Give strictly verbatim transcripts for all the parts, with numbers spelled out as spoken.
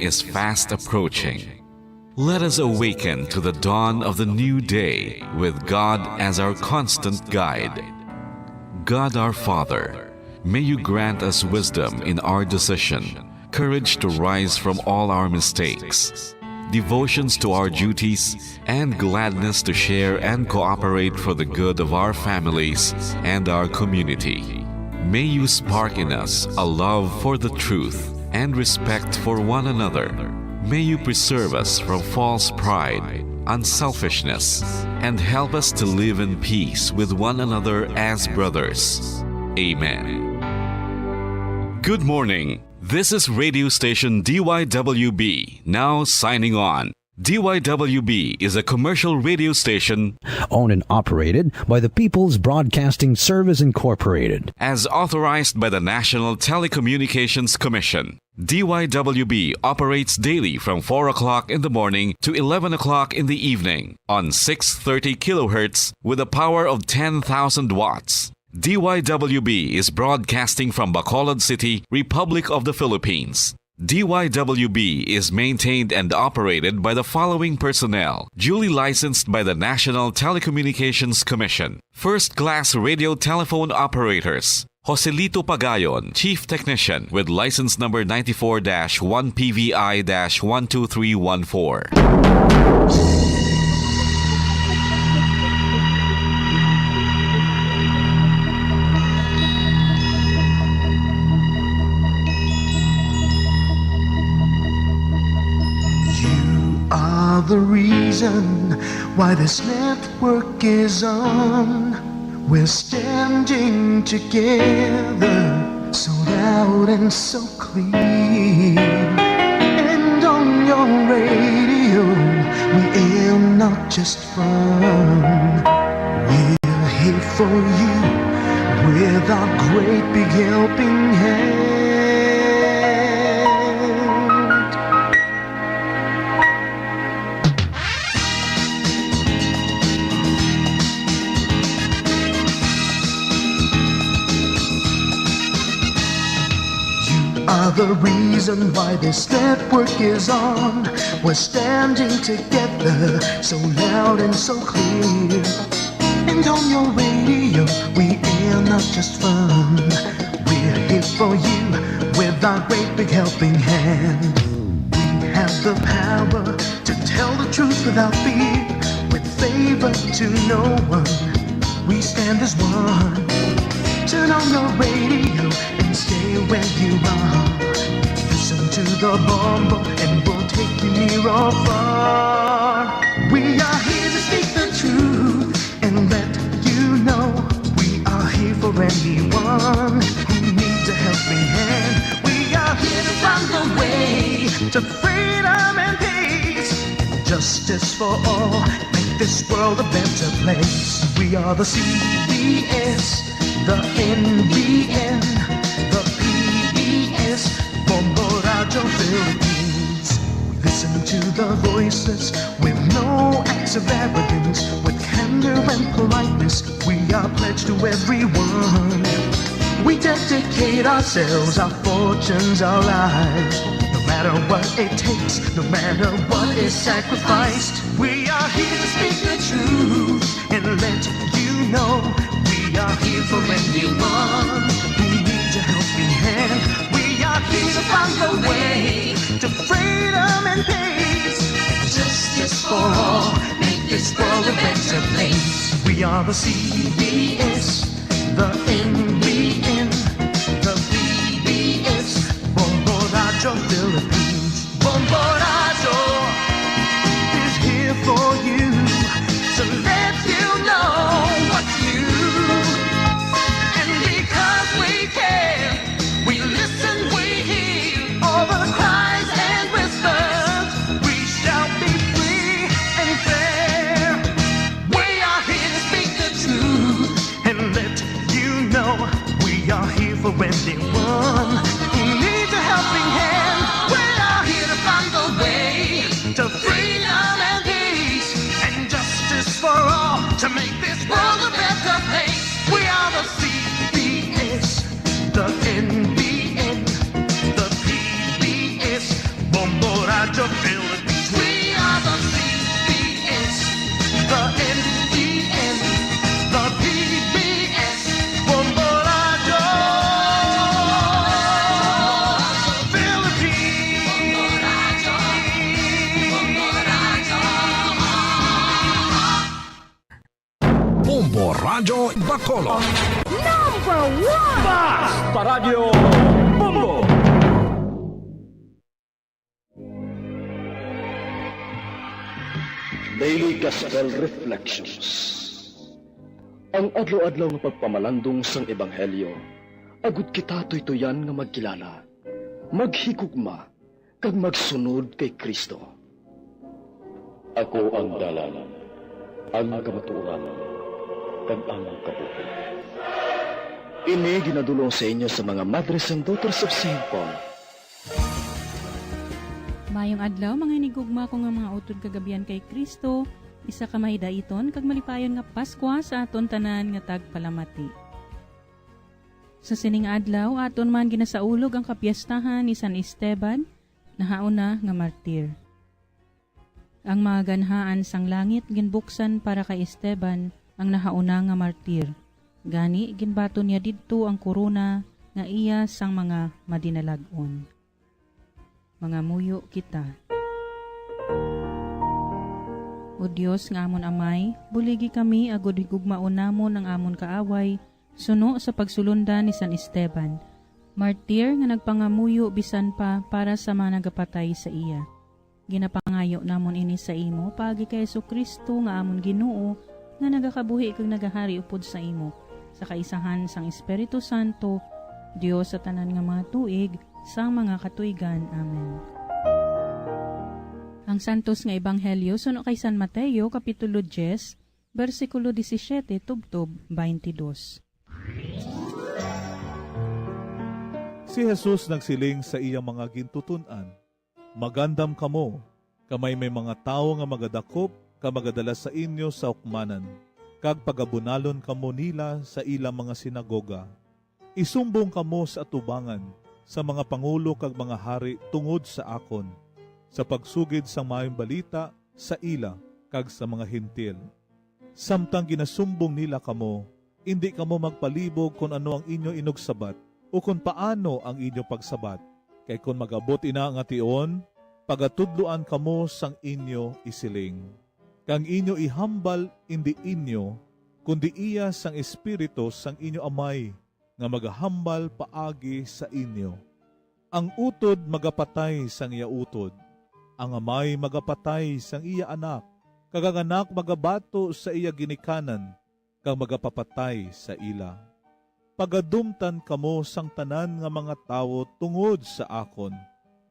is fast approaching. Let us awaken to the dawn of the new day with God as our constant guide. God our Father, may you grant us wisdom in our decision, courage to rise from all our mistakes, devotions to our duties, and gladness to share and cooperate for the good of our families and our community. May you spark in us a love for the truth and respect for one another. May you preserve us from false pride, unselfishness, and help us to live in peace with one another as brothers. Amen. Good morning. This is radio station D Y W B, now signing on. D Y W B is a commercial radio station owned and operated by the People's Broadcasting Service Incorporated. As authorized by the National Telecommunications Commission. D Y W B operates daily from four o'clock in the morning to eleven o'clock in the evening on six thirty kilohertz with a power of ten thousand watts. D Y W B is broadcasting from Bacolod City, Republic of the Philippines. D Y W B is maintained and operated by the following personnel, duly licensed by the National Telecommunications Commission. First class radio telephone operators, Joselito Pagayon, Chief Technician, with license number ninety-four dash one P V I dash one two three one four. You are the reason why this network is on. We're standing together, so loud and so clear. And on your radio, we air not just fun. We're here for you with our great big helping hand. You are the reason why this network is on. We're standing together, so loud and so clear. And on your radio, we air not just fun. We're here for you with our great big helping hand. We have the power to tell the truth without fear, with favor to no one. We stand as one. Turn on your radio and stay where you are. Listen to the bombo and we'll take you near or far. We are here to speak the truth and let you know we are here for anyone who needs a helping hand. We are here to find the way to freedom and peace. Justice for all, make this world a better place. We are the C B S, the N B N, the P B S, Bombo Radio Philippines. Listen to the voices with no acts of arrogance, with candor and politeness. We are pledged to everyone. We dedicate ourselves, our fortunes, our lives. No matter what it takes, no matter what is sacrificed, we are here to speak the truth and let you know we are here for anyone who needs a helping hand. We are here to find the way to freedom and peace. Justice for all, make this world a better place. We are the C B S, the N B N, the P B S, Bombo Radio Philippines. Bombo Radio is here for you to let you know what's new. And because we care, we listen, we hear all the cries and whispers. We shall be free and fair. We are here to speak the truth and let you know we are here for anyone who needs a helping hand. We are here to find the way to freedom and peace and justice for all to make this world a better place. We are the C B S, the N B N, the P B S, Bombo Radyo Bacolod. Number one! Basta Radyo Bombo! Daily Gospel Reflections. Ang adlaw-adlaw nga pagpamalandong sang Ebanghelyo, agud kita tuytoyan nga magkilala, maghigugma, kag magsunod kay Cristo. Ako ang dalan, ang kamatuoran, kag ang kabuhi. Ini ginadul-ong sa inyo sa mga Madres and Daughters of Saint Paul. Mayong adlaw, mga hinigugma ko nga mga utod kag abyan kay Cristo, isa ka mahidaiton kag malipayon nga Paskwa sa aton tanan nga tagpalamati. Sa sining adlaw, aton man ginasaulog ang kapiestahan ni San Esteban, nahauna nga martir. Ang mga ganhaan sang langit ginbuksan para kay Esteban, ang nahauna nga martir. Gani, ginbaton niya didto ang korona nga iya sang mga madinalag-on. Mangamuyo kita. O Dios nga amon Amay, buligi kami agud higugmaon namon ang amon kaaway suno sa pagsulondan ni San Esteban, martir nga nagpangamuyo bisan pa para sa mga nagapatay sa iya. Ginapangayo namon ini sa imo paagi kay Jesu-Cristo nga amon Ginoo, nga nagakabuhi kag nagahari upod sa imo, sa kaisahan sang Espiritu Santo, Dios sa tanan nga mga tuig, sang mga katuigan. Amen. Ang Santos nga Ebanghelyo suno kay San Mateo, Kapitulo diyes, bersikulo disisiete tubtob twenty-dos. Si Jesus nagsiling sa iya mga gintuton-an, "Magandam kamo, kay may, may mga tawo nga magadakop kag magadala sa inyo sa hukmanan, kag pagabunalon kamo nila sa ila mga sinagoga. Isumbong kamo sa atubangan sa mga pangulo kag mga hari tungod sa akon, sa pagsugid sang Maayong Balita sa ila kag sa mga Gentil. Samtang ginasumbong nila kamo, indi kamo magpalibog kon ano ang inyo inugsabat, o kon paano ang inyo pagsabat. Kay kon mag-abot ina nga tion, pagatudloan kamo sang inyo isiling. Kag ang inyo ihambal indi inyo, kundi iya sang Espiritu sang inyo Amay nga magahambal paagi sa inyo. Ang utod magapatay sang iya utod, ang amay magapatay sang iya anak, kag ang anak magabato sa iya ginikanan kag magapapatay sa ila. Pagadumtan kamo sang tanan nga mga tawo tungod sa akon,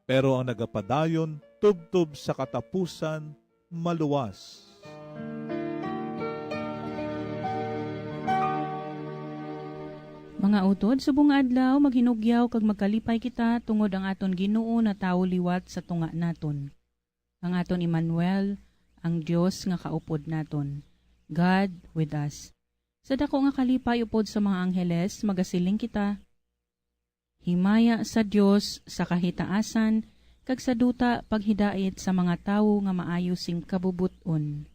pero ang nagapadayon tubtob sa katapusan maluwas." Mga utod, subong nga adlaw, maghinugyaw kag magkalipay kita tungod ang aton Ginoo natawo liwat sa tunga naton. Ang aton Emmanuel, ang Dios nga kaupod naton. God with us. Sa dako nga kalipay upod sa mga angheles, magasiling kita, "Himaya sa Dios sa kahitaasan, kag sa duta paghidait sa mga tawo nga maayo sing kabubot-on."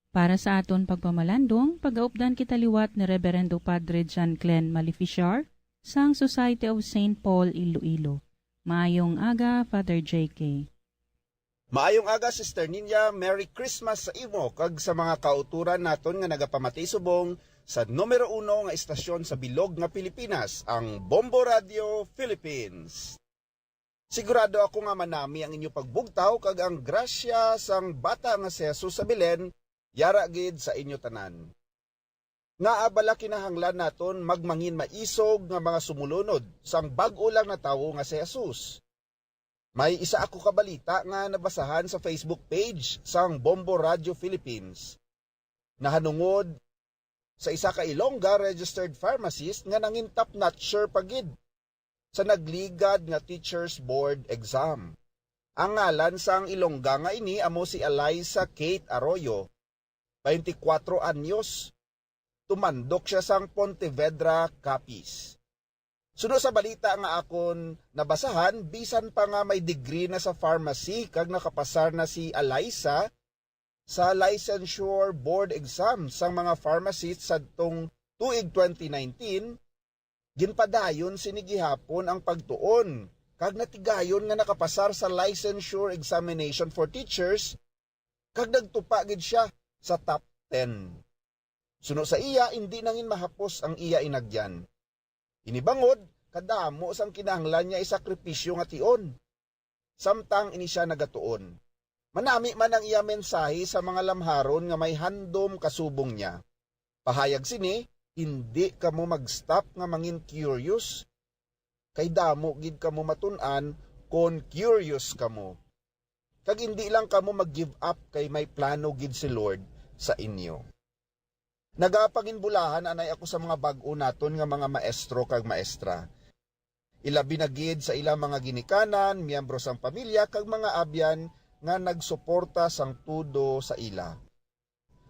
Para sa aton pagpamalandong, pagaupdan kita liwat ni Reverendo Padre John Glenn Malificar sang Society of Saint Paul Iloilo. Maayong aga, Father J K. Maayong aga, Sister Ninya. Merry Christmas sa imo kag sa mga kautoran naton nga nagapamati subong sa numero uno nga istasyon sa bilog nga Pilipinas, ang Bombo Radio Philippines. Sigurado ako nga manami ang inyo pagbugtaw kag ang grasya sang bata nga si Jesus sa Belen yara gid sa inyo tanan. Ngaa bala kinahanglan naton magmangin maisog nga mga sumulunod sang bag-o lang natawo nga si Jesus? May isa ako ka balita nga nabasahan sa Facebook page sang Bombo Radio Philippines. Nahanungod sa isa ka Ilongga registered pharmacist nga nangin top notcher pa gid sa nagligad nga Teachers Board exam. Ang ngalan sang Ilongga nga ini amo si Eliza Kate Arroyo, twenty-kwatro anyos, tumandok sia sang Pontevedra, Capiz. Suno sa balita nga akon nabasahan, bisan pa nga may degree na sa pharmacy kag nakapasar na si Eliza sa Licensure Board exam sang mga pharmacist sadtong tuig twenty nineteen, ginpadayon sini gihapon ang pagtuon kag natigayon nga nakapasar sa Licensure Examination for Teachers kag nagtupa gid sia sa top ten. Suno sa iya, indi nangin mahapos ang iya inagyan. Ini bangod, kadamo sang kinahanglan niya isakripisyo nga tion, samtang ini sia nagatuon. Manami man ang iya mensahe sa mga lamharon nga may handom kasubong niya. Pahayag sini, indi kamo mag-stop nga mangin-curious, kay damo gid kamo matun-an kon curious kamo. Kag indi lang kamo mag-give up, kay may plano gid si Lord sa inyo. Nagapanginbulahan anay ako sa mga bag-o naton nga mga maestro kag maestra, ilabi na gid sa ilang mga ginikanan, miyembro sang pamilya, kag mga abyan nga nagsuporta sang tudo sa ila.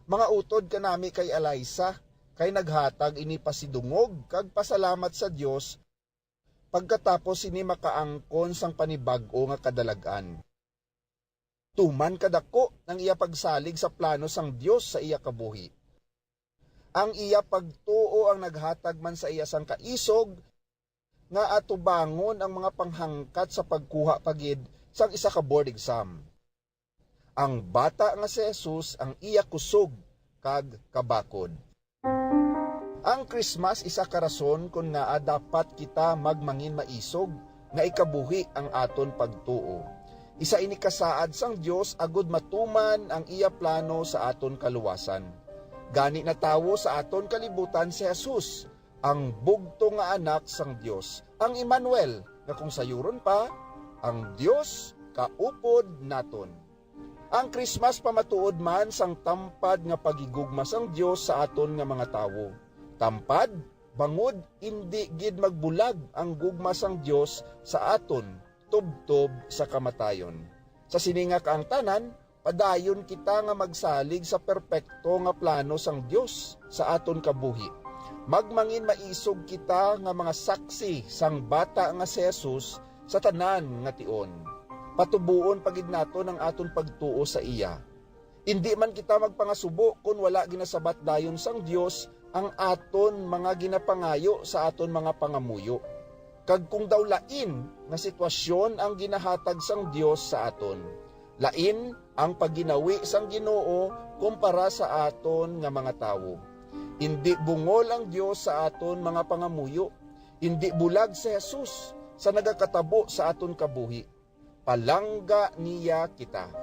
Mga utod kanami kay Eliza, kay naghatag ini pasidungog kag pasalamat sa Dios pagkatapos sini makaangkon sang panibag-o nga kadalag-an. Tuman kadako ang iya pagsalig sa plano sang Dios sa iya kabuhi. Ang iya pagtuo ang naghatag man sa iya sang kaisog nga atubangon ang mga panghangkat sa pagkuha pa gid sang isa ka board exam. Ang bata nga si Jesus ang iya kusog kag kabakod. Ang Christmas isa ka rason kon ngaa dapat kita magmangin maisog nga ikabuhi ang aton pagtuo. Isa ini ka saad sang Dios agud matuman ang iya plano sa aton kaluwasan. Gani natawo sa aton kalibutan si Jesus, ang bugtong nga Anak sang Dios, ang Emmanuel, nga kung sayuron pa, ang Dios kaupod naton. Ang Christmas pamatuod man sang tampad nga paghigugma sang Dios sa aton nga mga tawo. Tampad, bangod indi gid magbulag ang gugma sang Dios sa aton tubtob sa kamatayon. Sa sini nga kaangtanan, padayon kita nga magsalig sa perpekto nga plano sang Dios sa aton kabuhi. Magmangin maisog kita nga mga saksi sang bata nga si Jesus sa tanan nga tion. Patuboon pa gid naton ang aton pagtuo sa iya. Indi man kita magpangasubo kon wala ginasabat dayon sang Dios ang aton mga ginapangayo sa aton mga pangamuyo, kag kung daw lain nga sitwasyon ang ginahatag sang Dios sa aton. Lain ang pagginawi sang Ginoo kumpara sa aton nga mga tawo. Indi bungol ang Dios sa aton mga pangamuyo. Indi bulag si Jesus sa nagakatabo sa aton kabuhi. Palangga niya kita.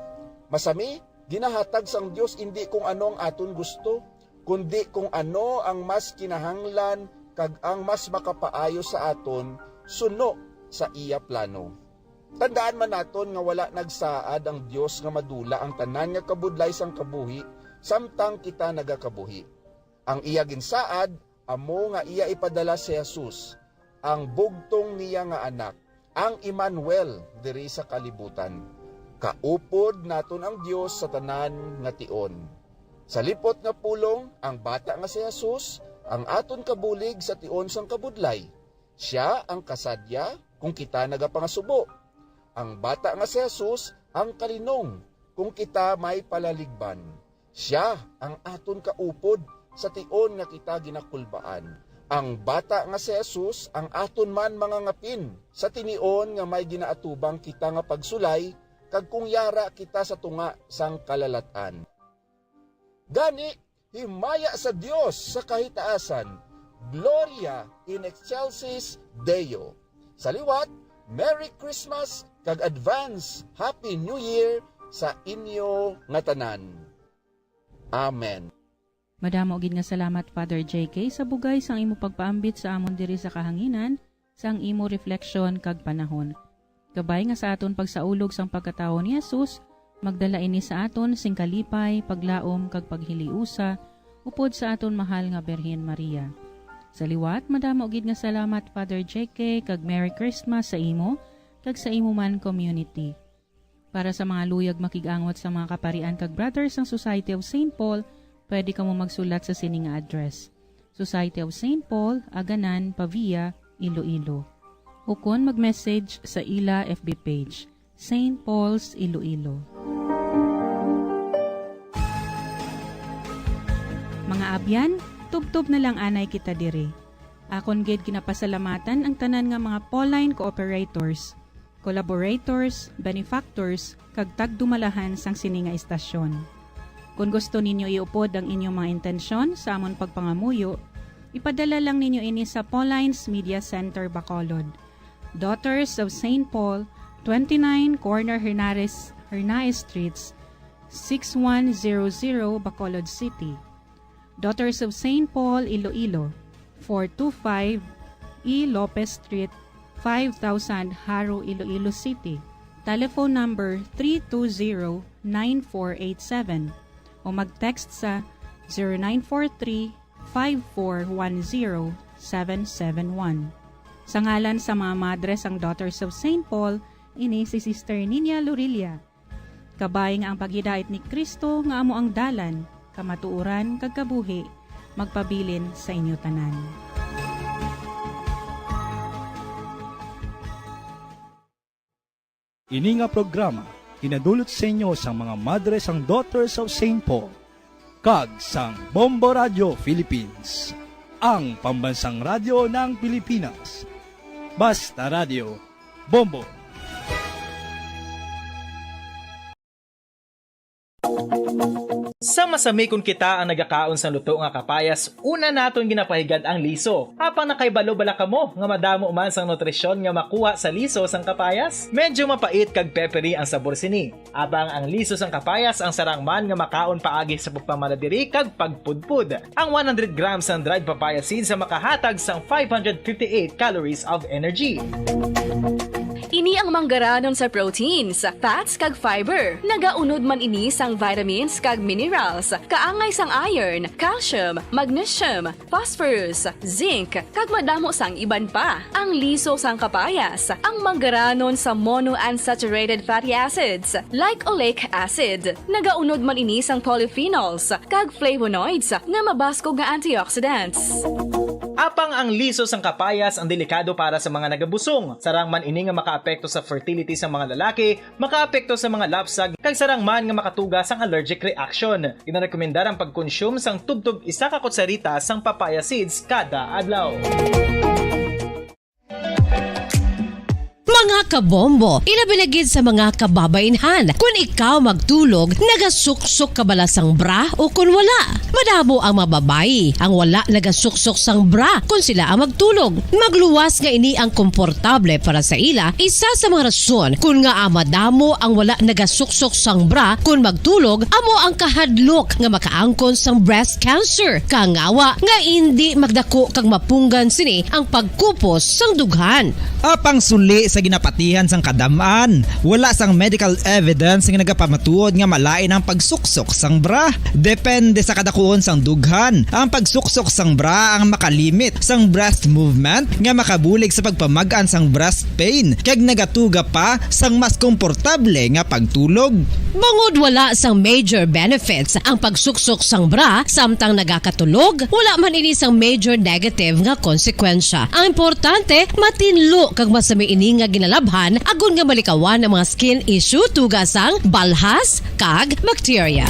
Masami, ginahatag sang Dios indi kung ano ang aton gusto, kundi kung ano ang mas kinahanglan kag ang mas makapaayo sa aton suno sa iya plano. Tandaan man naton nga wala nagsaad ang Dios nga madula ang tanan nga kabudlay sang kabuhi samtang kita nagakabuhi. Ang iya ginsaad amo nga iya ipadala si Jesus, ang bugtong niya nga Anak, ang Emmanuel diri sa kalibutan. Kaupod naton ang Dios sa tanan nga tion. Sa lipot nga pulong, ang bata nga si Jesus ang aton kabulig sa tion sang kabudlay. Sia ang kasadya kung kita nagapangasubo. Ang bata nga si Jesus ang kalinong kung kita may palaligban. Sia ang aton kaupod sa tion nga kita ginakulbaan. Ang bata nga si Jesus ang aton man mangangapin sa tinion nga may ginaatubang kita nga pagsulay, kag kung yara kita sa tunga sang kalalat-an. Gani, himaya sa Dios sa kahitaasan, Gloria in excelsis Deo. Sa liwat, Merry Christmas kag advance Happy New Year sa inyo nga tanan. Amen. Madamo gid nga salamat, Father J K, sa bugay sang imo pagpaambit sa amon diri sa kahanginan, sang imo refleksyon kag panahon. Kabay nga sa aton pagsaulog sang pagkatawo ni Jesus, magdala ini sa aton sing kalipay, paglaom, kag paghiliusa upod sa aton mahal nga Birhen Maria. Sa liwat, madamo gid nga salamat, Father J K, kag Merry Christmas sa imo kag sa imo man community. Para sa mga luyag makig-angot sa mga kaparian kag brothers sang Society of Saint Paul, pwede kamo magsulat sa sini nga address: Society of Saint Paul, Aganan, Pavia, Iloilo. Ukon mag-message sa ila F B page, Saint Paul's Iloilo. Mga abyan, tubtob na lang anay kita diri. Akon gid ginapasalamatan ang tanan nga mga Pauline cooperators, collaborators, benefactors, kag tagdumalahan sang sini nga istasyon. Kon gusto ninyo iupod ang inyong mga intensyon sa amon pagpangamuyo, ipadala lang ninyo ini sa Pauline's Media Center, Bacolod, Daughters of Saint Paul, twenty-nine Corner Hernares, Hernaez Streets, six one zero zero, Bacolod City. Daughters of Saint Paul, Iloilo, four two five E Lopez Street, five thousand, Jaro, Iloilo City. Telephone number three two zero nine four eight seven o mag-text sa zero nine four three five four one zero seven seven one. Sa ngalan sa mga madre sang Daughters of Saint Paul, ini si Sister Niña Lorilla. Kabay nga ang paghidait ni Cristo nga amo ang dalan, kamatuoran, kag kabuhi, magpabilin sa inyo tanan. Ini nga programa ginadulot sa inyo sang mga madre sang Daughters of Saint Paul kag sang Bombo Radio Philippines, ang pambansang radyo ng Pilipinas. Basta Radio, Bombo. Sa masami kon kita ang nagakaon sang luto nga kapayas, una naton ginapahigad ang liso. Apang nakahibalo bala kamo nga madamo man sang nutrisyon nga makuha sa liso sang kapayas? Medyo mapait kag peppery ang sabor sini. Apang ang liso sang kapayas ang sarang man nga makaon paagi sa pagpamala diri kag pagpudpod. Ang one hundred grams sang dried papaya seeds ang makahatag sang five hundred fifty-eight calories of energy. Ini ang manggaranon sa proteins, fats, kag fiber. Nagaunod man ini sang vitamins kag minerals, kaangay sang iron, calcium, magnesium, phosphorus, zinc, kag madamo sang iban pa. Ang liso sang kapayas, ang manggaranon sa monounsaturated fatty acids, like oleic acid. Nagaunod man ini sang polyphenols kag flavonoids nga mabaskog nga antioxidants. Apang ang liso sang kapayas ang delikado para sa mga nagabusong. Sarang man ini nga makaapekto sa fertility sa mga lalaki, makaapekto sa mga lapsag, kag sarang man nga makatuga sang allergic reaction. Ginarekomendar ang pagkonsume sang tubtob isa ka kutsarita sang papaya seeds kada adlaw. Mga kabombo, ilabi na gid sa mga kababainhan, kun ikaw magtulog, nagasuksok ka bala sang bra o kun wala? Madamo ang mga babayi ang wala nagasuksok sang bra kun sila ang magtulog. Magluwas nga ini ang komportable para sa ila, isa sa mga rason kun ngaa madamo ang wala nagasuksok sang bra kun magtulog amo ang kahadlok nga makaangkon sang breast cancer, kangawa nga indi magdako kag mapunggan sini ang pagkupos sang dughan. Apang suli sa ginapatihan sang kadam-an, wala sang medical evidence nga nagapamatuod nga malain ang pagsuksok sang bra. Depende sa kadakuon sang dughan, ang pagsuksok sang bra ang makalimit sang breast movement nga makabulig sa pagpamag-an sang breast pain kag nagatuga pa sang mas komportable nga pagtulog. Bangod wala sang major benefits ang pagsuksok sang bra samtang nagakatulog, wala man ini sang major negative nga konsekwensya. Ang importante, matinlo kag masami ini nga ginalabhan agod nga malikawan ang mga skin issue tuga sang balhas kag bacteria.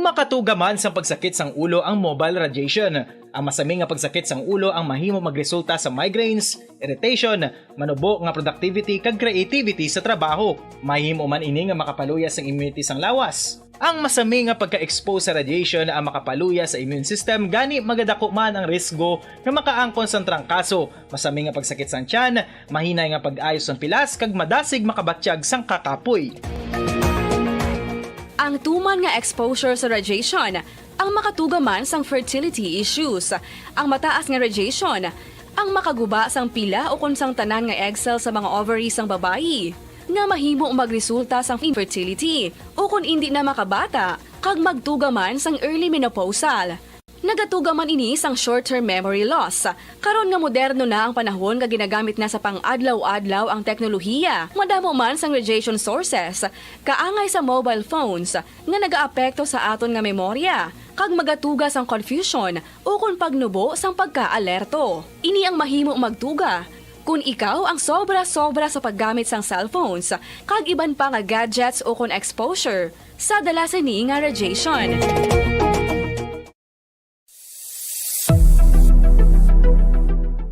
Makatuga man sang pagsakit sang ulo ang mobile radiation. Ang masami nga pagsakit sang ulo ang mahimo magresulta sa migraines, irritation, manubo nga productivity kag creativity sa trabaho. Mahimo man ini nga makapaluya sang immunity sang lawas. Ang masami nga pagka-expose sa radiation ang makapaluya sa immune system, gani magadako man ang risgo nga makaangkon sang trangkaso, masami nga pagsakit sang tiyan, mahinay nga pag-ayo sang pilas, kag madasig makabatyag sang kakapoy. Ang tuman nga exposure sa radiation ang makatuga man sang fertility issues. Ang mataas nga radiation ang makaguba sang pila ukon sang tanan nga egg cell sa mga ovary sang babayi, nga mahimo magresulta sang infertility ukon indi na makabata, kag magtuga man sang early menopausal. Nagatuga man ini sang short-term memory loss. Karon nga moderno na ang panahon nga ginagamit na sa pang-adlaw-adlaw ang teknolohiya, madamo man sang radiation sources, kaangay sa mobile phones, nga nagaapekto sa aton nga memorya, kag magatuga sang confusion ukon pagnubo sang pagkaalerto. Ini ang mahimo magtuga kon ikaw ang sobra-sobra sa paggamit sang cellphones kag iban pa nga gadgets ukon exposure sa dala sini nga radiation.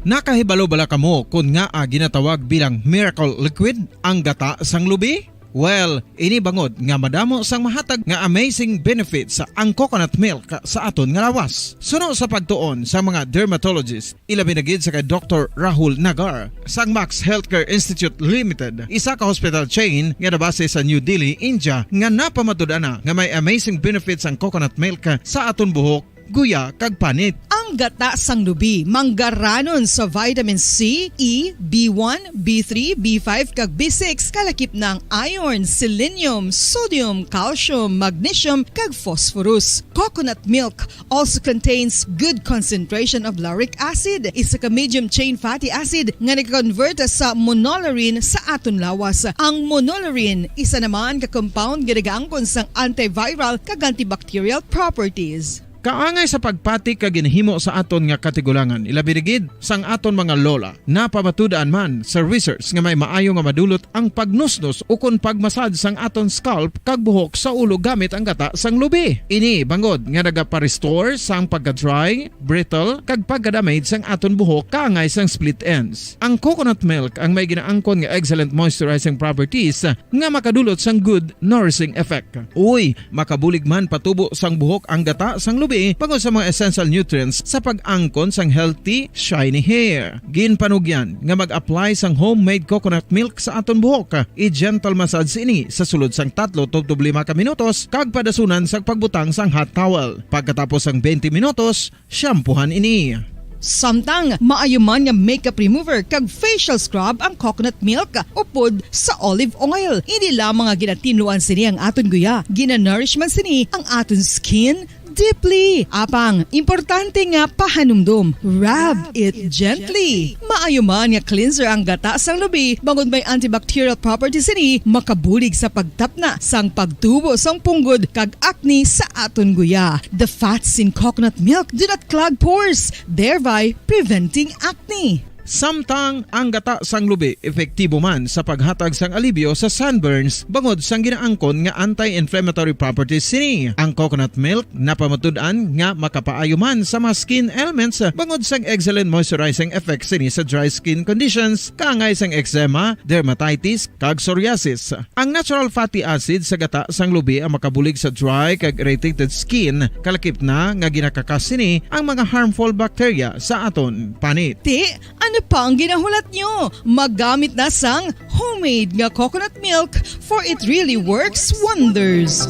Nakahibalo bala kamo kon ngaa ginatawag bilang miracle liquid ang gata sang lubi? Well, ini bangod nga madamo sang mahatag nga amazing benefits ang coconut milk sa aton nga lawas. Suno sa pagtuon sa mga dermatologist, ilabi na gid sa kay Doktor Rahul Nagar sang Max Healthcare Institute Limited, isa ka hospital chain nga nabase sa New Delhi, India, nga napamatud-an na nga may amazing benefits ang coconut milk sa aton buhok, guya, kag panit. Ang gata sang lubi manggaranon sa vitamin C, E, B one, B three, B five, kag B six, kalakip na ang iron, selenium, sodium, calcium, magnesium, kag phosphorus. Coconut milk also contains good concentration of lauric acid, isa ka medium chain fatty acid nga nag-convert sa monolaurin sa aton lawas. Ang monolaurin, isa naman ka compound nga nagaangkon sang antiviral kag antibacterial properties. Kaangay sa pagpati kag ginhimo sa aton nga katigulangan, ilabi na gid sang aton mga lola. Napamatud-an man sa research nga may maayo nga madulot ang pagnusnos ukon pag-massage sang aton scalp kag buhok sa ulo gamit ang gata sang lubi. Ini bangod nga nagapa-restore sang pagka-dry, brittle, kag pagka-damage sang aton buhok kaangay sang split ends. Ang coconut milk ang may ginaangkon nga excellent moisturizing properties nga makadulot sang good nourishing effect. Uy, makabulig man patubo sang buhok ang gata sang lubi bangod sa mga essential nutrients sa pag-angkon sang healthy, shiny hair. Ginpanugyan nga mag-apply sang homemade coconut milk sa aton buhok. I-gentle massage ini sa sulod sang tatlo tubtob lima ka minutos kag padasunan sang pagbutang sang hot towel. Pagkatapos sang twenty minutos, shampoohan ini. Samtang maayo man nga makeup remover kag facial scrub ang coconut milk upod sa olive oil. Hindi lamang nga ginatinluan sini ang aton guya, ginanourish man sini ang aton skin deeply. Apang, importante nga pahanumdom, rub it gently. Maayo man nga cleanser ang gata sang lubi, bangod may antibacterial properties sini, makabulig sa pagtapna sang pagtubo sang punggod kag acne sa aton guya. The fats in coconut milk do not clog pores, thereby preventing acne. Samtang ang gata sang lubi epektibo man sa paghatag sang alibyo sa sunburns bangod sang ginaangkon nga anti-inflammatory properties sini. Ang coconut milk napamatud-an nga makapaayo man sa mga skin ailments bangod sang excellent moisturizing effect sini sa dry skin conditions, kaangay sang eczema, dermatitis, kag psoriasis. Ang natural fatty acid sa gata sang lubi ang makabulig sa dry kag irritated skin, kalakip na nga ginakakas sini ang mga harmful bacteria sa aton panit. Ti, ano pa ang ginahulat nyo? Maggamit na sang homemade nga coconut milk, for it really works wonders.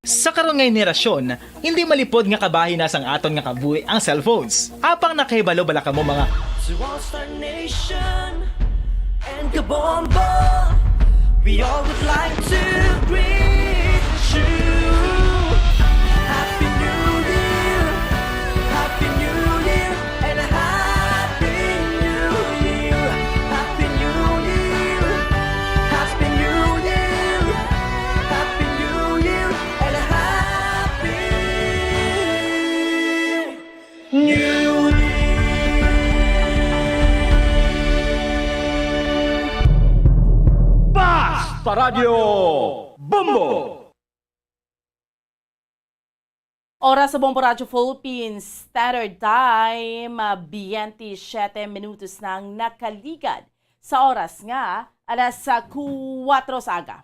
Sa karon nga henerasyon, hindi malipod nga kabahin na sang aton nga kabuhi ang cellphones. Apang nakahibalo bala kamo, mga Rockstar Nation and Kabombo? We all would like to greet you. Happy New Year! Happy New Year! And a Happy New Year! Happy New Year! Happy New Year! Happy New Year! And a Happy New Year! Basta Radyo Bombo! Oras sa Bombo Radyo Philippines Standard Time, ah, biyente siyete minutos na ang nakaligad sa oras nga alas, ah, kuwatro sa aga.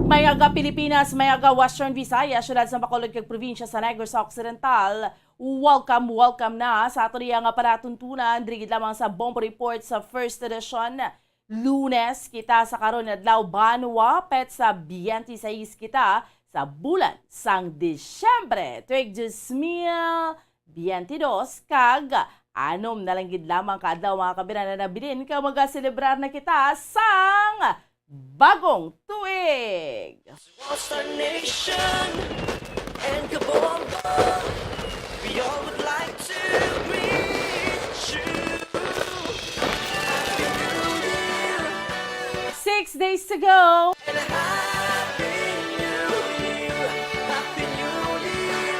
May aga Pilipinas, may aga Western Visayas, syudad sa Bacolod kag probinsya sa Negros Occidental. Welcome, welcome na sa ato niya nga palatuntunan, diri gid lamang sa Bombo Report sa first edition. Lunes kita sa karon adlaw, banwa, petsa biyente sais kita sa bulan sang Disyembre, tuig dos mil biyente dos, kag anom na lang gid lamang ka adlaw, mga kabiran, na nabilin, kag magaselebrar na kita sang bagong tuig. Rockstar Nation and Kabombo, we all would like to greet you. Happy New Year. Six days to go. And a Happy New Year. Happy New Year.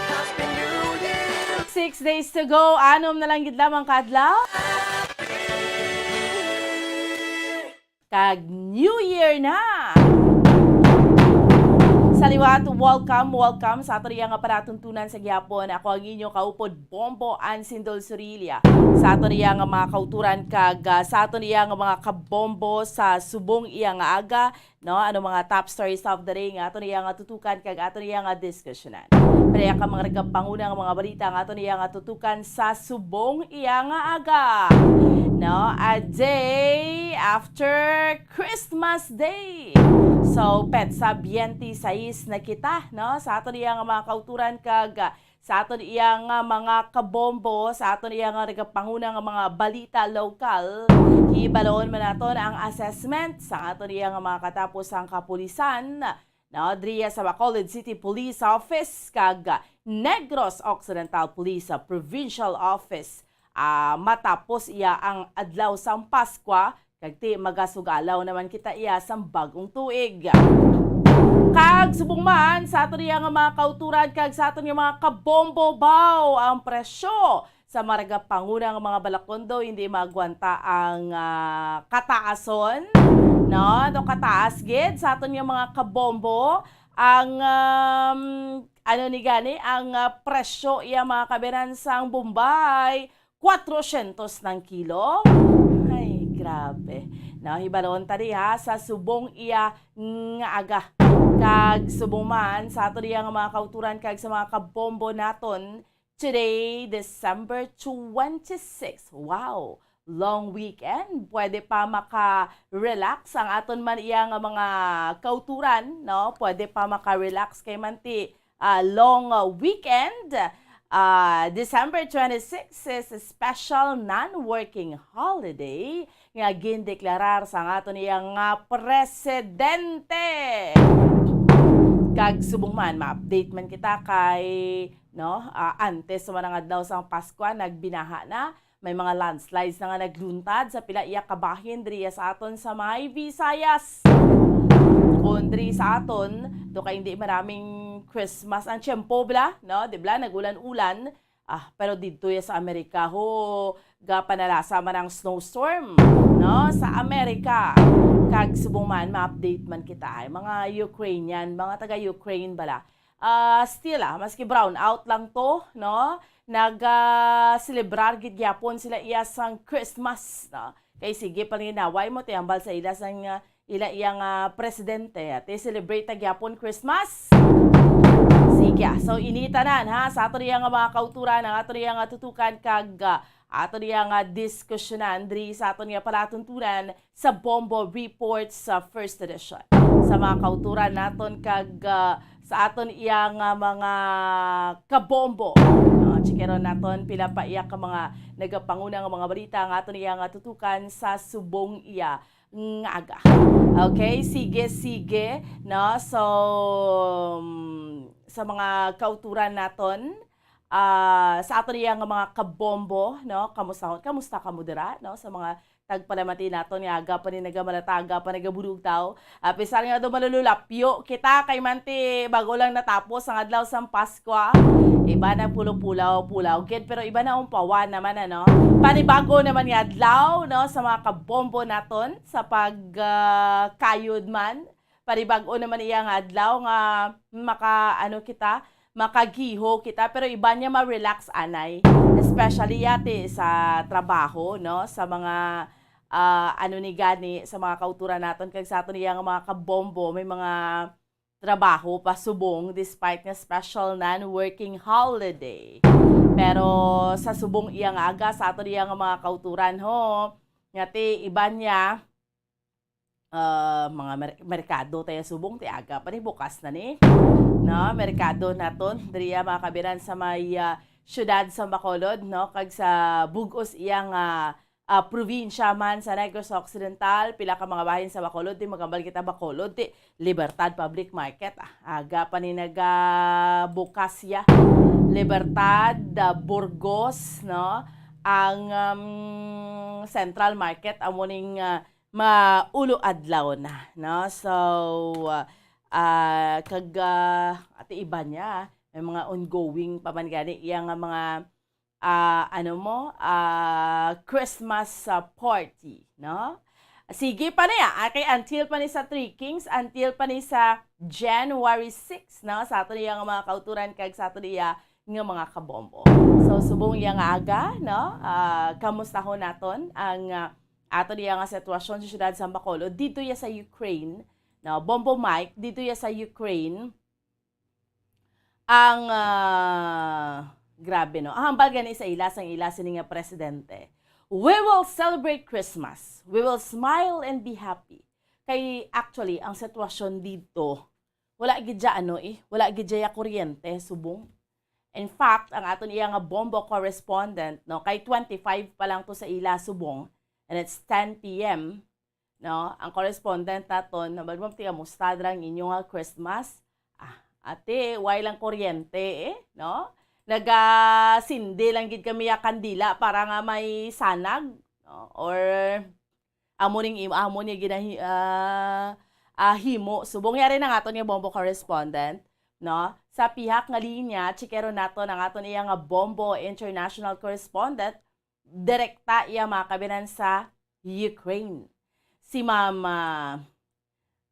Happy New Year. Six days to go. Anom na lang gid lamang ka adlaw. Kag New Year na! Sa liwat, welcome, welcome sa aton iya nga palatuntunan sa gihapon. Ako ang inyo kaupod, Bombo Ansindol Surilla. Sa aton iya nga mga kauturan kag, ah, sa aton iya nga mga kabombo sa subong iya nga aga, no? Ano mga top stories of the day nga aton iya nga tutukan kag aton iya nga diskusyonan? Pareha ka mga nagapanguna nga mga balita nga aton iya nga tutukan sa subong iya nga aga, no? A day after Christmas Day. So, petsa twenty-six na kita, no? Sa aton iya nga mga kauturan kag, ah, sa aton iya nga mga kabombo, sa aton iya nga nagapanguna nga mga balita lokal, hibalon man naton ang assessment sa aton iya nga mga katapusang kapulisan, no? Dria sa Bacolod City Police Office kag Negros Occidental Police Provincial Office, ah, matapos iya ang adlaw sang Paskwa, kag ti magasugalaw naman kita iya sang bag-ong tuig. Kag subong man sa aton iya nga mga kauturan kag sa aton nga mga kabombo baw, ang presyo sa marga panguna nga mga balakondo hindi maagwanta ang, ah, kataason, no? No, kataas gid sa aton nga mga kabombo ang, um, ano ni gani, ang, ah, presyo iya mga kabiran sang Bombay, kwatrosyentos ng kilo. Ay, grabe. No, hibalon ta diha sa subong iya nga aga. Kag subong man sa ato diya nga mga kauturan kag sa mga kabombo naton, today, December twenty-six. Wow! Long weekend. Pwede pa maka-relax ang aton man iya nga mga kauturan, no? Pwede pa maka-relax kay manti, ah, long, ah, weekend. Ah, December twenty-six is a special non-working holiday nga gindeklarar sa aton iya nga presidente. Kag subong man, ma-update man kita kay, no, ah, antes sa mga adlaw sang Paskwa, nagbinaha na. May mga landslides na nga nagluntad sa pila iya kabahin diriya sa aton sa may Visayas. Kon diri sa aton, do kay hindi maraming Christmas ang tiyempo, bla, no? Di bla, nag-ulan-ulan. Ah, pero didto ya sa Amerika, ho, gapanalasa man ang snowstorm, no? Sa Amerika. Kag subong man, ma-update man kita ay mga Ukrainian, mga taga-Ukraine bala. Ah, still, ah, maski brown out lang to, no? Nag, ah, celebrar gid gyapon sila iya sang Christmas, no? Kay sige, paninaway mo, ti hambal sa ila sang, ah, ila iya nga presidente, ati celebrate ta gyapon Christmas. Sige, ah, so ini tanan, ha, sa ato niya nga mga kauturan, ang ato niya nga tutukan kag, ah, ato niya nga diskusyonan diri sa aton nga palatuntunan sa Bombo Report sa first edition. Sa mga kauturan naton kag, ah, sa aton iya nga mga kabombo. No, chikeron naton pila pa iya ka mga nagapanguna nga mga balita nga aton iya nga tutukan sa subong iya nga aga. Okay, sige, sige, no? So, mm, sa mga kauturan naton, ah, sa aton iya nga mga kabombo, no? Kamusta, kamusta kamo dira, no? Sa mga tagpalamati naton nga aga pa ni nagamalataga pa nagabulugtaw. Ah, pisar nga do malululapyo kita kay manti bago lang natapos ang adlaw sang Paskwa. Iba na pulo-pulaw-pulaw gid, pero iba na umpawan naman, ano? Panibago naman nga adlaw, no, sa mga kabombo naton sa pag, ah, kayod man. Panibag-o naman iya nga adlaw nga maka, ano kita, makagiho kita, pero iba niya ma-relax anay, especially yati sa trabaho, no, sa mga, ah, ano ni gani, sa mga kauturan naton kag sa aton iya nga mga kabombo, may mga trabaho pa subong despite nga special non-working holiday. Pero sa subong iya nga aga sa aton iya nga mga kauturan, ho, nga ti iba niya, ah, mga mer-, merkado tayo subong ti aga pa ni bukas na ni. No, merkado naton diriya mga kabiran sa may, ah, siyudad sa Bacolod, no, kag sa bug-os iya nga, ah, probinsya man sa Negros Occidental, pila ka mga bahin sa Bacolod, ti magambal kita Bacolod, ti Libertad Public Market, ah, aga pa ni nagabukas ya. Libertad, ah, Burgos, no, ang, um, Central Market amo ning, ah, maulo adlaw na, no? So, ah, kag, ah, ati iba niya, may mga ongoing pa man gani iya nga mga, ah, ano mo, ah, Christmas, ah, party, no? Sige pa niya, ah, kay until pa ni sa Three Kings, until pa ni sa January six, no? Sa ato niya nga mga kauturan kag sa ato niya nga mga kabombo. So, subong iya nga aga, no? Ah, kamustahon naton ang, ah, ato niya nga sitwasyon sa siyudad sa Bacolod, dito ya sa Ukraine, no? Bombo Mike, dito ya sa Ukraine. Ang, ah, grabe, no? Ang hambal gani sa ila, sang ila sini nga presidente, "We will celebrate Christmas. We will smile and be happy." Kay actually, ang sitwasyon dito, wala gid dya, ano, eh, wala gid dya kuryente, subong. In fact, ang aton iya nga bombo correspondent, no, kay twenty-five pa lang to sa ila subong, and it's ten p m, no? Ang correspondent naton, nabal mo, tiya, musta dira ang inyo nga Christmas? Ah, ate, way lang kuryente, eh, no? Nagasindi lang gid kami ya kandila para nga may sanag, no? Or amo ning im-, amo niya ginahi-, ah, ah, himo. Subong yari na nga aton nga bombo correspondent, no? Sa pihak nga linya, chikero naton ang aton iya nga bombo international correspondent, direkta iya mga kabinan sa Ukraine. Si Ma'am, ah,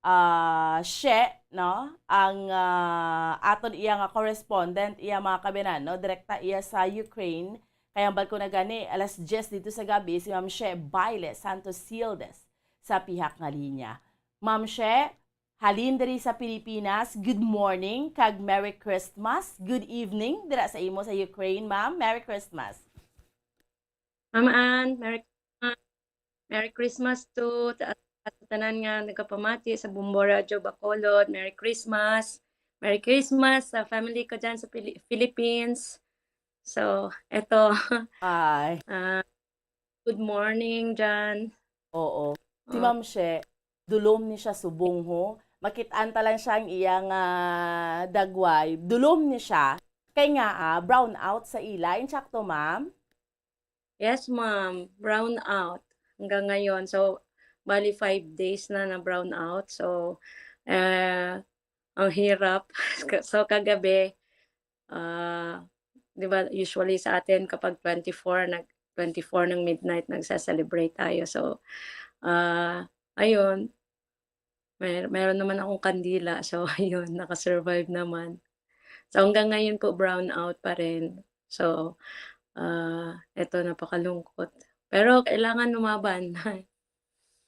ah, She, no? Ang, ah, aton iya nga correspondent, iya mga kabinan, no? Direkta iya sa Ukraine. Kaya ang balko na gani, alas diyes dito sa gabi, si Ma'am She Baile Santos Sildes sa pihak nga linya. Ma'am She, halin diri sa Pilipinas, good morning, kag Merry Christmas. Good evening, dira sa imo sa Ukraine, ma'am. Merry Christmas. Ma'am Ann, Merry Christmas. Merry Christmas to ta-, sa tanan nga nagapamati sa Bombo Radyo Bacolod. Merry Christmas. Merry Christmas sa family ko dyan sa Pili-, Philippines. So, eto. Ay. Ah, good morning dyan. Oo. Si Oh. Ma'am She, dulom ni siya subong, ho. Makit-an ta lang siya ang iya nga dagway. Dulom ni siya. Kay nga, ah, brown out sa ila. Insakto, ma'am? Yes, ma'am. Brown out hanggang ngayon. So, bali five days na na brown out. So, eh, ang hirap. So, kagabi, ah, di ba, usually sa atin kapag twenty-four, nag-, twenty-four ng midnight, nagsa-celebrate tayo. So, ah, ayun, may, meron naman akong kandila. So, ayun, nakasurvive naman. So, hanggang ngayon po, brown out pa rin. So, ah, eto, napakalungkot. Pero kailangan lumaban.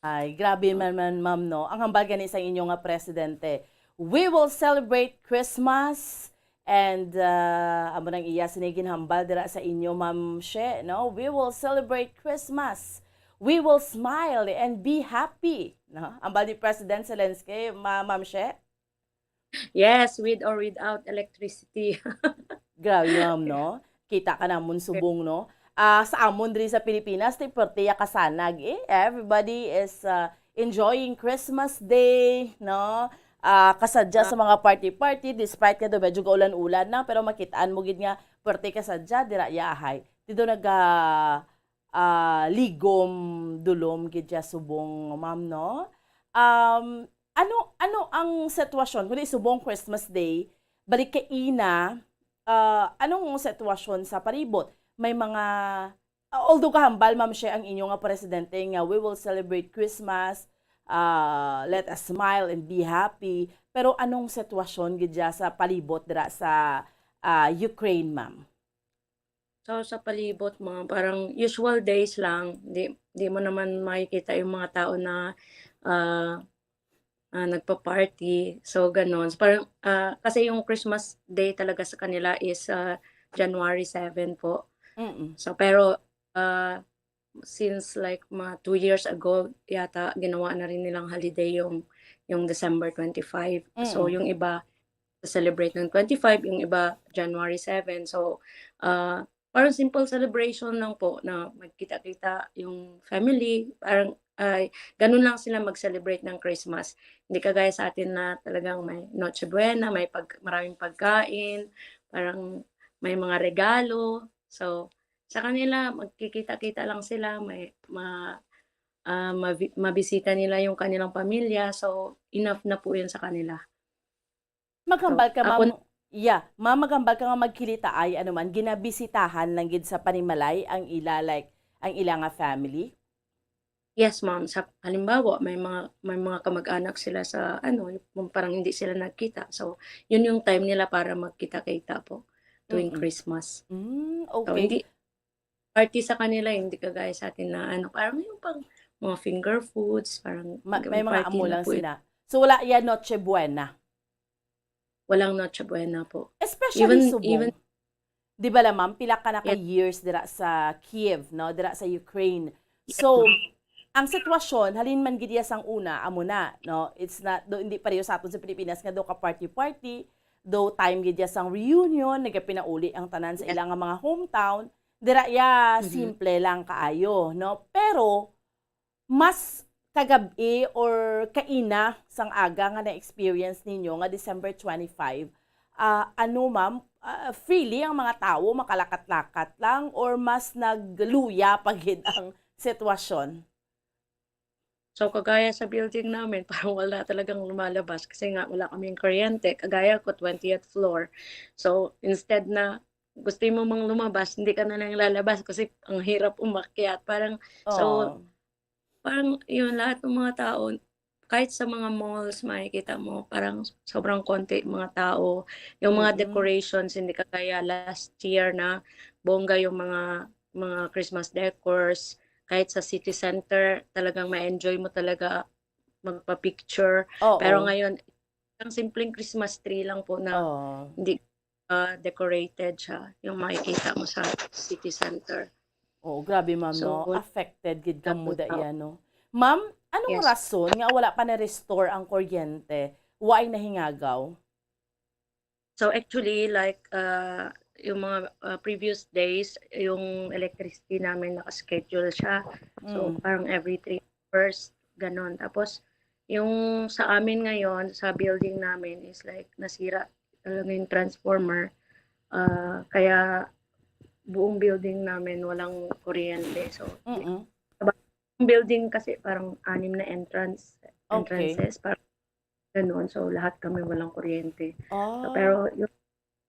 Ay, grabe man, man, ma'am, no? Ang hambal gani sa inyo nga presidente, "We will celebrate Christmas." And, ah, amo nang iya sini ginhambal dira sa inyo, Ma'am She, no? "We will celebrate Christmas. We will smile and be happy." No? Hambal ni President Zelensky, ma-, Ma'am She? Yes, with or without electricity. Grabe, ma'am, no? Kita ka namon subong, no? Ah, sa amon diri sa Pilipinas, ti, perte ya kasanag, eh. Everybody is, ah, enjoying Christmas Day, no? Ah, kasadya sa Ah. mga party-party, despite nga daw medyo gaulan-ulan na, pero makit-an mo gid nga perte kasadya, dira ya ahay. Ti daw naga, ah, ligom, dulom gid ya subong, ma'am, no? Um, ano, ano ang sitwasyon? Kundi subong Christmas Day, balik kay ina, ah, anong sitwasyon sa palibot? May mga, ah, although kahambal, Ma'am She, ang inyo nga presidente nga, "We will celebrate Christmas, ah, let us smile and be happy." Pero anong sitwasyon gid ya sa palibot dira sa, ah, Ukraine, ma'am? So, sa palibot mo, parang usual days lang. Di, di mo naman makikita yung mga tao na, ah, ah, nagpa-party. So, ganun. So, parang, ah, kasi yung Christmas Day talaga sa kanila is, ah, January seven po. Mm-mm. So, pero, ah, since, like, mga two years ago yata, ginawa na rin nilang holiday yung, yung December twenty-five. So, Mm-mm. yung iba, celebrate ng twenty-five, yung iba, January seven. So, ah, parang simple celebration lang po na magkita-kita yung family. Parang, ay, ganun lang sila mag-celebrate ng Christmas. Hindi kagaya sa atin na talagang may Noche Buena, may pag-, maraming pagkain, parang may mga regalo. So, sa kanila, magkikita-kita lang sila, may ma-, ah, mabi-, mabisita nila yung kanilang pamilya. So, enough na po yun sa kanila. Maghambal So, ka, ako ma'am. Yeah, ma'am, maghambal ka nga magkilitaay, ano man, ginabisitahan lang gid sa panimalay ang ila, like, ang ila nga family? Yes, ma'am. Sa halimbawa, may mga may mga kamag-anak sila sa ano, yung parang hindi sila nagkita. So, yun yung time nila para magkita-kita po tuwing Mm. Christmas. Mm, So, okay. hindi party sa kanila, hindi kagaya sa atin na ano, parang yung pang mga finger foods, parang Ma may mga party amo na lang po yun. sila. So, wala yan Noche Buena? Walang Noche Buena po. Especially Even subong. even Di ba la, ma'am, pila ka na ka Yes. years dira sa Kiev, no? Dira sa Ukraine. Yes, So, ma'am. ang sitwasyon, halin man gid iya sang una, amo na, no? It's not, do, hindi pareho sa aton sa Pilipinas nga do ka party-party, do time gid iya sang reunion, nagapinauli ang tanan sa Yes. ilang mga hometown. Dira iya Mhm. simple lang kaayo, no? Pero, mas kagab-i or kaina sang aga nga na-experience ninyo nga December twenty-five, ah, ano, ma'am, ah, freely ang mga tawo makalakat-lakat lang or mas nagluya pa gid ang sitwasyon? So, kagaya sa building namin, parang wala talagang lumalabas kasi nga wala kaming kuryente. Kagaya ko, twentieth floor. So, instead na gusto mo mang lumabas, hindi ka na lang lalabas kasi ang hirap umakyat. Parang, so, Oo. parang yun, lahat ng mga tao, kahit sa mga malls, makikita mo, parang sobrang konti mga tao. Yung mga Mm-mm. decorations, hindi kagaya last year na bongga yung mga, mga Christmas decors. Kahit sa city center, talagang ma-enjoy mo talaga magpa-picture. Oo. Pero ngayon, ang simpleng Christmas tree lang po na Oo. hindi, ah, decorated siya, yung makikita mo sa city center. Oo, grabe, ma'am, So, no? Affected gid kamo Tapos, da ah, iya, no? Ma'am, anong Yes. rason nga wala pa na-restore ang kuryente? Wa ay nahingagaw? So, actually, like, ah, yung mga, ah, previous days, yung electricity namin naka-schedule siya. So, Mm. parang every three hours, ganon. Tapos, yung sa amin ngayon, sa building namin is like, nasira talaga yung transformer. Ah, kaya buong building namin walang kuryente. So, Mm-mm. Yung building kasi parang anim na entrance, Okay. entrances, parang ganon. So, lahat kami walang kuryente. So, Ah. pero yung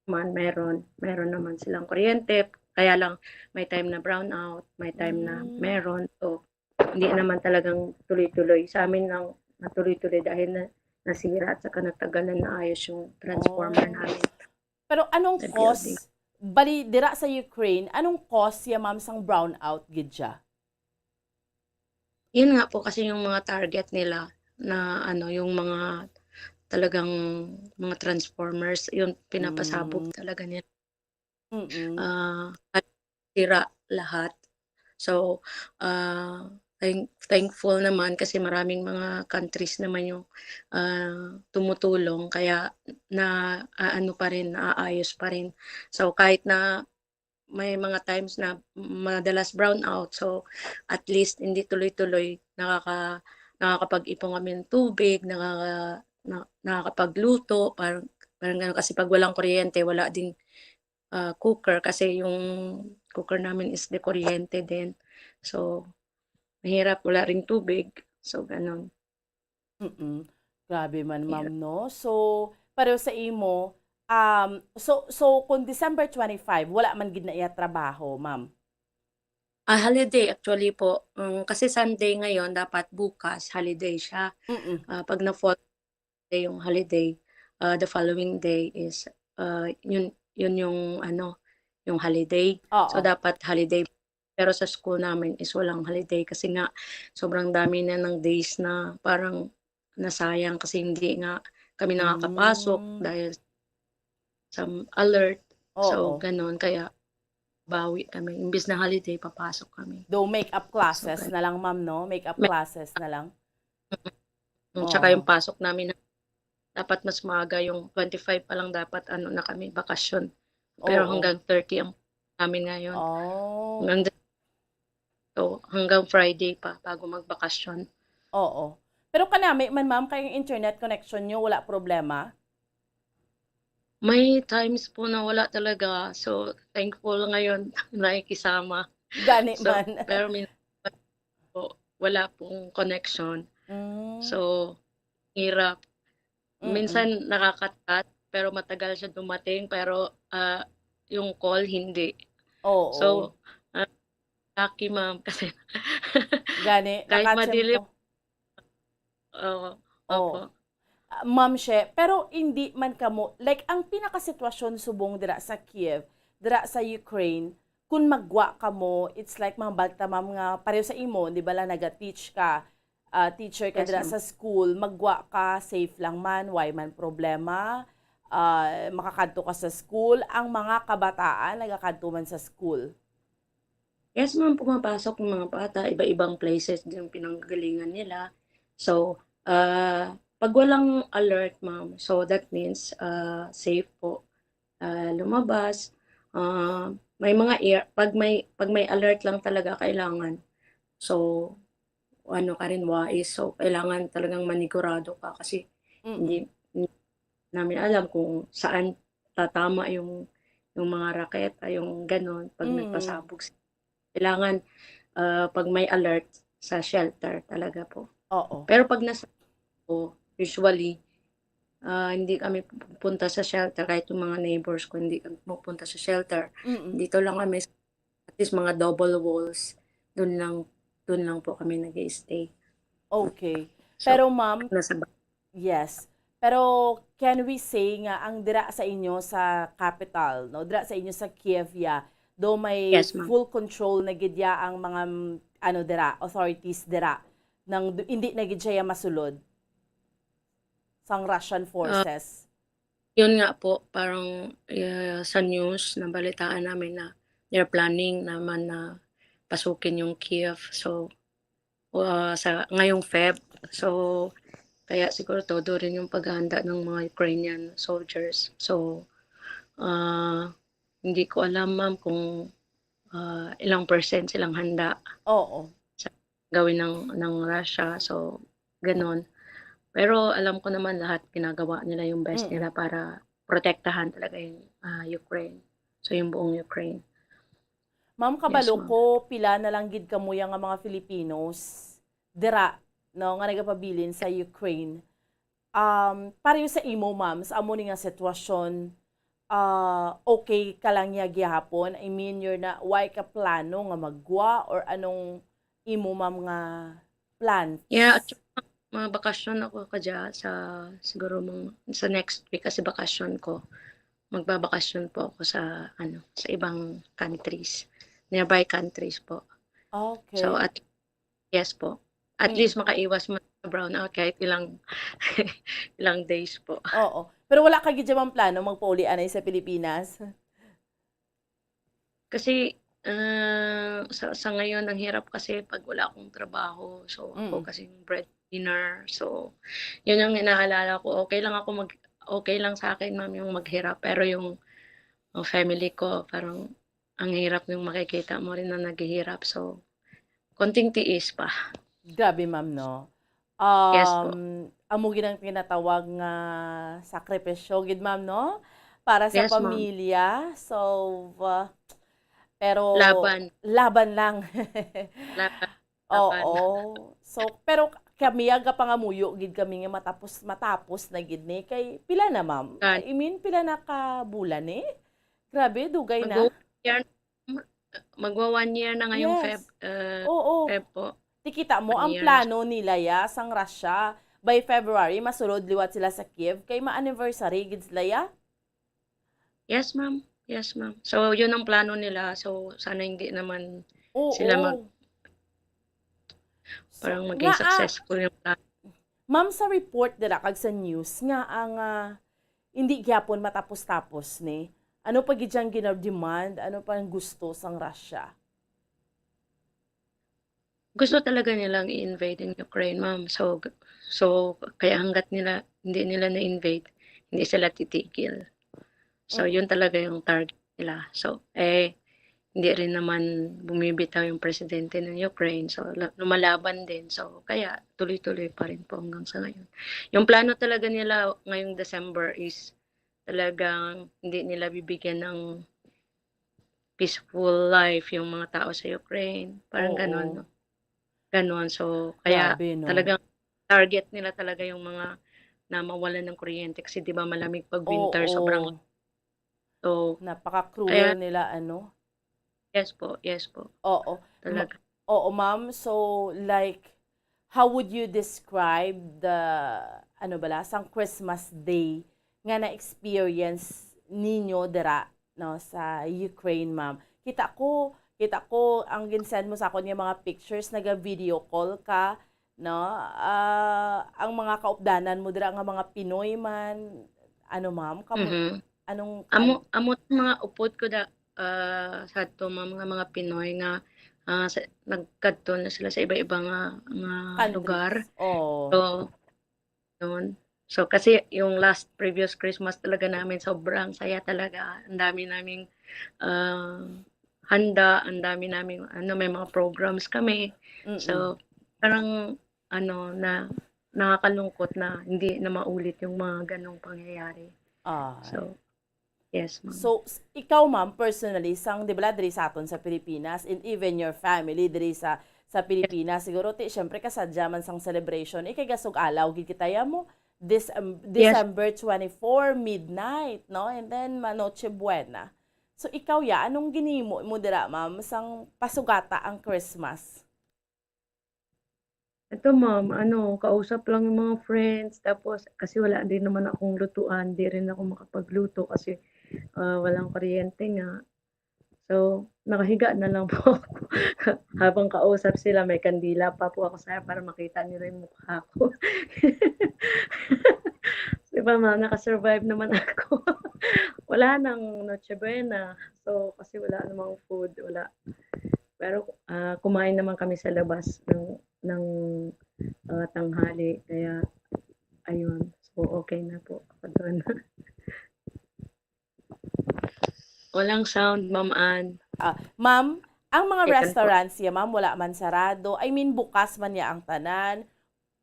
man, meron, meron naman silang kuryente. Kaya lang, may time na brownout, may time na Mm. meron. So, hindi naman talagang tuloy-tuloy. Sa amin lang, natuloy-tuloy dahil na, nasira at saka natagalan na ayos yung transformer Oh. namin Pero anong sa building. cause? Bali, dira sa Ukraine, anong cause siya, ma'am, sang brownout gid siya? Yun nga po kasi yung mga target nila na ano, yung mga talagang mga transformers, yun pinapasabog Mm. talaga nila. Mm. Ah, at sira lahat. So, ah, thank-, thankful naman kasi maraming mga countries naman yung, ah, tumutulong kaya na, ah, ano pa rin, naaayos pa rin. So, kahit na may mga times na madalas brownout, so at least hindi tuloy-tuloy nakaka-, nakakapag-ipon kami ng tubig, nakaka-, na-, nakakapagluto, parang, parang gano'n. Kasi pag walang kuryente, wala ding, ah, cooker kasi yung cooker namin is de kuryente din. So, mahirap, wala ring tubig. So, gano'n. Mm. Grabe man, Yeah. ma'am, no? So, pareho sa imo, um, so, so kung December twenty-five, wala man gid na iya trabaho, ma'am? Ah, holiday actually po. Um, kasi Sunday ngayon, dapat bukas, holiday siya. Mm. Ah, pag na-fall day yung holiday, ah, the following day is, ah, yun, yun yung ano, yung holiday. So, Oo. dapat holiday. Pero sa school namin is walang holiday kasi nga sobrang dami na ng days na parang nasayang kasi hindi nga kami nakakapasok Mm. dahil sa alert. So, Oo. ganun. Kaya bawi kami. Imbis na holiday, papasok kami. Though make-up So, classes gan- na lang, ma'am, no? Make-up May classes na lang. Mm, tsaka yung Oo. pasok namin, dapat mas maaga, yung twenty-five pa lang dapat ano na kami, bakasyon. Pero Oo. hanggang thirty ang namin ngayon. Oh. Hanggang, so, hanggang Friday pa bago magbakasyon. Oo. Pero kanami man, ma'am, kay ang internet connection nyo, wala problema? May times po na wala talaga. So, thankful ngayon, nakikisama. Gani So, man. pero minsan po, wala pong connection. Mm. So, hirap. Mm-mm. Minsan nakaka-chat, pero matagal siya dumating, pero, ah, yung call, hindi. Oo. So, ah, lucky, ma'am, kasi Gani, Kahit madilim. nakatsempo. Oo. Oh. Opo. Ah, Ma'am She, pero hindi man kamo, like, ang pinakasitwasyon subong dira sa Kiev, dira sa Ukraine, kung maggwa kamo, it's like, mga balta, ma'am, nga pareho sa imo, di ba, la, naga-teach ka, ah, teacher ka Yes, dira ma'am. sa school, maggwa ka, safe lang man, way man problema, ah, makakadto ka sa school, ang mga kabataan nagakadto man sa school. Yes, ma'am, pumapasok yung mga bata, iba-ibang places yung pinanggalingan nila. So, ah, pag walang alert, ma'am, so that means, ah, safe po, ah, lumabas. Ah, may mga air, pag may, pag may alert lang talaga kailangan. So, ano ka rin, wais. So, kailangan talagang manigurado ka kasi Mm. hindi, hindi namin alam kung saan tatama yung, yung mga raketa, yung ganon, pag Mm. nagpasabog sila. Kailangan, ah, pag may alert sa shelter talaga po. Oo. Pero pag nasa po, usually, ah, hindi kami pupunta sa shelter, kahit yung mga neighbors ko, hindi kami pupunta sa shelter. Mm-mm. Dito lang kami, at least mga double walls, doon lang, doon lang po kami nag-stay. Okay. So, Pero ma'am, nasa ba- yes. Pero can we say nga ang dira sa inyo sa capital, no? Dira sa inyo sa Kiev, ya, do may Yes, ma'am. full control na gid ya ang mga, mm, ano, dira, authorities dira, nang du- hindi na gid siya masulod sang Russian Ah, forces. Yun nga po, parang, ah, sa news, nabalitaan namin na they're planning naman na pasukin yung Kiev. So, ah, sa ngayong Feb. So, kaya siguro todo rin yung paghahanda ng mga Ukrainian soldiers. So, ah, hindi ko alam, ma'am, kung, ah, ilang percent silang handa Oo. sa gawin ng, ng Russia. So, ganun. Pero alam ko naman lahat ginagawa nila yung best Mm-mm. nila para protektahan talaga yung, ah, Ukraine. So, yung buong Ukraine. Ma'am, Yes, kabalo ma'am. ko, pila na lang gid kamo ya nga mga Filipinos dira, no, nga nagapabilin sa Ukraine. Um, pareho sa imo, ma'am, sa amo ni nga sitwasyon, ah, okay ka lang ya gihapon? I mean, you're na, way ka plano nga maggwa or anong imo, ma'am, nga plans? Yeah, at saka mga bakasyon ako kadya sa, siguro mga, sa next week kasi bakasyon ko. Magbabakasyon po ako sa, ano, sa ibang countries, nearby countries po. So, Okay. at, yes po. At Mm. least makaiwas mo sa brownout kahit ilang, ilang days po. Oo. Pero wala ka gid man plano magpauli anay sa Pilipinas? Kasi, ah, sa, sa ngayon, ang hirap kasi pag wala akong trabaho. So, ako Mm. kasi yung breadwinner. So, yun ang inaalala ko. Okay lang ako mag, okay lang sa akin, ma'am, yung maghirap. Pero yung, ang family ko, parang ang hirap yung makikita mo rin na naghihirap. So, konting tiis pa. Grabe, ma'am, no? Yes po. Um, amo gid ang tinatawag nga sakripisyo gid, ma'am, no? Para sa Yes, ma'am. Pamilya. So, uh, pero Laban. Laban lang. Laban. Laban. Oo. So, pero kami, aga pangamuyo gid kami nga matapos, matapos na gid ni. Kay pila na, ma'am? Kan- I mean, pila na ka bulan ni? Grabe, dugay na. Mag-, year, magwa one year na ngayong Feb, Yes. uh, Oo. Feb po. Tikita mo, One ang year. plano nila ya sang Russia, by February, masulod liwat sila sa Kiev. Kay ma-anniversary gid sila ya. Yes, ma'am. Yes, ma'am. So, yun ang plano nila. So, sana hindi naman Oo. sila mag-, So, parang maging nga, ah, successful yung plano. Ma'am, sa report dira kag sa news nga ang, ah, hindi gyapon matapos-tapos ni, ano pa gid yang gina-demand? Ano pa ang gusto sang Russia? Gusto talaga nilang i-invade ang Ukraine, ma'am. So, g-, so, kaya hanggat nila, hindi nila na-invade, hindi sila titigil. So, Mm. yun talaga yung target nila. So, eh, hindi rin naman bumibitaw yung presidente ng Ukraine. So, la-, lumalaban din. So, kaya tuloy-tuloy pa rin po hanggang sa ngayon. Yung plano talaga nila ngayong December is talagang hindi nila bibigyan ng peaceful life yung mga tao sa Ukraine. Parang ganon, Oo. no? Ganon. So, kaya Grabe, no? talagang target nila talaga yung mga na mawalan ng kuryente kasi, di ba, malamig pag winter, sobrang, Oo. so, Napaka-cruel kaya, nila, ano? yes po, yes po. Oo. Ma-, Talaga. Oo, ma'am. So, like, how would you describe the, ano bala, sang Christmas Day nga na-experience ninyo dira, no, sa Ukraine, ma'am? Kita ko, kita ko ang ginsend mo sa akon nga mga pictures, naga-video call ka, no? Ah, ang mga kaupdanan mo dira nga mga Pinoy man, ano, ma'am, kamo, Mhm. anong Amo, amo mga upod ko da, ah, sadto, ma'am, nga mga Pinoy nga, ah, sa, nagkadto na sila sa iba-iba nga, nga lugar. Countries. Oh. So, noon. So, kasi yung last previous Christmas talaga namin, sobrang saya talaga. Ang dami naming, ah, handa, ang dami naming, ano, may mga programs kami. Mm-mm. So, parang, ano, na, nakakalungkot na hindi na maulit yung mga ganong pangyayari. Ah. So, yes, ma'am. So, s-, ikaw, ma'am, personally, sang, di ba, diri sa aton sa Pilipinas, and even your family diri sa, sa Pilipinas, siguro, ti, syempre, kasadya man sang celebration, ikay gasug alaw, gid kita ya mo, Decem-, Yes. December twenty-four, midnight, no? And then, ma-, Noche Buena. So, ikaw, ya, anong ginhimo mo dira, ma'am, sang pasugata ang Christmas? Ito, ma'am, ano, kausap lang yung mga friends, tapos kasi wala din naman akong lutuan, di rin ako makapagluto kasi, ah, walang kuryente nga. So, nakahiga na lang po ako habang kausap sila, may kandila pa po ako sa para makita nila yung mukha ko. Di ba, ma'am, nakasurvive naman ako. Wala nang Noche Buena. So, kasi wala namang food, wala. Pero, ah, kumain naman kami sa labas ng, ng, ah, tanghali. Kaya, ayun. So, okay na po ako doon. Walang sound, Ma'am Ann. Ah, ma'am, ang mga Second po. Restaurants ya, ma'am, wala man sarado. I mean, bukas man ya ang tanan.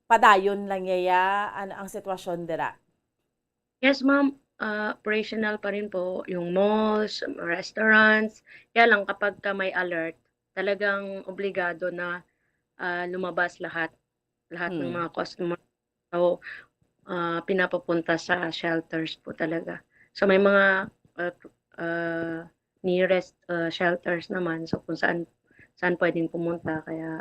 Padayon lang ya, ya. Ano ang sitwasyon dira? Yes, ma'am. Ah, operational pa rin po yung malls, restaurants. Kaya lang kapag ka may alert, talagang obligado na, ah, lumabas lahat, lahat ng Hmm. mga customer. So, ah, pinapapunta sa shelters po talaga. So, may mga, ah, ah, nearest, ah, shelters naman. So, kung saan, saan pwedeng pumunta. Kaya,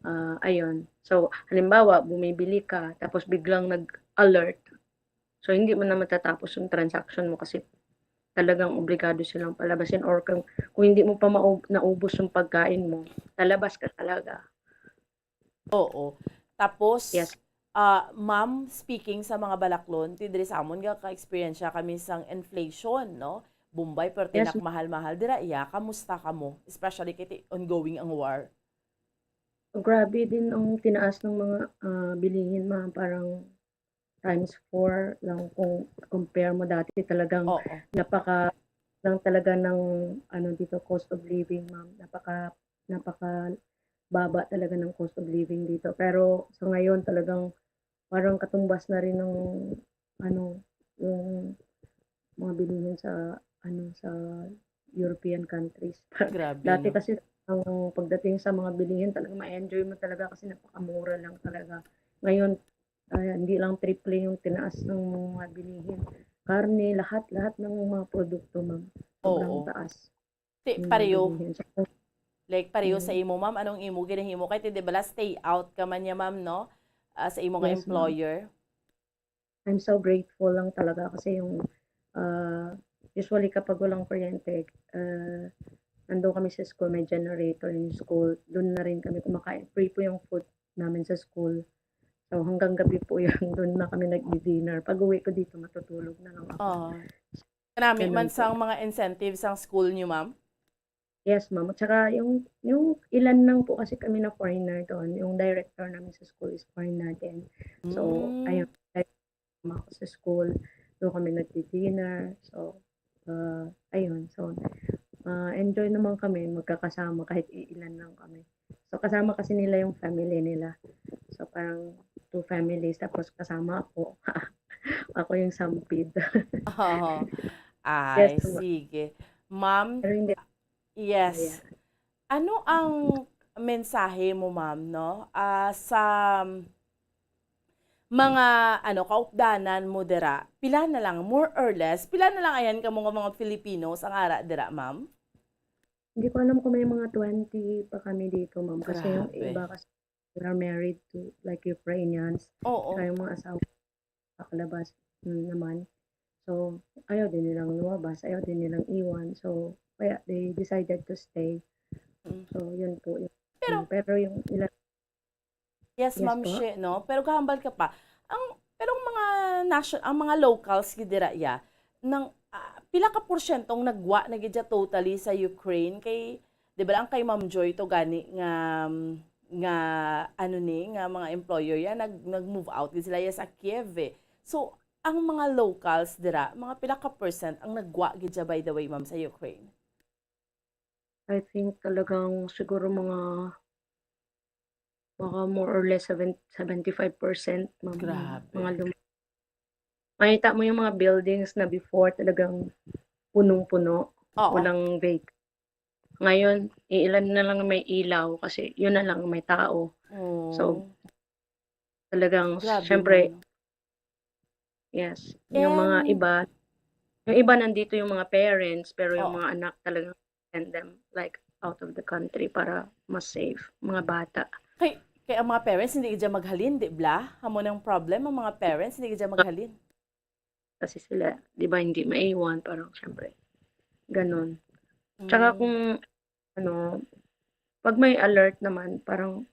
ah, ayun. So, halimbawa, bumibili ka, tapos biglang nag-alert. So, hindi mo na matatapos yung transaction mo kasi talagang obligado silang palabasin. Or kung, kung hindi mo pa maub-, naubos yung pagkain mo, lalabas ka talaga. Oo. Tapos, Yes. ah, ma'am, speaking sa mga balaklon, ti diri sa amon nga ka-eksperyensya kami sang inflation, no? Bombay, pero Yes, tinak ma'am. mahal-mahal. Dira, iya, kamusta kamo? Especially kay ti-, ongoing ang war. Grabe din ang tinaas ng mga, ah, bilihin, ma'am. Parang times four lang kung compare mo dati. Talagang Oo. napaka, lang talaga ng, ano, dito, cost of living, ma'am. Napaka, napaka baba talaga ng cost of living dito. Pero sa ngayon, talagang parang katumbas na rin ng, ano, yung mga bilihin sa, ano, sa European countries. Grabe, Dati no? kasi, ang pagdating sa mga bilihin, talagang ma-enjoy mo talaga kasi napakamura lang talaga. Ngayon, ah, hindi lang triple yung tinaas ng mga bilihin. Karne, lahat, lahat ng mga produkto, ma'am. Sobrang Oo. taas Ti-, yung mga pareho. bilihin. So, Like, pareho sa Mm. imo, ma'am, anong imo ginahimo? Kay ti, di bala, stay out ka man niya, ma'am, no? Ah, sa imo nga Yes, ma'am. employer. I'm so grateful lang talaga kasi yung, ah, usually kapag walang kuryente, ah, nandun kami sa school, may generator yung school. Dun na rin kami kumakain. Free po yung food namin sa school. So, hanggang gabi po yun. Dun na kami nagdi-dinner. Pag-uwi ko dito, matutulog na lang ako. Oo. Kanami Ganun man po. sang mga incentives ang school niyo, ma'am? Yes, ma'am. At saka yung, yung ilan lang po kasi kami na foreigner doon. Yung director namin sa school is foreigner din. So, Mm. ayun, kasama ako sa school. Doon kami nagdi-dinner. So, ah, ayun. So, ah, enjoy naman kami magkakasama kahit iilan lang kami. So, kasama kasi nila yung family nila. So, parang two families, tapos kasama ako. Ako yung sampid. Oo. Yes, Ay, ma'am. sige. Ma'am, Pero hindi. yes. Ayan. Ano ang mensahe mo, ma'am, no? Ah, sa mga, ano, kaupdanan mo dira, pila na lang, more or less, pila na lang ayan kamo nga mga Filipinos ang ara dira, ma'am? Hindi ko alam kung may mga twenty pa kami dito, ma'am, kasi yung Grabe. iba kasi they are married to, like, Ukrainians, Oo. Tsaka yung mga asawa sa kalabas, mm, naman. So, ayaw din nilang lumabas, ayaw din nilang iwan. So, kaya they decided to stay. Mm. So, yun po. Yun. Pero, Mm, pero yung ilan Yes, Yes Ma'am po. She, no? Pero gahambal ka pa. Ang, pero ang mga nation-, ang mga locals gid dira, ya, nang, ah, pila ka porsyento ang nagwa na gid siya totally sa Ukraine? Kay, di ba lang kay Ma'am Joy to gani nga, nga, ano ni, nga mga employer ya, nag, nag-move out gid sila ya sa Kiev, eh. So, ang mga locals dira, mga pila ka percent ang nagwa gid siya, by the way, ma'am, sa Ukraine? I think talagang siguro mga, mga more or less seven, seventy-five percent, mga, Grabe. mga lum-, makita mo yung mga buildings na before talagang punong-puno, Oo. walang vac-, ngayon, iilan na lang may ilaw kasi yun na lang may tao. So, Oh. talagang, Grabe, syempre, no? Yes. Yung mga And iba, yung iba nandito yung mga parents, pero yung Oo. mga anak talagang send them, like, out of the country para mas safe, mga bata. Kay, kay ang mga parents, hindi gid maghalin, di bla? Amo nang problem, ang mga parents, hindi gid maghalin. Kasi sila, di ba, hindi maiwan, parang, syempre, ganun. Tsaka Mm. kung, ano, pag may alert naman, parang,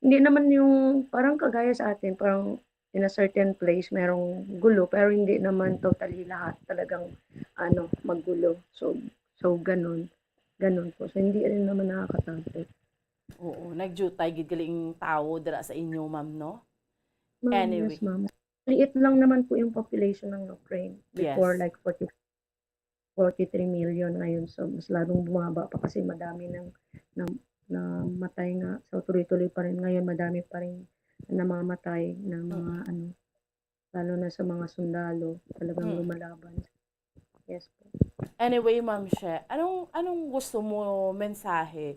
hindi naman yung, parang kagaya sa atin, parang in a certain place, merong gulo, pero hindi naman totally lahat talagang, ano, maggulo. So, so, ganun. Ganun po. So, hindi rin naman nakakatakot. Oo, nagjutay gid gali ang tawo dira sa inyo, ma'am, no? Ma'am, yes, Anyway. ma'am. Liit lang naman po yung population ng Ukraine. Before, Yes. like, forty, forty-three million, ngayon, so, mas lalong bumaba pa kasi madami nang, na, namatay nga. So, tuloy-tuloy pa rin ngayon, madami pa rin namamatay na mga, Mm. ano, lalo na sa mga sundalo, talagang Mm. lumalaban. Yes po. Anyway, Ma'am She, anong, anong gusto mo mensahe?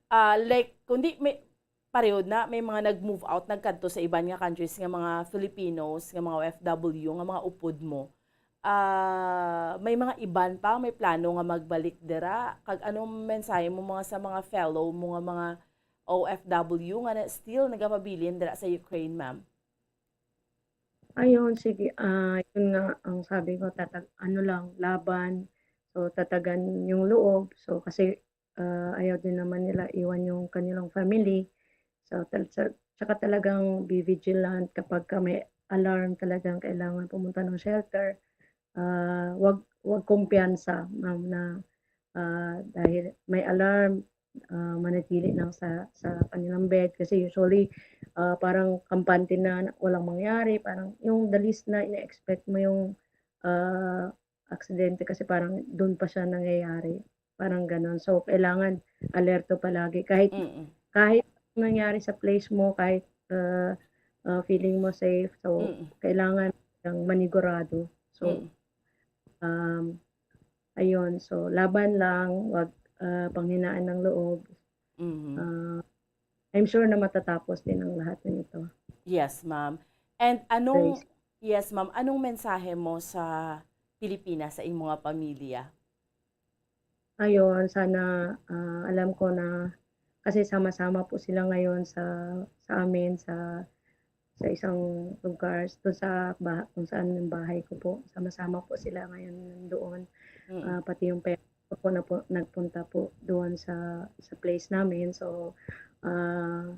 Ah, like, kundi may, pareho na, may mga nag-move out, nagkadto sa iban nga countries nga mga Filipinos, nga mga O F W, nga mga upod mo. Ah, may mga iban pa, may plano nga magbalik dira? Kag anong mensahe mo mga, sa mga fellow mo nga mga O F W nga na, still nagapabilin dira sa Ukraine, ma'am? Ayun, sige, ah, yun nga ang sabi ko, tatag-, ano lang, laban. So, tatagan yung loob. So, kasi, ah, ayaw din naman nila iwan yung kanilang family. So, tal-, sa-, tsaka talagang be vigilant kapag ka may alarm, talagang kailangan pumunta ng shelter. Ah, wag, wag kumpiyansa, ma'am, na, ah, dahil may alarm, ah, manatili lang sa, sa kanilang bed. Kasi usually, ah, parang kampante na, na walang mangyari, parang yung the least na ina-expect mo yung, ah, aksidente kasi parang dun pa siya nangyayari. Parang ganon. So, kailangan alerto palagi. Kahit, Mm. kahit nangyari sa place mo, kahit, ah, ah, feeling mo safe, so, Mm. kailangan kang manigurado. So, Mm. um, ayun. So, laban lang, wag, ah, panghinaan ng loob. Mhm. Ah, I'm sure na matatapos din ang lahat ng ito. Yes, ma'am. And anong, Praise. Yes, ma'am. Anong mensahe mo sa Pilipinas, sa imo nga pamilya? Ayun, sana, ah, alam ko na, kasi sama-sama po sila ngayon sa, sa amin, sa, sa isang lugar, dun sa bah-, kung saan yung bahay ko po. Sama-sama po sila ngayon nandoon. Mm. Ah, pati yung parents ko po na po, nagpunta po doon sa, sa place namin. So, ah,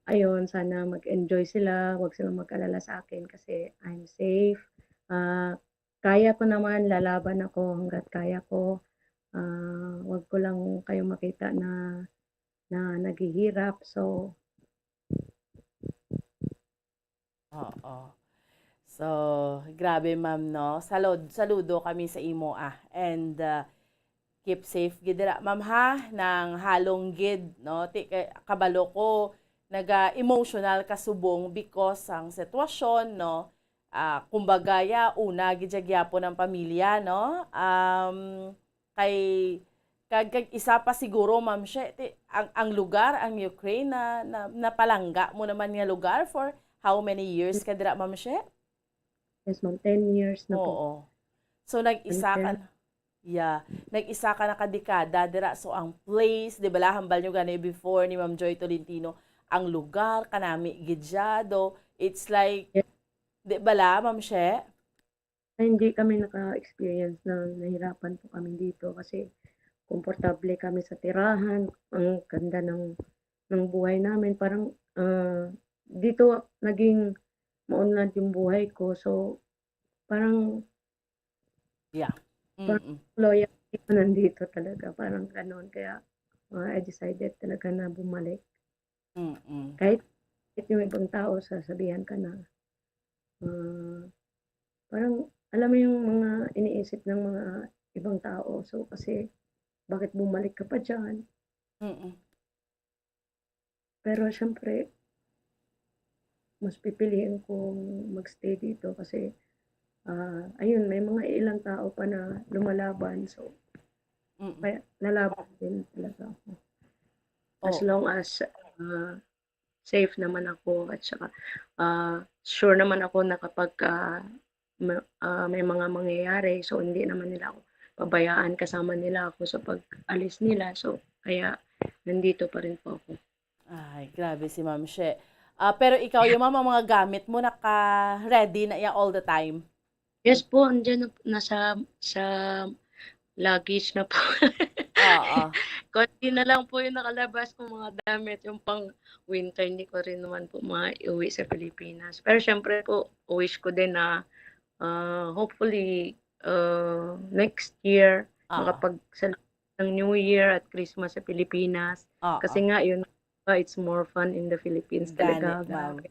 ayun, sana mag-enjoy sila. Wag silang mag-alala sa akin kasi I'm safe. Ah, kaya ko naman, lalaban ako hanggat kaya ko. Ah, wag ko lang kayo makita na, na naghihirap. So, Oo. So, grabe, ma'am, no? Salud-, saludo kami sa imo, ah. And, ah, keep safe gid dira, ma'am, ha? Nang halong gid, no? Ti-, kay, kabalo ko, naga-emotional ka subong because ang sitwasyon, no? Ah, kumbaga, ya, una gid siya gyapon ang pamilya, no? Um, Kay, kag, kag isa pa siguro, Ma'am She, ti-, ang, ang lugar, ang Ukraine, na, na, napalangga mo naman nga lugar for how many years ka dira, Ma'am She? Yes, ma'am. Ten years na po. Oo. So, nag-isa ka Ten years. na. Yeah. Nag-isa ka na ka dekada dira. So, ang place, di bala, hambal nyo gani before ni Ma'am Joy Tolentino, ang lugar, kanami gid siya. Though, it's like, Yeah. Di bala, Ma'am She? Ay, hindi kami naka-experience na nahirapan po kami dito kasi komportable kami sa tirahan, ang ganda ng, ng buhay namin. Parang, ah, dito naging maunlad yung buhay ko. So, parang Yeah. Parang Mm-mm. loyalty ko nandito talaga, parang gano'n. Kaya, ah, I decided talaga na bumalik. Mm-mm. Kahit, kahit yung ibang tao, sasabihan ka na, ah, parang, alam mo yung mga iniisip ng mga ibang tao. So, kasi, bakit bumalik ka pa dyan? Mm-mm. Pero siyempre, mas pipiliin kong magstay dito kasi, ah, ayun, may mga ilang tao pa na lumalaban. So, Mm. kaya lalaban din talaga ako. As Oo. long as, ah, safe naman ako at saka, ah, sure naman ako na kapag, ah, ma-, ah, may mga mangyayari, so hindi naman nila ako pabayaan, kasama nila ako sa pag-alis nila. So, kaya nandito pa rin po ako. Ay, grabe si Ma'am She. Ah, pero ikaw, yung mga, mga gamit mo, naka-ready na iya all the time? Yes po, andyan na, nasa, sa luggage na po. Oo. Konti na lang po yung nakalabas kong mga damit, yung pang winter, hindi ko rin naman po maiuwi sa Pilipinas. Pero syempre po, wish ko din na, ah, hopefully, ah, next year, Oo. makapagsalubong ng New Year at Christmas sa Pilipinas. Oo. Kasi nga, yun, it's more fun in the Philippines Gani, talaga. ma'am. Grabe.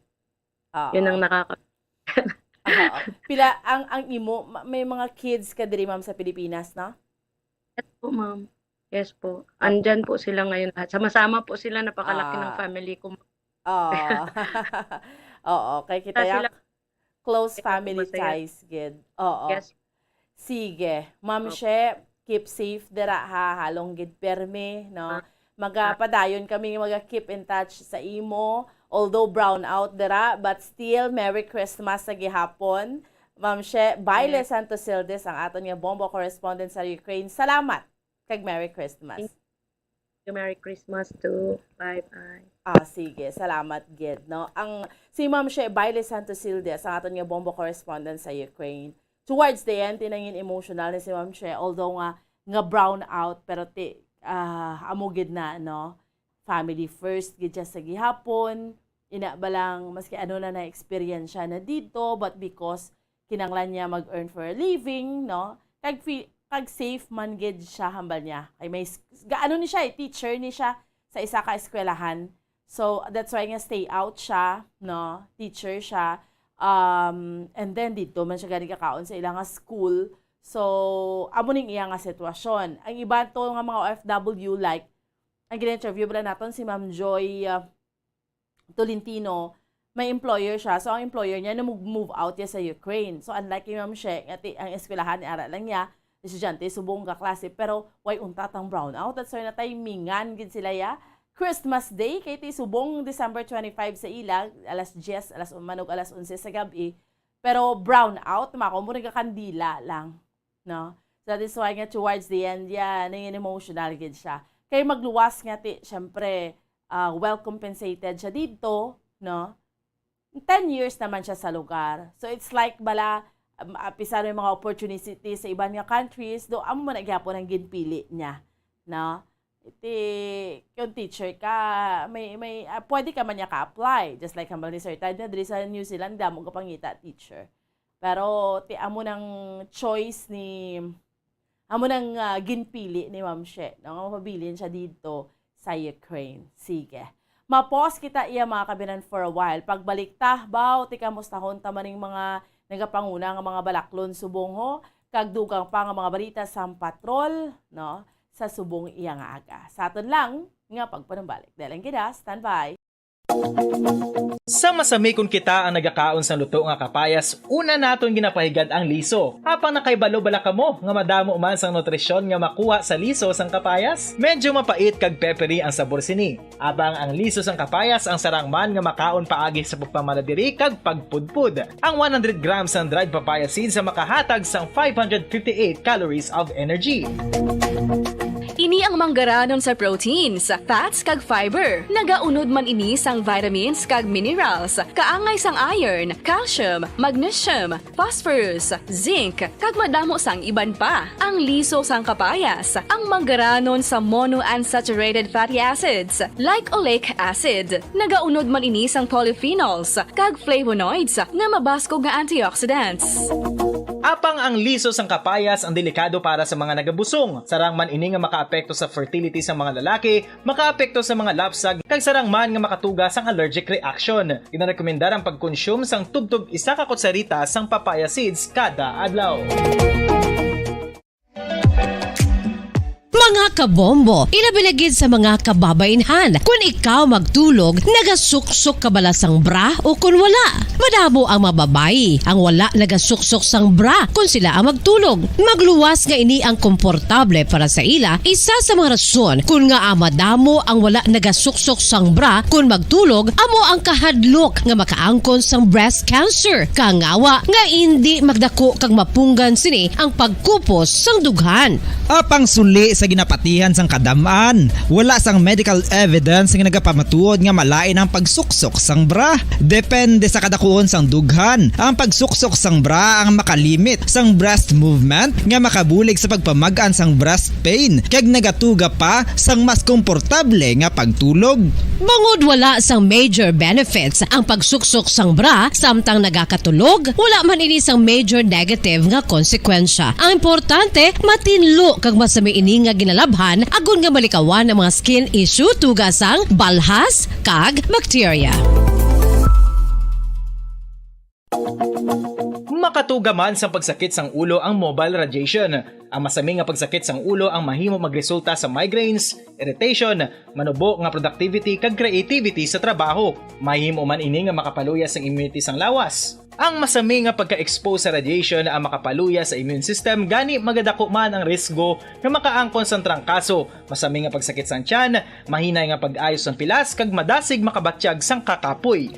Oo. Yun ang nakaka- Oo. Pila ang, ang imo, ma-, may mga kids ka diri, ma'am, sa Pilipinas, no? Yes po, ma'am. Yes po. Opo. Andyan po sila ngayon lahat. Sama-sama po sila, napakalaki ng Ah. family ko. Oo. Oo, kay kita Sa ya-, sila close Kaya po family masaya. ties gid. Oo. Yes. Sige. Ma'am Opo. She, keep safe dira ha. Halong gid permi, no? Ah. Magapadayon kami, maga-keep in touch sa imo. Although brown out dira, but still, Merry Christmas sa gihapon. Ma'am She, Baile Yes. Santos Sildes, ang aton nga bombo correspondent sa Ukraine. Salamat, kag Merry Christmas. Thank you. Merry Christmas too. Bye-bye. Ah, sige. Salamat gid, no? Ang, si Ma'am She Baile Santos Sildes, ang aton nga bombo correspondent sa Ukraine. Towards the end, tinangin emotional ni si Ma'am She, although nga, nga brown out, pero ti, ah, amo gid na, no? Family first gid siya sa gihapon. Ina ba lang, maski ano na na-experience siya na dito, but because kinanglan niya mag-earn for a living, no? Kag fi-, kag safe man gid siya, hambal niya. Kay may s-, gaano ni siya, eh, teacher ni siya sa isa ka eskwelahan. So, that's why nga stay out siya, no? Teacher siya. Um, and then, dito man siya gani kakaon sa ila nga school. So, amo ning iya nga sitwasyon. Ang iba to nga mga O F W, like, ang gina-interview bala naton si Ma'am Joy, uh, Tolentino, may employer siya. So, ang employer niya, namug-, move out niya sa Ukraine. So, unlike kay Ma'am She, nga ti-, ang eskwelahan, ara lang niya, estudyante, subong ka klase, pero way untat ang brownout. That's why natimingan gid sila, ya. Christmas Day, kay ti subong December twenty-five sa ila, alas diyes, alas, manog alas onse sa gab-i. Pero brownout, mako mo nagakandila lang, no? So, that is why nga towards the end, yeah, nangin emotional gid siya. Kay magluwas nga ti, syempre, ah, well compensated siya dito, no? Ten years naman siya sa lugar. So, it's like bala, um, ah, bisan may mga opportunity sa iban nga countries, do amo man na gyapon ang ginpili niya, no? Iti, kung teacher ka, may, may, ah, pwede ka man niya ka-apply. Just like hambal ni Sir Tad na diri sa New Zealand, damo ka pangita teacher. Pero ti amo nang choice ni, amo nang, ah, ginpili ni Ma'am She, no? Nga mapabilin siya dito sa Ukraine. Sige. Ma-pause kita iya, mga kabinan, for a while. Pagbalik ta, baw, ti kamustahon ta man ning mga nagapanguna nga mga balaklon subong, ho, kag dugang pa nga mga balita sa patrol, no, sa subong iya nga aga. Sa aton lang nga pagpanumbalik. Dahil ang gida, standby. Sa masami kon kita ang nagakaon sang luto nga kapayas, una naton ginapahigad ang liso. Apang nakahibalo bala kamo nga madamo man sang nutrisyon nga makuha sa liso sang kapayas? Medyo mapait kag peppery ang sabor sini. Apang ang liso sang kapayas ang sarang man nga makaon paagi sa pagpamaladiri kag pagpudpod. Ang one hundred grams sang dried papaya seeds ang makahatag sang five hundred fifty-eight calories of energy. Ini ang manggaranon sa proteins, fats, kag fiber. Nagaunod man ini sang vitamins kag minerals, kaangay sang iron, calcium, magnesium, phosphorus, zinc, kag madamo sang iban pa. Ang liso sang kapayas, ang manggaranon sa monounsaturated fatty acids, like oleic acid. Nagaunod man ini sang polyphenols kag flavonoids nga mabaskog nga antioxidants. Apang ang liso sang kapayas ang delikado para sa mga nagabusong. Sarang man ini nga makaapekto sa fertility sa mga lalaki, makaapekto sa mga lapsag, kag sarang man nga makatuga sang allergic reaction. Ginarekomendar ang pagkonsume sang tubtob isa ka kutsarita sang papaya seeds kada adlaw. Mga kabombo, ilabi na gid sa mga kababainhan. Kun ikaw magtulog, nagasuksok ka bala sang bra o kun wala? Madamo ang mga babayi ang wala nagasuksok sang bra kun sila ang magtulog. Magluwas nga ini ang komportable para sa ila, isa sa mga rason kun ngaa madamo ang wala nagasuksok sang bra kun magtulog amo ang kahadlok nga makaangkon sang breast cancer. Kangawa nga indi magdako kag mapunggan sini ang pagkupos sang dughan. Apang suli sa ginapatihan sang kadam-an, wala sang medical evidence nga nagapamatuod nga malain ang pagsuksok sang bra. Depende sa kadakuon sang dughan, ang pagsuksok sang bra ang makalimit sang breast movement nga makabulig sa pagpamag-an sang breast pain kag nagatuga pa sang mas komportable nga pagtulog. Bangod wala sang major benefits ang pagsuksok sang bra samtang nagakatulog, wala man ini sang major negative nga konsekwensya. Ang importante, matinlo kag masami ini nga ginalabhan agod nga malikawan ang mga skin issue tuga sang balhas kag bakterya. Makatuga man sang pagsakit sang ulo ang mobile radiation. Ang masami nga pagsakit sang ulo ang mahimo magresulta sa migraines, irritation, manubo nga productivity kag creativity sa trabaho. Mahimo man ini nga makapaluya sang immunity sang lawas. Ang masami nga pagka-expose sa radiation ang makapaluya sa immune system, gani magadako man ang risgo nga makaangkon sang trangkaso, masami nga pagsakit sang tiyan, mahinay nga pag-ayo sang pilas, kag madasig makabatyag sang kakapoy.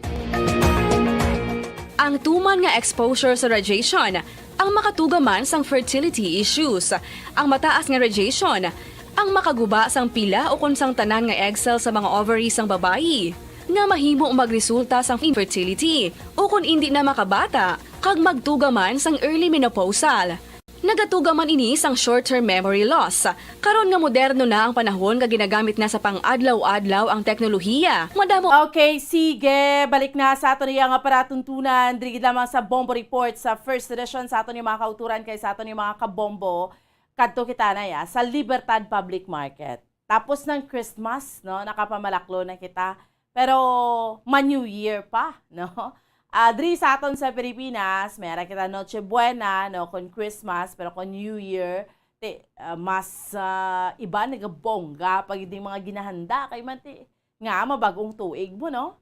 Ang tuman nga exposure sa radiation ang makatuga man sang fertility issues. Ang mataas nga radiation ang makaguba sang pila ukon sang tanan nga egg cell sa mga ovary sang babayi, nga mahimo magresulta sang infertility ukon indi na makabata kag magtuga man sang early menopausal. Nagatuga man ini sang short-term memory loss, karon nga moderno na ang panahon nga ginagamit na sa pang-adlaw-adlaw ang teknolohiya. Madamo Okay, sige. Balik na sa aton iya nga paratuntunan. Diri gid lamang sa Bombo Report sa first edition sa aton yung mga kauturan kay sa aton yung mga kabombo. Kadto kita na ya sa Libertad Public Market. Tapos ng Christmas, no, nakapamalaklon na kita. Pero ma-New Year pa, no? Ah, diri sa aton sa Pilipinas, may ara kita Noche Buena, no, kon Christmas, pero kon New Year, ti, ah, mas, ah, iba, nagabongga pag hindi mga ginahanda kay man ti nga mabag-ong tuig mo, no?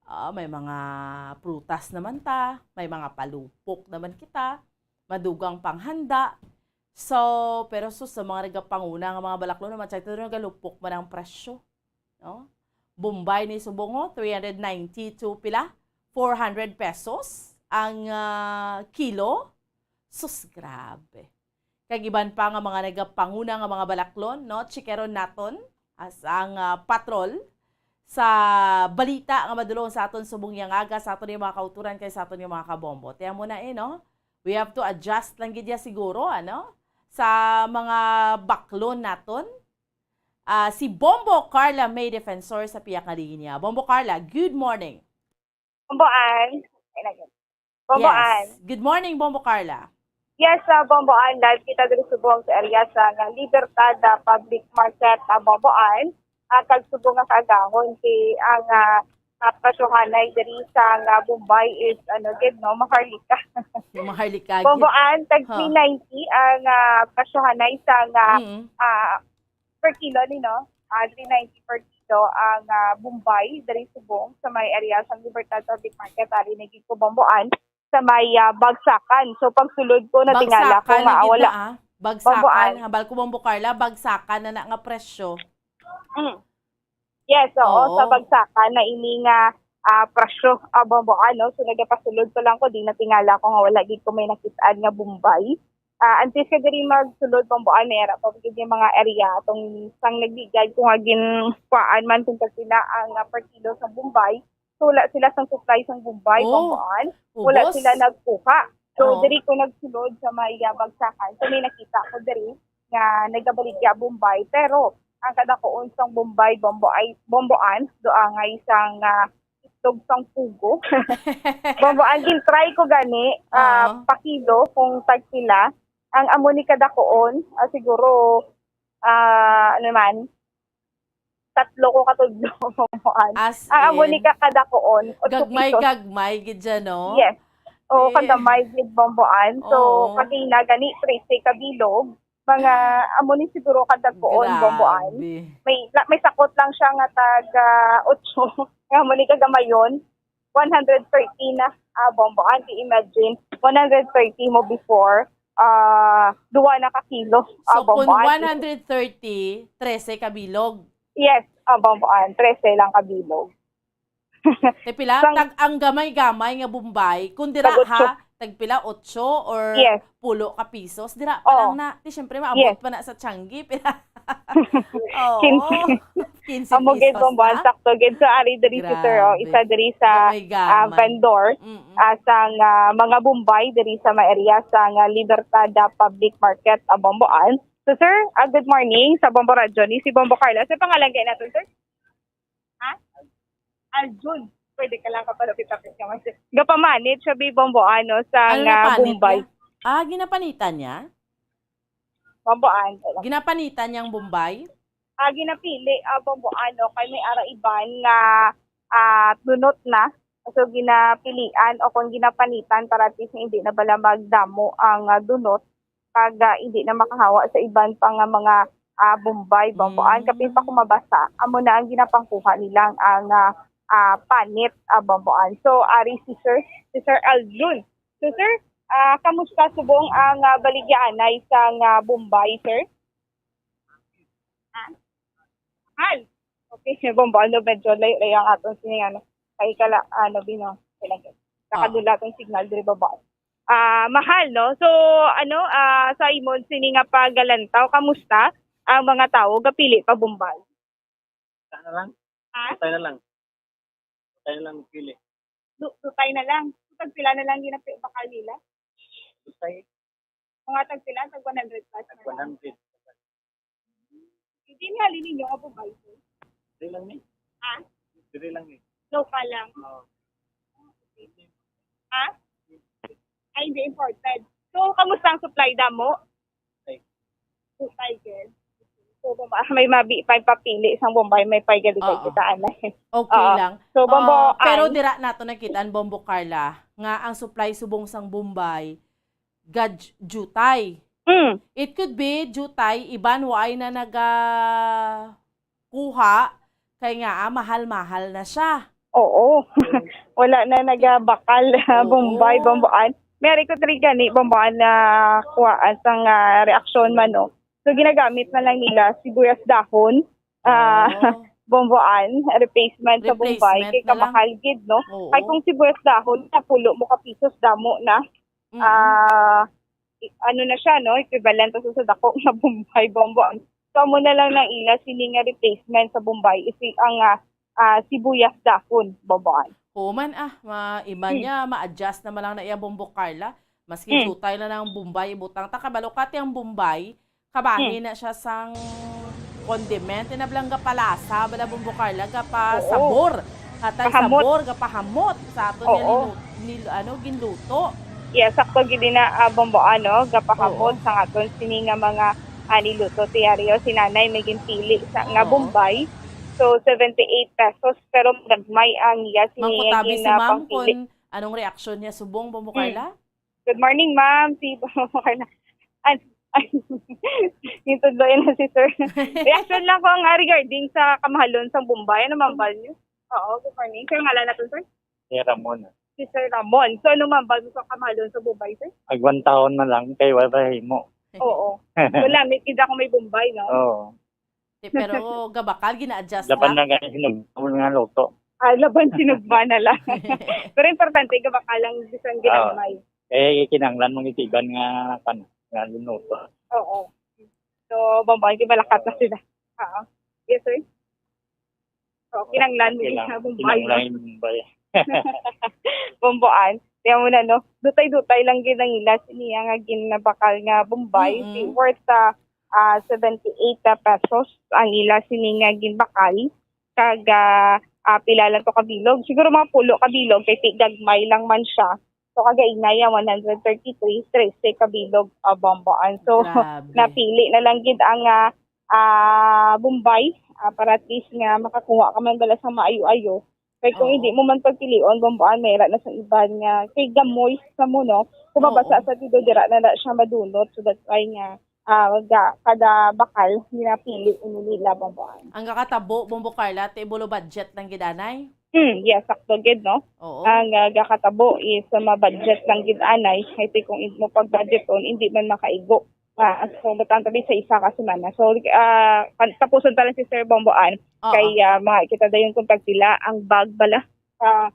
Ah, may mga prutas naman ta, may mga palupok naman kita, madugang panghanda. So, pero sus, sa mga nagapanguna nga mga balaklon naman, sa ito nagalupok man ang presyo, no? Bombay ni subong, oh, three hundred ninety to pila? Four hundred pesos ang, ah, kilo. Sus, grabe. Kag iban pa nga mga nagapanguna nga mga balaklon, no? Chikeron naton as ang, ah, patrol sa balita nga madulong sa aton subong yang aga sa aton yung mga kauturan kay sa aton yung mga kabombo. Tiyan mo na eh, no? We have to adjust lang gid ya siguro, ano? Sa mga baklon naton. Ah, si Bombo Carla May Defensor sa piyak nga linya. Bombo Carla, good morning. Bombo Ann. Ay, lagi. Bombo Ann. Yes. Good morning, Bombo Carla. Yes, ah, Bombo Ann, live kita diri subong sa area sa nga Libertad, ah, Public Market, ah, Bombo Ann. Ah, kag subong nga kaagahon si ang, ah, ah, presyohanay diri sa nga Bombay is ano gid, no, maharlika. Maharlika gid. Bombo Ann, tag Huh. three ninety ang, ah, presyohanay sa nga, Mm. ah, per kilo ni, no? Ah, three ninety per kilo. So, ang, ah, Bombay, diri subong, sa may area sa Libertad Public Market, ari na gid ko, Bomboan, sa may, ah, Bagsakan. So, pagsulod ko, natingala ko Bagsakan nga na gid wala. Na, ah. Bagsakan, Bomboan. Habal ko, Bombo Carla, bagsakan na na nga presyo. Mm. Yes, oo, sa Oo. Bagsakan na ini nga, ah, presyo, ah, Bomboan, no? So, nagapasulod pa lang ko, di natingala ko nga wala gid ko may nakit-an nga Bombay. Ah, antes ka diri magsulod, Bomboan, may ara pa gid yung mga area atong sang nagligad ko nga ginkuhaan man kung kag sila ang, ah, per kilo sa Bombay. So, wala sila sang supply sang Bombay, Oh, Bomboan. Wala ubos? Sila nagkuha. So, Oo. Diri ko nagsulod sa may, ah, Bagsakan. So, may nakita ko diri nga nagabaligya Bombay. Pero, ang kadakuon sang Bombay, Bombo ay, Bomboan, do angay sang, ah, itlog sang pugo. Bomboan, gin-try ko gani, ah, Oo. Pa kilo kung tag pila. Ang amo ni kadakuon, ah, siguro, ah, ano man, tatlo ko katudlo, Bomboan. As Ang amo ni in, ka kadakuon, otso pesos. Gagmay-gagmay gid siya, no? Yes. O, Eh. Kagamay gid, Bomboan. So, Oo. Kagina gani, trese ka bilog. Mga, amo ni siguro kadakuon, Bomboan. Grabe. May, la-, may sakot lang siya nga tag, ah, otso. Nga amo ni kagamayon, one hundred thirty na, ah, Bomboan. Di imagine, one hundred thirty mo before, ah, duwa na ka kilo, ah, So, kung Bomboan. One hundred thirty, trese ka bilog. Yes, ah, Bomboan. Trese lang ka bilog. Te pila? Sang Tag ang gamay-gamay nga Bombay, kung dira Tag otso. Ha, tag pila, otso or Yes. Pulo ka pisos, dira pa Oh. Lang na. Ti, syempre, maabot Yes. Pa na sa tiangge, pila. Oo. Kinse. Kinse Amo gid, pesos Bomboan, na. Sakto gid. So, ari diri si Sir, oh, Grabe. Isa diri sa, Gamay-gamay. Ah, vendor, Mm-mm. Ah, sang, ah, mga Bombay diri sa may area sang, ah, Libertad, ah, Public Market, ah, Bomboan. So, sir, ah, good morning sa Bombo Radyo. Ni si Bombo Carla. Sa pangalan kay nato, sir? Ha? Aljun. Pwede ka lang kapalapit-lapit ka, man, sir. Gapamanit siya, bi, Bombo, ano, sa Ano nga napanit Bombay. Niya? Ah, ginapanitan niya? Bomboan. Ginapanitan niyang Bombay? Ah, ginapili, ah, Bomboan, no, kay may ara iban nga, ah, dunot na. So, ginapilian o kung ginapanitan para at least hindi na bala magdamo ang, ah, dunot kag, ah, hindi na makahawa sa iban pa nga mga, ah, Bombay, Bomboan. Mm. Kapin pa ko mabasa, amo na ang ginapangkuha nilang ang, ah, ah, panit, ah, Bomboan. So, ari si Sir, si Sir Aldrin. So, sir, ah, kamusta subong ang, ah, baligyaanay sa nga Bombay, sir? Ah? Mahal. Okay, Bombo, ano, medyo layo-layo ang aton sini, ano, kay kala, ano, bino, kailan ka? Ah. Nakadula tong signal diri baba. Ah, mahal, no? So, ano, ah, sa imon sini nga pagalantaw, kamusta ang mga tawo gapili pa Bombay? Sana lang. Ha? Tayo na lang. Tayo na lang pili. Du-, dutay na lang. Tag pila na lang ginapi-, bakal nila? Dutay. Mga tag pila? Tag one hundred plus na lang. Tag one hundred. Hindi ni halin ninyo nga Bombay, sir? Diri lang ni. Ha? Diri lang ni. Local lang. Oo. Ha? Ay, hindi imported. So, kamusta ang supply damo? Ay. Supply, sir. So, Bombay, may mabi-, may papili sang Bombay, may paigaligay Oo. Kita, anay. Okay Oo. Lang. So, Bombo, Ah, pero ay. Dira nato nakita ang Bombo Carla nga ang supply subong sang Bombay gad-, jutay. Mm. It could be jutay, iban waay na naga kuha, kay nga, ah, mahal-mahal na siya. Oo. Wala na nagabakal, Oo. Bombay, Bomboan. May ari ko diri gani, Bomboan, na kuwaan sang, ah, reaksyon man, no? So, ginagamit na lang nila sibuyas dahon, ah, Oo. Bomboan, replacement sa Bombay, Replacement kay na lang. Kamahal gid, no? Oo. Kay kung sibuyas dahon, napulo mo ka pisos, damo na. Mm-mm. Ah, i-, ano na siya, no? Equivalent sa, sa dako nga Bombay, Bomboan. So, amo na lang nang ila sini nga replacement sa Bombay, isi ang, ah, ah, sibuyas dahon, Bomboan. Oo man, ah, ma-, iman Hmm. niya, ma-adjust naman lang na iya, Bombo Carla. Maski Hmm. jutay na ng Bombay, ibutang ta, kabalo ka, ti ang Bombay, kabahin Hmm. na siya sang condiment, na bala nga palasa, bala, Bombo Carla, gapa Oo. Sabor. Hatay Pahamot. Sabor, gapahamot sa aton nga Oo. Linu-, nil-, ano, ginluto. Yes, sakto gid na, ah, Bombo, ano, gapahamot Oo. Sa aton sini nga mga, ah, niluto. Ti ari, o, si Nanay may ginpili sa, nga Oo. Bombay. So, seventy-eight pesos, pero gagmay ang iya sini Mangkutabi nga si Ma'am pangpili. Kung anong reaksyon niya subong, Bombo Hmm. Carla? Good morning, ma'am. Si Bombo Carla. An-, Ay, yung tudlo yun na si sir. Reaction lang ko ang, ah, regarding sa kamahalon sa Bombay. Ano man ba niyo? Oo, good morning. Sir, ngalan natin, sir? Si Ramon. Si Sir Ramon. So, ano man ba sa kamahalon sa Bombay, sir? Ag one thousand na lang, kay wala himo. Oo. Wala, may tinda ko may Bombay, no? Oo. Di, pero gabakal, gina-adjust Laban lang. Na gani sinugba nga luto. Ah, laban sinugba na lang. Pero importante, gabakal lang bisan Oo. Ginamay. Eh, kinahanglan mong itiban nga, kan, nga luto. Oo. So, Bombay, di malakat na sila. Oo. Yes, sir. So, kinahanglan mo Kinang-, sa Bombay. Kinahanglan yung Bombay. Bomboan. Kaya mo na, no? Dutay-dutay lang gid ang ila siniya nga ginabakal nga Bombay. Mm-mm. Di worth sa, ah, seventy-eight pesos ang ila sini nga ginbakal. Kag, ah, ah, pila lang to ka bilog? Siguro mga pulo ka bilog, kay ti-, gagmay lang man siya. So, kagaina ya, one hundred thirty-three, trese ka bilog, ah, Bomboan. So, Grabe. Napili na lang gid ang, ah, ah, Bombay, ah, para at least nga makakuha ka man bala sa maayo-ayo. Kay kung Oo. Hindi mo man pagpilion, Bomboan, may ra na sa iban nga, kay gamoy sa mo, no? Kung mabasa Oo. Sa tido, dira na na siya madunot. So, that's why nga, ah, ga-, kada bakal, ginapili ini nila, Bomboan. Ang gakatabo, Bombo Carla, ti bulo budget lang gid anay? Hmm, yes, sakto gid, no? Oo. Ang, ah, gakatabo is, ah, ma-budget lang gid anay, kay ti kung imo pag-budgeton, hindi man makaigo. Ah, so, butang tabi sa isa ka semana. So, ah, kan-, tapuson pa lang si Sir Bomboan, Oo. Kay, ah, mga kita dayon kung tagpila ang bag bala, ah,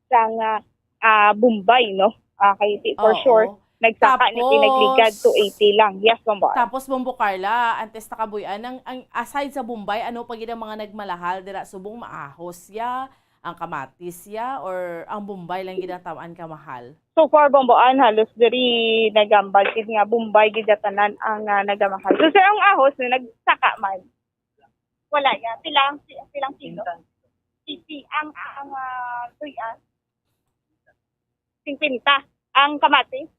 sang, ah, ah, Bombay, no? Ah, kay ti-, for Oo. Sure, nagsaka ni Tapos, pinagligad two eighty lang. Yes, Bomboy. Tapos, Bombo Carla, antes ta kabuy-an, ang, ang aside sa Bombay, ano pa gid ang mga nagmalahal dira subong, maahos ya, ang kamatis ya, or ang Bombay lang gid ang tam-an kamahal? So far, Bomboan, halos diri nagambal gid nga Bombay gid tanan ang, ah, nagamahal. So, sir, ang ahos na nagsaka man. Wala ya. Pilang, pi-, pilang kilo? Sisi ang, ang, ah, tuya. Singkwenta. Ang kamatis?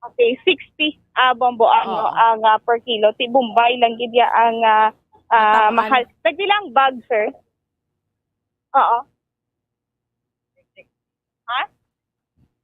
Okay, sixty, ah, Bombo, ano, Oo. Ang, ah, per kilo. Ti Bombay lang gid ya ang, ah, ah, Matamaan. Mahal. Nagpilang bag, sir? Oo. Ha?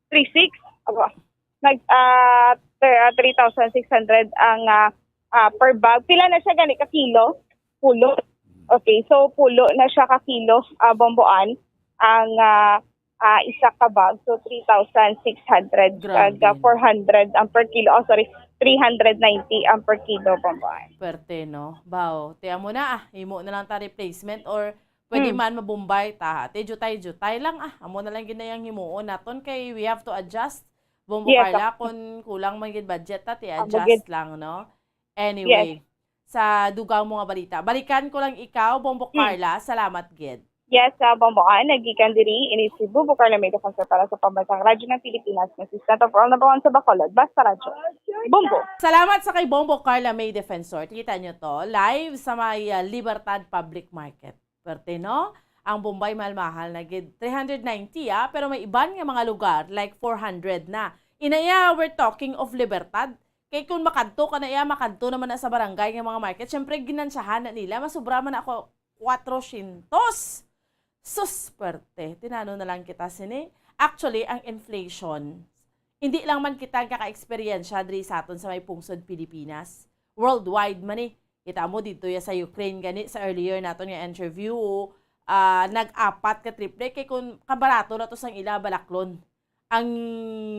Three six? Aba. Nag, ah, ter-, ah, three thousand six hundred ang, ah, ah, per bag. Pila na siya gani ka kilo? Pulo. Okay, so pulo na siya ka kilo, ah, Bomboan. Ang, ah, ah, isa ka bag, so three thousand six hundred. Grabe, kag, ah, no? Four hundred ang per kilo. Oh, sorry, three hundred ninety ang per kilo, Bomboan. Perte, no? Baw, ti amo na, ah, imo na lang ta replacement or pwede Hmm. man mabumbay ta. Ti jutay-jutay lang, ah. Amo na lang gid na yang himuon naton kay we have to adjust. Bombo Yes, Carla, ah. Kung kulang man gid budget ta, ti Amo adjust gid. Lang, no? Anyway, Yes. Sa dugang mo nga balita. Balikan ko lang ikaw, Bombo Hmm. Carla. Salamat gid. Yes, ah, Bombo, ah, nagikan diri, ini si Bombo Carla May Defensor para sa Pambansang Radyo ng Pilipinas, na si Center for All Number One sa Bacolod. Basta Radyo. Bombo. Salamat sa kay Bombo Carla May Defensor. Kita nyo to, live sa may, ah, Libertad Public Market. Perte, no? Ang Bombay, mahal-mahal na gid. Three hundred ninety, ah, pero may iban nga mga lugar, like, four hundred na. Inaya, we're talking of Libertad. Kay kung makadto ka na iya, makadto naman na sa barangay nga mga market, syempre, ginansyahan na nila, masubra man ako, quatrocientos. Sus, perte. Tinano na lang kita sini. Actually, ang inflation, hindi lang man kita kaka-eksperyensya diri sa aton sa may pungsod Pilipinas. Worldwide man eh. Kita mo dito ya sa Ukraine gani sa earlier naton nga interview, ah, nag-apat ka triple kay kung kabarato na to sang ila balaklon. Ang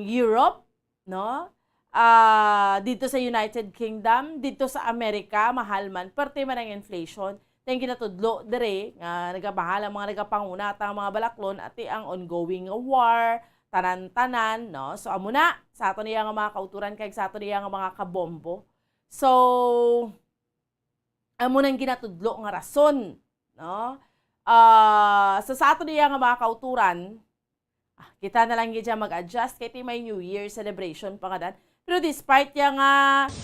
Europe, no? Ah, dito sa United Kingdom, dito sa Amerika, mahal man, perte man ang inflation. Tang ginatudlo dire nga nagamahal ang mga nagapanguna at ang mga balaklon ati ang ongoing nga war, tanan-tanan, no? So, amo na sa ato niya nga mga kauturan kag sa ato niya nga mga kabombo. So, amo nang ginatudlo nga rason, no? Ah, sa, sa ato niya nga mga kauturan, ah, kita na lang gid siya mag-adjust kay ti may New Year celebration pa nga dan. Pero despite ya nga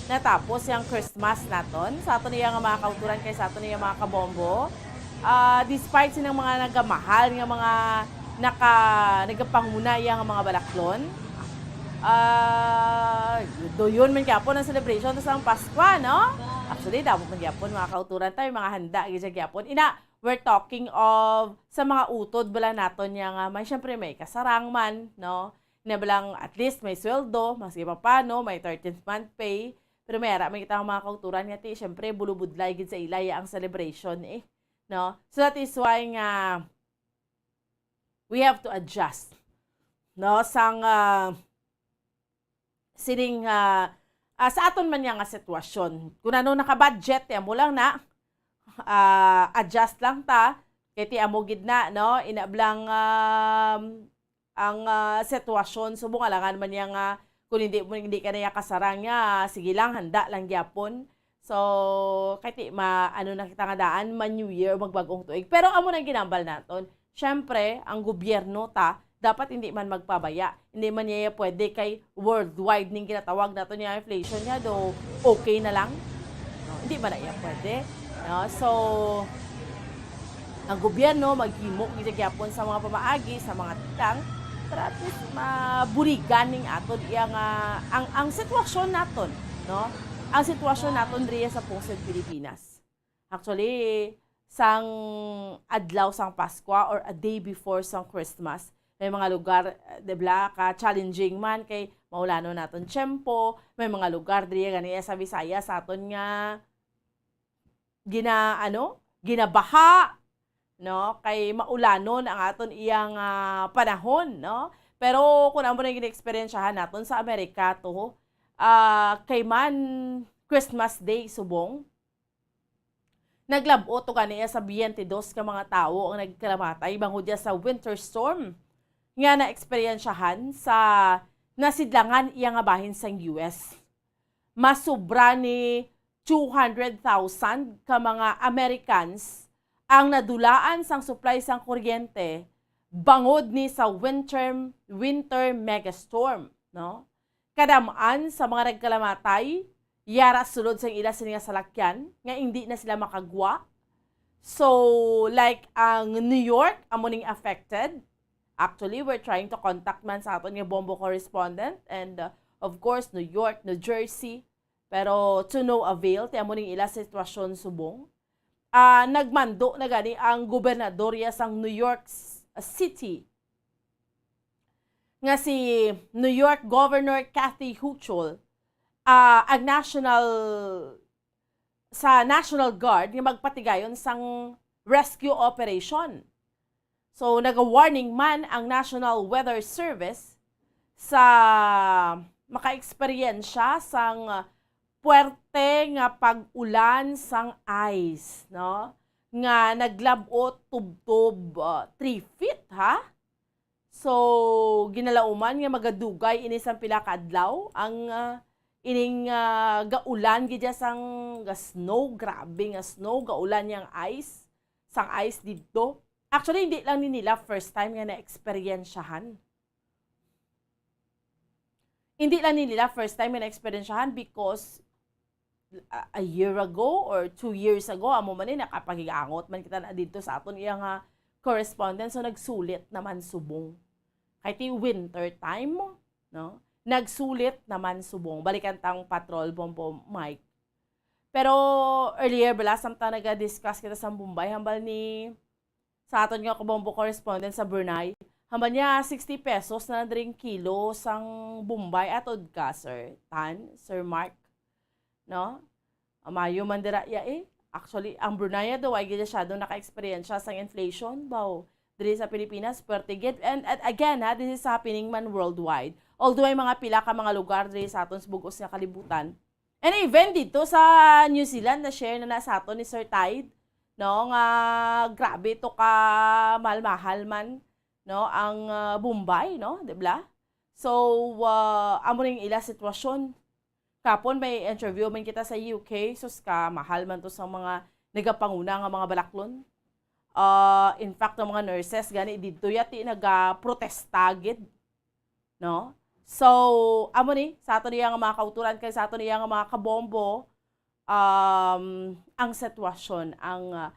natapos yang Christmas naton, sa ato niya nga mga kauturan kay sa ato niya mga kabombo, ah, despite sining mga nagamahal nga mga naka-, nagapanguna ya nga mga balaklon, ah, duyon man gyapon ang celebration sa Paskwa, no? Actually, damo man gyapon mga kauturan tayo, mga handa gid siya gyapon. Ina, we're talking of sa mga utod bala naton niya nga may, syempre, may kasarang man, no? Ina ba lang, at least may sweldo, maski pa paano, may thirteenth month pay, pero may ara man kita nga mga kauturan nga ti, syempre, bulubudlay gid sa ila ya ang celebration, eh, no? So that is why nga we have to adjust, no? Sang, ah, sining, ah, ah, sa aton man niya nga sitwasyon. Kung ano naka-budget, ti amo lang na, ah, adjust lang ta. Kay ti amo gid na, no? Ina ba lang, um, ang, ah, sitwasyon subong, alangan man niya nga kung hindi mo, hindi ka na iya kasarang niya, sige lang, handa lang gyapon. So, kay ti ma-, ano na kita nga daan, ma-New Year, magbag-ong tuig. Pero amo nang ginambal naton. Siyempre, ang gobyerno ta, dapat hindi man magpabaya. Hindi man niya pwede kay worldwide ning ginatawag naton nga inflation niya, do okay na lang. No, hindi man na iya pwede. No? So, ang gobyerno maghimo gid gyapon sa mga pamaagi, sa mga tikang, para at least maburigan ning aton iya nga, ang, ang sitwasyon naton, no? Ang sitwasyon naton diri sa pungsod Pilipinas. Actually, sang adlaw sang Paskwa or a day before sang Christmas, may mga lugar, eh, di ba, ka challenging man kay maulanon naton tiyempo, may mga lugar diri gani sa Visayas sa aton nga gina-, ano, ginabaha, no? Kay maulanon ang aton iyang, ah, panahon, no? Pero kung amo na yung gina-eksperyensyahan naton sa Amerika to, ah, kay man Christmas Day subong, naglab-ot to gani sa twenty-two ka mga tawo ang nagkalamatay bangod ya sa winter storm nga naeksperyensyahan sa nasidlangan iya nga bahin sang U S. Mas sobra ni two hundred thousand ka mga Americans ang nadulaan sang supply sang kuryente bangod ni sa winter, winter megastorm, no? Kadam-an sa mga nagkalamatay, yara sulod sang ila sini nga salakyan nga indi na sila makagwa. So, like, ang New York, amo ning affected. Actually, we're trying to contact man sa aton nga Bombo correspondent and, uh, of course, New York, New Jersey. Pero to no avail, ti amo ning ila sitwasyon subong. Ah, nagmando na gani ang gobernador ya sang New York S-, City nga si New York Governor Kathy Hochul, ah, ang national, sa National Guard nga magpatigayon sang rescue operation. So, naga-warning man ang National Weather Service sa makaeksperyensya sang puwerte nga pag-ulan sang ice, no? Nga naglab-ot tubtob, ah, three feet, ha? So, ginalauman nga magadugay ini sang pila ka adlaw ang, ah, ining, ah, gaulan gid ya sang ga-snow, grabe nga snow, gaulan yang ice, sang ice didto. Actually, hindi lang ni nila first time nga naeksperyensyahan. Hindi lang ni nila first time nga naeksperyensyahan because a, a year ago or two years ago, amo man ni, nakapag-angot man kita na didto sa aton iya nga correspondent. So, nagsulit naman subong. Kay ti winter time, no? Nagsulit naman subong. Balikan tang patrol, Bombo Mike. Pero earlier, bala, samtang naga-discuss kita sa Bombay, hambal ni sa aton nga kabombo correspondent sa Brunei, hambal niya, sixty pesos na lang diri ang kilo sang Bombay. Atod ka, Sir Tan, Sir Mark, no? Amayo man dira iya, eh. Actually, ang Brunei daw ay gid masyado naka-eksperyensya sang inflation, baw. Diri sa Pilipinas, pwerte gid. And, and again, ha, this is happening man worldwide. Although may mga pila ka mga lugar diri sa aton sa bug-os nga kalibutan, and even dito sa New Zealand, na-share na na sa aton ni Sir Tide, no, nga grabe to ka mahal-mahal man, no, ang, ah, Bombay, no, di ba? So, ah, amo ning ila sitwasyon. Kapon may interview man kita sa U K, sus, ka mahal man to sa mga nagapanguna nga mga balaklon. Ah, in fact, ang mga nurses gani didto yati nagaprotesta gid, no? So, amo ni, sa aton iya nga mga kauturan kay sa aton iya nga mga kabombo, um, ang sitwasyon, ang, ah,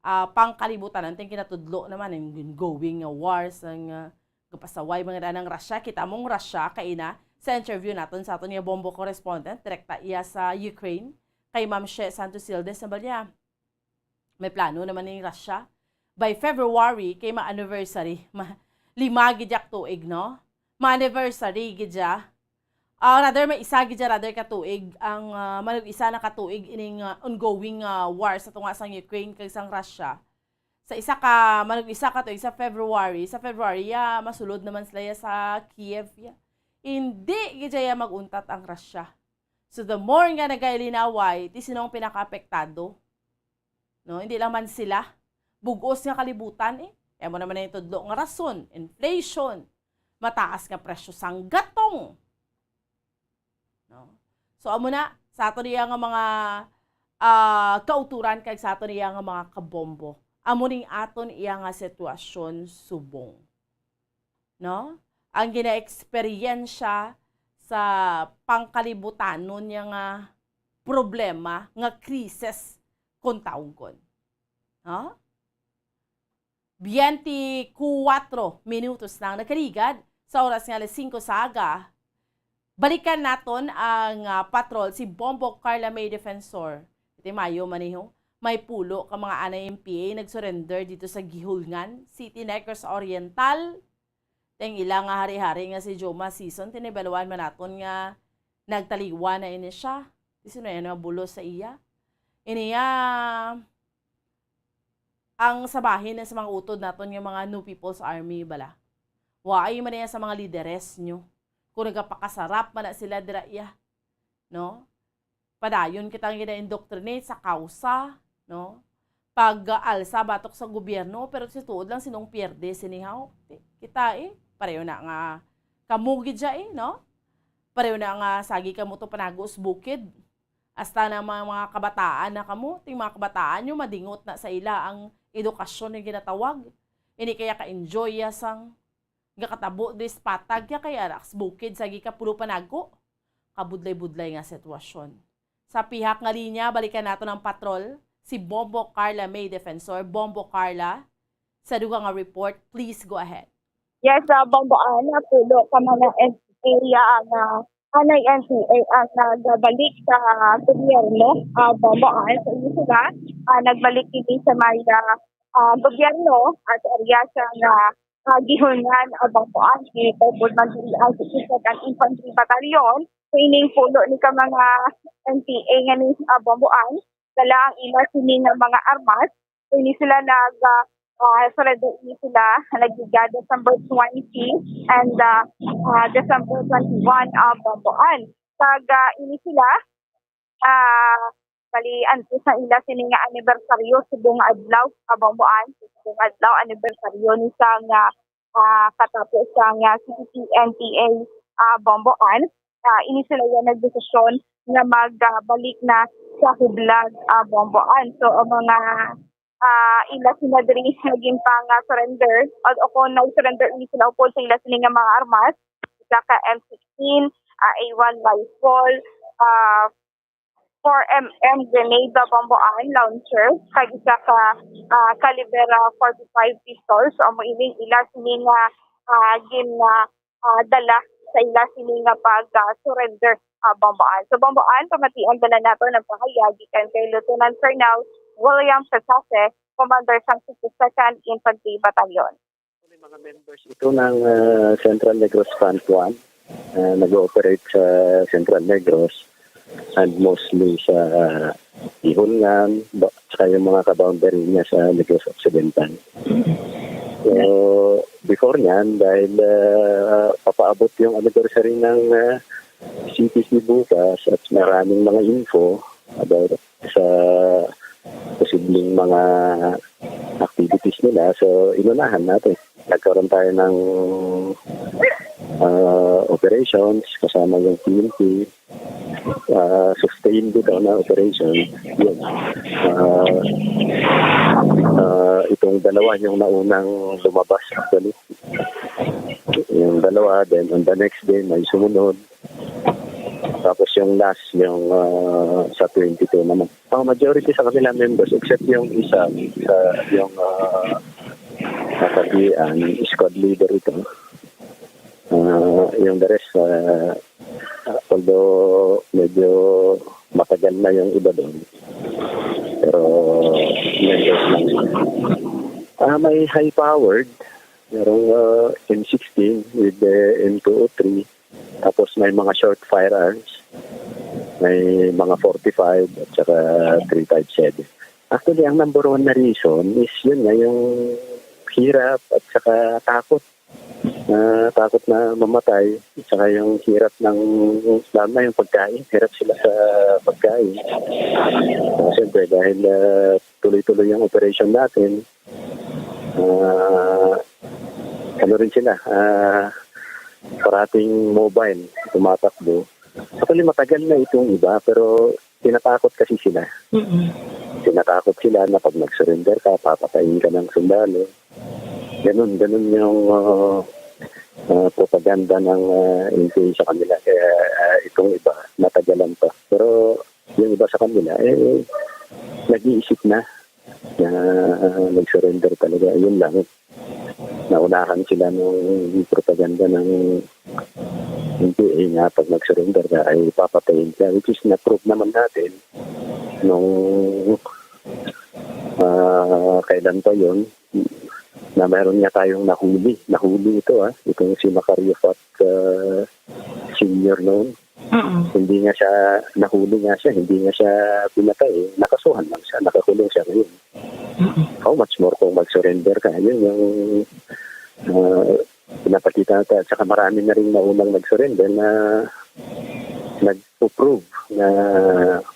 ah, pangkalibutan, ang ting kinatudlo naman, ang ongoing nga wars, ang, ah, gapasaway mga danang Russia. Kita mong Russia, kaina, sa interview naton sa aton nga bombo correspondent, direkta iya sa Ukraine, kay Ma'am She Santos Sildes, hambal niya, may plano naman ning Russia. By February, kay ma-anniversary, ma-, lima gid yak tuig, no? ma-anniversary gid siya. Ah, rather, may isa gid siya, rather, ka tuig ang, ah, manug-isa na ka tuig ining, ah, ongoing, ah, war sa tunga sang Ukraine kag sang Russia. Sa isa ka, manug-isa ka tuig sa February, sa February, ya, masulod naman sila ya sa Kiev, ya. Hindi gid siya mag-untat ang Russia. So, the more nga nagailinaway, ti sino ang pinakaapektado? No, hindi lang man sila. Bug-os nga kalibutan, eh. Kaya mo naman yung tudlo nga rason, inflation, mataas nga presyo sang gatong. No? So, amo na, sa ato niya nga mga, ah, kauturan kag sa ato niya nga mga kabombo. Amo ning aton iya nga sitwasyon subong. No? Ang ginaeksperyensya sa pangkalibutanon niya nga problema, nga krisis, kung tawgon. No? Biyente kuwatro minutos na ang nakaligad sa oras nga alas singko sa aga. Balikan naton ang, ah, patrol si Bombo Carla May Defensor. Iti mayo man, eh, ho. May pulo ka mga anay M P A nag-surrender dito sa Guihulngan City, Negros Oriental. Ti ang ila nga hari-hari nga si Joma Sison, tinibaluan man naton nga nagtaliwan na ini siya. Ti sino yan nga bulos sa iya? Ini ya, ang sabahin na sa mga utod naton nga mga New People's Army bala. Waay man niya sa mga lideres nyo. Kung nagapakasarap man na sila dira iya, no? Padayon kita nga gina-indoctrinate sa kausa, no? Pag-alsa batok sa gobyerno, pero sa tuod lang, sinong pierde sini haw? Ti-, kita, eh, pareho na nga kamo gid siya, eh, no? Pareho na nga sagi kamo to panago sa bukid. Hasta na mga, mga kabataan na kamo, ting mga kabataan nyo, madingot na sa ila ang edukasyon nga ginatawag. Hindi kaya ka-enjoy ya sang gakatabo diri sa patag, ya kay ara sa bukid, sagi ka pulo panago. Kabudlay-budlay nga sitwasyon. Sa pihak nga linya, balikan naton ang patrol, si Bombo Carla May Defensor. Bombo Carla, sa dugang nga report, please go ahead. Yes, uh, Bombo Ana, pulo ka mga N P A ang, ah, anay N P A ang nagbalik sa gobyerno, ah, Bombo Ana. So, ini sila, ah, nagbalik ini sa may, ah, ah, gobyerno at area sa nga, ah, Guihulngan, ah, Bombo Ana. Ito po man diri ang Second Infantry Battalion. So, ining pulo ni ka mga N P A nga ni, ah, Bombo Ana, dala ang ila sini nga mga armas. So, ini sila nag, ah, ah, surrender ini sila, nagligad December twenty and, ah, ah, December twenty-one, ah, Bombo Ana. Kag, ah, ini sila, ah, bali, antes na ila sini nga anibersaryo, subong nga adlaw, ah, Bombo Ana, subong nga adlaw, anibersaryo ni sa nga, ah, katapo sa nga C P P N P A, ah, Bombo Ana. Ah, ini sila yung nagdesisyon nga magbalik na sa hublag, ah, Bombo Ana. So, ang mga, ah, ila sila diri naging pang, ah, surrender, o, o kung nag-surrender ini sila upod sa ila sini nga mga armas, isa ka M sixteen, ah, A one rifle, ah, four M M grenade, ah, Bombo Ana launcher, kag isa ka, ah, caliber, ah, forty-five pistol. So, amo ining ila sini nga, ah, gin, ah, ah, dala sa ila sini nga pag, ah, surrender, ah, Bombo Ana. So, Bombo Ana, pamatian bala naton ang pahayag gikan kay Lieutenant Colonel William Sasase, Commander sang sixty-second Infantry Battalion. May mga members ito ng, ah, Central Negros Front One, ah, nag-ooperate sa Central Negros and mostly sa, ah, Ihongan, ba-, saka yung mga kaboundary niya sa Negros Occidental. So, before niyan, dahil, ah, papaabot yung anniversary ng, ah, C P C bukas at maraming mga info about sa posibleng mga activities nila. So, inunahan natin. Nagkaroon tayo ng, ah, operations kasama yung P N P. Ah, sustained ito na operation. Yun. Ah, ah, itong dalawa yung naunang lumabas actually. Yung dalawa, then on the next day, may sumunod. Tapos yung last, yung, ah, sa twenty-two naman. Ang majority sa kanila members, except yung isa, sa, yung, ah, natagian, squad leader ito. Ah, yung the rest, ah, although medyo matagal na yung iba doon, pero members lang sila. Ah, may high-powered, Merong, ah, M sixteen with the M two oh three. Tapos may mga short firearms. May mga forty-five at saka three five seven. Actually, ang number one na reason is yun nga, yung hirap at saka takot. Ah, takot na mamatay, at saka yung hirap ng, lalo na yung pagkain, hirap sila sa pagkain. Ah, siyempre, dahil, ah, tuloy-tuloy yung operation natin, ah, ano rin sila, ah, parating mobile, tumatakbo. Actually, matagal na itong iba, pero tinatakot kasi sila. Mm-mm. Tinatakot sila na pag nag-surrender ka, papatayin ka ng sundalo. Ganun, ganun yung, ah, ah, propaganda ng, ah, N P A sa kanila. Kaya, ah, itong iba, natagalan pa. Pero yung iba sa kanila, eh, nag-iisip na na, ah, nag-surrender talaga. Yun lang. Naunahan sila nung propaganda ng N P A nga pag nag-surrender ka ay papatayin ka, which is na-prove naman natin nung, ah, kailan pa yon, na meron nga tayong nahuli. Nahuli ito, ah, itong si Macario Fat, ah, Senior noon. Mm. Hindi nga siya, nahuli nga siya, hindi nga siya pinatay. Nakasuhan lang siya, nakakulong siya ngayon. Mm. How much more kung mag-surrender ka? Yun yung, ah, pinapakita natin. At saka marami na rin naunang nag-surrender na nagpo-prove na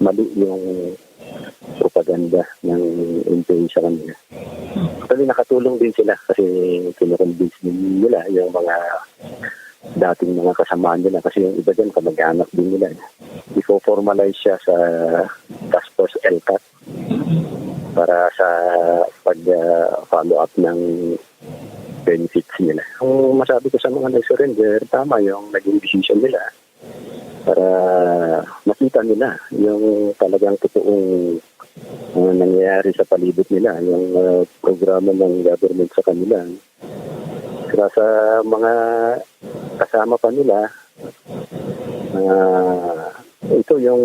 mali yung propaganda ng N P A sa kanila. Actually, nakatulong din sila kasi kinukumbinsi nila yung mga dating mga kasama nila kasi yung iba dyan, kamag-anak din nila. Ifo-formalize siya sa Task Force L CAT para sa pag, ah, follow up ng benefits nila. Ang masabi ko sa mga nag-surrender, tama yung naging decision nila para makita nila yung talagang totoong, ah, nangyayari sa palibot nila, yung, ah, programa ng government sa kanila. Saka sa mga kasama pa nila, ah, ito yung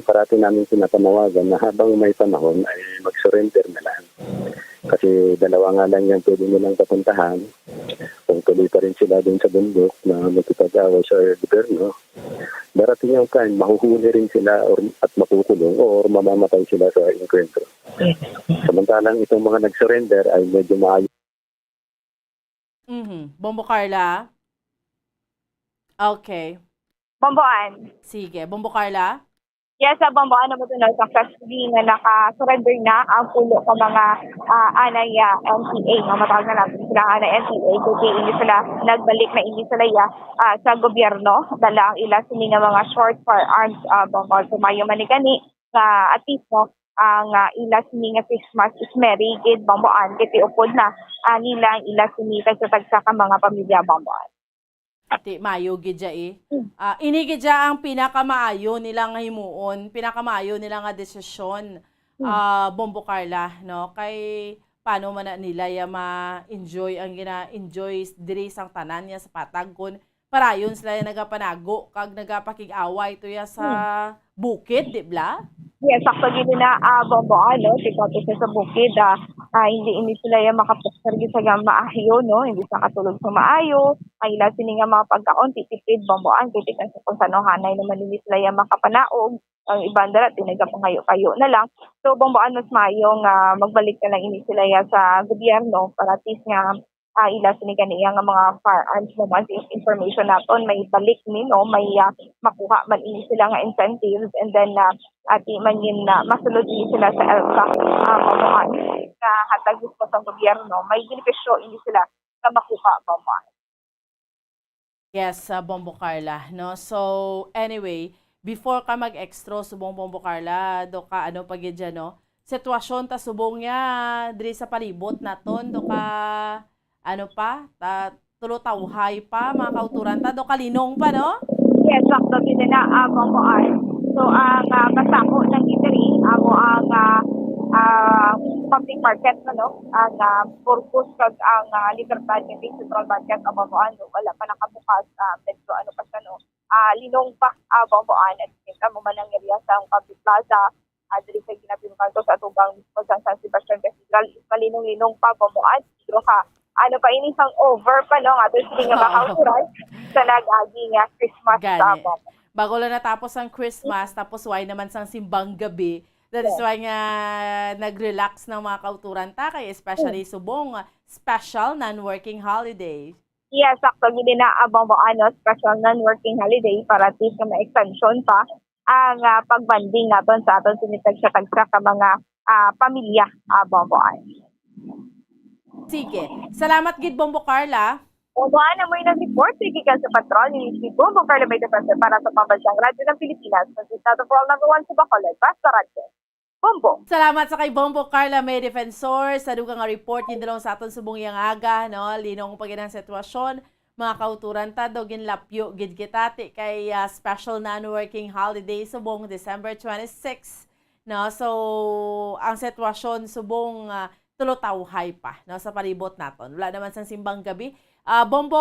parati namin pinapanawagan na habang may panahon ay mag-surrender na lang. Kasi dalawa nga lang yung pwede nilang papuntahan. Kung tuloy pa rin sila dun sa bundok na makipag-away sa gobyerno, darating yung time, mahuhuli rin sila or, at makukulong or mamamatay sila sa engkwentro. Yes. Samantalang itong mga nag-surrender ay medyo maayos. Mhm. Bombo Carla? Okay. Bomboan. Sige. Bombo Carla? Yes, sa Bomboan, ano mo to, no? Successfully nga naka-surrender na ang pulo ka mga, ah, anay, ah, N P A, no? Matawag na natin sila anay N P A, kay hindi sila nagbalik na hindi sila, ya, ah, sa gobyerno. Dala ang ila sini nga mga short firearms, ah, Bomboan. So, maayo man ni gani nga at least, no, ang, ah, ila sini nga Christmas is merry gid, Bomboan, kay tiupod na, ah, nila ang ila sini tagsa-tagsa ka mga pamilya, Bomboan. Ti, mayo gid ya, eh. Mm. Ah, ini gid ya ang pinakamaayo nila nga himuon, pinakamaayo nila nga desisyon, Mm. ah, Bombo Carla, no? Kay paano man na nila ya ma-enjoy ang gina-enjoy diri sang tanan niya sa patag kun parayon sila ya nagapanago kag nagapakig-away to ya sa Hmm. bukid, di bala? Yes, sakto gid na, ah, Bombo, ano, si Pato siya sa bukid, ah, ah, hindi, hindi sila ya makaprosper gid sa maayo, no? Hindi sila katulog sa maayo. Ay, ila sini nga mga pagkaon, titipid, Bomboan, kay tikan sa kung sanohanay naman hindi sila ya makapanaog. Ang iban dara, tinaga pangayo-kayo na lang. So, Bomboan, mas maayo nga magbalik na lang ini sila ya sa gobyerno para at least nga, ah, ila sini ganiya nga mga firearms mo man, information naton, may balik ni, no, may, ah, makuha man ini sila nga incentives, and then, ah, ati man yun na masulod ini sila sa L CAT, ah, Bomboan, nga hatag mismo sa gobyerno, may benepisyo ini sila nga makuha, Bomboan. Yes, ah, Bombo Carla, no? So, anyway, before ka mag-extra subong Bombo Carla, do ka, ano pa gid dyan, no? Sitwasyon ta subong niya diri sa palibot naton, do ka, ano pa, ta, tulo tawhay pa, mga kauturan ta, do ka linong pa, no? Yes, sakto gid na, ah, Bombo Ar. So, ang, ah, basta ko lang gid diri, amo ang, ah, ah, public market, ano, ang, ah, Burgos kag ang, ah, Libertad nga Central Market, amo mo, ano, wala pa nakabukas, ah, medyo ano pa siya, no, ah, linong pa, ah, Bomboan, at amo man ang area sa public plaza, ah, diri sa ginabirukan ko sa atubang mismo sa San Sebastian Cathedral, is malinong-linong pa, Bomboan, pero ha, ano pa ini, hangover pa, no, nga ato sini nga mga kauturan sa nag-agi nga Christmas sa Gani. Bombong. Bago lang natapos ang Christmas, tapos why naman sang simbang gabi? That is why nga nag-relax ng mga kauturan ta, kay especially subong special non-working holiday. Yes, sakto gid na, ah, Bombong, ano, special non-working holiday para at least nga ma-extension pa ang, ah, pagbanding naton sa aton sini tagsa-tagsa ka mga, ah, pamilya, ah, Bombong. Sige. Salamat gid, Bombo Carla. Bombong, amo yung nag-report, sige ka sa patrol, ni Miss Bombo Carla May Defensor para sa Pambansang Radyo ng Pilipinas, sa Estado for All Number One sa Bacolod, Basta Radyo. Bombo. Salamat sa kay Bombo Carla May Defensor sa dugang nga report gindulong sa aton subong yang aga, no? Linong pa gid ang sitwasyon, mga kauturan ta, do ginlapyo gid kita ti kay ah, special non-working holiday subong December twenty-six, no? So, ang sitwasyon subong ah, tulotawhay pa, no, sa palibot naton. Wala naman sang simbang gabi. Ah, Bombo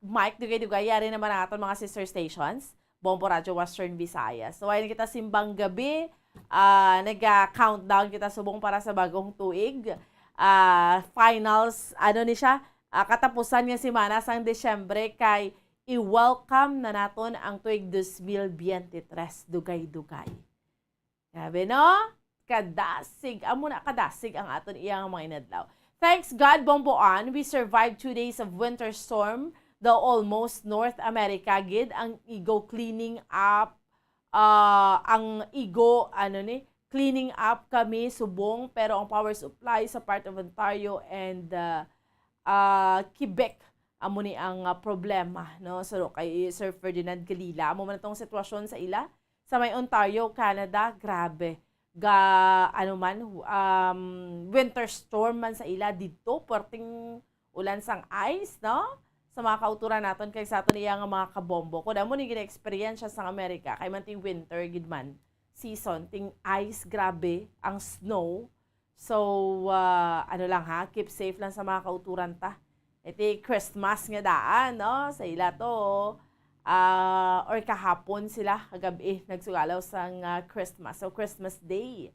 Mike, dugay-dugay, yari naman ang aton mga sister stations. Bombo Radyo Western Visayas. So, ayun kita simbang gabi. Ah, nag-countdown kita subong para sa bagong tuig. Ah, finals, ano ni siya? Ah, katapusan nga semana sang Disyembre kay i-welcome na naton ang tuig dos mil biyente tres. Dugay-dugay. Grabe, no? Kadasig. Amo na kadasig ang aton iyang mga inadlaw. Thanks God, Bomboan, we survived two days of winter storm, though almost North America gid ang igo cleaning up, ah, ang igo, ano ni, cleaning up kami subong, pero ang power supply sa part of Ontario and ah, ah, Quebec, amo ni ang ah, problema, no? So kay Sir Ferdinand Galila, amo man tong sitwasyon sa ila sa may Ontario, Canada, grabe. Ga, ano man, um, winter storm man sa ila didto, perting ulan sang ice, no? Sa mga kauturan naton kay sa aton iya nga mga kabombo. Kun amo ni gina-experience sang Amerika, kay man ting winter gid man season, ting ice, grabe, ang snow. So, ah, ano lang ha, keep safe lang sa mga kauturan ta. Iti Christmas nga daan, no? Sa ila to, ah, or kahapon sila, kagabi, nagsugalaw sang ah, Christmas. So, Christmas Day.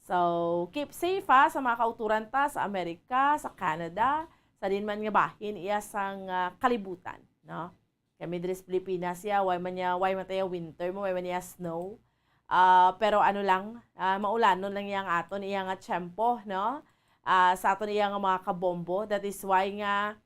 So, keep safe ha, sa mga kauturan ta, sa Amerika, sa Canada, sa din man nga bahin, iya sang ah, kalibutan, no? Kami diri sa Pilipinas, ya, why man niya, why man tayo winter mo, why man niya snow? Ah, pero ano lang, ah, maulanon lang iya ang aton, iya nga tiyempo, no? Ah, sa aton iya nga mga kabombo. That is why nga,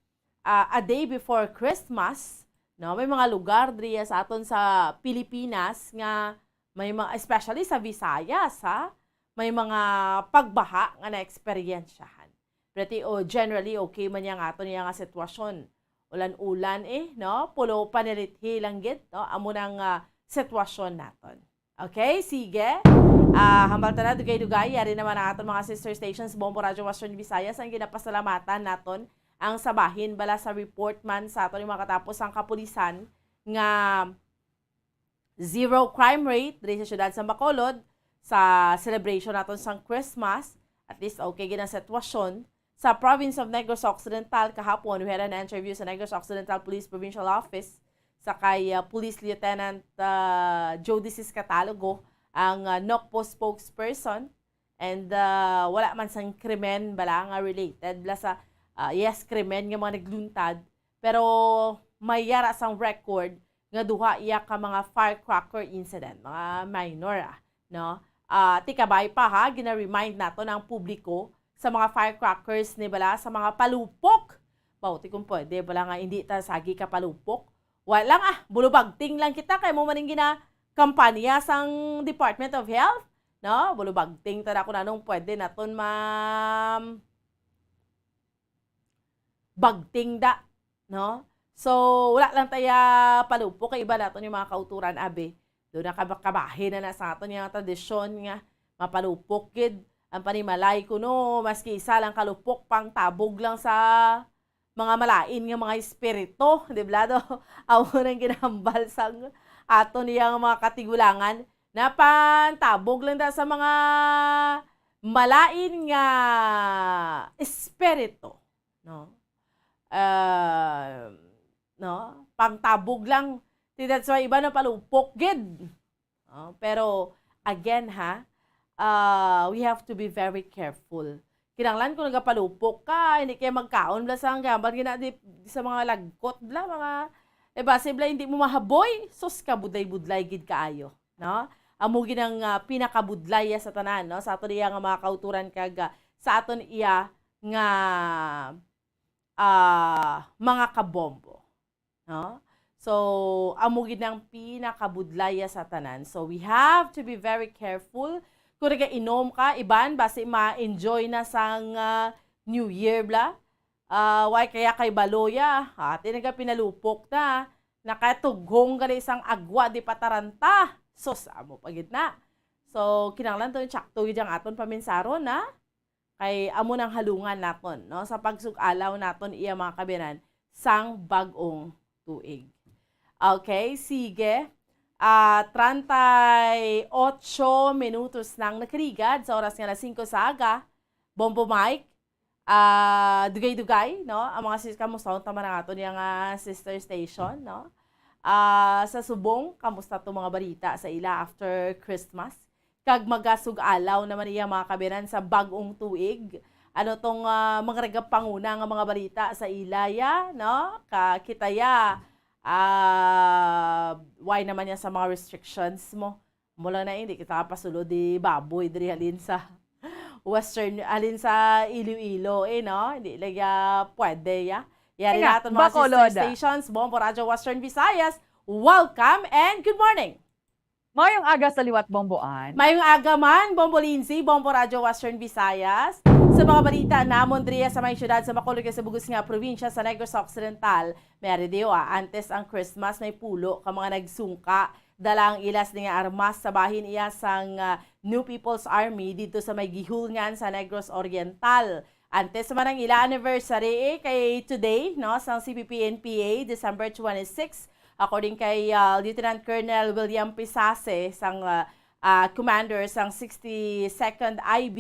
ah, a day before Christmas, no, may mga lugar diri sa aton sa Pilipinas nga may mga, especially sa Visayas, ha, may mga pagbaha nga naeksperyensyahan. Pero ti, oh, generally, okay man yang aton iya nga sitwasyon. Ulan-ulan eh, no? Pulo panirithi lang gid, no? Amo nang ah, sitwasyon naton. Okay, sige. Ah, hambal ta na, dugay-dugay. Yari naman ang aton mga sister stations, Bombo Radyo Western Visayas, ang ginapasalamatan naton ang sa bahin bala sa report man sa aton yung makatapos ang kapulisan nga zero crime rate diri sa siyudad sa Bacolod sa celebration naton sang Christmas. At least okay gid ang sitwasyon sa province of Negros Occidental. Kahapon, we had an interview sa Negros Occidental Police Provincial Office sa kay ah, Police Lieutenant ah, Jody Ciscatalogo, ang uh, NOCPO spokesperson. And ah, wala man sang krimen bala nga related bala sa ah, yes, krimen nga mga nagluntad, pero may yara sang record nga duha iya ka mga firecracker incident, mga minor, ah, no? Ah, ti kabay pa ha, gina-remind naton ang publiko sa mga firecrackers ni bala sa mga palupok. Bawti kung pwede bala nga hindi ta sagi ka palupok. Wala lang ah, bulubagting lang kita kay mo maning gina kampanya sang Department of Health, no? Bulubagting ta na kung anong pwede naton ma bagting da, no? So, wala lang taya palupok kay iba naton yung mga kauturan, abi. Doon na kaba- kabahin na na sa aton yung tradisyon nga mapalupok gid ang panimalay kuno, maski isa lang kalupok, pang tabog lang sa mga malain nga mga espiritu, di ba, do? Amo nang ginahambal sang aton yang mga katigulangan, na pang tabog lang da sa mga malain nga espiritu, no? Ah, no? Pang tabog lang. See, that's why iba na palupok gid. Oh, pero again ha, ah, we have to be very careful. Kinahanglan kung nagapalupok ka, hindi kaya magkaon bala sa hanggaman, gina-, di, di sa mga lagkot bala, mga, eh, basi bala hindi mo mahaboy, sus, kabudlay-budlay gid kaayo, no? Amo gid ang, ah, pinakabudlay ya sa tanan, no? Sa aton iya nga mga kauturan kag, ah, sa aton iya nga, ah, mga kabombo. No? So, amo gid ang pinakabudlay ya sa tanan. So, we have to be very careful. Kung nagainom ka, iban, basi ma-enjoy na sang, ah, New Year, bla? Ah, way kaya kay baloya, ati nagapinalupok na, nakatughong gali sang agwa di pataranta. Sus, amo pa gid na. So, kinahanglan to, tsakto gid ang aton paminsaron, na? Kay amo nang halungan naton, no, sa pagsug-alaw naton iya, mga kabiyanan, sang bag-ong tuig. Okay, sige. Ah, treinta y ocho minutos nang nakaligad sa oras nga alas singko sa aga. Bombo Mike, ah, dugay-dugay, no? Ang mga sis-, kamusta ang taman ang aton yang, ah, sister station, no? Ah, sa subong, kamusta to mga balita sa ila after Christmas? Kag magasug-alaw naman iya, mga kabiyanan, sa bag-ong tuig. Ano tong, ah, mga nagapanguna nga mga balita sa ila ya, no? Ka-, kita ya, ah, why naman ya sa mga restrictions mo? Mula na, hindi kita kapasulod di baboy diri halin sa Western, halin sa Iloilo, eh, no? Hindi lagi, ah, pwede, ya. Yari Nga, naton mga sister Bacolod. Stations, Bombo Radyo Western Visayas. Welcome and good morning. Mayong aga sa liwat, Bombo Ann. Mayong aga man, Bombo Lindsay, Bombo Radyo Western Visayas. Sa mga balita namon diriya sa may syudad sa Bacolod kag sa bug-os nga probinsya sa Negros Occidental, may ari diyo, ah, antes ang Christmas, may pulo ka mga nagsungka. Dala ang ila sini nga armas sa bahin iya sang, ah, New People's Army didto sa may Guihulngan sa Negros Oriental. Antes man ang ila anniversary, eh, kay today, no, sang C P P N P A, December twenty-six, according kay, ah, Lieutenant Colonel William Pisase, sang, ah, ah, commander sang sixty-second I B,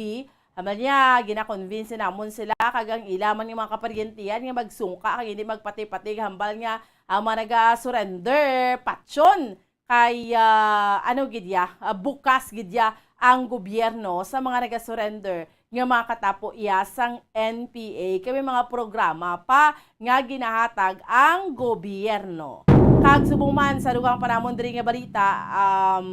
hambal niya, gina-convince namon sila kag ang ila man nga mga kaparyentihan nga magsungka kag hindi magpati-pati, hambal nga ang mga naga-surrender, patyon, kay, ah, ano gid ya, ah, bukas gid ya ang gobyerno sa mga nagasurrender nga makatapo iya sang N P A. Kay may mga programa pa nga ginahatag ang gobyerno. Kag subong man sa dugang pa namon diri nga balita, um,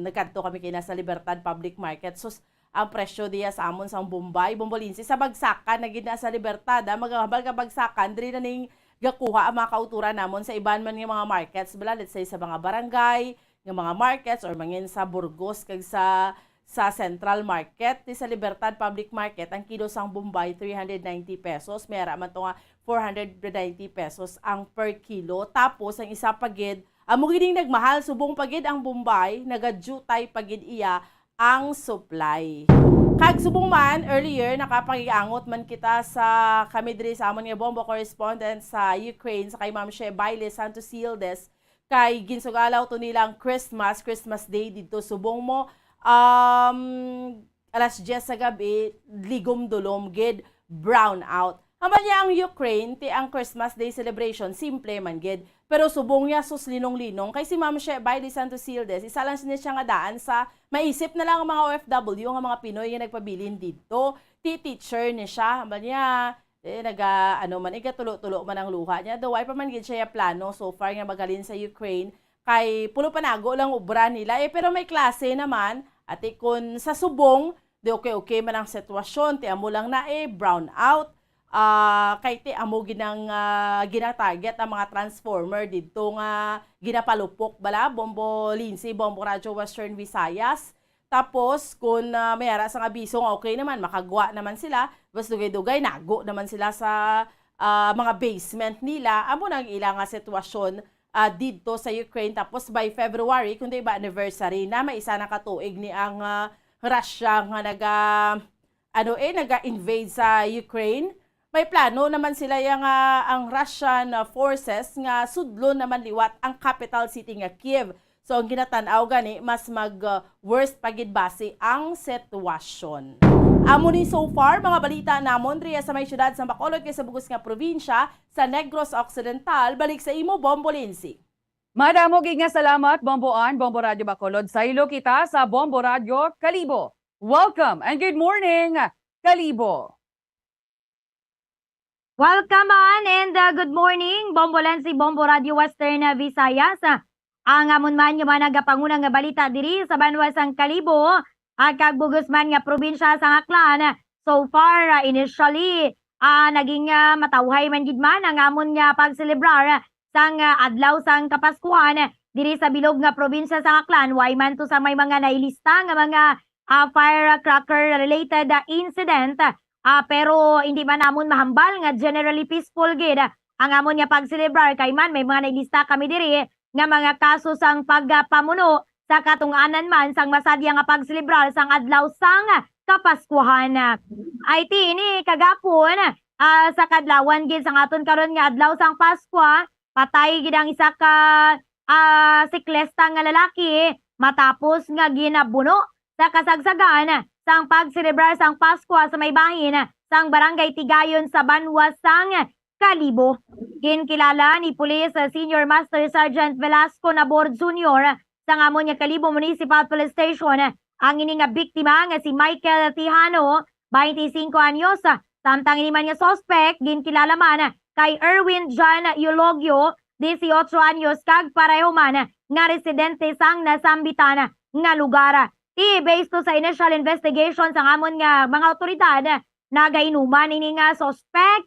nagkadto kami kay na sa Libertad Public Market. Sus, ang presyo diya sa amon sang Bombay, Bombolinsi, sa bagsakan na gid na sa Libertad, ah. Magahambal ka bagsakan, diri na ning gakuha ang mga kauturan namon sa iban man nga mga markets, bala, let's say, sa mga barangay, nga mga markets, or mangin sa Burgos kag sa, sa Central Market, di sa Libertad Public Market, ang kilo sang Bombay, three hundred ninety pesos. May ara man to nga four hundred ninety pesos ang per kilo. Tapos, ang isa pa gid, amo gid ning nagmahal, subong pa gid ang Bombay, nagadutay pa gid iya ang supply. Kag subong man, earlier, nakapakiangot man kita sa, kami diri sa amon nga Bombo correspondent sa Ukraine, sa kay Ma'am She Baile Santos Hildes, kay ginsugalaw to nila ang Christmas, Christmas Day didto subong mo, um, alas diyes sa gabi, ligom-dulom gid, brown out. Hambal niya ang Ukraine, ti ang Christmas Day celebration, simple man gid. Pero subong niya, sus, linong-linong. Kay si Ma'am She Baile Santos Hildes, isa lang sini siya nga daan sa maisip na lang ang mga O F W, nga mga Pinoy nga nagpabilin didto. Ti teacher ni siya. Hambal niya, eh, naga, ano man, igatulo-tulo man ang luha niya. Daw, why pa man gid siya plano so far nga maghalin sa Ukraine. Kay pulo pa nago lang obra nila, eh, pero may klase naman. Ati kun sa subong, di okay-okay man ang sitwasyon, ti amo lang na, eh, brown out. Ah, kay ti amo ginang, ah, ginatarget ang mga transformer didto nga ginapalupok bala, Bombo Lindsay, Bombo Radyo Western Visayas. Tapos, kung, ah, may ara sang abiso nga okay naman, makagwa naman sila, mas dugay-dugay, nago naman sila sa, ah, mga basement nila. Amo na ang ila nga sitwasyon, ah, didto sa Ukraine. Tapos, by February, kung di ba anniversary na, may isa na ka tuig ni ang, ah, Russia nga naga, ano, eh, naga-invade sa Ukraine. May plano naman sila ya nga ang Russian, ah, forces nga sudlon naman liwat ang capital city nga Kiev. So, ang ginatan-aw gani, mas mag, ah, worst pa gid basi ang sitwasyon. Amo ni so far, mga balita namon diri sa may siyudad sa Bacolod kag sa bug-os nga probinsya sa Negros Occidental. Balik sa imo, Bombo Lindsay. Madamo gid nga salamat, Bombo Ann, Bombo Radyo Bacolod. Saylo kita sa Bombo Radyo Kalibo. Welcome and good morning. Kalibo. Welcome man and, uh, good morning, Bombo Lenzi, Bombo Radio Western, uh, Visayas. Uh, ang amon man nga mga nagapanguna nga balita diri sa banwa sang Kalibo, uh, kag bugos man nga probinsya sang Aklan. So far, uh, initially, uh, naging, uh, matawhay man gid man ang amon nga pagselebrar, uh, sang, uh, adlaw sang Kapaskuhan, uh, diri sa bilog nga probinsya sang Aklan. Way man to sa may mga nailista nga mga, uh, firecracker related, uh, incident, uh, Ah, pero hindi man namon mahambal nga generally peaceful gid ang amon nga pagselebrar, kay man may mga nailista kami diri nga mga kaso sang pagpamuno sa katungaanan man sang masadya nga pagselebrar sang adlaw sang Kapaskuhan. Ay ti ini kagapon, ah, sa kadlawan gid sang aton karon nga adlaw sang Paskwa, patay gid ang isa ka, ah, siklista nga lalaki matapos nga ginabuno sa kasagsagan sang pagselebrar sang Paskwa sa may bahin sang Barangay Tigayon sa banwa sang Kalibo. Ginkilala ni Police Senior Master Sergeant Velasco Nabor Junior sang amon nga Kalibo Municipal Police Station ang ini nga biktima nga si Michael Tijano, twenty-cinco anyos, samtang ini man nga suspect ginkilala man kay Erwin John Eulogio, dieciocho anyos, kag pareho man nga residente sang nasambitan nga lugar. Ti, based to sa initial investigation sang amon nga mga awtoridad, nagainuman ini nga suspect,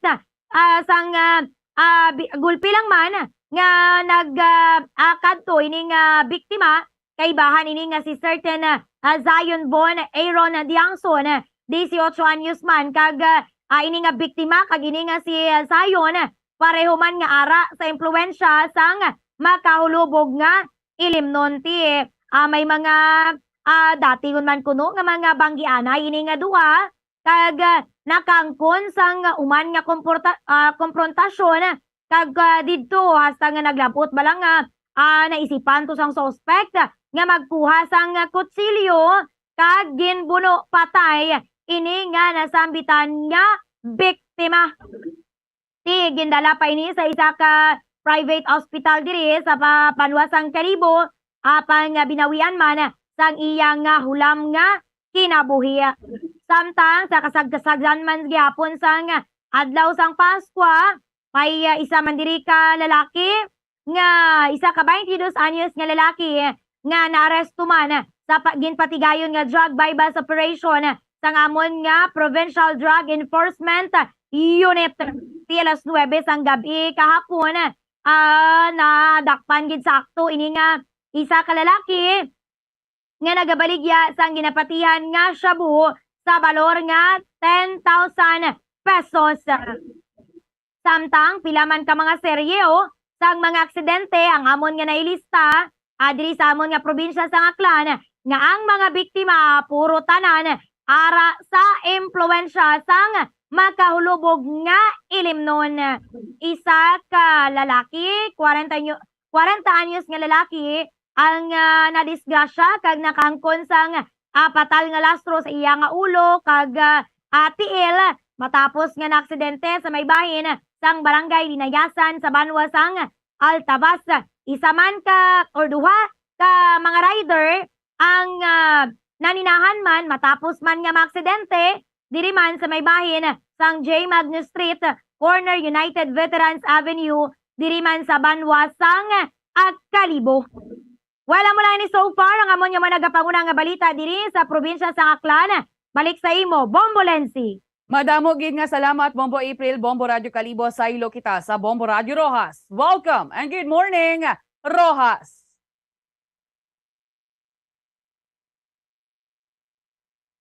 ah, sang, ah, ah, bi-, gulpi lang man nga nag, ah, ah, kadto ini nga biktima kay bahan ini nga si certain, ah, ah, Zion Bon Aaron Diangson, dieciocho anyos man, kag, ah, ah, ini nga biktima kag ini nga si, ah, Zion, pareho man nga ara sa impluwensya sang makahulubog nga ilimnon. Ti, ah, may mga, ah, datingon man kuno nga mga banggianay ini nga duha, kag, ah, nakaangkon sang uman nga komporta-, ah, komprontasyon, kag, ah, didto hasta nga naglab-ot bala nga, ah, naisipan to sang suspect nga magkuha sang kutsilyo kag ginbuno patay ini nga nasambitan nga biktima. Ti, gindala pa ini sa isa ka private hospital diri sa pa-, banwa sang Kalibo, apan nga binawian man sang iya nga hulam nga kinabuhi. Samtang sa kasagkasagdan man gihapon sang adlaw sang Paskwa, may, ah, isa man diri ka lalaki nga isa ka twenty-dos anyos nga lalaki nga naaresto man sa pa-, ginpatigayon nga drug buy-bust operation sang amon nga Provincial Drug Enforcement Unit. Ti, alas nuebe sang gab-i kahapon, ah, nadakpan gid sa akto ini nga isa ka lalaki nga nagabaligya sang ginapatihan nga shabu sa balor nga ten thousand pesos. Samtang pila man ka mga serye, oh, sang mga aksidente ang amon nga nailista, ah, diri sa amon nga probinsya sang Aklan, nga ang mga biktima puro tanan ara sa impluwensya sang makahulubog nga ilimnon. Isa ka lalaki, kwarenta anyo-, kwarenta anyos nga lalaki, ang, ah, nadisgrasya kag nakaangkon sang, ah, patal nga lastro sa iya nga ulo kag, ah, ah, tiil matapos nga naaksidente sa may bahin sang Barangay Linayasan sa banwa sang Altavas. Isa man ka or duha ka mga rider ang, ah, naninahan man matapos man nga maaksidente diri man sa may bahin sang J Magnus Street, corner United Veterans Avenue, diri man sa banwa sang, ah, Kalibo. Wala mo lang ni so far ang amon nga mga nagapanguna nga balita diri sa probinsya sang Aklan. Balik sa imo, Bombo Lenzi. Madamo gid nga salamat, Bombo April, Bombo Radyo Kalibo, saylo kita sa Bombo Radyo Roxas. Welcome and good morning, Roxas.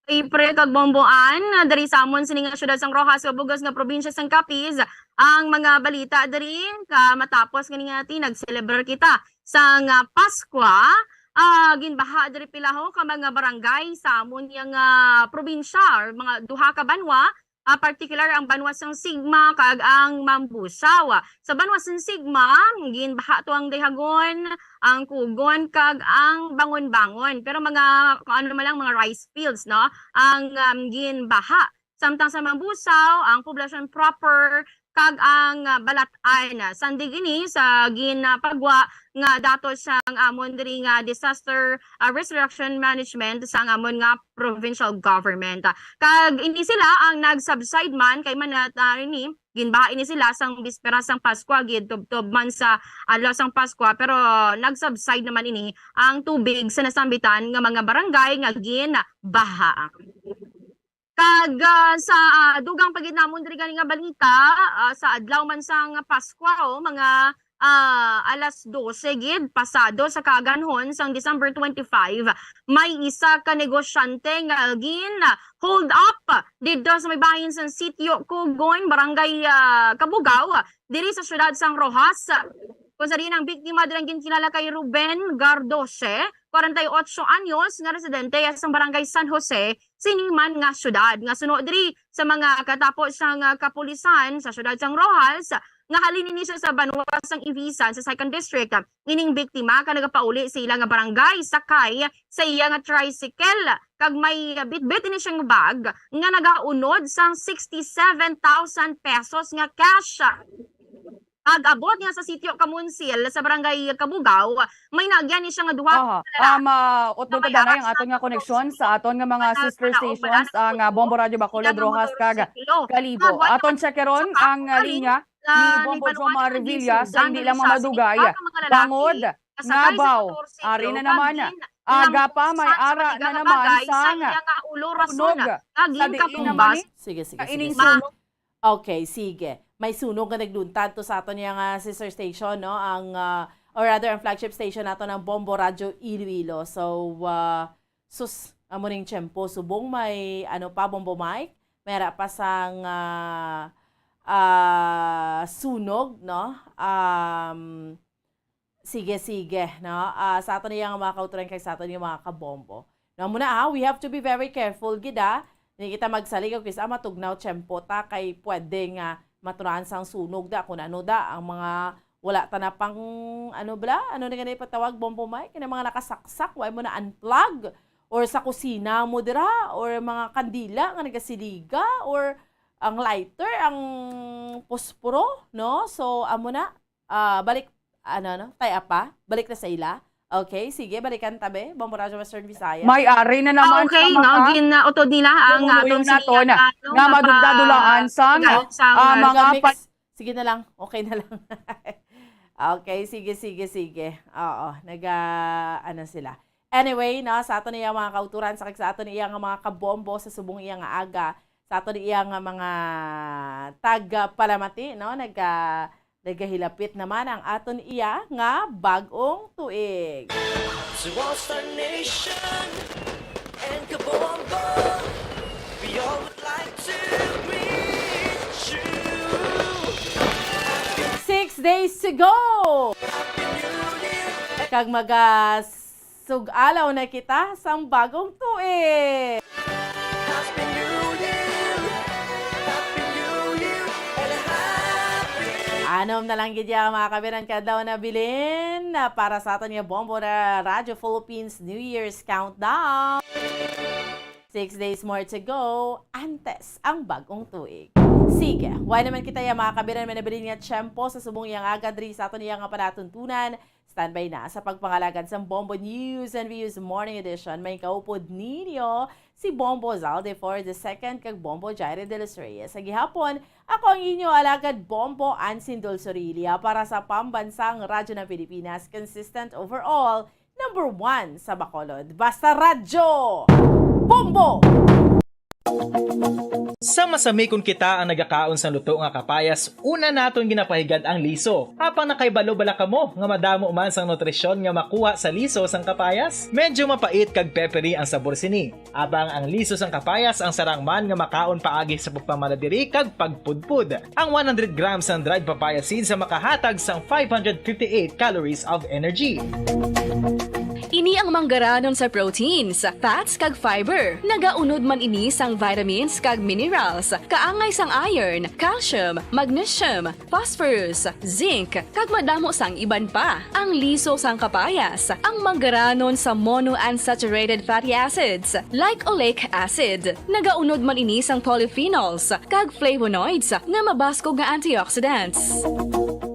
April kag Bombo Ann, diri sa amon sini nga siyudad sang Roxas, sa bug-os nga probinsya sang Capiz, ang mga balita diri ka matapos nga ni nga ti nagselebrar kita sang, ah, Paskwa. Ah, ginbaha diri pila ho ka mga barangay sa amon nga, ah, probinsya or mga duha ka banwa, ah, partikular ang banwa sang Sigma kag ang Mambusao. Sa banwa sang Sigma, ginbaha to ang Dayhagon, ang Kugon, kag ang Bangon-Bangon. Pero mga, kung ano man lang, mga rice fields, no, ang, um, ginbaha. Samtang sa Mambusao, ang poblasyon proper kag ang, ah, Balat-an. Sandig ini sa ginapagwa nga datos sang amon diri nga disaster, ah, risk reduction management sang amon nga provincial government. Kag ini sila ang nag-subside man kay man, ah, ini, ginbaha ini sila sang bispera sang Paskwa, gid tubtob man sa adlaw sang Paskwa, pero nag-subside naman ini ang tubig sa nasambitan nga mga barangay nga ginbaha. Kag, ah, sa, ah, dugang pa gid namon diri gani nga balita, ah, sa adlaw man sang Paskwa, oh, mga, ah, alas dose gid pasado sa kaaganhon sang December twenty-five, may isa ka negosyante nga gin-hold up didto sa may bahin sang Sitio Kugon, Barangay, ah, Cabugao, diri sa siyudad sang Roxas. Kung sa diin ang biktima diri ang ginkilala kay Ruben Gardose, kwarenta y ocho anyos, nga residente sang Barangay San Jose, sini man nga siyudad. Nga suno diri sa mga katapo sang, ah, kapulisan sa siyudad sang Roxas, nga halin ini siya sa banwa sang Ivisan sa Second District. Ining biktima ka nagapauli sa ila nga barangay sakay sa iya nga tricycle, kag may bitbit ini siyang bag nga nagaunod sang sixty-seven thousand pesos nga cash. Pag-abot niya sa Sitio Kamunsil sa Barangay Cabugao, may naagyan ni siya nga duha Aha. ka lalaki. Um, uh, utlo Nga may ta danay ang aton nga koneksyon sa aton nga mga sister stations, ang, uh, Bombo Radio Bacolod, Roxas, kag Kalibo. Aton check karon ang, uh, linya ni Bombo Jomar Revilla sa hindi lang mamadugay. Bangod nga baw, ari na naman, aga pa, may ara na naman sa sunog. Sa diin naman ni? Sige, sige, sige, ining sunog. Okay, sige. May sunog nga nagluntad to sa aton yang, ah, sister station, no? Ang, ah, or rather, ang flagship station nato ng Bombo Radyo Iloilo. So, ah, sus, amo ning tiyempo. Subong may, ano pa, Bombo Mike? May ara pa sang, ah, ah, sunog, no? Um, Sige, sige, no? Ah, sa aton iya nga mga kauturan kag sa aton iya mga kabombo. No, muna, ha, we have to be very careful gid, ha. Hindi kita magsalig o kisa matugnaw tiyempo ta kay pwede nga matunahan sang sunog da, kung ano da, ang mga wala ta na pang, ano bala? Ano na gani patawag, Bombo Mike? Kaya mga nakasaksak, wala mo na unplug? Or sa kusina mo dira? Or mga kandila nga nagasiliga? Or ang lighter, ang posporo, no? So, amo na, ah, balik, ano, no? Tay apa? Balik na sa ila. Okay, sige, balikan tabi. Bombo Radyo Western Visayas. May ari na naman Okay, sa no? mga Gin-, uh, utod nila ang, uh, pumuluyo aton naton sinigang, ano, nga nga madugdadulaan pa-, sang, sang, ah, uh, mga megamix. Sige na lang. Okay na lang. Okay, sige, sige, sige. Oo, naga, ano sila. Anyway, no, sa aton iya mga kauturan, sa, sa aton iya nga mga kabombo sa subong iya nga aga, sa aton iya nga mga tagapalamati, no, naga, nagahilapit naman ang aton iya nga bag-ong tuig. To all Star Nation and Kabombo, we all would like to greet you. Six days to go! Kag magas Sug-alaw na kita sang bagong tuig! Happy New Year! Happy New Year and a happy Anom na lang gid ya, mga kabiran, kadlaw na bilin, na para sa aton nga Bombo na Radyo Philippines New Year's Countdown. Six days more to go antes ang bagong tuig. Sige, wala naman kita ya, mga kabiran, may nabilin nga tiyempo sa subong iyang aga diri sa aton iya nga palatuntunan. Standby na sa pagpangalagad sang Bombo News and Views Morning Edition. May kaupod ninyo si Bombo Zalde for the second kag Bombo Jaire de los Reyes. Sa gihapon, ako ang inyo alagad Bombo Ansin Dulsorilia para sa Pambansang Radyo ng Pilipinas, consistent overall, number one sa Bacolod. Basta Radyo! Bombo! Sa masamikon kita ang nagakaon sang luto nga kapayas, una naton ginapahigad ang liso. Apang nakaibalo bala kamo nga madamo man sang nutrisyon nga makuha sa liso sang kapayas? Medyo mapait kag peppery ang sabor sini. Apang ang liso sang kapayas ang sarang man nga makaon paagi sa pagpamaladiri kag pagpudpud. Ang one hundred grams sang dried papaya seeds ang makahatag sang five hundred fifty-eight calories of energy. Ini ang manggaranon sa proteins, fats, kag fiber. Nagaunod man ini sang vitamins kag minerals, kaangay sang iron, calcium, magnesium, phosphorus, zinc, kag madamo sang iban pa. Ang liso sang kapayas, ang manggaranon sa monounsaturated fatty acids, like oleic acid. Nagaunod man ini sang polyphenols kag flavonoids nga mabaskog nga antioxidants.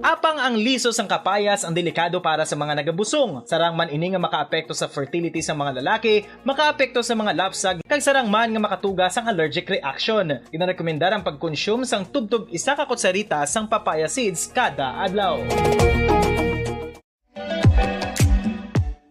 Apang ang liso sang kapayas ang delikado para sa mga nagabusong. Sarang man ini nga makaapekto sa fertility sa mga lalaki, makaapekto sa mga lapsag, kag sarang man nga makatuga sang allergic reaction. Ginarekomendar ang pagkonsume sang tubtob isa ka kutsarita sang papaya seeds kada adlaw.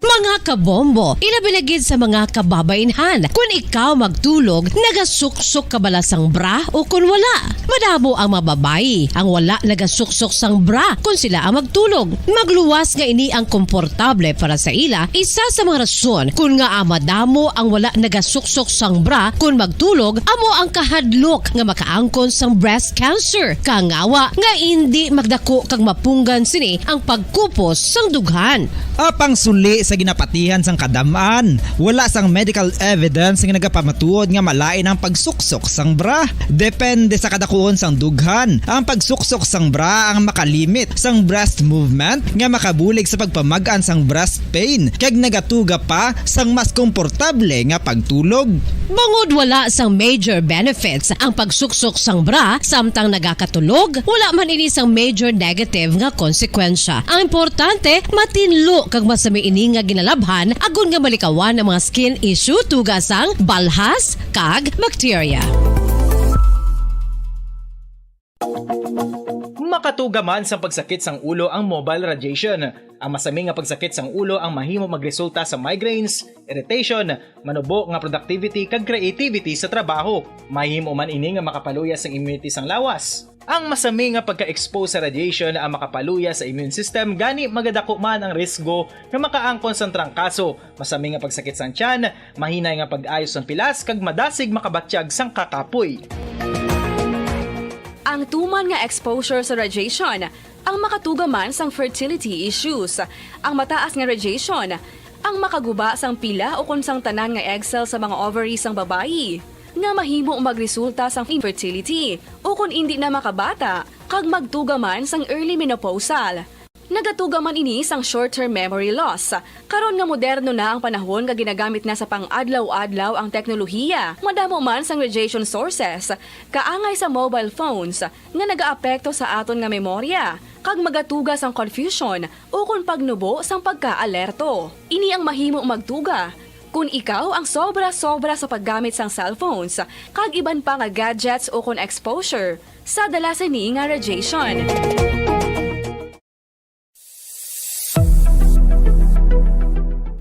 Mga kabombo, ilabi na gid sa mga kababainhan, kun ikaw magtulog, nagasuksok ka bala sang bra o kun wala? Madamo ang mga babayi ang wala nagasuksok sang bra kun sila ang magtulog. Magluwas nga ini ang komportable para sa ila, isa sa mga rason kun ngaa madamo ang wala nagasuksok sang bra kun magtulog amo ang kahadlok nga makaangkon sang breast cancer, kangawa nga indi magdako kag mapunggan sini ang pagkupos sang dughan. Apang suli sa ginapatihan sang kadam-an, wala sang medical evidence nga nagapamatuod nga malain ang pagsuksok sang bra. Depende sa kadakuon sang dughan, ang pagsuksok sang bra ang makalimit sang breast movement nga makabulig sa pagpamag-an sang breast pain kag nagatuga pa sang mas komportable nga pagtulog. Bangod wala sang major benefits ang pagsuksok sang bra samtang nagakatulog, wala man ini sang major negative nga konsekwensya. Ang importante, matinlo kag masami ini nga ginalabhan agod nga malikawan ang mga skin issue tuga sang balhas kag bacteria. Makatuga man sang pagsakit sang ulo ang mobile radiation. Ang masami nga pagsakit sang ulo ang mahimo magresulta sa migraines, irritation, manubo nga productivity kag creativity sa trabaho. Mahimo man ini nga makapaluya sang immunity sang lawas. Ang masami nga pagka-expose sa radiation ang makapaluya sa immune system, gani magadako man ang risgo nga makaangkon sang trangkaso, masami nga pagsakit sang tiyan, mahinay nga pag-ayo sang pilas, kag madasig makabatyag sang kakapoy. Ang tuman nga exposure sa radiation ang makatuga man sang fertility issues. Ang mataas nga radiation ang makaguba sang pila ukon sang tanan nga egg cell sa mga ovary sang babayi, nga mahimo magresulta sang infertility ukon indi na makabata, kag magtuga man sang early menopausal. Nagatuga man ini sang short-term memory loss. Karon nga moderno na ang panahon nga ginagamit na sa pang-adlaw-adlaw ang teknolohiya, madamo man sang radiation sources, kaangay sa mobile phones, nga nagaapekto sa aton nga memorya, kag magatuga sang confusion ukon pagnubo sang pagkaalerto. Ini ang mahimo magtuga kon ikaw ang sobra-sobra sa paggamit sang cellphones kag iban pa nga gadgets ukon exposure sa dala sini nga radiation.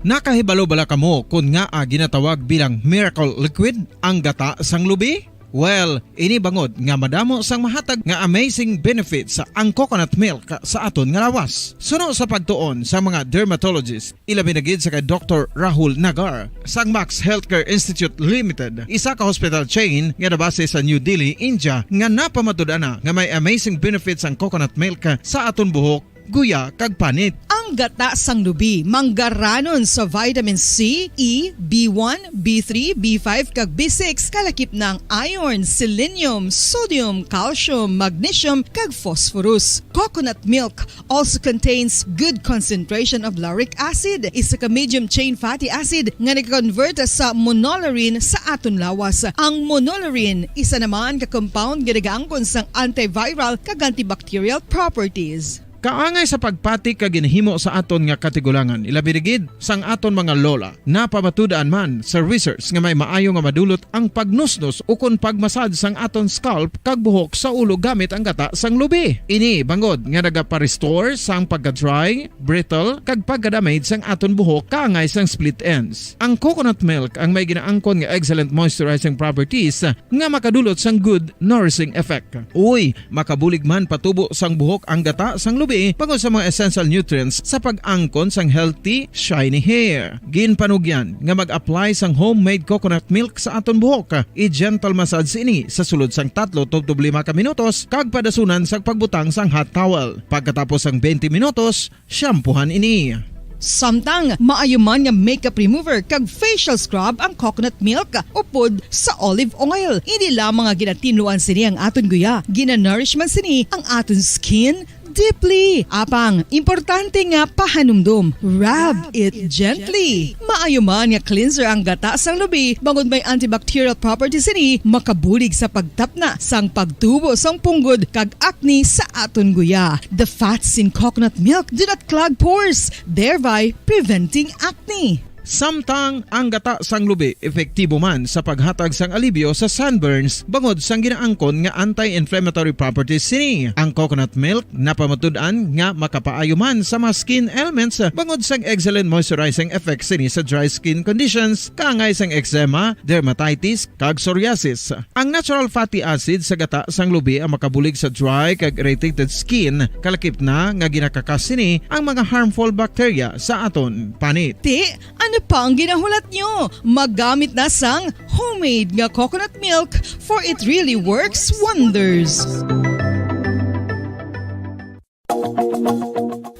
Nakahibalo bala kamo kon ngaa ginatawag bilang miracle liquid ang gata sang lubi? Well, ini bangod nga madamo sang mahatag nga amazing benefits ang coconut milk sa aton nga lawas. Suno sa pagtuon sa mga dermatologist, ilabi na gid sa kay Doktor Rahul Nagar sang Max Healthcare Institute Limited, isa ka hospital chain nga nabase sa New Delhi, India, nga napamatud-an na nga may amazing benefits ang coconut milk sa aton buhok, guya, kag panit. Ang gata sang lubi manggaranon sa vitamin C, E, B one, B three, B five, kag B six, kalakip na ang iron, selenium, sodium, calcium, magnesium, kag phosphorus. Coconut milk also contains good concentration of lauric acid, isa ka medium chain fatty acid nga nag-convert sa monolaurin sa aton lawas. Ang monolaurin isa naman ka compound nga nagaangkon sang antiviral kag antibacterial properties. Kaangay sa pagpati kag ginhimo sa aton nga katigulangan, ilabi na gid sang aton mga lola. Napamatud-an man sa research nga may maayo nga madulot ang pagnusnos ukon pag-massage sang aton scalp kag buhok sa ulo gamit ang gata sang lubi. Ini bangod nga nagapa-restore sang pagka-dry, brittle, kag pagka-damage sang aton buhok kaangay sang split ends. Ang coconut milk ang may ginaangkon nga excellent moisturizing properties nga makadulot sang good nourishing effect. Uy, makabulig man patubo sang buhok ang gata sang lubi bangod sa mga essential nutrients sa pag-angkon sang healthy, shiny hair. Ginpanugyan nga mag-apply sang homemade coconut milk sa aton buhok. I-gentle massage ini sa sulod sang tatlo tubtob lima ka minutos kag padasunan sa pagbutang sang hot towel. Pagkatapos sang twenty minutos, shampoohan ini. Samtang maayo man nga makeup remover kag facial scrub ang coconut milk upod sa olive oil. Hindi lamang nga ginatinluan sini ang aton guya, ginanourish man sini ang aton skin deeply. Apang, importante nga pahanumdom, rub it gently. Maayo man nga cleanser ang gata sang lubi, bangod may antibacterial properties sini, makabulig sa pagtapna sang pagtubo sang punggod kag acne sa aton guya. The fats in coconut milk do not clog pores, thereby preventing acne. Samtang ang gata sang lubi epektibo man sa paghatag sang alibyo sa sunburns bangod sang ginaangkon nga anti-inflammatory properties sini. Ang coconut milk napamatud-an nga makapaayo man sa mga skin ailments bangod sang excellent moisturizing effects sini sa dry skin conditions, kaangay sang eczema, dermatitis, kag psoriasis. Ang natural fatty acid sa gata sang lubi ang makabulig sa dry kag irritated skin, kalakip na nga ginakakas sini ang mga harmful bacteria sa aton panit. Ti, ano pa ang ginahulat nyo? Magamit na sang homemade nga coconut milk, for it really works wonders.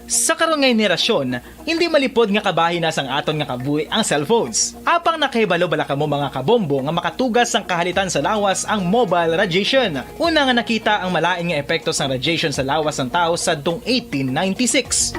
Sa karon nga henerasyon, hindi malipod nga kabahin na sang aton nga kabuhi ang cellphones. Apang nakahibalo bala kamo, mga kabombo, nga makatugas sang kahalitan sa lawas ang mobile radiation? Una nga nakita ang malain nga epekto sang radiation sa lawas sang tawo sadtong eighteen ninety-six.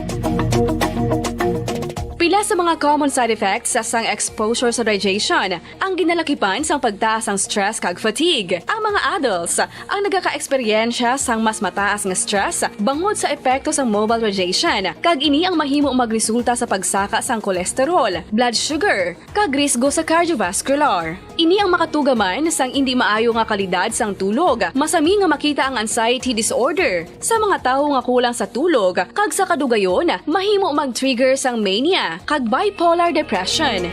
Pila sa mga common side effects sang exposure sa radiation ang ginalakipan sang pagtaas sang stress kag fatigue. Ang mga adults ang nagakaeksperyensya sang mas mataas nga stress bangod sa epekto sang mobile radiation, kag ini ang mahimo magresulta sa pagsaka sang cholesterol, blood sugar, kag risgo sa cardiovascular. Ini ang makatuga man sang indi maayo nga kalidad sang tulog. Masami nga makita ang anxiety disorder sa mga tawo nga kulang sa tulog, kag sa kadugayon, mahimo mag-trigger sang mania kag bipolar depression.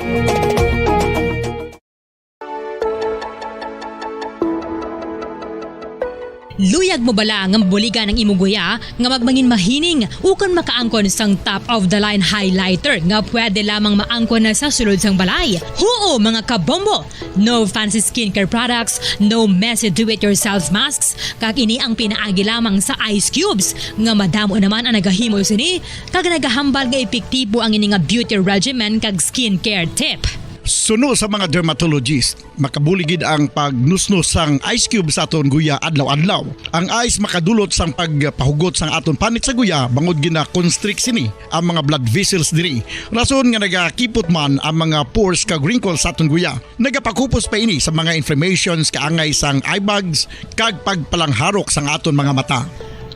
Luyag mo bala nga mabuligan ang imo guya nga magmangin mahining ukon makaangkon sang top of the line highlighter nga pwede lamang maangkon na sa sulod sang balay? Huo, mga kabombo! No fancy skincare products, no messy do-it-yourself masks, kag ini ang pinaagi lamang sa ice cubes nga madamo naman ang nagahimo sini kag nagahambal nga epektibo ang ini nga beauty regimen kag skincare tip. Suno sa mga dermatologist, makabulig gid ang pagnusnos sang ice cube sa aton guya adlaw-adlaw. Ang ice makadulot sang pagpahugot sang aton panit sa guya bangod gina-constrict sini ang mga blood vessels diri, rason nga nagakipot man ang mga pores kag wrinkles sa aton guya. Nagapakupos pa ini sa mga inflammations kaangay sang eye bags kag pagpalangharok sang aton mga mata.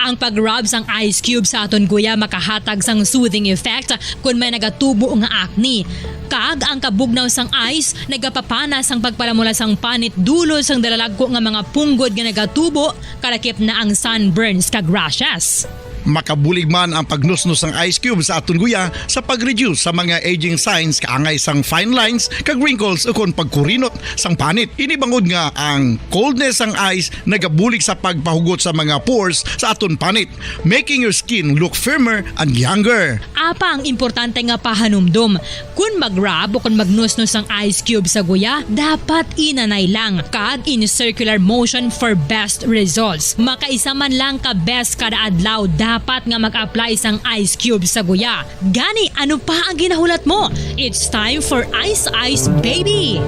Ang pag-rub sang ice cube sa aton guya makahatag sang soothing effect kon may nagatubo nga acne. Kag ang kabugnaw sang ice nagapapana sang pagpalamula sang panit dulot sang dalalagko nga mga punggod nga nagatubo, kalakip na ang sunburns kag rashes. Makabulig man ang pagnusnos sang ice cube sa aton guya sa pag-reduce sa mga aging signs kaangay sang fine lines kag wrinkles ukon pagkurinot sang panit. Ini bangod nga ang coldness sang ice nagabulig sa pagpahugot sa mga pores sa aton panit, making your skin look firmer and younger. Apang importante nga pahanumdom, kon mag-rub o kon magnusnos ang ice cube sa guya, dapat inanay lang kag in circular motion for best results. Makaisa man lang ka beses kada adlaw dapat nga mag-apply sang ice cube sa guya. Gani, ano pa ang ginahulat mo? It's time for Ice Ice Baby!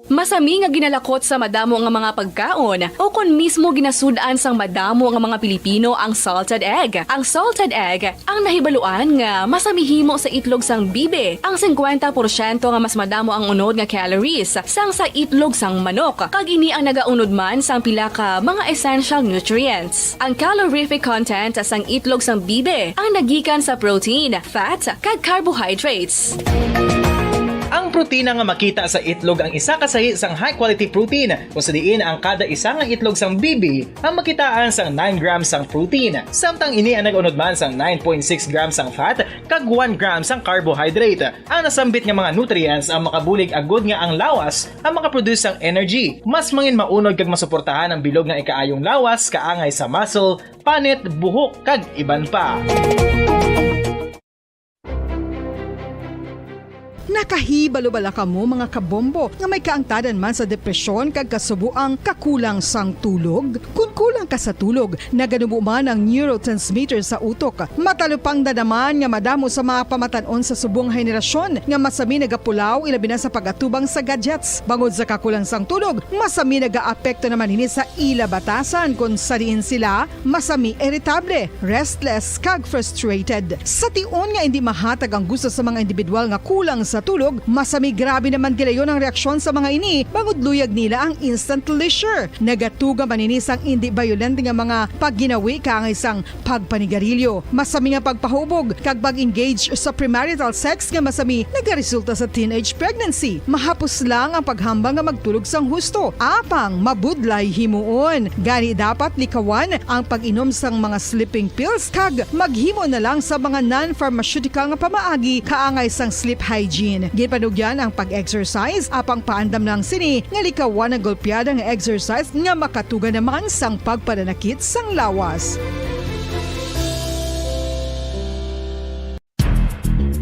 Masami nga ginalakot sa madamo nga mga pagkaon, o kon mismo ginasud-an sang madamo nga mga Pilipino ang salted egg. Ang salted egg ang nahibaluan nga masami himo sa itlog sang bibi. Ang singkwenta porsyento nga mas madamo ang unod nga calories sang sa itlog sang manok, kag ini ang nagaunod man sang pila ka mga essential nutrients. Ang calorific content sang itlog sang bibi ang nagikan sa protein, fat, kag carbohydrates. Ang protina nga makita sa itlog ang isa ka sahi sang high-quality protein, kung sa diin ang kada isa nga itlog sang bibi ang makitaan sang nine grams sang protein, samtang ini ang nag-unod man sang nine point six grams sang fat kag one gram sang carbohydrate. Ang nasambit nga mga nutrients ang makabulig agud nga ang lawas ang makaproduce sang energy, mas mangin maunod kag masuportahan ang bilog nga ikaayong lawas kaangay sa muscle, panit, buhok, kag iban pa. Nakahibalo bala kamo, mga kabombo, nga may kaangtadan man sa depresyon kag kasubo ang kakulang sang tulog? Kon kulang ka sa tulog, naganubo man ang neurotransmitter sa utok. Matalupangdan naman nga madamo sa mga pamatan-on sa subong henerasyon nga masami nagapulaw, ilabi na sa pag-atubang sa gadgets. Bangod sa kakulang sang tulog, masami nagaapekto naman ini sa ila batasan, kon sa diin sila masami iritable, restless, kag frustrated. Sa tion nga indi mahatag ang gusto sa mga individual nga kulang sa tulog, masami grabe naman gilayon ang reaksyon sa mga ini, bangod luyag nila ang instant leisure. Nagatuga man ini sang indi bayolente nga mga pagginawi kaangay sang pagpanigarilyo, masami nga pagpahubog, kag pag-engage sa premarital sex nga masami nagaresulta sa teenage pregnancy. Mahapos lang ang paghambal nga magtulog sang husto, apang mabudlay himuon. Gani, dapat likawan ang pag-inom sang mga sleeping pills kag maghimo na lang sa mga non-pharmaceutical nga pamaagi kaangay sang sleep hygiene. Ginpanugyan ang pag-exercise, apang paandam lang sini nga likawan ang golpeada nga exercise nga makatuga naman sang pagpananakit sang lawas.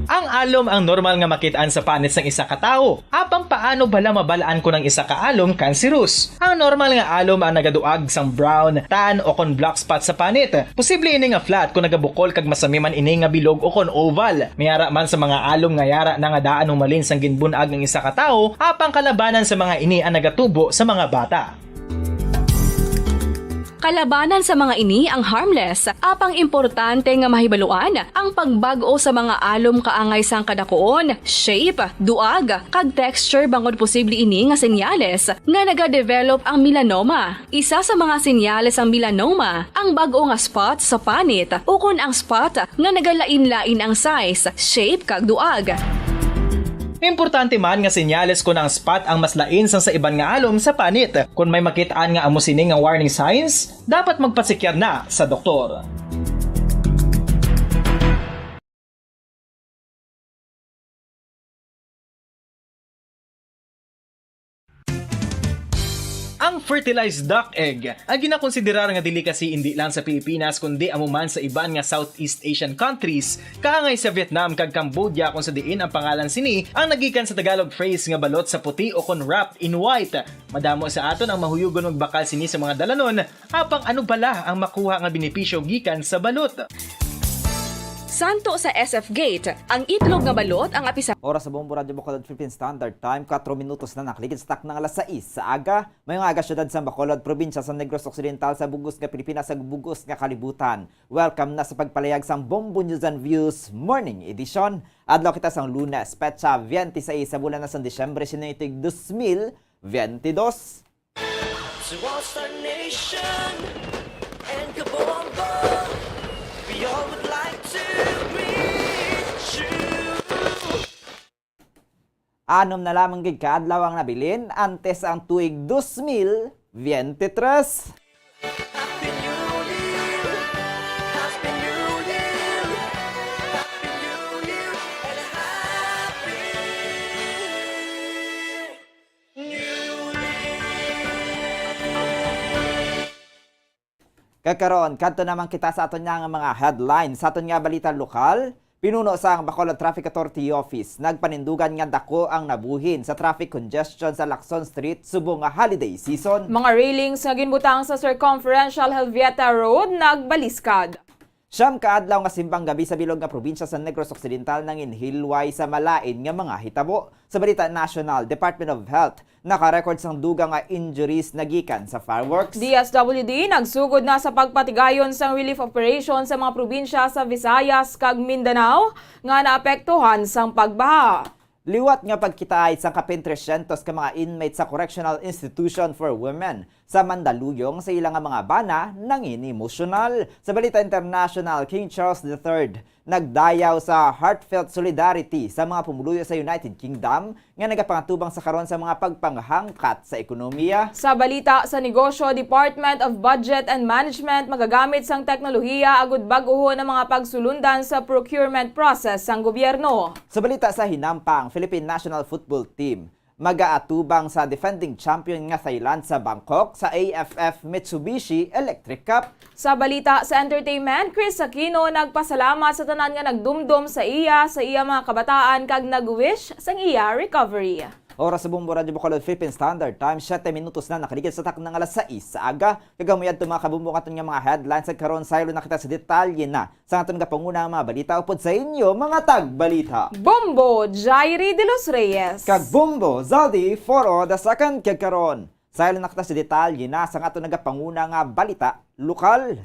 Ang alom ang normal nga makit-an sa panit sang isa ka tawo. Apang paano bala mabal-an kon ang isa ka alom kanserus? Ang normal nga alom ang nagaduag sang brown, tan, o kon black spot sa panit. Posible ini nga flat kon nagabukol kag masami man ini nga bilog o kon oval. May ara man sa mga alom nga yara na nga daan humalin sang ginbun-ag ang isa ka tawo, apang kalabanan sa mga ini ang nagatubo sa mga bata. Kalabanan sa mga ini ang harmless, apang importante nga mahibaluan ang pagbag-o sa mga alom kaangay sang kadakuon, shape, duag, kag texture, bangod posible ini nga senyales nga nagadevelop ang melanoma. Isa sa mga senyales sang melanoma ang bag-o nga spot sa panit ukon ang spot nga nagalain-lain ang size, shape, kag duag. Importante man nga senyales kon ang spot ang mas lain sang sa iban nga alom sa panit. Kon may makit-an nga amo sini nga warning signs, dapat magpasikyar na sa doktor. Ang fertilized duck egg ang ginakonsiderar nga delicacy indi lang sa Pilipinas, kundi amo man sa iban nga Southeast Asian countries, kaangay sa Vietnam kag Cambodia, kung sa diin ang pangalan sini ang nagikan sa Tagalog phrase nga balot sa puti o kon wrapped in white. Madamo sa aton ang mahuyugon magbakal sini sa mga dalanon, apang ano bala ang makuha nga benepisyo gikan sa balot? Santo sa S F Gate, ang itlog nga balot ang apisan. Oras sa Bombo Radyo Bacolod Philippine Standard Time, kuwatro minutos na nakaligid sa takna nga alas sais sa aga. Maayong aga, syudad sang Bacolod, probinsya sa Negros Occidental, sa bug-os nga Pilipinas, sa bug-os nga kalibutan. Welcome na sa pagpalayag sang Bombo News and Views Morning Edition. Adlaw kita sang Lunes, petsa twenty-six sa bulan na sang Disyembre, sini tig dos mil veintidós. To all Star Nation and Kabombo, we all would like to greet you. Anom na lamang gid ka adlaw ang nabilin antes ang tuig dos mil veintitrés. Happy New Year! Happy New Year! Happy New Year and a Happy New Year! Kag karon, kadto naman kita sa aton nga mga headlines. Sa aton nga balita lokal, pinuno sang Bacolod Traffic Authority Office nagpanindugan nga dako ang nabuhin sa traffic congestion sa Lacson Street subong nga holiday season. Mga railings nga ginbutang sa Circumferential Helvieta Road nagbaliskad. Siyam ka adlaw nga simbang gabi sa bilog nga probinsya sa Negros Occidental nanginhilway sa malain nga mga hitabo. Sa balita nasyonal, Department of Health naka-record sang dugang nga injuries nagikan sa fireworks. D S W D nagsugod na sa pagpatigayon sang relief operation sa mga probinsya sa Visayas kag Mindanao nga naapektuhan sang pagbaha. Liwat nga pagkitaay sang kapin tresyentos ka mga inmates sa Correctional Institution for Women sa Mandaluyong sa ila nga mga bana nangin-emosyonal. Sa balita international, King Charles the Third nagdayaw sa heartfelt solidarity sa mga pumuluyo sa United Kingdom nga nagapangatubang sa karon sa mga pagpanghangkat sa ekonomiya. Sa balita sa negosyo, Department of Budget and Management magagamit sang teknolohiya agud bag-ohon ang mga pagsulundan sa procurement process sang gobyerno. Sa balita sa hinampang, Philippine National Football Team magaatubang sa defending champion nga Thailand sa Bangkok sa A F F Mitsubishi Electric Cup. Sa balita sa entertainment, Kris Aquino nagpasalamat sa tanan nga nagdumdom sa iya, sa iya mga kabataan, kag nag-wish sang iya recovery. Oras sa Bombo Radyo Bacolod, Philippine Standard Time, siyete minutos na nakaligid sa taknang alas sais sa aga. Kag amo yadto, mga kabombo, ang aton nga mga headlines. Sa karon, saylo na kita sa detalye na sa aton nga panguna nga mga balita upod sa inyo, mga tagbalita. Bombo Jairi de los Reyes. Kag Bombo Zaldi Foro the second. Kag karon, saylo na kita sa detalye na sa aton nga panguna nga balita lokal.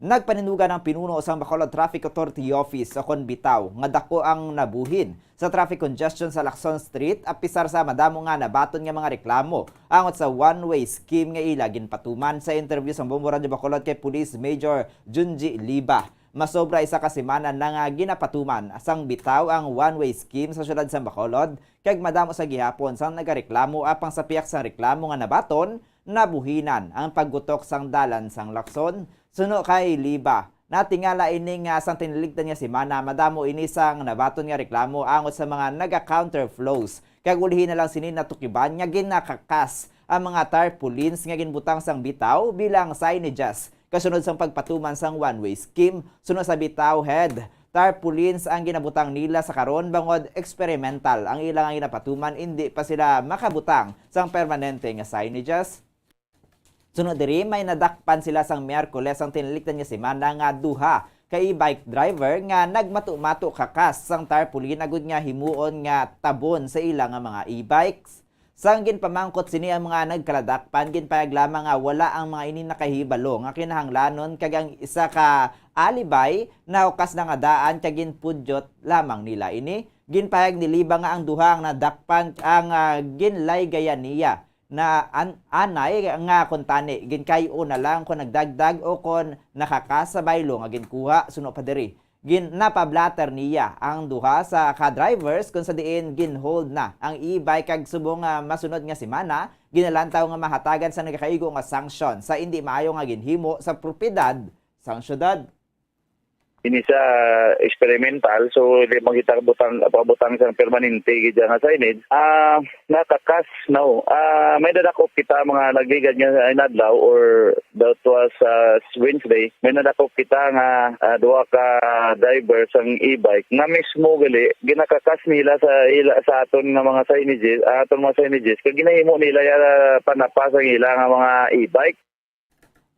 Nagpaninugan ang pinuno sang Bacolod Traffic Authority Office, o kon bitaw, nga dako ang nabuhin sa traffic congestion sa Lacson Street, apisar sa madamo nga nabaton nga mga reklamo angot sa one-way scheme nga ila ginpatuman. Sa interview sang Bombo Radyo Bacolod kay Police Major Junji Liba, masobra isa ka semana na nga ginapatuman sang bitaw ang one-way scheme sa siyudad sang Bacolod, kag madamo sa gihapon sang nagareklamo. Apang sa pihak sang reklamo nga nabaton, nabuhinan ang paggutok sang dalan sang Lacson. Suno kay Liba, natingala ini nga sang tinalikdan nga semana, madamo ini sang nabaton nga reklamo angot sa mga naga-counterflows, kag ulihi na lang sini natukiban nga ginakakas ang mga tarpaulins nga ginbutang sang bitaw bilang signages kasunod sang pagpatuman sang one-way scheme. Suno sa bitaw head, tarpaulins ang ginabutang nila sa karon, bangod experimental ang ila nga ginapatuman, indi pa sila makabutang sang permanente nga signages. Suno diri, may nadakpan sila sang Miyerkules ang tinalikdan nga semana nga duha ka e-bike driver nga nagmato-mato kakas sang tarpaulin agud nga himuon nga tabon sa ila nga mga e-bikes. Sang ginpamangkot sini ang mga nagkaladakpan, ginpahayag lamang nga wala ang mga ini nakahibalo nga kinahanglanon, kag ang isa ka alibay nahukas na nga daan kag ginpudyot lamang nila ini. Ginpahayag ni Liba nga ang duha ang nadakpan ang, ah, ginlaygayan niya na an-, anay nga kuntani ginkay-o na lang kon nagdagdag o kon nakakas sa baylo nga ginkuha. Suno pa diri, gin-, napablatter niya ang duha sa ka-drivers, kung sa diin ginhold na ang e-bike, kag subong nga masunod nga semana, ginalantaw nga mahatagan sa nagakaigo nga sanksyon sa indi maayo nga ginhimo sa propiedad sang syudad. Ini sa experimental, so di man kita butang, pabutang sang permanente gid nga signage. Ah, nakakas, no. Ah, may nadakop kita mga nagligad nga inadlaw, or that was, ah, Wednesday. May nadakop kita nga, ah, duha ka driver sang e-bike nga mismo gali ginakakas nila sa ila, sa aton nga mga signages, ah, aton mga signages, kag ginahimo nila ya panapa sang ila nga mga e-bike.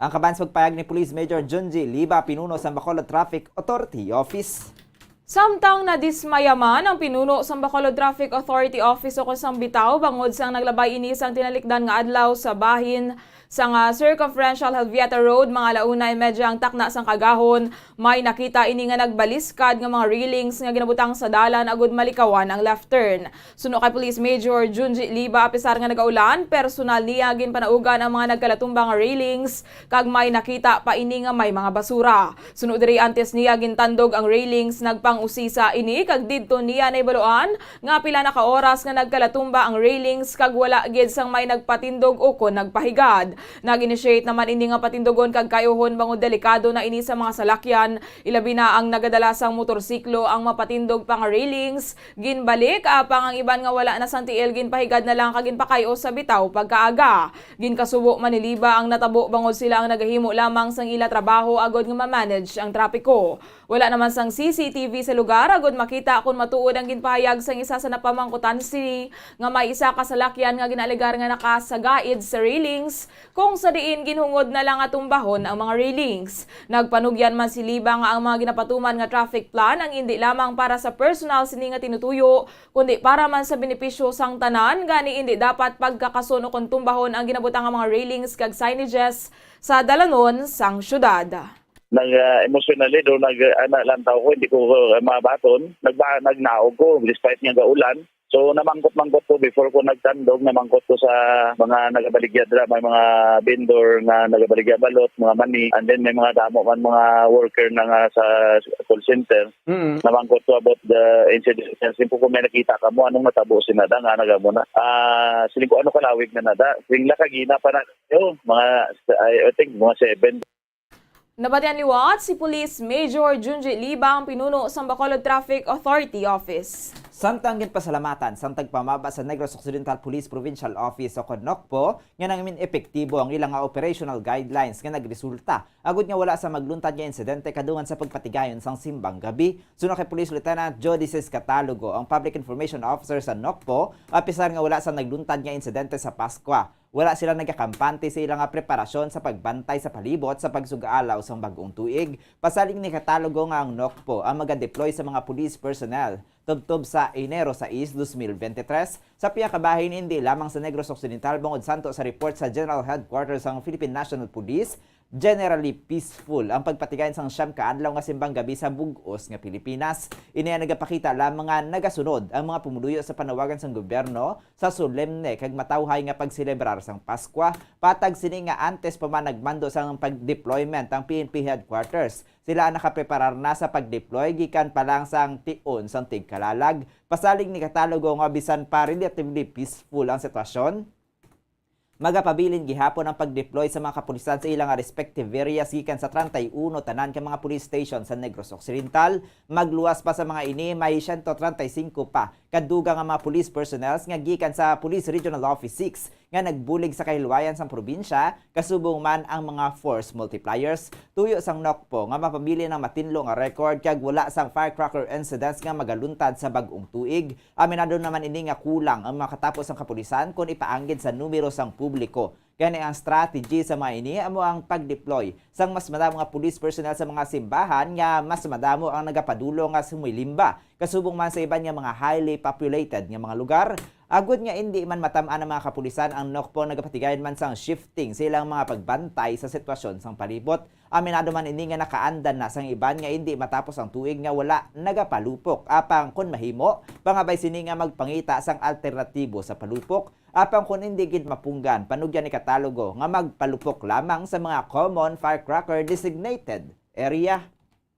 Ang kaban sa pagpahayag ni Police Major Junji Liba, pinuno sa Bacolod Traffic Authority Office. Samtang nadismaya man ang pinuno sa Bacolod Traffic Authority Office o kon sang bitaw bangod sang naglabay ini sang tinalikdan nga adlaw sa bahin sang, ah, Circumferential Helvieta Road, mga alauna y medya ang takna sang kagahon, may nakita ini nga nagbaliskad nga mga railings nga ginabutang sa dalan agud malikawan ang left turn. Suno kay Police Major Junji Liba, apisar nga nagaulan, personal niya ginpanaugan ang mga nagkalatumba nga railings kag may nakita pa ini nga may mga basura. Suno diri, antes niya gintandog ang railings, nagpang-usisa ini kag didto niya nahibaluan nga pila na ka oras nga nagkalatumba ang railings kag wala gid sang may nagpatindog ukon nagpahigad. Nag-initiate naman ini nga patindogon kag kayuhon bangod delikado na ini sa mga salakyan, ilabi na ang nagadala sang motorsiklo ang mapatindog pa nga railings. Ginbalik, apang ang iban nga wala na sang tiil ginpahigad na lang kag ginpakay-o sa bitaw pagkaaga. Ginkasubo man ni Liba ang natabo bangod sila ang nagahimo lamang sang ila trabaho agod nga ma-manage ang trapiko. Wala naman sang C C T V sa lugar agod makita kon matuod ang ginpahayag sang isa sa napamangkutan sini nga may isa ka salakyan nga ginaalegar nga nakasagaid sa railings, kung sa diin ginhungod na lang nga tumbahon ang mga railings. Nagpanugyan man si Liba nga ang mga ginapatuman nga traffic plan ang indi lamang para sa personal sini nga tinutuyo, kundi para man sa benepisyo sang tanan, gani indi dapat pagkakason ukon tumbahon ang ginabutang nga mga railings kag signages sa dalanon sang syudad. Nag, ah, emotionally do, nag, ah, na-, lantaw ko, hindi ko, ah, mabaton. Nagba-, nagnaog ko despite nga gaulan. So, namangkot-mangkot ko before ko nagtandog, namangkot ko sa mga nagabaligya dira, may mga vendor nga nagabaligya balot, mga mani, and then may mga damo man mga worker na nga sa call center. Mm. Namangkot ko about the incident. Siling ko, "Kung may nakita ka mo, anong natabo si nada nga nagamo na?" Ah, siling ko, "Ano kalawig na nada?" Siling la, "Kagina pa na, yo, mga, I, I think, mga seven." Nabatian liwat si Police Major Junji Liba, ang pinuno sang Bacolod Traffic Authority Office. Samtang ginpasalamatan sang tagpamaba sa Negros Occidental Police Provincial Office o kon NOCPO nga nangin epektibo ang ila nga operational guidelines nga nagresulta agud nga wala sa magluntad nga insidente kadungan sa pagpatigayon sang simbang gabi. Suno kay Police Lieutenant Jodices Catalogo, ang Public Information Officer sa NOCPO, apisar nga wala sa nagluntad nga insidente sa Paskwa, wala sila nagakampante sa ila nga preparasyon sa pagbantay sa palibot sa pagsug-alaw sang bag-ong tuig. Pasalig ni Catalogo nga ang NOCPO ang maga-deploy sa mga police personnel tubtob sa Enero sais, dos mil bente tres, sa pihak ka bahin indi lamang sa Negros Occidental, bangod santo sa report sa General Headquarters sang Philippine National Police, generally peaceful ang pagpatigayon sang siyam ka adlaw nga simbang gabi sa bug-os nga Pilipinas. Ini ang nagapakita lamang nga nagasunod ang mga pumuluyo sa panawagan sang gobyerno sa solemne kag matawhay nga pagselebrar sang Paskwa. Patag sini nga antes pa man nagmando sang pag-deployment ang P N P headquarters, sila ang nakapreparar na sa pag-deploy gikan pa lang sang tion sang tigkalalag. Pasalig ni Catalogo nga bisan pa relatively peaceful ang sitwasyon, magapabilin gihapon ang pag-deploy sa mga kapulisan sa ilang respective areas gikan sa treinta y uno tanan ka mga police station sa Negros Occidental. Magluwas pa sa mga ini, may siyento treinta y cinco pa kadugang nga mga police personnels nga gikan sa Police Regional Office six nga nagbulig sa kahilwayan sang probinsya, kasubong man ang mga force multipliers. Tuyo sang NOCPO nga mapabilin ang matinlo nga record kag wala sang firecracker incidents nga magaluntad sa bag-ong tuig. Aminado naman ini nga kulang ang makatapos sang kapulisan kon ipaanggid sa numero sang publiko. Gani ang strategy sa mga ini amo ang pag-deploy sang mas madamo nga police personnel sa mga simbahan nga mas madamo ang nagapadulong nga sumilimba, kasubong man sa iban nga mga highly populated nga mga lugar. Agud nga indi man matam-an ang mga kapulisan, ang NOCPO nagapatigayon man sang shifting sa ilang mga pagbantay sa sitwasyon sang palibot. Aminado man ini nga nakaandan na sang iban nga indi matapos ang tuig nga wala nagapalupok. Apang kon mahimo, pangabay sini nga magpangita sang alternatibo sa palupok. Apang kon indi gid mapunggan, panugyan ni Catalogo nga magpalupok lamang sa mga common firecracker designated area.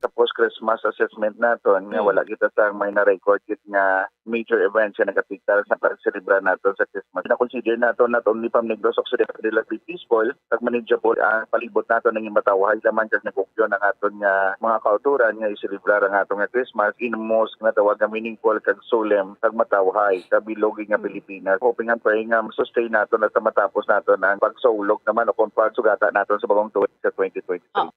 Sa post-Christmas assessment naton, nga Hmm. wala kita sa may na-record gid nga major events nga nag-apektar sa pagselebra naton sa Christmas. Na-consider naton not only from Negros Occidental, relatively peaceful, kag manageable ang palibot naton nga matawhay lamang kag nagugyon ang aton nga mga kauturan nga iselebrar ang aton nga Christmas in most nga tawag nga meaningful kag solemn kag matawhay sa bilog nga Hmm. Pilipinas. Hoping and praying nga sustain naton hasta matapos naton ang pagsaulog naman o kung pagsugata naton sa bagong tuig sa twenty twenty-three. Ah.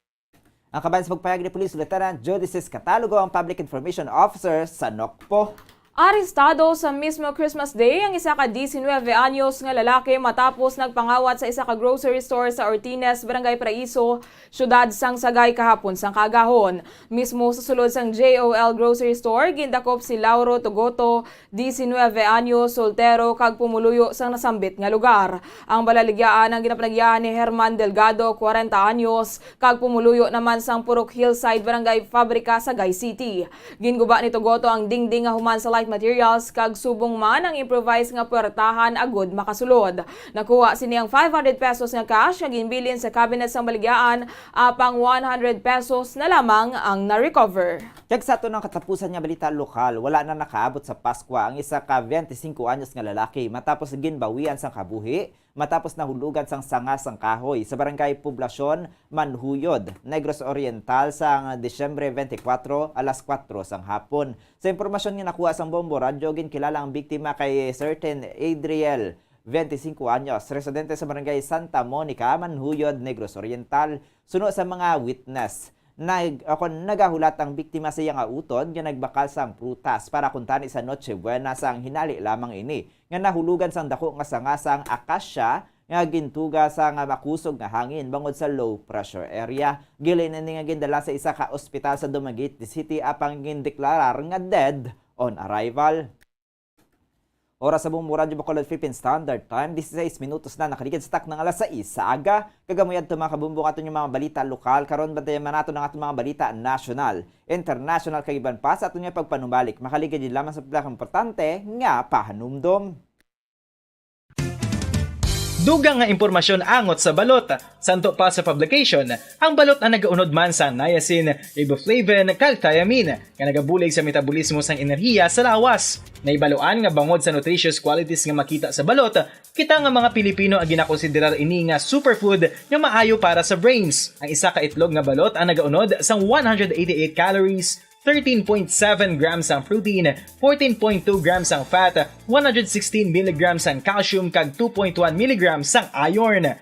Ang kabahin sa pagpayag ni Police Lieutenant Judices Catalogo, ang Public Information Officer sa NOCPO. Arestado sa mismo Christmas Day ang isa ka diecinueve anyos nga lalaki matapos nagpangawat sa isa ka grocery store sa Ortines, Barangay Paraiso, siyudad sang Sagay, kahapon sang kaagahon. Mismo sa sulod sang J O L Grocery Store, gindakop si Lauro Togoto, diecinueve anyos, soltero kag pumuluyo sang nasambit nga lugar. Ang balaligyaan ang ginapanagyahan ni Herman Delgado, kwarenta anyos, kag pumuluyo naman sang Purok Hillside, Barangay Fabrica, Sagay City. Ginguba ni Togoto ang dingding nga human sa light materials kag subong man ang improvised nga puwertahan agud makasulod. Nakuha sini ang five hundred pesos nga cash nga ginbilin sa cabinet sang baligyaan, apang one hundred pesos na lamang ang na-recover. Kag sa aton ang katapusan nga balita lokal, wala na nakaabot sa Paskwa ang isa ka twenty-cinco anyos nga lalaki matapos ginbawian sang kabuhi matapos nahulugan sang sanga sang kahoy sa Barangay Poblacion, Manjuyod, Negros Oriental, sang Disyembre twenty-four, alas kuwatro sang hapon. Sa impormasyon nga nakuha sang Bombo Radyo, ginkilala ang biktima kay certain Adriel, twenty-cinco anyos, residente sa Barangay Santa Monica, Manjuyod, Negros Oriental. Suno sa mga witness, nag-, o kon nagahulat ang biktima sa iya nga utod nga nagbakal sang prutas para kuntani sa Noche Buena, sang hinali lamang ini nga nahulugan sang dako nga sanga sang akasya nga gintuga sang makusog nga hangin bangod sa low pressure area. Gilain ini nga gindala sa isa ka ospital sa Dumaguete City apang gindeklarar nga dead on arrival. Oras sa Bombo Radyo Bacolod Philippine Standard Time, dieciséis minutos na nakaligid sa takna nga alas sais sa aga. Kag amo yadto, mga kabombo, ang aton nga mga balita lokal. Karon, bantayan man naton ang aton mga balita nasyonal, internasyonal, kag iban pa sa aton nga pagpanumbalik. Makaligid gid lamang sa pinakaimportante nga pahanumdom. Dugang nga impormasyon angot sa balot. Santo pa sa publication, ang balot ang nagaunod man sa niacin, riboflavin, kag thiamine, nga nagabulig sa metabolismo sang enerhiya sa lawas. Nahibaluan nga bangod sa nutritious qualities nga makita sa balot, kita nga mga Pilipino ang ginakonsiderar ini nga superfood nga maayo para sa brains. Ang isa ka itlog nga balot ang nagaunod sang one hundred eighty-eight calories, thirteen point seven grams ang protein, fourteen point two grams ang fat, one hundred sixteen milligrams ang calcium, kag two point one milligrams ang iron.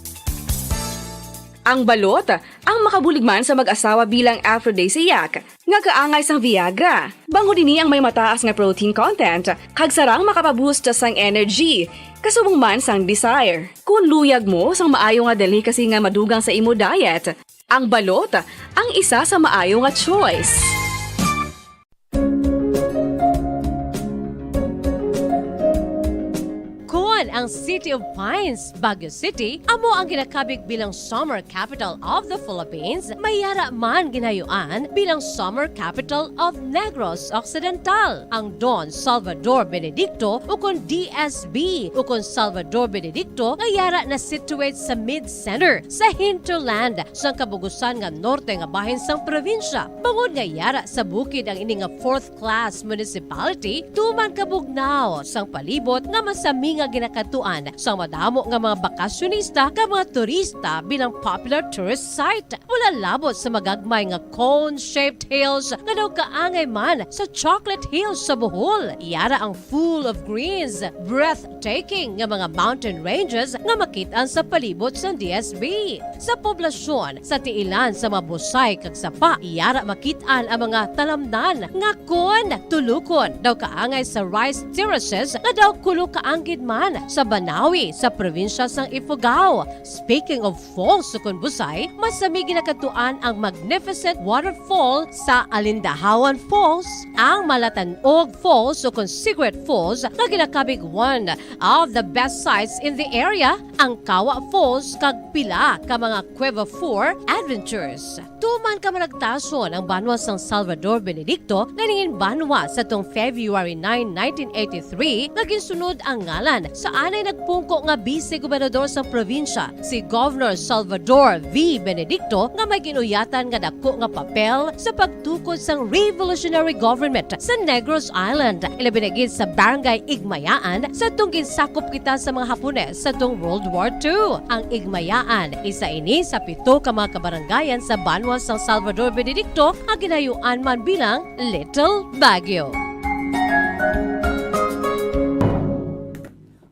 Ang balot, ang makabulig man sa mag-asawa bilang aphrodisiac, nga kaangay sang Viagra. Bangod ini ang may mataas nga protein content, kag sarang makapaboost sang energy, kasubong man sang desire. Kung luyag mo sang maayo nga delicacy nga madugang sa imo diet, ang balot ang isa sa maayo nga choice. Kon ang City of Pines, Baguio City, amo ang ginakabig bilang Summer Capital of the Philippines, may yara man ginayuan bilang Summer Capital of Negros Occidental. Ang Don Salvador Benedicto, ukon D S B, ukon Salvador Benedicto, nga yara na situate sa mid-center sa hinterland sang kabugusan nga norte nga bahin sang probinsya. Bangod nga yara sa bukid ang ini nga fourth class municipality, tuman kabugnaw sang palibot nga masami nga ginakadtuan sang madamo nga mga bakasyonista kag mga turista bilang popular tourist site. Wala labot sa magagmay nga cone-shaped hills nga daw kaangay man sa Chocolate Hills sa Bohol. Yara ang full of greens, breathtaking nga mga mountain ranges nga makit-an sa palibot sang D S B. Sa poblasyon, sa tiilan sa mga busay kag sapa, yara makit-an ang mga talamnan nga kon tulukon daw kaangay sa rice terraces nga daw kulo kaanggid man sa Banawi sa probinsya sang Ifugao. Speaking of falls ukon busay, masami ginakadtuan ang magnificent waterfall sa Alindahawan Falls, ang Malatanog Falls ukon Cigarette Falls nga ginakabig one of the best sights in the area, ang Kawa Falls kag pila ka mga Cueva four adventures. Tuman ka managtason ang banwa sang Salvador Benedicto nga nangin banwa sa tong February nine, nineteen eighty-three, nga ginsunod ang ngalan sa anay nagpungko nga Vice Gobernador sang probinsya, si Governor Salvador V. Benedicto, nga may ginuyatan nga dako nga papel sa pagtukod sang revolutionary government sa Negros Island, ilabi na gid sa Barangay Igmayaan, sa tong ginsakop kita sa mga Hapones sa tong World War Two. Ang Igmayaan, isa ini sa pito ka mga kabarangayan sa banwa sang Salvador Benedicto nga ginayuan man bilang Little Baguio.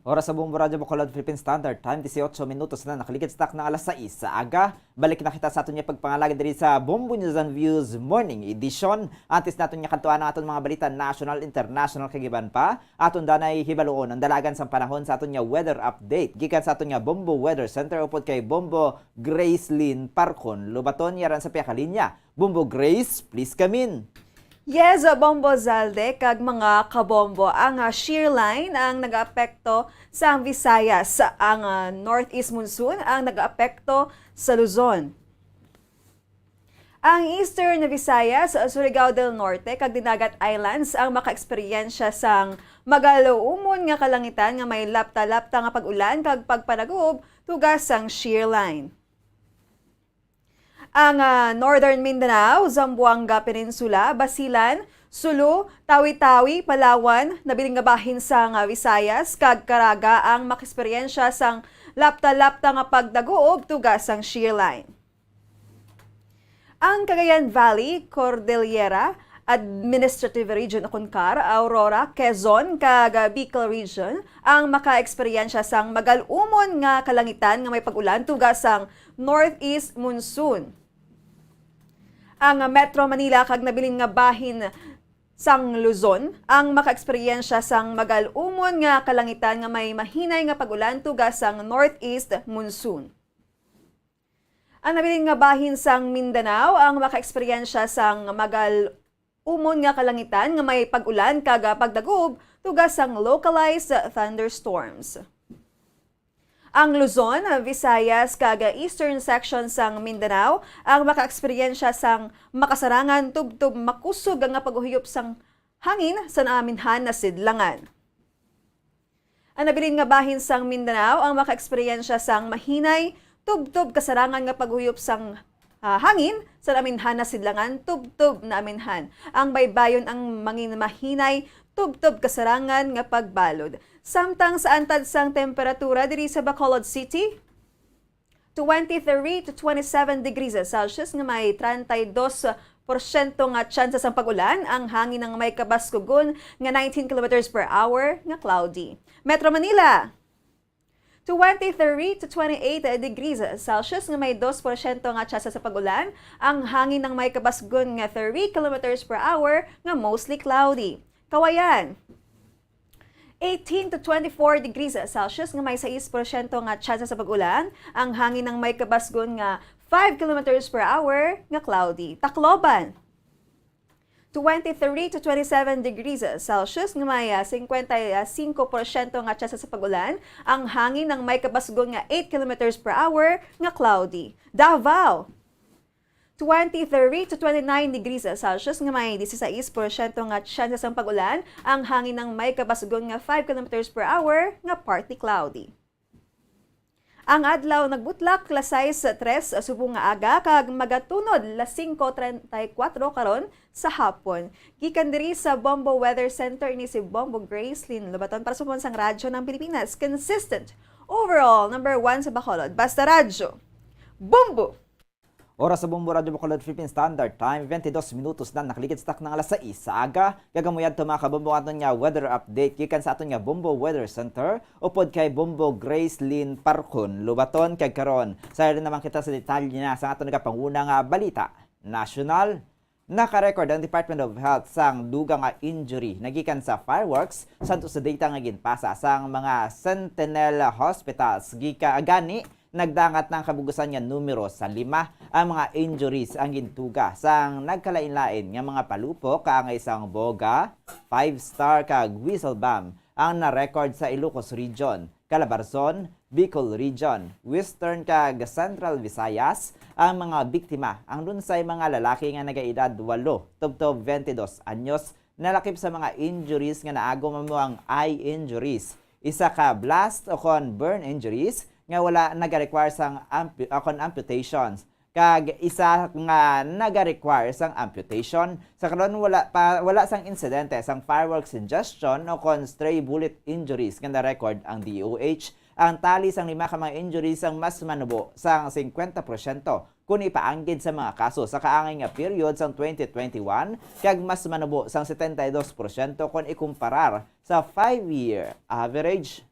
Oras sa Bombo Radyo Bacolod Philippine Standard Time, dieciocho minutos na nakaligid sa takna alas sais sa aga. Balik na kita sa aton nga pagpangalagad diri sa Bombo News and Views Morning Edition. Antes naton nga kadtuan ang aton mga balita national, international, kag iban pa, aton danay hibaluon ang dalagan sang panahon sa aton nga weather update gikan sa aton nga Bombo Weather Center upod kay Bombo Gracelyn Parcon Lobaton, yaran sa pihak linya. Bombo Grace, please come in. Yes, Bombo Zalde kag mga kabombo, ang, ah, shear line ang nagaapekto sa ang Visayas. Ang, ah, northeast monsoon ang nagaapekto sa Luzon. Ang Eastern Visayas, Surigao del Norte, kag Dinagat Islands ang makaeksperyensya sang magaluumon nga kalangitan nga may lapta-lapta nga pag-ulan kag pagpanagob tuga sang shear line. Ang, ah, Northern Mindanao, Zamboanga Peninsula, Basilan, Sulu, Tawi-Tawi, Palawan, nabilin nga bahin sang, ah, Visayas, kag Caraga ang makaeksperyensya sang lapta-lapta nga pagdaguob tuga sang shear line. Ang Cagayan Valley, Cordillera, Administrative Region ukon CAR, Aurora, Quezon, kag Bicol Region ang makaeksperyensya sang magal-umon nga kalangitan nga may pag-ulan tuga sang northeast monsoon. Ang Metro Manila kag nabilin nga bahin sang Luzon ang makaeksperyensya sang magal-umon nga kalangitan nga may mahinay nga pag-ulan tuga sang northeast monsoon. Ang nabilin nga bahin sang Mindanao ang makaeksperyensya sang magal-umon nga kalangitan nga may pag-ulan kag pagdaguob tuga sang localized thunderstorms. Ang Luzon, Visayas, kag eastern section sang Mindanao ang makaeksperyensya sang makasarangan tubtob makusog nga paghuhiyop sang hangin sa naaminhan na sidlangan. Ang nabilin nga bahin sang Mindanao ang makaeksperyensya sang mahinay, tubtob kasarangan nga paghuyop sang, ah, hangin sa naminhan na sidlangan, tubtob naminhan. Ang baybayon ang mangin mahinay, tubtob kasarangan nga pagbalod. Samtang sa antad sang temperatura diri sa Bacolod City, twenty-three to twenty-seven degrees Celsius nga may treinta y dos porsyento nga tsansa sang pag-ulan, ang hangin ang may kabaskugon nga nineteen kilometers per hour nga cloudy. Metro Manila, twenty-three to twenty-eight degrees Celsius nga may dos porsyento nga tsansa sa pag-ulan, ang hangin ang may kabaskugon nga thirty kilometers per hour nga mostly cloudy. Cauayan, eighteen to twenty-four degrees Celsius nga may sais porsyento nga tsansa sa pag-ulan, ang hangin ang may kabasgon nga five kilometers per hour nga cloudy. Tacloban, twenty-three to twenty-seven degrees Celsius nga may, ah, singkwenta y singko porsyento nga tsansa sa pag-ulan, ang hangin ang may kabasgon nga eight kilometers per hour nga cloudy. Davao, twenty-three to twenty-nine degrees Celsius nga may disisais porsyento nga tsansa sang pag-ulan, ang hangin ang may kabasgon nga five kilometers per hour nga partly cloudy. Ang adlaw nagbutlak las sais tres subong nga aga kag magatunod las singko treinta y cuatro karon sa hapon. Gikan diri sa Bombo Weather Center, ini si Bombo Gracelyn Lobaton para sa Pupuan sang Radyo ng Pilipinas. Consistent. Overall, number one sa Bacolod. Basta Radyo. Bombo! Oras sa Bombo Radyo Bacolod Philippine Standard Time, twenty-dos minutos na nakaligid sa takna nga alas sais sa aga. Kag amo yadto, mga kabombo, ang aton nga weather update gikan sa aton nga Bombo Weather Center upod kay Bombo Gracelyn Parcon Lobaton. Kag karon, sayon naman kita sa detalye na sa aton nagapanguna nga balita nasyonal. Naka-record ang Department of Health sang dugang nga injury nagikan sa fireworks, santo sa data nga ginpasa sang mga Sentinel Hospitals. Gika-, gani, nagdangat na ang kabugusan nga numero sa lima ang mga injuries ang gintuga sang nagkalain-lain nga mga palupok, kaangay sang boga, five star, kag whistle bomb ang na-record sa Ilocos Region, Calabarzon, Bicol Region, Western kag Central Visayas. Ang mga biktima, ang lunsay mga lalaki nga nagaedad walo tubtob twenty-dos anyos, nalakip sa mga injuries nga naagom amo ang eye injuries, isa ka blast o kon burn injuries nga wala nagarequire sang ampu-, o kon amputations, kag isa nga nagarequire sang amputation. Sa karon, wala pa, wala sang insidente sang fireworks ingestion o kon stray bullet injuries nga na-record ang D O H. Ang tali sang lima ka mga injuries ang mas manubo sang singkwenta porsyento kon ipaanggid sa mga kaso sa kaangay nga period sang twenty twenty-one, kag mas manubo sang setenta y dos porsyento kon ikumparar sa five-year average.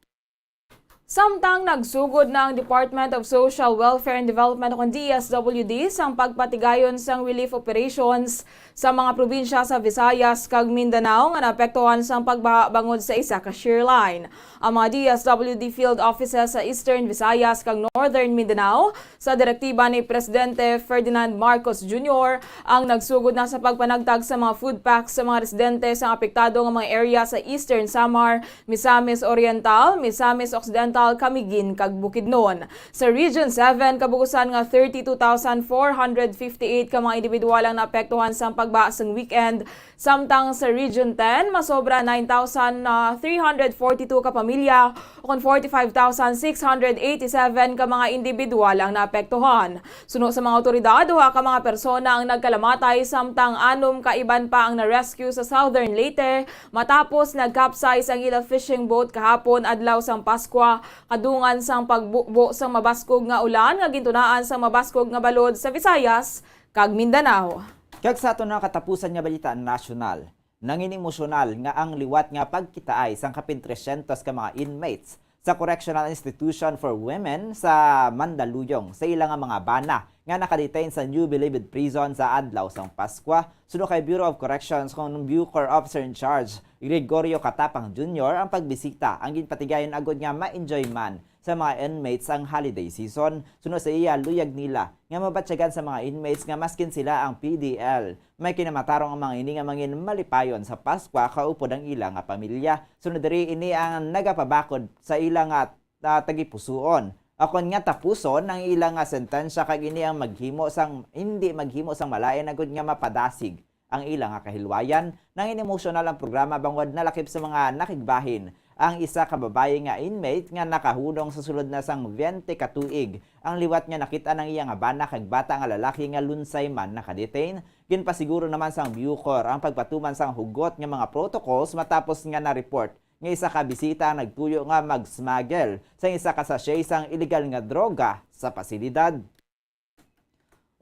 Samtang nagsugod na ang Department of Social Welfare and Development o kon D S W D sang pagpatigayon sang relief operations sa mga probinsya sa Visayas kag Mindanao nga naapektuhan sang pagbaha bangod sa isa ka shear line. Ang mga D S W D field offices sa Eastern Visayas kag Northern Mindanao, sa direktiba ni Presidente Ferdinand Marcos Junior, ang nagsugod na sa pagpanagtag sa mga food packs sa mga residente sa apektado nga mga area sa Eastern Samar, Misamis Oriental, Misamis Occidental, Camiguin, kag Bukidnon. Sa Region seven, kabugusan nga thirty-two thousand four hundred fifty-eight ka mga individual ang naapektuhan sang pagbaha sang weekend, samtang sa Region ten, masobra nine thousand three hundred forty-two ka pamilya, o kon forty-five thousand six hundred eighty-seven ka mga individual ang naapektuhan. Suno sa mga awtoridad, duha ka mga persona ang nagkalamatay, samtang anom ka iban pa ang na-rescue sa Southern Leyte matapos nag-capsize ang ila fishing boat kahapon, adlaw sang Paskwa, kadungan sang pagbubo sang mabaskog nga ulan nga gintunaan sang mabaskog nga balod sa Visayas kag Mindanao. Kag sa aton nga katapusan nga balita nasyonal, nangin emosyonal nga ang liwat nga pagkitaay sang kapin tresyentos ka mga inmates sa Correctional Institution for Women sa Mandaluyong sa ila nga mga bana nga nakadetain sa New Bilibid Prison sa adlaw sang Paskwa. Suno kay Bureau of Corrections kon Bucor Officer in Charge Gregorio Catapang Junior, ang pagbisita ang ginpatigayon agod nga ma-enjoy man sa mga inmates ang holiday season. Suno sa iya, luyag nila nga mabatyagan sa mga inmates nga maskin sila ang P D L, may kinamatarong ang mga ini nga mangin malipayon sa Paskwa kaupod ang ila nga pamilya. Sunod diri, ini ang nagapabakod sa ila nga, ah, tagipusoon, akon nga tapuson ang ila nga sentensya, kag ini ang maghimo sang, hindi maghimo sang malain agud nga mapadasig ang ila nga kahilwayan. Nangin emosyonal ang programa bangod nalakip sa mga nakigbahin ang isa ka babayi nga inmate nga nakahunong sa sulod na sang twenty ka tuig. Ang liwat nga nakit-an ang iya nga bana kag bata nga lalaki nga lunsay man nakadetain. Ginpasiguro naman sang Bucor ang pagpatuman sang hugot nga mga protocols matapos nga na-report nga isa ka bisita ang nagtuyo nga mag-smuggle sang isa ka sachet sang iligal nga droga sa pasilidad.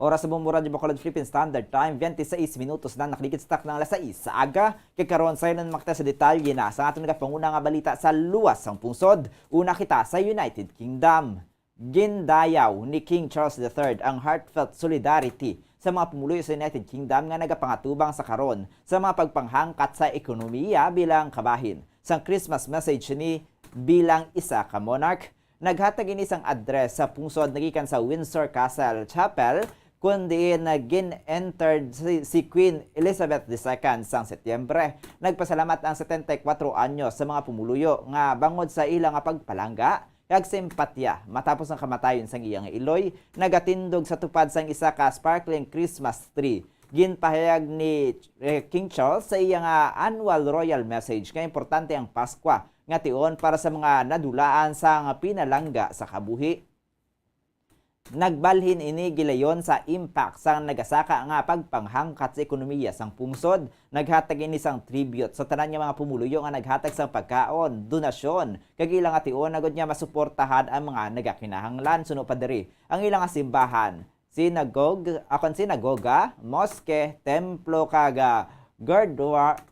Oras sa Bombo Radyo Bacolod Philippine Standard Time, twenty-six minutos na nakaligid sa takna nga alas sais sa aga. Kay karon, sa inon makita sa detalye na sa aton nagapanguna nga balita sa luwas sang pungsod. Una kita sa United Kingdom. Gindayaw ni King Charles the Third ang heartfelt solidarity sa mga pumuluyo sa United Kingdom nga nagapangatubang sa karon sa mga pagpanghangkat sa ekonomiya bilang kabahin sang Christmas message ni bilang isa ka monarch. Naghatag ini sang address sa pungsod nagikan sa Windsor Castle Chapel, kun diin gin-entered si, si Queen Elizabeth the Second sang Setyembre. Nagpasalamat ang setenta y kuwatro anyos sa mga pumuluyo nga bangod sa ila nga pagpalangga kag simpatya matapos ang kamatayon sang iya nga iloy, nagatindog sa tupad sang isa ka sparkling Christmas tree. Ginpahayag ni, eh, King Charles sa iya nga annual royal message nga importante ang Paskwa nga tion para sa mga nadulaan sang pinalangga sa kabuhi. Nagbalhin ini gilayon sa impact sang nagasaka nga pagpanghangkat sa ekonomiya sang pungsod. Naghatag ini sang tribute sa tanan nga mga pumuluyo nga naghatag sang pagkaon, donasyon, kag ila nga tion agud nga masuportahan ang mga nagakinahanglan. Suno pa diri, ang ila nga simbahan, sinagoga, akon sinagoga, moske, templo, kag, ah, gurdwa-,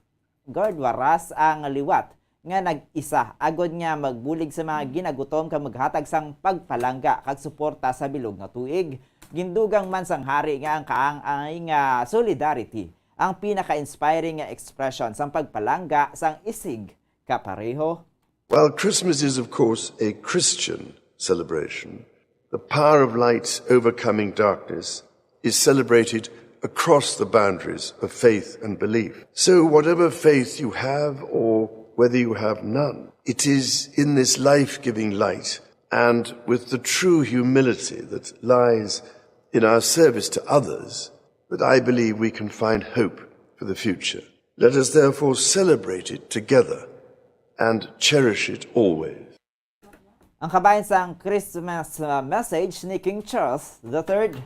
gurdwaras ang liwat nga nag-isa agud nga magbulig sa mga ginagutom kag maghatag sang pagpalangga kag suporta sa bilog nga tuig. Gindugang man sang hari nga ang kaangay nga solidarity ang pinaka-inspiring nga expression sang pagpalangga sang isig kapareho. While Christmas is, of course, a Christian celebration, the power of light overcoming darkness is celebrated across the boundaries of faith and belief. So, whatever faith you have or whether you have none, it is in this life giving light and with the true humility that lies in our service to others that I believe we can find hope for the future. Let us therefore celebrate it together and cherish it always. Ang kabahin sang Christmas, uh, message ni King Charles the Third.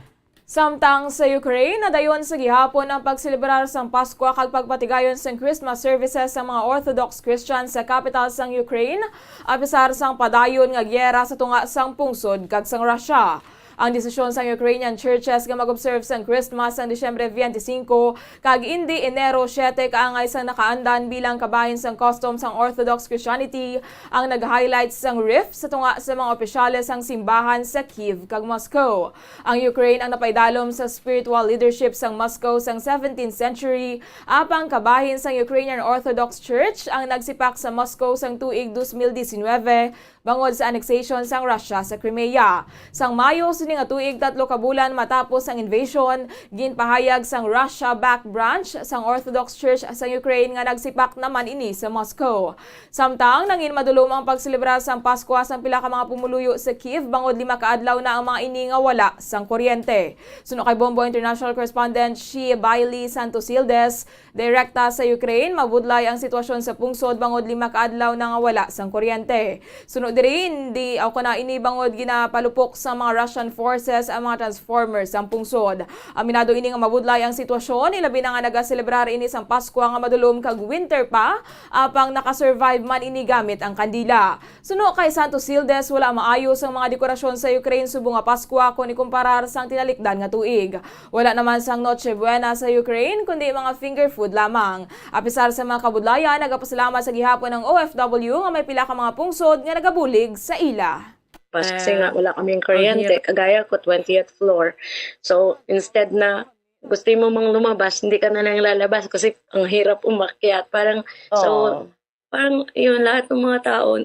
Samtang sa Ukraine, nadayon sa gihapon ang pagselebrar sang Paskwa kag pagpatigayon sang Christmas services sa mga Orthodox Christian sa kapital sang Ukraine, apisar sang padayon nga giyera sa tunga sang pungsod kag sang Russia. Ang desisyon sang Ukrainian churches nga mag-observe sang Christmas sang Disyembre twenty-five kag indi Enero siete kaangay sang nakaandan bilang kabahin sang custom sang Orthodox Christianity ang nag-highlight sang rift sa tunga sa mga opisyales sang simbahan sa Kyiv kag Moscow. Ang Ukraine ang napaidalom sa spiritual leadership sang Moscow sang seventeenth century, apang kabahin sang Ukrainian Orthodox Church ang nagsipak sa Moscow sang tuig dos mil diecinueve bangod sa annexation sang Russia sa Crimea. Sang Mayo sini nga tuig, tatlo ka bulan matapos ang invasion, ginpahayag sang Russia-backed branch sang Orthodox Church sang Ukraine nga nagsipak naman ini sa Moscow. Samtang nangin madulom ang pagselebrar sang Paskwa sang pila ka mga pumuluyo sa Kyiv bangod lima ka adlaw na ang mga ini nga wala sang kuryente. Suno kay Bombo International Correspondent Shi Bailey Santos Hildes, direkta sa Ukraine, mabudlay ang sitwasyon sa pungsod bangod lima ka adlaw na nga wala sang kuryente. Suno diri, hindi, o kana ini bangod ginapalupok sa mga Russian forces ang mga transformers sang pungsod. Aminado ini nga mabudlay ang sitwasyon, ilabi na nga nagaselebrar ini sang Paskwa nga madulom kag winter pa, apang nakasurvive man ini gamit ang kandila. Suno kay Santos Hildes, wala maayo sang mga dekorasyon sa Ukraine subong nga Paskwa kon ikumparar sang tinalikdan nga tuig. Wala naman sang Noche Buena sa Ukraine, kundi mga finger food lamang. Apisar sa mga kabudlayan, nagapasalamat sa gihapon ang O F W nga may pila ka mga pungsod nga nagabulig sa ila. Kasi nga wala kaming kuryente, kagaya ko, twentieth floor. So, instead na gusto mo mang lumabas, hindi ka na lang lalabas kasi ang hirap umakyat. Parang, so, parang yun, lahat ng mga tao,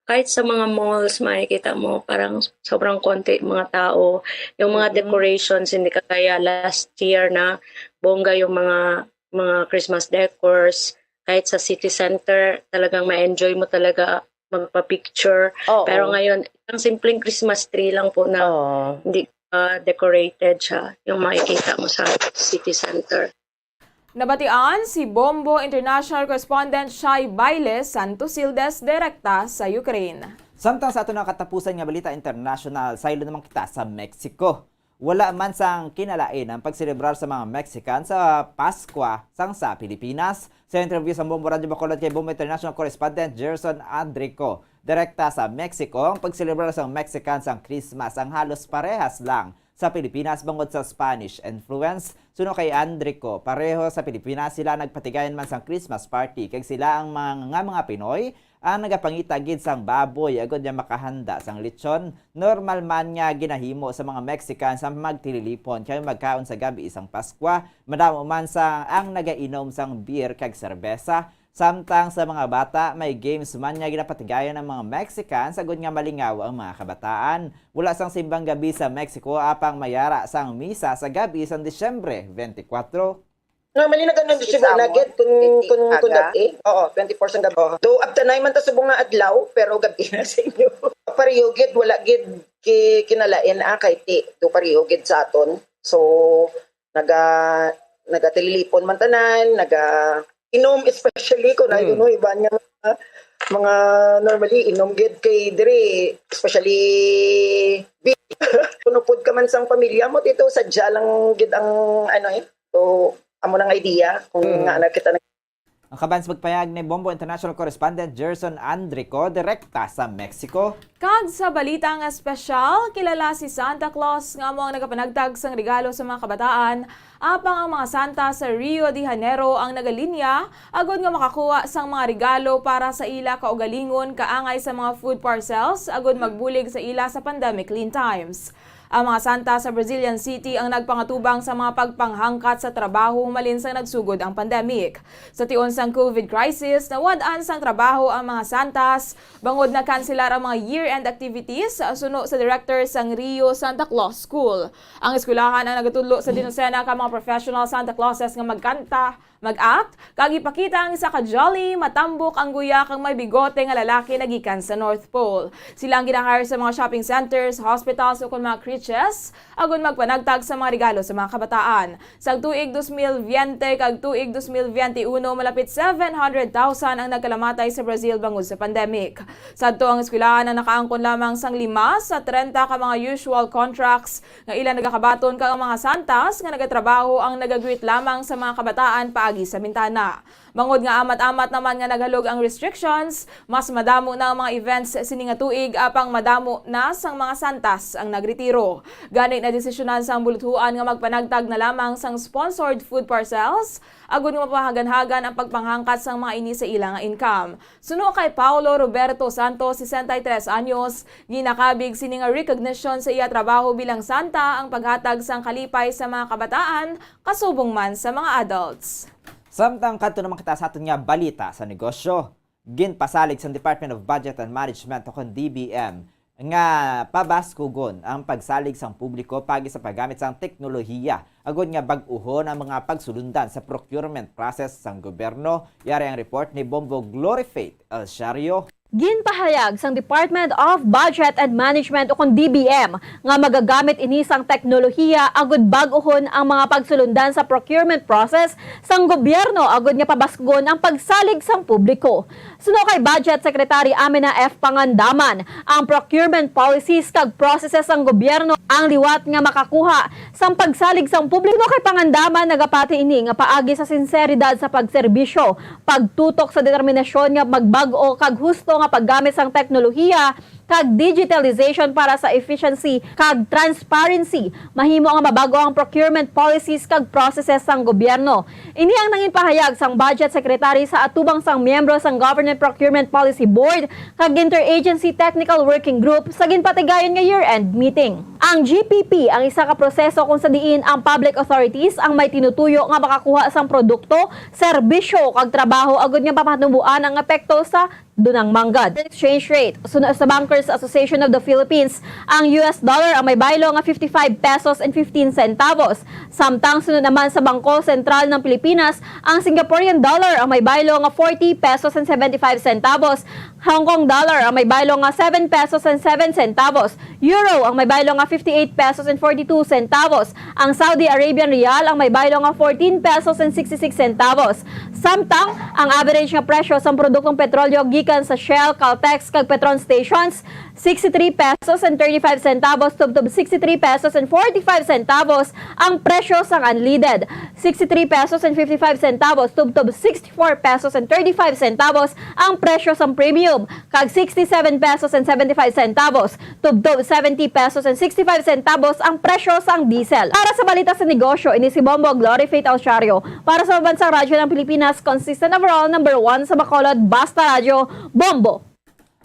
kahit sa mga malls, makikita mo, parang sobrang konti mga tao. Yung mga decorations, hindi kagaya last year na bongga yung mga mga Christmas decors. Kahit sa city center, talagang ma-enjoy mo talaga magpa-picture. Oo. Pero ngayon, ang simpleng Christmas tree lang po na Oo. hindi pa decorated siya, yung makikita mo sa city center. Nabatian si Bombo International Correspondent Shai Bailes Santosildes direkta sa Ukraine. Samtang sa aton nga katapusan nga balita international, saylo naman kita sa Mexico. Wala man sang kinalain ang pagselebrar sa mga Mexican sa Paskwa sang sa Pilipinas. Sa interview sa Bombo Radyo Bacolod kay Bombo International Correspondent Gerson Andrico, direkta sa Mexico, ang pagselebrar sang Mexican sang Christmas ang halos parehas lang sa Pilipinas bangod sa Spanish influence. Suno kay Andrico, pareho sa Pilipinas, sila nagpatigayon man sang Christmas party, kag sila ang mga, nga mga Pinoy ang nagapangita gid sang baboy agod nga makahanda sang lechon. Normal man nga ginahimo sa mga Mexican sa magtililipon kay magkaon sa gab-i sang Paskwa. Madamo man sa ang nagainom sang beer kag serbesa. Samtang sa mga bata, may games man nga ginapatigayon ang mga Mexican sagod nga malingaw ang mga kabataan. Wala sang simbang gabi sa Mexico apang may ara sang misa sa gab-i sang Disyembre twenty-four. Normally, nag-ano, Disyembre na gid kung, kung, kung gab-i. Oo, twenty-four sang gab-i. Oo. Do, abtanay man ta subong nga adlaw, pero gab-i na sa inyo. Pareho gid, wala gid ki-, kinalain, ah, kay ti, do pareho gid sa aton. So, naga-, nagatililipon man tanan, naga-inom, especially kung, I don't know, iban nga mga, mga normally, inom gid kay diri, especially beer. Kunupod ka man sang pamilya mo, dito, sadya lang gid ang, ano, eh. So, amo nang idea kung nga na kita nag- Ang kaban sa pagpayag ni Bombo International Correspondent Gerson Andrico, direkta sa Mexico. Kag sa balita nga espesyal, kilala si Santa Claus nga amo ang nagapanagtag sang regalo sa mga kabataan, apang ang mga santa sa Rio de Janeiro ang nagalinya agod nga makakuha sang mga regalo para sa ila kaugalingon kaangay sa mga food parcels agod magbulig sa ila sa pandemic lean times. Ang mga santa sa Brazilian City ang nagpangatubang sa mga pagpanghangkat sa trabaho humalin sa nagsugod ang pandemic. Sa tion sang covid crisis, nawad-an sang trabaho ang mga santas bangod nakanselar ang mga year-end activities, suno sa director sang Rio Santa Claus School. Ang eskwelahan ang nagatudlo sa dinosena ka mga professional Santa Clauses nga magkanta, mag-act, kag ipakita ang isa ka jolly, matambok ang guya kag may bigote nga lalaki na gikan sa North Pole. Sila ang gina-hire sa mga shopping centers, hospitals, ukon mga creches, agud magpanagtag sa mga regalo sa mga kabataan. Sa tuig dos mil veinte kag tuig dos mil veintiuno, malapit seven hundred thousand ang nagkalamatay sa Brazil bangod sa pandemic. Sadto ang eskwelahan ang nakaangkon lamang sang lima sa treinta ka mga usual contracts nga ila nagakabaton, kag ang mga santas nga nagatrabaho ang nagagreet lamang sa mga kabataan paagi sa bintana. Bangod nga amat-amat naman nga naghalog ang restrictions, mas madamo na ang mga events sini nga tuig, apang madamo na sang mga santas ang nagretiro. Gani, nadesisyonan sang buluthuan nga magpanagtag na lamang sang sponsored food parcels, agud nga mapahaganhagan ang pagpanghangkat sang mga ini sa ila nga income. Suno kay Paulo Roberto Santos, sesenta y tres anyos, ginakabig sini nga recognition sa iya trabaho bilang santa ang paghatag sang kalipay sa mga kabataan, kasubong man sa mga adults. Samtang kadto naman kita sa aton nga balita sa negosyo. Ginpasalig sang Department of Budget and Management, o kon D B M, nga pabaskugon ang pagsalig sang publiko paagi sa paggamit sang teknolohiya, agud nga bag-uhon ang mga pagsulundan sa procurement process sang gobyerno. Yari ang report ni Bombo Glory Faith El Siario. Ginpahayag sang Department of Budget and Management, o kon D B M, nga magagamit ini sang teknolohiya agud bag-uhon ang mga pagsulundan sa procurement process sang gobyerno agud nga pabaskugon ang pagsalig sang publiko. Suno kay Budget Secretary Amina F. Pangandaman, ang procurement policies kag processes sang gobyerno ang liwat nga makakuha sang pagsalig sang publiko. Suno kay Pangandaman, nagapati ini nga paagi sa sinseridad sa pagserbisyo, pagtutok sa determinasyon nga magbag-o kag husto nga paggamit sang teknolohiya kag digitalization para sa efficiency kag transparency, mahimo nga mabag-o ang procurement policies kag processes sang gobyerno. Ini ang nangin pahayag sang Budget Secretary sa atubang sang miyembro sang Government Procurement Policy Board kag Interagency Technical Working Group sa ginpatigayon nga year-end meeting. Ang G P P ang isa ka proseso kung sa diin ang public authorities ang may tinutuyo nga makakuha sang produkto, serbisyo, kag trabaho agud nga mapanuboan ang epekto sa dunang manggad. Exchange rate. Suno sa Bankers Association of the Philippines, ang U S dollar ang may baylo nga fifty-five pesos and fifteen centavos. Samtang suno naman sa Bangko Sentral ng Pilipinas, ang Singaporean dollar ang may baylo nga forty pesos and seventy-five centavos, Hong Kong dollar ang may baylo nga seven pesos and seven centavos. Euro ang may baylo nga fifty-eight pesos and forty-two centavos. Ang Saudi Arabian riyal ang may baylo nga fourteen pesos and sixty-six centavos. Samtang ang average nga presyo sang produktong petrolyo gikan sa Shell, Caltex, kag Petron stations, sixty-three pesos and thirty-five centavos tubtob sixty-three pesos and forty-five centavos ang presyo sang unleaded, sixty-three pesos and fifty-five centavos tubtob sixty-four pesos and thirty-five centavos ang presyo sang premium, kag sixty-seven pesos and seventy-five centavos tubtob seventy pesos and sixty-five centavos ang presyo sang diesel. Para sa balita sa negosyo, ini si Bombo Glory Faith Alciario. Para sa Pambansang Radyo ng Pilipinas, consistent overall, number one sa Bacolod, Basta Radyo, Bombo!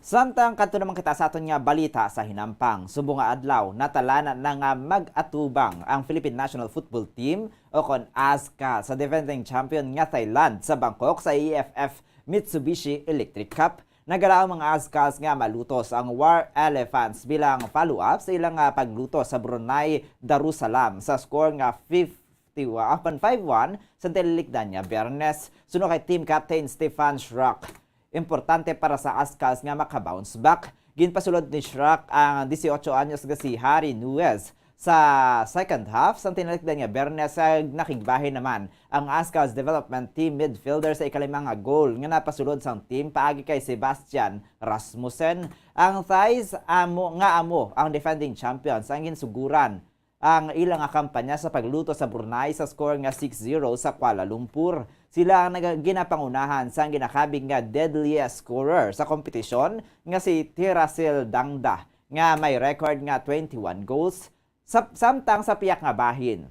Samtang kadto naman kita sa aton nga balita sa hinampang. Subong nga adlaw, natalanan na nga mag-atubang ang Philippine National Football Team, o kon ASCA, sa defending champion nga Thailand sa Bangkok sa A F F Mitsubishi Electric Cup. Nagalaom ang ASCAs nga malutos ang War Elephants bilang follow-up sa ilang, ah, paglutos sa Brunei Darussalam sa score nga fifty-one, ah, five one sa tinilikdan nga Biyernes. Suno kay team captain Stefan Schrock, importante para sa ASCAs nga maka-bounce back. Ginpasulod ni Schrock ang dieciocho anyos nga si Harry Nuez sa second half sang tinilikdan nga Biyernes, sa nakigbahin naman ang ASCAs development team midfielder sa ikalima nga goal nga napasulod sang team paagi kay Sebastian Rasmussen. Ang Thais amo, nga amo ang defending champions, ang ginsuguran ang ila nga kampanya sa pagluto sa Brunei sa score nga six zero sa Kuala Lumpur. Sila ang naga-, ginapangunahan sang ginakabig nga deadliest scorer sa kompetisyon nga si Tirasil Dangda, nga may record nga twenty-one goals. Sa, samtang sa piyak nga bahin,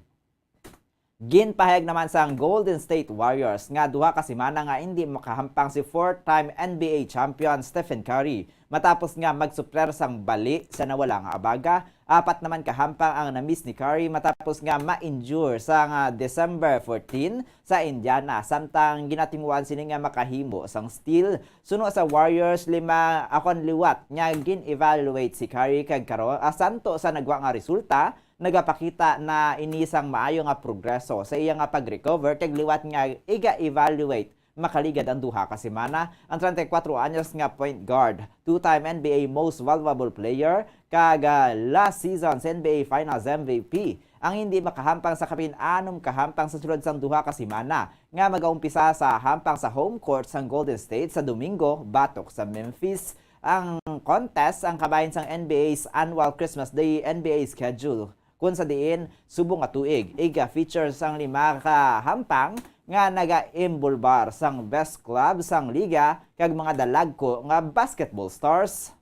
ginpahayag naman sang Golden State Warriors nga duha ka semana nga indi makahampang si four-time N B A champion Stephen Curry matapos nga magsupler sang bali sa nawala nga abaga. Apat naman ka hampang ang na-miss ni Curry matapos nga ma-injure sang, ah, December fourteen sa Indiana, samtang ginatimuan sini nga makahimo sang steal. Suno sa Warriors, lima, akon liwat nga gin-evaluate si Curry, kag karon, ah, santo sa nagwa nga resulta, nagapakita na ini sang maayo nga progreso sa iya nga pag-recover, kag liwat nga iga-evaluate makaligad ang duha ka semana. Ang treinta y cuatro anyos nga point guard, two-time N B A Most Valuable Player, kag, ah, last season sa N B A Finals M V P, ang hindi makahampang sa kapin anom ka hampang sa sulod sang duha ka semana nga magaumpisa sa hampang sa home court sang Golden State sa Domingo batok sa Memphis. Ang contest ang kabahin sang N B A's annual Christmas Day N B A schedule, kun sa diin subong nga tuig iga-feature sang lima ka hampang nga nagaimbulbar sang best club sang liga kag mga dalagko nga basketball stars.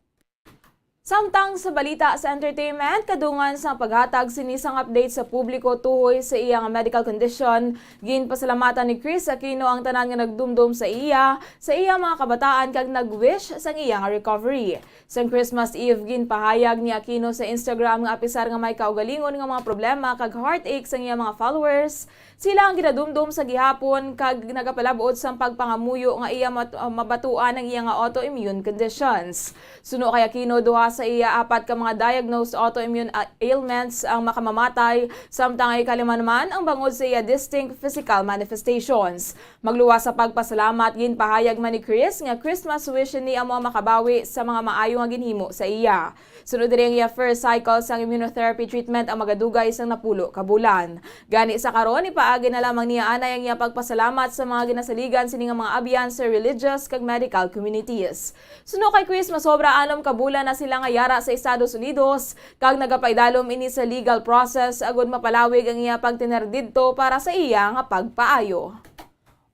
Samtang sa balita sa entertainment, kadungan sa paghatag sini sang update sa publiko tuhoy sa iya nga medical condition, ginpasalamatan ni Kris Aquino ang tanan nga nagdumdom sa iya, sa iya mga kabataan, kag nag-wish sang iya nga recovery. Sang Christmas Eve, ginpahayag ni Aquino sa Instagram nga apisar nga may kaugalingon nga mga problema kag heartache sang iya mga followers, sila ang ginadumdom sa gihapon kag nagapalab-ot sang pagpangamuyo nga iya mat-, ah, mabatuan ang iya nga autoimmune conditions. Suno kay Aquino, duha sa iya apat ka mga diagnosed autoimmune a-, ailments ang makamamatay, samtang ang ikalima naman ang bangod sa iya distinct physical manifestations. Magluwas sa pagpasalamat, ginpahayag man ni Kris nga Christmas wish niya amo ang makabawi sa mga maayo nga ginhimo sa iya. Sunod diri ang iya first cycle sang immunotherapy treatment ang magadugay sang napulo ka bulan. Gani sa karon, ipaagi na lamang niya anay ang iya pagpasalamat sa mga ginasaligan sini nga mga abyan sa religious kag medical communities. Suno kay Kris, masobra anom ka bulan na sila nga yara sa Estados Unidos, kag nagapaidalom ini sa legal process agud mapalawig ang iya pagtener didto para sa iya nga pagpaayo.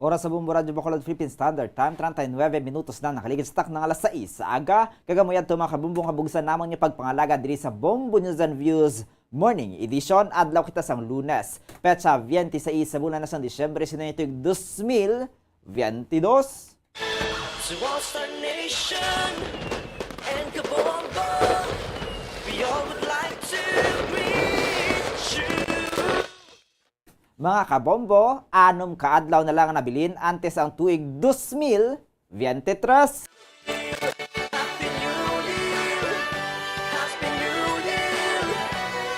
Oras sa Bombo Radyo Bacolod Philippine Standard Time, treinta y nueve minutos na nakaligid sa takna nga alas sais sa aga. Kag amo yadto, mga kabombo, nga bugsan namon nga pagpangalaga diri sa Bombo News and Views Morning Edition. Adlaw kita sang Lunes, petsa veinte y seis sa bulan na sang Disyembre, sini tuig dos mil veinte y dos. To all Star Nation and Kabombo, we all would like to greet you. Mga kabombo, anom ka adlaw na lang ang nabilin antes ang tuig dos mil veintitrés. Happy New Year! Happy New Year!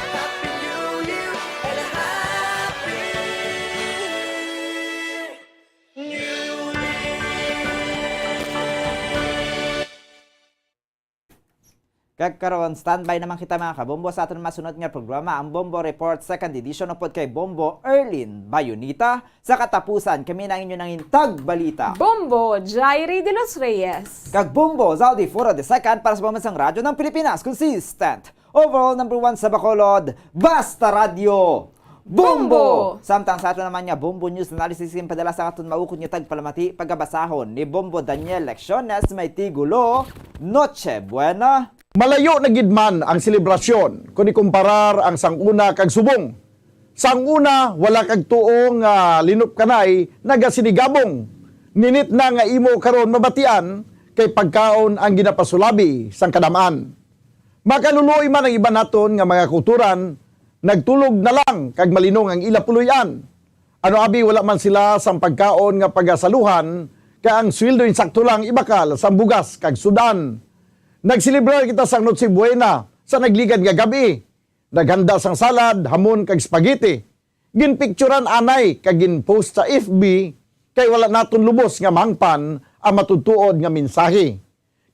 Happy New Year! And a Happy New Year! Kag karon, standby naman kita, mga kabombo, sa aton masunod nga programa, ang Bombo Report, second edition, upod kay Bombo Erlin Bayonita. Sa katapusan, kami na ang inyo nangin tagbalita, Bombo Jairi de los Reyes. Kag Bombo Zaldi Foro the second para sa Pambansang Radyo ng Pilipinas, consistent, overall number one sa Bacolod, Basta Radyo. Bombo! Bombo! Samtang sa ato naman nga Bombo News Analysis, ginpadala sa aton maukod nga tagpalamati, pagabasahon ni Bombo Daniel Lecciones, may tigulo, Noche Buena. Malayo na gid man ang selebrasyon kon ikumparar ang sang una kag subong. Sang una, wala kag tuo nga linupkanay nagasinigabong. Ninit na nga imo karon mabatian kay pagkaon ang ginapasulabi sang kadam-an. Makaluloy man ang iban naton nga mga kautoran, nagtulog na lang kag malinong ang ila puloy-an. Ano abi wala man sila sang pagkaon nga pagasaluhan, kay ang sweldo insakto lang ibakal sang bugas kag sud-an. Nagselebrar kita sang Noche Buena sa nagligad nga gab-i. Naghanda sang salad, hamon kag spaghetti. Ginpicturan anay kag ginpost sa F B kay wala naton lubos nga mahangpan ang matutuod nga mensahe.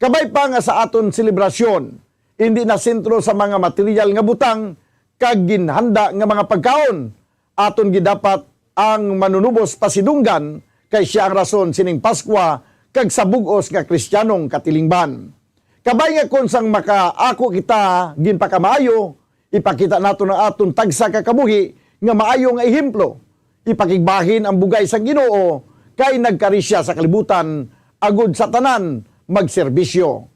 Kabay pa nga sa aton selebrasyon, indi na sentro sa mga material nga butang kag ginhanda nga mga pagkaon. Aton gidapat ang Manunubos pasidunggan, kay sia ang rason sining Paskwa kag sa bug-os nga Kristiyanong katilingban. Kabay nga kon sang makaako kita ginpakamaayo, ipakita naton ang aton tagsa ka kabuhi nga maayo nga ehemplo. Ipakigbahin ang bugay sang Ginoo, kay nagkari sia sa kalibutan agod sa tanan magserbisyo.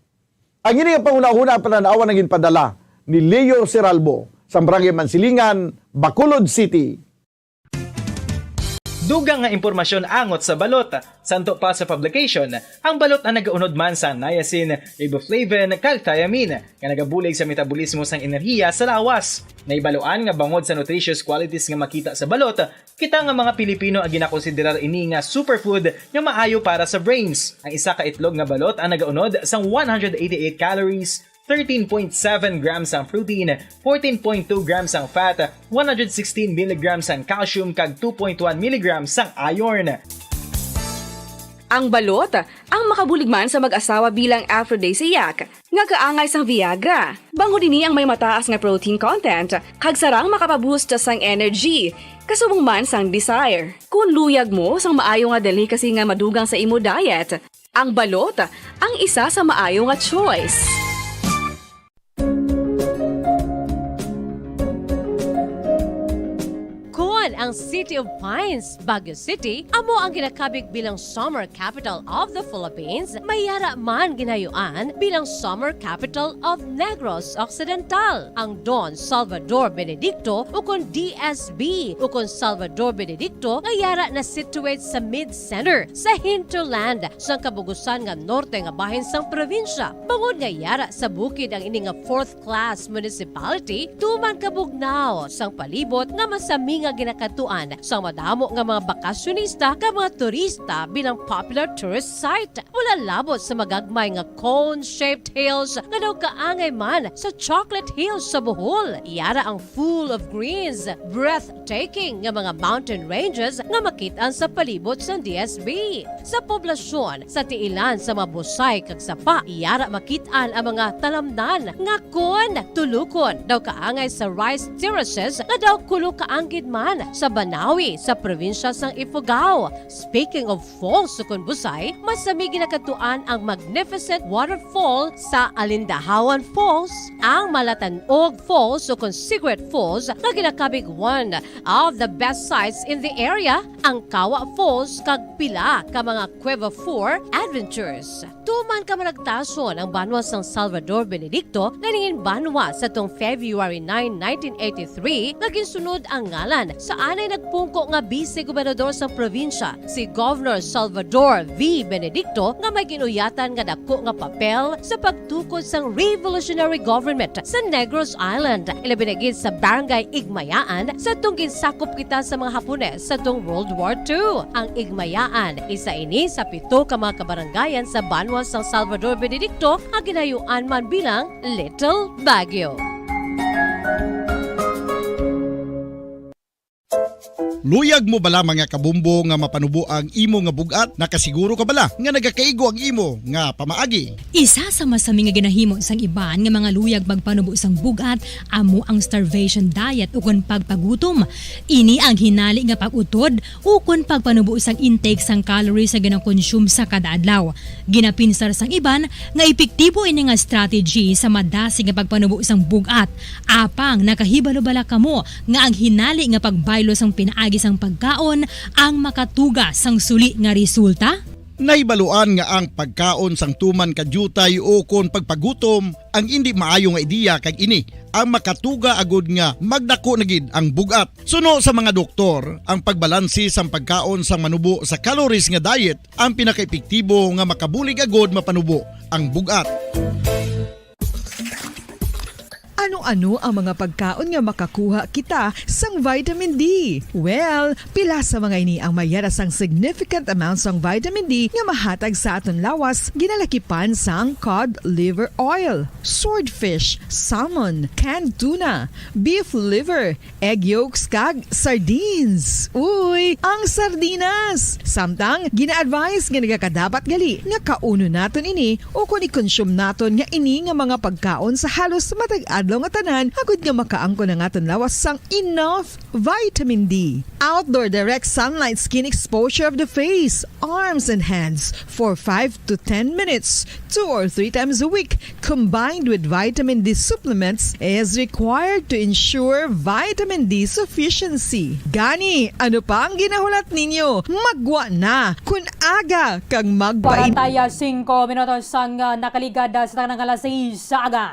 Ang ini nga panghunahuna ang panan-awan ang ginpadala ni Leo Seralbo sa Barangay Mansilingan, Bacolod City. Dugang nga impormasyon angot sa balot. Santo pa sa publication, ang balot ang nagaunod man sa niacin, riboflavin, kag thiamine, nga nagabulig sa metabolismo sang enerhiya sa lawas. Nahibaluan nga bangod sa nutritious qualities nga makita sa balot, kita nga mga Pilipino ang ginakonsiderar ini nga superfood nga maayo para sa brains. Ang isa ka itlog nga balot ang nagaunod sang one hundred eighty-eight calories, thirteen point seven grams ang protein, fourteen point two grams ang fat, one hundred sixteen milligrams ang calcium, kag two point one milligrams ang iron. Ang balot, ang makabulig man sa mag-asawa bilang aphrodisiac, nga kaangay sang Viagra. Bangod ini ang may mataas nga protein content, kag sarang makapaboost sang energy, kasubong man sang desire. Kung luyag mo sang maayo nga delicacy nga madugang sa imo diet, ang balot ang isa sa maayo nga choice. Kon ang City of Pines, Baguio City, amo ang ginakabig bilang Summer Capital of the Philippines, may yara man ginayuan bilang Summer Capital of Negros Occidental. Ang Don Salvador Benedicto, ukon D S B, ukon Salvador Benedicto, nga yara na-situate sa mid-center sa hinterland sang kabugusan nga norte nga bahin sang probinsya. Bangod nga yara sa bukid ang ini nga fourth class municipality, tuman kabugnaw sang palibot nga masami nga ginakadtuan sang madamo nga mga bakasyonista kag mga turista bilang popular tourist site. Wala labot sa magagmay nga cone-shaped hills nga daw kaangay man sa Chocolate Hills sa Bohol. Yara ang full of greens, breathtaking nga mga mountain ranges nga makit-an sa palibot sang D S B. Sa poblasyon, sa tiilan sa mga busay kag sapa, yara makit-an ang mga talamnan nga kon tulukon daw kaangay sa rice terraces nga daw kulo kaanggid man sa Banawi sa probinsya sang Ifugao. Speaking of falls, ukon busay, masami ginakadtuan ang magnificent waterfall sa Alindahawan Falls, ang Malatanog Falls ukon Cigarette Falls nga ginakabig one of the best sights in the area, ang Kawa Falls kag pila ka mga Quevafor adventures. Tuman kamaragtason ang banwa sang Salvador Benedicto nga nangin banwa sa tung February nine, nineteen eighty-three, nga ginsunod ang ngalan sa anay nagpungko nga bise gobernador sang probinsya, si Governor Salvador V. Benedicto, nga may ginuyatan nga dako nga papel sa pagtukod sang revolutionary government sa Negros Island, ilabi na gid sa Barangay Igmayaan, sa tung ginsakop kita sa mga Hapones sa tung World War Two. Ang Igmayaan, isa ini sa pito ka mga kabarangayan sa banwa sang Salvador Benedicto nga ginayuan man bilang Little Baguio. Luyag mo bala, mga kabombo, nga mapanubo ang imo nga bug-at? Nakasiguro ka bala nga nagakaigo ang imo nga pamaagi? Isa sa masami nga ginahimo sang iban nga mga luyag magpanubo sang bug-at amo ang starvation diet ukon pagpagutom. Ini ang hinali nga pag-utod ukon pagpanubo sang intake sang calories nga ginakonsume sa kada adlaw. Ginapinsar sang iban nga epektibo ini nga strategy sa madasig nga pagpanubo sang bug-at. Apang nakahibalo bala kamo nga ang hinali nga pagbaylo sang pinaagi sang pagkaon ang makatuga sang suli nga resulta? Nahibaluan nga ang pagkaon sang tuman ka diutay ukon pagpagutom ang indi maayo nga ideya, kag ini ang makatuga agud nga magdako na gid ang bug-at. Suno sa mga doktor, ang pagbalanse sang pagkaon sang manubo sa calories nga diet ang pinakaepektibo nga makabulig agud mapanubo ang bug-at. Ano-ano ang mga pagkaon nga makakuha kita sang vitamin D? Well, pila sa mga ini ang may yara sang significant amount sang vitamin D nga mahatag sa aton lawas, ginalakipan sang cod liver oil, swordfish, salmon, canned tuna, beef liver, egg yolks, kag sardines. Uy, ang sardinas! Samtang, gina-advise nga nagakadapat gali nga kaunon naton ini ukon i-consume naton nga ini nga mga pagkaon sa halos matag adlaw nga tanan, agud nga makaangkon ang aton lawas sang enough vitamin D. Outdoor direct sunlight skin exposure of the face, arms, and hands for five to ten minutes, two or three times a week, combined with vitamin D supplements, is required to ensure vitamin D sufficiency. Gani, ano pa ang ginahulat ninyo? Magwa na! Kun aga kag magpain- Kwarenta y singko minutos ang, ah, nakaligad, ah, sa tanang alas sais sa aga.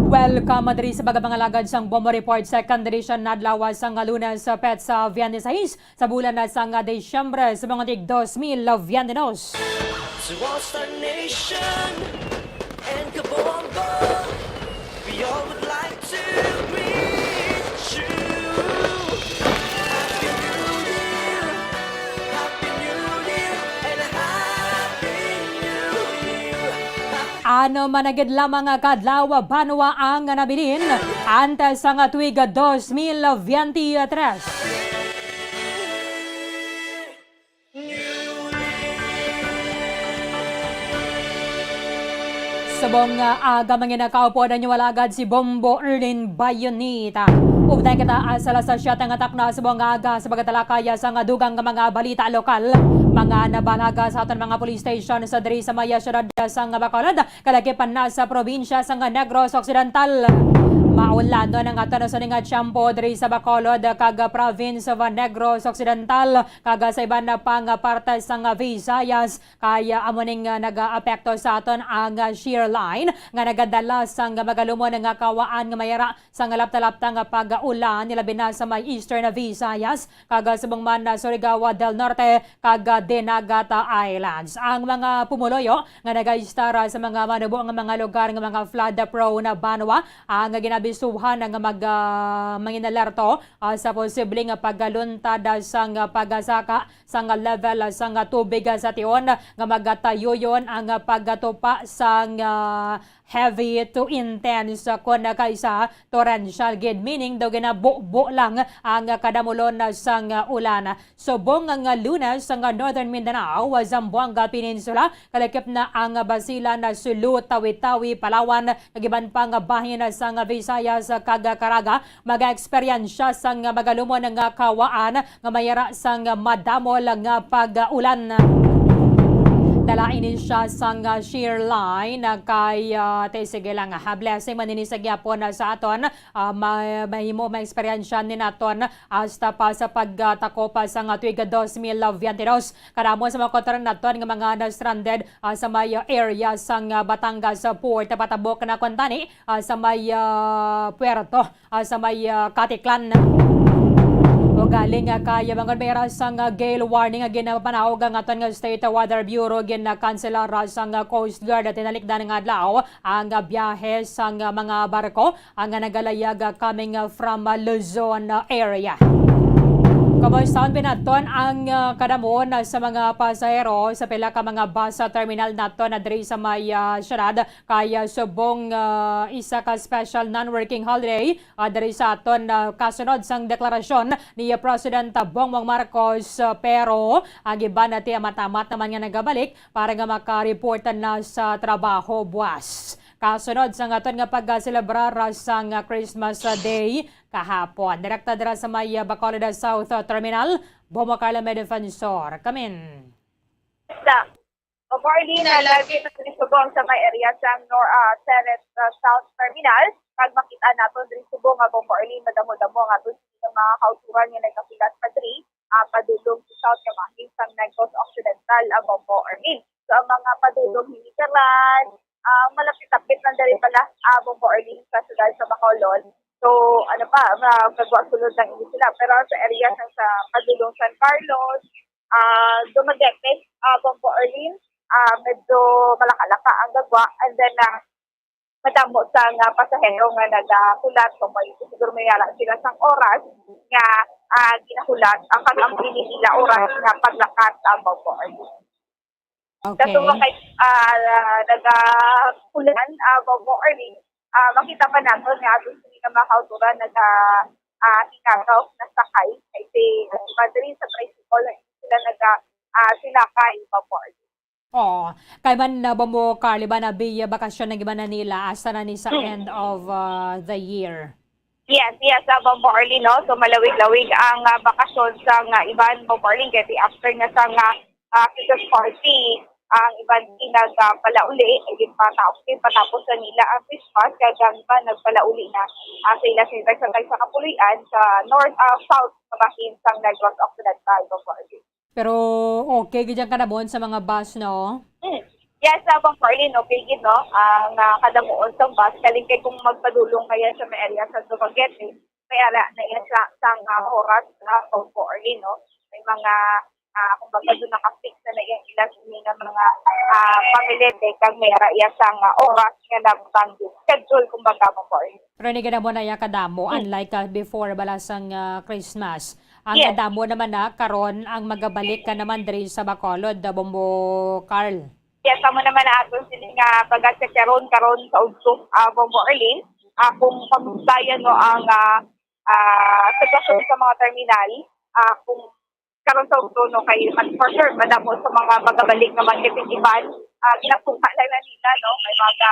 Welcome diri sa Bagabangalagad sang Bombo Report, second edition, adlaw sang Lunes, ah, petsa twenty-six sa bulan na sang Disyembre sa mga tig dos mil veintidos. To all Star Nation and Kabombo, we all would like to greet you. Happy New Year, Happy New Year, and Happy New Year. Ano man na gid lamang nga kadlaw, banwa ang nabilin, antes sang tuig dos mil veintitrés. Subong nga aga, mga nakaupo na inyo alagad si Bombo Erlin Bayonita. Updan kita, ah, sa alas siyete nga takna subong nga aga sa pagkatalakaya sang dugang nga mga balita lokal. Mga nabalaga sa aton mga police station sa diri sa may siyudad sang Bacolod, kalakip na sa probinsya sang Negros Occidental. Maulanon ang aton sa ning tiyempo diri sa Bacolod kag province of Negros Occidental, kag sa iban na pang parte sang Visayas, kay amo ning, ah, nagaapekto sa aton ang, ah, shear line nga nagadala sang magalumon nga kawaan nga mayara sang lapta-lapta nga pag-ulan, nilabi na sa may Eastern Visayas, kag subong man na Surigao del Norte, kag Dinagat Islands. Ang mga pumuluyo nga nagaistar sa mga manubo nga mga lugar nga mga flood prone banwa ang ginabisuhan nga mag, ah, manginalerto, ah, sa posible nga pagluntad sang pagsaka sang level sang tubig sa tion nga magatuyuyon ang pagtupa sang, ah, heavy to intense kon kaysa torrential gid, meaning daw ginabubo lang ang kadamulon sang ulan. Subong nga Lunes, ang Northern Mindanao, Zamboanga Peninsula, kalakip na ang Basilan, Sulu, Tawi-Tawi, Palawan, kag iban pang bahin sang Visayas kag Caraga, mag-eksperyensya sang magalumon nga kawaan nga mayara sang madamol nga pag-ulan. Dala ini siya sang shear line kay, ah, te, sige lang, ha, blessing man ini sa gyapon, ah, sa aton, ah, ma-, mahimo maeksperiensya ni naton hasta pa sa pagtakop, ah, sang tuig dos mil veintidos. Kadamo sa mga kontra naton nga mga na-stranded, ah, sa may, ah, area sang, ah, Batangas, ah, Port, patabok na kuntani, ah, sa may, ah, puerto, ah, sa may, ah, Caticlan. Ugaling, ah, kay bangon may ra sang, ah, gale warning nga ginapanaog ang aton nga State Weather Bureau, ginakansela ra sang, ah, Coast Guard at tinalikdan nga adlaw ang, ah, biyahe sang, ah, mga barko ang, ah, nagalayag, ah, coming, ah, from, ah, Luzon, ah, area. Kamo Sound pinaton ang, ah, kadamuon sa mga pasahero sa pila ka mga bus, ah, terminal nato na diri sa may, ah, syudad, kay, ah, subong, ah, isa ka special non-working holiday, ah, diri sa aton, ah, kasunod sang deklarasyon ni President Bongbong Marcos, ah, pero ang iban nati amat-amat naman nga nagabalik para nga makareport na sa trabaho buwas. Kasunod sang aton nga pagselebrar sang Christmas Day kahapon. Direkta dira sa may Bacolod South Terminal, Bomo Carla May Defensor. Kamin. Sa Bombo Arlene, lagi na subong sa may area sang Nor-, ah, Ceres, ah, South Terminal. Kag makita naton diri subong nga Bombo Arlene, madamo-damo ang aton nga mga kauturan nga nagahulat pa diri, ah, padulong sa South nga bahin sang Negros Occidental, ah, Bombo Arlene. So, ang mga padulong hinigaran, ah, malapit-lapit lang diri pala, ah, Bombo Arlene sa siyudad sa Bacolod. So, ano pa, magagwa sulod lang ini sila. Pero sa area sa, sa padulong San Carlos, ah, Dumaguete, ah, Bombo Arlene, ah, medyo malaka-laka ang gagwa. And then, ah, madamo sa nga pasahero nga nagahulat, so may, siguro may yara sila sang oras nga, ah, ginahulat ang kag ang pinili nila oras nga paglakat ang Bombo Arlene. Okay. Kaso kay, ah, nagakulan, ah, Bombo Arlene, ah, makita pa naton nga ato sini nga mga kauturan naga, ah, hinagaw, nasakay. Kay si, ah, si Madrid sa tricycle, sila naga, ah, sinakay, Bombo Arlene. Oo. Kay man na Bombo Carl, iban na bi-, bakasyon na giban na nila, hasta na ni sa Mm. end of, ah, the year. Yes, yes, ah, Bombo Arlene, no? So, malawig-lawig ang, ah, bakasyon sa nga iban, Bombo Arlene, kay after nga sa nga, ah, Christmas party, ang iban di nagpalauli, ay di patapos, di patapos na nila ang Christmas, kag ang iban nagpalauli na, ah, sa ila sa tagsa-tagsa ka puloy-an sa north, ah, south, sa bahin sang Negros Occidental, Bombo Arlene. Pero okay gid ang kadamon sa mga bus, no? Mm. Yes, sa Bombo Arlene, okay gid, no? Ang, ah, kadamuon sa bus, kaling kay kung magpadulong kaya sa may area sa Dumaguete, may ara na iya sa, sa nga oras sa Bombo Arlene, no? May mga, ah, kumbaga, doon naka-fix na na iyang ilang ini nga mga, ah, pamilete, kag may ara iya sa nga oras nga nabutang din. Schedule, kumbaga, Bombo Arlene. Pero ni kadamo na iya kadamo, Mm. unlike, ah, before, bala sang, ah, Christmas. Ang Yes. kadamo naman na karon ang magabalik ka naman diri sa Bacolod, ah, Bombo Carl. Yes, amo naman ang aton sini nga pag-check karon, karon sa udto, ah, Bombo Arlene. Ah, kung pamugtayan, no, ang, ah, ah, sitwasyon sa mga terminal, ah, kung karon sa udto, no, kay, for sure, madamo sa mga magabalik naman kay iban, ah, ginapunta lang na nila, no, may mga,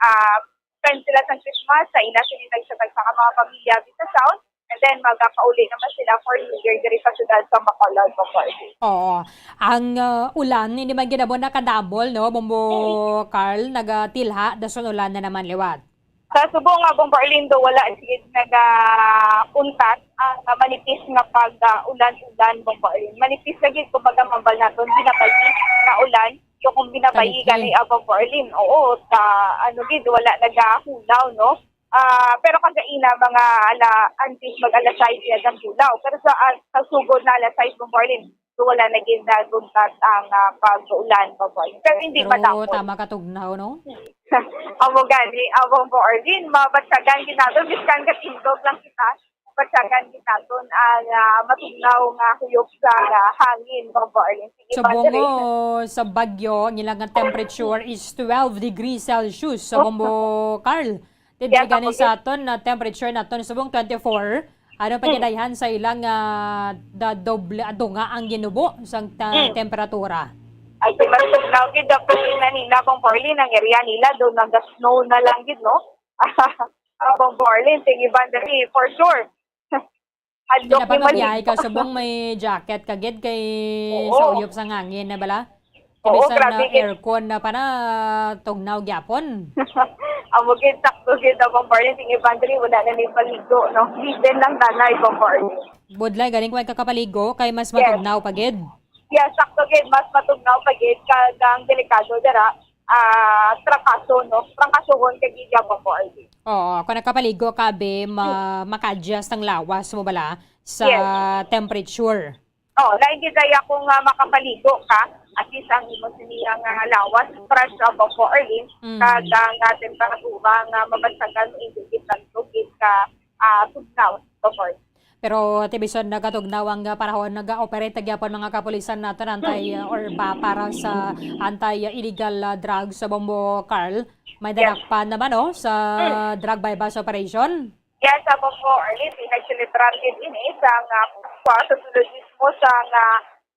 ah, spend sila sa Christmas sa ila sini tagsa-tagsa ka mga pamilya dito sa South. And then, magakauli naman sila for New Year diri sa siyudad sa Bacolod, Bacolod. Oo. Ang, uh, ulan, hindi man ginabo nakadabol, no? Bombo Carl, nagatilha, dason ulan na naman liwat. Sa subong nga, Bombo Arlindo, wala sigid naga-untat ang, uh, manipis nga pag, uh, ulan-ulan, Bombo Arlindo. Manipis lagi, kumbaga, mambal naton, binabayi nga ulan. So, kung binabayi Kaligin. gani, uh, Bombo Arlene, oo, sa, ano gid, wala nagahulaw, no? Ah, pero kagaina, mga ala, antes mag alas sais iya ang hulaw. Pero sa, ah, sa sugod na alas sais, Bombo Arlene, so wala na gid naguntat ang, ah, pag-ulan, Bombo Arlene. Pero hindi Pero madapot. tama ka tugnaw, no? Amo gani, ah, Bombo Arlene, mabatyagan gid naton, biskan katindog lang kita, batyagan gid naton ang, ah, matugnaw nga huyop sa, ah, hangin, Bombo Arlene. Sige, Subong Padre. Sa bagyo, ang ilang temperature is twelve degrees Celsius. Sa Bombo Carl, Yes, diri gani ako sa gid. aton na temperature naton subong twenty-four, ano pa Hmm. gid ayhan sa ilang, ah, da-, doble, ah, dunga ang ginubo sang ta-, Hmm. temperatura? Ay, kay mas tugnaw gid, ako ina nila, Bombo Arlene, ang area nila, doon nag-snow na lang gid, no? Ah, Bombo Arlene, sige, Bandari, for sure. Hindi Hadlok na pa ni Mali. mabiyahe ka subong may jacket ka gid kay Oo. sa uyop sa hangin na bala. Oo, Kami sa grabe na gid. aircon na pa na tugnaw gyapon. Amo gid, sakto gid ang Bombo Arlene. Sige, Bandari, wala na ni paligo, no? Season lang na na, Bombo Arlene. Budlay, galing ko ay kakapaligo kay mas Yes. matugnaw pa gid. Yes, sakto gid, mas matugnaw pa gid kag ang delikado dira, ah, trangkaso, no? Trangkasohon kag iya, Bombo Arlene. Oo, kung nakapaligo ka, be, ma-, Hmm. maka-adjust ang lawas mo bala sa Yes. temperature. Oo, lain gid kaya kung, ah, makapaligo ka, at least ang imo siniya nga lawas, fresh, ah, Bombo Arlene, Mm. kag ang, ah, temperatura nga mabansagan mo, hindi gid tanto gid ka, ah, tugnaw, Bombo Arlene. Pero tibison na katugnaw ang panahon, nag-ooperate na gyapon mga kapulisan naton anti, uh, or ba para sa anti-illegal, uh, drugs sa Bombo Carl. May Yes. Danakpan naman, no, sa Mm. drug buy-bust operation. Yes, amo po, Arlene, pinagselebrar gid ini sa nga Pasko sa sulod mismo sa nga,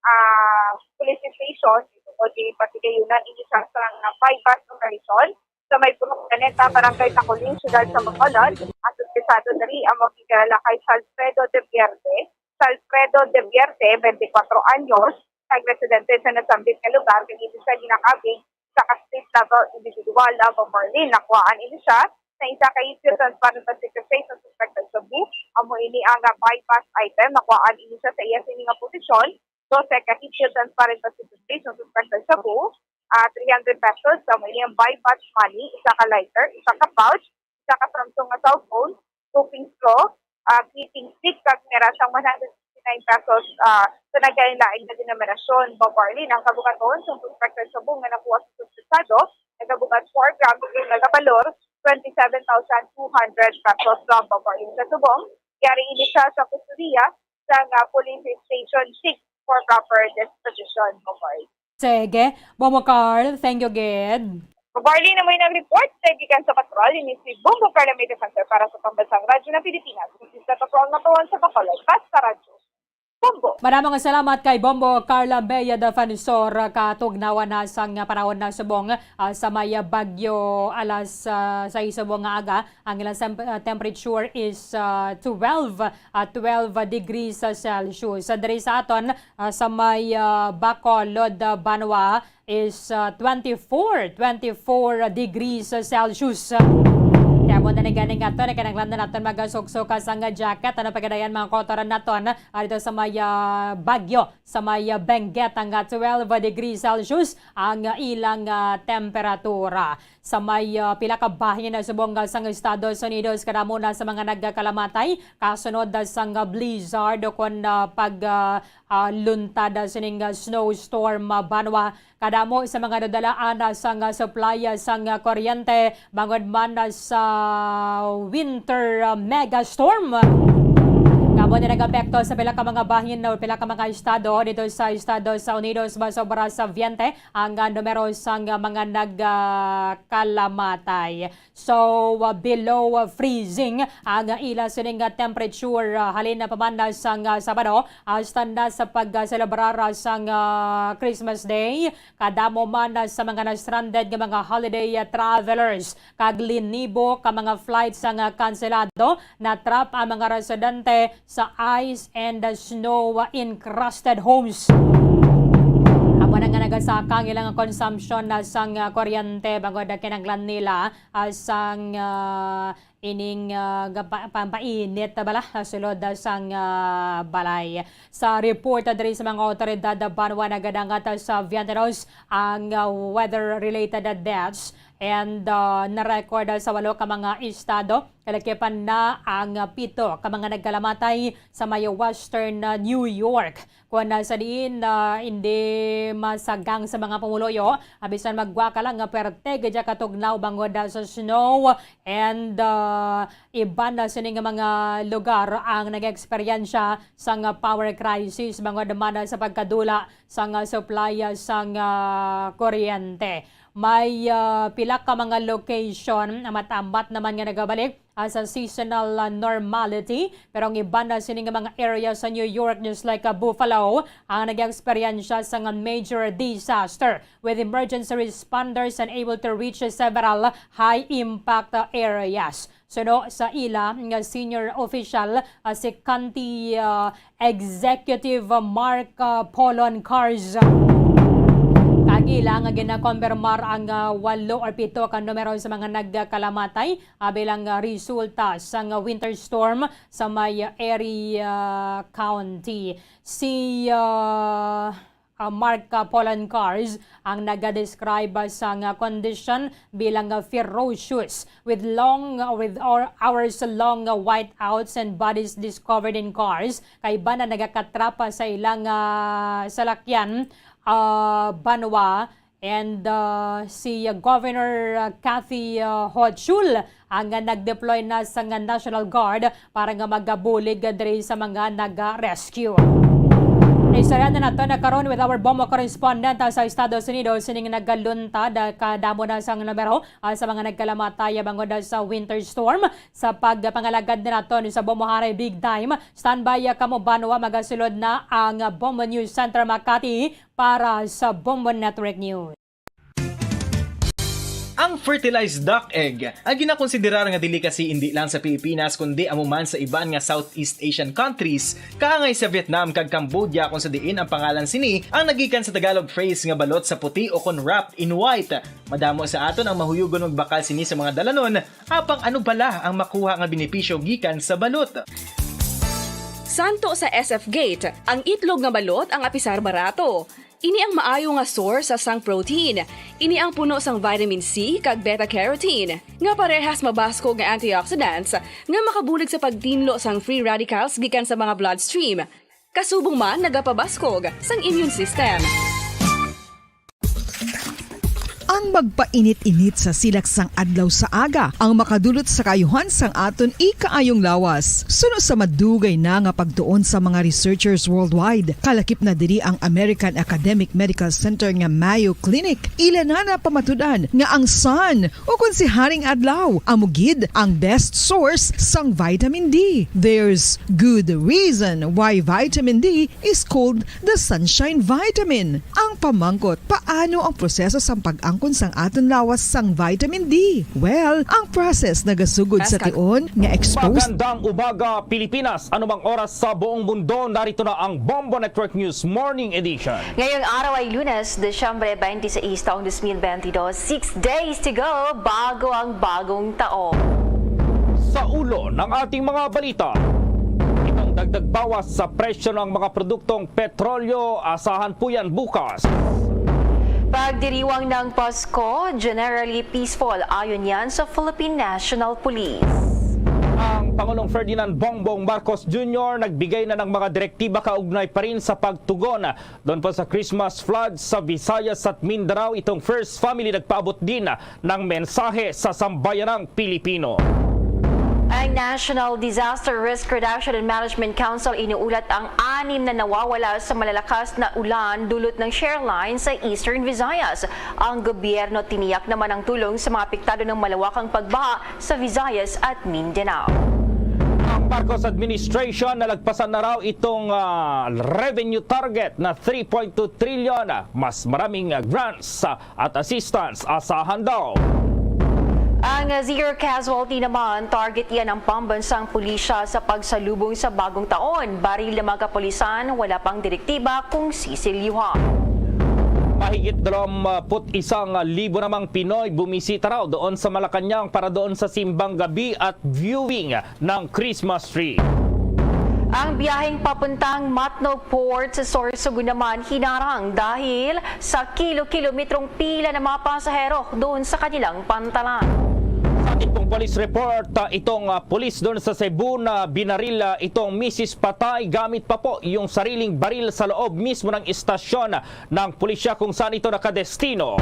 ah, police station. Ito po di patigayunan ini sa, sa nga buy-bust operation sa may Purok Planeta, Barangay Taculing, Siyudad sa Bacolod. Ang suspetsado diri amo ang gikilala kay Salfredo de Vierte. Salfredo de Vierte, twenty-four anyos, nagresidente sa nasambit nga lugar, kag hindi siya ginakabig sa ka-street level individual. Amo, Marlene, nakuhaan ini siya sa isa ka heat shield transparent plastic case sa suspect sa shabu. Amo ini ang, ah, buy-bust item. Nakuhaan ini siya sa iya sini nga posisyon. Dose ka heat shield transparent plastic case sa suspect sa shabu. Ah, three hundred pesos. Amo ini ang buy-bust money. Isa ka lighter, isa ka pouch, isa ka Samsung nga cellphone, cooking straw, ah, cleaning stick, kag pera sang one hundred sixty-nine pesos, ah, sa naglain-lain nga denominasyon. Bombo Arlene, ang kabugaton sang suspect sa shabu nga nakuha sa suspetsado nagabugat four grams ug nagabalor twenty-seven thousand two hundred pesos. Bombo Arlene, sa subong, yari ini siya sa kustodiya sang, ah, police station six for proper disposition. Bombo Arlene. Sige. Bombo Carl, thank you gid. Bombo Arlene, amo ang report sa gikan sa patrol. Ini si Bombo Carl, may defensor para sa Pambansang Radyo ng Pilipinas. This is the patrol number one sa Bacolod. Basta Radyo. Bombo. Maraming salamat kay Bombo Carl Bea Defensor. Katugnawan na sang panahon na subong, ah, sa may bagyo alas, ah, sais subong nga aga. Ang ilang sem-, ah, temperature is, ah, twelve, ah, twelve degrees Celsius. Sa diri sa aton, ah, sa may, ah, Bacolod, ah, Banwa is, ah, twenty-four, twenty-four degrees Celsius. Kaya mo na gani nga to, na kinahanglan na naton magasuksok ka sang jacket, ano pagkadayan mga kautoran naton, ah, dito sa may, ah, Baguio, sa may, ah, Benguet, ang, ah, twelve degrees Celsius ang, ah, ilang, ah, temperatura. Sa may, ah, pila ka bahin na subong, ah, sang Estados Unidos, kadamo na sa mga nagkalamatay kasunod, ah, sang, ah, blizzard o kon, ah, pag, ah, ah, luntad, ah, sining, ah, snowstorm, ah, Banwa. Kadamo sa mga nadalaan, ah, sang, ah, supply, ah, sang, ah, kuryente bangod man, ah, sa winter, ah, megastorm. Kamo na nag-apekto sa pila ka mga bahin o pila ka mga estado dito sa Estados Unidos, masobra sa twenty ang, ah, numero sang, ah, mga nagkalamatay. So, ah, below, ah, freezing ang, ah, ila sining, ah, temperature, ah, halin na pa man na sang, ah, Sabado hasta na sa pagselebrar, ah, sang, ah, Christmas Day. Kadamo man na sa mga na-stranded nga mga holiday, ah, travelers kag linibo ka mga flights ang, ah, kanselado. Na-trap ang mga residente sa ice and snow encrusted homes. Amo na nga nagasaka ang ilang consumption na sang, ah, kuryente bangod na kinahanglan nila, ah, sang, ah, ining, ah, ga-, pa-, pampainit na bala, ah, sulod, ah, sang, ah, balay. Sa report, ah, diri sa mga awtoridad, ah, banwa nagadangat, ah, sa Vientianos ang, ah, weather-related, ah, deaths. And, uh, na-record sa walo ka mga estado, kalakipan na ang pito ka mga nagkalamatay sa may Western, uh, New York. Kon, uh, sa diin, uh, hindi masagang sa mga pumuluyo, uh, bisan maggwa ka lang nga perte gid katugnaw bangod, uh, sa snow and, uh, iban na sini nga mga lugar ang nag-eksperyensya sang power crisis bangod man sa pagkadula sang, uh, supply, uh, sang, uh, kuryente. May, ah, pila ka mga location, ah, matambat naman nga nagabalik, ah, sa seasonal, ah, normality, pero ang iban na sini nga mga area sa New York, just like, ah, Buffalo, ang nag-eksperyensya sa nga major disaster, with emergency responders unable to reach several high-impact, ah, areas. Suno sa ila nga senior official, ah, si County, ah, Executive Mark, ah, Polon Cars. Kag ila nga ginakonbirmar ang, ah, walo or pito ka numero sa mga nagkalamatay, ah, bilang, ah, resulta sang, ah, winter storm sa may, ah, Erie, ah, County. Si, ah, ah, Mark, ah, Polon Cars ang naga-describe, ah, sang, ah, condition bilang, ah, ferocious, with long, ah, with hou-, hours long, ah, whiteouts and bodies discovered in cars. Kay iban na nagakatrapa sa ilang, ah, salakyan, ah, banwa, And, uh, si Governor, uh, Kathy, uh, Hochul ang, uh, nag-deploy na sang National Guard para nga magabulig diri sa mga naga-rescue. Istorya na nato na karon with our Bombo correspondent, uh, sa Estados Unidos, sining nagaluntad, uh, kadamo na sang numero, uh, sa mga nagkalamatay, uh, bangod, uh, sa winter storm. Sa pagpangalagad na naton sa Bombo Haray Big Time, standby, uh, kamo, Banwa, magasulod na ang, uh, Bombo News Center Makati para sa Bombo Network News. Ang fertilized duck egg ay ginakonsiderar nga delicacy indi lang sa Pilipinas kundi amo man sa iban nga Southeast Asian countries, kaangay sa Vietnam kag Cambodia, kung sa diin ang pangalan sini ang nagikan sa Tagalog phrase nga balot sa puti o kon wrapped in white. Madamo sa aton ang mahuyugon magbakal sini sa mga dalanon, apang ano bala ang makuha nga benepisyo gikan sa balot? Santo sa S F Gate, ang itlog nga balot ang apisar barato. Ini ang maayo nga source sa sang protein. Ini ang puno sang vitamin C kag beta-carotene, nga parehas mabaskog nga antioxidants nga makabulig sa pagtinlo sang free radicals gikan sa mga bloodstream. Kasubong man nagapabaskog sang immune system. Ang magpainit-init sa silak sang adlaw sa aga ang makadulot sa kaayuhan sang aton ikaayong lawas. Suno sa madugay na nga pagtuon sa mga researchers worldwide, kalakip na diri ang American Academic Medical Center nga Mayo Clinic. Ila na napamatud-an nga ang sun, o kon si Haring Adlaw, amo gid ang best source sang vitamin D. There's good reason why vitamin D is called the sunshine vitamin. Ang pamangkot, paano ang proseso sang pag-angkon sang aton lawas sang vitamin D? Well, ang process nagasugod sa tion nga exposed. Magandang umaga, Pilipinas. Anumang oras sa buong mundo, narito na ang Bombo Network News Morning Edition. Ngayong araw ay Lunes, Disyembre twenty-six, taong dos mil bentidós. Six days to go bago ang bagong taon. Sa ulo ng ating mga balita, itong dagdag bawas sa presyo ng mga produktong petrolyo, asahan po yan bukas. Pagdiriwang ng Pasko, generally peaceful, ayon yan sa Philippine National Police. Ang Pangulong Ferdinand Bongbong Marcos Junior nagbigay na ng mga direktiba kaugnay pa rin sa pagtugon doon po sa Christmas flood sa Visayas at Mindanao. Itong First Family nagpaabot din ng mensahe sa sambayanang Pilipino. Ang National Disaster Risk Reduction and Management Council inuulat ang anim na nawawala sa malalakas na ulan dulot ng shear line sa Eastern Visayas. Ang gobyerno tiniyak naman ang tulong sa mga apektado ng malawakang pagbaha sa Visayas at Mindanao. Ang Marcos administration nalagpasan na raw itong, ah, revenue target na three point two trillion. Mas maraming, ah, grants, ah, at assistance asahan daw. Ang zero casualty naman, target iyan ng pambansang pulisya sa pagsalubong sa bagong taon. Baril ng mga kapulisan, wala pang direktiba kung sisilyuhan. Mahigit dalawampu't isang libo namang Pinoy bumisita raw doon sa Malacañang para doon sa simbang gabi at viewing ng Christmas tree. Ang biyaheng papuntang Matnog Port sa Sorsogon naman hinarang dahil sa kilo-kilometrong pila ng mga pasahero doon sa kanilang pantalan. Sa ating pong police report, ah, itong, ah, pulis doon sa Cebu na binaril, ah, itong misis patay gamit pa po yung sariling baril sa loob mismo ng istasyon ng pulisya kung saan ito nakadestino.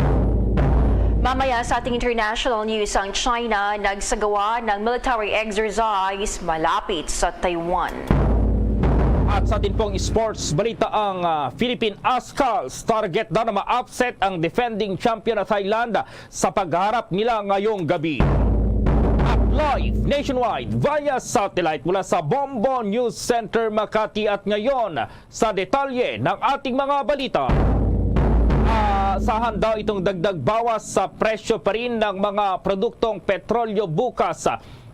Mamaya sa ating international news, ang China nagsagawa ng military exercise malapit sa Taiwan. At sa atin pong sports balita, ang, ah, Philippine Ascals target daw na ma-upset ang defending champion na Thailand sa pagharap nila ngayong gabi. At live nationwide via satellite mula sa Bombo News Center Makati at ngayon, sa detalye ng ating mga balita. Asahan daw itong dagdag bawas sa presyo pa rin ng mga produktong petrolyo bukas.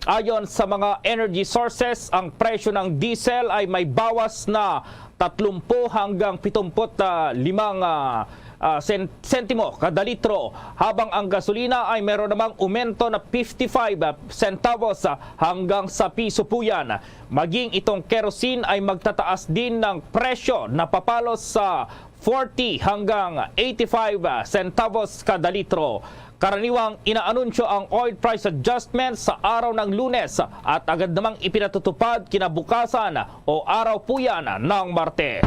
Ayon sa mga energy sources, ang presyo ng diesel ay may bawas na tatlumpu hanggang pitumput limang, ah, ah, sen-, sentimo kada litro, habang ang gasolina ay meron namang umento na fifty-five centavos, ah, hanggang sa piso po yan. Maging itong kerosene ay magtataas din ng presyo na papalos sa forty hanggang eighty-five centavos kada litro. Karaniwang inaanunsyo ang oil price adjustment sa araw ng Lunes at agad namang ipinatutupad kinabukasan o araw po yan ng Martes.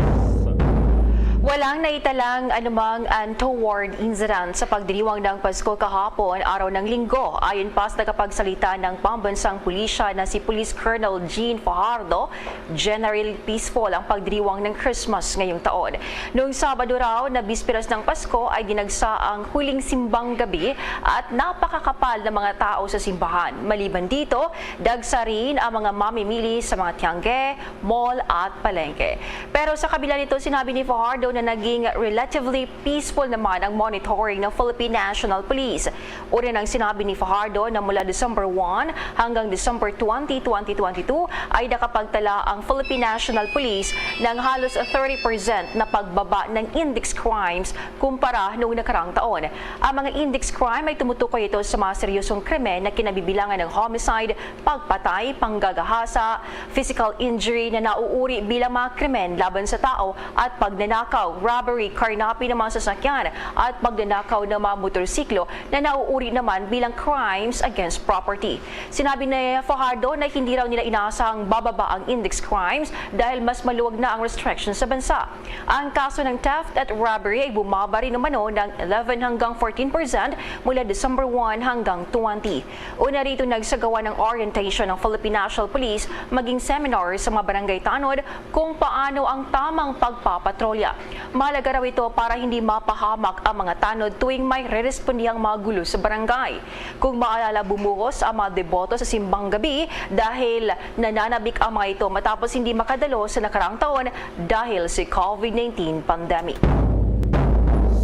Lang naitalang anumang untoward incident sa pagdiriwang ng Pasko kahapon, araw ng Linggo, ayon pa sa tagapagsalita ng pambansang pulisya na si Police Colonel Jean Fajardo. Generally peaceful ang pagdiriwang ng Christmas ngayong taon. Noong Sabado raw na bisperas ng Pasko ay dinagsa ang huling simbang gabi at napakakapal ng mga tao sa simbahan. Maliban dito, dagsa rin ang mga mamimili sa mga tiangge, mall at palengke. Pero sa kabila nito, sinabi ni Fajardo na naging relatively peaceful naman ang monitoring ng Philippine National Police. Una nang sinabi ni Fajardo na mula December one hanggang December twenty, twenty twenty-two ay nakapagtala ang Philippine National Police ng halos thirty percent na pagbaba ng index crimes kumpara noong nakarang taon. Ang mga index crime ay tumutukoy ito sa mga seryosong krimen na kinabibilangan ng homicide, pagpatay, panggagahasa, physical injury na nauuri bilang mga krimen laban sa tao at pagnanakaw, robbery, carnapping ng mga sasakyan at pagnanakaw ng mga motorsiklo na nauuri naman bilang crimes against property. Sinabi ni Fajardo na hindi raw nila inasahang bababa ang index crimes dahil mas maluwag na ang restrictions sa bansa. Ang kaso ng theft at robbery ay bumaba rin umano ng eleven hanggang fourteen percent mula December one hanggang twenty. Una rito, nagsagawa ng orientation ng Philippine National Police maging seminar sa mga barangay tanod kung paano ang tamang pagpapatrolya. Mahalaga raw ito para hindi mapahamak ang mga tanod tuwing may rerespondihang mga gulo sa barangay. Kung maalala, bumuhos ang mga deboto sa simbang gabi dahil nananabik ang mga ito matapos hindi makadalo sa nakarang taon dahil sa COVID nineteen pandemic.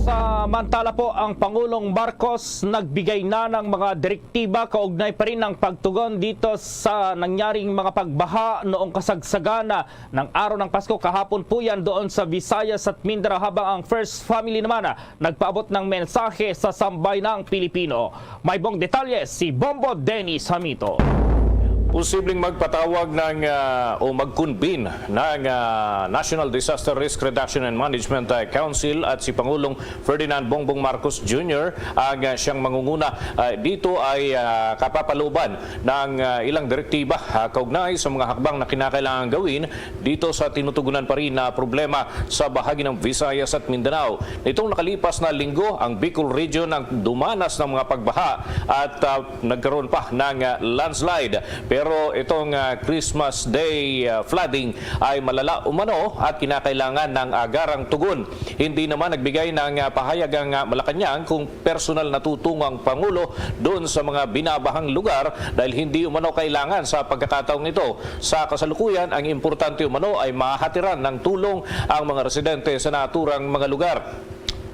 Samantala po, ang Pangulong Marcos nagbigay na ng mga direktiba kaugnay pa rin ng pagtugon dito sa nangyaring mga pagbaha noong kasagsagan ng araw ng Pasko kahapon po yan doon sa Visayas at Mindanao, habang ang First Family naman nagpaabot ng mensahe sa sambayanang Pilipino. May buong detalye si Bombo Dennis Hamito. Posibleng magpatawag ng ah, o mag-convene ng ah, National Disaster Risk Reduction and Management ah, Council at si Pangulong Ferdinand Bongbong Marcos Junior ang ah, siyang mangunguna. Ah, dito ay ah, kapapalooban ng ah, ilang direktiba ah, kaugnay sa mga hakbang na kinakailangan gawin dito sa tinutugunan pa rin na problema sa bahagi ng Visayas at Mindanao. Nitong nakalipas na linggo, ang Bicol Region ang dumanas ng mga pagbaha at ah, nagkaroon pa ng ah, landslide. Pero itong ah, Christmas Day ah, flooding ay malala umano at kinakailangan ng agarang tugon. Hindi naman nagbigay ng ah, pahayag ang ah, Malacañang kung personal na tutungo ang Pangulo doon sa mga binabahang lugar dahil hindi umano kailangan sa pagkakataong ito. Sa kasalukuyan, ang importante umano ay mahatiran ng tulong ang mga residente sa naturang mga lugar.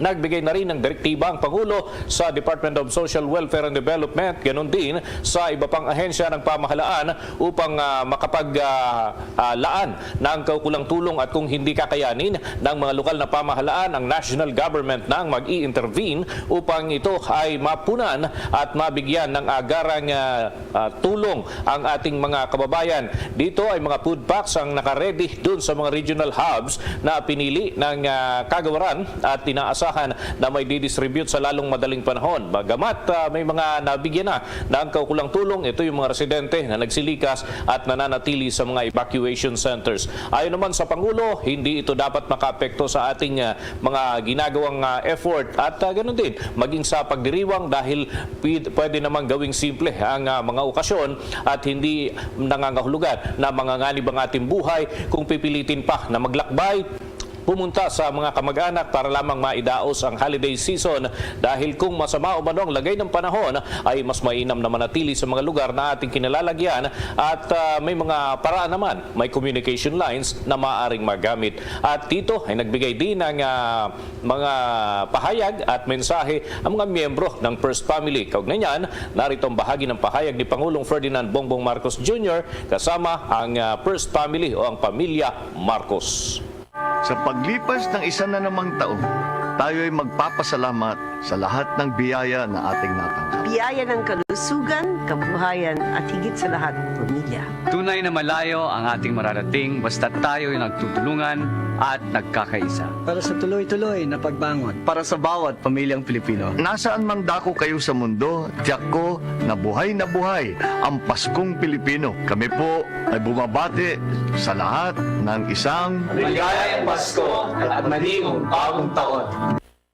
Nagbigay na rin ng direktiba ang Pangulo sa Department of Social Welfare and Development, ganun din sa iba pang ahensya ng pamahalaan upang ah, makapag ah, ah, laan ng kaukulang tulong at kung hindi kakayanin ng mga lokal na pamahalaan, ang national government na ang mag-i-intervene upang ito ay mapunan at mabigyan ng agarang ah, ah, tulong ang ating mga kababayan. Dito ay mga food packs ang nakaredy doon sa mga regional hubs na pinili ng ah, kagawaran at inaasahan na may didistribute sa lalong madaling panahon. Bagamat ah, may mga nabigyan na ng kaukulang tulong, ito yung mga residente na nagsilikas at nananatili sa mga evacuation centers. Ayon naman sa Pangulo, hindi ito dapat makaapekto sa ating ah, mga ginagawang ah, effort at ah, ganun din maging sa pagdiriwang dahil pwed- pwede namang gawing simple ang ah, mga okasyon at hindi nangangahulugan na manganganib ang ating buhay kung pipilitin pa na maglakbay, pumunta sa mga kamag-anak para lamang maidaos ang holiday season, dahil kung masama umano ang lagay ng panahon, ay mas mainam na manatili sa mga lugar na ating kinalalagyan at ah, may mga paraan naman, may communication lines na maaaring magamit. At dito ay nagbigay din ng ah, mga pahayag at mensahe ang mga miyembro ng First Family. Kaugnay niyan, narito ang bahagi ng pahayag ni Pangulong Ferdinand Bongbong Marcos Junior kasama ang ah, First Family o ang pamilya Marcos. Sa paglipas ng isa na namang taon, tayo ay magpapasalamat sa lahat ng biyaya na ating natanggap. Biyaya ng kalusugan, kabuhayan, at higit sa lahat, pamilya. Tunay na malayo ang ating mararating basta tayo'y nagtutulungan at nagkakaisa. Para sa tuloy-tuloy na pagbangon. Para sa bawat pamilyang Pilipino. Nasaan man dako kayo sa mundo, tiyak ko na buhay na buhay ang Paskong Pilipino. Kami po ay bumabati sa lahat ng isang maligayang Pasko at manigong bagong taon.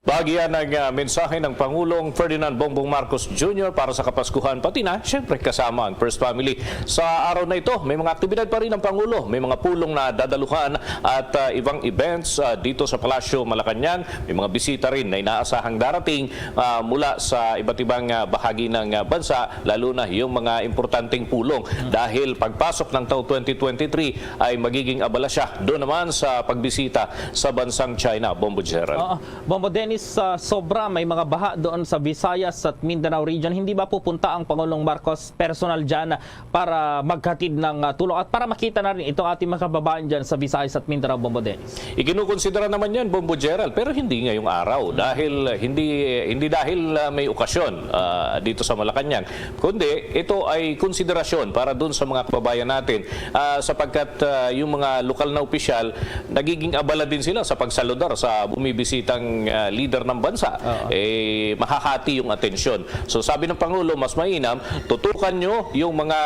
Bahagi yan ng, ah, mensahe ng Pangulong Ferdinand Bongbong Marcos Junior para sa Kapaskuhan, pati na, siyempre, kasama ang First Family. Sa araw na ito, may mga aktibidad pa rin ang Pangulo. May mga pulong na dadaluhan at, ah, ibang events, ah, dito sa Palasyo Malacañang. May mga bisita rin na inaasahang darating, ah, mula sa iba't ibang, ah, bahagi ng, ah, bansa, lalo na yung mga importanteng pulong. Dahil pagpasok ng taong twenty twenty-three ay magiging abala siya doon naman sa pagbisita sa bansang China, Bombo Gerald. Oo. Bombo Dennis, sa sobra may mga baha doon sa Visayas at Mindanao region, hindi ba pupunta ang Pangulong Marcos personal dyan para maghatid ng, ah, tulong at para makita na rin itong ating mga kababayan dyan sa Visayas at Mindanao, Bombo Dennis? Ikinukonsidera naman yan, Bombo Gerald, pero hindi ngayong araw dahil hindi hindi dahil, ah, may okasyon, ah, dito sa Malacañang, kundi ito ay konsiderasyon para dun sa mga kababayan natin, ah, sapagkat, ah, yung mga lokal na opisyal nagiging abala din sila sa pagsaludar sa bumibisitang, ah, lider ng bansa. Oo. Eh, mahahati yung atensyon. So, sabi ng Pangulo, mas mainam, tutukan nyo yung mga,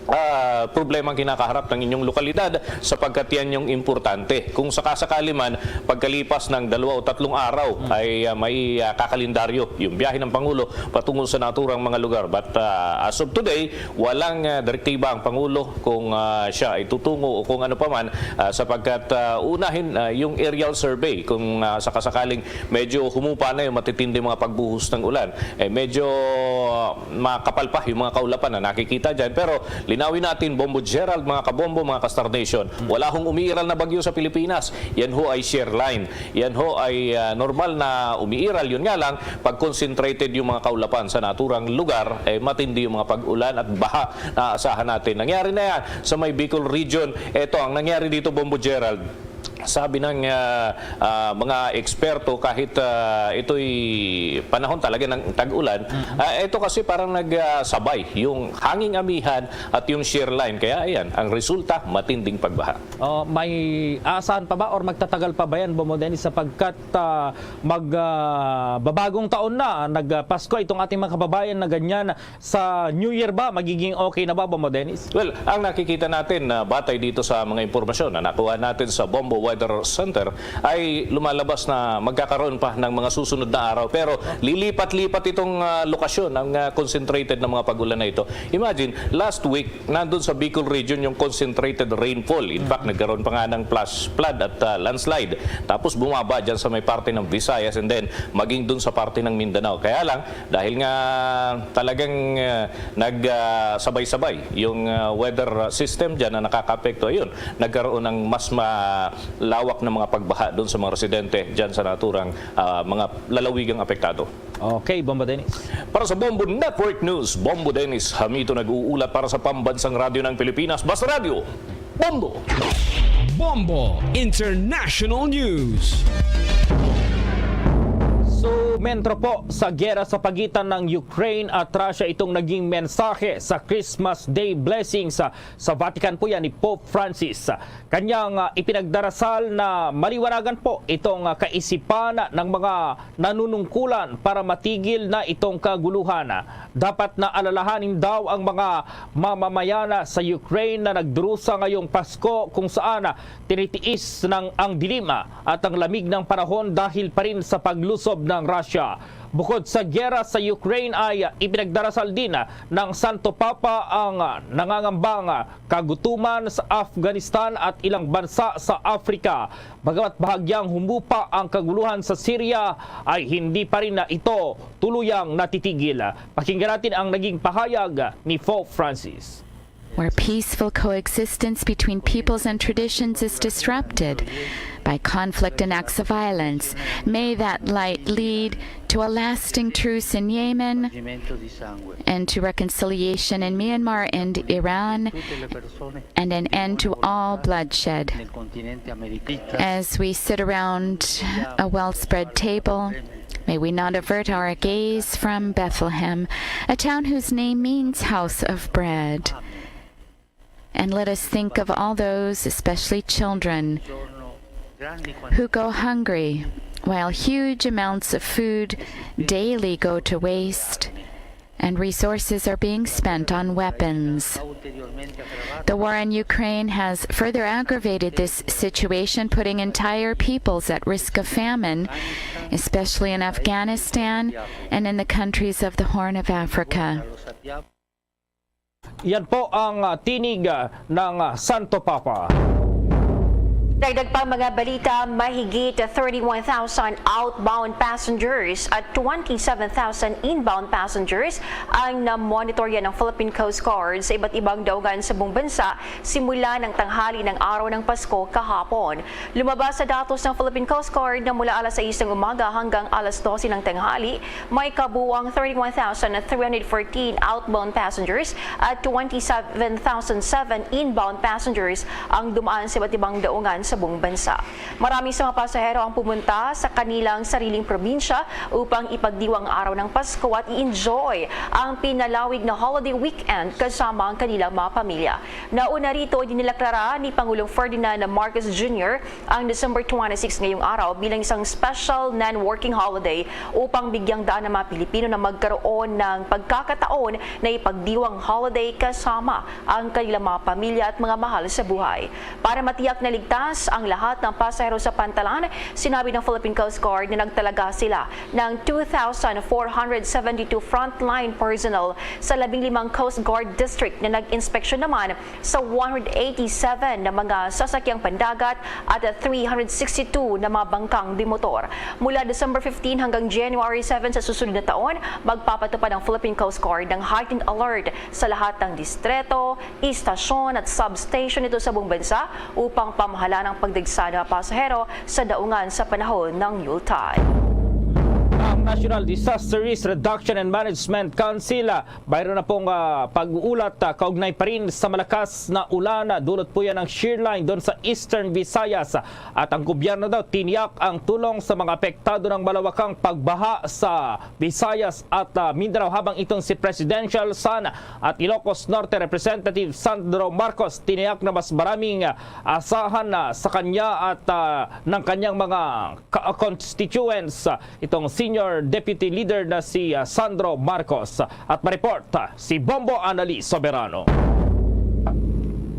ah, problemang kinakaharap ng inyong lokalidad sapagkat yan yung importante. Kung sakasakali man, pagkalipas ng dalawa o tatlong araw ay, ah, may, ah, kakalendaryo yung biyahe ng Pangulo patungo sa naturang mga lugar. But, ah, as of today, walang, ah, direktiba ang Pangulo kung, ah, siya ay tutungo o kung ano pa man, ah, sapagkat, ah, unahin, ah, yung aerial survey kung, ah, sakasakaling medyo humupa na yung matitindi mga pagbuhos ng ulan. Eh, medyo, ah, makapal pa yung mga kaulapan na nakikita dyan. Pero linawin natin, Bombo Gerald, mga kabombo, mga ka-Star Nation, wala hong umiiral na bagyo sa Pilipinas. Yan ho ay shear line. Yan ho ay, ah, normal na umiiral. Yun nga lang, pag concentrated yung mga kaulapan sa naturang lugar, eh, matindi yung mga pag-ulan at baha na aasahan natin. Nangyari na yan sa may Bicol region. Eto ang nangyari dito, Bombo Gerald. Sabi ng, ah, ah, mga eksperto, kahit, ah, ito'y panahon talaga ng tag-ulan, ah, ito kasi parang nagsabay yung hanging amihan at yung shear line. Kaya ayan, ang resulta, matinding pagbaha. Oh, may asahan pa ba or magtatagal pa ba yan, Bombo Dennis, sapagkat, ah, mag, ah, babagong taon na, nagpasko itong ating mga kababayan na ganyan, sa New Year ba magiging okay na ba, Bombo Dennis? Well, ang nakikita natin na batay dito sa mga impormasyon na nakuha natin sa Bombo Weather Center ay lumalabas na magkakaroon pa ng mga susunod na araw. Pero lilipat-lipat itong, ah, lokasyon, ang, ah, concentrated na mga pag-ulan na ito. Imagine, last week, nandun sa Bicol region yung concentrated rainfall. In fact, nagkaroon pa nga ng flash flood at, ah, landslide. Tapos bumaba dyan sa may parte ng Visayas and then maging dun sa parte ng Mindanao. Kaya lang, dahil nga talagang, ah, nag, ah, sabay-sabay yung, ah, weather system dyan na nakakaapekto, ayun, nagkaroon ng mas malawak na mga pagbaha dun sa mga residente dyan sa naturang, ah, mga lalawigang apektado. Okay, Bombo Dennis. Para sa Bombo Network News, Bombo Dennis Hamito nag-uulat para sa Pambansang Radyo ng Pilipinas, Basta Radyo, Bombo! Bombo International News. So, mentro po sa giyera sa pagitan ng Ukraine at Russia itong naging mensahe sa Christmas Day blessings sa, sa Vatican po yan ni Pope Francis. Kanyang, ah, ipinagdarasal na maliwanagan po itong, ah, kaisipan ng mga nanunungkulan para matigil na itong kaguluhan. Dapat na alalahanin daw ang mga mamamayan sa Ukraine na nagdurusa ngayong Pasko kung saan tinitiis ng ang dilim at ang lamig ng panahon dahil pa rin sa paglusob ng Russia. Bukod sa giyera sa Ukraine ay ipinagdarasal din ng Santo Papa ang nangangambang kagutuman sa Afghanistan at ilang bansa sa Africa. Bagamat bahagyang humupa ang kaguluhan sa Syria, ay hindi pa rin na ito tuluyang natitigil. Pakinggan natin ang naging pahayag ni Pope Francis. Where peaceful coexistence between peoples and traditions is disrupted by conflict and acts of violence, may that light lead to a lasting truce in Yemen and to reconciliation in Myanmar and Iran and an end to all bloodshed. As we sit around a well spread table, May we not avert our gaze from Bethlehem, a town whose name means house of bread. And let us think of all those, especially children, who go hungry while huge amounts of food daily go to waste and resources are being spent on weapons. The war in Ukraine has further aggravated this situation, putting entire peoples at risk of famine, especially in Afghanistan and in the countries of the Horn of Africa. Yan po ang ah, tinig ah, ng ah, Santo Papa. Dagdag pang mga balita, mahigit thirty-one thousand outbound passengers at twenty-seven thousand inbound passengers ang namonitorya ng Philippine Coast Guard sa iba't ibang daungan sa buong bansa simula ng tanghali ng araw ng Pasko kahapon. Lumabas sa datos ng Philippine Coast Guard na mula alas sais ng umaga hanggang alas dose ng tanghali, may kabuang thirty-one thousand three hundred fourteen outbound passengers at twenty-seven thousand seven inbound passengers ang dumaan sa iba't ibang daungan sa buong bansa. Marami sa mga pasahero ang pumunta sa kanilang sariling probinsya upang ipagdiwang ang araw ng Pasko at i-enjoy ang pinalawig na holiday weekend kasama ang kanilang mga pamilya. Nauna rito, idinileklara ni Pangulong Ferdinand Marcos Junior ang December twenty-six ngayong araw bilang isang special non-working holiday upang bigyang daan ang mga Pilipino na magkaroon ng pagkakataon na ipagdiwang holiday kasama ang kanilang mga pamilya at mga mahal sa buhay. Para matiyak na ligtas ang lahat ng pasahero sa pantalan, sinabi ng Philippine Coast Guard na nagtalaga sila ng two thousand four hundred seventy-two frontline personnel sa labing limang Coast Guard District na nag-inspeksyon naman sa one hundred eighty-seven na mga sasakyang pandagat at three hundred sixty-two na mga bangkang bimotor. Mula December fifteen hanggang January seven sa susunod na taon, magpapatupad ang Philippine Coast Guard ng heightened alert sa lahat ng distreto, istasyon at substation nito sa buong bansa upang pamahalaan ang pagdagsa ng mga pasahero sa daungan sa panahon ng Yuletide. Ang National Disaster Risk Reduction and Management Council ah, mayroon na pong ah, pag-uulat ah, kaugnay pa rin sa malakas na ulan. Dulot po yan ng shear line doon sa Eastern Visayas. At ang gobyerno daw tiniyak ang tulong sa mga apektado ng malawakang pagbaha sa Visayas at ah, Mindanao, habang itong si Presidential San at Ilocos Norte Representative Sandro Marcos tiniyak na mas maraming ah, asahan na sa kanya at ah, ng kanyang mga ka- constituents ah, itong Senior Deputy Leader na si ah, Sandro Marcos. At ma-report ah, si Bombo Anali Soberano.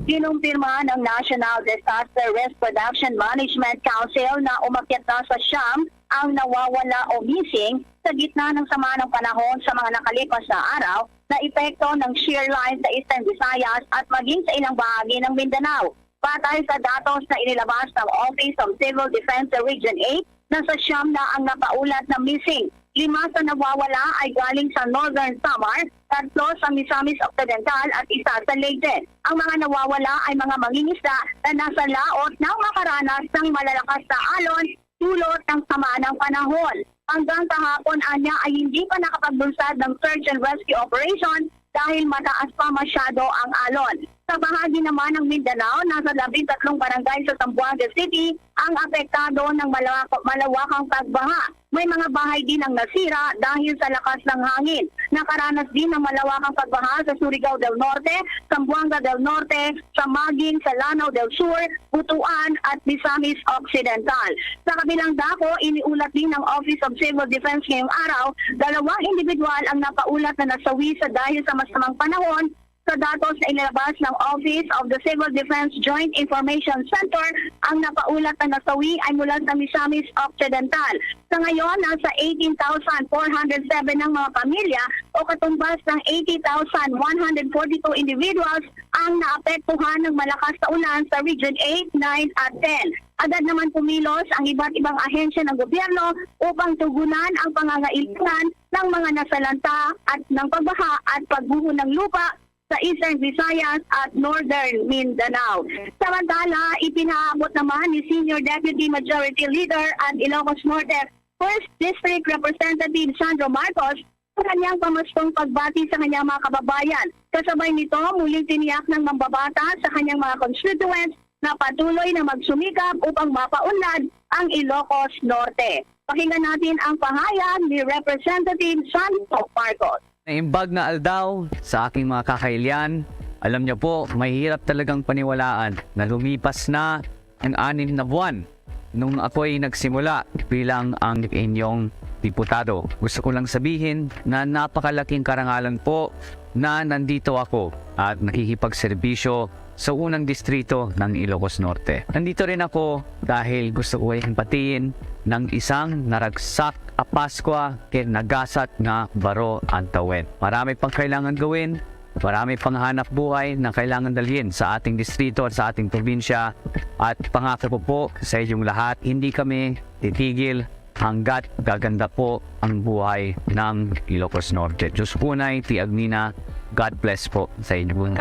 Kinumpirma ng National Disaster Risk Reduction Management Council na umakyat na sa siyam ang nawawala o missing sa gitna ng sama ng panahon sa mga nakalipas na araw na epekto ng shear line sa Eastern Visayas at maging sa ilang bahagi ng Mindanao. Batay sa datos na inilabas ng Office of Civil Defense sa Region eight, nasa siyam na ang napaulat na missing. Lima sa nawawala ay galing sa Northern Samar, tatlo sa Misamis Occidental at isa sa Leyte. Ang mga nawawala ay mga mangingisda na nasa laot nang makaranas ng malalakas na alon dulot ng sama ng panahon. Hanggang kahapon, anya, ay hindi pa nakapaglunsad ng search and rescue operation dahil mataas pa masyado ang alon. Sa bahagi naman ng Mindanao, nasa labing tatlong barangay sa Zamboanga City ang apektado ng malawak- malawakang pagbaha. May mga bahay din ang nasira dahil sa lakas ng hangin. Nakaranas din ng malawakang pagbaha sa Surigao del Norte, Zamboanga del Norte, sa Maging, sa Lanao del Sur, Butuan, at Misamis Occidental. Sa kabilang dako, iniulat din ng Office of Civil Defense ngayong araw, dalawang individual ang napaulat na nasawi sa dahil sa masamang panahon. Sa datos na inilabas ng Office of the Civil Defense Joint Information Center, ang napaulat na nasawi ay mula sa Misamis Occidental. Sa ngayon, nasa eighteen thousand four hundred seven ang mga pamilya o katumbas ng eighty thousand one hundred forty-two individuals ang naapektuhan ng malakas na ulan sa Region eight, nine at ten. Agad naman kumilos ang iba't ibang ahensya ng gobyerno upang tugunan ang pangangailangan ng mga nasalanta at ng pagbaha at pagguho ng lupa sa Eastern Visayas at Northern Mindanao. Samantala, ipinaabot naman ni Senior Deputy Majority Leader at Ilocos Norte First District Representative Sandro Marcos ang kanyang pamaskong pagbati sa kanyang mga kababayan. Kasabay nito, muling tiniyak ng mambabata sa kanyang mga constituents na patuloy na magsumikap upang mapaunlad ang Ilocos Norte. Pakinggan natin ang pahayag ni Representative Sandro Marcos. Naimbag na aldaw sa aking mga kakailian. Alam niyo po, mahirap talagang paniwalaan na lumipas na ang anim na buwan nung ako'y nagsimula bilang ang inyong diputado. Gusto ko lang sabihin na napakalaking karangalan po na nandito ako at nakikipagserbisyo sa unang distrito ng Ilocos Norte. Nandito rin ako dahil gusto ko kayong batiin ng isang naragsak a Paskwa kay nagasat nga baro ang tawen. Marami pang kailangan gawin, marami pang hanap buhay na kailangan dalhin sa ating distrito at sa ating probinsya. At pangako ko po sa inyong lahat, hindi kami titigil hanggat gaganda po ang buhay ng Ilocos Norte. Diyos po na tiag nina. God bless po sa inyo.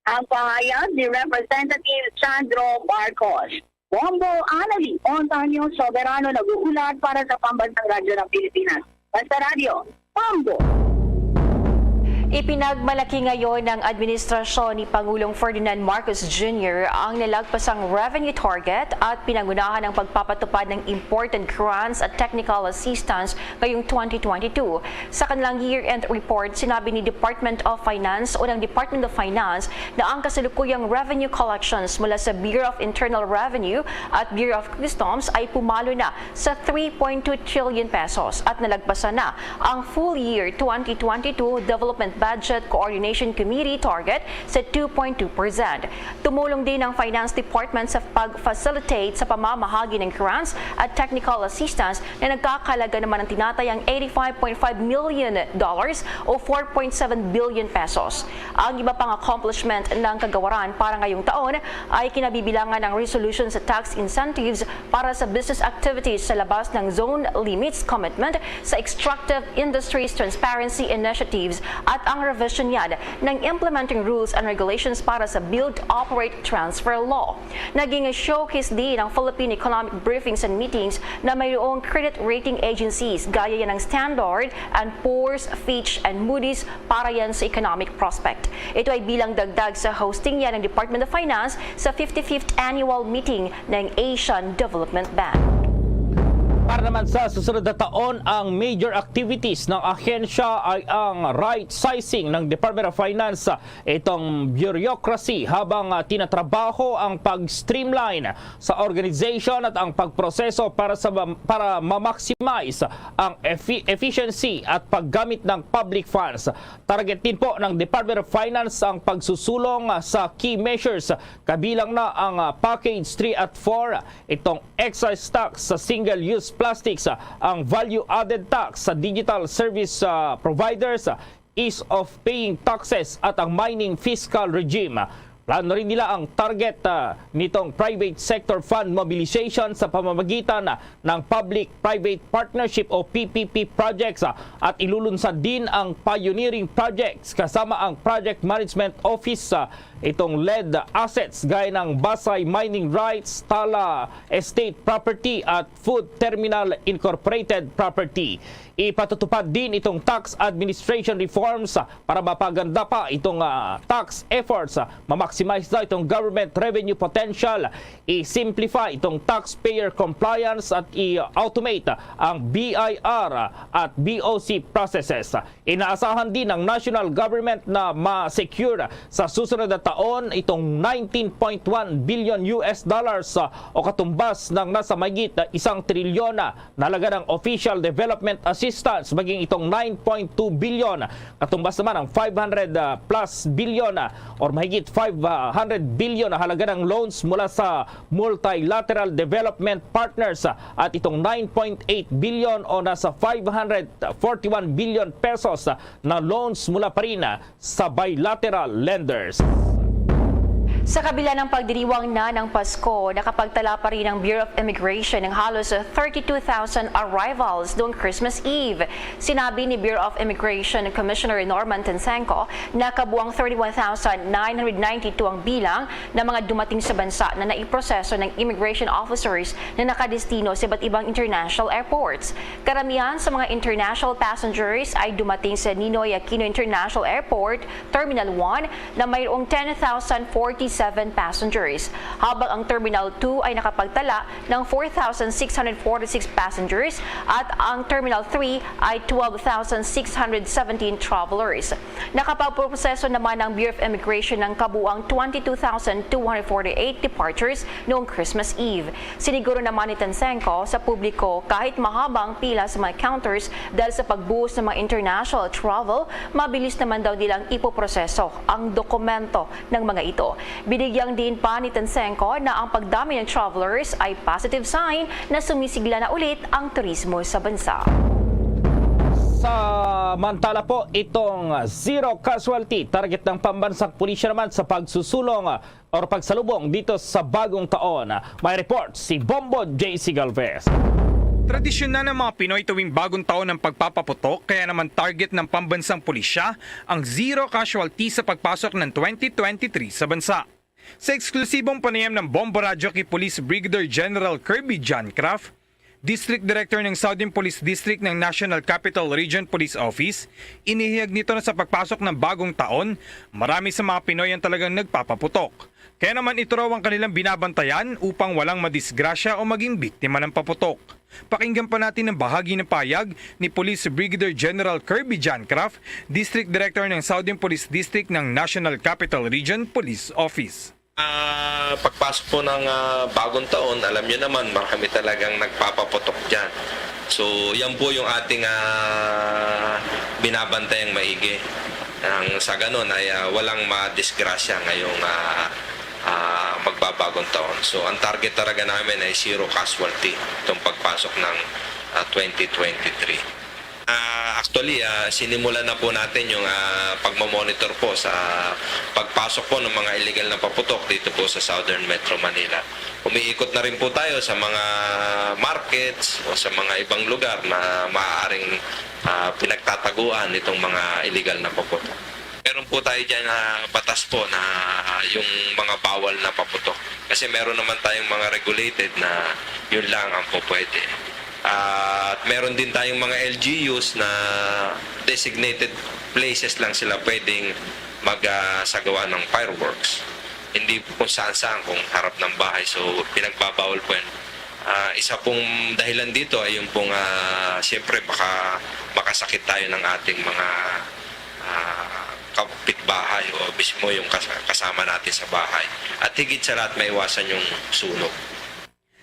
Ang pahayag ni Representative Sandro Marcos. Bombo Anali Montaño Soberano nag-uulat para sa Pambansang Radyo ng Pilipinas. Basta Radyo, Bombo. Ipinagmalaki ngayon ng administrasyon ni Pangulong Ferdinand Marcos Junior ang nalagpasang revenue target at pinangunahan ang pagpapatupad ng important grants at technical assistance ngayong twenty twenty-two. Sa kanilang year-end report, sinabi ni Department of Finance o ng Department of Finance na ang kasalukuyang revenue collections mula sa Bureau of Internal Revenue at Bureau of Customs ay pumalo na sa three point two trillion pesos at nalagpasan na ang full year twenty twenty-two Development Budget Coordination Committee target sa two point two percent. Tumulong din ang Finance Department sa pag-facilitate sa pamamahagi ng grants at technical assistance na nagkakalaga naman ng tinatayang eighty-five point five million dollars o four point seven billion pesos. Ang iba pang accomplishment ng kagawaran para ngayong taon ay kinabibilangan ng resolution sa tax incentives para sa business activities sa labas ng zone limits, commitment sa extractive industries transparency initiatives at ang revision yan ng implementing rules and regulations para sa build, operate, transfer law. Naging showcase din ang Philippine Economic Briefings and Meetings na mayroong credit rating agencies gaya yan ng Standard and Poor's, Fitch, and Moody's para yan sa economic prospect. Ito ay bilang dagdag sa hosting yan ng Department of Finance sa fifty-fifth Annual Meeting ng Asian Development Bank. Para naman sa susunod na taon, ang major activities ng ahensya ay ang right sizing ng Department of Finance, itong bureaucracy, habang, ah, tinatrabaho ang pag-streamline sa organization at ang pagproseso para sa, para ma-maximize ang effi-, efficiency at paggamit ng public funds. Target din po ng Department of Finance ang pagsusulong, ah, sa key measures, kabilang na ang, ah, package three at four, itong excise tax sa single-use plastics, ah, ang value-added tax sa digital service, ah, providers, ah, ease of paying taxes at ang mining fiscal regime. Plano rin nila ang target, ah, nitong private sector fund mobilization sa pamamagitan, ah, ng public-private partnership o P P P projects, ah, at ilulunsad din ang pioneering projects kasama ang Project Management Office, ah, itong lead assets gaya ng Basay Mining Rights, Tala Estate Property at Food Terminal Incorporated Property. Ipatutupad din itong tax administration reforms, ah, para mapaganda pa itong, ah, tax efforts, ah, ma-maximize daw itong government revenue potential, i-simplify itong taxpayer compliance at i-automate ang B I R at B O C processes. Inaasahan din ng national government na ma-secure sa susunod na taon itong nineteen point one billion U S dollars, ah, o katumbas ng nasa mahigit isang trilyon na halaga ng official development assistance, maging itong nine point two billion, katumbas naman ang five hundred, ah, plus billion, ah, or mahigit five hundred billion na halaga ng loans mula sa multilateral development partners, ah, at itong nine point eight billion o nasa five hundred forty-one billion pesos, ah, na loans mula pa rin, ah, sa bilateral lenders. Sa kabila ng pagdiriwang na ng Pasko, nakapagtala pa rin ang Bureau of Immigration ng halos thirty-two thousand arrivals noong Christmas Eve. Sinabi ni Bureau of Immigration Commissioner Norman Tensenco na kabuang thirty-one thousand nine hundred ninety-two ang bilang ng mga dumating sa bansa na naiproseso ng immigration officers na nakadestino sa iba't ibang international airports. Karamihan sa mga international passengers ay dumating sa Ninoy Aquino International Airport, Terminal one, na mayroong ten thousand forty seven passengers, habang ang Terminal two ay nakapagtala ng four thousand six hundred forty-six passengers at ang Terminal three ay twelve thousand six hundred seventeen travelers. Nakapagproseso naman ang Bureau of Immigration ng kabuang twenty-two thousand two hundred forty-eight departures noong Christmas Eve. Siniguro naman ni Tensenko sa publiko, kahit mahaba ang pila sa mga counters dahil sa pagbuhos ng mga international travel, mabilis naman daw nilang ipoproseso ang dokumento ng mga ito. Binigyang diin pa ni Tensenko na ang pagdami ng travelers ay positive sign na sumisigla na ulit ang turismo sa bansa. Samantala po, itong zero casualty target ng pambansang pulisya naman sa pagsusulong or pagsalubong dito sa bagong taon. May report si Bombo J C Galvez. Tradisyonal ng mga Pinoy tuwing bagong taon ang pagpapaputok, kaya naman target ng pambansang pulisya ang zero casualty sa pagpasok ng twenty twenty-three sa bansa. Sa eksklusibong panayam ng Bombo Radyo kay Police Brigadier General Kirby John Kraft, District Director ng Southern Police District ng National Capital Region Police Office, inihayag nito na sa pagpasok ng bagong taon, marami sa mga Pinoy ang talagang nagpapaputok. Kaya naman ito raw ang kanilang binabantayan upang walang madisgrasya o maging biktima ng paputok. Pakinggan pa natin ang bahagi ng payag ni Police Brigadier General Kirby John Kraft, District Director ng Southern Police District ng National Capital Region Police Office. Ah, pagpasok po ng, ah, bagong taon, alam niyo naman, marami talagang nagpapaputok diyan. So, yan po yung ating, ah, binabantayang maigi. Nang sa ganun ay, ah, walang madisgrasya ngayong, ah, ah, magbabagong taon. So, ang target talaga namin ay zero casualty itong pagpasok ng, ah, twenty twenty-three. Ah, actually, ah, sinimulan na po natin yung, ah, pagmamonitor po sa pagpasok po ng mga illegal na paputok dito po sa Southern Metro Manila. Umiikot na rin po tayo sa mga markets o sa mga ibang lugar na maaaring, ah, pinagtataguan nitong mga illegal na paputok. Meron po tayo dyan na batas po na yung mga bawal na paputok. Kasi meron naman tayong mga regulated na yun lang ang po pwede. At meron din tayong mga L G Us na designated places lang sila pwedeng mag, ah, sagawa ng fireworks. Hindi po kung saan-saan, kung harap ng bahay. So, pinagbabawal po yan. Ah, isa pong dahilan dito ay yung pong, ah, siyempre, baka makasakit tayo ng ating mga, ah, kapitbahay o mismo yung kas-, kasama natin sa bahay. At higit sa lahat, maiwasan yung sunog.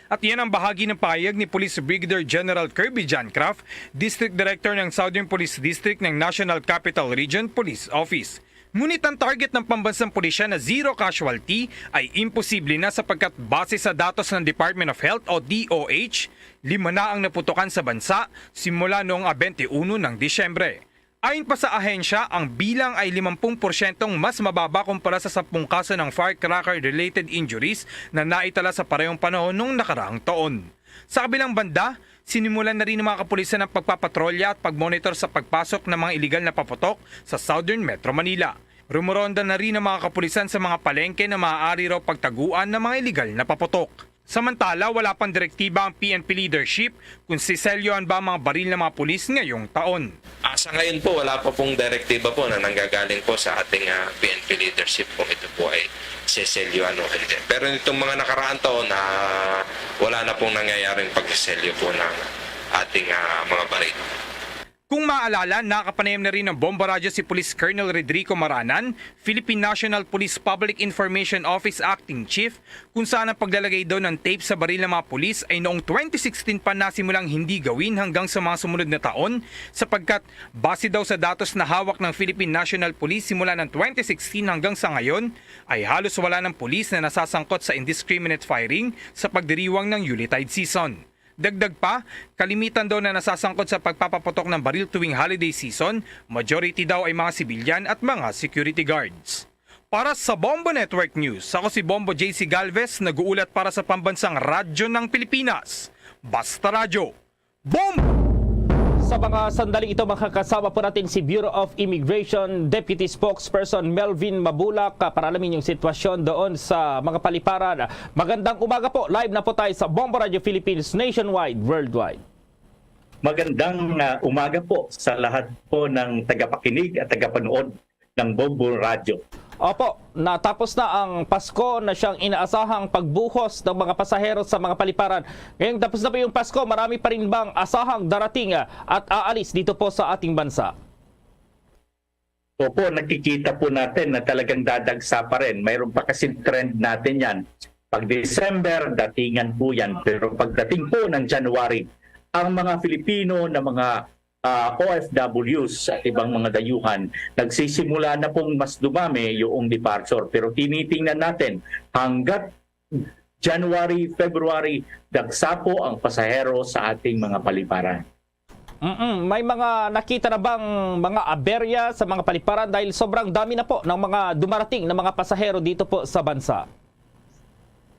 At yan ang bahagi ng pahayag ni Police Brigadier General Kirby John Kraft, District Director ng Southern Police District ng National Capital Region Police Office. Ngunit ang target ng pambansang pulisya na zero casualty ay imposible na, sapagkat base sa datos ng Department of Health o D O H, lima na ang naputukan sa bansa simula noong, ah, twenty-one ng Disyembre. Ayon pa sa ahensya, ang bilang ay limampung porsyentong mas mababa kumpara sa sampung kaso ng firecracker-related injuries na naitala sa parehong panahon noong nakaraang taon. Sa kabilang banda, sinimulan na rin ng mga kapulisan ang pagpapatrolya at pagmonitor sa pagpasok ng mga iligal na paputok sa Southern Metro Manila. Rumoronda na rin ang mga kapulisan sa mga palengke na maaari raw pagtaguan ng mga iligal na paputok. Samantala, wala pang direktiba ang P N P leadership kung siselyohan ba ang mga baril ng mga pulis ngayong taon. Ah, sa ngayon po, wala pa pong direktiba po na nanggagaling po sa ating, ah, P N P leadership kung ito po ay seselyohan o hindi. Pero nitong mga nakaraang taon, ah, wala na pong nangyayaring pagseselyo po ng ating, ah, mga baril. Kung maalala, nakapanayam na rin ng Bombo Radyo si Police Colonel Rodrigo Maranan, Philippine National Police Public Information Office Acting Chief, kung saan ang paglalagay daw ng tape sa baril ng mga pulis ay noong twenty sixteen pa nasimulang hindi gawin hanggang sa mga sumunod na taon, sapagkat base daw sa datos na hawak ng Philippine National Police simula ng twenty sixteen hanggang sa ngayon, ay halos wala ng pulis na nasasangkot sa indiscriminate firing sa pagdiriwang ng Yuletide season. Dagdag pa, kalimitan daw na nasasangkot sa pagpapaputok ng baril tuwing holiday season, majority daw ay mga sibilyan at mga security guards. Para sa Bombo Network News, ako si Bombo J C Galvez, nag-uulat para sa Pambansang Radyo ng Pilipinas. Basta Radyo, Bombo! Sa mga sandaling ito, makakasama po natin si Bureau of Immigration Deputy Spokesperson Melvin Mabulak, ah, para alamin yung sitwasyon doon sa mga paliparan. Magandang umaga po. Live na po tayo sa Bombo Radio Philippines nationwide, worldwide. Magandang, ah, umaga po sa lahat po ng tagapakinig at tagapanood ng Bombo Radyo. Opo, natapos na ang Pasko na siyang inaasahang pagbuhos ng mga pasahero sa mga paliparan. Ngayong tapos na po yung Pasko, marami pa rin bang asahang darating, ah, at aalis dito po sa ating bansa? Opo, nakikita po natin na talagang dadagsa pa rin. Mayroon pa kasi trend natin yan. Pag December, datingan po yan. Pero pagdating po ng January, ang mga Filipino na mga ah, O F Ws at ibang mga dayuhan, nagsisimula na pong mas dumami yung departure. Pero tinitingnan natin, hanggat January, February, dagsa po ang pasahero sa ating mga paliparan. Mm-mm. May mga nakita na bang mga aberya sa mga paliparan dahil sobrang dami na po ng mga dumarating na mga pasahero dito po sa bansa?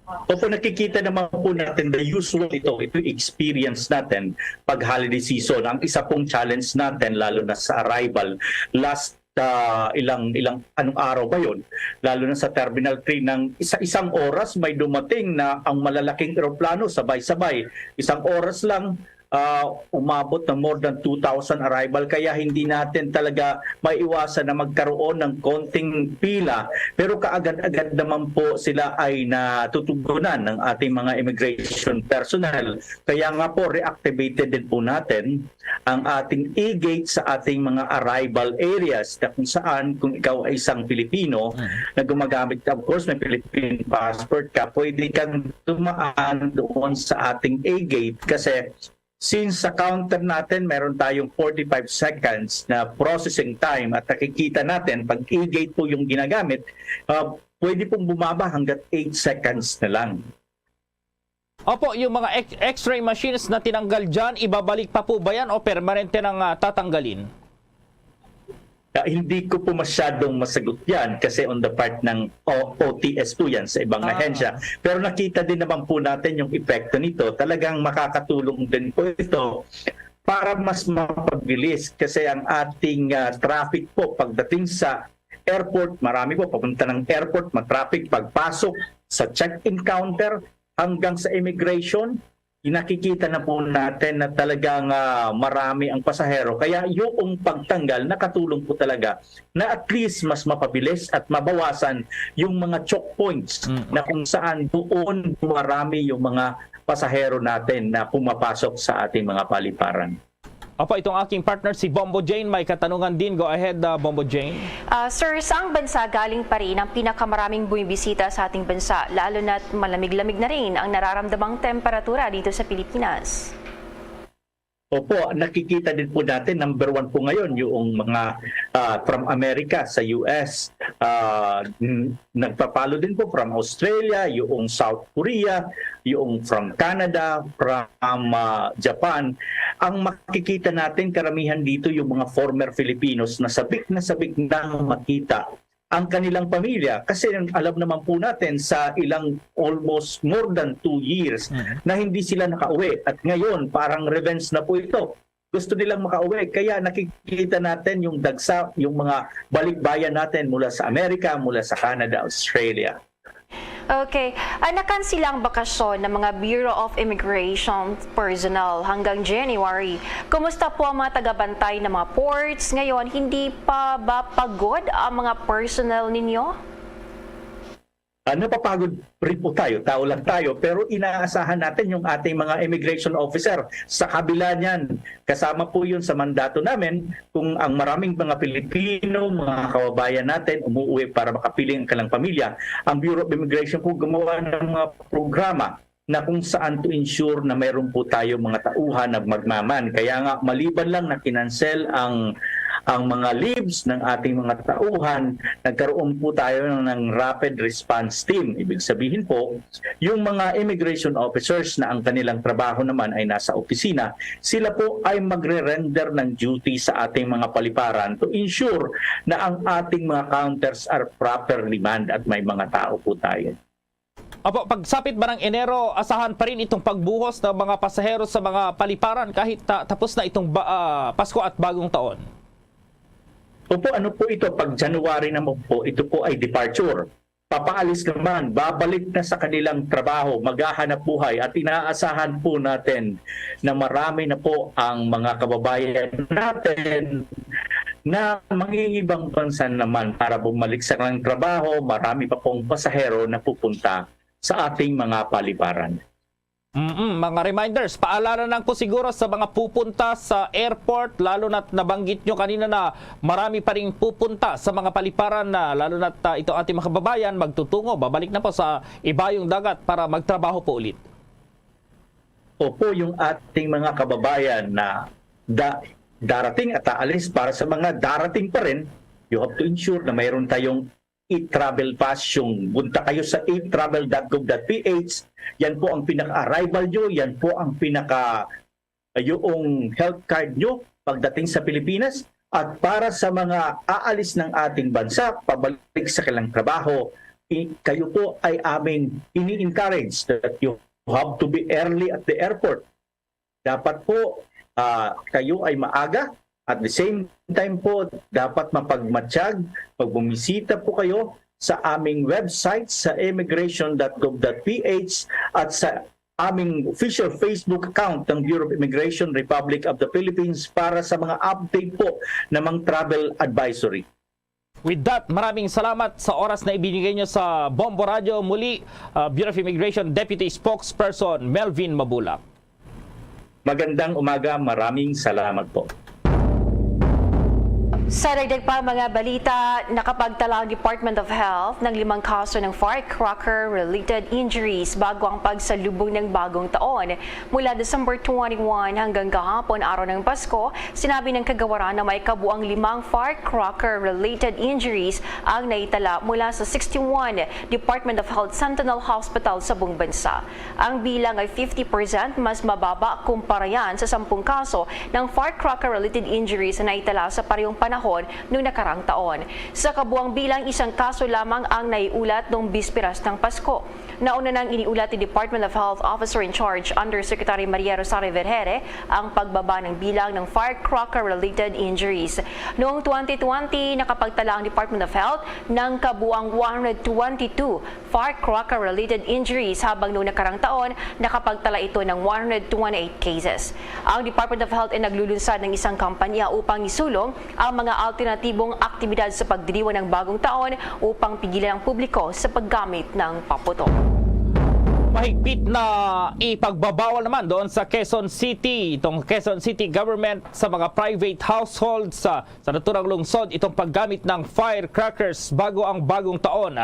Opo, nakikita naman po natin the usual ito, ito yung experience natin pag holiday season. Ang isa pong challenge natin, lalo na sa arrival, last ah, ilang ilang anong araw ba yon, lalo na sa Terminal three, ng isa isang oras may dumating na ang malalaking eroplano, sabay-sabay, isang oras lang, ah, umabot na more than two thousand arrival, kaya hindi natin talaga maiwasan na magkaroon ng konting pila. Pero kaagad-agad naman po sila ay natutugunan ng ating mga immigration personnel. Kaya nga po, reactivated din po natin ang ating e-gate sa ating mga arrival areas, na kung saan, kung ikaw ay isang Pilipino na gumagamit ka, of course, may Philippine passport ka, pwede kang dumaan doon sa ating e-gate kasi since sa counter natin, meron tayong forty-five seconds na processing time at nakikita natin, pag e-gate po yung ginagamit, ah, pwede pong bumaba hanggat eight seconds na lang. Opo, yung mga x- x-ray machines na tinanggal dyan, ibabalik pa po ba yan o permanente nang ah, tatanggalin? Ah, hindi ko po masyadong masagot yan kasi on the part ng O- O T S po yan sa ibang Ah. ahensya. Pero nakita din naman po natin yung epekto nito. Talagang makakatulong din po ito para mas mapabilis kasi ang ating ah, traffic po pagdating sa airport, marami po papunta ng airport, matraffic pagpasok sa check-in counter hanggang sa immigration. Nakikita na po natin na talagang ah, marami ang pasahero. Kaya yung pagtanggal, nakatulong po talaga na at least mas mapabilis at mabawasan yung mga choke points Mm. na kung saan doon marami yung mga pasahero natin na pumapasok sa ating mga paliparan. Opo, itong aking partner si Bombo Jane. May katanungan din. Go ahead, ah, Bombo Jane. Ah, sir, saang bansa galing pa rin ang pinakamaraming bumibisita sa ating bansa, lalo na't malamig-lamig na rin ang nararamdamang temperatura dito sa Pilipinas? Opo, nakikita din po natin, number one po ngayon yung mga ah, from America sa U S. Ah, n- nagpa-follow din po from Australia, yung South Korea, yung from Canada, from ah, Japan. Ang makikita natin, karamihan dito yung mga former Filipinos na sabik na sabik nang makita ang kanilang pamilya. Kasi alam naman po natin, sa ilang almost more than two years Mhm. na hindi sila nakauwi. At ngayon, parang revenge na po ito. Gusto nilang makauwi. Kaya nakikita natin yung dagsa, yung mga balikbayan natin mula sa Amerika, mula sa Canada, Australia. Okay. Ah, nakansila ang bakasyon ng mga Bureau of Immigration personnel hanggang January. Kumusta po ang mga tagabantay ng mga ports ngayon? Hindi pa ba pagod ang mga personnel ninyo? Ah, napapagod rin po tayo, tao lang tayo, pero inaasahan natin yung ating mga immigration officer. Sa kabila niyan, kasama po yun sa mandato namin, kung ang maraming mga Pilipino, mga kababayan natin, umuwi para makapiling ang kanilang pamilya, ang Bureau of Immigration po gumawa ng mga programa na kung saan to ensure na mayroon po tayo mga tauhan na magmaman. Kaya nga, maliban lang na kinansel ang ang mga leaves ng ating mga tauhan, nagkaroon po tayo ng, ng rapid response team. Ibig sabihin po, yung mga immigration officers na ang kanilang trabaho naman ay nasa opisina, sila po ay magre-render ng duty sa ating mga paliparan to ensure na ang ating mga counters are properly manned at may mga tao po tayo. Opo, pagsapit ba ng Enero, asahan pa rin itong pagbuhos ng mga pasahero sa mga paliparan kahit ta- tapos na itong ba- ah, Pasko at Bagong Taon? Opo, ano po ito? Pag January naman po, ito po ay departure. Papaalis naman, babalik na sa kanilang trabaho, maghahanap buhay. At inaasahan po natin na marami na po ang mga kababayan natin na mangingibang bansa naman para bumalik sa kanilang trabaho, marami pa pong pasahero na pupunta sa ating mga paliparan. Mm, mga reminders, paalala lang po siguro sa mga pupunta sa airport, lalo na't nabanggit nyo kanina na marami pa ring pupunta sa mga paliparan na, lalo na't, ah, itong ating mga kababayan magtutungo, babalik na po sa ibayong dagat para magtrabaho po ulit. Opo, yung ating mga kababayan na da-, darating at aalis, para sa mga darating pa rin, you have to ensure na mayroon tayong e-travel pass. Yung punta kayo sa e travel dot gov dot p h, yan po ang pinaka-arrival nyo, yan po ang pinaka, yung health card nyo pagdating sa Pilipinas. At para sa mga aalis ng ating bansa, pabalik sa kanilang trabaho, i-, kayo po ay aming ini-encourage that you have to be early at the airport. Dapat po, ah, kayo ay maaga. At the same time po, dapat mapagmatsyag pag bumisita po kayo sa aming website sa immigration dot gov dot p h at sa aming official Facebook account ng Bureau of Immigration, Republic of the Philippines, para sa mga update po namang travel advisory. With that, maraming salamat sa oras na ibinigay nyo sa Bombo Radyo. Muli, ah, Bureau of Immigration Deputy Spokesperson Melvin Mabulak. Magandang umaga, maraming salamat po. Sa dagdag pa mga balita, nakapagtala ang Department of Health ng limang kaso ng firecracker-related injuries bago ang pagsalubong ng bagong taon. Mula December twenty-one hanggang kahapon, araw ng Pasko, sinabi ng kagawaran na may kabuang limang firecracker-related injuries ang naitala mula sa sixty-one Department of Health Sentinel Hospital sa buong bansa. Ang bilang ay fifty percent mas mababa kumpara yan sa sampung kaso ng firecracker-related injuries na naitala sa parehong panahon noong nakarang taon. Sa kabuang bilang, isang kaso lamang ang naiulat noong bisperas ng Pasko. Nauna nang iniulat ni Department of Health Officer in Charge Undersecretary Maria Rosario Vergere ang pagbaba ng bilang ng firecracker-related injuries. Noong twenty twenty, nakapagtala ang Department of Health ng kabuang one hundred twenty-two firecracker-related injuries, habang noong nakarang taon, nakapagtala ito ng one hundred twenty-eight cases. Ang Department of Health ay naglulunsad ng isang kampanya upang isulong ang mga alternatibong aktibidad sa pagdiriwang ng bagong taon upang pigilan ang publiko sa paggamit ng paputol. Mahigpit na ipagbabawal naman doon sa Quezon City, itong Quezon City government, sa mga private households sa, sa naturang lungsod itong paggamit ng firecrackers bago ang bagong taon.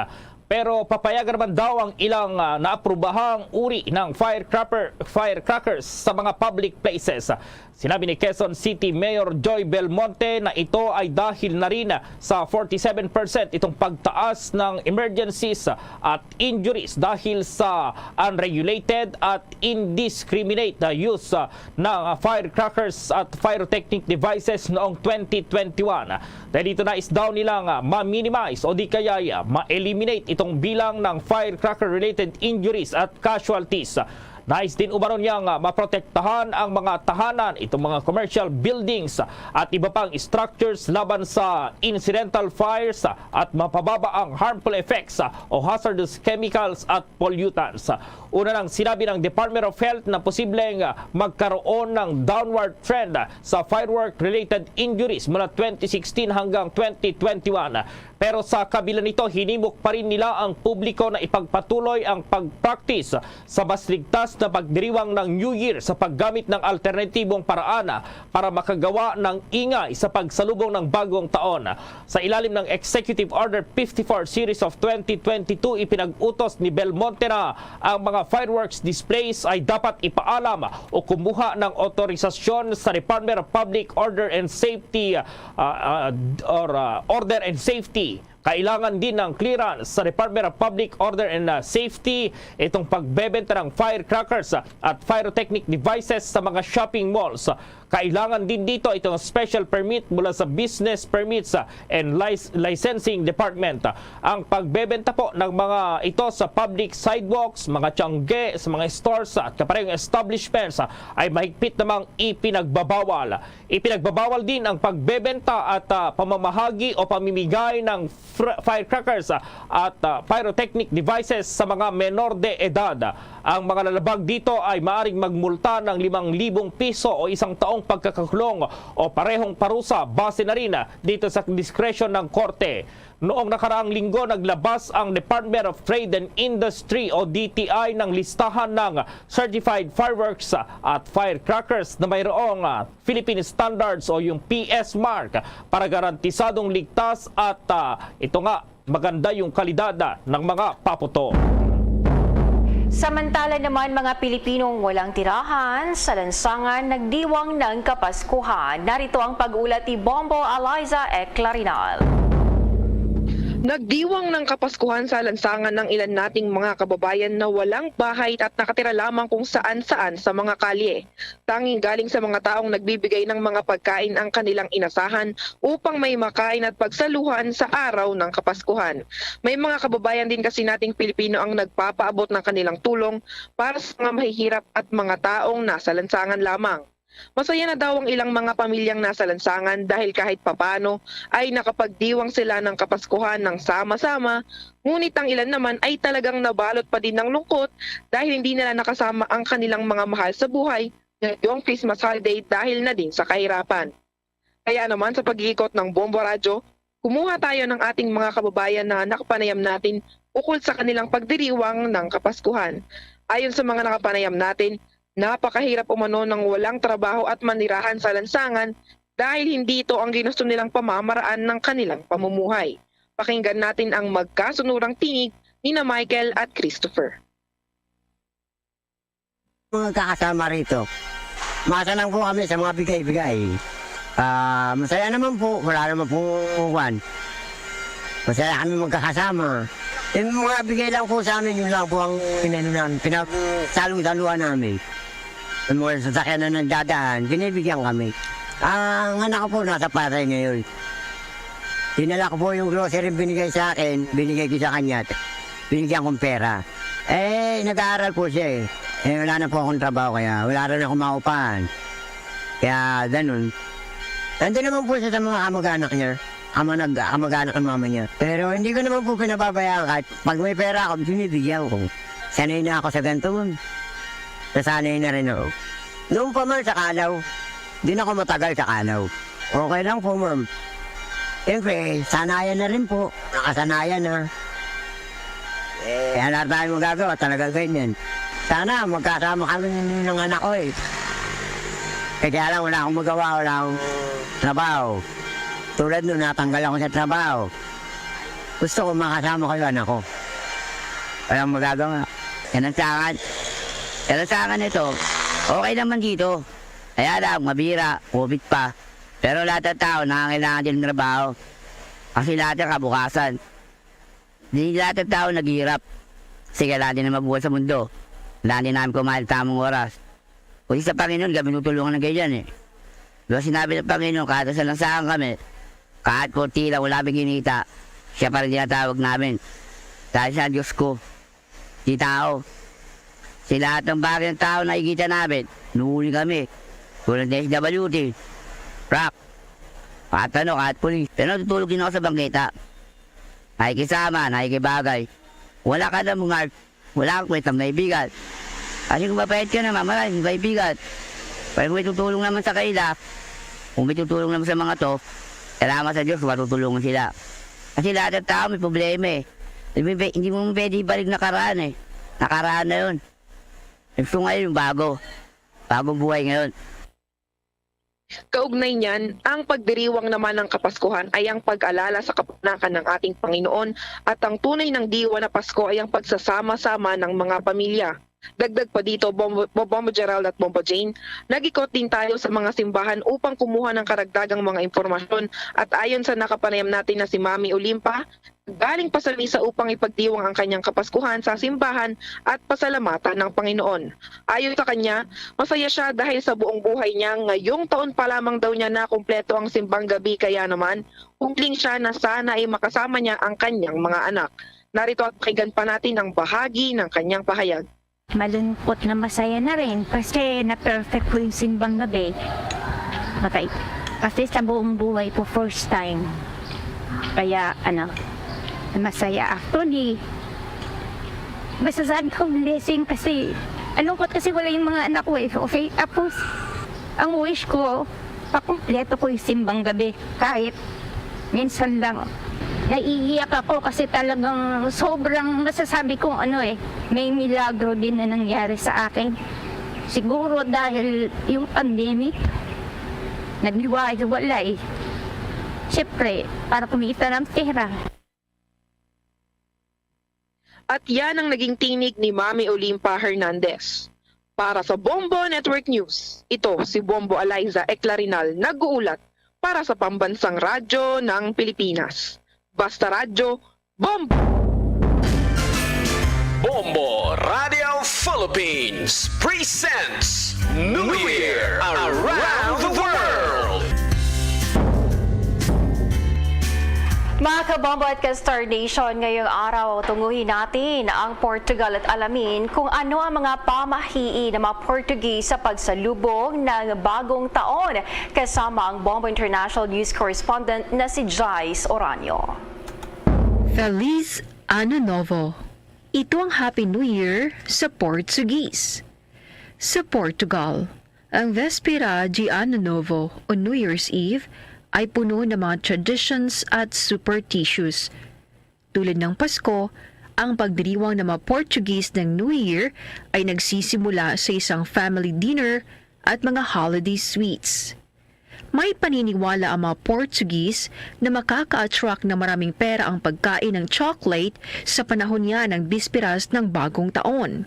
Pero papayagan naman daw ang ilang, ah, naaprobahang uri ng firecracker, firecrackers sa mga public places. Sinabi ni Quezon City Mayor Joy Belmonte na ito ay dahil na rin sa forty-seven percent itong pagtaas ng emergencies at injuries dahil sa unregulated at indiscriminate na use, ah, ng, ah, firecrackers at pyrotechnic devices noong twenty twenty-one. Dahil dito, nais daw nilang, ah, ma-minimize o di kaya, ah, ma-eliminate itong bilang ng firecracker-related injuries at casualties. Nais din umano niyang, ah, maprotektahan ang mga tahanan, itong mga commercial buildings, ah, at iba pang structures laban sa incidental fires, ah, at mapababa ang harmful effects, ah, o hazardous chemicals at pollutants. Una nang sinabi ng Department of Health na posibleng, ah, magkaroon ng downward trend, ah, sa firework-related injuries mula twenty sixteen hanggang twenty twenty-one. Pero sa kabila nito, hinimok pa rin nila ang publiko na ipagpatuloy ang pag-practice sa mas ligtas na pagdiriwang ng New Year sa paggamit ng alternatibong paraan, ah, para makagawa ng ingay sa pagsalubong ng bagong taon. Sa ilalim ng Executive Order fifty-four Series of twenty twenty-two, ipinag-utos ni Belmonte na ang mga fireworks displays ay dapat ipaalam o kumuha ng otorisasyon sa Department of Public Order and Safety, ah, ah, or, ah, Order and Safety. Kailangan din ng clearance sa Department of Public Order and, ah, Safety itong pagbebenta ng firecrackers at pyrotechnic devices sa mga shopping malls. Kailangan din dito itong special permit mula sa Business Permits, ah, and Lic-, Licensing Department. Ang pagbebenta po ng mga ito sa public sidewalks, mga tiyangge, sa mga stores at kaparehong establishments, ah, ay mahigpit namang ipinagbabawal. Ipinagbabawal din ang pagbebenta at, ah, pamamahagi o pamimigay ng fr-, firecrackers, ah, at, ah, pyrotechnic devices sa mga menor de edad. Ang mga lalabag dito ay maaring magmulta ng limang libong piso o isang taong pagkakakulong o parehong parusa, base na rin, ah, dito sa diskresyon ng korte. Noong nakaraang linggo, naglabas ang Department of Trade and Industry o D T I ng listahan ng certified fireworks at firecrackers na mayroong, ah, Philippine Standards o yung P S mark para garantisadong ligtas at, ah, ito nga, maganda yung kalidad, ah, ng mga paputok. Samantala naman, mga Pilipinong walang tirahan sa lansangan nagdiwang ng Kapaskuhan. Narito ang pag-ulat ni Bombo Eliza Eclarinal. Nagdiwang ng Kapaskuhan sa lansangan ng ilan nating mga kababayan na walang bahay at nakatira lamang kung saan-saan sa mga kalye. Tanging galing sa mga taong nagbibigay ng mga pagkain ang kanilang inasahan upang may makain at pagsaluhan sa araw ng Kapaskuhan. May mga kababayan din kasi nating Pilipino ang nagpapaabot ng kanilang tulong para sa mga mahihirap at mga taong nasa lansangan lamang. Masaya na daw ang ilang mga pamilyang nasa lansangan dahil kahit papano ay nakapagdiwang sila ng Kapaskuhan ng sama-sama, ngunit ang ilan naman ay talagang nabalot pa din ng lungkot dahil hindi nila nakasama ang kanilang mga mahal sa buhay ngayong Christmas holiday dahil na din sa kahirapan. Kaya naman, sa pag-iikot ng Bombo Radyo, kumuha tayo ng ating mga kababayan na nakapanayam natin ukol sa kanilang pagdiriwang ng Kapaskuhan. Ayon sa mga nakapanayam natin, napakahirap umano ng walang trabaho at manirahan sa lansangan dahil hindi ito ang ginusto nilang pamamaraan ng kanilang pamumuhay. Pakinggan natin ang magkasunurang tinig ni na Michael at Christopher. Mga kakasama rito. Masa lang po kami sa mga bigay-bigay. Ah, masaya naman po, wala naman po kuwan. Masaya kami magkakasama. Yung mga bigay lang po sa amin, yun lang po ang inano namin, pinagsalo-saluhan namin. Yung mga sasakyan na nagdadaan, binibigyan kami. Ang anak ko po, nasa Pasay ngayon. Dinala ko po yung grocery binigay sa akin, binigay ko sa kanya, binigyan kong pera. Eh, nag-aaral po siya eh. Eh, wala na po akong trabaho, kaya wala rin ako maupahan. Kaya ganun. Nandun naman po siya sa mga kamag-anak niya. Ama nag-, kamag-anak ng mama niya. Pero hindi ko naman po pinababayaan kahit pag may pera ako, binibigyan ko. Sanay na ako sa ganito, ma'am. Nasanay na rin ako. Noon pa man sa Kalaw, di na ako matagal sa Kalaw. Okay lang po, ma'am. Siyempre, sanayan na rin po. Nakasanayan na. Eh, wala tayong magagawa, talaga ganyan. Sana magkasama kami ng anak ko eh. Eh, kaya lang, wala akong magawa, wala akong trabaho. Tulad nun, natanggal ako sa trabaho. Gusto ko makasama kayo, anak ko. Walang magagawa. Yan ang sa akin. Pero sa akin ito, okay naman dito. Kaya lang, mabira, covid pa. Pero lahat ng tao nangangailangan din ng trabaho. Kasi lahat ng kabukasan. Di lahat ng tao naghihirap. Kasi kailangan din na mabuhay sa mundo. Kailangan din namin kumain tamang oras. Kasi sa Panginoon, kami tutulungan ng ganyan eh. Diba sinabi ng Panginoon, kahit sa lansangan kami, kahit konti lang, wala kami kinita, siya pa rin tinatawag namin. Dahil siya ang Diyos ko. Di tao. Sa lahat ng bagay ng tao nakikita namin, nuhuli kami. Tulad ng S W T, rock, kahit ano, kahit pulis. Pero natutulog din ako sa bangketa. Nakikisama, nakikibagay. Wala ka na mga, wala kang kwentang kaibigan. Kasi kung mapait ka naman, maraming kaibigan. Pero kung may tutulong naman sa kanila, kung may tutulong naman sa mga to, salamat sa Diyos, matutulungan sila. Kasi lahat ng tao may problema eh. Hindi mo, hindi mo pwede ibalik nakaraan eh. Nakaraan na yun. Gusto ngayon yung bago. Bagong buhay ngayon. Kaugnay niyan, ang pagdiriwang naman ng Kapaskuhan ay ang pag-alala sa kapanakan ng ating Panginoon at ang tunay ng diwa na Pasko ay ang pagsasama-sama ng mga pamilya. Dagdag pa dito, Bombo, Bombo Gerald at Bombo Jane, nag-ikot din tayo sa mga simbahan upang kumuha ng karagdagang mga impormasyon at ayon sa nakapanayam natin na si Mami Olimpa, galing pa sa misa upang ipagdiwang ang kanyang Kapaskuhan sa simbahan at pasalamatan ng Panginoon. Ayon sa kanya, masaya siya dahil sa buong buhay niya, ngayong taon pa lamang daw niya nakumpleto ang simbang gabi, kaya naman, hungling siya na sana ay makasama niya ang kanyang mga anak. Narito at pakinggan pa natin ang bahagi ng kanyang pahayag. Malungkot na masaya na rin kasi na-perfect ko yung simbang gabi. Okay. Kasi sa buong buhay ko, first time. Kaya, ano, Masaya, actually. Masasabi ko blessing kasi, alungkot kasi wala yung mga anak ko eh. Okay, tapos ang wish ko, pakumpleto ko yung simbang gabi. Kahit minsan lang, naiiyak ako kasi talagang sobrang masasabi kong ano eh, may milagro din na nangyari sa akin. Siguro dahil yung pandemic, naghiwa-hiwalay. Siyempre, para kumita ng pera. At yan ang naging tinig ni Mami Olimpa Hernandez. Para sa Bombo Network News, ito si Bombo Eliza Eclarinal nag-uulat para sa Pambansang Radyo ng Pilipinas. Basta Radyo, Bombo! Bombo Radio Philippines presents New Year Around the World! Mga kabombo at ka-Star Nation, ngayong araw tunguhin natin ang Portugal at alamin kung ano ang mga pamahiin ng mga Portuguese sa pagsalubong ng bagong taon. Kasama ang Bombo International News Correspondent na si Jais Oranio. Feliz Ano Novo. Ito ang Happy New Year sa Portuguese. Sa Portugal, ang Véspera de Ano Novo o New Year's Eve ay puno ng mga traditions at superstitions. Tulad ng Pasko, ang pagdiriwang ng mga Portuguese ng New Year ay nagsisimula sa isang family dinner at mga holiday sweets. May paniniwala ang mga Portuguese na makaka-attract ng maraming pera ang pagkain ng chocolate sa panahon niya ng bisperas ng Bagong Taon.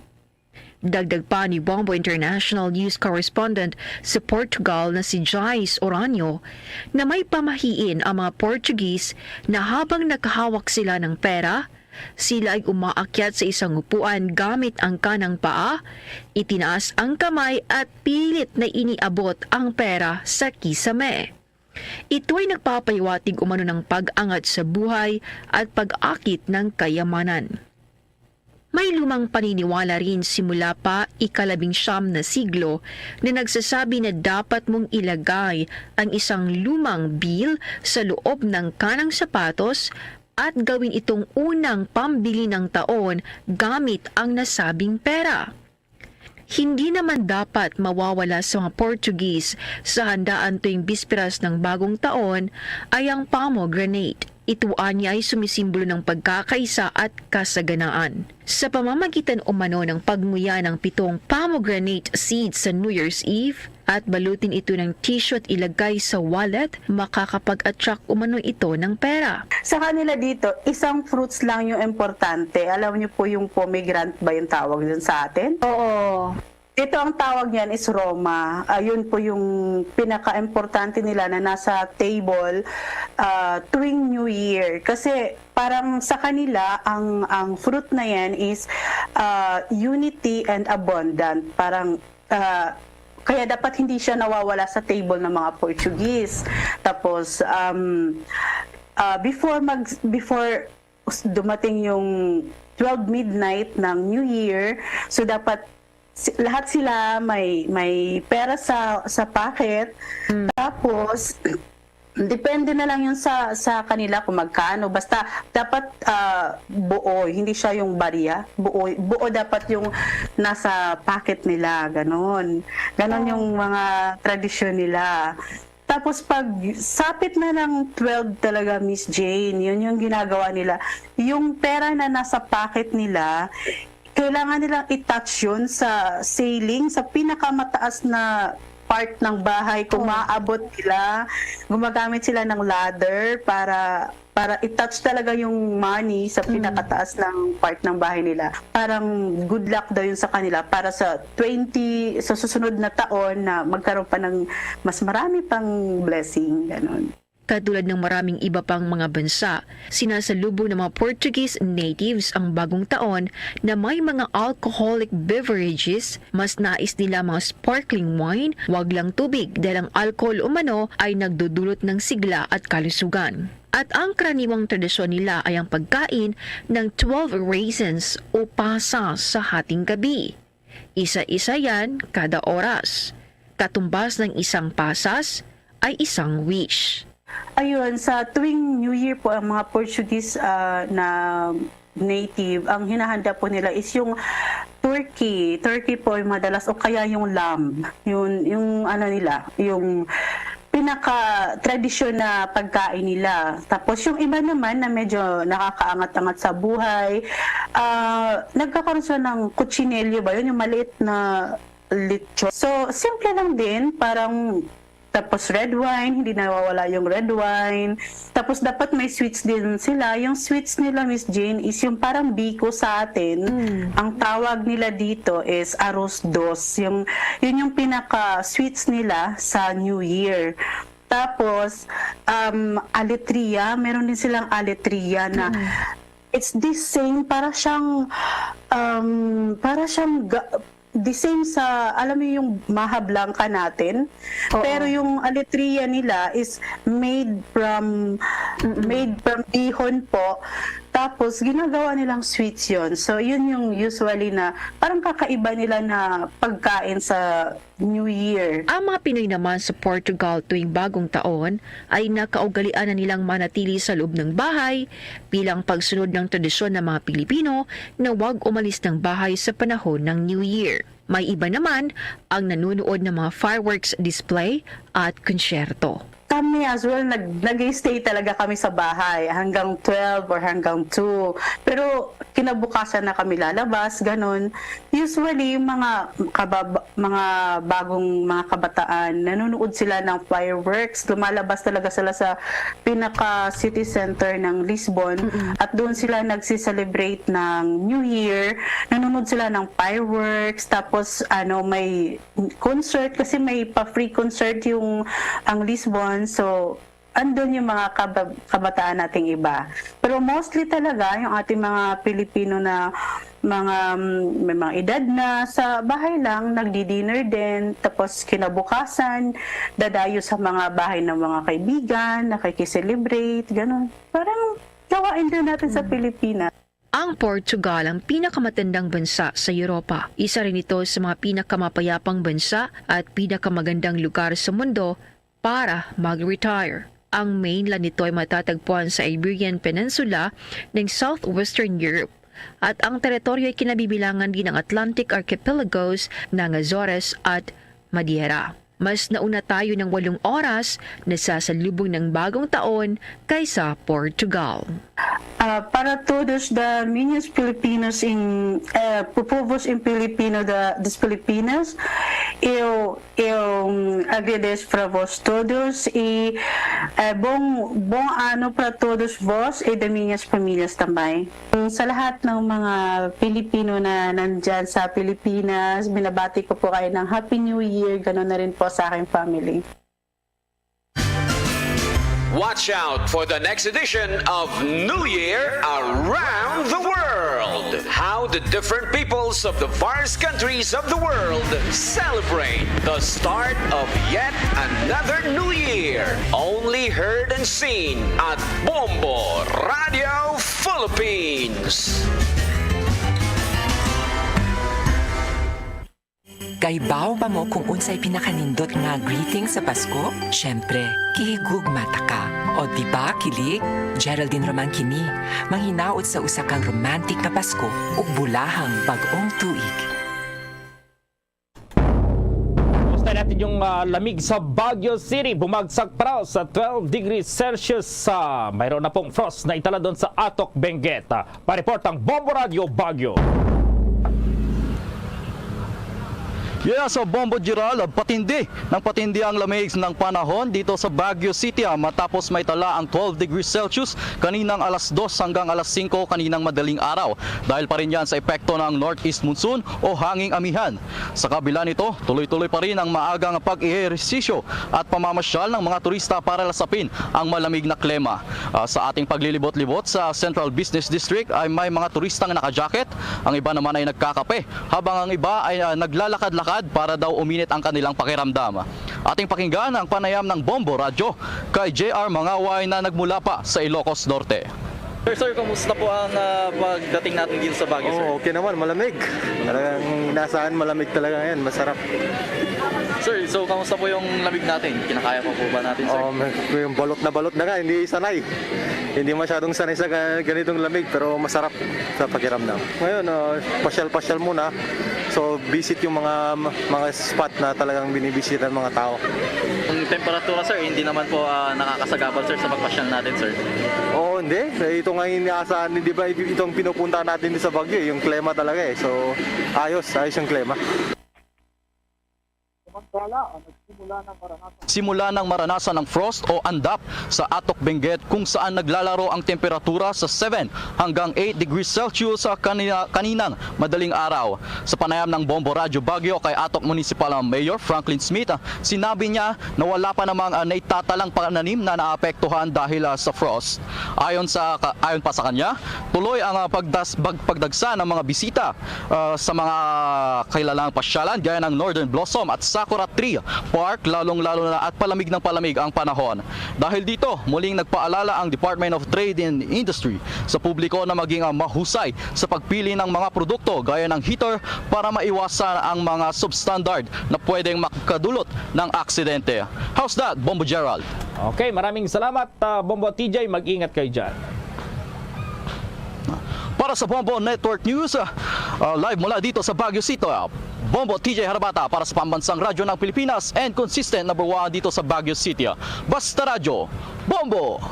Dagdag pa ni Bombo International News Correspondent sa Portugal na si Jais Oranio na may pamahiin ang mga Portuguese na habang nakahawak sila ng pera, sila ay umaakyat sa isang upuan gamit ang kanang paa, itinaas ang kamay at pilit na iniabot ang pera sa kisame. Ito ay nagpapahiwatig umano ng pag-angat sa buhay at pag-akit ng kayamanan. May lumang paniniwala rin simula pa ikalabing siyam na siglo na nagsasabi na dapat mong ilagay ang isang lumang bill sa loob ng kanang sapatos at gawin itong unang pambili ng taon gamit ang nasabing pera. Hindi naman dapat mawawala sa mga Portuguese sa handaan tuwing bisperas ng Bagong Taon ay ang pomegranate. Ito anya ay sumisimbolo ng pagkakaisa at kasaganaan. Sa pamamagitan umano ng pagnguya ng pitong pomegranate seeds sa New Year's Eve at balutin ito ng tissue at ilagay sa wallet, makakapag-attract umano ito ng pera. Sa kanila dito, isang fruits lang yung importante. Alam niyo po yung pomegranate ba yung tawag dun sa atin? Oo. Ito ang tawag niyan is Roma. Ayun po yung pinaka-importante nila na nasa table ah, tuwing New Year. Kasi parang sa kanila, ang, ang fruit na yan is ah, unity and abundant. Parang, ah, kaya dapat hindi siya nawawala sa table ng mga Portuguese. Tapos, um, ah, before mag, before dumating yung twelve midnight ng New Year, so dapat si- lahat sila may may pera sa sa pocket. Tapos depende na lang yun sa sa kanila kung magkano. Basta dapat ah, buo, hindi siya yung barya. Buo, buo dapat yung nasa pocket nila, ganon. Ganon yung mga tradisyon nila. Tapos pag sapit na ng twelve talaga, Miss Jane, yun yung ginagawa nila. Yung pera na nasa pocket nila, kailangan nilang i-touch yun sa ceiling, sa pinakamataas na part ng bahay. Kung Oh. maaabot nila, gumagamit sila ng ladder para para i-touch talaga yung money sa pinakataas ng part ng bahay nila. Parang good luck daw yun sa kanila para sa twenty, sa susunod na taon na magkaroon pa ng mas marami pang blessing, ganon. Katulad ng maraming iba pang mga bansa, sinasalubong ng mga Portuguese natives ang Bagong Taon na may mga alcoholic beverages. Mas nais nila mga sparkling wine, wag lang tubig, dahil ang alcohol umano ay nagdudulot ng sigla at kalusugan. At ang karaniwang tradisyon nila ay ang pagkain ng twelve raisins o pasas sa hating gabi. Isa-isa yan kada oras. Katumbas ng isang pasas ay isang wish. Ayun, sa tuwing New Year po, ang mga Portuguese, ah, na native, ang hinahanda po nila is yung turkey. Turkey po yung madalas, o kaya yung lamb. Yun, yung ano nila, yung pinaka-tradisyon na pagkain nila. Tapos yung iba naman na medyo nakakaangat-angat sa buhay, ah, nagkakaroon sila ng kutsinelyo ba yun? Yung maliit na lechon. So, simple lang din, parang, tapos red wine, hindi nawawala yung red wine. Tapos dapat may sweets din sila. Yung sweets nila, Miss Jane, is yung parang biko sa atin. Mm. Ang tawag nila dito is arroz dos. Yung, yun yung pinaka-sweets nila sa New Year. Tapos, um, aletria, meron din silang aletria na Mm. it's the same, para siyang, um, para siyang ga-, the same sa, alam mo yung maha blanca natin? Oo. Pero yung aletria nila is made from, Mm-mm. made from dihon po. Tapos, ginagawa nilang sweets yon. So, yun yung usually na parang kakaiba nila na pagkain sa New Year. Ang mga Pinoy naman sa Portugal tuwing Bagong Taon ay nakaugalian na nilang manatili sa loob ng bahay bilang pagsunod ng tradisyon ng mga Pilipino na huwag umalis ng bahay sa panahon ng New Year. May iba naman ang nanonood ng mga fireworks display at konsyerto. Kami as well, nag-, nag-stay talaga kami sa bahay hanggang twelve or hanggang two. Pero kinabukasan na kami lalabas, ganun. Usually, yung mga kabab-, mga bagong mga kabataan, nanonood sila ng fireworks. Lumalabas talaga sila sa pinaka city center ng Lisbon. Mm-mm. At doon sila nagsi-celebrate ng New Year. Nanonood sila ng fireworks. Tapos, ano, may concert kasi may pa-free concert yung ang Lisbon. So, andun yung mga kaba-, kabataan nating iba. Pero mostly talaga, yung ating mga Pilipino na mga, mm, may mga edad na, sa bahay lang, nagdi-dinner din. Tapos kinabukasan, dadayo sa mga bahay ng mga kaibigan, nakikiselebrate, ganun. Parang gawain din natin sa Mm. Pilipinas. Ang Portugal ang pinakamatandang bansa sa Europa. Isa rin ito sa mga pinakamapayapang bansa at pinakamagandang lugar sa mundo para mag-retire. Ang mainland nito ay matatagpuan sa Iberian Peninsula ng southwestern Europe, at ang teritoryo ay kinabibilangan din ng Atlantic archipelagos ng Azores at Madeira. Mas nauna tayo ng walong oras na sasalubong ng Bagong Taon kaysa Portugal. Ah, para todos da minhas Filipinas em, eh, po-, povos em Filipino da, das Filipinas, eu, eu, hum, agradeço para vós todos e, eh, bom, bom ano para todos vós e da minhas famílias também. Sa lahat ng mga Pilipino na nandyan sa Pilipinas, binabati ko po kayo ng Happy New Year, ganoon na rin po sa aking family. Watch out for the next edition of New Year Around the World. How the different peoples of the various countries of the world celebrate the start of yet another New Year. Only heard and seen at Bombo Radio Philippines. Kaibaw ba mo kung unsay pinakanindot nga greeting sa Pasko? Siyempre, kihigugma ta ka. O di ba, kilig? Geraldine Roman kini, manghinaot sa usa kang romantic nga Pasko ug bulahang bag-ong tuig. Kumusta natin yung, ah, lamig sa Baguio City? Bumagsak pa raw sa twelve degrees Celsius. Ah, mayroon na pong frost na itala doon sa Atok, Benguet. Ah, pa-report ang Bombo Radio Baguio. Yeah, sa Bombo Gerald, patindi ng patindi ang lamig ng panahon dito sa Baguio City, ah, matapos may tala ang twelve degrees Celsius kaninang alas dos hanggang alas singko kaninang madaling araw. Dahil pa rin yan sa epekto ng northeast monsoon o hanging amihan. Sa kabila nito, tuloy-tuloy pa rin ang maagang pag-ehersisyo at pamamasyal ng mga turista para lasapin ang malamig na klima. Ah, sa ating paglilibot-libot sa Central Business District ay may mga turistang naka-jacket, ang iba naman ay nagkakape, habang ang iba ay, ah, naglalakad-lakad para daw uminit ang kanilang pakiramdam. Ating pakinggan ang panayam ng Bombo Radyo kay J R Mangaway na nagmula pa sa Ilocos Norte. Sir, sir, kumusta po ang, ah, pagdating natin dito sa Baguio, sir? Oo, okay naman, malamig. Talagang inaasahan, malamig talaga ngayon, masarap. Sir, so kamusta po yung lamig natin? Kinakaya pa po ba natin, sir? Oh, may, yung balot na balot na nga, hindi sanay. Hindi masyadong sanay sa ga-, ganitong lamig, pero masarap sa pakiramdam. Ngayon, ah, pasyal-pasyal muna. So, visit yung mga, mga spot na talagang binibisita ng mga tao. Ang temperatura, sir, hindi naman po, ah, nakakasagabal, sir, sa pagpasyal natin, sir. Oo, hindi. Eh, ito nga yung inaasahan, di ba, itong pinupunta natin sa Baguio, eh, yung klima talaga, eh. So, ayos, ayos yung klima. Simula nang maranasan ang frost o andap sa Atok, Benguet, kung saan naglalaro ang temperatura sa seven hanggang eight degrees Celsius sa kanina, kaninang madaling araw. Sa panayam ng Bombo Radyo Baguio kay Atok Municipal Mayor Franklin Smith, ah, sinabi niya na wala pa namang, ah, naitatalang pananim na naapektuhan dahil, ah, sa frost. Ayon sa ka-, ayon pa sa kanya, tuloy ang, ah, pagdas-, bag-, pagdagsa ng mga bisita, ah, sa mga kilalang pasyalan gaya ng Northern Blossom at Sakura Tree Park, lalong-lalo na at palamig ng palamig ang panahon. Dahil dito, muling nagpaalala ang Department of Trade and Industry sa publiko na maging, ah, mahusay sa pagpili ng mga produkto gaya ng heater para maiwasan ang mga substandard na pwedeng makadulot ng aksidente. How's that, Bombo Gerald? Okay, maraming salamat, ah, Bombo T J. Mag-ingat kayo dyan. Para sa Bombo Network News, ah, live mula dito sa Baguio City, ah, Bombo T J Harabata para sa Pambansang Radyo ng Pilipinas and consistent number one dito sa Baguio City. Basta Radyo, Bombo!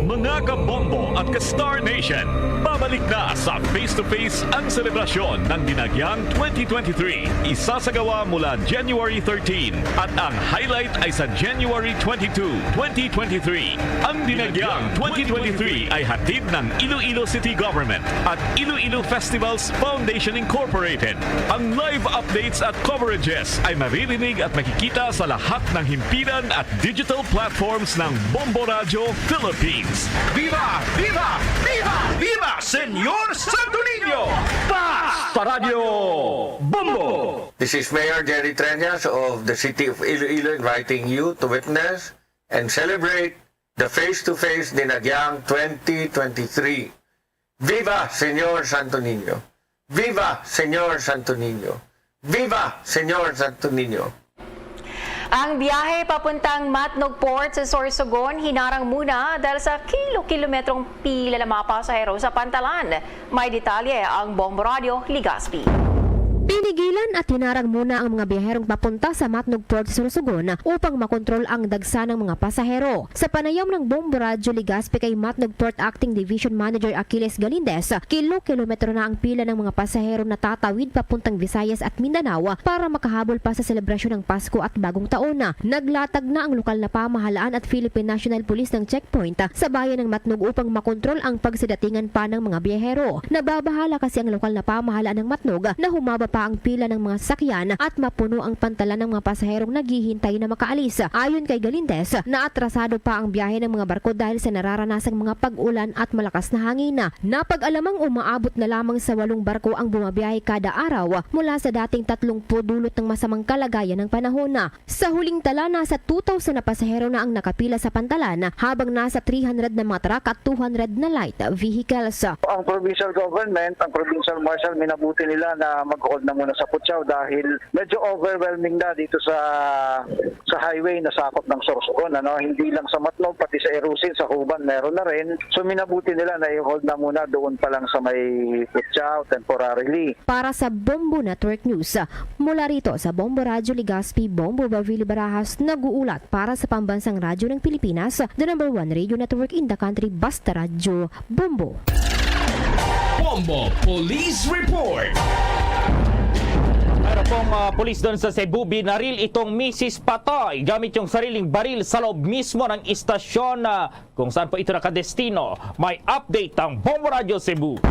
Mga ka-Bombo at ka-Star Nation, babalik na sa face-to-face ang selebrasyon ng Dinagyang twenty twenty-three. Isasagawa mula January thirteen at ang highlight ay sa January twenty-two, twenty twenty-three. Ang Dinagyang twenty twenty-three ay hatid ng Iloilo City Government at Iloilo Festivals Foundation Incorporated. Ang live updates at coverages ay maririnig at makikita sa lahat ng himpilan at digital platforms ng Bombo Radyo Philippines. Viva! Viva! Viva! Viva, Senyor Santo Niño! Basta Radyo Bombo! This is Mayor Jerry Treñas of the City of Iloilo inviting you to witness and celebrate the face-to-face Dinagyang twenty twenty-three. Viva Senyor Santo Niño! Viva Senyor Santo Niño! Viva Senyor Santo Niño! Ang biyahe papuntang Matnog Port sa Sorsogon hinarang muna dahil sa kilo-kilometrong pila ng mga pasahero sa pantalan. May detalye ang Bombo Radyo Legazpi. Pinigilan at hinarang muna ang mga biyaherong papunta sa Matnog Port sa Sorsogon upang makontrol ang dagsa ng mga pasahero. Sa panayam ng Bombo Radyo Legazpi kay Matnog Port Acting Division Manager Achilles Galindez, kilo-kilometro na ang pila ng mga pasahero na tatawid papuntang Visayas at Mindanao para makahabol pa sa selebrasyon ng Pasko at Bagong Taon. Naglatag na ang lokal na pamahalaan at Philippine National Police ng checkpoint sa bayan ng Matnog upang makontrol ang pagsadatingan pa ng mga biyahero. Nababahala kasi ang lokal na pamahalaan ng Matnog na humaba pa ang pila ng mga sasakyan at mapuno ang pantalan ng mga pasaherong naghihintay na makaalis. Ayon kay Galindez, naatrasado pa ang biyahe ng mga barko dahil sa nararanasang mga pag-ulan at malakas na hangin. Napag-alamang umaabot na lamang sa walong barko ang bumabiyahe kada araw mula sa dating tatlong dulot ng masamang kalagayan ng panahon. Sa huling tala, nasa two thousand na pasahero na ang nakapila sa pantalan, habang nasa three hundred na mga truck at two hundred na light vehicles. Ang provincial government, ang provincial marshal, minabuti nila na mag-hold na muna sa Putsyaw dahil medyo overwhelming na dito sa sa highway na sakop ng Sorsogon, ano, hindi lang sa Matnog, pati sa Irusin, sa Cuban, meron na rin. So, minabuti nila na i-hold na muna doon pa lang sa may Putsyaw temporarily. Para sa Bombo Network News, mula rito sa Bombo Radyo Legazpi, Bombo Bavili Barajas, nag-uulat para sa Pambansang Radyo ng Pilipinas, the number one radio network in the country, Basta Radyo, Bombo. Bombo Police Report. Mayroon pong, ah, pulis doon sa Cebu, binaril itong misis patay gamit yung sariling baril sa loob mismo ng istasyon, ah, kung saan po ito nakadestino. May update ang Bombo Radyo Cebu.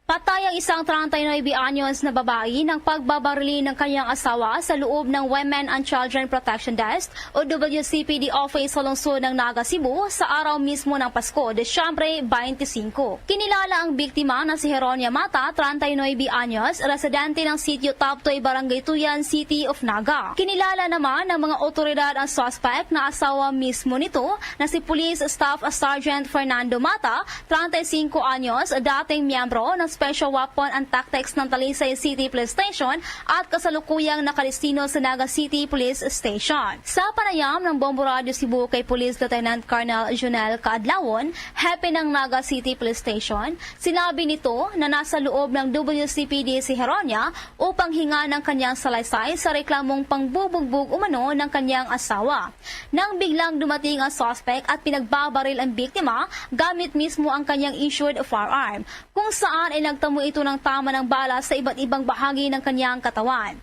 Patay ang isang treinta y nuebe anyos na babayi nang pagbabarili ng kanyang asawa sa loob ng Women and Children Protection Desk o W C P D office sa lungsod ng Naga, Cebu, sa araw mismo ng Pasko, Disyembre twenty-five. Kinilala ang biktima na si Heronia Mata, treinta y nuebe anyos, residente ng Sitio Taptoy, Barangay Tuyan, City of Naga. Kinilala naman ng mga otoridad ang suspect na asawa mismo nito na si Police Staff Sergeant Fernando Mata, treinta y cinco anyos, dating miyembro ng special weapon and tactics ng Talisay City Police Station at kasalukuyang nakadestino sa Naga City Police Station. Sa panayam ng Bombo Radyo Cebu kay Police Lieutenant Colonel Junel Kaadlawon, hepe ng Naga City Police Station, sinabi nito na nasa loob ng W C P D si Heronia upang hingan ang kanyang salaysay sa reklamong pangbubugbog umano ng kanyang asawa. Nang biglang dumating ang suspect at pinagbabaril ang biktima gamit mismo ang kanyang issued firearm, kung saan ay nagtamo ito ng tama ng bala sa iba't ibang bahagi ng kanyang katawan.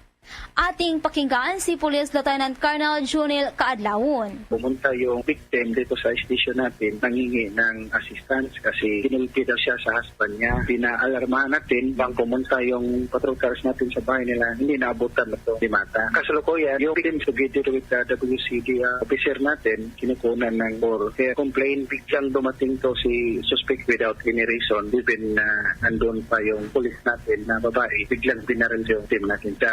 Ating pakinggan si Police Lieutenant Colonel Junel Kaadlawon. Pumunta yung victim dito sa station natin, nangingi ng assistance kasi kinulpi daw siya sa husband niya. Pinaalarmahan natin bang pumunta yung patrol cars natin sa bahay nila, hindi naabutan ito ni Mata. Kasalukuyan, yung victim together with the W C D officer natin, kinukunan ng or kaya complain, biglang dumating to si suspect without any reason, even na nandun pa yung police natin na babae, biglang binaril yung team natin. Sa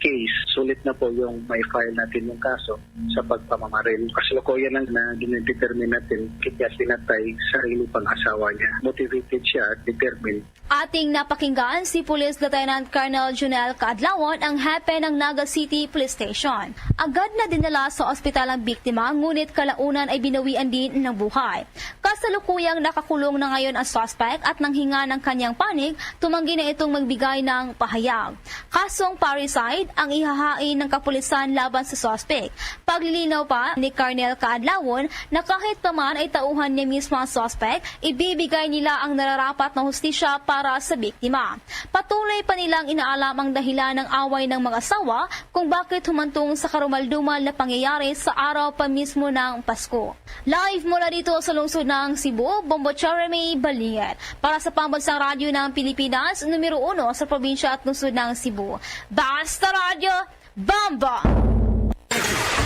case, sulit na po yung may file natin yung kaso sa pagpamamaril. Kasalukuyan lang na dinetermine natin kaya pinatay sarili pang asawa niya. Motivated siya at determined. Ating napakinggan si Police Lieutenant Colonel Junel Kaadlawon, ang hepe ng Naga City Police Station. Agad na dinala sa ospital ang biktima, ngunit kalaunan ay binawian din ng buhay. Kasalukuyang nakakulong na ngayon ang suspect at nanghinga ng kanyang panig, tumanggi na itong magbigay ng pahayag. Kasong parricide ang ihahain ng kapulisan laban sa suspect. Paglilinaw pa ni Colonel Kaadlawon na kahit pa man ay tauhan niya mismo ang suspect, ibibigay nila ang nararapat na hustisya para sa biktima. Patuloy pa nilang inaalam ang dahilan ng away ng mag-asawa kung bakit humantong sa karumaldumal na pangyayari sa araw pa mismo ng Pasko. Live mula dito sa lungsod ng Cebu, Bombo Jeremy Balingit. Para sa Pambansang Radyo ng Pilipinas, numero uno sa probinsya at lungsod ng Cebu. Basta Radyo, Bombo!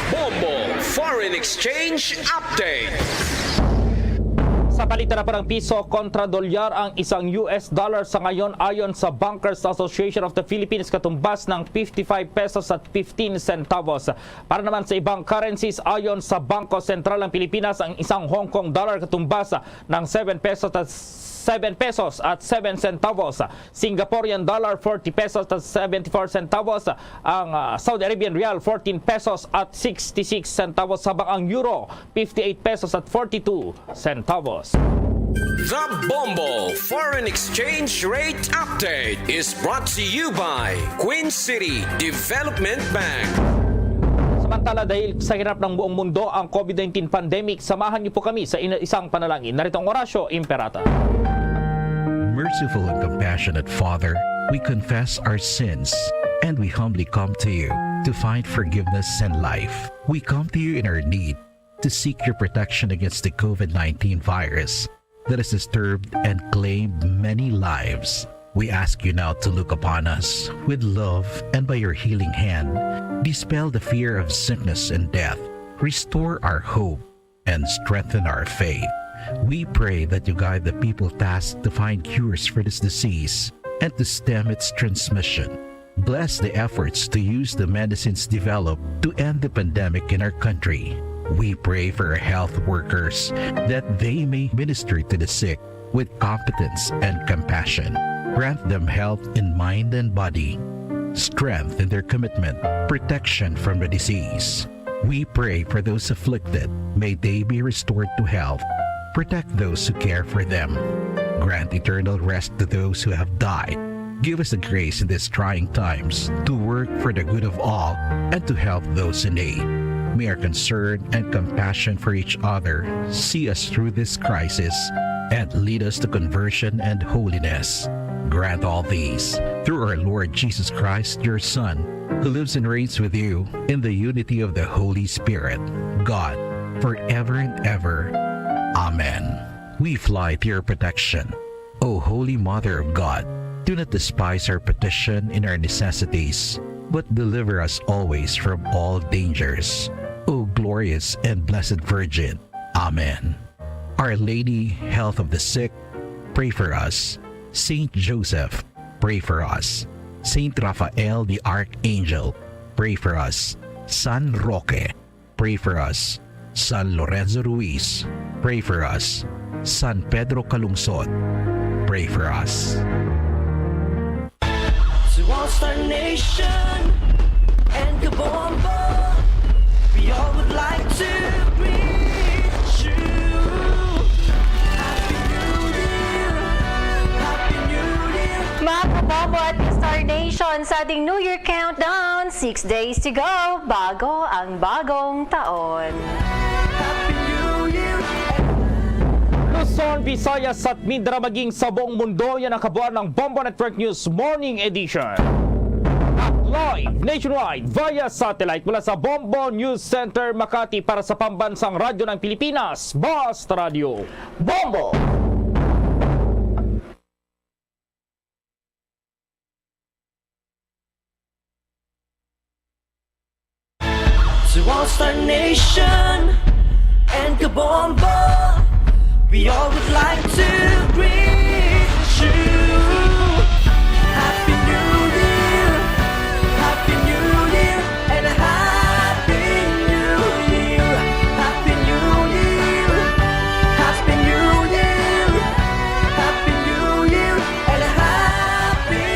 Bombo Foreign Exchange Update. Sa balita na parang piso kontra dolyar ang isang U S dollar sa ngayon, ayon sa Bankers Association of the Philippines, katumbas ng fifty-five pesos at fifteen centavos. Para naman sa ibang currencies, ayon sa Bangko Sentral ng Pilipinas, ang isang Hong Kong dollar katumbas ng seven pesos at seven pesos at seven centavos. Singaporean dollar, forty pesos at seventy-four centavos. Ang, ah, Saudi Arabian rial, fourteen pesos at sixty-six centavos, habang ang euro, fifty-eight pesos at forty-two centavos. The Bombo Foreign Exchange Rate Update is brought to you by Queen City Development Bank. Samantala, dahil sa hirap ng buong mundo ang COVID nineteen pandemic, samahan niyo po kami sa ina-, isang panalangin. Narito ang Orasyo Imperata. Merciful and compassionate Father, we confess our sins and we humbly come to you to find forgiveness and life. We come to you in our need to seek your protection against the COVID nineteen virus that has disturbed and claimed many lives. We ask you now to look upon us with love and by your healing hand, dispel the fear of sickness and death, restore our hope, and strengthen our faith. We pray that you guide the people tasked to find cures for this disease and to stem its transmission. Bless the efforts to use the medicines developed to end the pandemic in our country. We pray for our health workers that they may minister to the sick with competence and compassion. Grant them health in mind and body, strength in their commitment, protection from the disease. We pray for those afflicted. May they be restored to health. Protect those who care for them. Grant eternal rest to those who have died. Give us the grace in these trying times to work for the good of all and to help those in need. May our concern and compassion for each other see us through this crisis and lead us to conversion and holiness. Grant all these through our Lord Jesus Christ, your Son, who lives and reigns with you in the unity of the Holy Spirit, God, forever and ever. Amen. We fly to your protection, O Holy Mother of God. Do not despise our petition in our necessities, but deliver us always from all dangers, O glorious and blessed Virgin. Amen. Our Lady, Health of the Sick, pray for us. Saint Joseph, pray for us. Saint Raphael the Archangel, pray for us. San Roque, pray for us. San Lorenzo Ruiz, pray for us. San Pedro Calungsod, pray for us. All Star Nation and Kabombo, we all would like to greet you. Happy New Year! Happy New Year! Mga Kabombo at Star Nation, sa ating New Year countdown, six days to go. Bago ang bagong taon. Happy New Year! Luzon, Visayas at Mindanao, maging sa buong mundo, yan ang kabuuan ng Bombo Network News Morning Edition. At live nationwide via satellite mula sa Bombo News Center, Makati, para sa Pambansang Radyo ng Pilipinas, Basta Radyo Bombo. To All Star Nation and Kabombo, we all would like to greet you. Happy New Year, Happy New Year, and a Happy New Year, Happy New Year, Happy New Year, Happy New Year, and a Happy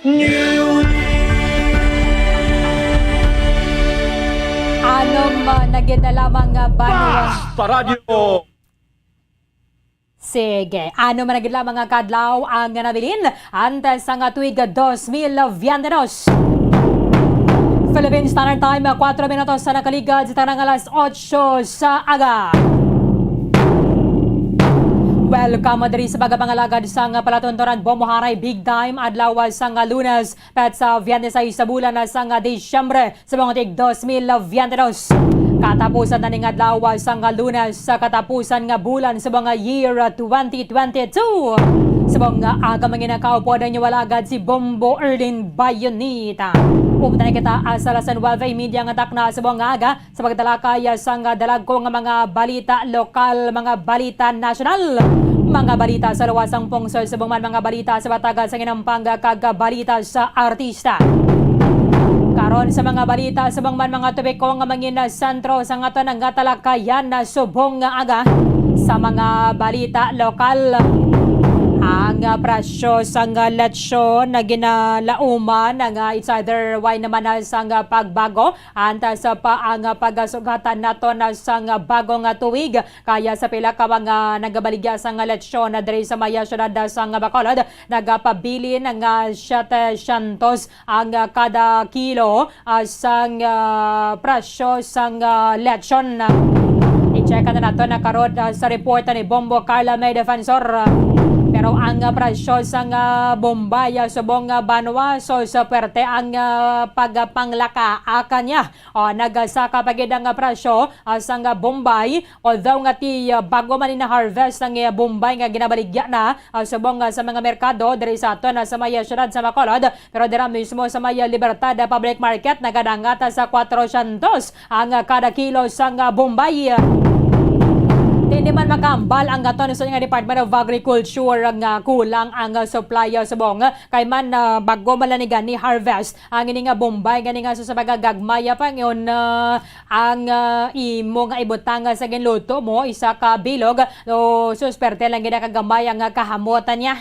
New Year. Ano man na gid na lamang nga banwa. Basta Radyo. Sige, ano man na gid lamang nga kadlaw ang nabilin antes sa nga tuig dos mil veinte dos. Philippine Standard Time, kuwatro minutos sa nakaligad sa tanang alas otso sa aga. Welcome diri sa pagpangalagad sang palatuntunan Bombo Haray Big Time, adlaw sang Lunes, petsa biyente sais sa bulan sang Disyembre, sa mga tuig dos mil veinte dos. Katapusan na ning adlaw sang Lunes, sa katapusan nga bulan sa mga year twenty twenty-two. Sa mga aga, mga ginakaupo na inyo walagad si Bombo Erlin Bayonita. Uptan na kita sa alas nuwebe y media nga takna sa mga aga, sa pagtalakay sang dalagko nga mga balita lokal, mga balita nasyonal, mga balita sa luwas sang pungsod, subong man mga balita sa batagan sang inampang kag balita sa artista. Karon sa mga balita, subong man mga topiko nga mangin sentro sa aton nga talakayan na subong nga aga, sa mga balita lokal, ang presyo sang lechon na ginalauman nga it's either way naman na sang pagbago, antas pa ang pagasugatan naton sang bagong tuig. Kaya sa pila ka mga nagabaligya sang lechon diri sa may siyudad sang Bacolod, nagapabilin nga siyete syentos ang kada kilo, ah, sang, ah, presyo sang, ah, lechon. I-check na nato na karon, ah, sa report ni Bombo Carla May Defensor. Pero ang, ah, presyo sang, ah, Bombay, ah, subong, ah, banwa, so, sa perte ang, ah, pagpanglaka, ah, kanya. O, nagasaka pa gid ang, ah, presyo, ah, sang, ah, Bombay, although nga ti, ah, bago man ni na-harvest ang, ah, Bombay nga ginabaligya na, ah, subong, ah, sa mga merkado diri sa aton, ah, sa may, ah, siyudad sa Bacolod, pero dira mismo sa may, ah, Libertad, ah, Public Market, nagadangat, ah, sa kwatro syentos ang, ah, kada kilo sang, ah, Bombay. Hindi man makahambal ang aton sa nga Department of Agriculture nga kulang ang, ah, supply, ah, subong, ah, kay man, ah, bago man lang ni gani harvest ang ini nga Bombay, gani nga sa, sa pagagagmay, ah, pa ngayon, ah, ang, ah, imo nga ibutang sa ginluto mo, isa ka bilog, o susperte lang gid kagamay ang, ah, kahamotan niya.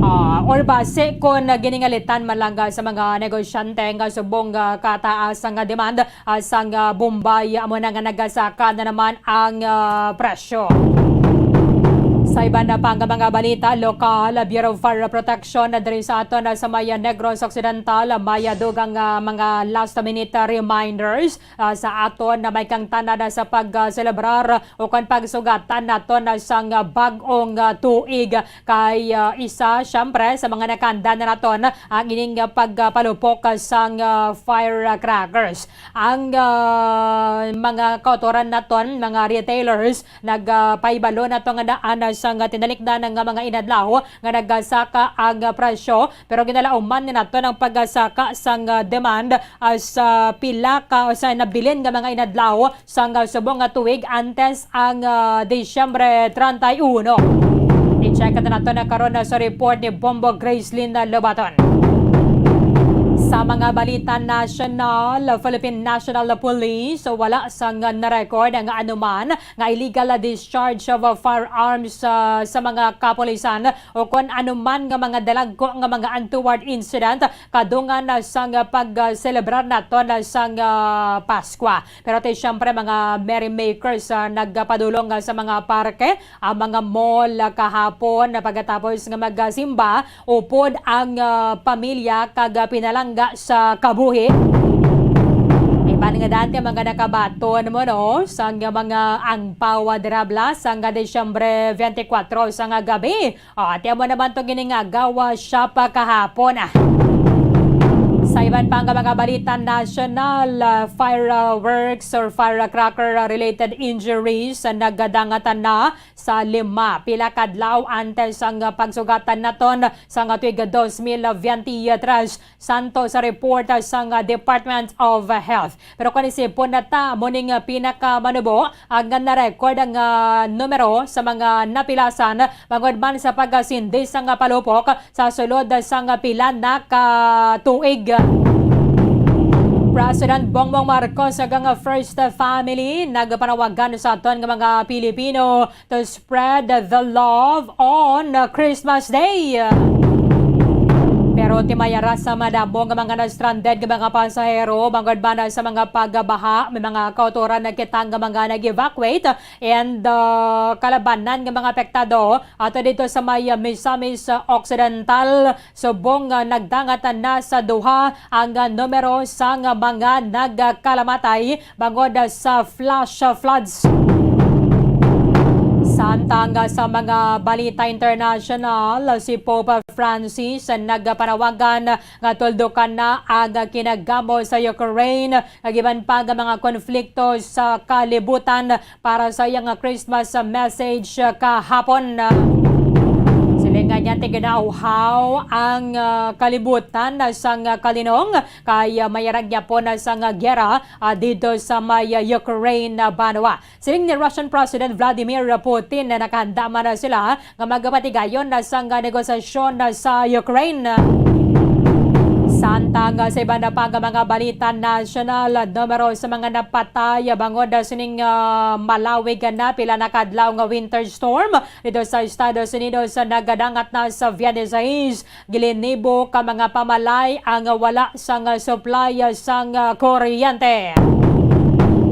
Ah, or base kon, ah, giningalitan man lang, ah, sa mga negosyante nga subong, ah, kataas ang, ah, demand, ah, sang, ah, Bombay, amo na nga nagasaka na naman ang, ah, presyo. Sa iban na pa nga mga balita lokal, Bureau of Fire Protection na diri sa aton, ah, sa may Negros Occidental, may, ah, dugang, ah, mga last minute, ah, reminders, ah, sa aton na may kangtanan na sa pagselebrar o kon pagsugatan naton na sang, ah, bag-ong, ah, tuig. Kay, ah, isa, siyempre, sa mga nakahanda na naton ang ining, ah, pagpalupok, ah, sang, ah, firecrackers. Ang, ah, mga kautoran naton, mga retailers, nagpahibalo nato nga daan, ah, sang tinalikdan nga mga inadlaw nga nagasaka ang, ah, presyo, pero ginalauman ni naton ang pagsaka sang, ah, demand, ah, sa pila ka, o sa nabilin nga mga inadlaw sang, ah, subong nga tuig antes ang, ah, Disyembre treinta y uno. I-check na nato na karon na sa report ni Bombo Gracelyn Lobaton. Sa mga balita nasyonal, Philippine National Police wala sang na-record ang anuman nga illegal discharge of firearms, ah, sa mga kapulisan o kon anuman nga mga dalagko nga mga untoward incident kadungan sang pag-selebrar naton sang, ah, Paskwa. Pero ti siyempre, mga merrymakers, ah, nagpadulong, ah, sa mga parke, ang mga mall, ah, kahapon, ah, pagkatapos nga magsimba, upod ang, ah, pamilya kag, ah, pinalangga sa kabuhi. Iban nga dati mga nakabaton mo, no, sang mga angpaw, ah, dirabla sang Disyembre twenty-four sang gabi. O, ati mo naman to gining agawa siya pa kahapon, ah. Sa iban pa nga mga balita nasyonal, ah, fireworks or firecracker related injuries, ah, nagadangatan na sa lima pila kadlaw antes ang, ah, pagsugatan naton sa nga tuig dos mil veintitrés. Santo sa report sang Department of Health. Pero kung isipon na ta, mo ning pinakamanubo ang na-record ang, ah, numero sa mga napilasan bangod man sa pagkasindi sang palupok sa sulod sang pila na ka tuig. President Bongbong Marcos ug ang first family nagpanawagan sa aton nga mga Pilipino to spread the love on Christmas Day. Pero ti may ara sa madamo nga mga na-stranded nga mga pasahero, bangod ba na sa mga pagbaha, may mga kautoran na kita nga mga nag-evacuate and, uh, kalabanan nga mga apektado ato dito sa may, uh, Misamis, uh, Occidental, subong, uh, nagdangat na sa duha ang, uh, numero sang mga nagkalamatay bangod sa flash floods. Samtang sa mga balita international, si Pope Francis nagpanawagan nga tuldukan na ang kinagamo sa Ukraine, kag iban pa nga mga konflikto sa kalibutan para sa iyang Christmas message kahapon. Siling nga niya, tiginauhaw ang, ah, kalibutan sang kalinong kay, ah, mayarag niya po na sang giyera, ah, dito sa may, ah, Ukraine, ah, banwa. Siling ni Russian President Vladimir Putin na nakahanda man na sila nga magpatigayon na sang negosasyon na sa Ukraine. Samtang, ah, sa iban na pa nga mga balita nasyonal, numero sa mga napatay, ah, bangod, ah, sining, ah, malawig na pila na kadlaw nga winter storm dito sa Estados Unidos, ah, nagadangat na sa Vieques, Gilinibo ka mga pamalay ang wala sang supply sang kuryente.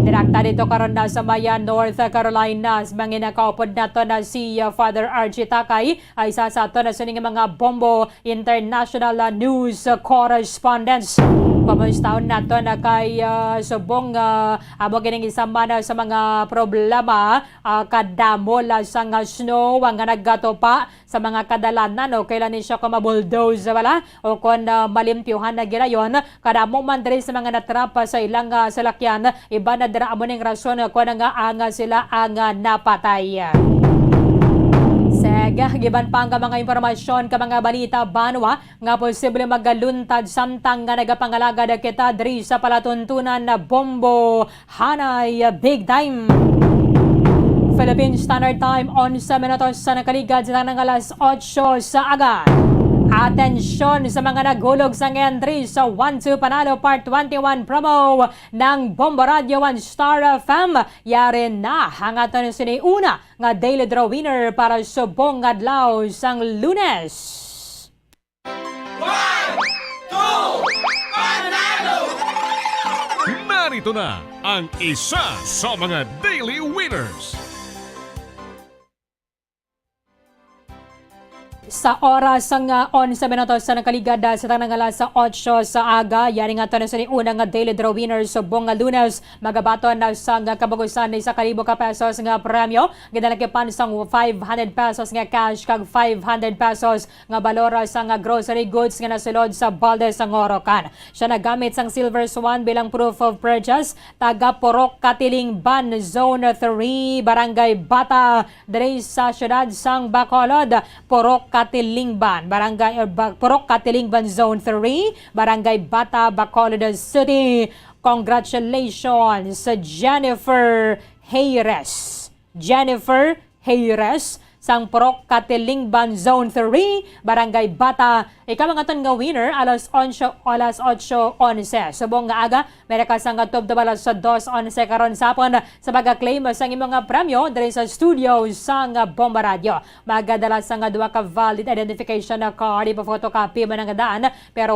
Direkta dito karon na sa may North Carolina, manginakaupod nato na si Father Archie Takay, ay isa sa aton na sining mga Bombo International News Correspondents. Pamunstahon nato na kay, ah, subong, ah, amo gining isa man sa mga problema, ah, kadamo lang sang snow ang nagkatupa sa mga kadalanan, o kailan ni siya kung mabulldoze, wala? O kung, ah, malimpyuhan na ginayon, kadamo man diri sa mga natrap sa ilang, ah, salakyan, iban na dira amo ning rason kung nga ang, ah, sila ang, ah, napatay. Sige, giban pa ang mga impormasyon ka mga balita, banwa, nga posible magaluntad samtang nga nagapangalagad kita diri sa palatuntunan na Bombo Hanay, big time. Philippine Standard Time, onse minutos sa nakaligad sa tanang alas otso sa aga. Atensyon sa mga naghulog sa entry sa One Two Panalo Part twenty-one promo ng Bombo Radio One Star F M. Yari na ang aton sini una nga Daily Draw winner para subong adlaw sang Lunes. One, two, panalo! Narito na ang isa sa mga daily winners. Sa oras nga onse minutos sa nakaligad sa tanang alas otso sa aga, yari nga to na sa una nga daily draw winner subong nga Lunes, magabaton na sa nga kabagusan ni sa kalibo ka pesos nga premyo, gidalakipan sang five hundred pesos nga cash kag five hundred pesos nga balor sa nga grocery goods nga nasulod sa Balde sa Ngorokan. Siya nagamit sang Silver Swan bilang proof of purchase, taga Purok Katilingban, Zone three, Barangay Bata, diri sa siyudad sang Bacolod. Purok Katilingban, Barangay, eh, Ba-, Purok Katilingban, Zone three, Barangay Bata, Bacolod City. Congratulations, Jennifer Hayres. Jennifer Hayres, sang Purok Katilingban Zone three, Barangay Bata, ikaw ang aton nga winner, alas onse, alas otso onse. Subong nga aga, may nakasang nga tubtob alas dos onse karon sa hapon sa pag-claim sang imo nga premyo diri sa studio sang Bomba Radio. Magadala sang duha ka valid identification card, ipa-photocopy man ang daan, pero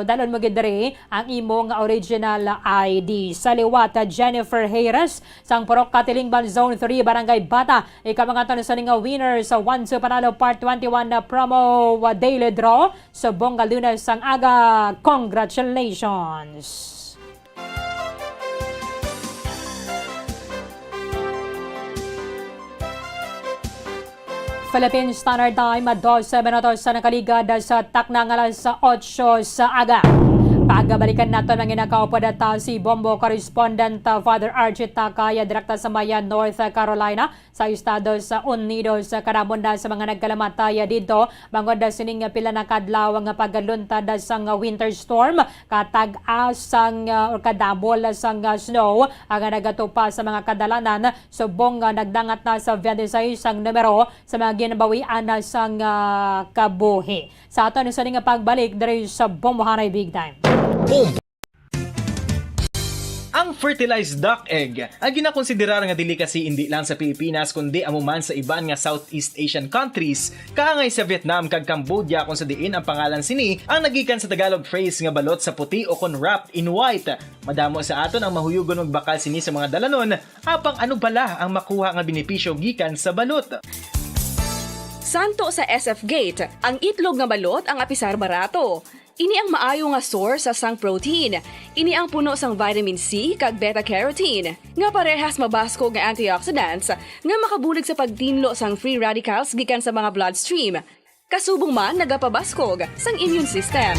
dalon mo gid diri ang imo nga original I D. Sa liwat, Jennifer Hayres, sang Purok Katilingban Zone three, Barangay Bata, ikaw ang aton suning nga winner sa One Two Panalo Part twenty-one na promo, uh, daily draw subong nga Lunes sang aga. Congratulations! Philippine Standard Time, dose minutos sa nakaligad sa takna nga alas otso sa aga. Pagabalikan naton ang inakaupo data si Bombo correspondent, uh, Father Archie Takay, direkta sa Maya, North Carolina, sa Estados Unidos. Kadamo na sa mga nagkalamatay dito bangod sining pila na kadlaw nga pagluntad sang winter storm, katag-as sang, uh, or kadamo sang, uh, snow ang nagatupa sa mga kadalanan. Subong nga nagdangat na sa twenty-six ang numero sa mga ginbawian na sang, ah, kabuhi. Sa aton sini nga pagbalik diri sa Bombohanay Big Time. Ang fertilized duck egg, ang ginakonsiderar nga delicacy indi lang sa Pilipinas, kundi amo man sa iban nga Southeast Asian countries, kaangay sa Vietnam kag Cambodia, kung sa diin ang pangalan sini ang nagikan sa Tagalog phrase nga balot sa puti o kon wrapped in white. Madamo sa aton ang mahuyugon magbakal sini sa mga dalanon. Apang ano bala ang makuha nga benepisyo gikan sa balot? Santo sa S F Gate, ang itlog nga balot ang apisar barato. Ini ang maayo nga source sang protein. Ini ang puno sang vitamin C kag beta-carotene, nga parehas mabaskog nga antioxidants nga makabulig sa pagtinlo sang free radicals gikan sa mga bloodstream. Kasubong man nagapabaskog sang immune system.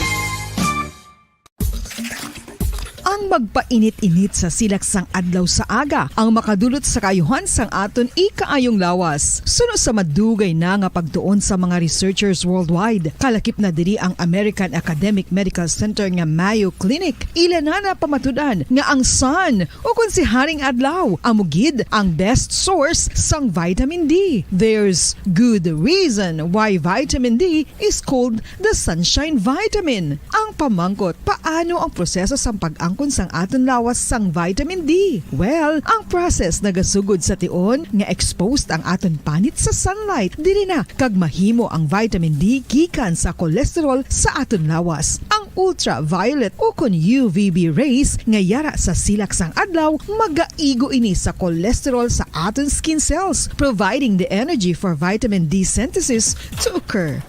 Ang magpainit-init sa silak sang adlaw sa aga ang makadulot sa kaayuhan sang aton ikaayong lawas. Suno sa madugay na nga pagtuon sa mga researchers worldwide, kalakip na diri ang American Academic Medical Center nga Mayo Clinic. Ila na napamatud-an nga ang sun, o kon si Haring Adlaw, amo gid ang best source sang vitamin D. There's good reason why vitamin D is called the sunshine vitamin. Ang pamangkot, paano ang proseso sang pag-angkon sang aton lawas sang vitamin D? Well, ang process nagasugod sa tion nga exposed ang aton panit sa sunlight. Diri na kag mahimo ang vitamin D gikan sa cholesterol sa aton lawas. Ang ultraviolet o kon U V B rays nga yara sa silak sang adlaw magaigo ini sa cholesterol sa aton skin cells, providing the energy for vitamin D synthesis to occur.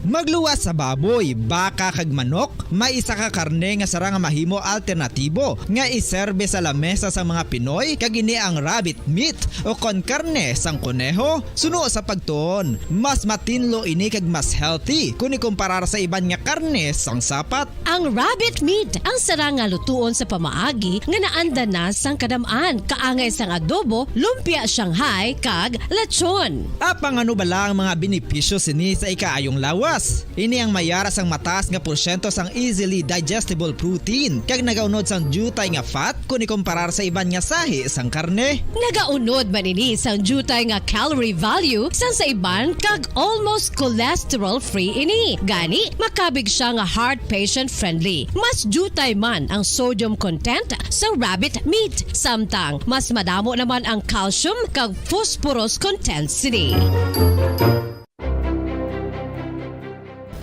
Magluwas sa baboy, baka kag manok, may isa ka karne nga sarang nga mahimo alternatibo nga iserbe sa lamesa sang mga Pinoy, kag ini ang rabbit meat o kon karne sang koneho. Suno sa pagtuon, mas matinlo ini kag mas healthy kon ikumparar sa iban nga karne sang sapat. Ang rabbit meat ang sarang nga lutuon sa pamaagi nga naanda na sang kadam-an, kaangay sang adobo, lumpia Shanghai, kag lechon. Apang ano bala ang mga benepisyo sini sa ikaayong lawas? Ini ang mayara sang mataas nga porsyento sang easily digestible protein kag nagaunod sang diutay nga fat kon ikumparar sa iban nga sahi sang karne. Nagaunod man ini sang diutay nga calorie value sang sa iban kag almost cholesterol-free ini. Gani, makabig sia nga heart patient-friendly. Mas diutay man ang sodium content sa rabbit meat, samtang mas madamo naman ang calcium kag phosphorus content sini.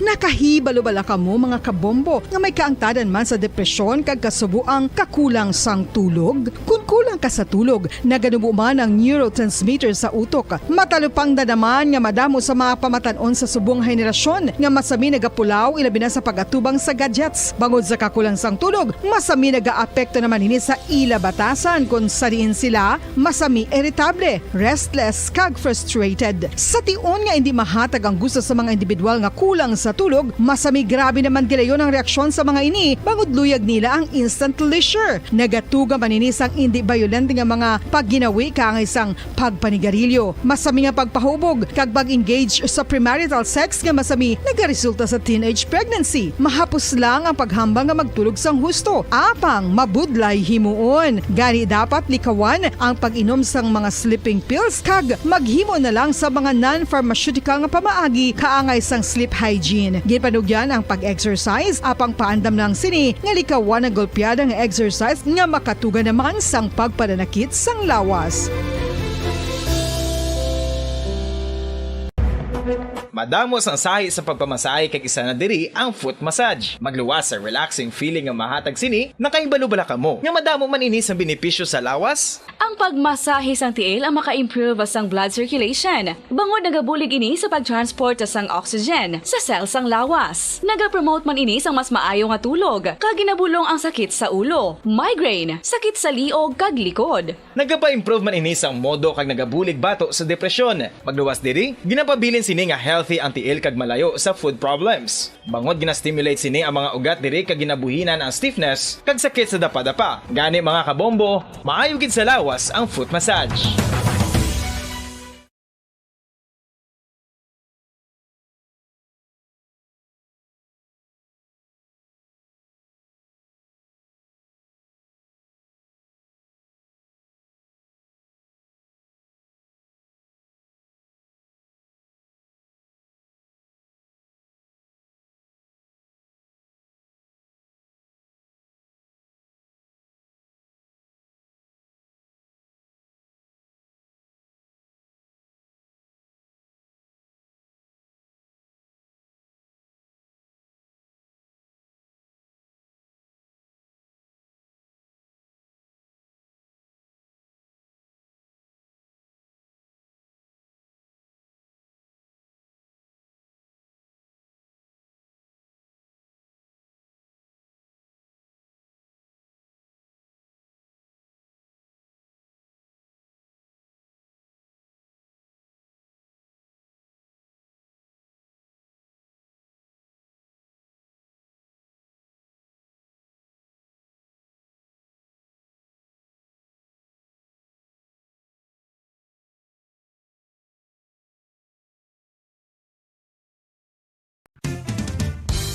Nakahibalo bala kamo, mga kabombo, nga may kaangtadan man sa depresyon kag kasuboang kakulang sang tulog? Kon kulang ka sa tulog, naganubo man ang neurotransmitter sa utok. Matalupangdan naman nga madamo sa mga pamatan-on sa subong nga henerasyon nga masami nagapulaw, ilabi na sa pag-atubang sa gadgets. Bangod sa kakulang sang tulog, masami nagaapekto naman ini sa ila batasan, kon sa diin sila masami iritable, restless, kag frustrated. Sa tion nga indi mahatag ang gusto sa mga individual nga kulang sa tulog, masami grabe naman gilayon ang reaksyon sa mga ini, bangod luyag nila ang instant pleasure. Nagatuga man ini sang indi bayolente nga mga pagginawi kaangay sang pagpanigarilyo. Masami nga pagpahubog kag pag-engage sa premarital sex nga masami nagaresulta sa teenage pregnancy. Mahapos lang ang paghambal nga magtulog sang husto. Apang mabudlay himuon. Gani dapat likawan ang pag-inom sang mga sleeping pills kag maghimo na lang sa mga non-pharmaceutical nga pamaagi kaangay sang sleep hygiene. Ginpanugyan ang pag-exercise, apang paandam lang sini nga likawan ang golpeada nga exercise nga makatuga naman sang pagpananakit sang lawas. Madamo sang sahi sa pagpamasahe kag isa na diri ang foot massage. Magluwas sa relaxing feeling nga mahatag sini, nakahibalo bala kamo nga madamo man ini sang benepisyo sa lawas? Ang pagmasahe sang tiil ang maka-improve sang blood circulation, bangod nagabulig ini sa pagtransport sang oxygen sa cell sang lawas. Nagapromote man ini sang mas maayo nga tulog, kag ginabulong ang sakit sa ulo, migraine, sakit sa liog kag likod. Nagapa-improve man ini sang modo kag nagabulig bato sa depresyon. Magluwas diri, ginapabilin sini nga healthy ang tiil kag malayo sa foot problems. Bangod gina-stimulate sini ang mga ugat diri kag ginabuhinan ang stiffness kag sakit sa dapadapa. Gani, mga kabombo, maayo gid sa lawas ang foot massage.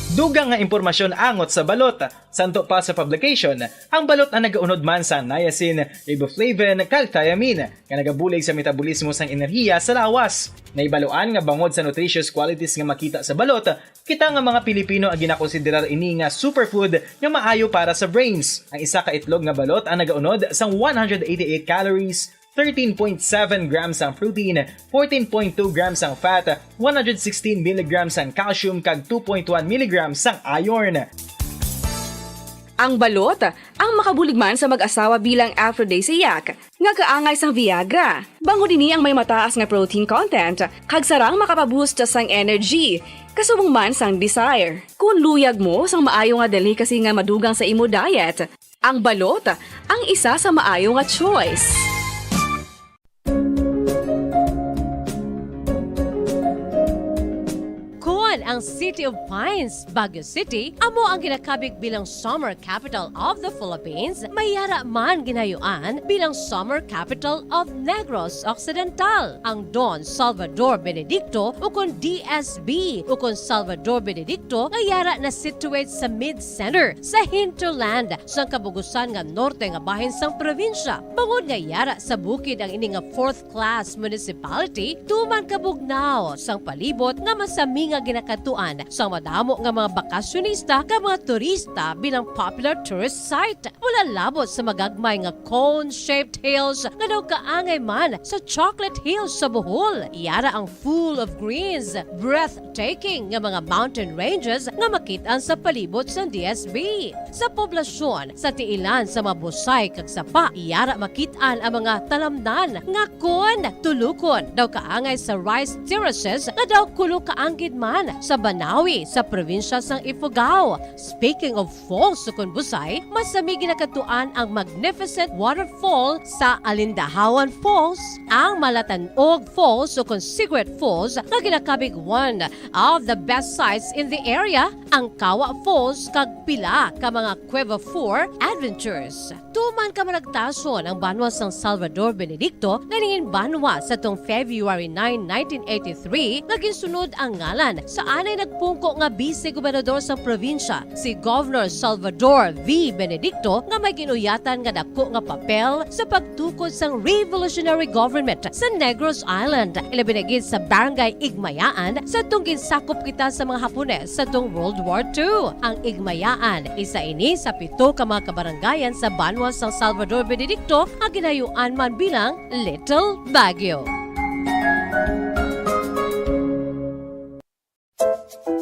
Dugang nga impormasyon angot sa balot. Santo pa sa publication, ang balot ang nagaunod man sa niacin, riboflavin, kag thiamine, nga nagabulig sa metabolismo sang enerhiya sa lawas. Nahibaluan nga bangod sa nutritious qualities nga makita sa balot, kita nga mga Pilipino ang ginakonsiderar ini nga superfood nga maayo para sa brains. Ang isa ka itlog nga balot ang nagaunod sang one hundred eighty-eight calories, thirteen point seven grams ang protein, fourteen point two grams ang fat, one hundred sixteen milligrams ang calcium, kag two point one milligrams ang iron. Ang balot ang makabulig man sa mag-asawa bilang aphrodisiac nga kaangay sang Viagra. Bangod ini ang may mataas nga protein content, kag sarang makapaboost sang energy, kasubong man sang desire. Kon luyag mo sang maayo nga delicacy nga madugang sa imo diet, ang balot ang isa sa maayo nga choice. Kon ang City of Pines, Baguio City, amo ang ginakabig bilang Summer Capital of the Philippines, may yara man ginayuan bilang Summer Capital of Negros Occidental. Ang Don Salvador Benedicto, ukon D S B, ukon Salvador Benedicto, nga yara na-situate sa mid-center, sa hinterland, sang kabugusan nga norte nga bahin sang probinsya. Bangod nga yara sa bukid ang ini nga fourth class municipality, tuman kabugnaw sang palibot nga masami nga ginakadtuan sang madamo nga mga bakasyonista kag mga turista bilang popular tourist site. Wala labot sa magagmay nga cone-shaped hills nga daw kaangay man sa Chocolate Hills sa Bohol. Yara ang full of greens, breathtaking nga mga mountain ranges nga makit-an sa palibot sang D S B. Sa poblasyon, sa tiilan sa mga busay kag sapa, yara makit-an ang mga talamnan nga kon tulukon daw kaangay sa rice terraces nga daw kulo kaanggid man sa Banawi, sa probinsya sang Ifugao. Speaking of falls, sukon Busay, masami ginakatuan ang magnificent waterfall sa Alindahawan Falls, ang Malatanog Falls, sukon Cigarette Falls, nga ginakabig one of the best sights in the area, ang Kawa Falls, kag pila ka mga Quevafor adventures. Tuman ka managtason ang banwa sang Salvador Benedicto nga nangin banwa sa tong February nine, nineteen eighty-three, nga ginsunod ang ngalan sa anay nagpungko nga bise gobernador sang probinsya, si Governor Salvador V. Benedicto, nga may ginuyatan nga dako nga papel sa pagtukod sang revolutionary government sa Negros Island, ilabi na gid sa Barangay Igmayaan, sa tong ginsakop kita sa mga Hapones sa tong World War Two. Ang Igmayaan, isa ini sa pito ka mga kabarangayan sa banwa sang Salvador Benedicto nga ginayuan man bilang Little Baguio.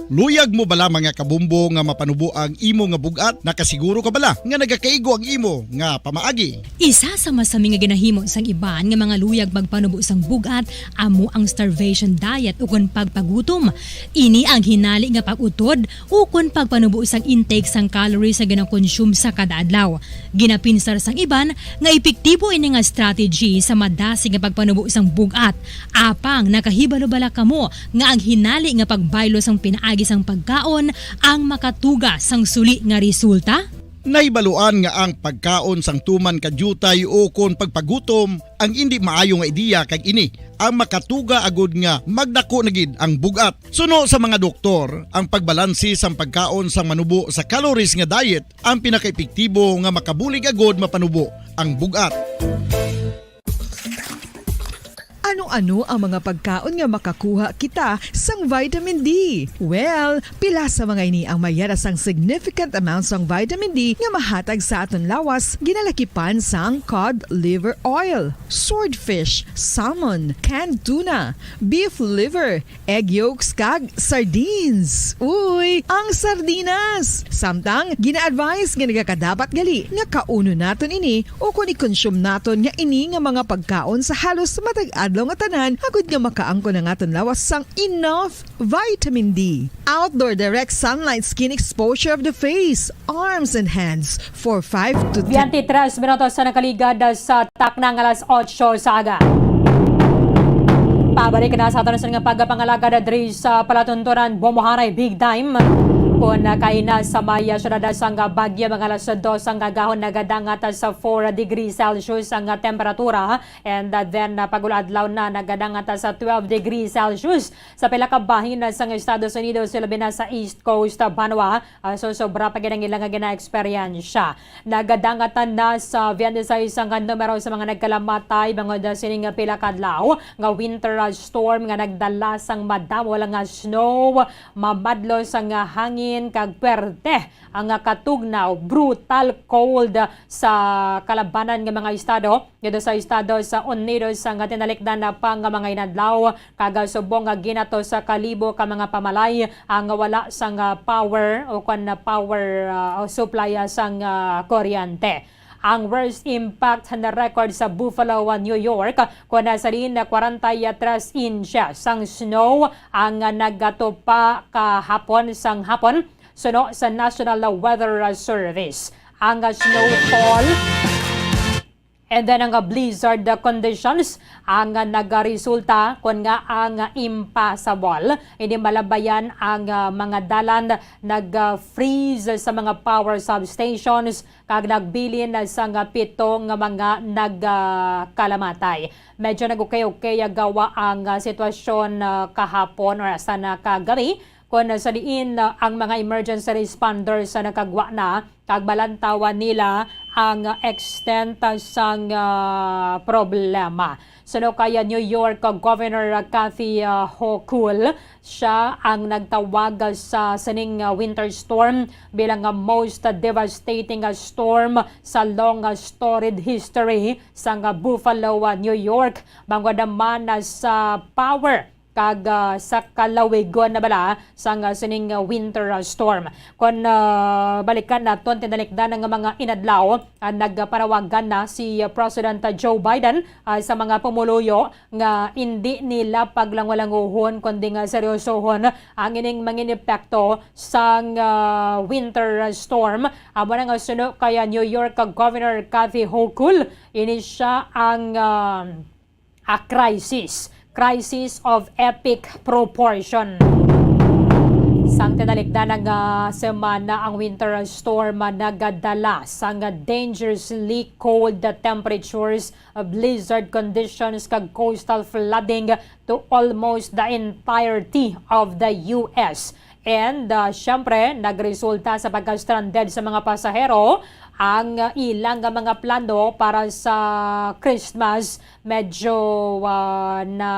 Luyag mo bala, mga kabombo, nga mapanubo ang imo nga bug-at? Nakasiguro ka bala nga nagakaigo ang imo nga pamaagi? Isa sa masami nga ginahimo sang iban nga mga luyag magpanubo sang bug-at amo ang starvation diet ukon pagpagutom. Ini ang hinali nga pag-utod ukon pagpanubo sang intake sang calories nga ginakonsume sa kada adlaw. Ginapinsar sang iban nga epektibo ini nga strategy sa madasig nga pagpanubo sang bug-at. Apang nakahibalo bala kamo nga ang hinali nga pagbaylo sang pinaagi sang pagkaon ang makatuga sang suli nga resulta? Nahibaluan nga ang pagkaon sang tuman ka diutay ukon pagpagutom ang indi maayo nga ideya, kag ini ang makatuga agud nga magdako na gid ang bug-at. Suno sa mga doktor, ang pagbalanse sang pagkaon sang manubo sa calories nga diet ang pinakaepektibo nga makabulig agud mapanubo ang bug-at. Ano-ano ang mga pagkaon nga makakuha kita sang vitamin D? Well, pila sa mga ini ang may yara sang significant amount sang vitamin D nga mahatag sa aton lawas, ginalakipan sang cod liver oil, swordfish, salmon, canned tuna, beef liver, egg yolks, kag sardines. Uy, ang sardinas! Samtang, gina-advise nga nagakadapat gali nga kaunon naton ini ukon i-consume naton nga ini nga mga pagkaon sa halos matag adlaw nga tanan, agud nga makaangkon ang aton lawas sang enough vitamin D. Outdoor direct sunlight skin exposure of the face, arms, and hands for five to ten. Biyente tres minutos sa nakaligad sa takna nga alas otso sa aga. Pabalik na sa aton sa nga pagpangalagad diri sa palatuntunan, bumuhanay big time. Kung kaina sa may, ah, syudad sang Baguio, mga alas dos ang agahon, nagadangat sa four degrees Celsius ang, ah, temperatura. And, ah, then, ah, pag-uladlaw na, nagadangat sa twelve degrees Celsius. Sa pila ka bahin, ah, sang Estados Unidos, labi na sa East Coast, ah, banwa, ah, so sobra pa gid ang ilang gina-eksperyensya. Nagadangatan na sa Biyente sais ang numero sa mga nagkalamatay bangod sining pila ka adlaw nga winter storm nga nagdala sang madamo lang nga snow, mamadlo sang hangin, kag puwerte ang katugnaw, brutal cold sa kalabanan nga mga estado. Didto sa Estados Unidos, ang tinalikdan na pa nga mga inadlaw, kag subong nga ginatos sa kalibo ka mga pamalay ang wala sang, ah, power o kon power, ah, supply, ah, sang, ah, kuryente. Ang worst impact na record sa Buffalo, ah, New York, kon sa diin kwarenta y tres inches sang snow ang nagatupa kahapon sang hapon, suno sa National Weather Service. Ang snowfall and then ang blizzard conditions ang nagaresulta kon nga ang impassable, hindi malabayan ang, ah, mga dalan, nag-freeze sa mga power substations, kag nagbilin sa nga pito nga mga nagkalamatay. Medyo nag-okay-okay gawa ang, ah, sitwasyon, ah, kahapon or sa nakagabi, kon sa diin, ah, ang mga emergency responders sa nakagwa na kag malantawan nila ang extent sang, ah, problema. Suno kay New York Governor Kathy, ah, Hochul, siya ang nagtawag sa sining, ah, winter storm bilang, ah, most devastating, ah, storm sa long, ah, storied history sang, ah, Buffalo, ah, New York, bangod man, ah, sa power kag, ah, sa kalawigon na bala sang, ah, sining, ah, winter, ah, storm. Kon, ah, balikan naton, tinalikdan nga mga inadlaw, ah, nagpanawagan na si, ah, President Joe Biden, ah, sa mga pumuluyo nga indi nila paglangulanguhon, kundi nga seryosohon ang ining mangin epekto sang, ah, winter storm. Amo na nga suno kay, ah, New York, ah, Governor Kathy Hochul, ini sia ang, ah, a crisis, crisis of epic proportion. Sang tinalikdan nga semana, ang winter storm nagadala sang dangerously cold temperatures, blizzard conditions, kag coastal flooding to almost the entirety of the U S. And, ah, syempre, nagresulta sa pagka-stranded sa mga pasahero ang, ah, ilang nga mga plano para sa Christmas. Medyo, ah, na,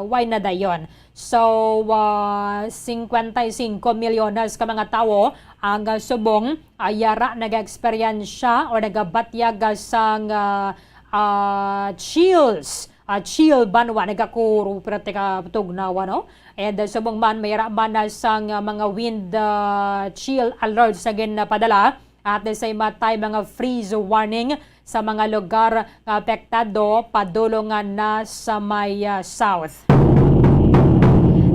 way na dayon. So, ah, cincuenta y cinco milyones ka mga tawo ang, ah, subong, ah, yara nag-eksperyensya o nagabatyag, ah, sang, ah, ah, chills, ah, chill banwa, nagakuro, pero teka, tugnawa, no? And, uh, subong man, may ra man na sang, uh, mga wind, uh, chill alert sa ginpadala. At the same time, mga freeze warning sa mga lugar nga apektado, padulong nga na sa may, uh, south.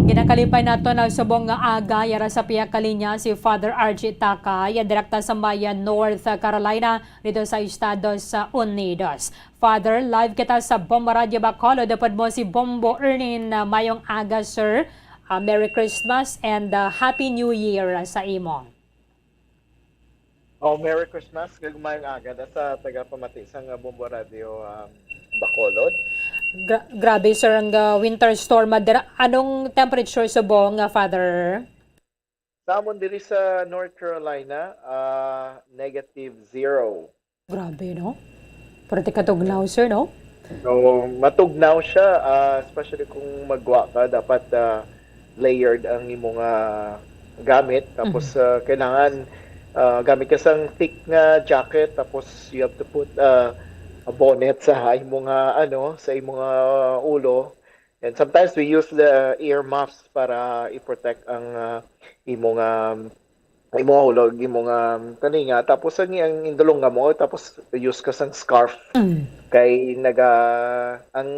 Ginakalipay nato na subong nga aga, yara sa pihak ka linya si Father Archie Takay, direkta sa may, uh, North Carolina, dito sa Estados Unidos. Father, live kita sa Bombo Radio Bacolod. Upod mo si Bombo Ernin. Ah, mayong aga, sir. Ah, Merry Christmas and, ah, Happy New Year, ah, sa imo. Oh, Merry Christmas, kag mayong aga da sa tagapamati sang, ah, Bombo Radio, um, Bacolod. Gra-, grabe, sir, ang, ah, winter storm, ah, dira. Anong temperature subong, ah, Father? Sa amon diri sa North Carolina, ah, negative zero. Grabe, no? Pwerte katugnaw, sir, no? So, matugnaw siya, ah, especially kung maggwa ka, dapat, ah, layered ang imo nga gamit. Tapos, Mhm. ah, kailangan, ah, gamit ka sang thick nga jacket, tapos you have to put, ah, a bonnet sa imo nga, ano, sa imo nga ulo. And sometimes we use the ear muffs para i-protect ang, ah, imo nga, imo nga ulo, imo nga taninga. Tapos ang, ang indulong nga mo, tapos use ka sang scarf. Mm. Kay naga, ang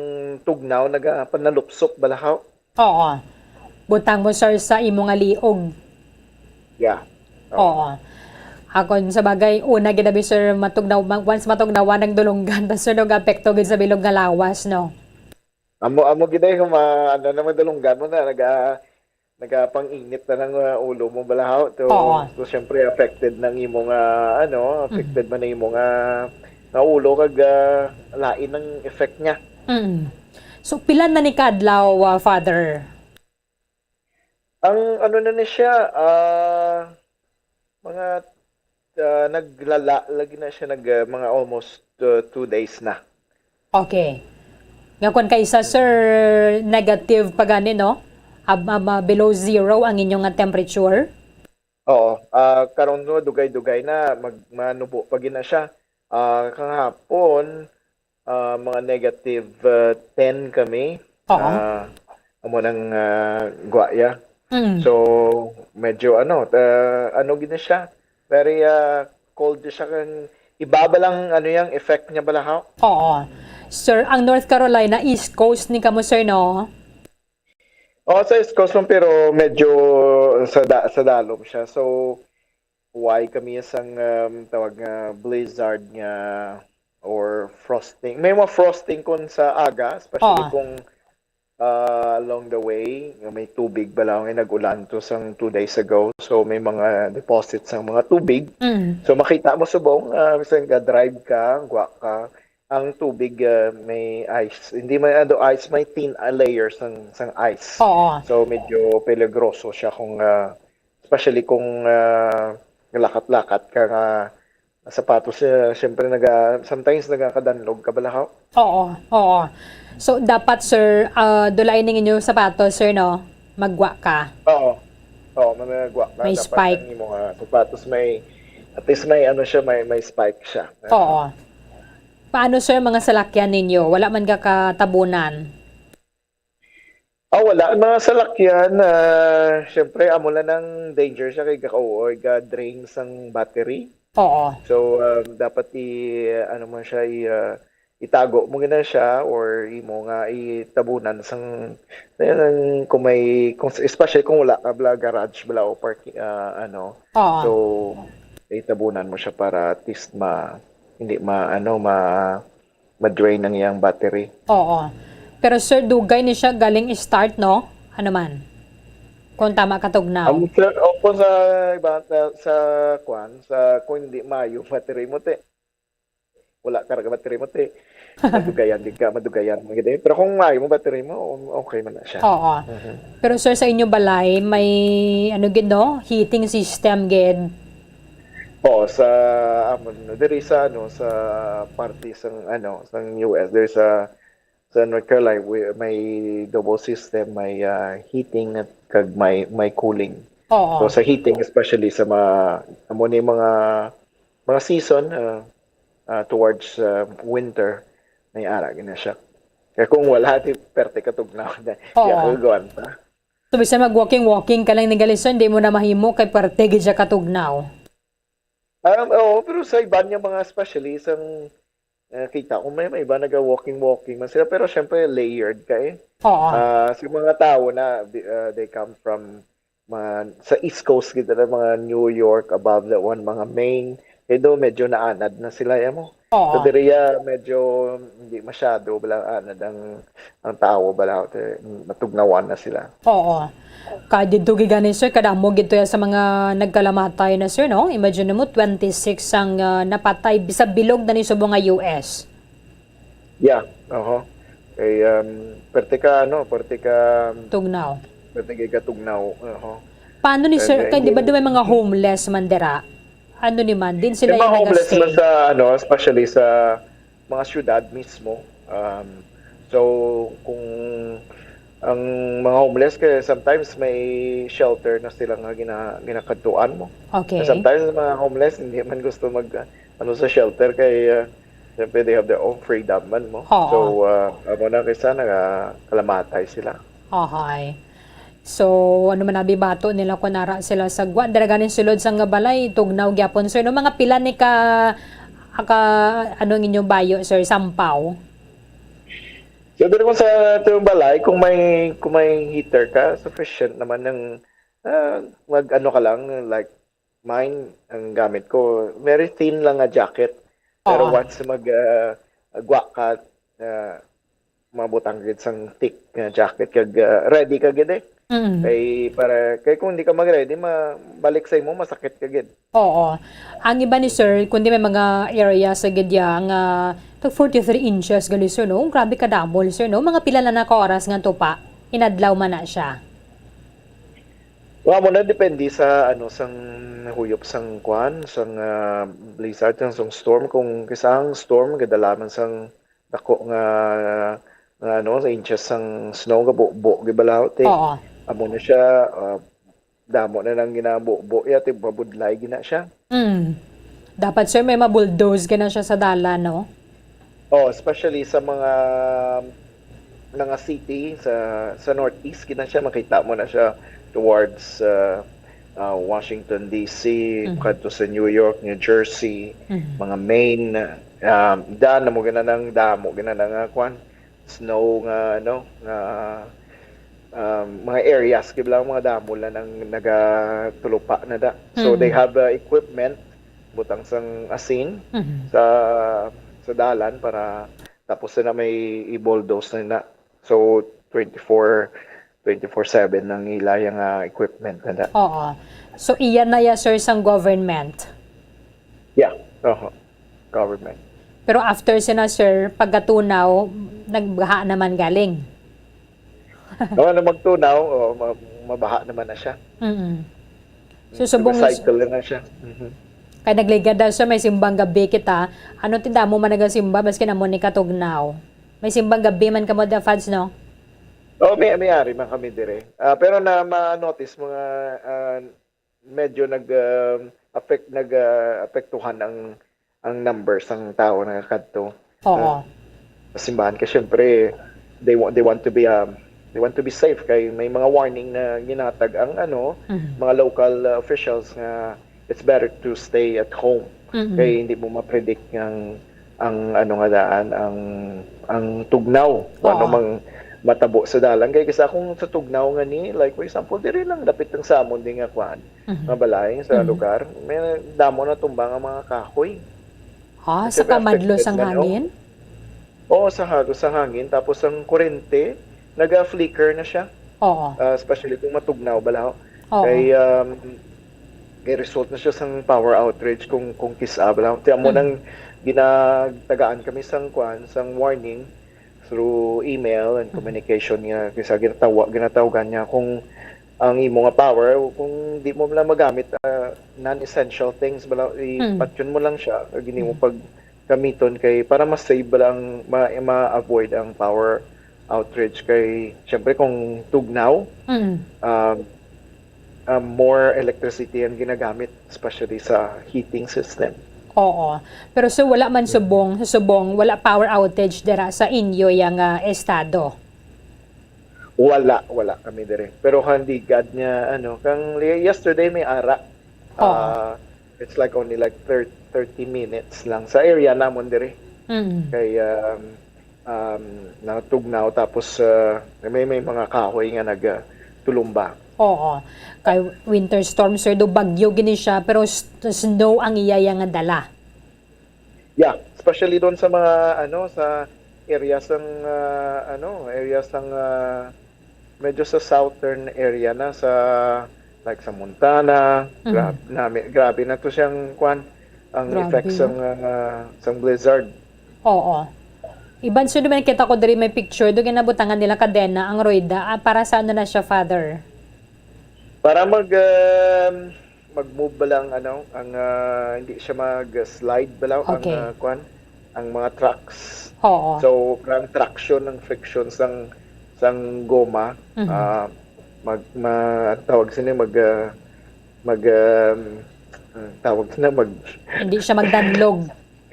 tugnaw nagapanalupsok balahaw. Oo. Butang mo, sir, sa imo nga liog. Yeah. Oo. Oo. Akon sa bagay, una gid abi, sir, matugnaw, ma-, once matugnawan ang dulonggan, tas, sir, nag-apekto gid sa bilog nga lawas, no? Amo, amo gid ay kung ma-, ano na, madulunggan mo na, naga-, nagapang-init na ng, uh, ulo mo balahaw. To, Oo. To, syempre, affected ng imo nga, ano, Mhm. affected man na imo nga, nga ulo kag, uh, lain ang effect niya. Mm. So, pila na ni kadlaw, uh, Father? Ang ano na ni siya, ah, mga, ah, naglala lagi na siya, nag, ah, mga almost, ah, two days na. Okay. Nga kung kaisa, sir, negative pa gani, no? Ab-, ab-, ah, below zero ang inyong nga temperature? Oo. Ah, karon, no, dugay-dugay na, mag-, manubo pa gid na siya. Ah, kahapon, ah, mga negative, ah, ten kami. Oo. Ah, amo nang, ah, guwaya. Mm. So, medyo ano, ah, ano gid na siya, very, ah, cold siya, kan iba ba lang ano yang effect niya balahaw? Oo. Sir, ang North Carolina, East Coast ni kamo, sir, no? Oo, sa East Coast man, pero medyo sa da-, sa dalom siya. So, why kami sang, um, tawag nga blizzard nga or frosting. May mga frosting kun sa aga, especially Oo. kung, ah, along the way, nga may tubig bala nga nag-ulan to sang two days ago. So, may mga deposits sang mga tubig. Mm. So, makita mo subong, ah, bisan ka drive ka, gwa ka, ang tubig, ah, may ice. Hindi man ando ice, may thin, ah, layer sang, sang ice. Oo. So, medyo peligroso siya kung, ah, especially kung, ah, lakat-lakat ka nga sapatos, eh, siyempre naga-, sometimes nagakadanlog ka balahaw. Oo, oo. So, dapat, sir, ah, dulain ning inyong sapatos, sir, no? Maggwa ka. Oo. Oo, managwa ka. May Dapat spike. Ang imo nga sapatos may, at least may ano siya, may, may spike siya. Oo. Paano, sir, mga salakyan ninyo? Wala man ka katabunan? Ah, wala. Ang mga salakyan, ah, syempre, amo lang ang danger siya kay gaka-, oo, ga-drain sang battery. Oo. So, um, dapat i-, ano mo siya, i-, ah, itago mo gina siya or imo nga itabunan sang, sang kung may, kung, especially kung wala ka bala garage bala o parking, ah, ano. Oo. So, itabunan mo siya para at least ma, hindi ma, ano, ma, ma-drain ang iyang battery. Oo. Pero sir, dugay ni siya galing start, no? Ano man? Kung tama ka tugnaw. Ang sir, o kung sa iba, sa, sa kwan, sa kung hindi maayo battery mo, te, wala ka ra battery mo, te. Madugayan gid ka, madugayan mo gid, eh. Pero kung maayo mo battery mo, okay man na siya. Oo. Mhm. Pero sir, sa inyo balay, may ano gid, no? Heating system gid. Oo, sa, amo, diri sa, ano, sa parte sang, ano, sang U S, diri sa, sa North Carolina, we, may double system, may, ah, heating at kag may, may cooling. Oo. So, sa heating, especially sa mga, amo ni mga, mga season, ah, ah, towards, ah, winter, may ara gina siya. Kaya kung wala, di perte ka tugnaw na. Oo. Di ako gawanta. So, bisan mag-walking-walking ka lang ni gali, sir, hindi mo na mahimo kay parte gid siya katugnaw. Um, oo, pero sa iban nga mga specialist, ang, eh, kita ko may, may iba naga-walking-walking man sila, pero syempre layered ka eh. Oo. Ah, sa mga tao na, di- ah, they come from mga, sa East Coast, kita na mga New York, above that one, mga Maine, kaya do medyo naanad na sila, ya mo. Oo. So, diri, ah, medyo hindi masyado bala anad ang, ang tao bala, eh, matugnawan na sila. Oo. Kay didto gid gani, sir, kadamo gid to ya sa mga nagkalamatay na, sir, no? Imagine mo, twenty-six ang, ah, napatay sa bilog na ni subong nga U S. Yeah, oho. Kay, um, perte ka, ano, perte ka, Tugnaw. perte ka tugnaw, oho. Paano ni, sir? Kaya Kay di ba hindi- may mga homeless man dira? Ano ni man? Din sila Yung mga yung homeless nag-stay. Man sa, ano, especially sa mga syudad mismo. Um, so, kung ang mga homeless, kaya sometimes may shelter na sila nga gina, ginakadtuan mo. Okay. And sometimes mga homeless, hindi man gusto mag, ano, sa shelter kay, uh, siyempre they have their own freedom man mo. Oo. So, uh, amo na kaysa nagkalamatay sila. Ahay. So, ano man abi bato nila kung nara sila sa gwa? Dira ganin sulod sa nga balay, tugnaw gyapon, sir. No, mga pila ni ka, ka, ano ang inyong bayo, sir? Sampaw? So, pero kung sa itong balay, kung may, kung may heater ka, sufficient naman ng, ah, mag, ano ka lang, like, mine, ang gamit ko, very thin lang nga jacket. Pero Oo. Once mag, ah, gwa ka, ah, mabutang gid sang thick nga jacket, kag, ah, ready ka gid eh. Mm. Kay, para, kay kung hindi ka mag-ready, ma, balik sa imo, masakit ka gid. Oo. Ang iba ni sir, kundi may mga area sa gid ya nga tag forty-three inches gali, sir, no? Grabe kadamo, sir, no? Mga pila na na ka oras nga tupa? Inadlaw man na siya. Wa mo na, depende sa, ano, sang nahuyop sang kwan, sang, ah, blizzard, sang, sang storm. Kung kisa ang storm, gadala man sang dako nga, nga, ano, sa inches sang snow, gabubo, gibalaw, te. Oo. Amo na siya, ah, damo na nang ginabubo, ya, te, mabudlay gina siya. Mm. Dapat, sir, may mabulldoze ka na siya sa dalan, no? Oh, especially sa mga, mga city sa, sa Northeast, kita siya, makita mo na siya towards, uh, uh, Washington, D C, Mhm. kadto sa New York, New Jersey, Mhm. mga Maine, um, daan na mo gina nang damo gina na nga kwan, snow nga, ano, nga, um, mga areas, kibla mga damo lang ang nagatulupa na da. So, Mhm. They have, uh, equipment, butang sang asin Mhm. sa, sa dalan para tapos na may i-bulldoze na na. So, twenty-four, twenty-four seven ang ila yung, ah, equipment na na. Oo. So, iyan na ya, sir, sang government. Yeah, oho. Government. Pero after sina, sir, pagkatunaw, nagbaha naman galing. Oo, na magtunaw, oh, ma-, mabaha naman na siya. Mm-mm. So, subong Recycle na siya. Mhm. Kay nagligad daw siya, may simbang gabi kita. Ano ti damo man nagasimba, maski na mo ni katugnaw. May simbang gabi man kamo da, Fads, no? Oh, may, may ari man kami dire. Ah, pero na ma-notice mo nga, ah, medyo nag, ah, affect, nag, ah, apektuhan ang, ang numbers ng tao na kadto. Oo. Sa simbahan kasi syempre they want, they want to be, um, they want to be safe kay may mga warning na ginatag ang ano, Mhm. mga local, uh, officials nga it's better to stay at home. Mm-mm. Kay hindi mo ma-predict ang, ang ano nga daan, ang, ang tugnaw, kung ano Oo. mang matabo sa dalan. Kay kisa kung sa tugnaw nga ni, like, for example, diri lang dapit lang sa amon din nga kuan, Mhm. nga balay sa Mhm. lugar, may damo na tumba nga mga kahoy. Ha, Kasi sa may kamadlo affected sang na, no? hangin? Oo, sa halo, sa hangin. Tapos ang kurente, naga-flicker na siya. Oo. Ah, especially kung matugnaw, bala. Oo. Kay, um, kay result na siya sang power outrage kung, kung kis-a, bala. Kaya mo Mm. nang ginatagaan kami sang kwan, sang warning through email and Mm. communication nga, kisa ginatawa-, ginatawagan niya kung ang imo nga power, kung di mo lang magamit, ah, non-essential things, bala, Mm. ipatyon mo lang siya, o gini mo Mm. pag gamiton kay para ma-save lang, ma-, ma-avoid ang power outrage kay, syempre, kung tugnaw, Mm. um, um, more electricity ang ginagamit, especially sa heating system. Oo. Pero so, wala man subong, sa subong, wala power outage dira sa inyo yang, ah, estado? Wala, wala kami diri. Pero kang ligad nga, ano, kang li-, yesterday may ara. Oo. Ah, it's like only like thir-, thirty minutes lang sa area namon diri. Mm. Kay, um, um, natugnaw tapos, uh, may, may mga kahoy nga nagtulumba. Oo. Kay winter storm, sir, do bagyo gini siya, pero s-, snow ang iya, iya nga dala. Yeah, especially doon sa mga, ano, sa area sang, ah, ano, area sang, ah, medyo sa southern area na sa, like, sa Montana, Mhm. grab-, nami-, grabe na to siyang, kwan, ang Grabe, effects no? sang, ah, sang blizzard. Oo. Iban, sir, naman kita ko diri may picture, do ginabutangan nila kadena ang royda. Ah, para sa ano na siya, Father? Para mag, um, mag-move ba lang, ano, ang, ah, hindi siya mag-slide ba lang ang, Okay. ah, kwan, ang mga trucks. Oo. So, ang traction, ang friction sang, sang goma, Mhm. ah, mag, ma-, ang tawag sini, mag, ah, mag, um, ang tawag sini, mag Hindi siya magdanlog.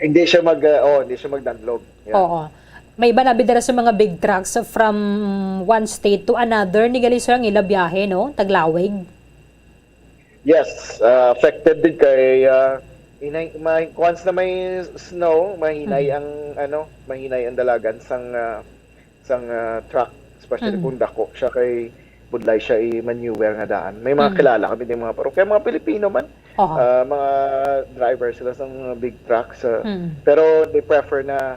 Hindi siya mag, ah, oh, hindi siya magdanlog. Yeah. Oo. May iba na bidara sa mga big trucks from one state to another, ni gali sila ang ila biyahe, no? Taglawig. Yes, ah, affected din kay, ah, inay-, may, once na may snow, mahinay Mhm. ang, ano, mahinay ang dalagan sang, ah, sang, ah, truck, especially Mhm. kung dako siya kay budlay siya i-maneuver nga daan. May mga Mhm. kilala kami din mga parokya, mga Pilipino man, Aha. ah, mga driver sila sa mga big trucks, ah, Mhm. pero they prefer na,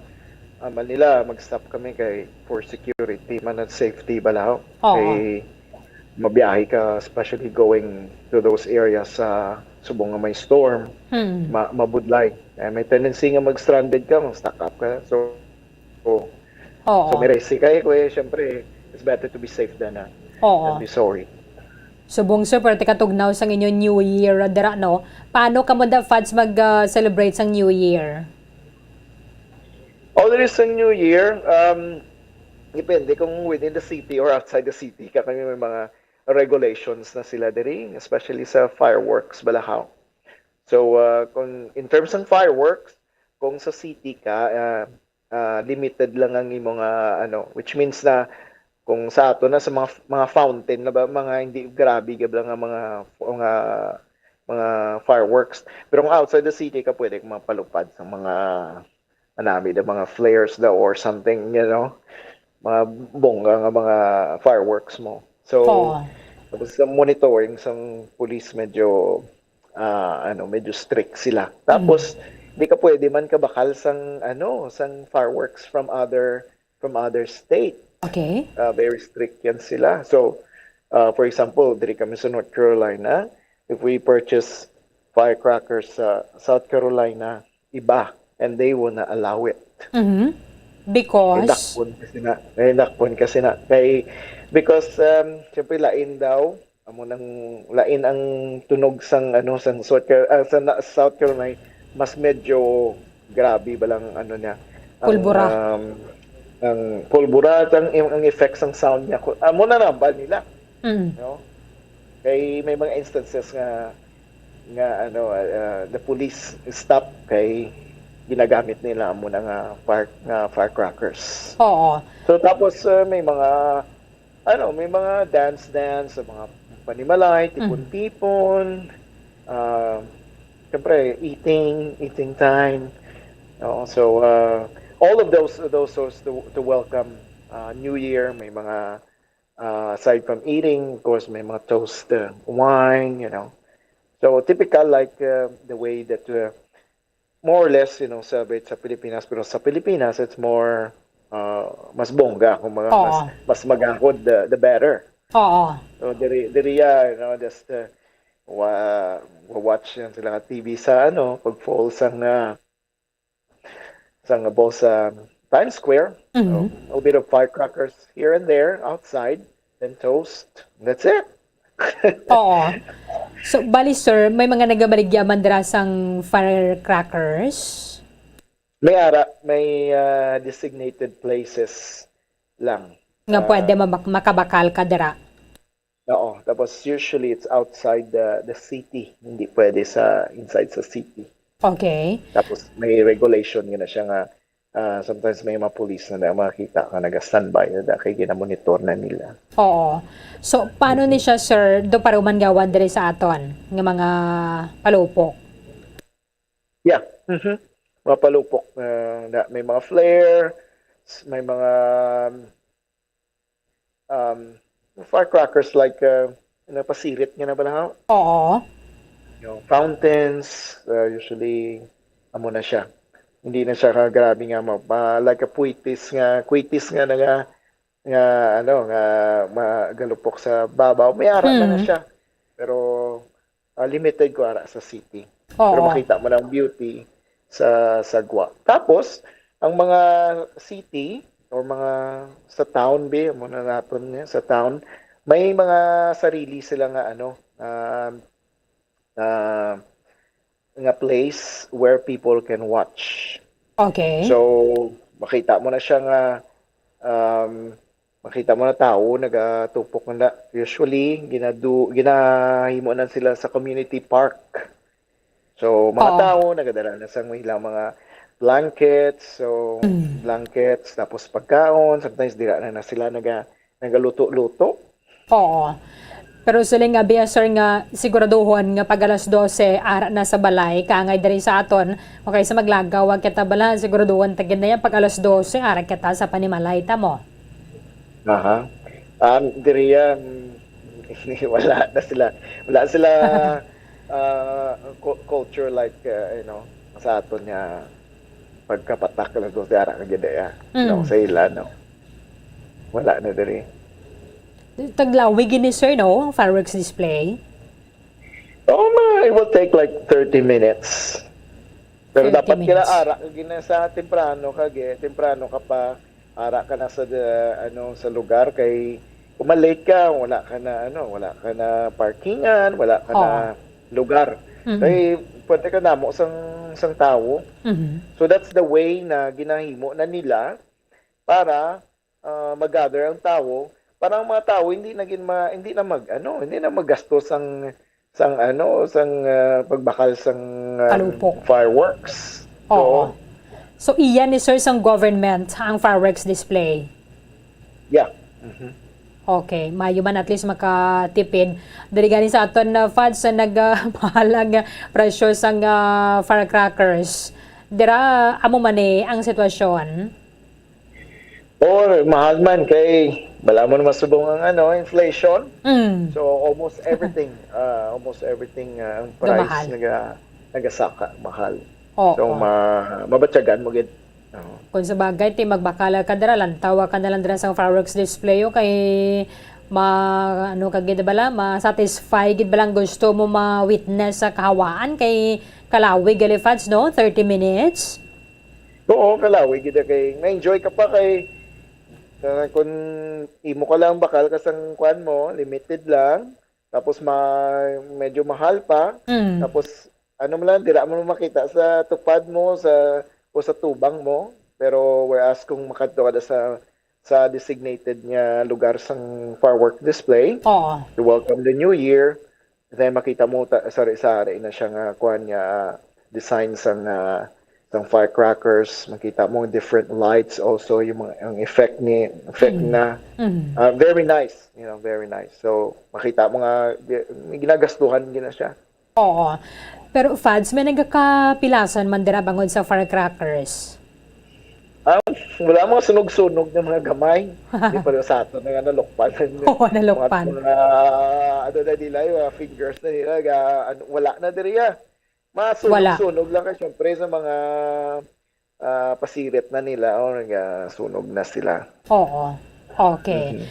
ah, Manila, mag-stop kami kay for security man at safety bala. Oo. Kay mabiyahe ka, especially going to those areas sa subong nga may storm, Hmm. ma-, mabudlay. Eh, may tendency nga mag-stranded ka, mag-stuck up ka. So, so, Oo. so may risk kay, kay, syempre, it's better to be safe than, ah, Oo. than be sorry. Subong, sir, pero tikatugnaw sang inyo New Year, ah, dira, no? Paano kamo da, Fads, mag, ah, celebrate sang New Year? Always sa New Year, um, depende kung within the city or outside the city ka, kami may mga regulations na sila diri, especially sa fireworks, balahaw. So, uh, kung in terms ng fireworks, kung sa city ka, uh, uh, limited lang ang imo nga, ano, which means na kung sa ato na sa mga, mga fountain na ba, mga hindi grabe gab lang ang mga, mga, mga fireworks. Pero kung outside the city ka, pwede ka mapalupad sa mga, anami, the mga flares daw or something, you know, mga bongga nga mga fireworks mo. So, Oo. tapos sa monitoring sang police, medyo, ah, ano, medyo strict sila. Tapos, Mm. di ka pwede man kabakal sang, ano, sang fireworks from other, from other state. Okay. Ah, very strict yan sila. So, ah, for example, diri kami sa North Carolina, if we purchase firecrackers sa South Carolina, iba, and they will not allow it. Mhm. Because? Kay dakpon kasi na, kay dakpon kasi na, kay, because, um, syempre, lain daw, amo nang lain ang tunog sang, ano, sang South Car-, ah, sa na-, South Carolina, mas medyo grabe ba lang, ano niya, ang, Pulbura. um, ang pulbura, ang, ang effects, ang sound niya, ku-, amo na nambal nila, Mm. no? Kay may mga instances nga, nga, ano, ah, the police stop kay ginagamit nila amo na nga fire-, nga firecrackers. Oo. So, tapos, ah, may mga, ano, may mga dance-dance, sa mga panimalay, Mm. tipon-tipon, ah, siyempre, eating, eating time. Oo, so, ah, all of those, those sorts to, to welcome, ah, New Year. May mga, ah, aside from eating, of course, may mga toast, uh, wine, you know. So, typical, like, uh, the way that, uh, more or less, you know, celebrate sa Pilipinas, pero sa Pilipinas, it's more, uh, mas bongga, kung mga mas, Oo. mas magahod, the, the better. Oo. So, diri, diri ya, you know, just, uh, wa-, wa-, watch yan sila ka T V sa, ano, pag fall sang, uh, sang ball sa Times Square. So, Mhm. a little bit of firecrackers here and there outside, then toast. That's it. Oo. So, bali, sir, may mga nagabaligya man dira sang firecrackers? May ara, may, ah, designated places lang. Nga pwede Ah, mabak-, makabakal ka dira? Oo. Tapos, usually, it's outside the, the city. Hindi pwede sa, inside sa city. Okay. Tapos, may regulation nga na siya nga, ah, sometimes may mga police na, na makita ka, naga-standby na da, kay ginamonitor na nila. Oo. So, paano ni Mm. siya, sir? Do paruman gawan diri sa aton nga mga palupok? Yeah. Mhm. Mga palupok, ah, na may mga flare, s-, may mga, um, firecrackers like, uh, napasirit nga na ba na? Oo. Yung fountains, uh, usually, amo na siya. Hindi na siya ka grabe nga ma-, ma-, like a puitis nga, kuitis nga naga-, nga, ano, nga magalupok sa babaw. May ara na nga Mm. siya. Pero, ah, limited ko ara sa city. Pero Oo. makita mo lang beauty sa, sa gwa. Tapos, ang mga city or mga sa town, be, mo na naton niya, sa town, may mga sarili sila nga, ano, ah, ah, nga place where people can watch. Okay. So, makita mo na siya nga, um, makita mo na tawo nagatupok na. Usually, ginadu-, ginahimo na sila sa community park. So, mga Oo. tawo nagadala na sa ilang mga blankets, so, Mm. blankets, tapos pagkaon, sometimes dira na, na sila naga-, nagaluto-luto. Oo. Pero siling nga, biya, sir, nga siguraduhon nga pag alas dose, ara na sa balay, kangay diri sa aton, okay, sa maglagaw, wa kita bala, siguraduhon ta gid na yan, pag alas dose, ara kita sa panimalay ta mo. Aha. Um, diri yan, wala na sila. Wala sila, ah, cu-, culture like, uh, you know, sa aton nga pagkapatak alas dose, ara ka gid, ah. Mm. No, sa ila, no. Wala na diri. Taglawig ini, sir, no? Ang fireworks display? Oo, ma-, it will take, like, thirty minutes. Pero Thirty dapat kila minutes. ara ka gina sa temprano ka, ge-, temprano ka pa, ara ka na sa, the, ano, sa lugar kay kung ma-late ka, wala ka na, ano, wala ka na parkingan, wala ka na Oo. lugar. Mhm. Kay pwede ka namo sang, sang tawo. Mhm. So that's the way na ginahimo na nila para, ah, mag-gather ang tawo, para ang mga tawo hindi na gin ma-, hindi na mag-, ano, hindi na maggasto sang, sang, ano, sang, ah, pagbakal sang, um, Palupok. fireworks. Oo. So, So, iya ni, sir, sang government ang fireworks display? Yeah. Mhm. Okay, maayo man, at least makatipid. Diri gani sa aton na fans sa nag-, ah, mahal ang presyo sang, ah, firecrackers. Dira, amo man ni ang sitwasyon? Oo, mahal man kay wala mo na masubong ang, ano, inflation. Mm. So, almost everything, ah, almost everything, ah, ang price Gamahal. naga-, nagasaka, mahal. Oo. So, ma-, mabatyagan mo gid. Oo. Kung sa bagay, ti magbakala ka dira, lantawa ka na lang dira sa fireworks display, o kay ma-, ano ka gid bala, ma-satisfy gid bala ang gusto mo ma-witness sa kahawaan kay kalawig gali, Fads, no? Thirty minutes? Oo, kalawig gid kay ma-enjoy ka pa kay, ah, kung imo ka lang bakal ka sang kuan mo, limited lang, tapos ma-, medyo mahal pa, Mm. tapos ano mo lang, dira mo makita sa tupad mo, sa, o sa tubang mo, pero whereas kung makadto ka na sa, sa designated nga lugar sang firework display Oo. to welcome the new year, then makita mo ta-, sari-sari na siya nga kuan nga, ah, design sang, ah, sang firecrackers, makita mo different lights also, yung mga, ang effect ni, effect Mm. na, Mm. ah, very nice, you know, very nice. So, makita mo nga, di-, may ginagastuhan gina siya. Oo. Pero, Fads, may nagakapilasan man dira bangod sa firecrackers? Ah, wala, mga sunog-sunog na mga gamay. Di pa rin sa ato na nga nalukpan. Oo, nalukpan. Mga, mga, ano na nila, yung mga fingers na nila, ga-, ano, wala na diri, ah. Mga Wala. sunog-sunog lang, kay syempre sa mga, ah, pasirit na nila, oh, nagasunog na sila. Oo. Okay. Mhm.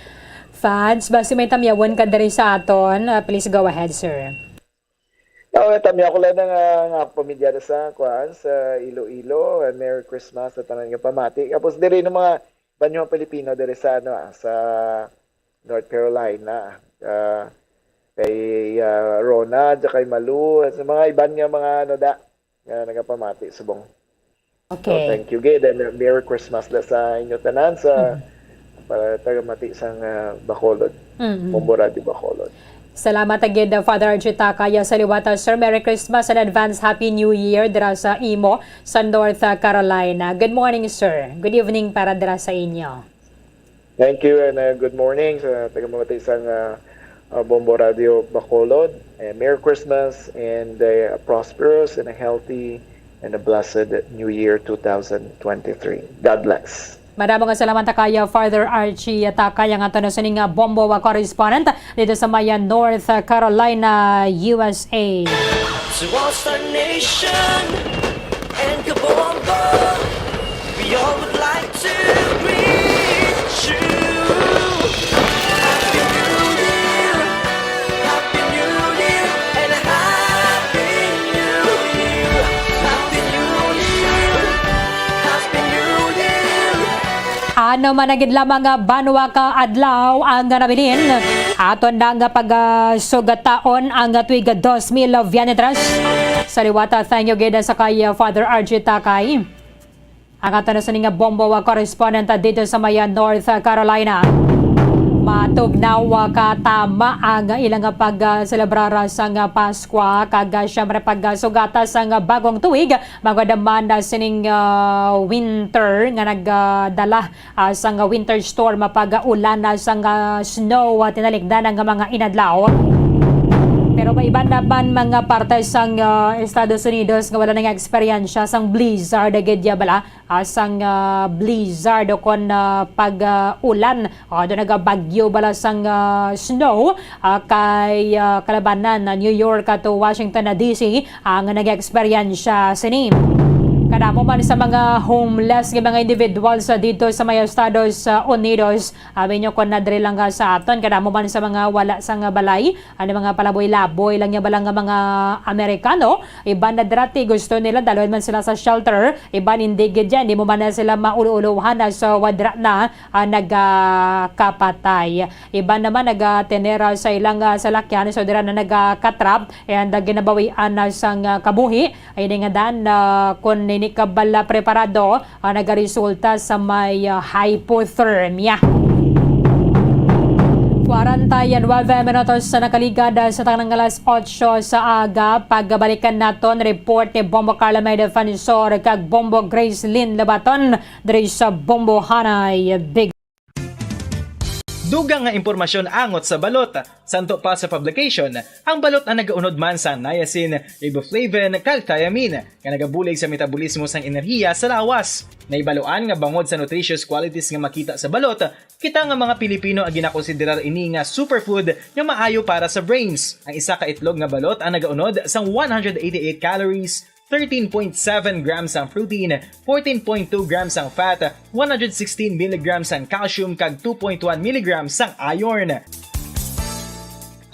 Fads, basi may tamyawan ka diri sa aton, ah, please go ahead, sir. Oo, tamyaw ko lang nga, nga pamilya na sa, kuan, sa Iloilo. Ah, Merry Christmas sa tanan nga pamati. Tapos diri ng mga banyo Pilipino diri sa, ano, ah, sa North Carolina. Ah, kay, ah, Rona, at kay Malu, at sa mga iban nga mga, ano, da, nga nagapamati subong. So, Okay. thank you gid, and, uh, Merry Christmas da sa inyo tanan, sa Mm. para tagamati sang, uh, Bacolod, Mm. Bombo Radio Bacolod. Salamat agad, uh, Father Archie Takaya, sa liwat, uh, sir. Merry Christmas and advance Happy New Year dira sa imo sa North, uh, Carolina. Good morning, sir. Good evening para dira sa inyo. Thank you and, uh, good morning sa tagamati sang, uh, uh, Bombo Radio Bacolod. Uh, Merry Christmas and, uh, a prosperous and a healthy and a blessed New Year two thousand twenty-three. God bless. Madamo nga salamat kay Father Archie Takaya nga aton sining, ah, Bombo, ah, correspondent dito sa may, ah, North Carolina, U S A. To all Star Nation and Kabombo, we all would like to greet you. Happy New Year, Happy New Year, and a Happy New Year. Happy New Year, Happy New Year. Ano man na gid lamang nga banwa ka adlaw ang nabilin, aton na nga pagasugataon ang tuig dos mil veintitrés. Sa liwat, thank you gid sa kay Father Archie Takay. Ang aton na sini nga Bombo, ah, correspondent, ah, dito sa may, ah, North Carolina. Matugnaw, ah, ka tama ang ilang, ah, pag, ah, selebrar, ah, sang, ah, Paskwa, kag, ah, syempre pag, ah, sugata sang, ah, bagong tuig, magod man, ah, sining, ah, winter nga nagdala, ah, sang, ah, winter storm, ah, pag, ah, ulan, ah, sang, ah, snow, ah, tinalikdan ang mga inadlaw. Pero may iban naman mga parte sang, ah, Estados Unidos nga wala na nga eksperyensya sang blizzard, gid ya bala, ah, sang, ah, blizzard o kon, ah, pag, ah, ulan. Ah, do nagabagyo bala sang, ah, snow, ah, kay, ah, kalabanan na New York ato Washington na D C ang nag-eksperyensya sini. Kadamo man sa mga homeless nga mga individuals, ah, dito sa may Estados, ah, Unidos, abi nyo kon nadiri lang ka sa aton, kadamo man sa mga wala sang balay, ano, mga palaboy-laboy lang niya bala nga mga Amerikano. Iban na dira ti gusto nila, dalhon man sila sa shelter. Iban hindi gid yan, di mo man na sila maulo-ulohan na sa wadra na, ah, nagakapatay. Iban naman nagatenera sa ilang, ah, salakyan, so dira na nagakatrap and, ah, ginabawian na sang, ah, kabuhi. Ay, ini nga dan, ah, kun ini ka bala preparado, ah, nagaresulta sa may, ah, hypothermia. Kwarenta y nuebe minutos sa nakaligad, ah, sa tanang alas otso sa aga. Pagbalikan naton report ni Bombo Carla May Defensor kag Bombo Grace Lynn Labaton diri sa Bombo Hanay Big. Dugang nga impormasyon angot sa balot. Santo pa sa publication, ang balot ang nagaunod man sa niacin, riboflavin, kag thiamine, nga nagabulig sa metabolismo sang enerhiya sa lawas. Nahibaluan nga bangod sa nutritious qualities nga makita sa balot, kita nga mga Pilipino ang ginakonsiderar ini nga superfood nga maayo para sa brains. Ang isa ka itlog nga balot ang nagaunod sang one hundred eighty-eight calories, thirteen point seven grams ang protein, fourteen point two grams ang fat, one hundred sixteen milligrams ang calcium, kag two point one milligrams ang iron.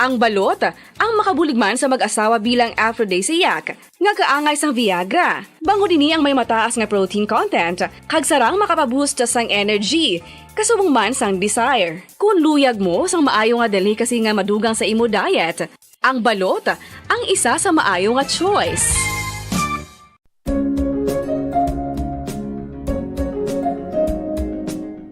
Ang balot, ang makabulig man sa mag-asawa bilang aphrodisiac, nga kaangay sang Viagra. Bangod ini ang may mataas nga protein content, kag sarang makapaboost sang energy, kasubong man sang desire. Kung luyag mo sang maayo nga delicacy nga madugang sa imo diet, ang balot ang isa sa maayo nga choice.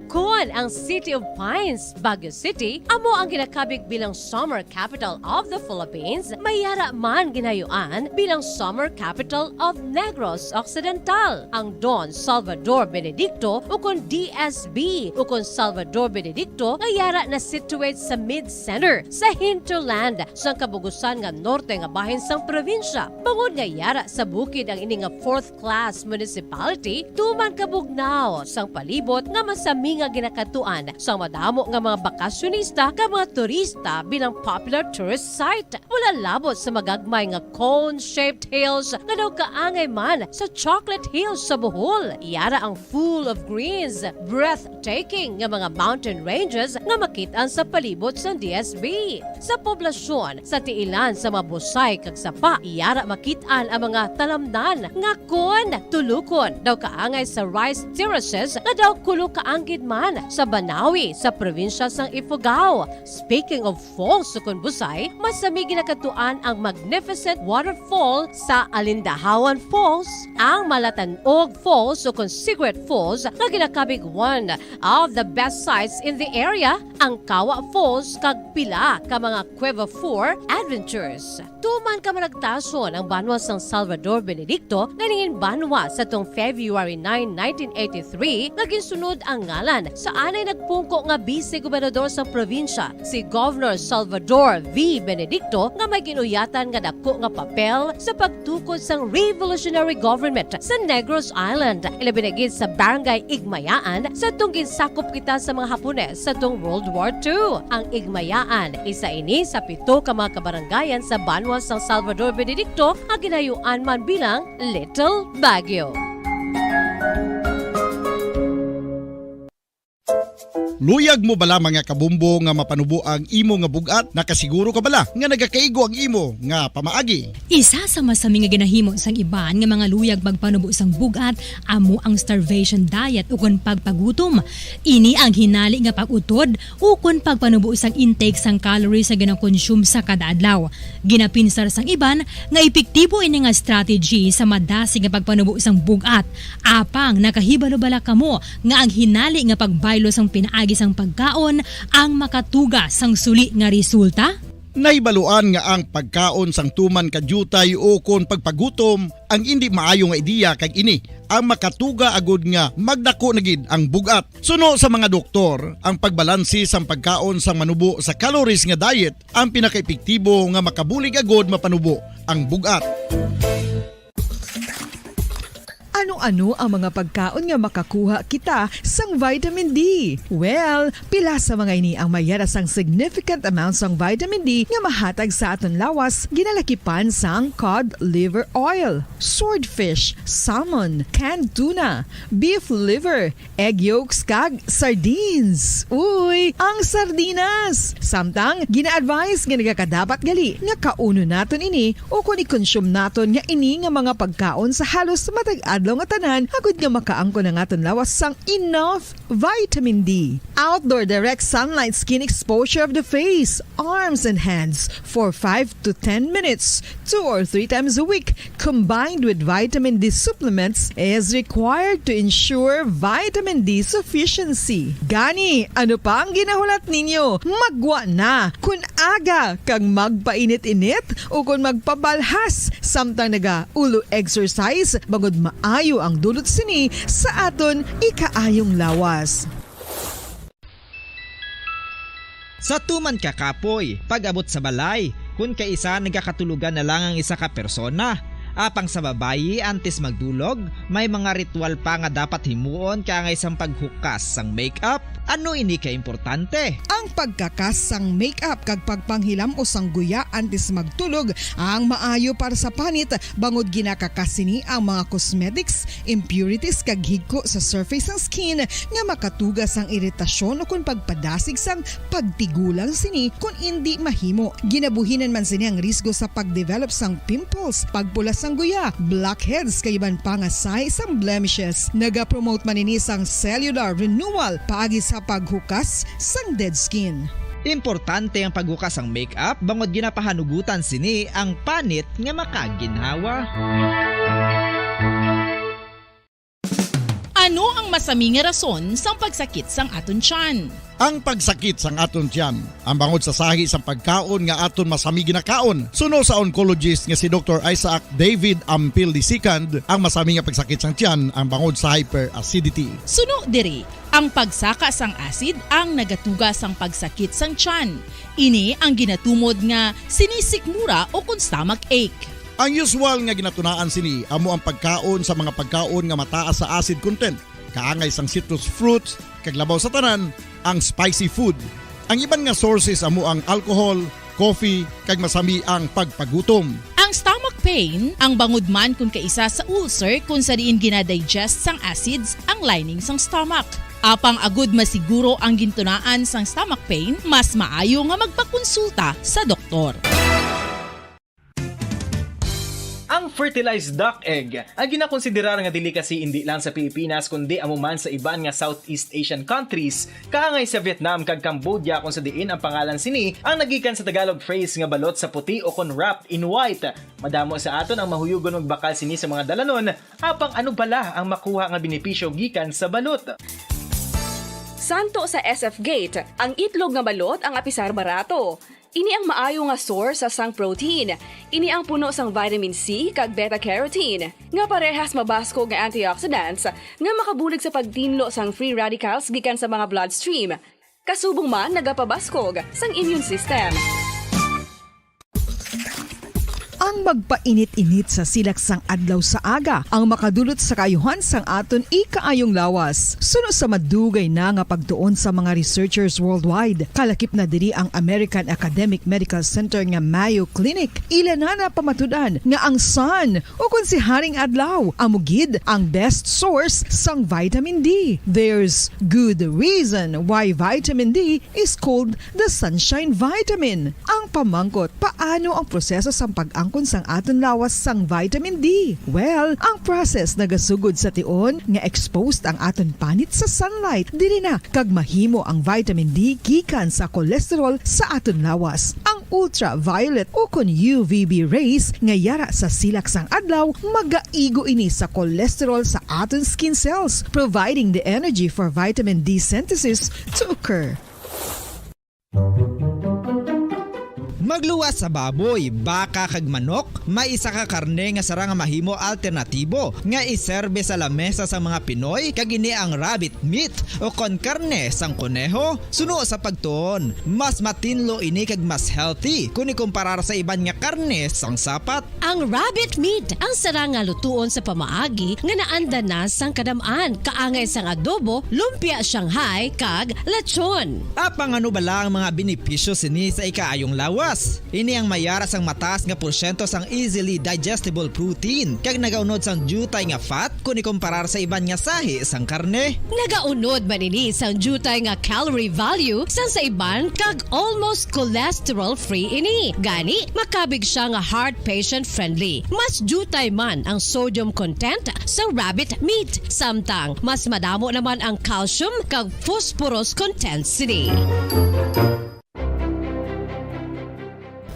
Kon ang City of Pines, Baguio City, amo ang ginakabig bilang Summer Capital of the Philippines, may yara man ginayuan bilang Summer Capital of Negros Occidental. Ang Don Salvador Benedicto, ukon D S B, ukon Salvador Benedicto, nga yara na situate sa mid-center sa hinterland sang kabugusan nga norte nga bahin sang probinsya. Bangod nga yara sa bukid ang ini nga fourth class municipality, tuman kabugnaw sang palibot nga masami nga ginakadtuan sang madamo nga mga bakasyonista kag mga turista bilang popular tourist site. Wala labot sa magagmay nga cone-shaped hills nga daw kaangay man sa Chocolate Hills sa Bohol. Yara ang full of greens, breathtaking nga mga mountain ranges nga makit-an sa palibot sang D S B. Sa poblasyon, sa tiilan sa mga busay kag sapa, yara makit-an ang mga talamnan nga kon tulukon daw kaangay sa rice terraces nga daw kulo ka anggid man sa Banawi sa probinsya sang Ifugao. Speaking of falls ukon busay, masami ginakadtuan ang magnificent waterfall sa Alindahawan Falls, ang Malatanog Falls ukon Cigarette Falls nga ginakabig one of the best sights in the area, ang Kawa Falls kag pila ka mga Cueva four adventures. Tuman ka managtason ang banwa sang Salvador Benedicto nga nangin banwa sa tong February nine, nineteen eighty-three, nga ginsunod ang ngalan sa anay nagpungko nga bise gobernador sang probinsya, si Governor Salvador V. Benedicto, nga may ginuyatan nga dako nga papel sa pagtukod sang revolutionary government sa Negros Island, ilabi na gid sa Barangay Igmayaan, sa tong ginsakop kita sa mga Hapones sa tong World War Two. Ang Igmayaan, isa ini sa pito ka mga kabarangayan sa banwa sang Salvador Benedicto nga ginayuan man bilang Little Baguio. Luyag mo bala, mga kabombo, nga mapanubo ang imo nga bug-at? Nakasiguro ka bala nga nagakaigo ang imo nga pamaagi? Isa sa masami nga ginahimo sang iban nga mga luyag pagpanubo sang bug-at amo ang starvation diet ukon pagpagutom. Ini ang hinali nga pag-utod ukon pagpanubo sang intake sang calories nga ginakonsume sa kada adlaw. Ginapinsar sang iban nga epektibo ini nga strategy sa madasig nga pagpanubo sang bug-at. Apang nakahibalo bala kamo nga ang hinali nga pagbaylo sang pinaagi sang pagkaon ang makatuga sang suli nga resulta? Nahibaluan nga ang pagkaon sang tuman ka diutay ukon pagpagutom ang indi maayo nga ideya, kag ini ang makatuga agud nga magdako na gid ang bug-at. Suno sa mga doktor, ang pagbalanse sang pagkaon sang manubo sa calories nga diet ang pinakaepektibo nga makabulig agud mapanubo ang bug-at. Ano-ano ang mga pagkaon nga makakuha kita sang vitamin D? Well, pila sa mga ini ang may yara sang significant amount sang vitamin D nga mahatag sa aton lawas, ginalakipan sang cod liver oil, swordfish, salmon, canned tuna, beef liver, egg yolks, kag sardines. Uy, ang sardinas! Samtang, gina-advise nga nagakadapat gali nga kaunon naton ini ukon i-consume naton nga ini nga mga pagkaon sa halos matag adlaw nga tanan, agud nga makaangkon ang aton lawas sang enough vitamin D. Outdoor direct sunlight skin exposure of the face, arms, and hands for five to ten minutes, two or three times a week, combined with vitamin D supplements, is required to ensure vitamin D sufficiency. Gani, ano pa ang ginahulat ninyo? Magwa na! Kun aga kag magpainit-init ukon magpabalhas samtang naga-ulo exercise, bangod maayo ang dulot sini sa aton ikaayong lawas. Sa tuman ka kapoy, pag-abot sa balay, kun kaisa nagakatulogan na lang ang isa ka persona. Apang sa babayi, antes magdulog, may mga ritual pa nga dapat himuon kaangay sang paghukas sang makeup. Ano ini ka importante? Ang pagkakas sang makeup kag pagpanghilam-os sang guya antes magtulog ang maayo para sa panit, bangod ginakakas sini ang mga cosmetics, impurities, kag higko sa surface sang skin nga makatuga sang iritasyon ukon pagpadasig sang pagtigulang sini kon indi mahimo. Ginabuhinan man sini ang risgo sa pag-develop sang pimples, pagpula sang guya, blackheads, kag iban pa nga sahi sang blemishes. Nagapromote man ini sang cellular renewal paagi sa paghukas sang dead skin. Importante ang paghukas sang makeup bangod ginapahanugutan sini ang panit nga makaginhawa. Ano ang Masami nga rason sang pagsakit sang aton tiyan. Ang pagsakit sang aton tiyan, ang bangod sa sahi sang pagkaon nga aton masami ginakaon. Suno sa oncologist nga si Doktor Isaac David Ampil the second, ang masami nga pagsakit sang tiyan ang bangod sa hyperacidity. Suno diri, ang pagsaka sang acid ang nagatuga sang pagsakit sang tiyan. Ini ang ginatumod nga sinisikmura o kon stomach ache. Ang usual nga ginatunaan sini amo ang pagkaon sa mga pagkaon nga mataas sa acid content, kaangay sang citrus fruits, kag labaw sa tanan, ang spicy food. Ang iban nga sources amo ang alcohol, coffee, kag masami ang pagpagutom. Ang stomach pain, ang bangod man kon kaisa sa ulcer kon sa diin ginadigest sang acids ang lining sang stomach. Apang agud masiguro ang gintunaan sang stomach pain, mas maayo nga magpakonsulta sa doktor. Ang fertilized duck egg ang ginakonsiderar nga delicacy indi lang sa Pilipinas, kundi amo man sa iban nga Southeast Asian countries, kaangay sa Vietnam kag Cambodia, kung sa diin ang pangalan sini ang nagikan sa Tagalog phrase nga balot sa puti o kon wrapped in white. Madamo sa aton ang mahuyugon magbakal sini sa mga dalanon, apang ano bala ang makuha nga benepisyo gikan sa balot? Santo sa S F Gate, ang itlog nga balot ang apisar barato. Ini ang maayo nga source sang protein. Ini ang puno sang vitamin C kag beta carotene, nga parehas mabaskog nga antioxidants nga makabulig sa pagtinlo sang free radicals gikan sa mga bloodstream. Kasubong man nagapabaskog sang immune system. Ang magpainit-init sa silak sang adlaw sa aga ang makadulot sa kaayuhan sang aton ikaayong lawas. Suno sa madugay na nga pagtuon sa mga researchers worldwide, kalakip na diri ang American Academic Medical Center nga Mayo Clinic. Ila na napamatud-an nga ang sun, o kon si Haring Adlaw, amo gid ang best source sang vitamin D. There's good reason why vitamin D is called the sunshine vitamin. Ang pamangkot, paano ang proseso sang pag-angkon sang aton lawas sang vitamin D? Well, ang process nagasugod sa tion nga exposed ang aton panit sa sunlight. Diri na kag mahimo ang vitamin D gikan sa cholesterol sa aton lawas. Ang ultraviolet o kon U V B rays nga yara sa silak sang adlaw magaigo ini sa cholesterol sa aton skin cells, providing the energy for vitamin D synthesis to occur. Magluwas sa baboy, baka, kag manok, may isa ka karne nga sarang nga mahimo alternatibo nga iserbe sa lamesa sang mga Pinoy, kag ini ang rabbit meat o kon karne sang koneho. Suno sa pagtuon, mas matinlo ini kag mas healthy kon ikumparar sa iban nga karne sang sapat. Ang rabbit meat ang sarang nga lutuon sa pamaagi nga naanda na sang kadam-an, kaangay sang adobo, lumpia Shanghai, kag lechon. Apang ano bala ang mga benepisyo sini sa ikaayong lawas? Ini ang mayara sang mataas nga porsyento sang easily digestible protein, kag nagaunod sang diutay nga fat kon ikumparar sa iban nga sahi sang karne. Nagaunod man ini sang diutay nga calorie value sang sa iban kag almost cholesterol-free ini. Gani, makabig sia nga heart patient-friendly. Mas diutay man ang sodium content sa rabbit meat, samtang mas madamo naman ang calcium kag phosphorus content sini.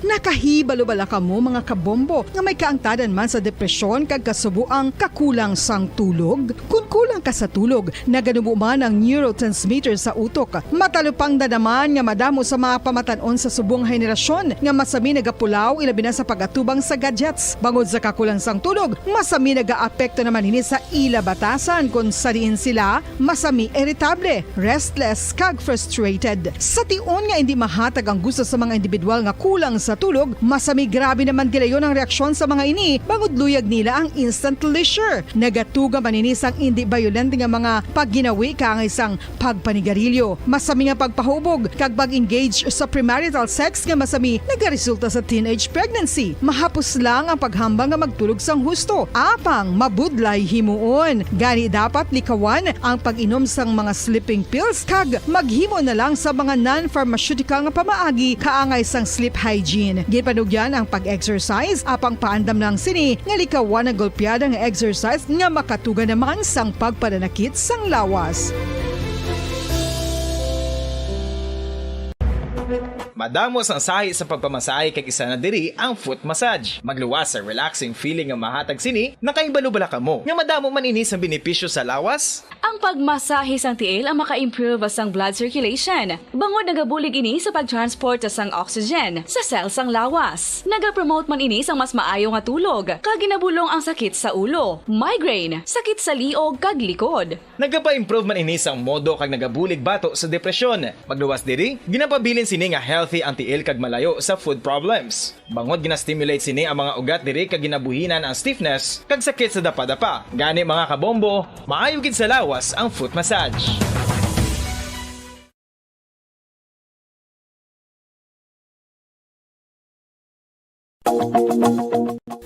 Nakahibalo bala kamo, mga kabombo, nga may kaangtadan man sa depresyon kag kasubo ang kakulang sang tulog? Kon kulang ka sa tulog, naganubo man ang neurotransmitter sa utok. Matalupangdan naman nga madamo sa mga pamatan-on sa subong henerasyon nga masami nagapulaw, ilabi na sa pag-atubang sa gadgets. Bangod sa kakulang sang tulog, masami nagaapekto naman ini sa ila batasan, kon sa diin sila masami iritable, restless, kag frustrated. Sa tion nga indi mahatag ang gusto sa mga individual nga kulang sa tulog, masami grabe naman gilayon ang reaksyon sa mga ini, bangod luyag nila ang instant leisure. Nagatuga man ini sang indi bayolente nga mga pagginawi, kaangay sang pagpanigarilyo, masami nga pagpahubog, kag pag-engage sa premarital sex nga masami nagaresulta sa teenage pregnancy. Mahapos lang ang paghambal nga magtulog sang husto, apang mabudlay himuon. Gani, dapat likawan ang pag-inom sang mga sleeping pills kag maghimo na lang sa mga non-pharmaceutical nga pamaagi kaangay sang sleep hygiene. Ginpanugyan ang pag-exercise, apang paandam lang sini nga likawan ang golpeada nga exercise nga makatuga naman sang pagpananakit sang lawas. Madamo sang sahi sa pagpamasahe kag isa na diri ang foot massage. Magluwas sa relaxing feeling nga mahatag sini, nakahibalo bala kamo nga madamo man ini sang benepisyo sa lawas? Ang pagmasahe sang tiil ang maka-improve sang blood circulation, bangod nagabulig ini sa pag-transport sang oxygen sa cell sang lawas. Nagapromote man ini sang mas maayo nga tulog, kag ginabulong ang sakit sa ulo, migraine, sakit sa liog, kag likod. Nagapa-improve man ini sang modo kag nagabulig bato sa depresyon. Magluwas diri, ginapabilin sini nga healthy ang tiil kag malayo sa foot problems. Bangod gina-stimulate sini ang mga ugat diri kag ginabuhinan ang stiffness kag sakit sa dapadapa. Gani, mga kabombo, maayo gid sa lawas ang foot massage.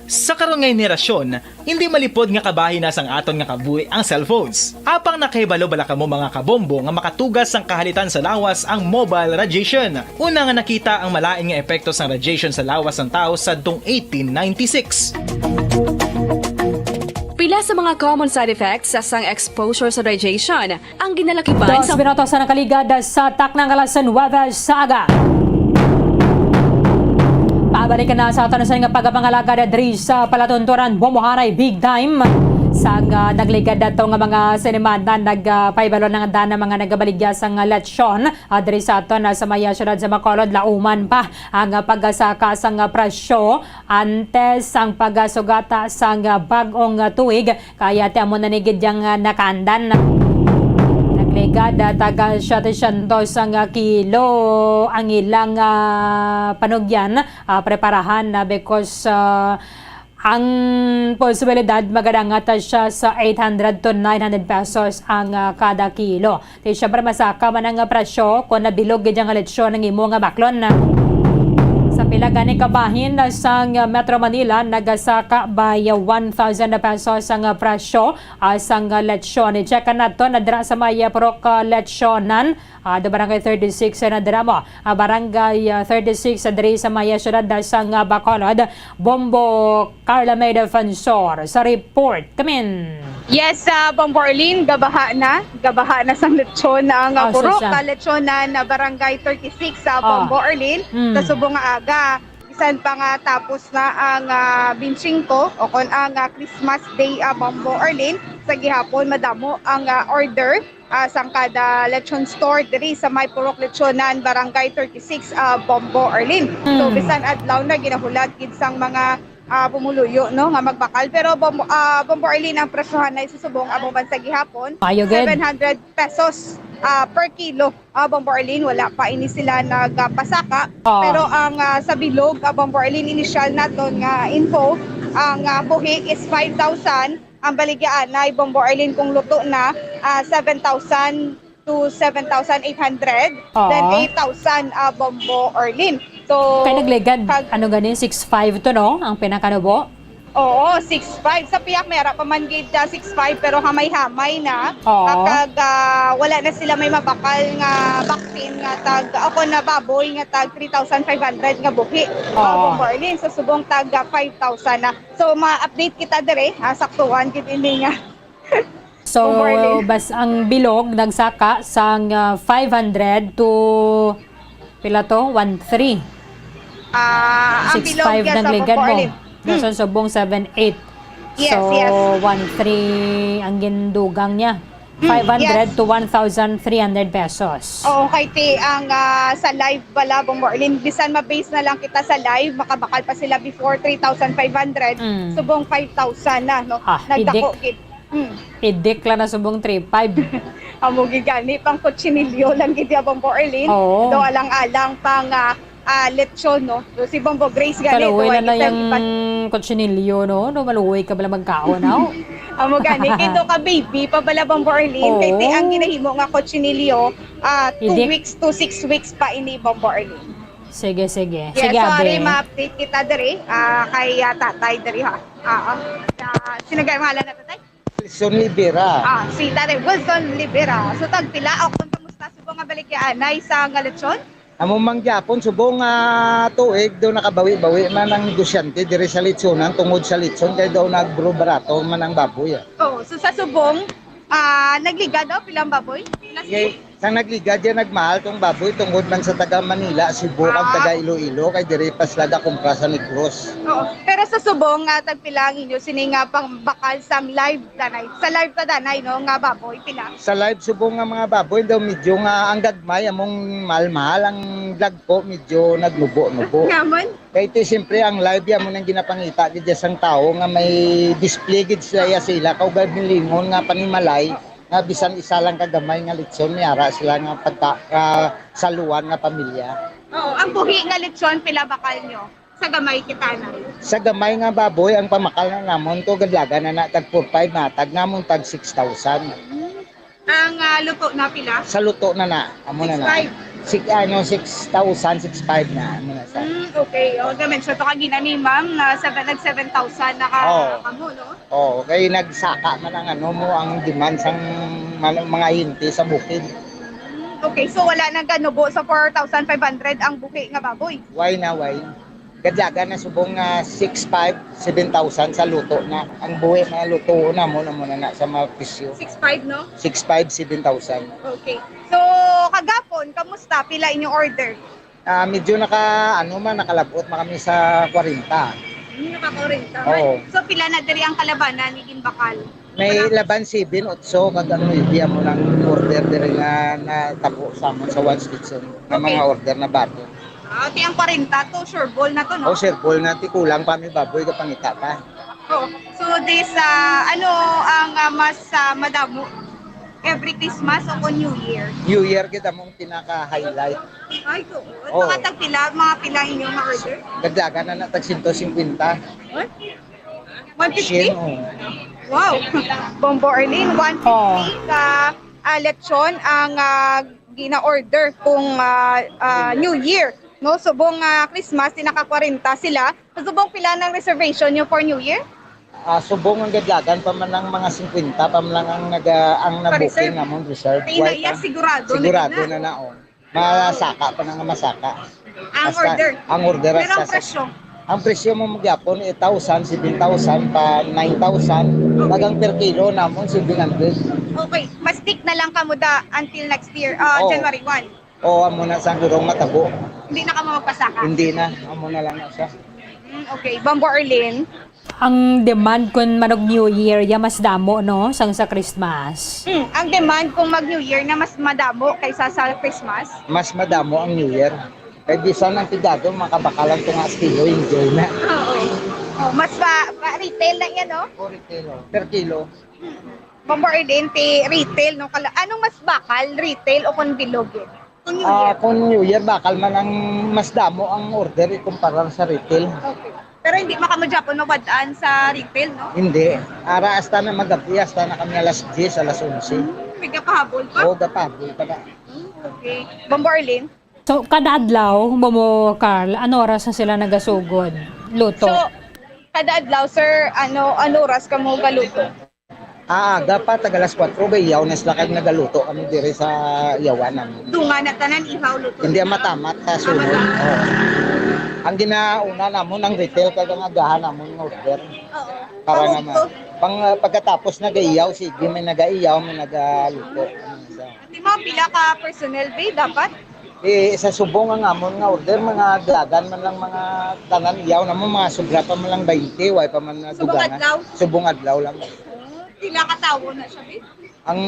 Sa karon nga henerasyon, hindi malipod nga kabahin na sang aton nga kabuhi ang cellphones. Apang nakahibalo bala kamo, mga kabombo, nga makatugas sang kahalitan sa lawas ang mobile radiation? Una nga nakita ang malain nga epekto sang radiation sa lawas sang tawo sadtong eighteen ninety-six. Pila sa mga common side effects sa sang exposure sa radiation ang ginalakiban Dos sa minutos na nakaligad sa taknang alas nuwebe sa aga. Pabalik na sa aton sa nga pagpangalagad diri sa palatuntunan, bumuhanay big time. Sa nga nagligad nato nga mga sinimana, nagpahibalo na nga daan ang mga nagabaligya sang lechon, ah, diri sa aton, ah, sa may, ah, siyudad sa Bacolod, lauman pa ang, ah, pagsaka sang, ah, presyo antes ang pagsugata sang, ah, bag-ong, ah, tuig. Kaya ti amo na ni gid yang, ah, nakaandan. Nagligad, ah, taga siyete syentos ang, ah, kilo ang ilang, ah, panugyan, ah, preparahan na because, ah, ang posibilidad magadangat siya sa eight hundred to nine hundred pesos ang, ah, kada kilo. Ti siyempre, masaka man ang presyo kon nabilog gid ang lechon ang imo nga baklon. Sa pila gani ka bahin sang Metro Manila, nagasaka by one thousand pesos ang presyo, ah, sang lechon. I-check naton na dira sa may, ah, Purok, ah, Lechonan, ah, do Barangay thirty-six na dira mo. Ah, Barangay, ah, thirty-six diri sa may, ah, siyudad, ah, sang, ah, Bacolod. Bombo Carla May Defensor sa report. Kamin. Yes, ah, Bombo Arlene, gabaha na. Gabaha na sang lechon ang, ah, Ah, Purok, susya. ah, Lechonan, ah, Barangay thirty-six sa Ah. Bombo Arlene Mm. sa subong nga aga. Bisan pa nga tapos na ang, ah, Binsingko o kon ang, ah, Christmas Day, ah, Bombo Arlene, sa gihapon madamo ang, ah, order, ah, sang kada lechon store diri sa may Purok Lechonan, Barangay thirty-six, ah, Bombo Arlene. So, Mm. bisan adlaw na, ginahulat gid sang mga, ah, pumuluyo, no, nga magbakal. Pero, Bom-, ah, Bombo Arlene, ang presyohan na isusubong amo man sa gihapon, Maayo gid. seven hundred pesos, ah, per kilo. Ah, Bombo Arlene, wala pa ini sila nagpasaka. Ah. Pero ang, ah, sa bilog, ah, Bombo Arlene, initial naton nga info, ang, ah, buhi is five thousand, ang baligyaanay, Bombo Arlene, kung luto na, ah, seven thousand to seven thousand eight hundred, Oo. then eight thousand, ah, Bombo Arlene. So, Kay nagligad, kag- ano gani, six five to, no? Ang pinakanubo? Oo, six five. Sa piyak, may ara pa man gid, ah, six five, pero hamay-hamay na. Oo. Ah, kag, ah, wala na sila may mabakal nga vaccine nga tag, ako na baboy nga tag three thousand five hundred nga buhi. Oo. Ah, Bombo Arlene, sa subong tag, ah, five thousand na. So, ma-update kita dire, ah, saktuan gid ini nga. So, Bombo Arlene. Bas ang bilog nagsaka sang, ah, five hundred to, pila to? One three. Ah, ang bilog Six five niya sa nagligad Bombo mo. Arlene. Nasa Hmm. subong seven eight. Yes, So, yes. One three ang gindugang niya. Hmm, Five hundred yes. to one thousand three hundred pesos. Oo, kay ti ang, ah, sa live pala, Bombo Arlene, bisan ma-base na lang kita sa live, makabakal pa sila before three thousand five hundred, Mm. subong five thousand na, no? Ah, Nagdako idik. gid. Mm. Idik lang na subong three five. Amo gid gani, pang kutsinilyo lang gid ya, Bombo Arlene. Oo. Do alang-alang pang, ah, ah, lechon, no? So, si Bombo Grace gani, Kaluoy do na ay na kita yung ipat- kutsinilyo, no? No, maluoy ka bala magkaon, aw? Amo gani, kay do ka baby pa bala, Bombo Arlene, kay ti Oo. ang ginahimo nga kutsinilyo, ah, two Idik. weeks to six weeks pa ini, Bombo Arlene. Sige, sige. Yes, Sige, sorry, Abe. ma-update kita diri, ah, kay, ah, tatay diri, ha. Ah, ah. Ah, sino gay ngalan na tatay? Wilson Libera. Ah, si Tatay Wilson Libera. So, tagpila o kung kamusta subong nga baligyaanay sa nga lechon? Amo man gyapon, subong nga tuig do nakabawi-bawi man ang negosyante diri sa lechonan tungod sa lechon kay daw nagbro-barato man ang baboy, ah. Oh, so sa subong, ah, nagligad daw pilang baboy? Pila Yay. Sang nagligad yan, nagmahal tong baboy tungod man sa taga Manila, Cebu, kag Ah. taga Iloilo, kay diri pa sila gakumpra sa Negros. Oo. Pero sa subong nga tagpila ang inyo sini nga pangbakal sang live danay? Sa live ta danay, no, nga baboy, pila? Sa live subong nga mga baboy daw, medyo nga ang gagmay among mahal-mahal, ang dagko medyo nagnubo-nubo. Ngamon? Kay ti, siyempre, ang live yan mo nang ginapangita gid sang tawo nga may display gid sila, ya sila, kaugay bilingon nga panimalay, nga bisan isa lang ka gamay nga lechon, may ara sila nga pagka-, ah, saluan nga pamilya. Oo, ang buhi nga lechon, pila bakal nyo? Sa gamay kita na. Sa gamay nga baboy, ang pamakal na namon to, gadlagan na na, tag four five, matag namon tag six thousand. Hmm. Ang, ah, luto na pila? Sa luto na na, amo na na. Six five. Six, ano, six thousand, six five na, amo na sa. Hmm, okay. O, na-mention to kagina ni ma'am na seven, nag seven thousand na ka, Oo. kamo, no? Oo, kay nagsaka man ang ano mo, ang demand sang man-, mga hinti sa bukid. Hmm, okay, so wala nang kanubo sa four thousand five hundred ang buhi nga baboy? Why na, why? Gadlagan na subong nga six five, seven thousand sa luto na. Ang buhi na luto na mo, na mo na, na sa mga presyo. Six five, no? Six five, seven thousand. Okay. So, kagapon, kamusta? Pila inyong order? Ah, medyo naka, ano man, nakalabot man kami sa kwarenta. Hmm, naka kwarenta man. Oo. So, pila na diri ang kalabanan ni Ginbakal? May Wala. laban seven, otso, kag ang media mo nang order diri nga natabo sa amon sa One Station, nga Okay. mga order na bato. Ah, ti ang kwarenta to, sure ball na to, no? Oh, sure ball na, ti kulang pa mi baboy, kapangita pa. Oh, so this, ah, ano ang, ah, mas, ah, madamo? Every Christmas o kon New Year? New Year kita mong pinaka-highlight. Ay, tuod. Oh. Mga tagpila, mga pila inyo nga order? Dagdagan na na tag sento singkwenta. What? One fifty? Siyem, oh. Wow. Bombo Arlene, one fifty Oh. ka, ah, lechon ang, ah, gina-order kung, ah, ah, New Year. No, subong, ah, Christmas, ti naka kwarenta sila. Subong pila ng reservation nyo for New Year? Ah, subong ang gadlagan pa man ang mga singkwenta pa man lang ang naga-, ang Pa-reserve. na-booking namon, reserve. Kay Why na iya, pa? sigurado na Sigurado gid na. na naon. Masaka pa na nga masaka. Ang Hasta order. ang order Pero ang hasta sa presyo? Ang presyo mo magyapon, eight thousand, seven thousand, pa nine thousand. Kag ang per kilo namon, seven hundred. Okay, ma-stick na lang kamo da until next year, ah, Oo. January one. Oo, amo na sa gurong matabo. Hindi na kamo magpasaka? Hindi na, amo na lang na siya. Mm, okay, Bombo Arlene. Ang demand kun manog New Year ya mas damo, no, sang sa Christmas. Hmm, ang demand kung mag New Year na mas madamo kaysa sa Christmas? Mas madamo ang New Year. Kay bisan ang pigado, makabakalan to nga estilo, enjoy na. Oo. Oh, mas pa, pa retail na yan, no? O retail, oh. Per kilo. Mm-mm. Bombo Arlene, ti retail, no? Kala, anong mas bakal, retail o kon bilog, eh? Kung New Ah, Year. kung New Year, bakal man ang mas damo ang order ikumparar sa retail. Okay. Pero hindi man kamo gyapon mawad-an sa retail, no? Hindi. Ara, hasta na magabi, hasta na kami alas diyes, alas onse. Hmm, may gapahabol pa? Oo, gapahabol pa na. Hmm, okay. Bombo Arlene? So, kada adlaw, Bombo Carl, ano oras na sila nagasugod? Luto? So, kada adlaw, sir, ano, ano oras kamo galuto? Ah, aga pa, tag alas kwatro, gaiyaw na sila kag nagaluto kami diri sa iyawan namin. Dunga na tanan, ihaw, luto Hindi na. Ang matamat sa Ah, sunod. matamat. Oo. Ang ginauna namon, ang retail, kag ang agahan namon nga order. Oo. Para Pag naman. Ugto. Pang, ah, pagkatapos nagaiyaw, sige, may nagaiyaw, may nagaluto. Ano sa Di ba, pila ka personnel, be, dapat? Eh, sa subong ang amon nga order, mga dalagan man lang mga tanan iyaw namon, mga sobra pa man lang twenty, way pa man na Subong dugangan. Adlaw? Subong adlaw lang. Oh, pila ka tawo na siya, be? Ang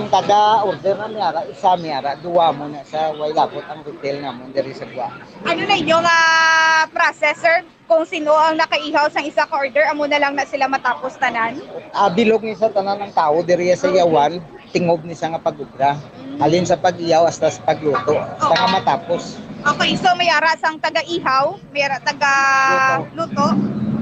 taga-order na may ara, isa may ara, duwa mo na sa way labot ang retail namon diri sa Guam. Ano na inyo nga process, sir? Kung sino ang nakaihaw sang isa ka order, amo na lang na sila matapos tanan? Ah, bilog ni sa tanan ang tawo diri sa Okay. Yawan, tingob ni sa nga pag-obra. Mm. Halin sa pag-ihaw hasta sa pagluto, hasta nga Oo. matapos. Okay, so may ara sang taga-ihaw, may ara taga-luto. Luto.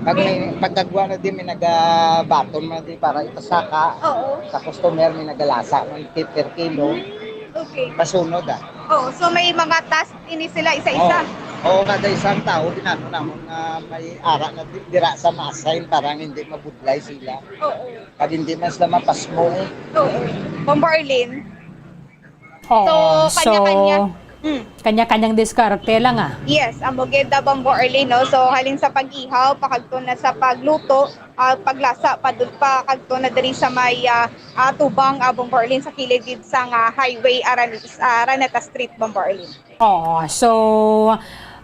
Pag may, pagkagwa na din, may nagabaton na din para ipasaka. Oo. Sa customer, may nagalasa ng per kilo. Mm, okay. Pasunod, ah. Oo, so may mga task ini sila isa-isa? Oo. Oo, kada isang tao, ginano namon nga may ara na di-, dira sa ma-assign para nga hindi mabudlay sila. Oo. Kag hindi man sila mapasmo, eh. Oo. Bombo Arlene? Oo, So, so, kanya-kanya. Mm. kanya-kanyang diskarte lang, ah. Yes, amo gid da, Bombo Arlene, no? So, halin sa pag-ihaw, pakadto na sa pagluto, ah, paglasa pa dun, pa kadto na diri sa may, ah, ah, tubang, ah, Bombo Arlene, sa kilid gid sa nga highway, Aran-, ah, Araneta Street, Bombo Arlene. Oo. So,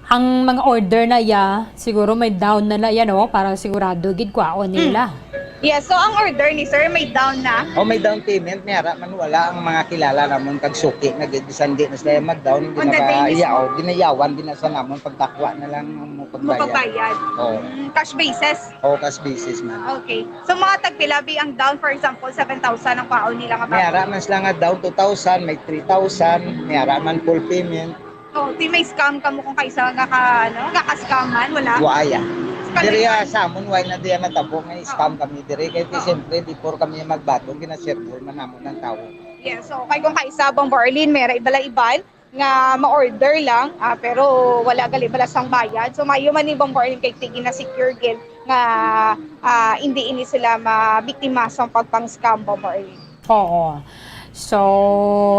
ang mga order na ya, siguro may down na na ya, no? Para sigurado gid kwaon Mm. nila. Yes, so ang order ni sir may down na? Oh, may down payment, may ara man wala ang mga kilala namon kag suki nga gid, bisan di na sila mag-down, On the day mismo? ginayaw-, ginayawan din na sa namon, pagdakwa na lang ang mo Mo pagbayad. pagbayad. Oo. Mm, cash basis? Oo, cash basis man. Okay. So, mga tagpilabi ang down, for example, seven thousand ang kwaon nila nga May ara baboy? man sila nga down two thousand, may three thousand, may ara man full payment. Oh, di may scam kamo kung kaisa nga ka, ano, nga ka-scam man, wala? Wa ya. Scam Diri man. ah, sa amon, why na diya natabo nga scam Oo. kami diri? Kay Oo. siyempre, before kami magbaton, gina-circle man namon ang tawo. Yes, so kay kung kaisa, Bombo Arlene, may ra-, bala iban nga ma-order lang, ah, pero wala gali bala sang bayad. So, maayo man ni Bombo Arlene kay tigi na secure gid nga, ah, hindi ini sila mabiktima sa pagpang-scam, Bombo Arlene. Oo. So,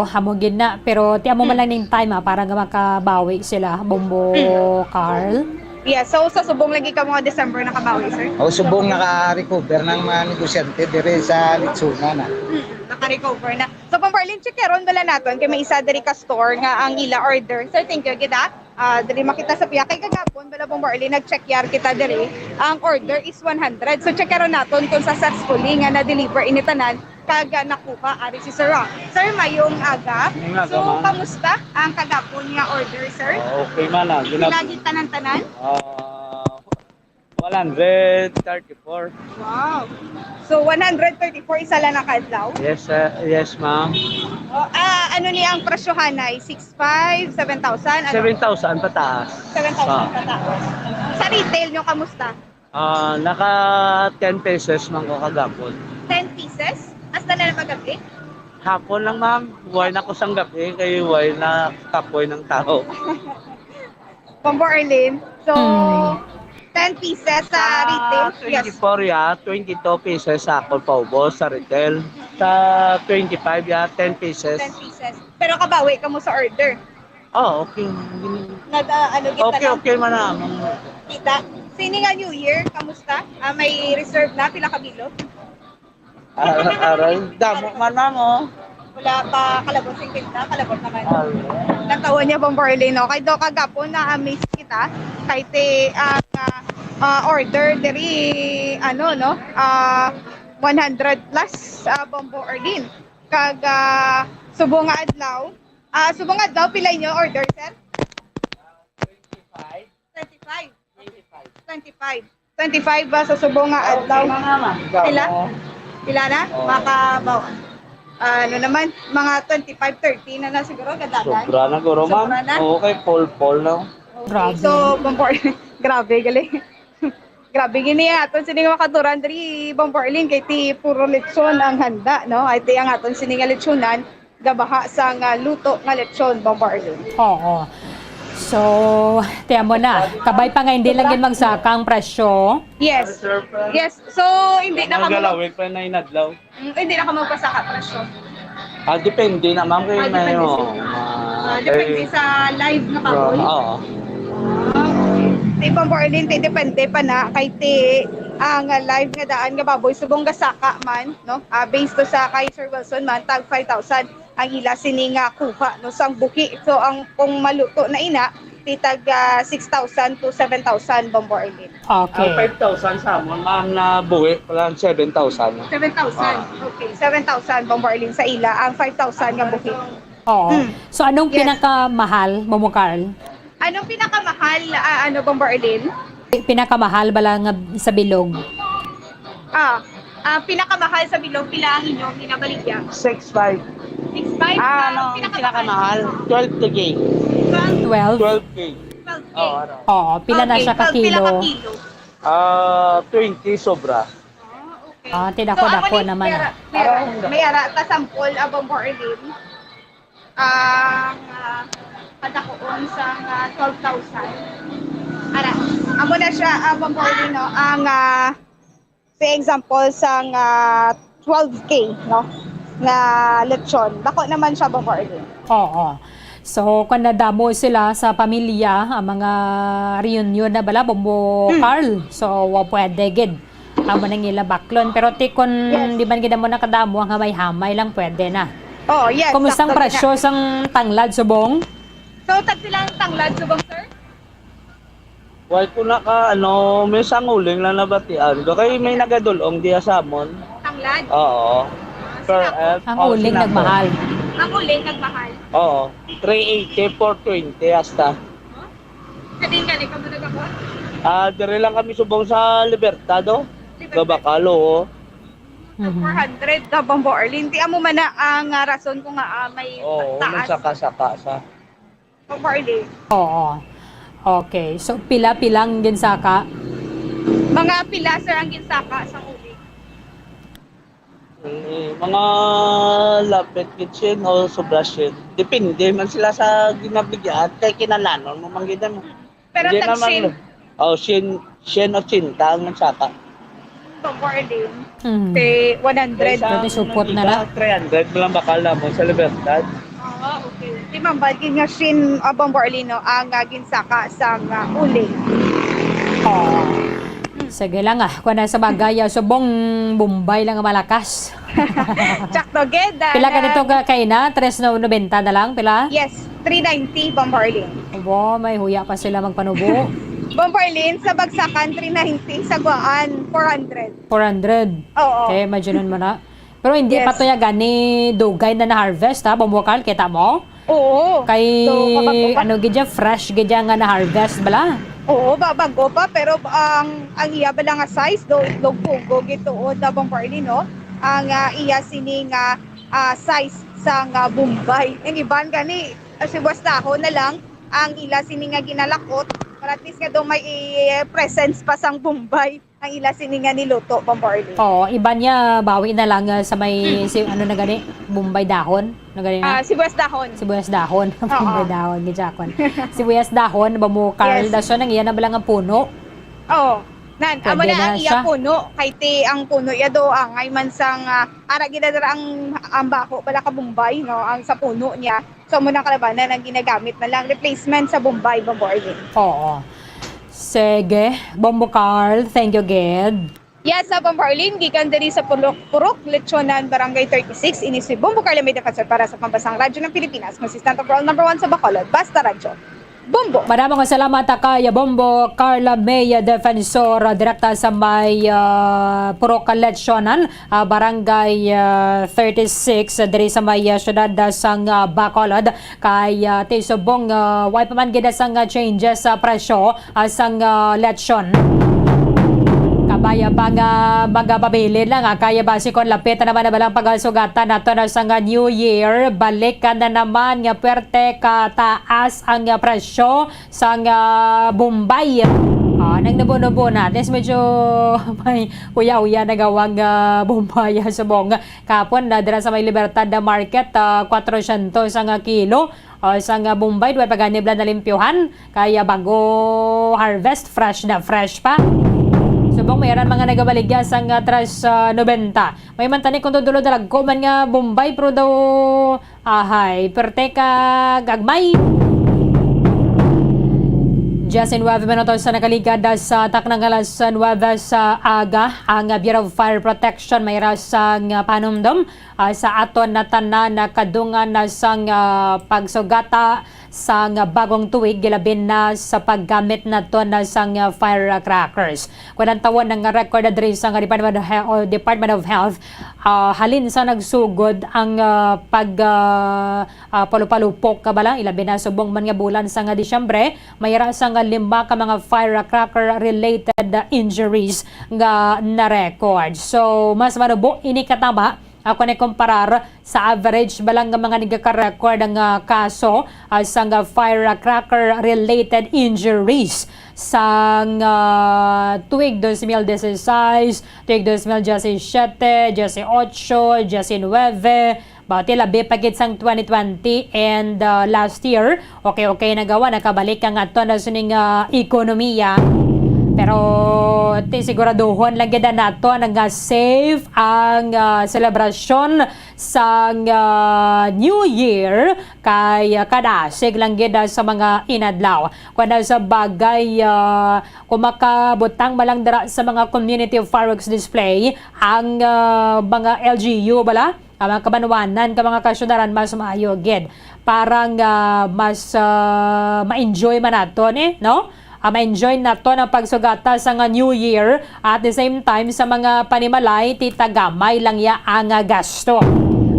amo gid na. Pero ti amo man Hmm. lang ning time, ah, para nga makabawi sila, Bombo Hmm. Carl. Yeah, so sa subong lagi ka mga December nakabawi, sir? O, subong naka-recover ng mga negosyante dire sa Litsuna na. Hmm, naka-recover na. So, Bombo Arlene, check karon bala naton kay may isa diri ka store nga ang ila order. Sir, thank you gid, ah. Ah, diri makita sa piya kay kagapon bala, Bombo Arlene, nag-check yar kita diri. Ang order is one hundred. So, check karon naton kung successfully nga na-deliver ini tanan kag, ah, nakuha ari si Sir Ron. Sir, mayong aga. Mayong aga, So, ma'am. kamusta ang kagapon nga order, sir? Ah, okay man, ah. Ginab- Lagi tanan-tanan? Ah, one hundred thirty-four. Wow. So, one hundred thirty-four isa lang na kaadlaw? Yes, sir. Yes, ma'am. Oh, ah, ano ni ang presyohan ay six five, seven thousand? Ano? Seven thousand pataas. Seven thousand Ah. pataas. Sa retail nyo, kamusta? Ah, naka ten pesos man ko kagapon. Ten pieces? Hasta na lang magabi? Hapon lang, ma'am. Why na ko sang gabi? Kay why na kapoy ng tao. Bombo Arlene. So, Hmm. ten pieces sa Sa retail? Yes. twenty-four, ya, twenty-two pieces sa akon paubos sa retail. Sa twenty-five, ya, ten pieces. Ten pieces. Pero kabawi ka mo sa order? Oh, okay. Nag, ah, ano, kita Okay, lang? okay man na. Kita. Sini nga New Year, kamusta? Ah, may reserve na, pila ka bilog? Ah, aray, damo man, ma'am, oh. Wala pa, kalabot singkwenta, kalabot naman. Aray. Nagkawan niya, Bombo Arlene, no? Kay do kagapon na-amaze kita. Kay ti, ah, ah, ah, order diri, ano, no? Ah, one hundred plus, ah, Bombo Arlene. Kag, ah, subong nga adlaw. Ah, subong nga adlaw, pila inyo order, sir? Twenty-five. Twenty-five. Twenty-five. Twenty-five ba sa subong nga Okay, adlaw? mga ma'am. Pila? Oo. Pila na? Oo. Maka, ba-, ano naman, mga twenty-five, thirty na na siguro, kadagan. Sobra na, guro, ma'am. Sobra na? Oo, kay Paul Paul, no? Okay, Grabe. so, Bombo Arlene, grabe, gali. Grabe gini aton sini nga makaturan diri, Bombo Arlene, kay ti puro lechon ang handa, no? Ay ti ang aton sini nga lechonan, gabaha sa nga luto nga lechon, Bombo Arlene. Oo. So, tiyan mo na. Kabay pa nga hindi lang gid magsaka ang presyo. Yes. Yes. So, hindi na Ang kamo galawin pa na inadlaw. Mm, hindi na kamo magpasaka presyo. Ah, depende na, ma'am, kay Ah, may, depende oh, sa, ma-, ah, depende kay sa live nga baboy. Oo. Ah, okay. Ti, Bombo Arlene, ti, depende pa na kay ti ang, ah, live nga daan nga baboy subong gasaka man, no? Ah, based to sa kay Sir Wilson man, tag five thousand ang ila sini nga kuha, no, sang buhi. So, ang kung maluto na ina, ti tag, ah, six thousand to seven thousand, Bombo Arlene. Okay. Ang five thousand sa amon, ma'am, na buhi, wala, seven thousand. Seven thousand. Ah. Okay, seven thousand, Bombo Arlene, sa ila. Ang five thousand nga buhi. Oo. Hmm. So, anong Yes. pinakamahal, Momo Carl? Anong pinakamahal, ah, ano, Bombo Arlene? Pi-, pinakamahal bala nga sa bilog? Ah, ah, pinakamahal sa bilog, pila ang inyong ginabaligya? Six five. Six five, Ah, ah, ano, ang pinakamahal? pinakamahal? Twelve K. Twelve? Twelve K. Twelve K. Oo, ano. Oo, pila na Okay, siya ka twelve, pila ka kilo? kilo? Ah, twenty sobra. Ah, okay. Ah, ti dako-dako So, amo ni, naman, may ara, ah. may ara, may ara ta sample, ah, Bombo Arlene. Ang, ah, kadakuon sa, ah, twelve thousand. Ara, amo na siya, ah, Bombo Arlene, no? Ang, ah, for example, sa, ah, twelve K, no? Nga lechon. Dako naman siya, Bombo Arlene. Oo. So, kung nadamo sila sa pamilya, ang mga reunion na bala, Bombo Hmm. Carl. So, wa pwede gid. Amo nang ila baklon. Pero ti kon Yes. di man gid mo nakadamo, ang hamay-hamay lang pwede na. Oo, yes, Kumusta ang sakto na. presyo sang tanglad subong? So, tagpila ang tanglad subong, sir? Why ko na ka, ano, may sang uling lang nabatian. Do kay may nagadulong diya sa amon. Tanglad? Oo. Ah, Per, sinabong? eh, Ang oh, uling sinabong. nagmahal. Ang uling nagmahal. Oo. Three eighty, four twenty hasta. Sa din gani ka mo nagkakot? Ah, dire lang kami subong sa Libertad, oh. Libertad. Gabakal, oo. Mhm. Four hundred ka, Bombo Arlene. Ti amo man na ang, ah, rason kung, ah, may Oo, taas. nagsaka-saka sa Bombo Arlene. Oo. Okay. So, pila-pila ang ginsaka? Mga pila, sir, ang ginsaka sa uling? Eh, mga lapit gid syen o sobra syen. Depende man sila sa ginabigyan kay kinalanon mo man gid mo. Pero Hindi tag naman, syen. Oh, syen, syen ochenta ang nagsaka. Bombo Arlene. Mhm. Te, one hundred. Kaysa Pwede supot ang na iba, na. three hundred mo lang bakal na mo sa Libertad. Ah, okay. Di man ba, gid nga syen, ah, Bombo Arlene, no, ang, ah, ginsaka sang, ah, uling. Oo. Sige lang, ah. Kuwan na sa bagay, ah, subong Bombay lang ang malakas. Sakto, gid, ah, Pila ka na dito ka, kaina? Tres na nobenta na lang? Pila? Yes, three ninety, Bombo Arlene. Abo, may huya pa sila magpanubo. Bombo Arlene, sa bagsakan, three ninety, sa guwaan, four hundred. Four hundred. Oo. Okay, imagine mo na. Pero hindi Yes. pa to ya gani dugay na na-harvest, ha, Bombo Carl, kita mo? Oo. Kay, So, kabag-o pa. ano gid ya, fresh gid ya nga na-harvest bala? Oo, ba, bag-o pa, pero ang, ang iya bala nga size, do itlog pugo gid tuod, ah, Bombo Arlene, no? Ang, ah, iya sini nga, ah, size sang, ah, Bombay. Ang iban gani, ah, sibuyas dahon na lang ang ila sini nga ginalakot, para at least nga do may i-, presence pa sang Bombay ang ila sini nga niluto, Bombo Arlene. Oo, iban niya, bawi na lang, ah, sa may, Hmm. si, ano na gani, Bombay dahon, na gani na? Ah, sibuyas dahon. Sibuyas dahon. Oo. Bombay dahon, gid siya kon. Sibuyas dahon, Bombo Carl, Yes. dason ang iya na bala nga puno. Oo. Nan, Pwede amo na na ang iya siya. puno. Kay ti ang puno iya do, angay man sang, ah, ara gid na dira ang, ang baho bala ka Bombay, no? Ang sa puno niya. So, amo na kalabanan ang ginagamit na lang, replacement sa Bombay, Bombo Arlene. Oo. Sige, Bombo Carl, thank you, gid. Yes, sa Bombo Arlene, gikan diri sa Purok, Purok Lechonan, Barangay thirty-six, ini si Bombo Carl, may defensor para sa Pambansang Radyo ng Pilipinas, consistent overall number one sa Bacolod, Basta Radyo. Bombo. Madamo nga salamat, ah, kay Bombo Carla May, ah, Defensor, ah, direkta sa may, ah, Purok Lechonan, ah, Barangay, ah, thirty-six, ah, diri sa may, ah, siyudad, ah, sang, ah, Bacolod. Kay, ah, ti subong, ah, way pa man gid sang, ah, changes sa presyo, ah, sang, ah, lechon. Kabaya pa nga magapabilin lang, ah, kaya basi kon lapit na naman na balang pagasugatan nato na sang, ah, New Year, balik ka na naman nga puwerte ka taas ang, ah, presyo sang, ah, Bombay. Ah, nang nabuno-buno na, at least medyo may uya-uya na gawang, ah, Bombay, ah, subong. Kahapon na dira sa may Libertad na Market, ah, kwatrosyentos ang, ah, kilo. O, sang, ah, Bombay, way pa gani bala nalimpyuhan. Kaya bago harvest, fresh na fresh pa. Subong may aran mga nagabaligya sang, ah, tres, ah, nobenta. May man tani kung dudulo dalagko man nga Bombay, pero daw, ahay, perte ka gagmay. Just in nueve minutos sa nakaligad sa taknang alas nueve sa aga, ang Bureau of Fire Protection may ra sang, ah, panumdom, ah, sa aton na tanan na kadungan na sang, ah, pagsugata sang bagong tuig, gilabi na sa paggamit nato na sang, ah, firecrackers. Kung ang tawon nga record na diri sa nga Department of He-, o Department of Health, ah, halin sa nagsugod ang, ah, pag, ah, ah, palupalupok ka bala, ilabi na subong man nga bulan sa nga Disyembre, may ra sa nga lima ka mga firecracker-related injuries nga na-record. So, mas manubo ini katama, ako ni kumparar sa average bala nga mga nagaka-record nga kaso, ah, sang firecracker-related injuries sang, ah, tuig dos mil dieciséis, tuig dos mil diecisiete, dieciocho, diecinueve, bati labi pa gid sang twenty twenty and, ah, last year, okay, okay na gawa, nakabalik ang aton na sining, ah, ekonomiya. Pero ti siguraduhon lang gid nato nga safe ang, ah, selebrasyon sang, ah, New Year kay, ah, kadasig lang gid, ah, sa mga inadlaw. Kung ano sa bagay, ah, kung makabutang man lang dira sa mga community fireworks display ang, ah, mga L G U bala, ang mga kabanwanan ka mga kasyudaran, mas maayo gid para nga mas, ah, ma-enjoy man naton, eh, no? Ah, ma-enjoy naton ang pagsugata sa nga New Year. At the same time, sa mga panimalay, ti tagamay lang ya ang, ah, gasto.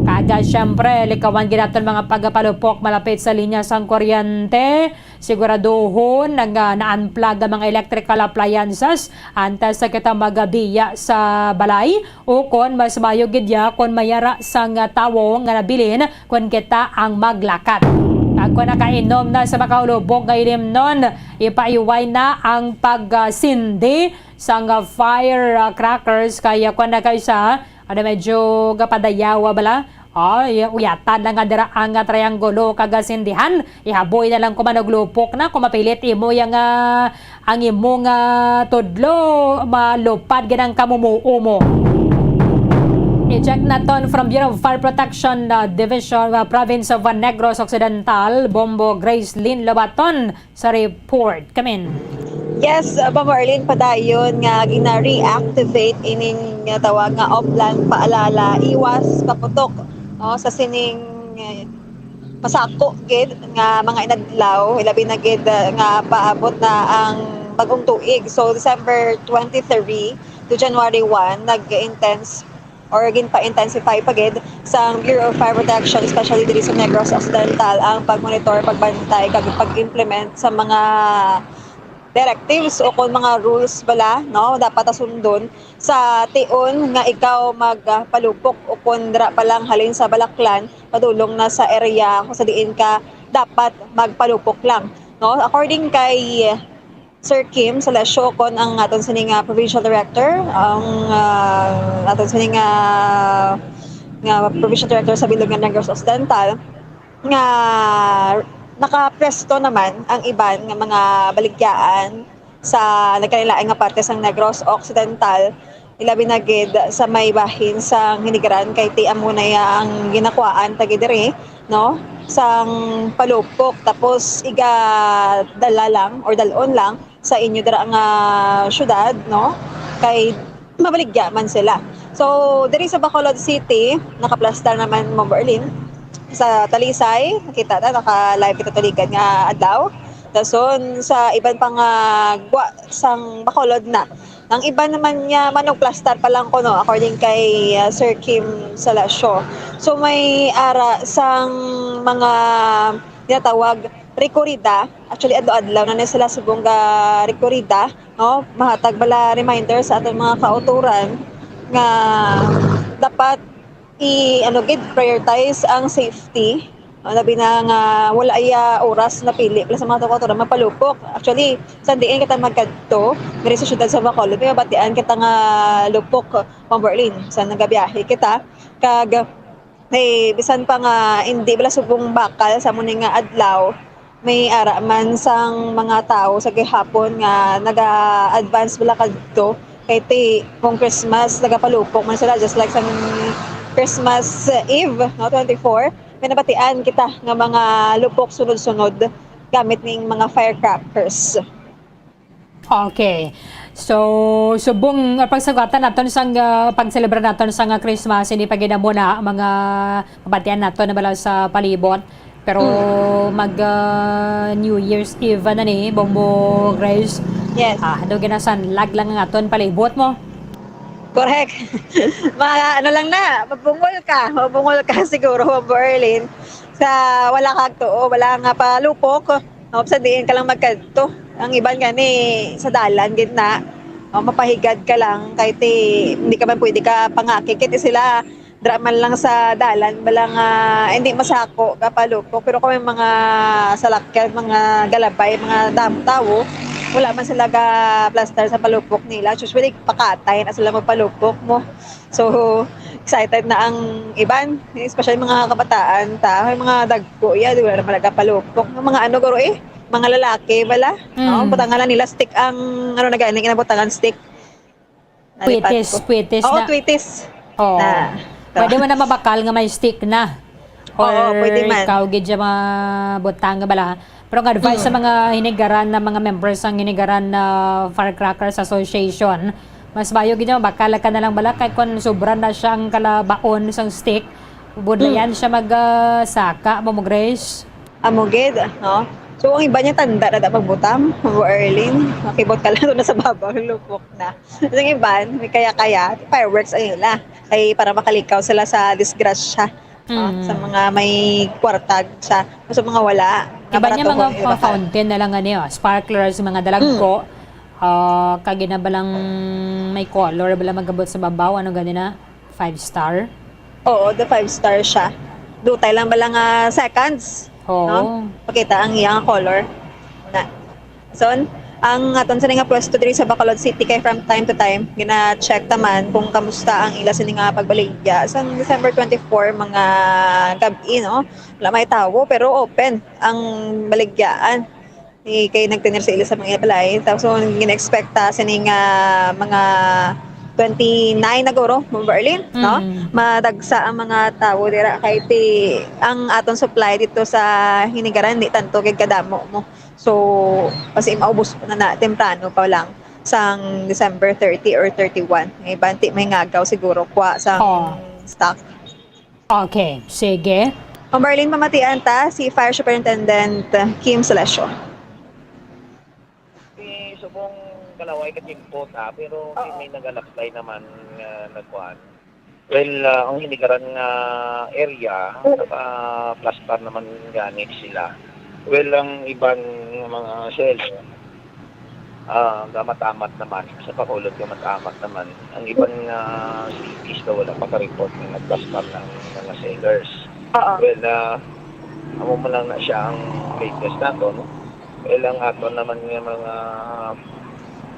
Kag, ah, syempre, likawan gid naton mga pagpalupok malapit sa linya sang kuryente. Siguraduhon nga na-unplug ang mga electrical appliances antes sa kita magabiya sa balay. Ukon, mas maayo gid ya kon may ara sang tawo nga nabilin kon kita ang maglakat. Kag kon nakainom na sa makaulubog nga ilimnon, ipaiway na ang pagsindi sang fire, ah, crackers. Kaya kon na kay sa, ano, medyo gapadayawa bala, ay, uyatan lang nga dira ang, ah, triangulo kag, ah, sindihan. Ihaboy na lang kuman og lupok na kung mapilit imo yang, ah, ang imo nga tudlo, malupad gid ang kamumuo mo. I-check naton from Bureau of Fire Protection, uh, Division, uh, Province of Negros Occidental, Bombo Grace Lynn Lobaton sa report. Kamin. Yes, uh, Bombo Arlene, padayon nga gina-reactivate ining, uh, tawag nga Oplan Paalala, Iwas Kaputok, no, sa sining, uh, pasako gid nga mga inadlaw, ilabi na gid, uh, nga paabot na ang bagong tuig. So, December twenty-three to January one, nag-intense or ginpa-intensify pa gid sang Bureau of Fire Protection, especially diri sa Negros Occidental, ang pagmonitor, pagbantay, kag pag-implement sa mga directives o kon mga rules bala, no, dapat asundon sa tion nga ikaw magpalupok o kon dira pa lang halin sa balaklan padulong na sa area kung sa diin ka dapat magpalupok lang, no? According kay Sir Kim Salacio, kon ang aton sini nga provincial director, ang, ah, aton sini nga, nga provincial director sa bilog nga Negros Occidental, nga nakapresto naman ang iban nga mga baligyaan sa nagkalain-lain nga parte sang Negros Occidental, ilabi na gid sa may bahin sang Hinigaran, kay ti amo na ya ang ginakuhaan ta gid diri, no, sang palupok, tapos igadala lang or dal-on lang sa inyo dira nga syudad, no, kay mabaligya man sila. So, diri sa Bacolod City, nakaplastar naman, Ma'am Berlin. Sa Talisay, nakita na, naka-live kita tuligan nga adlaw. Dason, sa iban pa nga gwa sang Bacolod na. Ang iban naman niya, manugplastar pa lang kuno, according kay, ah, Sir Kim Salacio. So, may ara sang mga ginatawag rekorida. Actually, adlaw-adlaw na ni sila subong ga rekorida, no? Mahatag bala reminder sa aton mga kautoran nga dapat i-, ano gid, prioritize ang safety. Ah, labi na nga wala iya oras na pili pala sa mga kautoran mapalupok. Actually, sa diin kita magkadto, diri sa siyudad sa Bacolod, may mabatian kita nga lupok, Ma'am Berlin, sa nagabiyahe kita. Kag, eh, bisan pa nga hindi bala subong bakal sa amo ni nga adlaw, may ara man sang mga tawo sa gihapon nga naga-advance bala kadto. Kay ti, kung Christmas, nagapalupok man sila, just like sa Christmas Eve, no, twenty-four, may nabatian kita nga mga lupok sunod-sunod gamit ning mga firecrackers. Okay. So, subong, uh, pagsagatan naton sang, uh, pagselebrar naton sang, uh, Christmas, hindi pa gid amo na mga kabatian naton na bala sa palibot. Pero Mm. mag, uh, New Year's Eve na ni, Bombo Grace. Yes. Ah, do ginasanlag lang ang aton palibot mo. Correct. Mga ano lang na, mabungol ka. Mabungol ka siguro, Bombo Erlin. Sa wala kag tuo, wala nga palupok. O, sa diin ka lang magkadto. Ang iban gani sa dalan gid na. O, mapahigad ka lang kay ti, hindi ka man pwede ka pangakit. Kay ti sila, dra man lang sa dalan, bala nga hindi masako ka palupok. Pero kung may mga salakyan, mga galabay, mga damo tawo, wala man sila ga-plastar sa palupok nila. Usually, pakatay na sila magpalupok mo. So, excited na ang iban, especially mga kabataan ta. May mga dagko, ya, di wala naman nagapalupok. Ang mga ano, guro, eh, mga lalaki, bala. Mm. No? Butangan lang nila stick ang, ano na gani, kinabutangan stick. Nalipat Kwitis, ko. Kwitis Oo, na. Kwitis. Oo. Na. Pwede man na mabakal nga may stick na. Oo, pwede man. Ikaw gid siya mabutang nga bala. Pero ang advice sa Mm. mga hinigaran na mga members sang hinigaran na Firecrackers Association, mas bayo gid nga mabakal ka na lang bala kay kung sobra na siyang kalabaon sang stick, budlayan Mm. siya mag ah, saka mo mo Grace. Amo gid, no? So, ang iba niya tanda na dapat magbutang, Arlene. Makibot ka lang na sa babaw, lupok na. Ang iban, may kaya-kaya, fireworks ang ila. Kay para makalikaw sila sa disgrasya. Ah, sa Mm. mga may kwarta sa sa mga wala, nga Iba niya barato mga ang mga ibakal. fountain na lang gani, oh. Sparklers, mga Mm. dalagko. Ah, kag ina ba lang may color ba lang magabot sa babaw? Ano gani na? Five star? Oo, the five star siya. Dutay lang ba lang nga seconds? No? Oo. Pakita ang iyang color. Na. Son, ang aton sini nga pwesto diri sa Bacolod City kay from time to time gina-check ta man kung kamusta ang ila sini nga pagbaligya. Sang December twenty-four, mga gab-i, no? Wala may tawo, pero open ang baligyaan. Ni kay nagtener sa ila sa mga balay. Ta- So, gina-expect ta sini nga mga twenty-nine na guro, Ma'am Berlin, no? Mm. Madagsa ang mga tawo dira kay ti ang aton supply dito sa Hinigaran di tanto kay kadamo mo. So, kasi maubos na, na temprano pa lang sang December thirty or thirty-one. May banti may ngagaw siguro kwa sang Oh. stock. Okay, sige. Ma'am Marlene, pamatian ta si Fire Superintendent Kim Salesio. Si subong kalaway ka tiempo ta, pero si may nagalaklay naman nga nagkuan. Well, ah, ang hinigaran nga area, naka-plaster naman gani sila. Well, ang iban nga mga shells, ah, gamat-amat naman, sa Bacolod gamat-amat naman. Ang iban nga cities daw wala pa ka-report nga nag-plaster ang mga sellers. Oo. Well, ah, amo man lang na siya ang latest nato, no? Well, ang aton naman nga mga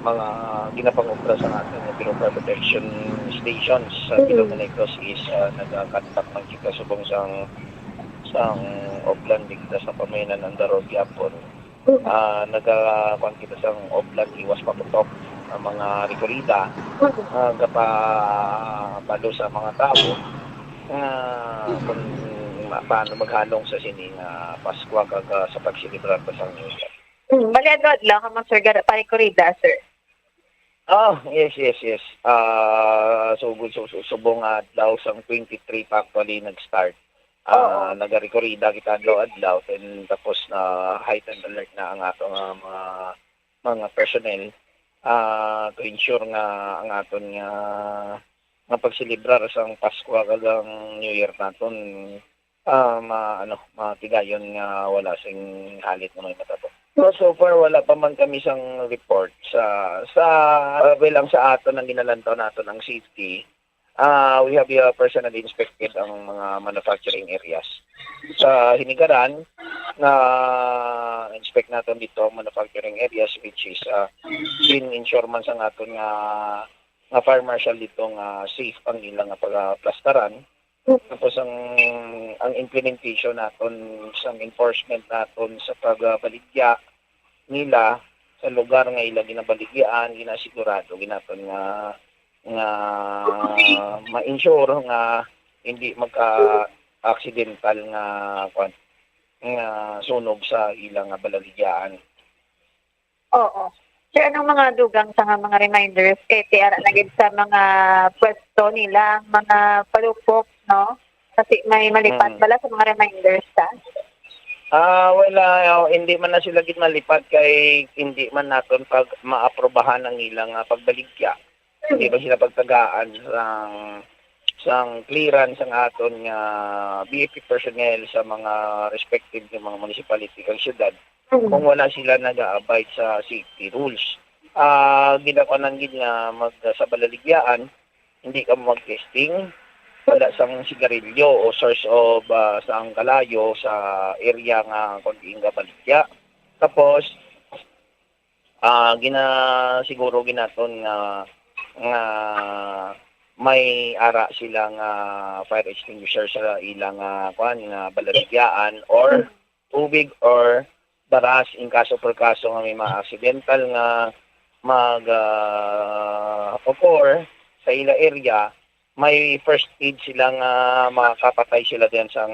mga ginapangobra sa aton nga Pinupra Protection Stations sa Mm. Bilog Negros is, ah, nagakandak man kita subong sang sang Oplan di kita sa pamayanan ang Darod gyapon. Mm. Ah, naga kuan kita sang Oplan iwas paputok ang mga rekorida, Mm. ah, gapabalo sa mga tawo nga kung ma- paano maghalong sa sini nga Paskwa kag, ah, sa pagselebrar pa sang New Year. Mm. Bali, adlaw-adlaw ka, Ma'am Sir, gada pa rekorida, sir? Ah, yes, yes, yes. Ah, so, so, so, subong nga adlaw sang twenty-three pa actually nag-start. Ah, Oo. nagarekorida kita adlaw-adlaw, then tapos na heightened alert na ang ato nga mga mga personnel, ah, to ensure nga ang aton nga nga pagselebrar sang Paskwa kag ang New Year naton, ah, ma-, ano, matigayon nga wala sing halit nga may matabo. So, so far wala pa man kami sang report sa sa, ah, well, ang sa aton ang ginalantaw naton ang safety. Ah, we have, uh, personally inspected ang mga manufacturing areas. Sa Hinigaran, na-inspect naton dito ang manufacturing areas, which is, ah, gin-ensure man sa aton nga nga fire marshal dito nga safe ang ilang nga pagaplastaran. Tapos ang ang implementation naton sa enforcement naton sa pagbaligya nila sa lugar nga ila ginabaligyaan, ginasigurado ginaton nga nga ma-ensure nga hindi magka-accidental nga kwan, nga sunog sa ilang nga balaligyaan. Oo. Sir, anong mga dugang sa nga mga reminders kay ti ara na gid sa mga pwesto nila, mga palupok, no? Kasi may malipat Mm. bala sa mga reminders ta. Ah, well, ah, hindi man na sila gid malipat kay hindi man naton pag maaprobahan ang ilang, ah, pagbaligya. Hindi ba sila pagtagaan sang sang clearance ang aton nga B F P personnel sa mga respective nga mga municipality kag syudad kung wala sila nag-abide sa safety rules. Ah, ginakuanan gid nga mag sa balaligyaan, hindi ka mag-testing, wala sang sigarilyo o source of, ah, sang kalayo sa area nga kung diin ka baligya. Tapos, ah, ginasiguro ginaton nga nga may ara sila nga fire extinguisher sa ilang, ah, kuan nga balaligyaan or tubig or baras in kaso per kaso nga may mga accidental nga mag, ah, occur sa ila area, may first aid sila nga makakapatay sila diyan sang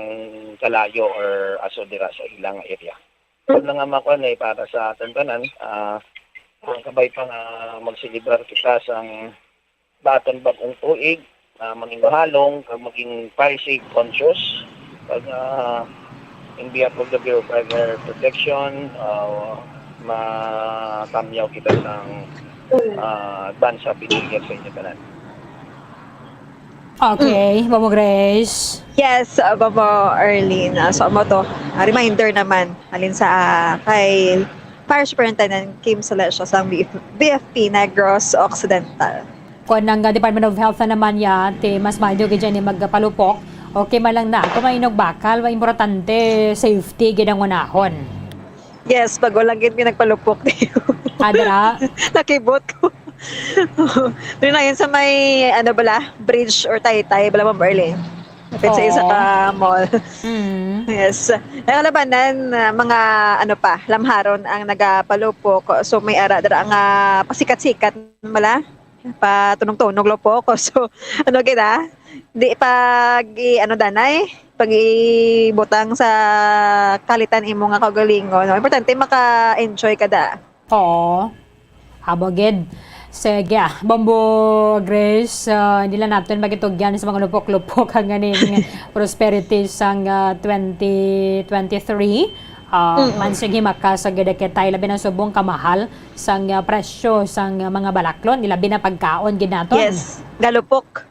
kalayo or aso dira sa ilang area. Kung na nga makuan eh, para sa aton tanan, ah, ang kabay pa nga magselebrar kita sang aton bag-ong tuig, ah, maging mahalong, kag maging fire safe conscious, kag, ah, in behalf of the Bureau of Fire Protection, ah, makamyaw kita sang, ah, advance happy new year sa inyo tanan. Okay, Bobo Grace. Yes, uh, Bobo Arlene. Uh, so, amo to, uh, reminder naman, halin sa uh, kay Fire Superintendent Kim Salesio sang B F P Negros Occidental. Kung ang uh, Department of Health na naman ya, ti mas maayo gid ni magpalupok. Okay man lang na, kung mainog bakal, wa importante, safety gid ang unahon. Yes, pag wala gid mi nagpalupok diyo. Adra? Nakibot ko. Doon na yun sa may, ano bala, bridge or taytay, bala, Ma'am Arlene. Kapit sa isa Oo. ka mall. Mm. Yes. Ang kalabanan, ah, mga ano pa, lamharon ang nagapalupok. So may ara dira nga pasikat-sikat mala. Patunog-tunog lupok. So ano gid ah? Di pag i- ano danay, pag ibutang sa kalitan imo nga kaugalingon. No? Importante maka-enjoy ka da. Oo. Abo gid. Sige, ah, Bombo Grace, ah, hindi lang natin magitugyan sa mga lupok-lupok ang ganing prosperity sang ah, twenty twenty-three. Ah, Mm. man sige makasagad kita labi na subong kamahal sang ah, presyo sang ah, mga balaklon, ilabi na pagkaon gid naton. Yes, galupok.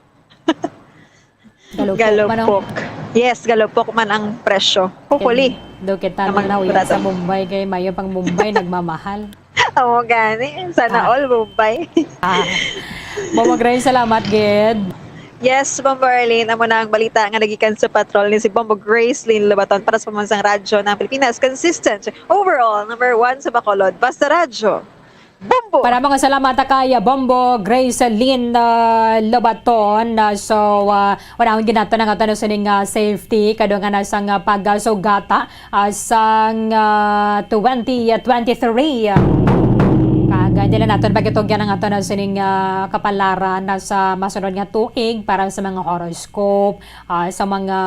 Galupok man, no? Galupok. Yes, galupok man ang presyo. Hopefully. Do kita Naman na barato. Sa Mumbai kay mayo pang Mumbai nagmamahal. Amo gani. Sana Ah. all Mumbai. Ah. Mama Grace, salamat gid. Yes, Bombo Arlene, amo na ang balita nga nagikan sa patrol ni si Bombo Grace Lynn Lobaton para sa Pambansang Radyo ng Pilipinas. Consistent, overall, number one sa Bacolod. Basta Radyo. Bombo! Para mga salamat kay Bombo Grace Lynn ah, Lobaton. Ah, so, uh, unahon gid nato na nga tanan sining ah, safety kadto nga nasa nga pagsugata ah, sang ah, twenty twenty-three. Kag ah, hindi lang naton pagitugyan ang ato na sining ah, kapalaran na sa masunod nga tuig para sa mga horoscope, ah, sa mga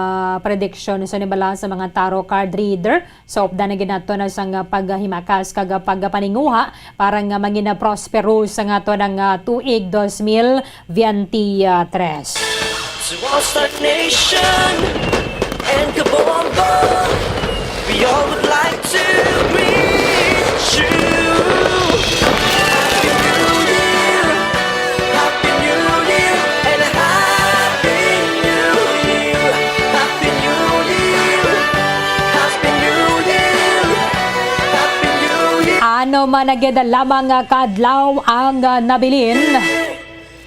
prediction sa nibala sa mga tarot card reader. So, updan na gid nato na sang ah, paghimakas kag ah, pagpaninguha para nga mangin prosperous ang ato nga tuig dos mil veintitrés. To all Star Nation and Kabombo, we all would like to greet you. Happy New Year, Happy New Year, and a Happy New Year. Happy New Year, Happy New Year, Happy New Year. Ano man na gid lamang nga kadlaw ang ah, nabilin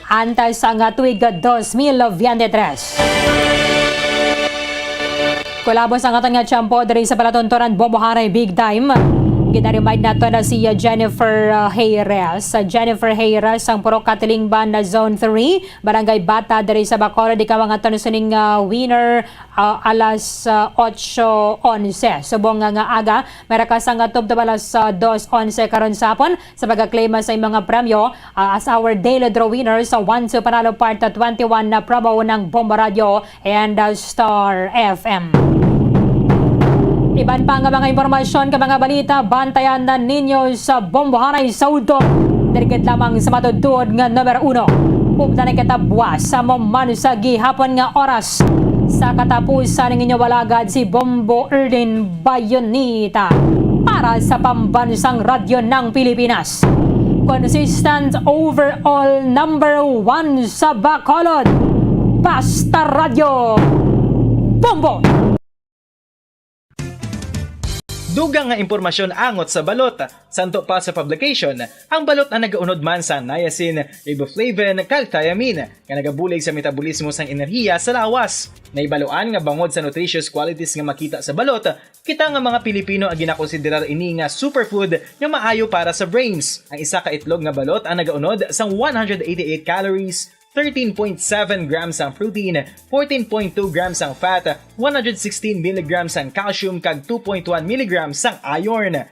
antes ang ah, tuig dos mil veintitrés. Kulabos ang aton nga tiyempo diri sa palatuntunan Bombohanay Big Time. Gina-remind nato na si ah, Jennifer ah, Hayres. Sa Jennifer Hayres, ang Purok Katilingban na Zone three, Barangay Bata, diri sa Bacolod, ikaw ang aton sining ah, winner ah, alas ah, otso onse. Subong nga, nga aga, may rakas ang tubtob alas ah, dos onse karon sa hapon sa pagka-claim sa imong mga premyo ah, as our daily draw winner sa One Two Panalo Part twenty-one na promo ng Bombo Radio and ah, Star F M. Iban pa nga mga impormasyon ka mga balita, bantayan na ninyo sa Bombohanay sa udto. Diri gid lamang sa matutuod nga numero uno. Updan na kita buwas sa mo man sa gihapon nga oras. Sa katapusan ng inyong walagad si Bombo Erdin Bayonita para sa Pambansang Radyo ng Pilipinas. Consistent overall number one sa Bacolod. Basta Radyo. Bombo! Dugang nga impormasyon angot sa balot. Santo pa sa publication, ang balot ang nagaunod man sa niacin, riboflavin, kag thiamine nga nagabulig sa metabolismo sang enerhiya sa lawas. Nahibaluan nga bangod sa nutritious qualities nga makita sa balot, kita nga mga Pilipino ang ginakonsiderar ini nga superfood nga maayo para sa brains. Ang isa ka itlog nga balot ang nagaunod sang one hundred eighty-eight calories, thirteen point seven grams ang protein, fourteen point two grams ang fat, one hundred sixteen milligrams ang calcium, kag two point one milligrams ang iron.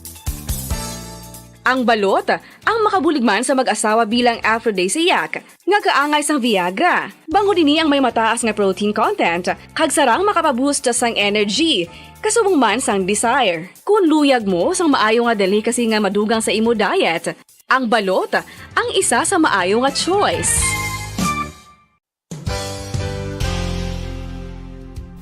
Ang balot, ang makabulig man sa mag-asawa bilang aphrodisiac, nga kaangay sang Viagra. Bangod ini ang may mataas nga protein content, kag sarang makapaboost sang energy, kasubong man sang desire. Kung luyag mo sang maayo nga delicacy nga madugang sa imo diet, ang balot ang isa sa maayo nga choice.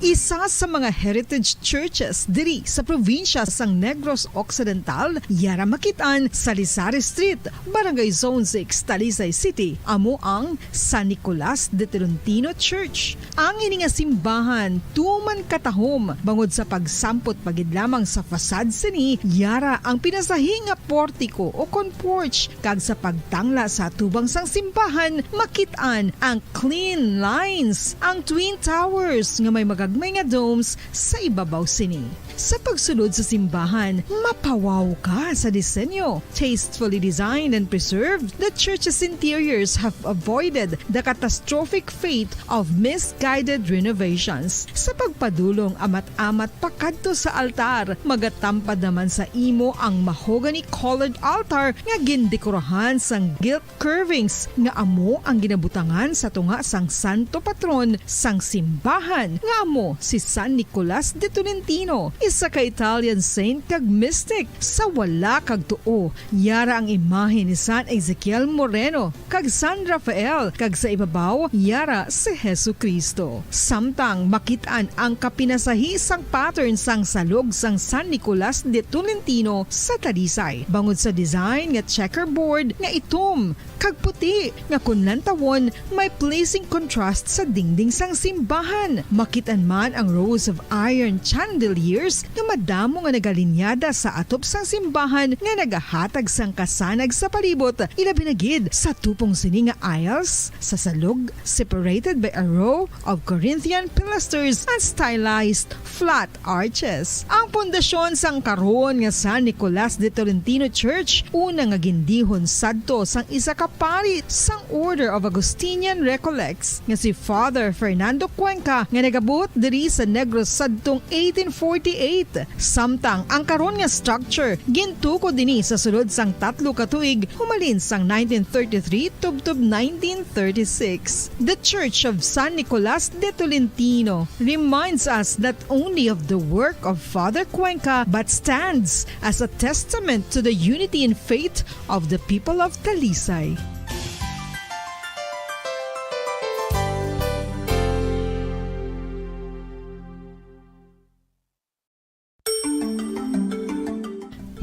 Isa sa mga heritage churches diri sa probinsya sang Negros Occidental, yara makit-an sa Lisari Street, Barangay Zone six, Talisay City, amo ang San Nicolas de Tolentino Church. Ang ini nga simbahan tuman katahom bangod sa pagsampot pa gid lamang sa facade sini, yara ang pinasahi nga portiko o kon porch, kag sa pagtangla sa atubang sang simbahan, makit-an ang clean lines, ang twin towers nga may magagmay nga domes sa ibabaw sini. Sa pagsulod sa simbahan, mapawaw ka sa disenyo. Tastefully designed and preserved, the church's interiors have avoided the catastrophic fate of misguided renovations. Sa pagpadulong amat-amat pakadto sa altar, magatampad naman sa imo ang mahogany-colored altar nga gindekorahan sang gilt curvings nga amo ang ginabutangan sa tunga sang santo patron sang simbahan, nga amo si San Nicolas de Tolentino, isa ka Italian saint kag mystic. Sa wala kag tuo, yara ang imahe ni San Ezekiel Moreno kag San Rafael, kag sa ibabaw, yara si Jesu-Cristo. Samtang makit-an ang kapinasahi sang pattern sang salog sang San Nicolas de Tolentino sa Talisay, bangod sa design nga checkerboard nga itom kag puti nga kun lantawon may pleasing contrast sa dingding sang simbahan. Makit-an man ang rows of iron chandeliers nga madamo nga nagalinyada sa atop sang simbahan nga nagahatag sang kasanag sa palibot, ilabi na gid sa tupong sini nga aisles sa salog, separated by a row of Corinthian pilasters and stylized flat arches. Ang pundasyon sang karon nga San Nicolas de Tolentino Church, una nga gindihon sadto sang isa ka pari sang Order of Augustinian Recollects nga si Father Fernando Cuenca, nga nagabuot diri sa Negros sadtong eighteen forty-eight. Samtang ang karon nga structure gintukod ini sa sulod sang tatlo ka tuig, humalin sang nineteen thirty-three tubtob nineteen thirty-six. The Church of San Nicolas de Tolentino reminds us not only of the work of Father Cuenca but stands as a testament to the unity in faith of the people of Talisay.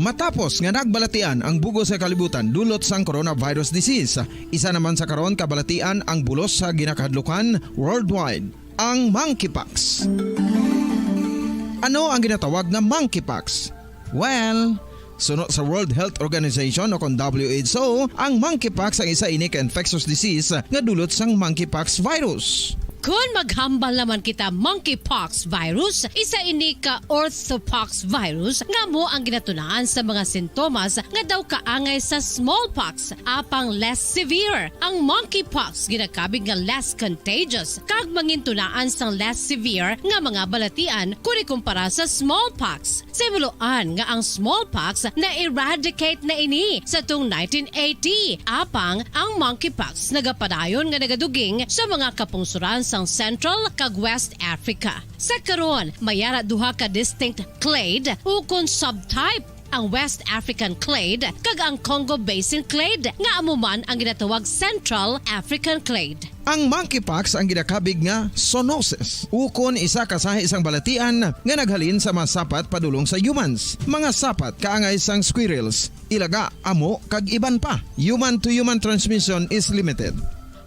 Matapos nga nagbalatian ang bug-os nga kalibutan dulot sang coronavirus disease, isa naman sa karon kabalatian ang bulos sa ginakahadlukan worldwide, ang monkeypox. Ano ang ginatawag nga monkeypox? Well, suno sa World Health Organization o kon W H O, ang monkeypox ang isa ini ka infectious disease nga dulot sang monkeypox virus. Kon maghambal naman kita, monkeypox virus, isa ini ka orthopox virus nga amo ang ginatunaan sa mga sintomas nga daw kaangay sa smallpox, apang less severe. Ang monkeypox ginakabig nga less contagious kag mangintunaan sang less severe nga mga balatian kon ikumpara sa smallpox. Sa himuloan nga ang smallpox na-eradicate na ini sa tung nineteen eighty, apang ang monkeypox nagapadayon nga nagaduging sa mga kapungsoran sang Central kag West Africa. Sa karon, may ara duha ka distinct clade ukon subtype, ang West African clade kag ang Congo Basin clade, nga amo man ang ginatawag Central African clade. Ang monkeypox ang ginakabig nga zoonosis, ukon isa ka sahi sang balatian nga naghalin sa mga sapat padulong sa humans, mga sapat kaangay sang squirrels, ilaga, amo, kag iban pa. Human-to-human transmission is limited.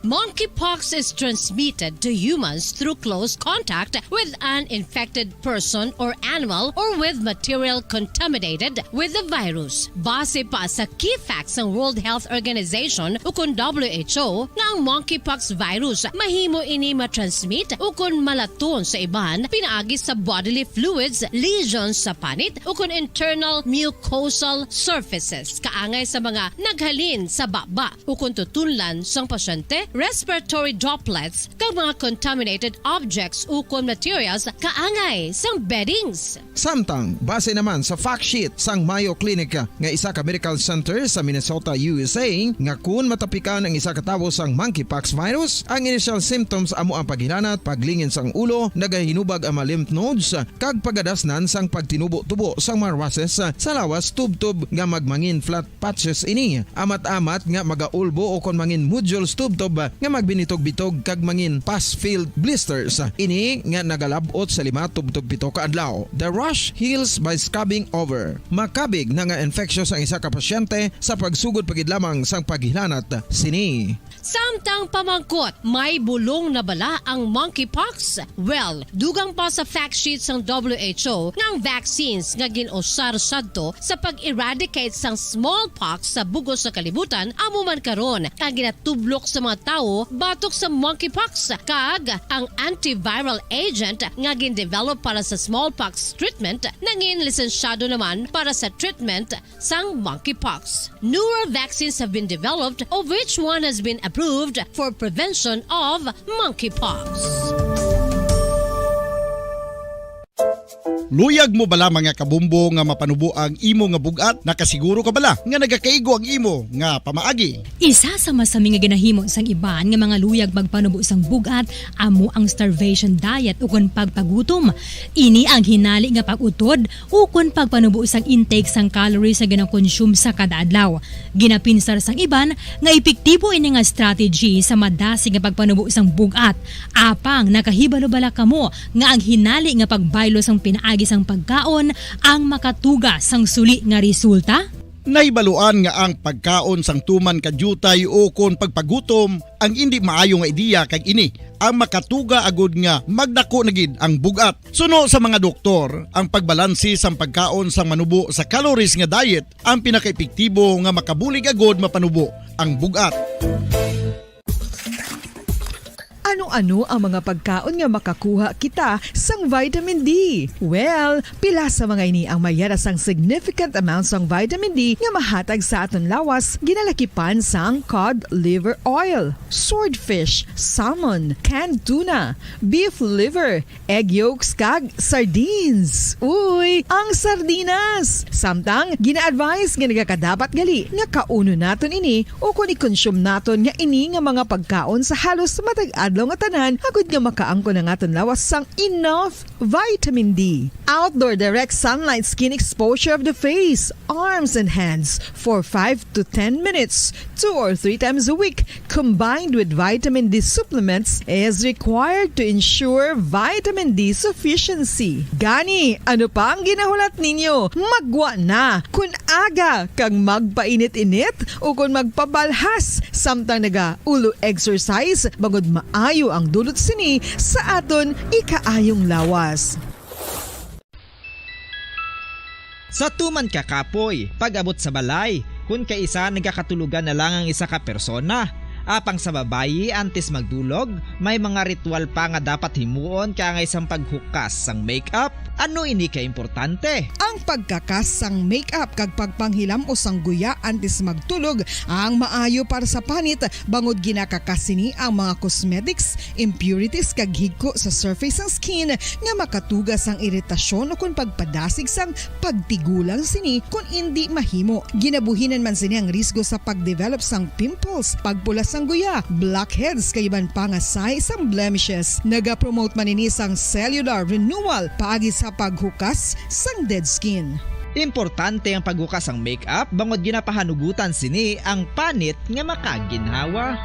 Monkeypox is transmitted to humans through close contact with an infected person or animal or with material contaminated with the virus. Base pa sa key facts sang World Health Organization ukon W H O nga ang monkeypox virus mahimo ini matransmit ukon malaton sa iban pinaagi sa bodily fluids, lesions sa panit ukon internal mucosal surfaces kaangay sa mga naghalin sa baba ukon tutunlan sang pasyente respiratory droplets, kag mga contaminated objects ukon materials kaangay sang beddings. Samtang, base naman sa fact sheet sang Mayo Clinic nga isa ka medical center sa Minnesota, U S A, nga kun matapikan ang isa ka tawo sang monkeypox virus, ang initial symptoms amo ang paghilanat, paglingin sang ulo, nagahinubag ang mga lymph nodes, kag pagadasnan sang pagtinubo-tubo sang mga rushes sa lawas tubtob nga magmangin flat patches ini, amat-amat nga magaulbo o kon mangin nodules tubtob nga magbinitog-bitog kag mangin pus-filled blisters. Ini nga nagalab-ot sa lima tubtob pito ka adlaw. The rash heals by scrubbing over. Makabig na nga infectious ang isa ka pasyente sa pagsugod pa gid lamang sang paghilanat sini. Samtang pamangkot, may bulong na bala ang monkeypox? Well, dugang pa sa fact sheet sang W H O nga ang vaccines nga gin-usar sadto sa pag-eradicate sang smallpox sa bug-os nga kalibutan amo man karon ang ginatublok sa mga tawo batok sa monkeypox, kag ang antiviral agent nga gin-develop para sa smallpox treatment nangin lisensyado naman para sa treatment sang monkeypox. Newer vaccines have been developed, of which one has been approved for prevention of monkeypox. Luyag mo bala, mga kabumbo, nga mapanubo ang imo nga bug-at? Nakasiguro ka bala nga nagakaigo ang imo nga pamaagi? Isa sa masami nga ginahimo sang iban nga mga luyag magpanubo sang bug-at amo ang starvation diet ukon pagpagutom. Ini ang hinali nga pag-utod ukon pagpanubo sang intake sang calories nga ginakonsume sa kada adlaw. Ginapinsar sang iban nga epektibo ini nga strategy sa madasig nga pagpanubo sang bug-at. Apang nakahibalo bala kamo nga ang hinali nga pagbaylo sang pinaagi sang pagkaon ang makatuga sang suli nga resulta? Nahibaluan nga ang pagkaon sang tuman ka diutay ukon pagpagutom ang indi maayo nga ideya, kag ini ang makatuga agud nga magdako na gid ang bug-at. Suno sa mga doktor, ang pagbalanse sang pagkaon sang manubo sa calories nga diet ang pinakaepektibo nga makabulig agud mapanubo ang bug-at. Ano-ano ang mga pagkaon nga makakuha kita sang vitamin D? Well, pila sa mga ini ang mayara sang significant amount sang vitamin D nga mahatag sa aton lawas, ginalakipan sang cod liver oil, swordfish, salmon, canned tuna, beef liver, egg yolks, kag sardines. Uy, ang sardinas! Samtang, gina-advise nga nagakadapat gali nga kaunon naton ini ukon i-consume naton nga ini nga mga pagkaon sa halos matag adlaw nga tanan, agud nga makaangkon ang aton lawas sang enough vitamin D. Outdoor direct sunlight skin exposure of the face, arms, and hands for five to ten minutes, two or three times a week, combined with vitamin D supplements, is required to ensure vitamin D sufficiency. Gani, ano pa ang ginahulat ninyo? Maggwa na! Kun aga kag magpainit-init ukon magpabalhas samtang naga-ulo exercise, bangod maayo ang dulot sini sa aton ikaayong lawas. Sa tuman ka kapoy, pag-abot sa balay, kun kaisa nagakatulogan na lang ang isa ka persona. Apang sa babayi, antes magdulog, may mga ritual pa nga dapat himuon kaangay sang paghukas sang makeup. Ano ini ka importante? Ang pagkakas sang makeup kag pagpanghilam-os sang guya antes magtulog ang maayo para sa panit, bangod ginakakas sini ang mga cosmetics, impurities, kag higko sa surface sang skin nga makatuga sang iritasyon ukon pagpadasig sang pagtigulang sini kon indi mahimo. Ginabuhinan man sini ang risgo sa pagdevelop sang pimples, pagpula sang guya, blackheads, kag iban pa nga sahi sang blemishes. Nagapromote man ini sang cellular renewal paagi sa paghukas sang dead skin. Importante ang paghukas sang makeup bangod ginapahanugutan sini ang panit nga makaginhawa.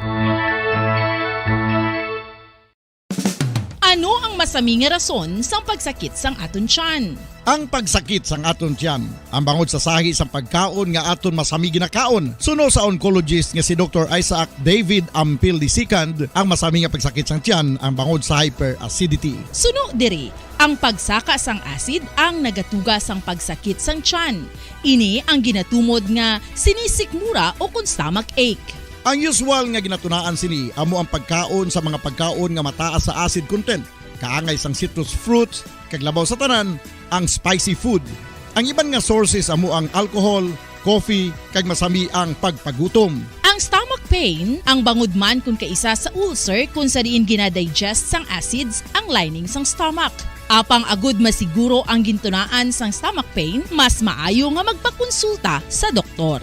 Ano ang masami nga rason sang pagsakit sang aton tiyan? Ang pagsakit sang aton tiyan, ang bangod sa sahi sang pagkaon nga aton masami ginakaon, suno sa oncologist nga si Doktor Isaac David Ampil the second, ang masami nga pagsakit sang tiyan, ang bangod sa hyperacidity. Suno diri, ang pagsaka sang acid ang nagatuga sang pagsakit sang tiyan. Ini ang ginatumod nga sinisikmura o kon stomach ache. Ang usual nga ginatunaan sini amo ang pagkaon sa mga pagkaon nga mataas sa acid content, kaangay sang citrus fruits, kag labaw sa tanan, ang spicy food. Ang iban nga sources amo ang alcohol, coffee, kag masami ang pagpagutom. Ang stomach pain ang bangod man kon kaisa sa ulcer kon sa diin ginadigest sang acids ang lining sang stomach. Apang agud masiguro ang gintunaan sang stomach pain, mas maayo nga magpakonsulta sa doktor.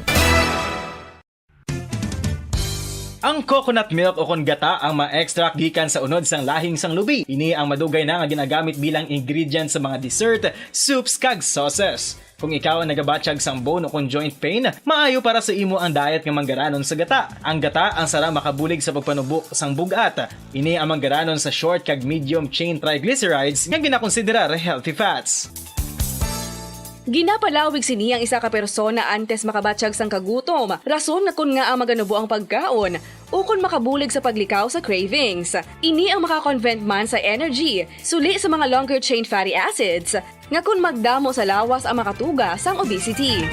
Ang coconut milk o kon gata ang ma-extract gikan sa unod sang lahing sang lubi. Ini ang madugay na nga ginagamit bilang ingredient sa mga dessert, soups, kag sauces. Kung ikaw ang nagabatyag sang bone o kon joint pain, maayo para sa imo ang diet nga manggaranon sa gata. Ang gata ang sarang makabulig sa pagpanubo sang bug-at. Ini ang manggaranon sa short kag medium chain triglycerides nga ginakonsiderar healthy fats. Ginapalawig sini ang isa ka persona antes makabatyag sang kagutom, rason nga kon ngaa maganubo ang pagkaon, ukon makabulig sa paglikaw sa cravings. Ini ang makakonvert man sa energy, suli sa mga longer chain fatty acids, nga kon magdamo sa lawas ang makatuga sang obesity.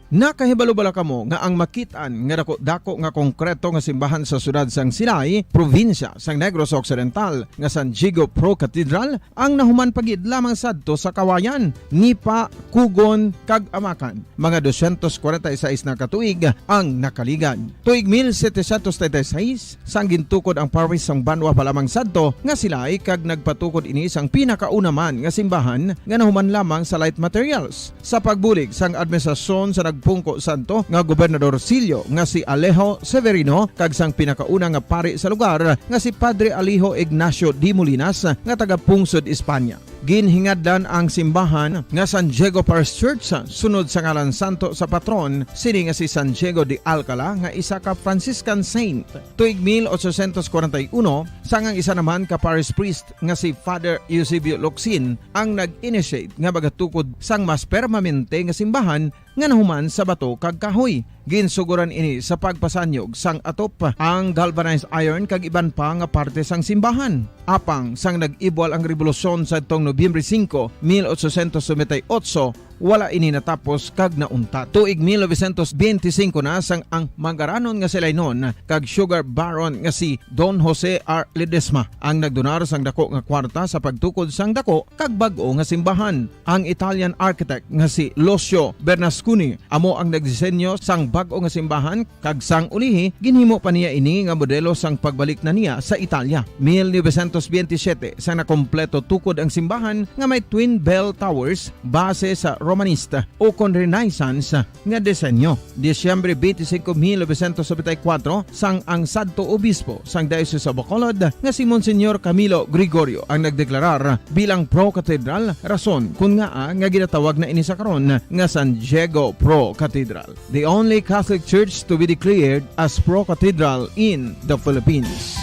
Nakahibalo bala kamo nga ang makit-an nga dako-dako nga konkreto nga simbahan sa siyudad sang Silay, probinsya sang Negros Occidental, nga San Diego Pro Cathedral, ang nahuman pa gid lamang sadto sa Kawayan, Nipa, Cogon, kag Amacan? Mga dosyentos kwarenta y seis na ka tuig ang nakaligad. Tuig mil setecientos treinta y seis, sang gintukod ang parish sang Banwa pa lamang sadto nga Silay, kag nagpatukod ini sang pinakauna man nga simbahan nga nahuman lamang sa light materials. Sa pagbulig sang administrasyon sa nagpungko sadto nga Gobernador Silio nga si Alejo Severino kag sang pinakauna nga pari sa lugar nga si Padre Alejo Ignacio de Molinas nga taga-pungsod España. Ginhingadlan ang simbahan nga San Diego Parish Church sunod sa ngalan santo sa patron sini nga si San Diego de Alcala nga isa ka Franciscan saint. Tuig mil ochocientos kwarenta y uno, sang ang isa naman ka parish priest nga si Father Eusebio Locsin ang nag-initiate nga magatukod sang mas permanente nga simbahan nga nahuman sa bato kag kahoy. Ginsugoran ini sa pagpasanyog sang atop, ang galvanized iron kag iban pa nga parte sang simbahan. Apang sang nag-ibwal ang rebolusyon sadtong Nobyembre singko, mil ochocientos noventa y ocho, wala ini natapos kag nauntat. Tuig mil novecientos benti singko na sang ang manggaranon nga Silaynon kag sugar baron nga si Don Jose R. Ledesma ang nagdonar sang dako nga kwarta sa pagtukod sang dako kag bag-o nga simbahan. Ang Italian architect nga si Lucio Bernasconi amo ang nagdisenyo sang bag-o nga simbahan, kag sang ulihi ginhimo pa niya ini nga modelo sang pagbalik na niya sa Italia. Mil novecientos benti siyete sang nakompleto tukod ang simbahan nga may twin bell towers base sa Romanista o kon Renaissance nga disenyo. Disyembre twenty-five, mil novecientos noventa y cuatro, sang ang sadto obispo sang Diocese of Bacolod nga si Monsignor Camilo Gregorio ang nagdeklarar bilang pro-cathedral, rason kun ngaa nga ginatawag na ini sa karon nga San Diego Pro Cathedral, the only Catholic Church to be declared as pro-cathedral in the Philippines.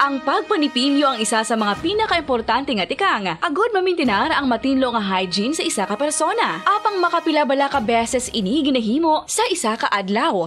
Ang pagpanipilyo ang isa sa mga pinakaimportante nga tikang agud mamintinar ang matinlo nga hygiene sa isa ka persona. Apang makapila bala ka beses ini ginahimo sa isa ka adlaw?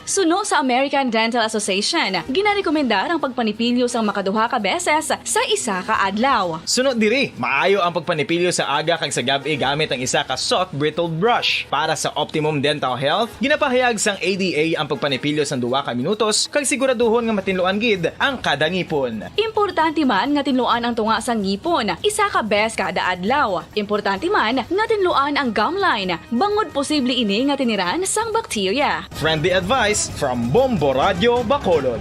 Suno sa American Dental Association, ginarekomendar ang pagpanipilyo sang makaduha ka beses sa isa ka adlaw. Suno diri, maayo ang pagpanipilyo sa aga kag sa gab-i gamit ang isa ka soft bristled brush. Para sa optimum dental health, ginapahayag sang A D A ang pagpanipilyo sang duha ka minutos kag siguraduhon nga matinluan gid ang kada ngipon. Importante man nga tinluan ang tunga sang ngipon isa ka beses kada adlaw. Importante man nga tinluan ang gum line, bangod posible ini nga tiniran sang bakterya. Friendly advice from Bombo Radyo Bacolod.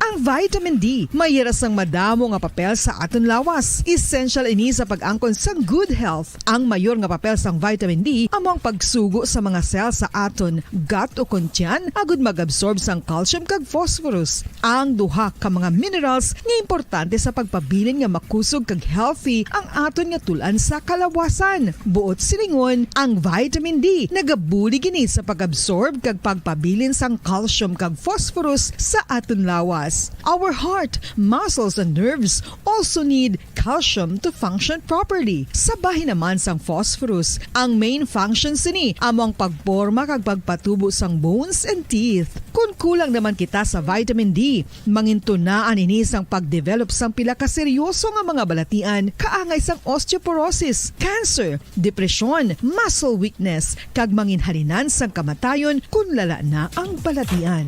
Ang vitamin D may hira sang madamo nga papel sa aton lawas. Essential ini sa pag-angkon sang good health. Ang mayor nga papel sang vitamin D amo ang pagsugo sa mga cell sa aton gut o kon tiyan agud mag-absorb sang calcium kag phosphorus, ang duha ka mga minerals nga importante sa pagpabilin nga makusog kag healthy ang aton nga tul-an sa kalawasan. Buot silingon, ang vitamin D nagabulig ini sa pag-absorb kag pagpabilin sang calcium kag phosphorus sa aton lawas. Our heart, muscles, and nerves also need calcium to function properly. Sa bahin naman sang phosphorus, ang main function sini amo ang pagporma kag pagpatubo sang bones and teeth. Kon kulang naman kita sa vitamin D, mangintunaan ini sang pagdevelop sang pila ka seryoso nga mga balatian kaangay sang osteoporosis, cancer, depresyon, muscle weakness, kag manginhalinan sang kamatayon kon lala na ang balatian.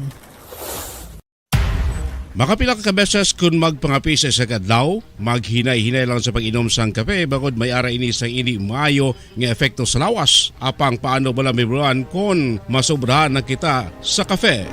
Makapila ka beses kon magpangape sa isa ka adlaw, maghinay-hinay lang sa pag-inom sang kape, bangod may ara ini sang indi maayo nga epekto sa lawas. Apang paano bala mahibaluan kon masobrahan na kita sa kape?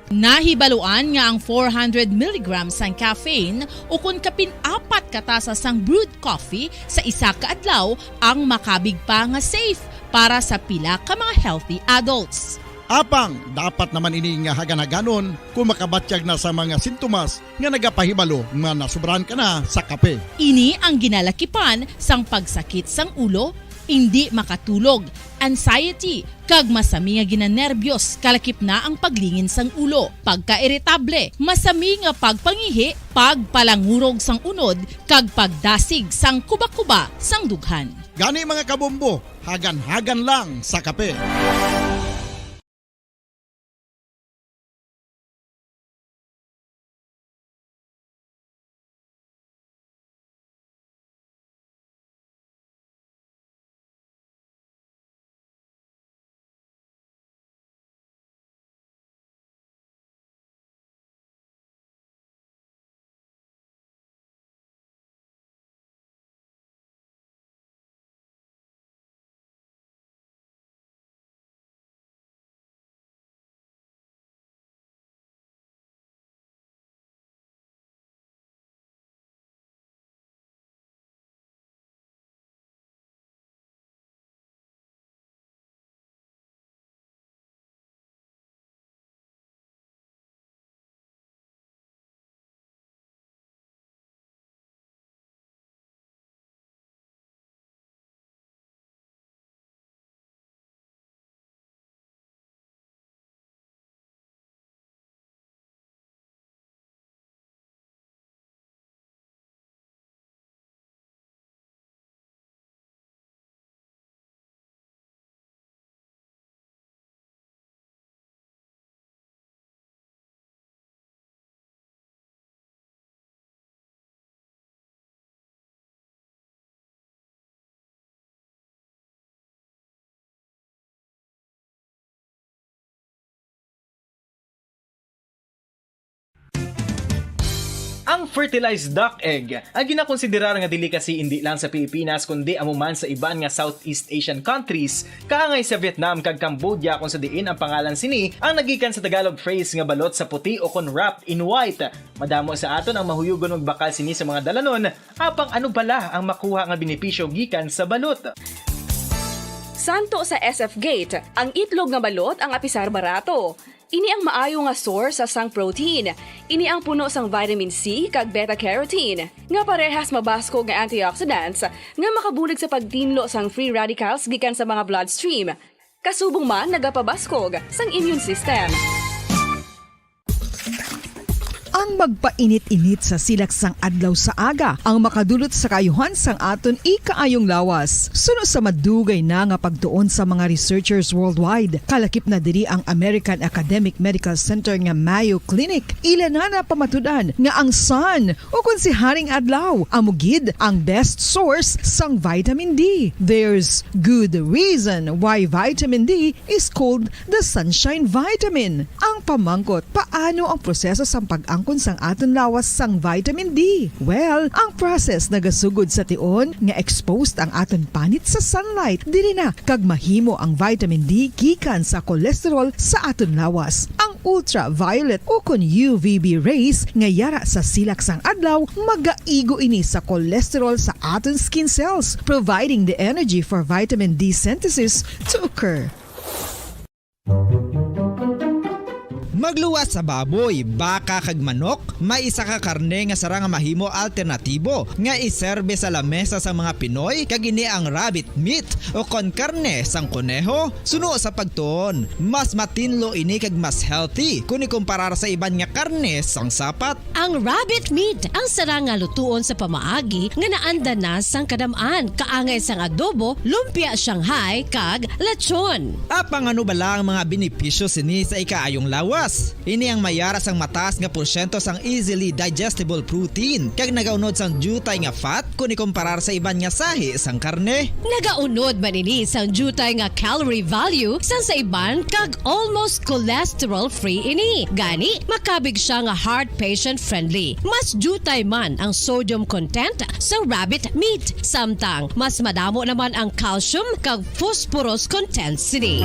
Nahibaluan nga ang four hundred milligrams sang caffeine ukon kapin apat ka tasa sang brewed coffee sa isa ka adlaw ang makabig pa nga safe para sa pila ka mga healthy adults. Apang dapat naman ini nga hagan-haganon kung makabatyag na sa mga sintomas nga nagapahibalo nga nasobrahan ka na sa kape. Ini ang ginalakipan sang pagsakit sang ulo, indi makatulog, anxiety, kag masami nga ginanerbiyos, kalakip na ang paglingin sang ulo, pagkairitable, masami nga pagpangihi, pagpalangurog sang unod, kag pagdasig sang kuba-kuba sang dughan. Gani, mga kabombo, hagan-hagan lang sa kape. Ang fertilized duck egg, ang ginakonsiderar nga delicacy indi lang sa Pilipinas, kundi amo man sa iban nga Southeast Asian countries, kaangay sa Vietnam kag Cambodia, kung sa diin ang pangalan sini ang nagikan sa Tagalog phrase nga balot sa puti o kon wrapped in white. Madamo sa aton ang mahuyugon magbakal sini sa mga dalanon, apang ano bala ang makuha nga benepisyo gikan sa balot? Santo sa S F Gate, ang itlog nga balot ang apisar barato. Ini ang maayo nga source sa sang protein. Ini ang puno sang vitamin C kag beta carotene, nga parehas mabaskog nga antioxidants nga makabulig sa pagtinlo sang free radicals gikan sa mga bloodstream. Kasubong man nagapabaskog sang immune system. Ang magpainit-init sa silak sang adlaw sa aga ang makadulot sa kaayuhan sang aton ikaayong lawas. Suno sa madugay na nga pagtuon sa mga researchers worldwide, kalakip na diri ang American Academic Medical Center nga Mayo Clinic, ila na napamatud-an nga ang sun, ukon si Haring Adlaw, amo gid ang best source sang vitamin D. There's good reason why vitamin D is called the sunshine vitamin. Ang pamangkot, paano ang proseso sang pag-angkon sang aton lawas sang vitamin D? Well, ang process nagasugod sa tion nga exposed ang aton panit sa sunlight. Diri na kag mahimo ang vitamin D gikan sa cholesterol sa aton lawas. Ang ultraviolet ukon U V B rays nga yara sa silak sang adlaw, magaigo ini sa cholesterol sa aton skin cells, providing the energy for vitamin D synthesis to occur. Pagluwas sa baboy, baka kag manok, may isa ka karne nga sarang nga mahimo alternatibo nga iserbe sa lamesa sa mga Pinoy, kag ini ang rabbit meat o kon karne sang koneho. Suno sa pagtuon, mas matinlo ini kag mas healthy kon ikumparar sa iban nga karne sang sapat. Ang rabbit meat ang sarang nga lutuon sa pamaagi nga naanda na sang kadam-an, kaangay sang adobo, lumpia Shanghai, kag lechon. Apang ano bala ang mga benepisyo sini sa ikaayong lawas? Ini ang may ara sang mataas nga porsyento sang easily digestible protein, kag nagaunod sang diutay nga fat kon ikumparar sa iban nga sahi sang karne. Nagaunod man ini sang diutay nga calorie value sang sa iban, kag almost cholesterol-free ini. Gani, makabig siya nga heart patient-friendly. Mas diutay man ang sodium content sa rabbit meat, samtang mas madamo naman ang calcium kag phosphorus content sini.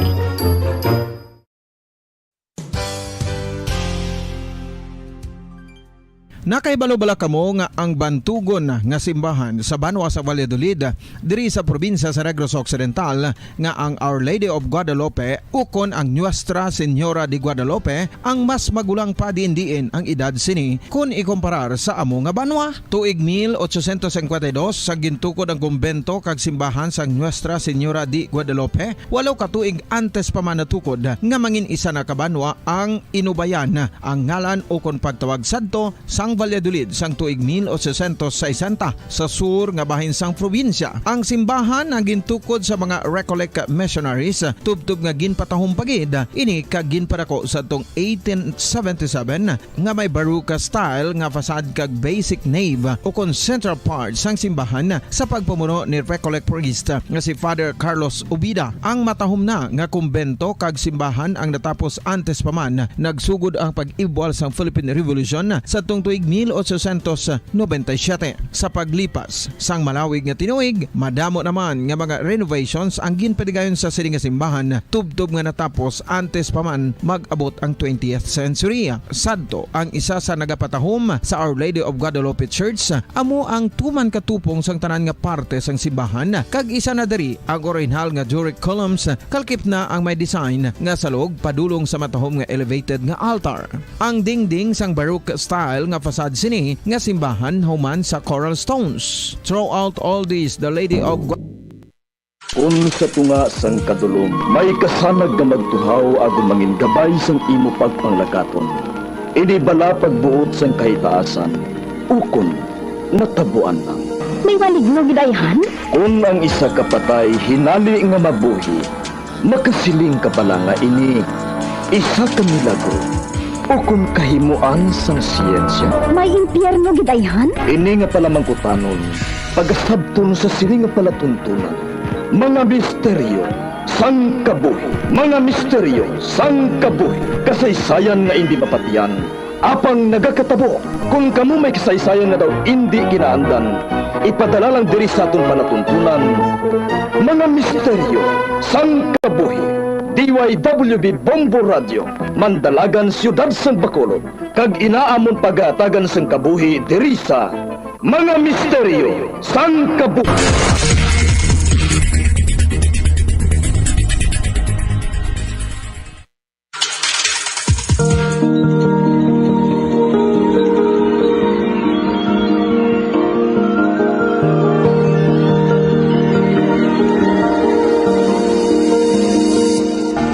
Nakahibalo bala kamo nga ang bantugon nga simbahan sa banwa sa Valladolid, diri sa probinsya sa Negros Occidental, nga ang Our Lady of Guadalupe ukon ang Nuestra Señora de Guadalupe ang mas magulang pa diin-diin ang edad sini kon ikumparar sa amo nga banwa? Tuig mil ochocientos cincuenta y dos, sa gintukod ang kumbento kag simbahan sang Nuestra Señora de Guadalupe, walo ka tuig antes pa man natukod nga mangin isa na ka banwa ang Inubayan, ang ngalan ukon pagtawag sadto sang Valladolid sang tuig mil ochocientos sesenta, sa sur nga bahin sang probinsya. Ang simbahan ang gintukod sa mga Recollect missionaries, tubtob nga ginpatahom pa gid ini kag ginpadako sadtong eighteen seventy-seven, nga may Baroque style nga facade kag basic nave ukon central part sang simbahan sa pagpamuno ni Recollect priest nga si Father Carlos Ubida. Ang matahom na nga kumbento kag simbahan ang natapos antes pa man nagsugod ang pag-ibwal sang Philippine Revolution sadtong tuig mil ochocientos noventa y siete. Sa paglipas sang malawig nga tinuig, madamo naman nga mga renovations ang ginpatigayon sa sini nga simbahan, tubtob nga natapos antes pa man mag-abot ang twentieth century. Sadto, ang isa sa nagapatahom sa Our Lady of Guadalupe Church amo ang tuman ka tupong sang tanan nga parte sang simbahan, kag isa na diri ang orihinal nga Doric columns, kalkip na ang may design nga salog padulong sa matahom nga elevated nga altar. Ang dingding sang Baroque style nga facade sini nga simbahan human sa coral stones. Throughout all this, the Lady of Gua- Kon sa tunga sang kadulom may kasanag nga magtuhaw agod mangin gabay sang imo pagpanglakaton, ini bala pagbuot sang kahitaasan, ukon natabuan lang? May maligno gid ayhan? Kon ang isa ka patay hinali nga mabuhi, makasiling ka bala nga ini isa ka milagro ukon kahimoan sang siyensya? May impyerno gid ayhan? Ini nga palamangkutanon pagasabton sa sini nga palatuntunan, mga misteryo sang kabuhi. Mga misteryo sang kabuhi, kasaysayan nga indi mapatiyan, apang nagakatabo. Kon kamo may kasaysayan nga daw indi kinaandan, ipadala lang diri sa aton palatuntunan, mga misteryo sang kabuhi. D Y W B Bombo Radio, Mandalagan, Siyudad sang Bacolod, kag ina amon pagahatagan sang kabuhi diri sa Mga Misteryo sang Kabuhi.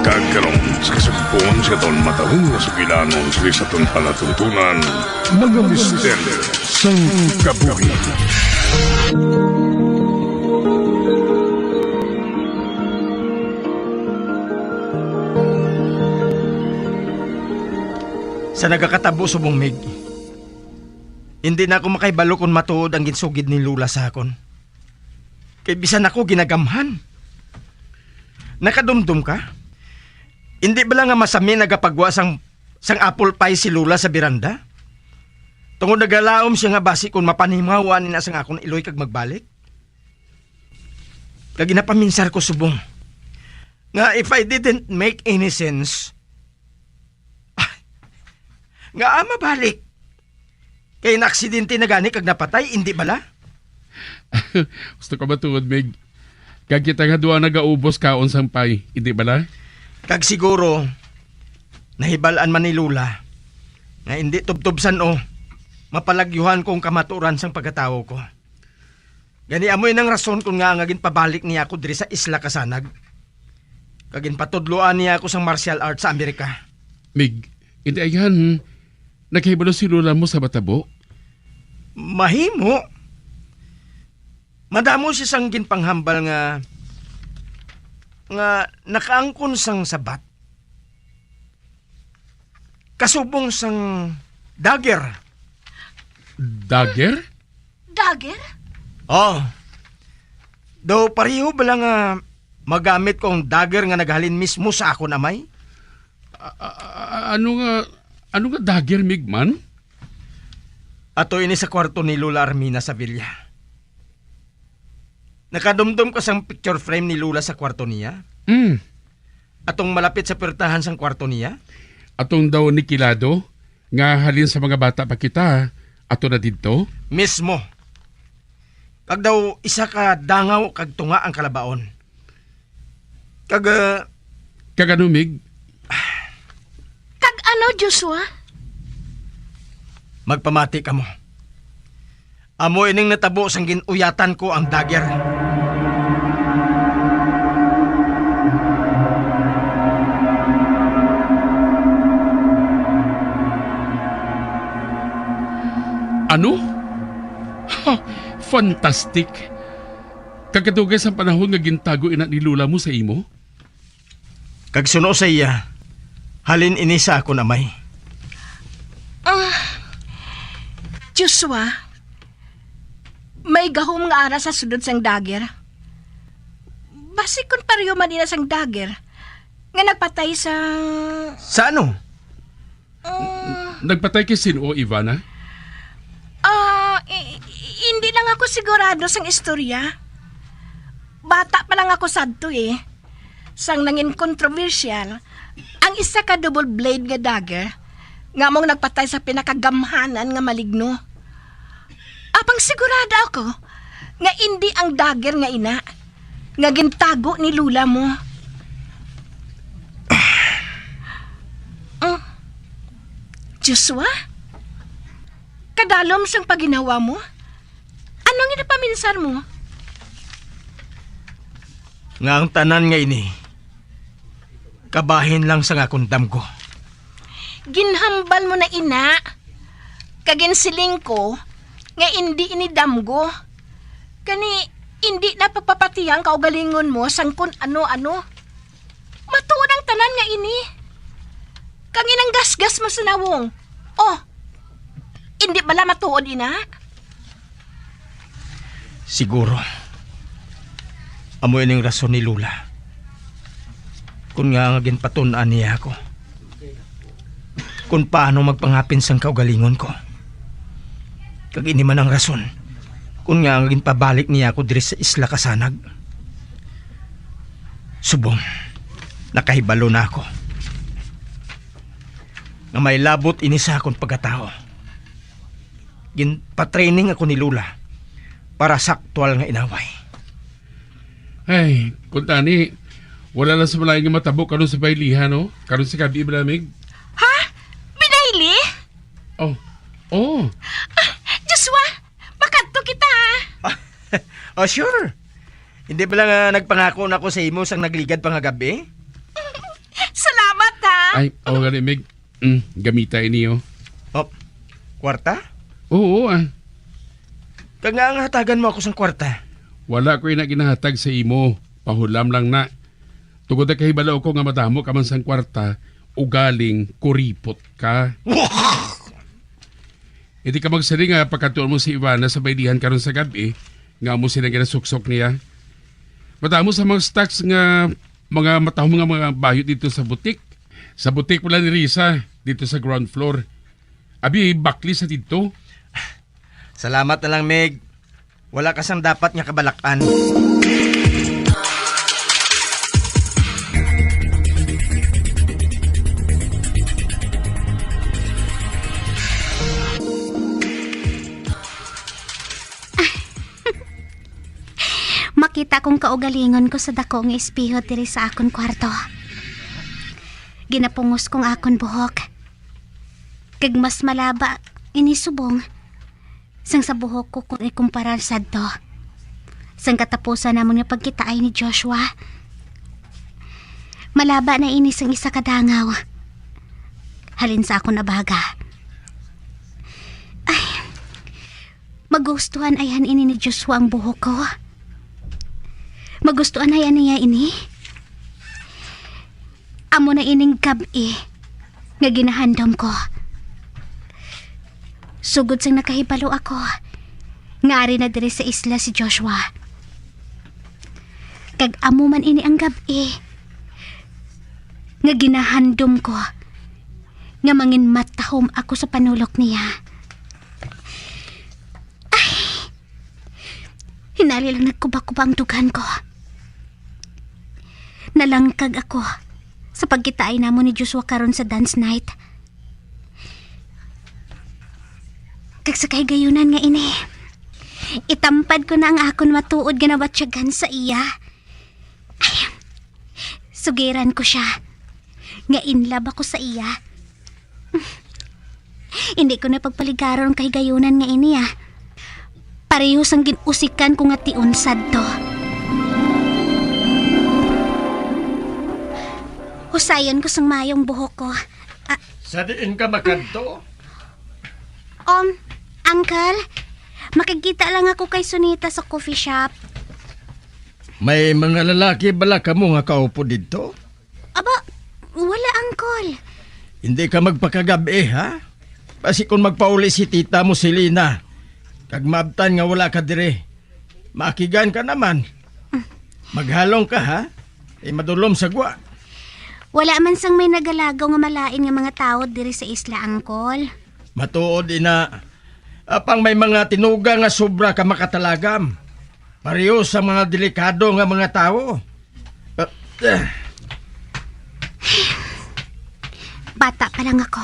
Kag karon, sa kasugpon sa aton matahom nga sugilanon sa aton palatuntunan, mga misteryo sang kabuhi. Sa nagakatabo subong, Mig, hindi na ako makahibalo kon matuod ang ginsugid ni Lola sa akon. Kay bisan ako ginagamhan. Nakadumdom ka? Hindi bala nga masami nagapagwa sang, sang apple pie si Lola sa beranda? Tungod nagalaom siya nga basi kon mapanimawa ni na sang akon iloy kag magbalik? Kag ginapaminsar ko subong nga if I didn't make any sense, ah, nga mabalik. Kay naaksidente na gani kag napatay, indi bala? Gusto ka matuod, Mig? Kag kita nga duha nagaubos kaon sang pie, indi bala? Kag siguro, Nahibal-an man ni Lola nga indi tubtob san-o mapalagyuhan ko ang kamatuoran sang pagkatawo ko. Gani, amo ini ang rason kon ngaa nga ginpabalik niya ako diri sa Isla Kasanag, kag ginpatudloan niya ako sang martial arts sa Amerika. Mig, indi ayhan, nakahibalo si Lola mo sa matabo? Mahimo. Madamo siya sang ginpanghambal nga, nga nakaangkon sang sabat. Kasubong sang dagger. Dagger? Dagger? Oh. Daw pareho bala nga magamit ko ang dagger nga naghalin mismo sa akon amay? A-, a-, a-, ano nga, ano nga dagger, Migman? Ato ini sa kwarto ni Lola Armina sa villa. Nakadumdom ka sang picture frame ni Lola sa kwarto niya? Mm. Atong malapit sa puwertahan sang kwarto niya? Atong daw nikilado nga halin sa mga bata pa kita, ato na didto? Mismo. Kag daw isa ka dangaw kag tunga ang kalabaon. Kag, ah, Kag ano, Mig? Kag ano, Joshua? Magpamati kamo. Amo ining natabo sang gin-uyatan ko ang dagger. Ano? Ha, fantastic! Kag kadugay sang panahon nga gintago ina ni Lola mo sa imo? Kag suno sa iya, halin ini sa akon amay. Ah, Joshua, may gahom nga ara sa sulod sang dagger. Basi kon pareho man ina sang dagger nga nagpatay sa Sa ano? Ah. Nagpatay kay sin-o, Ivana? Ah, i-, i-, hindi lang ako sigurado sang istorya. Bata pa lang ako sadto, eh. Sang nangin kontrobersyal ang isa ka double blade nga dagger nga among nagpatay sa pinakagamhanan nga maligno. Apang sigurado ako nga indi ang dagger nga ina nga gintago ni Lola mo. Ah, Joshua? Kadalom sang pagginawa mo? Ano ang ginapaminsar mo? Nga ang tanan nga ini kabahin lang sang akon damgo. Ginhambal mo na ina, kag ginsiling ko nga indi ini damgo. Kani, indi na pagpapatiya ang kaugalingon mo sang kun ano-ano. Matuod ang tanan nga ini. Kag ginanggasgas mo sa nawong. Oh, indi bala matuod ina? Siguro. Amo ining rason ni Lola. Kun nga nga ginpatun-an niya ako. Kun paano magpangapin sang kaugalingon ko. Kag ini man ang rason kun nga nga ginpabalik niya ako diri sa Isla Kasanag. Subong, nakahibalo na ako nga may labot ini sa akon pagkatawo. Ginpatraining ako ni Lola para sa aktual nga inaway. Ay, kuntani, wala lang sa malain nga matabo karon sa baylihan, no? Karon sa gabi, Blamig. Ha? Binayli? Oh, oh. Ah, Joshua, makadto kita, ah. Oh, sure. Hindi ba lang, ah, nagpangako na ako sa imo sang nagligad pa nga gabi? Salamat, ha. Ay, oh, gali, Mig. Mm, gamita ini, oh. Oh, kwarta? Oo, ah. Kag nga ang hatagan mo ako sang kwarta? Wala ko ina ginahatag sa imo. Pahulam lang na. Tungod nakahibalo ko nga madamo ka man sang kwarta, ugaling kuripot ka. Hindi ka magsiling nga pagkatuon mo si Ivana sa baylihan karon sa gabi, nga amo sila ginasuksok niya. Madamo sa mga stocks nga mga matahom nga mga bayo dito sa butik. Sa butik pala ni Risa, dito sa ground floor. Abi, bakli sa dito. Salamat na lang, Meg. Wala ka sang dapat nga kabalak-an. Makita kong kaugalingon ko sa dako nga espeho diri sa akon kwarto. Ginapungos ko ang akon buhok. Kag mas malaba ini subong sang sa buhok ko kung ikumparar sadto. Sang katapusan namon nga pagkitaay ni Joshua, malaba na ini sang isa ka dangaw. Halin sa akon abaga. Ay, magustuhan ayhan ini ni Joshua ang buhok ko. Magustuhan ayhan niya ini. Amo na ining gab-i nga ginahandom ko. Sugod sang nakahibalo ako nga ari na diri sa isla si Joshua. Kag amo man ini ang gab-i nga ginahandom ko nga manginmatahom ako sa panulok niya. Ay! Hinali lang nagkuba-kuba ang dughan ko. Nalangkag ako sa pagkitaay namon ni Joshua karon sa dance night. Kag sa kahigayunan nga ini, itampad ko na ang akon matuod nga nabatyagan sa iya. Ay, sugiran ko siya nga in love ako sa iya. Hindi ko na pagpaligaron ang kahigayunan nga ini, ah. Pareho sang gin-usikan ko nga tion sadto. Husayon ko sang maayong buhok ko. Ah. Sa diin ka makadto? Um, Uncle, makagkita lang ako kay Sunita sa coffee shop. May mga lalaki bala kamo nga kaupod didto? Aba, wala, Uncle. Hindi ka magpakagab-i, ha? Basi kung magpauli si tita mo, si Lina, kag maabtan nga wala ka diri, maakigan ka naman. Maghalong ka, ha? Kay madulom sa gwa. Wala man sang may nagalagaw nga malain nga mga tawo diri sa isla, Uncle. Matuod ina, apang may mga tinuga nga sobra ka makatalagam. Pareho sa mga delikado nga mga tawo. Ah, ah. Bata pa lang ako,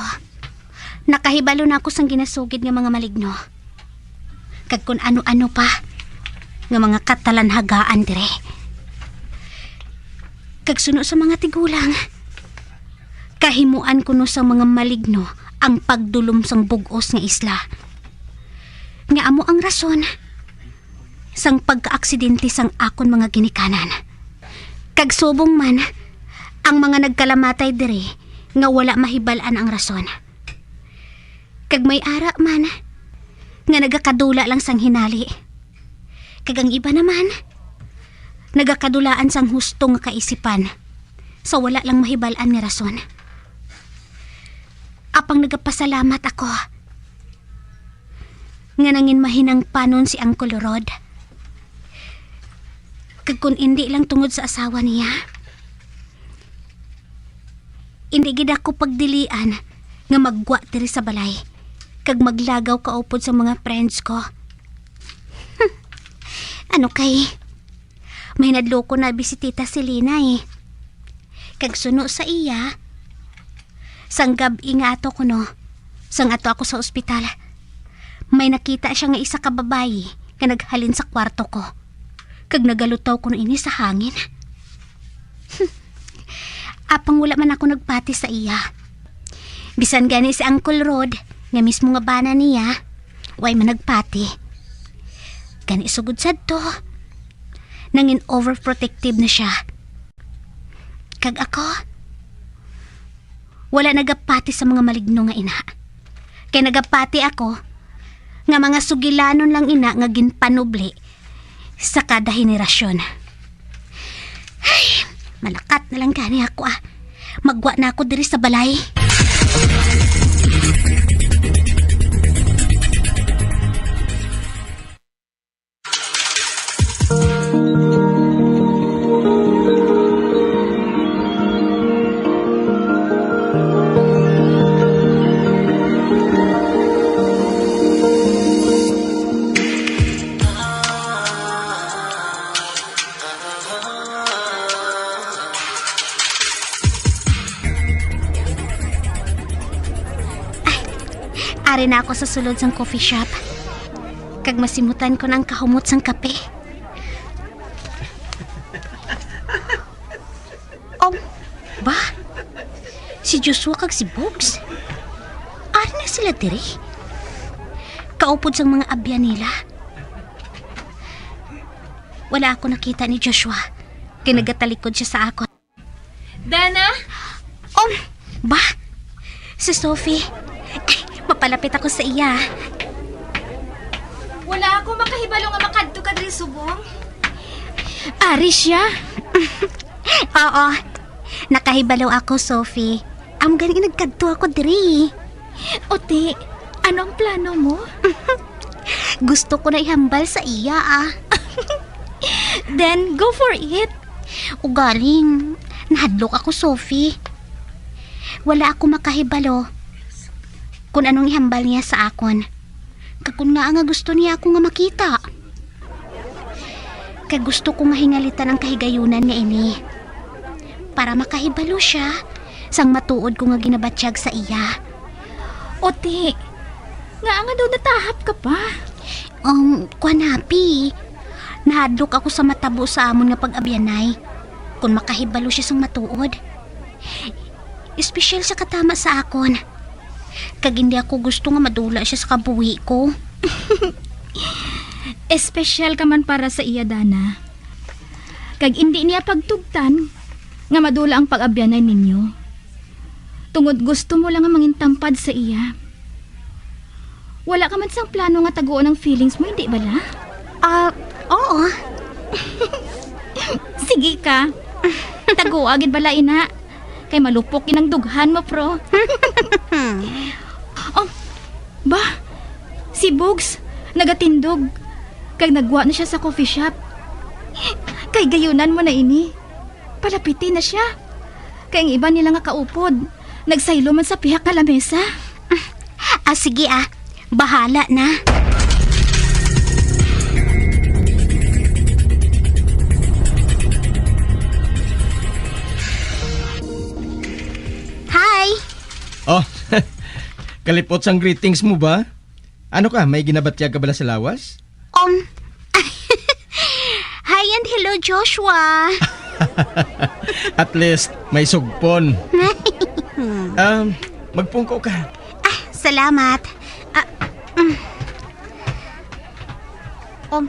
nakahibalo na ako sang ginasugid nga mga maligno, kag kun ano-ano pa nga mga katalanhagaan diri. Kag suno sa mga tigulang, kahimuan kuno sang mga maligno ang pagdulom sang bug-os nga isla, nga amo ang rason sang pagkaaksidente sang akon mga ginikanan. Kag subong man ang mga nagkalamatay diri nga wala mahibal-an ang rason. Kag may ara man nga nagakadula lang sang hinali. Kag ang iba naman, nagakadulaan sang husto nga kaisipan sa wala lang mahibal-an nga rason. Apang nagapasalamat ako nga nangin mahinangpanon si Uncle Rod. Kag kun indi lang tungod sa asawa niya, indi gid ako pagdilian nga maggwa diri sa balay kag maglagaw kaupod sa mga friends ko. Ano kay, may nadloko na bisitita si Lina, eh. Kag suno sa iya, sang gab-i nga ato kuno, sang ato ako sa ospital, may nakita siya nga isa ka babayi nga naghalin sa kwarto ko, kag nagalutaw kuno ini sa hangin. Apang wala man ako nagpati sa iya. Bisan gani si Uncle Rod, nga mismo nga bana niya, way man nagpati. Gani sugod sadto, nangin overprotective na siya. Kag ako, wala nagapati sa mga maligno nga ina. Kay nagapati ako nga mga sugilanon lang ina nga ginpanubli sa kada henerasyon. Ay, malakat na lang gani ako, ah. Maggwa na ako diri sa balay. Ari na ako sa sulod sang coffee shop. Kag masimutan ko na ang kahumot sang kape. Oh, ba? Si Joshua kag si Bugs? Ari na sila diri? Kaupod sang mga abyan nila. Wala ako nakita ni Joshua, kay nagatalikod siya sa akon. Dana? Um, ba? Si Sophie. Ay, mapalapit ako sa iya. Wala ako makahibalo nga makadto ka diri subong. Ari siya? Oo. Nakahibalo ako, Sophie. Amo gani nagkadto ako diri. O, ti, ano ang plano mo? Gusto ko na ihambal sa iya, ah. Then, go for it. Ugaling, nahadlok ako, Sophie. Wala ako makahibalo kung anong ihambal niya sa akon. Kag kung ngaa nga gusto niya ako nga makita. Kag gusto ko nga hingalitan ang kahigayunan nga ini, para makahibalo siya sang matuod ko nga ginabatyag sa iya. O, ti, ngaa nga daw natahap ka pa? Um, kuan, Happy. Nahadlok ako sa matabo sa amon nga pag-abyanay, kung makahibalo siya sang matuod. Espesyal siya katama sa akon. Kag hindi ako gusto nga madula siya sa kabuhi ko. Espesyal ka man para sa iya, Dana. Kag indi niya pagtugtan nga madula ang pag-abyanay ninyo. Tungod gusto mo lang nga mangintampad sa iya. Wala ka man sang plano nga taguon ang feelings mo, hindi bala? Ah, oo. Sige ka. Tagoa gid bala ina. Kay malupok gid ang dughan mo, pro. Oh, ba? Si Bugs, nagatindog. Kag nagwa na siya sa coffee shop. Kay gayunan mo na ini. Palapiti na siya. Kay ang iban nila nga kaupod, nagsaylo man sa pihak nga lamesa. Ah, sige ah. Bahala na. Hi! Oh, kalipot sang greetings mo ba? Ano ka, may ginabatyag ka bala sa lawas? Um, hi and hello, Joshua. At least, may sugpon. Um, magpungko ka. Ah, salamat. Ah, mm. Um,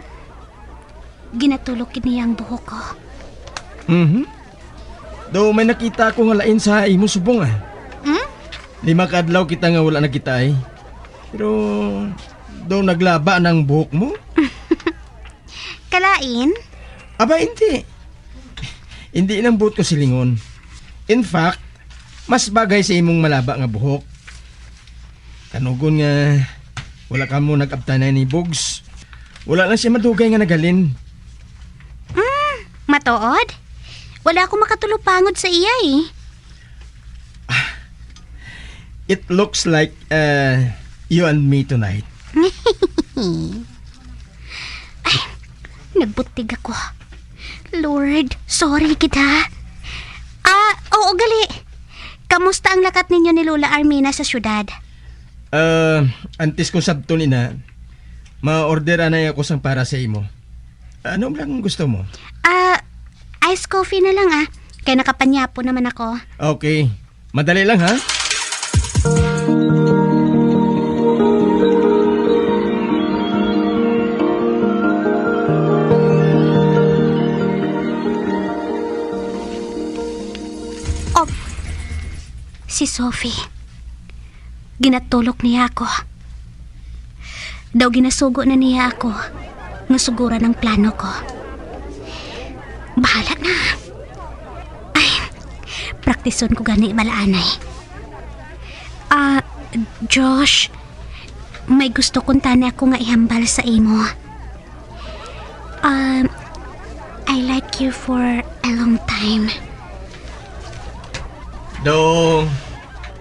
ginatulok gid niya ang buhok ko. Mhm. Daw may nakita ako nga lain sa imo subong, ah. Hmm? Lima ka adlaw kita nga wala nagkita, eh. Pero daw naglaba na ang buhok mo? Kalain? Aba, hindi. Hindi nang buot ko silingon. In fact, mas bagay sa imong malaba nga buhok. Kanugon nga wala kamo nag-abtanay ni Bugs. Wala lang siya madugay nga naghalin. Hmm, matuod? Wala ako makatulupangod sa iya, eh. It looks like, uh, you and me tonight. Ay, nagbutig ako. Lord, sorry kita. Ah, oo, gali. Kamusta ang lakat ninyo ni Lola Armina sa syudad? Ah, antes ko sabton ina, ma-order anay ako sang para sa imo. Ano lang gusto mo? Ah, iced coffee na lang, ah. Kay nakapanyapo naman ako. Okay. Madali lang, ha? Oh, si Sophie. Ginatulok niya ako. Daw ginasugo na niya ako nga suguran ang plano ko. Bahala na. Ay, praktison ko gani bala anay. Ah, Josh, may gusto kuntani ako nga ihambal sa imo. Um, I like you for a long time. Daw,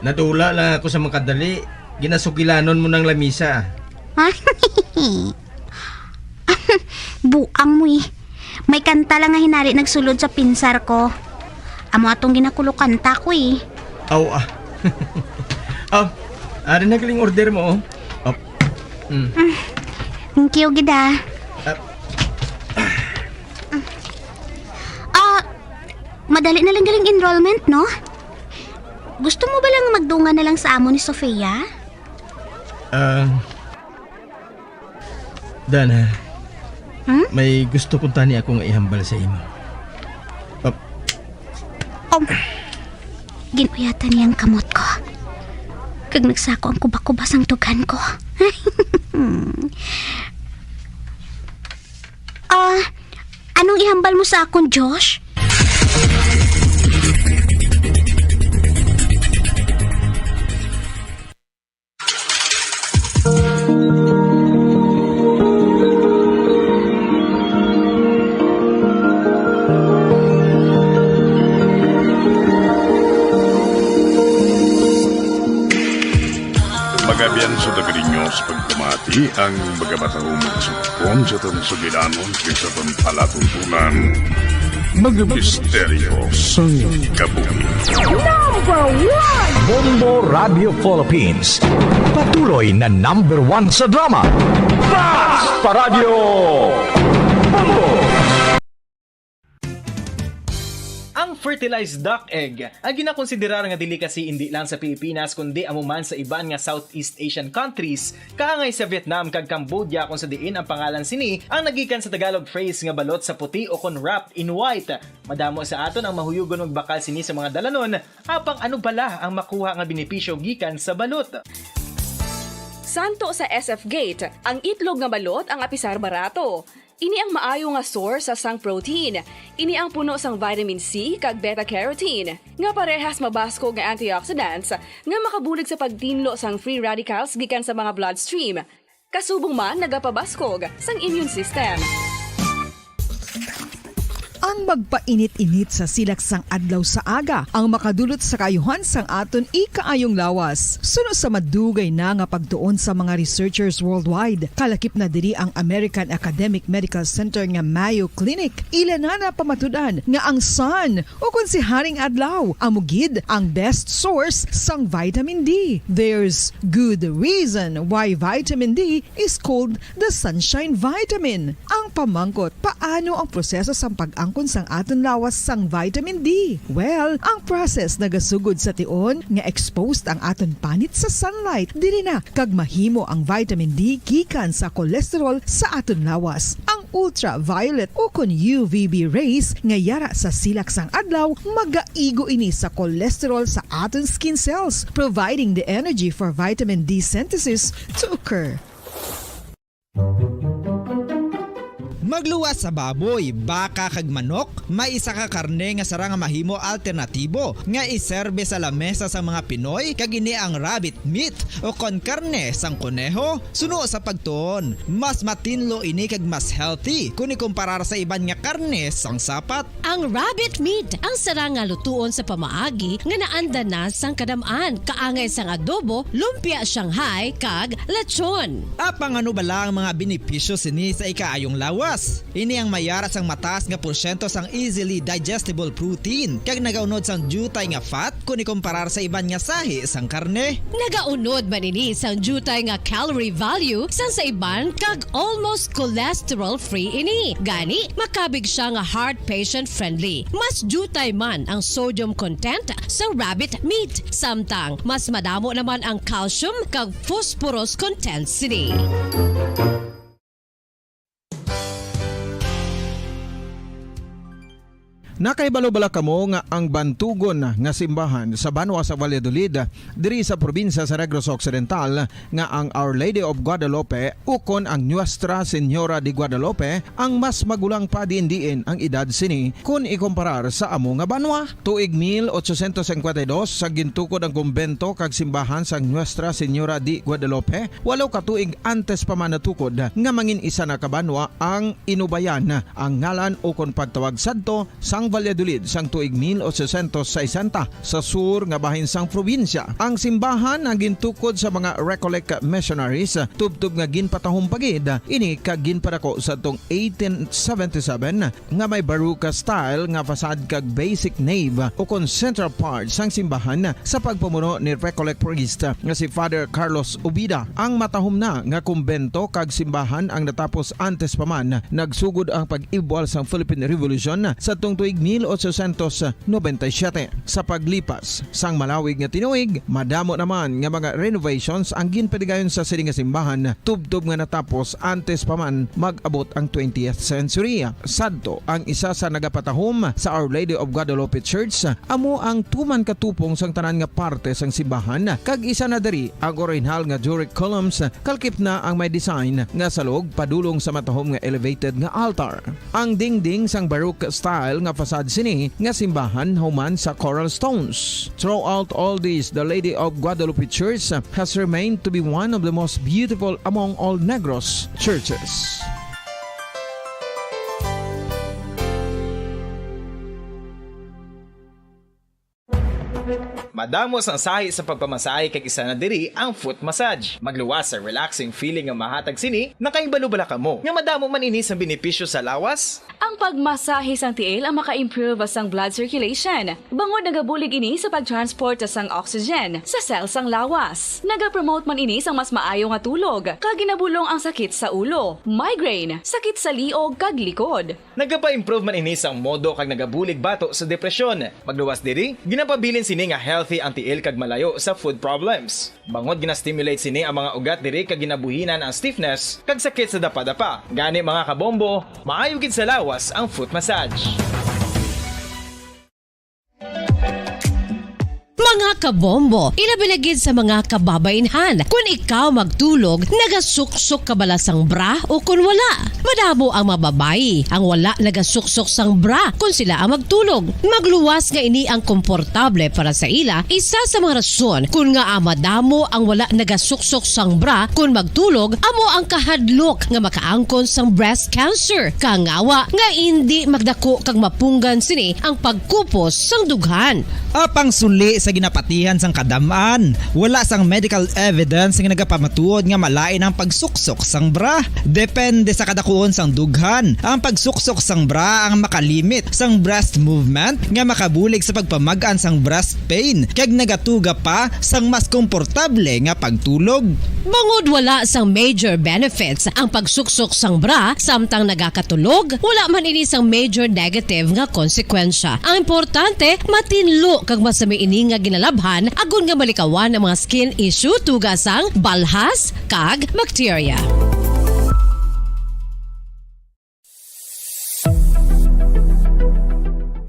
nadula lang ako sa makadali. Ginasugilanon mo ng lamisa. Buang mo eh. May kanta lang nga hinali nagsulod sa pinsar ko. Amo atong ginakulokanta ko eh. Aw, ah. Aw, ari na galing order mo, oh. Oh. Mm. Mm. Thank you, gid, ah. Ah. Ah, madali na lang galing enrollment, no? Gusto mo ba lang magdungan na lang sa amo ni Sofia? Ah, Dana, Hmm? may gusto ko tani ako nga ihambal sa imo. Ah, Um, ginuyatan niya ang kamot ko. Kag nagsako ang kuba-kuba sang dughan ko. Ah, anong ihambal mo sa akon, Josh? Mga biyan sa Dagrinyo, sa pagpamati ang mga matahong magsugpon sa atong sugilanon kag sa atong palatuntunan. Mga misteryo sang kabuhi. Number one! Bombo Radio Philippines. Patuloy na number one sa drama. Basta Radyo Bombo! Ang fertilized duck egg, ang ginakonsiderar nga delicacy indi lang sa Pilipinas, kundi amo man sa iban nga Southeast Asian countries, kaangay sa Vietnam kag Cambodia, kung sa diin ang pangalan sini ang nagikan sa Tagalog phrase nga balot sa puti o kon wrapped in white. Madamo sa aton ang mahuyugon magbakal sini sa mga dalanon, apang ano bala ang makuha nga benepisyo gikan sa balot? Santo sa S F Gate, ang itlog nga balot ang apisar barato. Ini ang maayo nga source sa sang protein. Ini ang puno sang vitamin C kag beta-carotene, nga parehas mabaskog nga antioxidants nga makabulig sa pagtinlo sang free radicals gikan sa mga bloodstream. Kasubong man nagapabaskog sang immune system. Ang magpainit-init sa silak sang adlaw sa aga ang makadulot sa kaayuhan sang aton ikaayong lawas. Suno sa madugay na nga pagtuon sa mga researchers worldwide, kalakip na diri ang American Academic Medical Center nga Mayo Clinic. Ila na napamatud-an nga ang sun, o kon si Haring Adlaw, amo gid ang best source sang vitamin D. There's good reason why vitamin D is called the sunshine vitamin. Ang pamangkot, paano ang proseso sang pag-angkon sang aton lawas sang vitamin D? Well, ang process nagasugod sa tion nga exposed ang aton panit sa sunlight. Diri na kag mahimo ang vitamin D gikan sa cholesterol sa aton lawas. Ang ultraviolet o kon U V B rays nga yara sa silak sang adlaw magaigo ini sa cholesterol sa aton skin cells, providing the energy for vitamin D synthesis to occur. Magluwas sa baboy, baka kag manok, may isa ka karne nga sarang nga mahimo alternatibo nga iserbe sa lamesa sang mga Pinoy, kag ini ang rabbit meat o kon karne sang koneho. Suno sa pagtuon, mas matinlo ini kag mas healthy kon ikumparar sa iban nga karne sang sapat. Ang rabbit meat ang sarang nga lutuon sa pamaagi nga naanda na sang kadam-an, kaangay sang adobo, lumpia Shanghai, kag lechon. Apang ano bala ang mga benepisyo sini sa ikaayong lawas? Ini ang mayara sang mataas nga porsyento sang easily digestible protein kag nagaunod sang diutay nga fat kon ikumparar sa iban nga sahi sang karne. Nagaunod man ini sang diutay nga calorie value sang sa iban kag almost cholesterol-free ini. Gani, makabig siya nga heart patient-friendly. Mas diutay man ang sodium content sang rabbit meat, samtang mas madamo naman ang calcium kag phosphorus content sini. Nakahibalo bala kamo nga ang bantugon nga simbahan sa banwa sa Valladolid, diri sa probinsya sa Negros Occidental, nga ang Our Lady of Guadalupe ukon ang Nuestra Señora de Guadalupe ang mas magulang pa diin-diin ang edad sini kon ikumparar sa amo nga banwa? Tuig mil ochocientos cincuenta y dos sa gintukod ang kumbento kag simbahan sang Nuestra Señora de Guadalupe, walo ka tuig antes pa man natukod nga mangin isa na ka banwa ang Inubayan ang ngalan ukon pagtawag sadto sang Valladolid sang tuig mil ochocientos sesenta sa sur nga bahin sang probinsya. Ang simbahan ang gintukod sa mga Recollect missionaries, tubtob nga ginpatahom pa gid ini kag ginpadako sadtong eighteen seventy-seven nga may Baroque style nga facade kag basic nave ukon central part sang simbahan sa pagpamuno ni Recollect priest nga si Father Carlos Ubida. Ang matahom na nga kumbento kag simbahan ang natapos antes pa man nagsugod ang pag-ibwal sang Philippine Revolution sadtong tuig mil ochocientos noventa y siete. Sa paglipas sang malawig nga tinuig, madamo naman nga mga renovations ang ginpadigayon sa sini nga simbahan, tubtob nga natapos antes pa man mag-abot ang twentieth century. Sadto, ang isa sa nagapatahom sa Our Lady of Guadalupe Church amo ang tuman ka tupong sang tanan nga parte sang simbahan, kag isa na diri ang orihinal nga Doric columns, kalkip na ang may design nga salog padulong sa matahom nga elevated nga altar. Ang dingding sang Baroque style nga facade sini nga simbahan human sa coral stones. Throughout all this, the Lady of Guadalupe Church has remained to be one of the most beautiful among all Negros churches. Madamo sang sahi sa pagpamasahe, kag isa na diri ang foot massage. Magluwas sa relaxing feeling nga mahatag sini. Nakahibalo bala kamo nga madamo man ini sang benepisyo sa lawas? Ang pagmasahe sang tiil ang maka-improve sang blood circulation, bangod nagabulig ini sa pag-transport sang oxygen sa cell sang lawas. Nagapromote man ini sang mas maayo nga tulog, kag ginabulong ang sakit sa ulo, migraine, sakit sa liog, kag likod. Nagapa-improve man ini sang modo kag nagabulig bato sa depresyon. Magluwas diri, ginapabilin sini nga healthy ang tiil kag malayo sa foot problems. Bangod gina-stimulate sini ang mga ugat diri kag ginabuhinan ang stiffness kag sakit sa dapadapa. Gani, mga kabombo, maayo gid sa lawas ang foot massage. Mga kabombo, ilabi na gid sa mga kababainhan, kun ikaw magtulog, nagasuksok ka bala sang bra o kun wala? Madamo ang mga babayi ang wala nagasuksok sang bra kun sila ang magtulog. Magluwas nga ini ang komportable para sa ila, isa sa mga rason kun ngaa madamo ang wala nagasuksok sang bra kun magtulog amo ang kahadlok nga makaangkon sang breast cancer, kangawa nga indi magdako kag mapunggan sini ang pagkupos sang dughan. Apang suli sa ginapatihan sang kadam-an, wala sang medical evidence nga nagapamatuod nga malain ang pagsuksok sang bra. Depende sa kadakuon sang dughan, ang pagsuksok sang bra ang makalimit sang breast movement nga makabulig sa pagpamag-an sang breast pain kag nagatuga pa sang mas komportable nga pagtulog. Bangod wala sang major benefits ang pagsuksok sang bra samtang nagakatulog, wala man ini sang major negative nga konsekwensya. Ang importante, matinlo kag masami ini nga ginalabhan agod nga malikawan ang mga skin issue tuga sang balhas kag bakterya.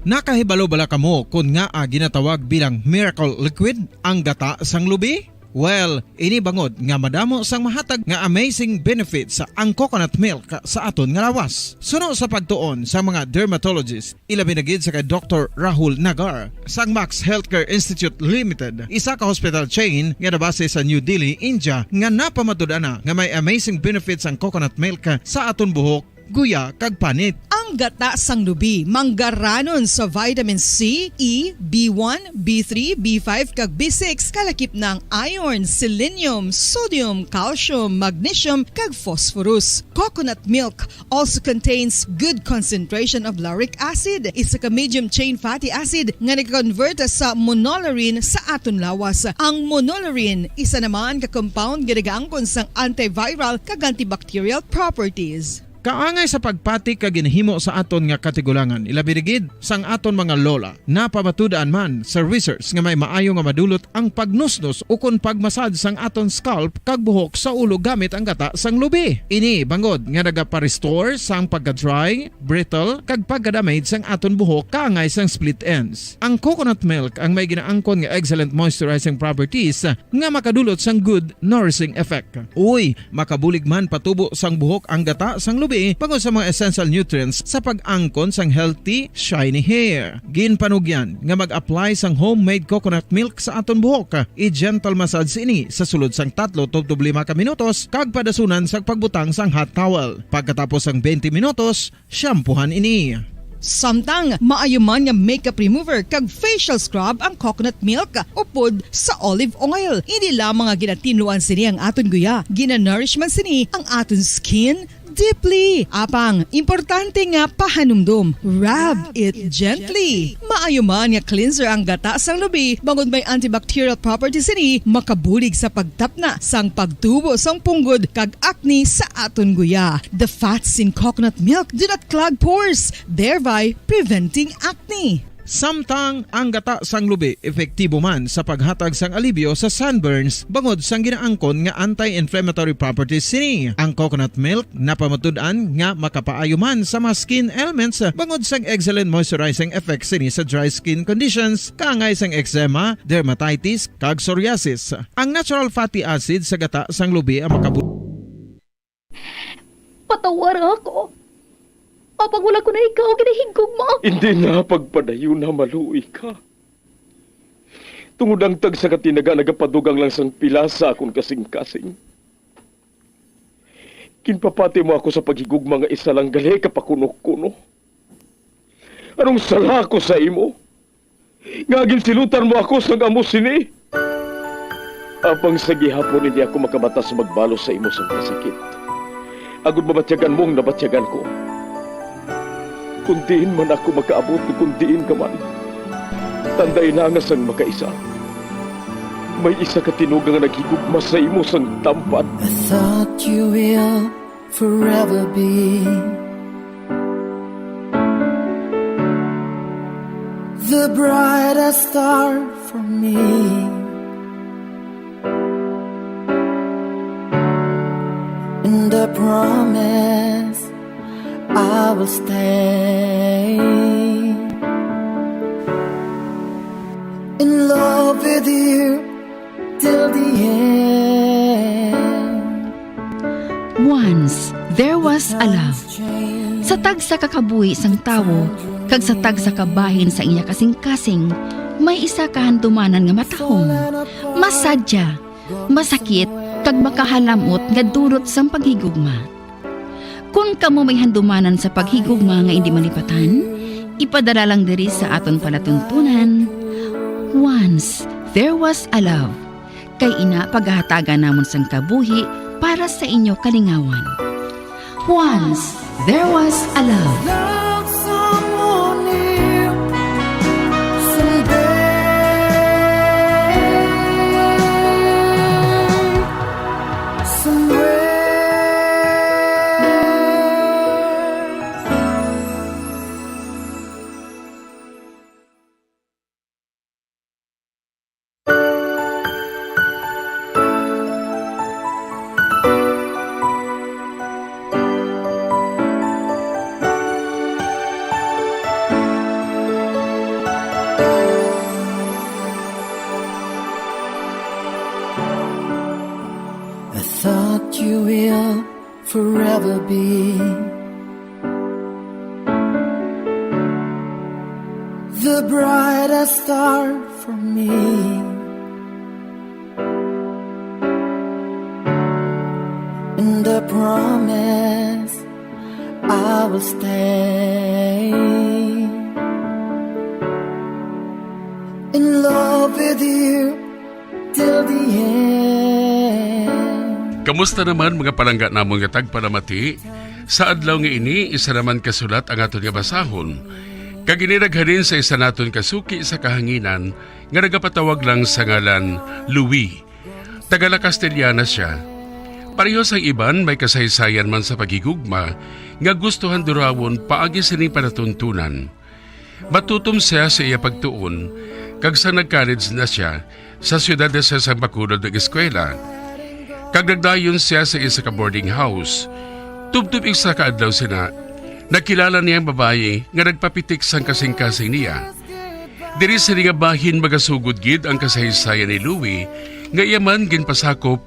Nakahibalo bala kamo kon ngaa ginatawag bilang miracle liquid ang gata sang lubi? Well, ini bangod nga madamo sang mahatag nga amazing benefits ang coconut milk sa aton nga lawas. Suno sa pagtuon sa mga dermatologist, ilabi na gid sa kay Doktor Rahul Nagar sang Max Healthcare Institute Limited, isa ka hospital chain nga nabase sa New Delhi, India, nga napamatud-an na nga may amazing benefits ang coconut milk sa aton buhok, guya, kag panit. Ang gata sang lubi manggaranon sa vitamin C, E, B one, B three, B five, kag B six, kalakip na ang iron, selenium, sodium, calcium, magnesium, kag phosphorus. Coconut milk also contains good concentration of lauric acid, isa ka medium chain fatty acid nga nag-convert sa monolaurin sa aton lawas. Ang monolaurin, isa naman ka compound nga nagaangkon sang antiviral kag antibacterial properties. Kaangay sa pagpati kag ginahimo sa aton nga katigulangan, ilabi na gid sang aton mga lola. Napamatud-an man sa research nga may maayo nga madulot ang pagnusnos ukon pagmasad sang aton scalp kag buhok sa ulo gamit ang gata sang lubi. Ini bangod nga nagapa-restore sang pagka-dry, brittle, kag pagka-damage sang aton buhok kaangay sang split ends. Ang coconut milk ang may ginaangkon nga excellent moisturizing properties nga makadulot sang good nourishing effect. Uy, makabulig man patubo sang buhok ang gata sang lubi bangod sa mga essential nutrients sa pag-angkon sang healthy, shiny hair. Ginpanugyan nga mag-apply sang homemade coconut milk sa aton buhok. I-gentle massage ini sa sulod sang tatlo tubtob lima ka minutos kag padasunan sang pagbutang sang hot towel. Pagkatapos sang twenty minutos, shampoohan ini. Samtang maayo man nga makeup remover kag facial scrub ang coconut milk upod sa olive oil. Indi lamang nga ginatinluan sini ang aton guya, ginanourish man sini ang aton skin, Deeply. Apang, importante nga pahanumdom. Rub it gently. Maayo man nga cleanser ang gata sang lubi, bangod may antibacterial properties sini, makabulig sa pagtapna sang pagtubo sang punggod kag acne sa aton guya. The fats in coconut milk do not clog pores, thereby preventing acne. Samtang ang gata sang lubi epektibo man sa paghatag sang alibyo sa sunburns bangod sang ginaangkon nga anti-inflammatory properties sini. Ang coconut milk napamatud-an nga makapaayo man sa mga skin ailments bangod sang excellent moisturizing effect sini sa dry skin conditions, kaangay sang eczema, dermatitis, kag psoriasis. Ang natural fatty acid sa gata sang lubi ang makabu- Patawara ako. Apang wala ko na ikaw ginahigugma. Hindi na pagpadayon na maluoy ka. Tungod ang tagsa ka tinaga nagapadugang lang sang pila sa akon kasing-kasing. Ginpapati mo ako sa paghigugma nga isa lang gali ka pakuno-kuno. Anong sala ko sa imo? Nga ginsilutan mo ako sang amo sini? Apang sa gihapon hindi ako makabatas magbalos sa imo sang kasakit, agod mabatyagan mo ang nabatyagan ko. Kung diin man ako makaabot, kung diin ka man, tandai na nga sang makaisa, may isa ka tinuga nga naghigugma sa imo sang tampad. I thought you will forever be the brightest star for me. And I promise I will stay in love with you till the end. Once there was a love. Sa tagsa ka kabuhi sang tawo kag sa tagsa ka bahin sa iya kasing-kasing, may isa ka handumanan nga matahom, masadya, masakit, kag makahalamot nga dulot sang paghigugma. Kon kamo may handumanan sa paghigugma nga indi malipatan, ipadala lang diri sa aton palatuntunan, Once There Was a Love. Kay ina, pagahatagan namon sang kabuhi para sa inyo kalingawan. Once there was a love. Love someone new someday. Somewhere. I thought you will forever be the brightest star for me. And I promise I will stay in love with you till the end. Kamusta naman, mga palangga namon nga tagpalamati? Sa adlaw nga ini, isa naman ka sulat ang aton nga basahon. Kag ini naghalin sa isa naton ka suki sa kahanginan nga nagapatawag lang sa ngalan Louis. Taga La Castellana sia. Pareho sang iban, may kasaysayan man sa paghigugma nga gustuhan durawon paagi sining palatuntunan. Matutom sia sa iya pagtuon, kag sang nag-college na sia, sa siyudad na sia sang Bacolod nag-eskwela. Kag nagdayon sia sa isa ka boarding house. Tubtob isa ka adlaw sina, nakilala niya ang babayi nga nagpapitik sang kasing-kasing niya. Diri sini nga bahin magasugod gid ang kasaysayan ni Louie nga iya man ginpasakop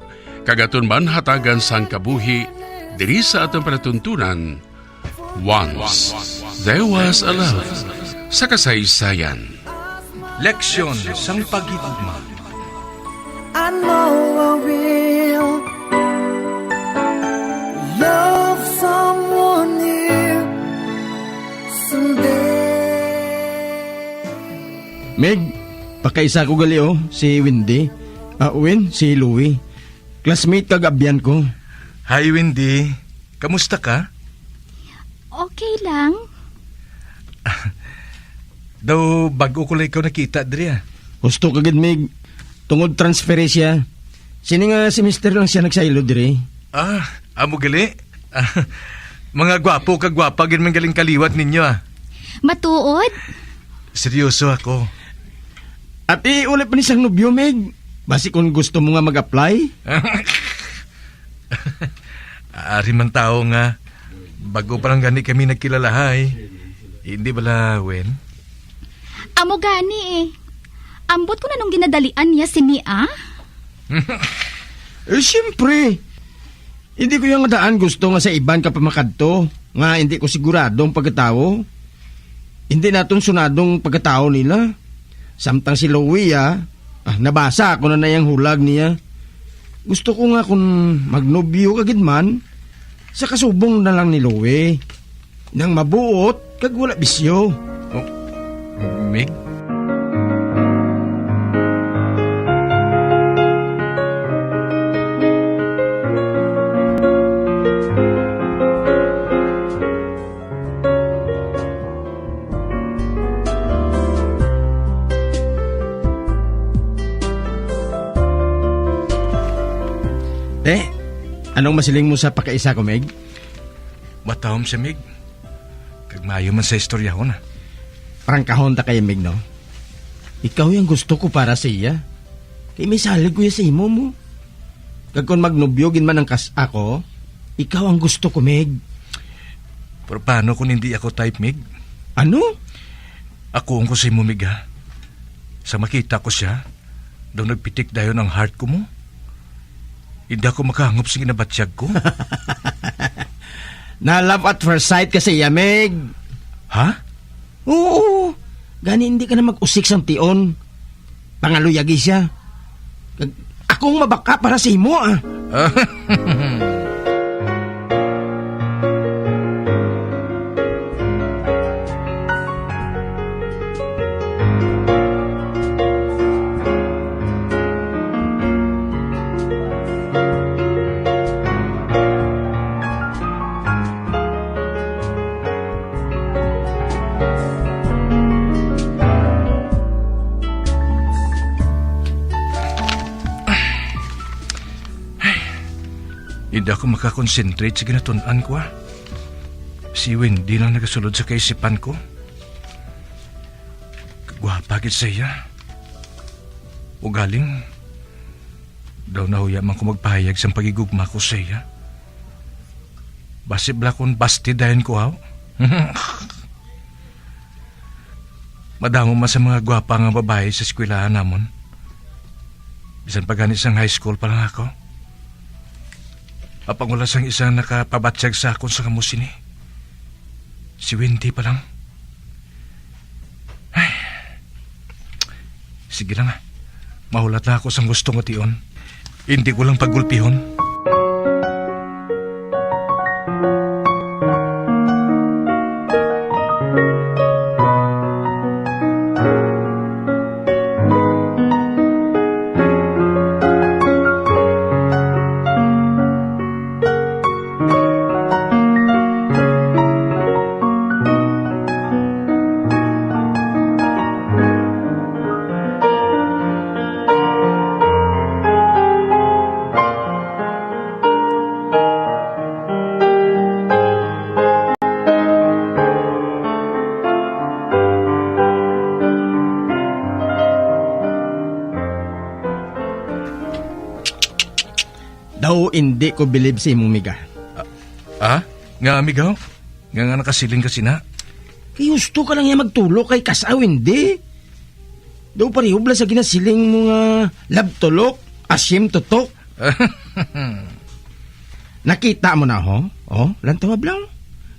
kag aton man hatagan sang kabuhi diri sa aton palatuntunan. Once there was a love sa kasaysayan. Leksyon sang paghigugma. I know I will love someone new someday. Meg, pakaisa ko gali, oh, si Wendy. Ah, Win, si Louie. Classmate kag abyan ko. Hi, Wendy. Kamusta ka? Okay lang. Daw bag-o ko lang ikaw nakita diri, ah. Husto ka gid, Mig. Tungod transfere siya. Sini nga semester lang siya nagsaylo diri. Ah, amo gali? Ah, mga gwapo kag gwapa gid man galing kaliwat ninyo, ah. Matuod? Seryoso ako. At iuli pa ni sang nobyo, Mig. Basi kung gusto mo nga mag-apply? Ari man tawo nga, bago pa lang gani kami nagkilalahay. Hindi bala, Wen? Amo gani eh. Ambot ko na nung ginadalian niya sini, ah? Eh, siyempre. Hindi ko yung daan gusto nga sa iban ka pa makadto, nga hindi ko sigurado ang pagkatawo. Hindi naton sunadong pagkatawo nila. Samtang si Louie, ah, ah, nabasa ako na na yung hulag niya. Gusto ko nga kung magnobyo ka gid man, sa kasubong na lang ni Louie. Nang mabuot, kag wala bisyo. Oh, Mig? Eh, anong masiling mo sa pakaisa ko, Meg? Matahom si Meg. Kag maayo man sa istoryahon, ah. Prangkahon ta kay Meg, no? Ikaw yung gusto ko para sa iya. Kay may salig ko ya sa imo mo. Kag kung magnobyo gid man ang kas-, ako, ikaw ang gusto ko, Meg. Pero paano kung hindi ako type, Meg? Ano? Ako ang ko sa imo, Meg, ha? Sa makita ko siya, daw nagpitik dayon ang heart ko mo. Hindi ako makahangop sa ginabatyag ko. Na love at first sight ka sa iya, Meg. Ha? Oo. Gani hindi ka na mag-usik sang tion. Pangaluyagi siya. Kag akong mabaka para sa imo, ah. Hindi ako makakonsentrate sa ginatun-an ko, ah. Si Wendy lang nagasulod sa kaisipan ko. Kagwapa gid siya. Ugaling, daw nahuya man ko magpahayag sang pagigugma ko sa iya. Basi bala kon busted dayon ko, haw? Madamo man sa mga gwapa nga babayi sa eskwelahan namon. Bisan pa gani sang high school pa lang ako. Apang wala sang isa nakapabatyag sa akon sa kamo sini. Si Wendy pa lang. Ay. Sige lang, ah. Mahulat na ako sang gusto nga tion. Hindi ko lang pagulpihon. Daw indi ko bilib sa imong miga. Ah, ah? Nga miga? Nga, nga nakasiling ka sina? Kay husto ka lang ya magtulo kay kas-aw, hindi. Daw pareho bala sa ginasiling mo nga love tulok, asim tutok. Nakita mo na, ho? Oh, lantawa lang.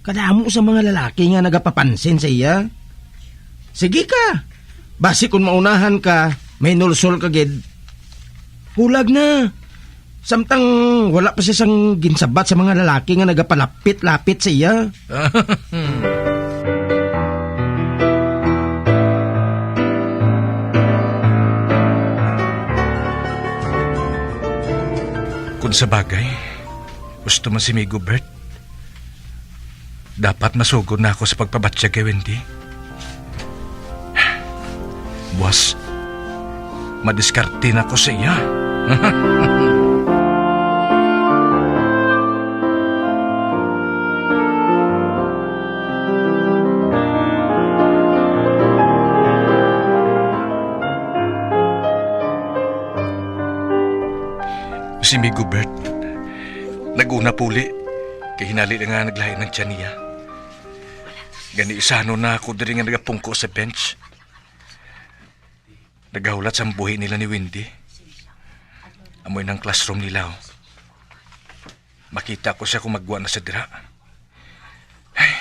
Kadamo sa mga lalaki nga nagapapansin sa iya. Sige ka. Basi kung maunahan ka, may nulsol ka gid. Hulag na. Samtang wala pa siya sang ginsabat sa mga lalaki nga nagapalapit-lapit sa iya. Kung sa bagay, gusto man si Migo Bert, Dapat masugod na ako sa pagpabatyag kay Wendy. Buwas, madiskarte na ko sa iya. Si Migo Bert, nag-una puli, kay hinali na nga naglain ang tiyan niya. Gani, isanon na ako diri nga nagapungko sa bench. Nagahulat sang buhi nila ni Wendy. Amo nang classroom nila, oh. Makita ko siya kung magwa na sa dira. Ay,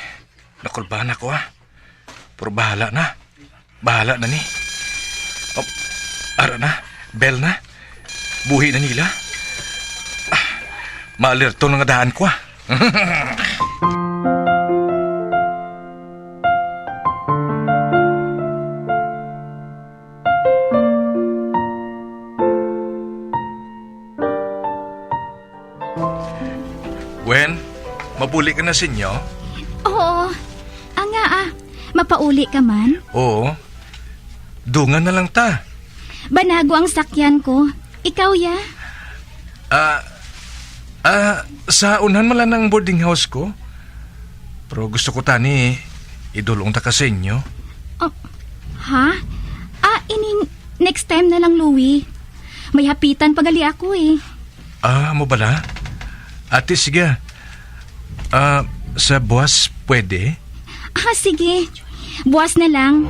nakulbahan ako, ah. Pero bahala na. Bahala na ni. Oh, ara na. Bell na. Buhi na nila. Ah, maalerto na nga daan ko, ah. Wen, mabuli ka na sa inyo? Oo. Anga, ah. Mapauli ka man? Oo. Dungan na lang ta. Banago ang sakyan ko. Ikaw, ya? Ah, ah, sa unhan man lang ang boarding house ko. Pero gusto ko tani idulong ta ka sa inyo. Oh, ha? Ah, ining next time na lang, Louie. May hapitan pa gali ako, eh. Ah, amo bala? Ate, sige. Ah, sa buwas, pwede? Ah, sige. Buwas na lang.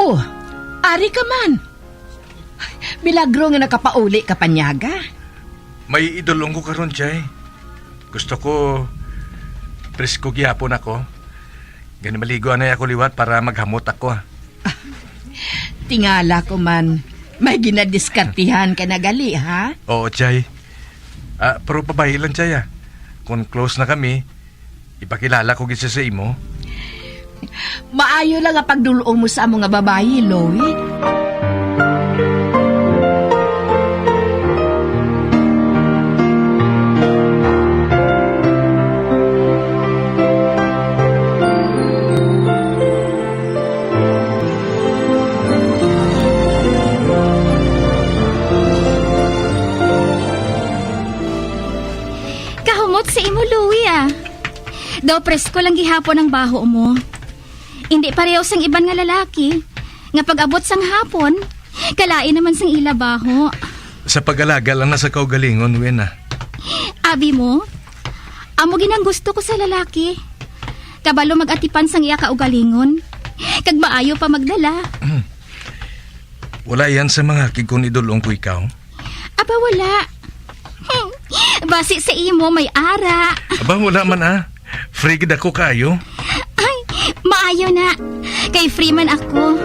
Oh, ari ka man. Milagro nga nakapauli ka, Panyaga. May idulong ko karon, Jay. Gusto ko presko gihapon ako. Gani maligo anay ako liwat para maghamot ako, ah. Tingala ko man, may ginadiskartihan ka na gali, ha? Oo, Jay. Ah, pero pabayi lang, Jay, ah. Kung close na kami, ipakilala ko gid siya sa imo. Maayo lang nga pagdul-ong mo sa amo nga babayi, Louie. Kahumot sa imo, Louie, ah. Daw presko lang gihapon ang baho mo. Indi pareho sang iban nga lalaki, nga pag-abot sang hapon, kalain naman sang ila baho. Sa pag-alaga lang na sa kaugalingon, Wen, ah. Abi mo, amo gid ang gusto ko sa lalaki. Kabalo mag-atipan sang iya kaugalingon, kag maayo pa magdala. Wala yan sa mga kigkon idulong ko ikaw. Aba, wala. Hmm. Basi sa imo may ara. Aba, wala man, ah. Free gid ako kaayo. Ay, maayo na. Kay free man ako.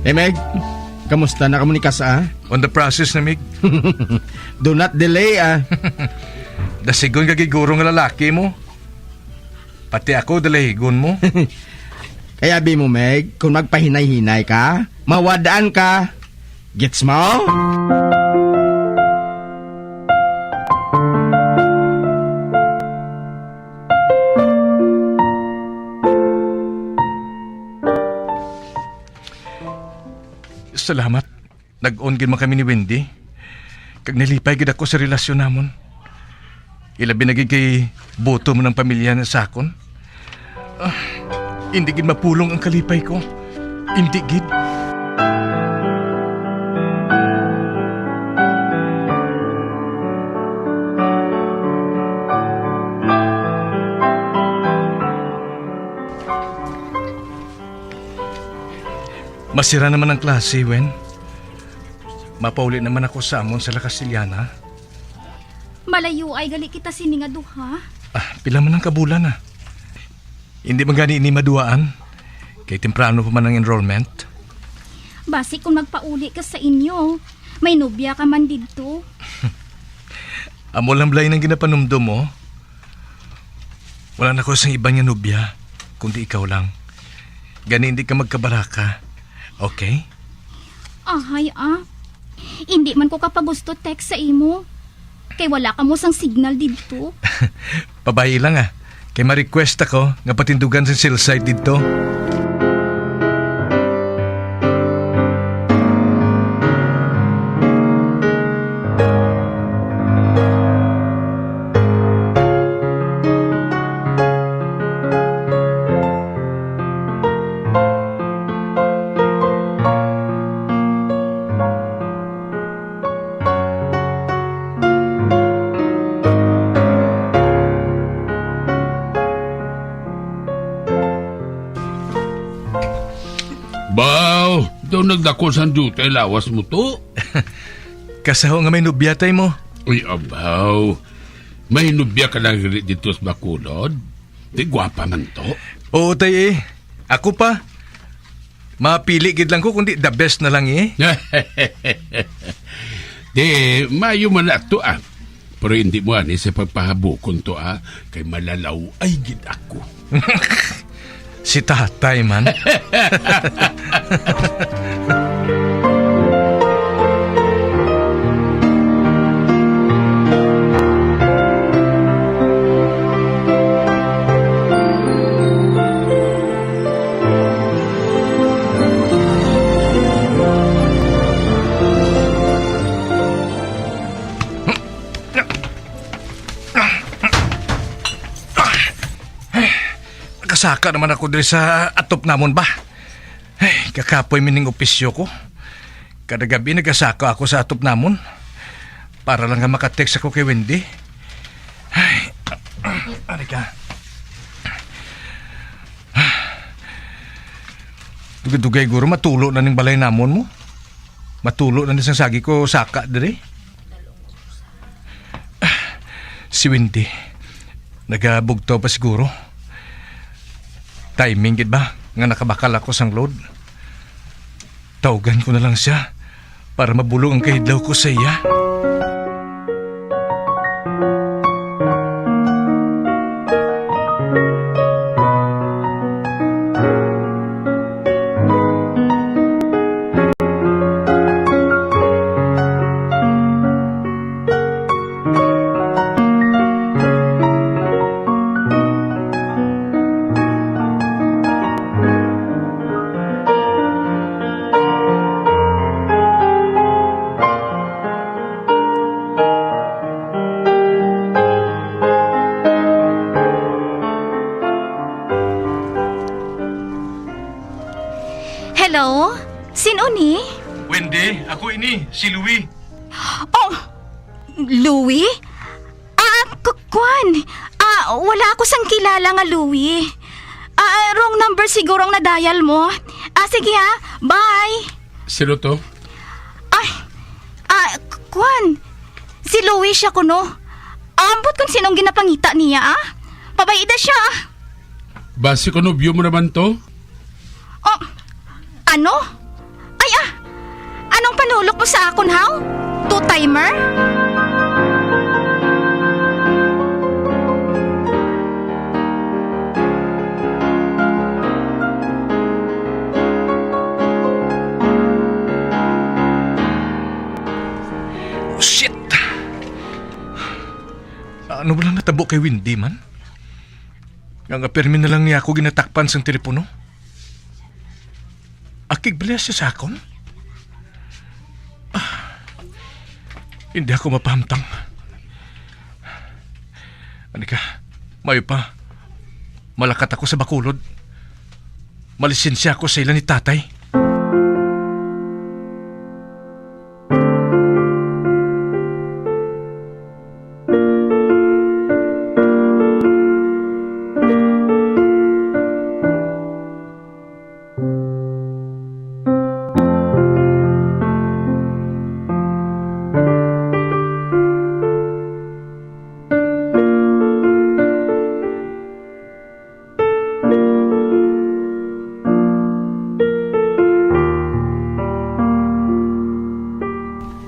Hey, Meg, kamusta na kamo ni Kas, ah? On the process na, Mig. Do not delay, ah. Dasigon ka gid guro nga lalaki mo. Pati ako, dalahigon mo. Kaya abi mo, Meg, kung magpahinay-hinay ka, mawad-an ka. Gets mo? Salamat. Nag-on gid man kami ni Wendy. Kag nalipay gid ako sa relasyon namon. Ilabi na gid kay buto man ang pamilya na sa akon. Ah, hindi gid mapulong ang kalipay ko. Hindi gid. Masira naman ang klase, Wen. Mapauli naman ako sa amon sa La Castellana. Malayo ay gali kita sini nga duha. Ah, pila man ang kabulan na? Hindi man gani ini maduaan. Kay temprano pa man ang enrollment. Basi kung magpauli ka sa inyo, may nobya ka man didto. Amo lang, Blay, nang ginapanumdom mo. Wala na ko sang iban nga nobya, kundi ikaw lang. Gani hindi ka magkabaraka. Okay? Ahay, ah. Hindi man ko kapagusto text sa imo. Kay wala kamo sang signal didto. Pabayi lang, ah. Kay ma-request ako nga patindugan sa cell site didto. Baw, daw nagdako sang duty lawas mo to. Kasaho nga may nobya tay mo. Uy, abaw. May nobya ka lang diri dito sa Bacolod? Di gwapa man to. Oo, tay, eh. Ako pa. Mapili gid lang ko, kundi the best na lang, eh. Di, mayo man na to, ah. Pero hindi mo ani sa pagpahabukon to, ah. Kay malalaw ay gid ako. Si tatay man. Nakasaka naman ako diri sa atop namon ba. Ay, kakapoy man ning opisyo ko. Kada gabi nagasaka ako sa atop namon. Para lang nga makatext ako kay Wendy. Ay, ari ka. Dugay-dugay guro matulo na ning balay namon mo. Matulo na ni sang sagi ko saka diri. Si Wendy, nagabugtaw pa siguro. Timing gid ba nga nakabakal ako sang load? Tawgan ko na lang siya para mabulong ang kahidlaw ko sa iya. Hello? Sin-o ni? Wendy, ako ini, si Louie. Oh, Louie? Ah, k-, kwan. Ah, wala ako sang kilala nga Louie. Ah, wrong number siguro ang na-dial mo. Ah, sige ha. Bye. Sino to? Ay, ah, k-, kwan. Si Louie siya kuno. Ambot kung sinong ginapangita niya, ah. Pabayda siya, ah. Basi ko nobyo mo naman to? Oh, ano? Ay, ah! Anong panulok mo sa akon, haw? Two-timer? Oh, shit! Ano ba lang natabo kay Wendy man? Nga, nga permi na lang niya ako ginatakpan sang telepono? Akig bala siya sa akon? Hindi ako mapahamtang. Ani ka, maayo pa, malakat ako sa Bacolod. Malisensya ako sa ila ni tatay.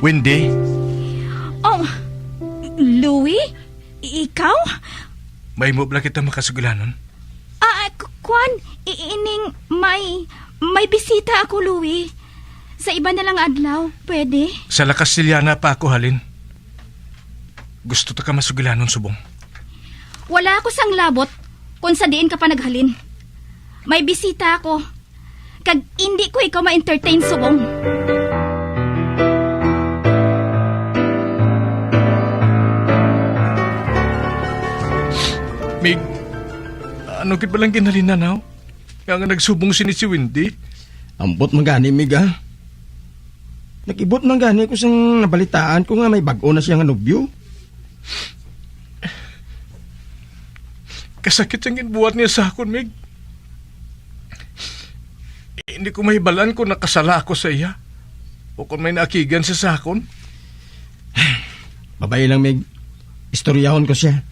Wendy? Oh, Louie? I-, ikaw? Mahimo bala kita makasugilanon? Ah, k-, kwan, i-, ining may, may bisita ako, Louie. Sa iba na lang adlaw, pwede? Sa La Castellana pa ako halin. Gusto ta ka masugilanon subong. Wala ako sang labot kung sa diin ka pa naghalin. May bisita ako. Kag indi ko ikaw ma-entertain subong. Mig, ano gid ba lang ginhalinan, haw? Nga, nga nagsubong sini si Wendy? Ambot man gani, Mig, ah. Nag-ibot man gani ko sang nabalitaan ko nga may bag-o na siya nga nobyo. Kasakit ang ginbuhat niya sa akon, Mig. Hindi ko mahibalan kung nakasala ako sa iya o kung may naakigan siya sa akon. Babayi lang, Mig. Istoryahon ko siya.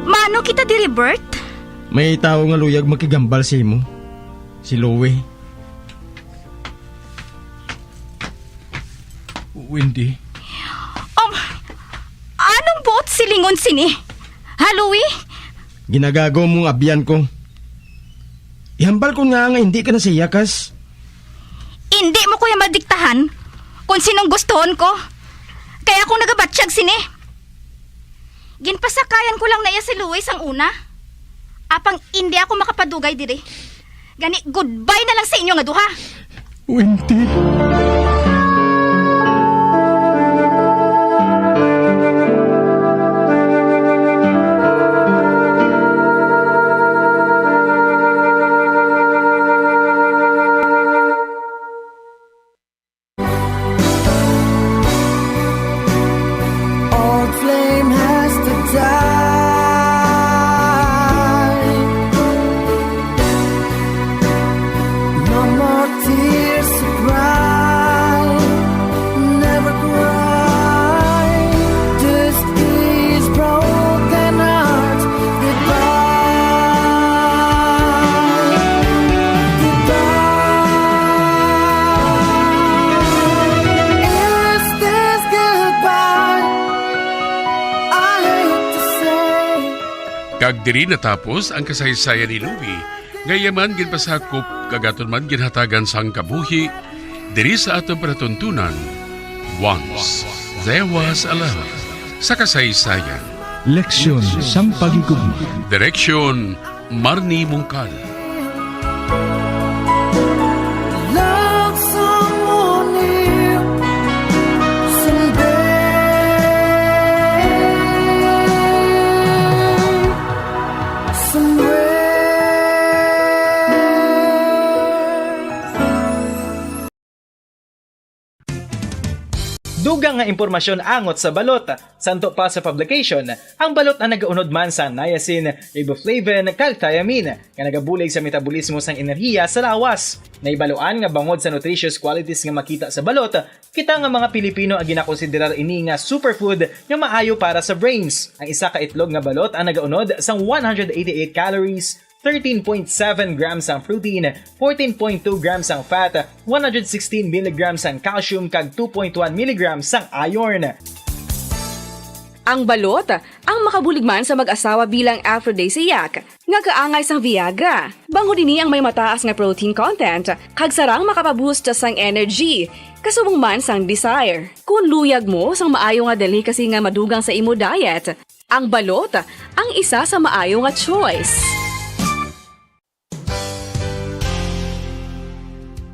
Maano kita diri, Bert? May tawo nga luyag makigambal sa imo. Si Louie. Wendy. Um, anong buot silingon sini? Ha, Louie? Ginagagaw mo nga abyan ko. Ihambal ko nga nga hindi ka na sa iya, kas. Hindi mo ko ya madiktahan kung sinong gustuhon ko. Kaya akong nagabatyag sini. Ginpasakayan ko lang na iya si Louie sang una. Apang indi ako makapadugay diri. Gani, goodbye na lang sa inyo nga duha. Wendy. Old flame has to die. No more tears to cry. Never cry. This is broken heart. Goodbye. Goodbye. Is this goodbye? I hate to say. Kag diri natapos ang kasaysayan ni Louie, nga iya man ginpasakop kag aton man ginhatagan sang kabuhi diri sa aton palatuntunan, Once There Was a Love, sa kasaysayan. Leksyon sang paghigugma. Direksyon, Marnie Mungkal. Love someone new someday, somewhere. Dugang nga impormasyon angot sa balot. Santo pa sa publication, ang balot ang nagaunod man sa niacin, riboflavin, kag thiamine, nga nagabulig sa metabolismo sang enerhiya sa lawas. Nahibaluan nga bangod sa nutritious qualities nga makita sa balot, kita nga mga Pilipino ang ginakonsiderar ini nga superfood nga maayo para sa brains. Ang isa ka itlog nga balot ang nagaunod sang one hundred eighty-eight calories, thirteen point seven grams ang protein, fourteen point two grams ang fat, one hundred sixteen milligrams ang calcium, kag two point one milligrams ang iron. Ang balot, ang makabulig man sa mag-asawa bilang aphrodisiac, nga kaangay sang Viagra. Bangod ini ang may mataas nga protein content, kag sarang makapaboost sang energy, kasubong man sang desire. Kung luyag mo sang maayo nga delicacy nga madugang sa imo diet, ang balot ang isa sa maayo nga choice.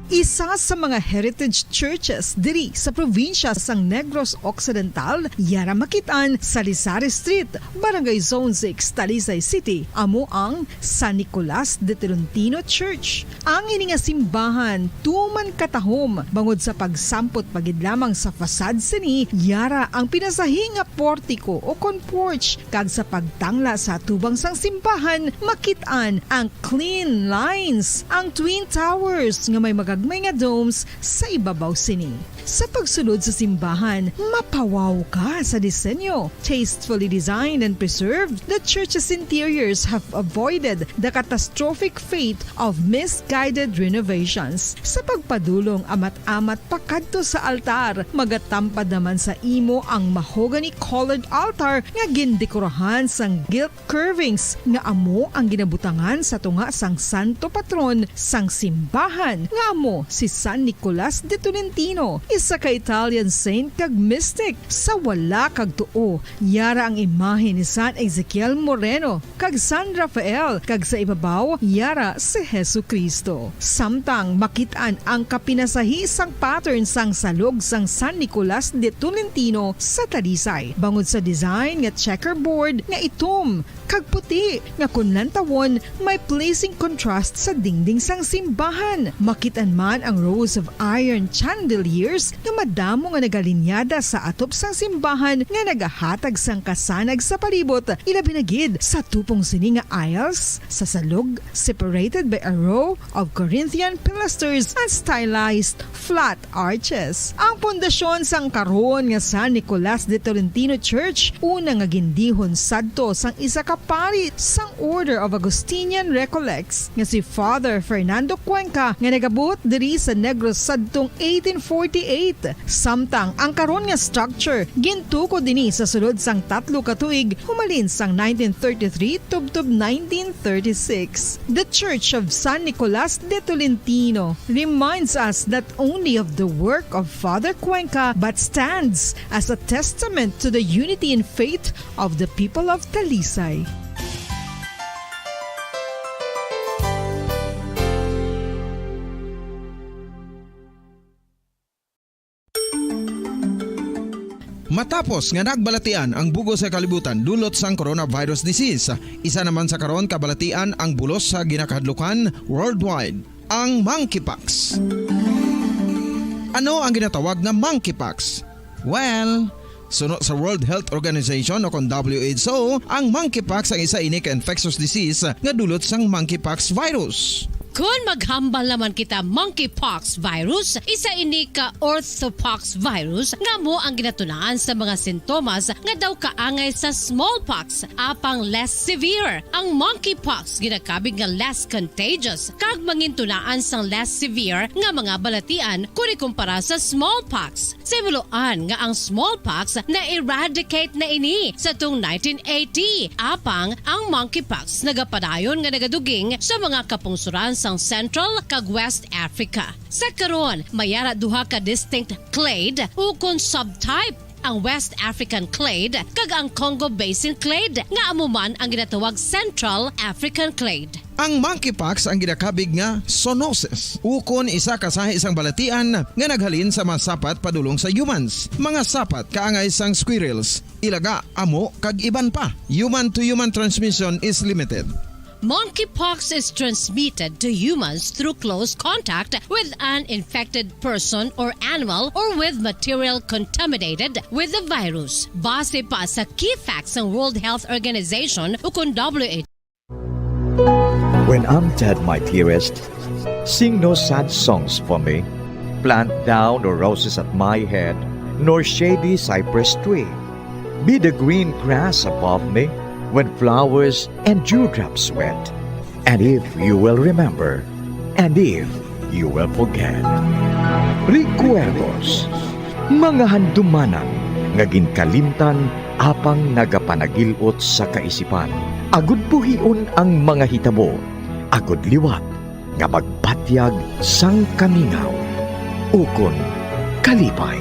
Isa sa mga heritage churches diri sa probinsya sang Negros Occidental, yara makit-an sa Lisari Street, Barangay Zone six, Talisay City, amo ang San Nicolas de Tolentino Church. Ang ini nga simbahan tuman katahom bangod sa pagsampot pa gid lamang sa facade sini, yara ang pinasahi nga portiko o kon porch, kag sa pagtangla sa atubang sang simbahan, makit-an ang clean lines, ang twin towers nga may magagmay nga domes sa ibabaw sini. Sa pagsulod sa simbahan, mapawaw ka sa disenyo. Tastefully designed and preserved, the church's interiors have avoided the catastrophic fate of misguided renovations. Sa pagpadulong amat-amat pakadto sa altar, magatampad naman sa imo ang mahogany-colored altar nga gindekorahan sang gilt curvings nga amo ang ginabutangan sa tunga sang santo patron sang simbahan, nga amo si San Nicolas de Tolentino, isa ka Italian saint kag mystic. Sa wala kag tuo, yara ang imahe ni San Ezekiel Moreno kag San Rafael, kag sa ibabaw, yara si Jesu-Cristo. Samtang makit-an ang kapinasahi sang pattern sang salog sang San Nicolas de Tolentino sa Talisay, bangod sa design nga checkerboard nga itom kag puti, nga kon lantawon, may pleasing contrast sa dingding sang simbahan. Makit-an man ang rows of iron chandeliers nga madamo nga nagalinyada sa atop sang simbahan nga nagahatag sang kasanag sa palibot, ilabi na gid sa tupong sini nga aisles sa salog, separated by a row of Corinthian pilasters and stylized flat arches. Ang pundasyon sang karon nga San Nicolas de Tolentino Church, una nga gindihon sadto sang isa ka pari sang Order of Augustinian Recollects, nga si Father Fernando Cuenca, nga nagabot diri sa Negros sadtong eighteen forty-eight. Samtang ang karon nga structure gintukod ini sa sulod sang tatlo ka tuig, humalin sang nineteen thirty-three tubtob nineteen thirty-six. The Church of San Nicolas de Tolentino reminds us not only of the work of Father Cuenca, but stands as a testament to the unity in faith of the people of Talisay. Matapos nga nagbalatian ang bug-os nga kalibutan dulot sang coronavirus disease, isa naman sa karon kabalatian ang bulos sa ginakahadlukan worldwide, ang monkeypox. Ano ang ginatawag nga monkeypox? Well, suno sa World Health Organization o kon W H O, ang monkeypox ang isa ini ka infectious disease nga dulot sang monkeypox virus. Kon maghambal naman kita monkeypox virus, isa ini ka orthopox virus nga amo ang ginatunaan sa mga sintomas nga daw kaangay sa smallpox, apang less severe. Ang monkeypox ginakabig nga less contagious kag mangintunaan sang less severe nga mga balatian kon ikumpara sa smallpox. Sa himuloan nga ang smallpox na-eradicate na ini sa tung nineteen eighty, apang ang monkeypox nagapadayon nga nagaduging sa mga kapungsoran sang Central kag West Africa. Sa karon, may ara duha ka distinct clade ukon subtype, ang West African clade kag ang Congo Basin clade, nga amo man ang ginatawag Central African clade. Ang monkeypox ang ginakabig nga zoonosis, ukon isa ka sahi sang balatian nga naghalin sa mga sapat padulong sa humans, mga sapat kaangay sang squirrels, ilaga, amo, kag iban pa. Human-to-human transmission is limited. Monkeypox is transmitted to humans through close contact with an infected person or animal or with material contaminated with the virus. Base pa sa key facts ng World Health Organization ukon W H O. When I'm dead, my dearest, sing no sad songs for me. Plant thou no roses at my head, nor shady cypress tree. Be the green grass above me when flowers and dewdrops wet. And if you will remember, and if you will forget. Recuerdos, mga handumanan nga ginkalimtan apang nagapanagil-ot sa kaisipan, agud buhion ang mga hitabo, agud liwat nga magbatyag sang kamingaw ukon kalipay.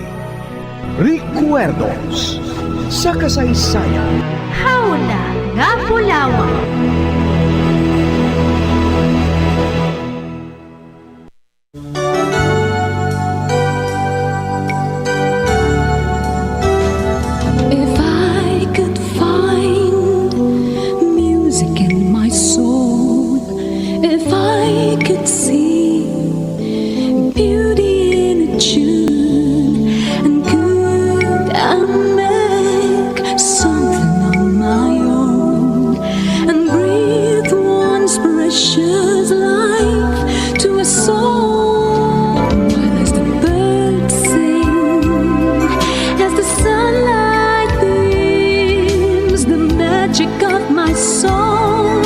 Recuerdos sa kasaysayan. Hawla nga Bulawan. If I could find music in my soul, if I could see beauty in a tune, and could I make something on my own and breathe once precious life to a soul. As the birds sing, as the sunlight beams, the magic of my song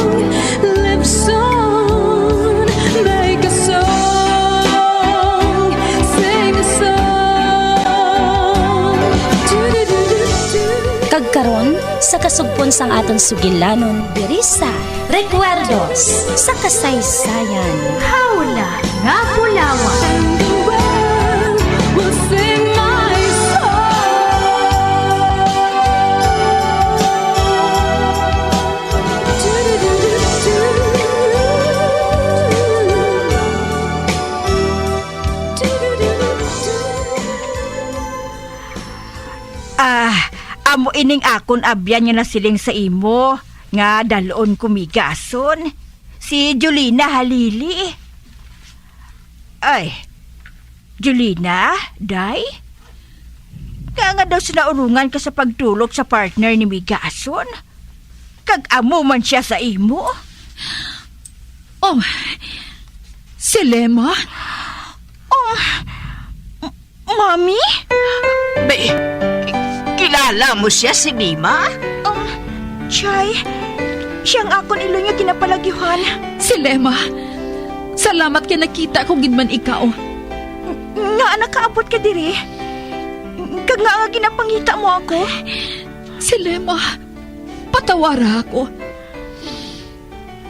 lives on. Make a song, sing a song. Kag karon, sa kasugpon sang aton sugilanon diri sa Recuerdos sa Kasaysayan. Hawla nga Bulawan. And the world will sing my song. Ah, amo ining akon abyan nga nasiling sa imo nga dal-on ko migason, si Jolina Halili. Ay, Jolina, day? Nga nga daw sinaulungan ka sa pagtulok sa partner ni migason? Kag amo man sia sa imo? Oh, si Lema? Oh, m-, Mami? Be, ki-, kilala mo siya, si Lima? Um, Chay, siya ang akon iloy nga ginapalagyuhan. Si Lema, salamat kay nakita ko gid man ikaw. N-, ngaa nakaabot ka diri? Kag ngaa nga ginapangita mo ako? Si Lema, patawara ako.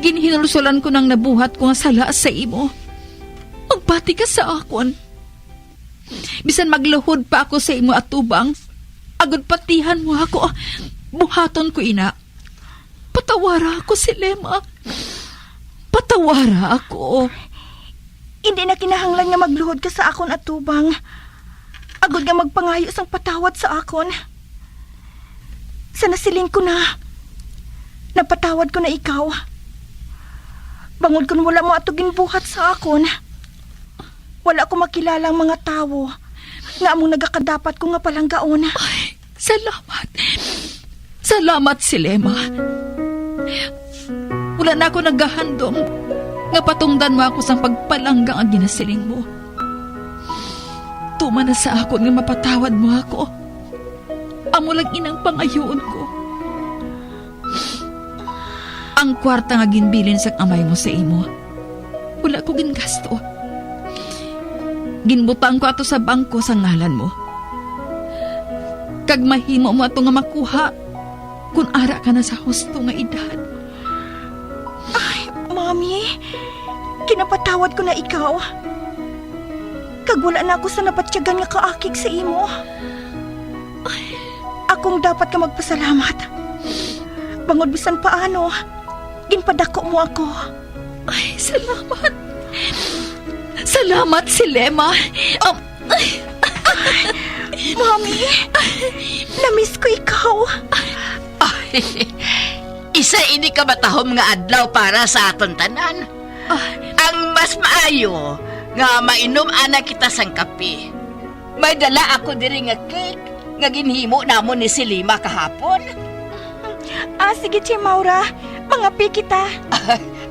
Ginhinulsolan ko nang nabuhat ko nga sala sa imo. Magbati ka sa akon. Bisan magluhod pa ako sa imo atubang, agod patihan mo ako, buhaton ko ina. Patawara ako, si Lema. Patawara ako. Indi na kinahanglan nga magluhod ka sa akon atubang, agod nga magpangayo sang patawad sa akon. Sa nasiling ko na, napatawad ko na ikaw. Bangod kon wala mo ato ginbuhat sa akon, wala ko makilala ang mga tawo nga among nagakadapat ko nga palanggaon. Ay, salamat. Salamat, si Lema. Wala na ako nagahandom nga patungdan mo ako sang pagpalangga nga ginasiling mo. Tuman na sa akon nga mapatawad mo ako. Amo lang inang pangayoon ko. Ang kwarta nga ginbilin sang amay mo sa imo, wala ko gingasto. Ginbutang ko ato sa bangko sa ngalan mo. Kag mahimo mo ato nga makuha kon ara ka na sa husto nga edad. Ay, Mami, ginapatawad ko na ikaw. Kag wala na ako sa nabatyagan nga kaakig sa imo. Akong dapat ka magpasalamat. Bangod bisan paano, ginpadako mo ako. Ay, salamat. Salamat, si Lema. Um, ay. Mami, namiss ko ikaw. Ay, isa ini ka matahom nga adlaw para sa aton tanan. Ah. Ang mas maayo nga mainom ana kita sang kape. May dala ako diri nga cake nga ginhimo namon ni Selima kahapon. Ah, sige, Tia Maura. Mangape kita.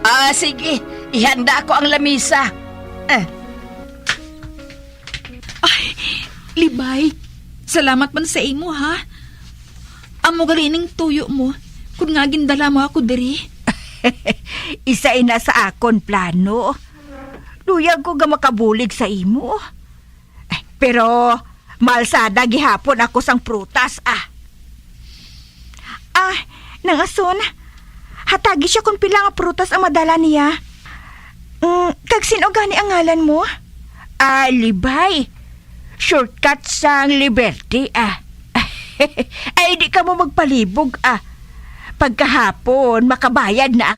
Ah, sige. Ihanda ako ang lamisa. Ah. Ay, Libay, salamat man sa imo, ha? Amo gali ning tuyo mo, kun nga gindala mo ako diri. Isa ina sa akon plano. Luyag ko nga makabulig sa imo. Eh, pero malsada gihapon ako sang prutas, ah. Ah, Nang Ason, hatagi siya kung pila nga prutas ang madala niya. Mm, kag sin-o gani ang ngalan mo? Ah, Libay. Shortcut sang Liberty, ah. Ay, di ka mo magpalibog, ah. Pagkahapon, makabayad na.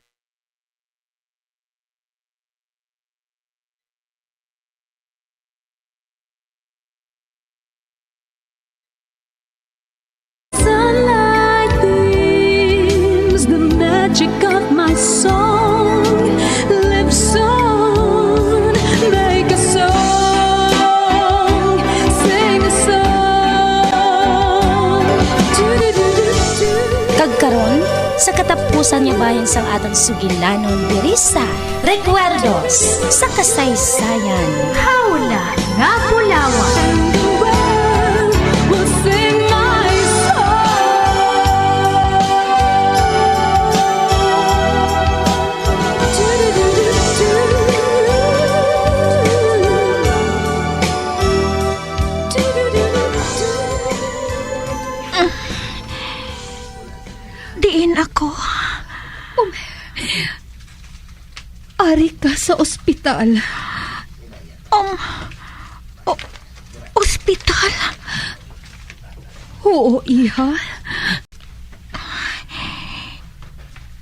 Sunlight dims the magic of my song. Live soon, make a song, sing a song. Kag karon, sa katapusan nga bahin sang aton sugilanon diri sa Recuerdos sa Kasaysayan. Hawla nga Bulawan. And the world will sing my song. Diin ako? Um, Ari ka sa ospital. Um, o-, ospital? Oo, iha.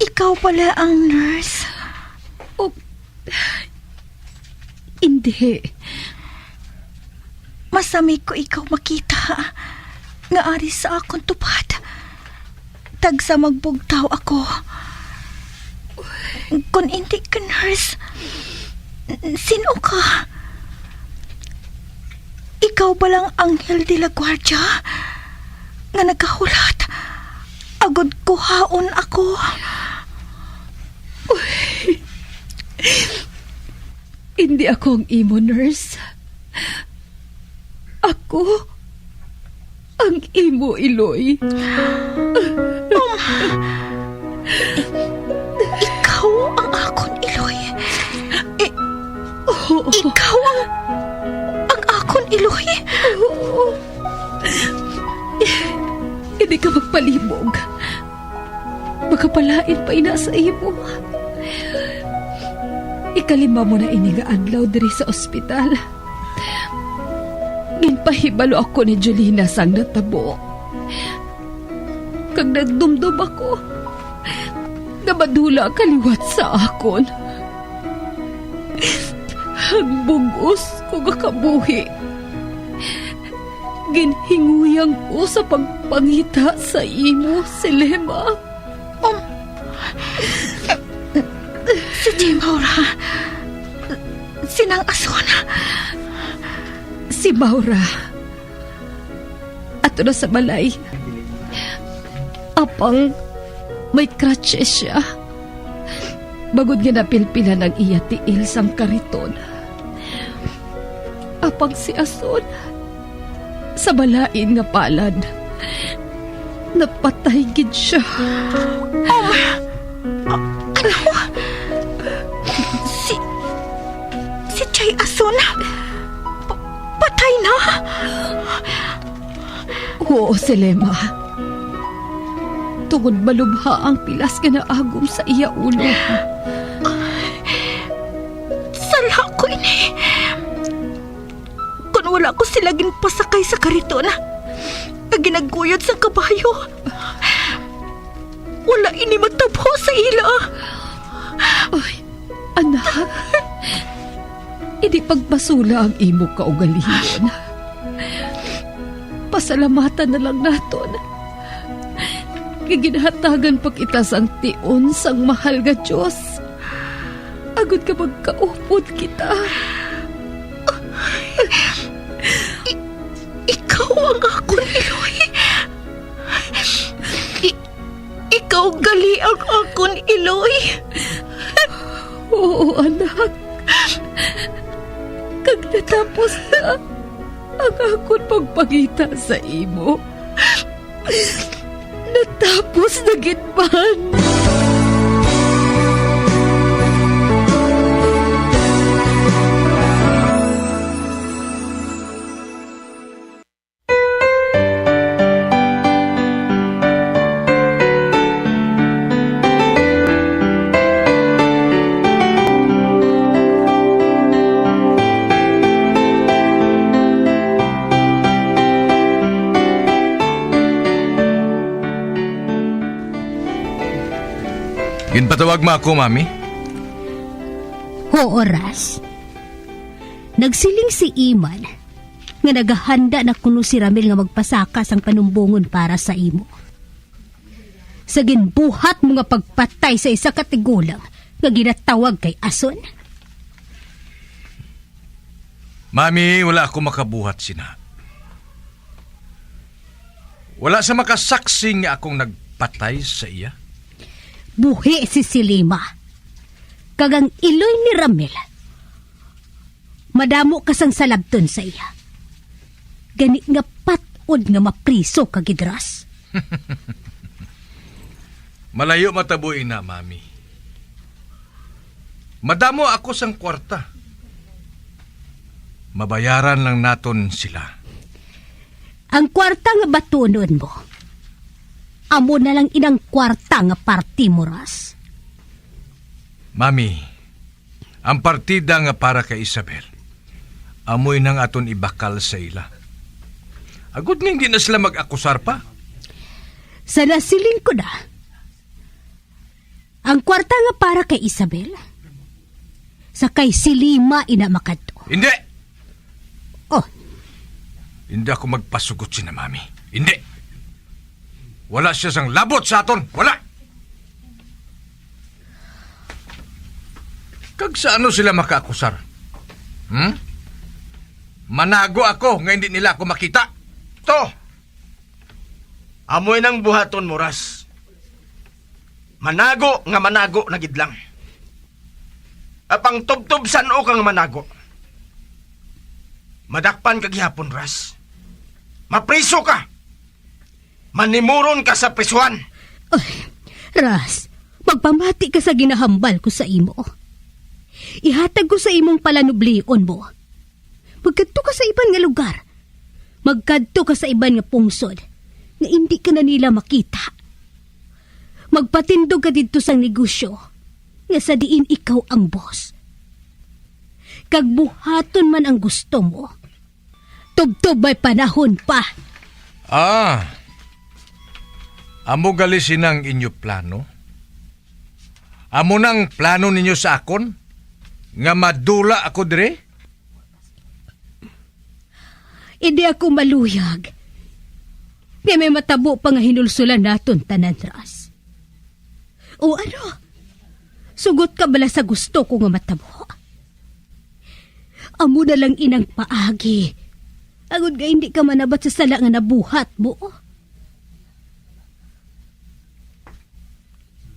Ikaw pala ang nurse? O, hindi. Masami ko ikaw makita nga ari sa akon tupad. Tagsa magbugtaw ako. Kon indi ka nurse, sin-o ka? Ikaw ba lang Angel de la Guardia nga nagahulat agod kuhaon ako? Uy. Hindi ako ang imo nurse. Ako ang imo iloy. Um, ikaw ang akon iloy. I-, Oo. Ikaw ang, ang akon iloy. Oo. Hindi ka magpalibog. Makapalain pa ina sa imo. Ikalima mo na ini nga adlaw diri sa ospital. Ginpahibalo ako ni Jolina sang natabo. Kag nagdumdom ako nga madula ka liwat sa akon. Ang bug-os ko nga kabuhi, ginhinguyang ko sa pagpangita sa imo, Selema. Um, si Maura. Si Nang Ason. Si Maura. Ato na sa balay. Apang may crutches siya. Bangod nga napilpilan ang iya tiil sang kariton. Apang si Ason, sa balain nga palad, napatay gid siya. Oh, ano? Si, si Jay Ason? Pa-, patay na? Oo, Selema. Tungod malubha ang pilas nga naagom sa iya ulo. Sala ko ini. Kon wala ko sila ginpasakay sa kariton nga ginaguyod sang kabayo, wala ini matabo sa ila. Ay, Anak, indi pagbasula ang imo kaugalingon. Pasalamatan na lang naton nga ginhatagan pa kita sang tion sang mahal nga Dios, agod nga magkaupod kita. I-, ikaw ang akon iloy. I-, Ikaw gali ang akon iloy. Oo, anak. Kag natapos na ang akon pagpangita sa imo. Natapos na gid man. Ginpatawag mo ako, Mami? Huo, Ras. Nagsiling si Iman nga nagahanda na kuno si Ramil nga magpasaka sang panumbongon para sa imo. Sa ginbuhat mo nga pagpatay sa isa ka tigulang nga ginatawag kay Ason. Mami, wala ako makabuhat sina. Wala sa makasaksi nga akong nagpatay sa iya. Buhi si Silima. Kag ang iloy ni Ramil, madamo ka sang salabton sa iya. Gani nga pat-od nga mapriso ka gid, Ras. Malayo matabo ina, Mami. Madamo ako sang kwarta. Mabayaran lang naton sila. Ang kwarta nga batunon mo, amo na lang inang kwarta nga parti mo, Ras. Mami, ang partida nga para kay Isabel, amoy nang aton ibakal sa ila. Agod nga hindi na sila mag-akusar pa. Sa nasiling ko na, ang kwarta nga para kay Isabel, sa kay Silima ina makadto. Hindi! Oh. Hindi ako magpasugot sina Mami. Hindi. Wala siya sang labot sa aton. Wala. Kag sa ano sila makaakusar? Hmm? Manago ako nga hindi nila ako makita. To! Amoy nang buhaton mo, Ras. Manago nga manago na gid lang. Apang tubtob san-o ka nga manago, madakpan ka gihapon, Ras. Mapriso ka. Manimuron ka sa prisuhan. Ay, Ras, magpamati ka sa ginahambal ko sa imo. Ihatag ko sa imong palanublion mo. Magkadto ka sa iban nga lugar. Magkadto ka sa iban nga pungsod nga indi ka na nila makita. Magpatindog ka didto sang negosyo nga sa diin ikaw ang boss. Kag buhaton man ang gusto mo, tubtob may panahon pa. Ah, amo gali sina ang inyo plano? Amo nang plano ninyo sa akon nga madula ako diri? Indi ako maluyag nga may matabo pa nga hinulsulan naton tanan, Ras. O ano? Sugot ka bala sa gusto ko nga matabo? Amo na lang inang paagi, agod nga hindi ka manabat sa sala nga nabuhat mo.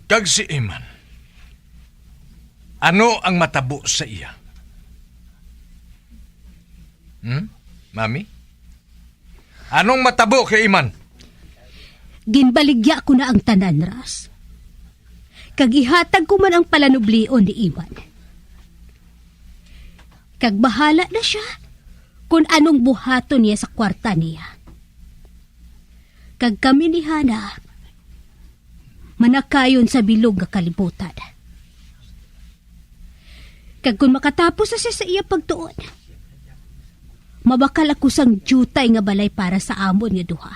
Kag si Iman, ano ang matabo sa iya? Hmm? Mami? Anong matabo kay Iman? Ginbaligya ko na ang tanan, Ras. Kag ihatag ko man ang palanublion ni Iman. Kag bahala na sia kon anong buhaton niya sa kwarta niya. Kag kami ni Hana manakayon sa bilog nga kalibutan. Kag kon makatapos na siya sa iya pagtuon, mabakal ako sang diutay nga balay para sa amon nga duha,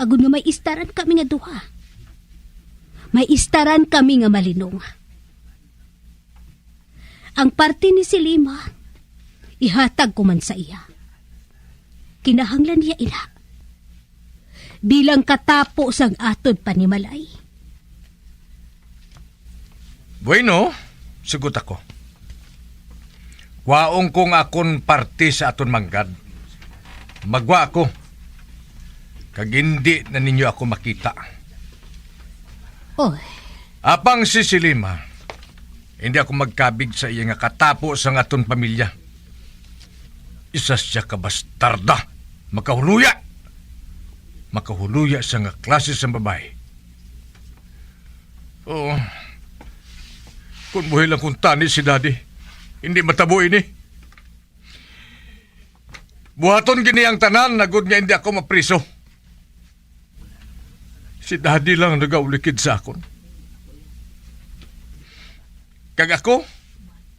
agod nga may istaran kami nga duha. May istaran kami nga malinong. Ang parti ni Silima, ihatag ko man sa iya. Kinahanglan niya ina bilang katapo sang aton panimalay. Bueno, sugot ako. Kwaon ko ang akon parti sa aton manggad. Magwa ako, kag indi na ninyo ako makita. Oy. Apang si Silima, hindi ako magkabig sa iya nga katapo sang aton pamilya. Isa siya ka bastarda, makahuluya. Makahuluya siya nga klase sang babayi. Oo. Kung buhi lang kung tani si Daddy, hindi matabo ini. Buhaton gini ang tanan, agod nga hindi ako mapriso. Si Daddy lang nagaulikid sa akon. Kag ako,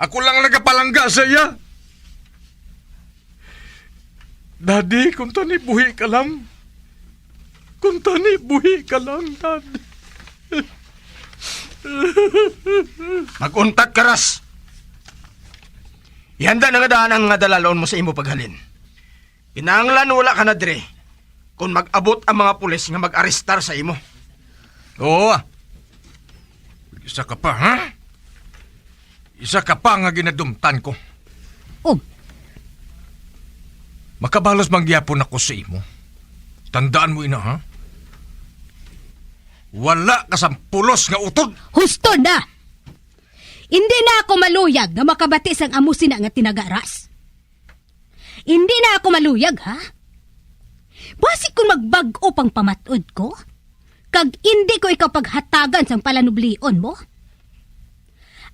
ako lang nagapalangga sa iya. Daddy, kung tani buhi ka lang. Kung tani buhi ka lang, Dad. Mag-untat ka, Ras. Ihanda na nga daan ang mga dalalon mo sa imo paghalin. Kinahanglan wala ka na diri kung mag-abot ang mga pulis nga mag-arestar sa imo. Oo, ah. Isa ka pa, ha? Isa ka pa nga ginadumtan ko. Oh. Makabalos man gyapon ako sa imo. Tandaan mo ina, ha? Wala ka sang pulos nga utod. Husto na! Indi na ako maluyag nga makabati sang amo sina nga tinaga, Ras. Indi na ako maluyag, ha? Basi kon magbag-o pang pamat-od ko, kag indi ko ikaw paghatagan sang palanublion mo,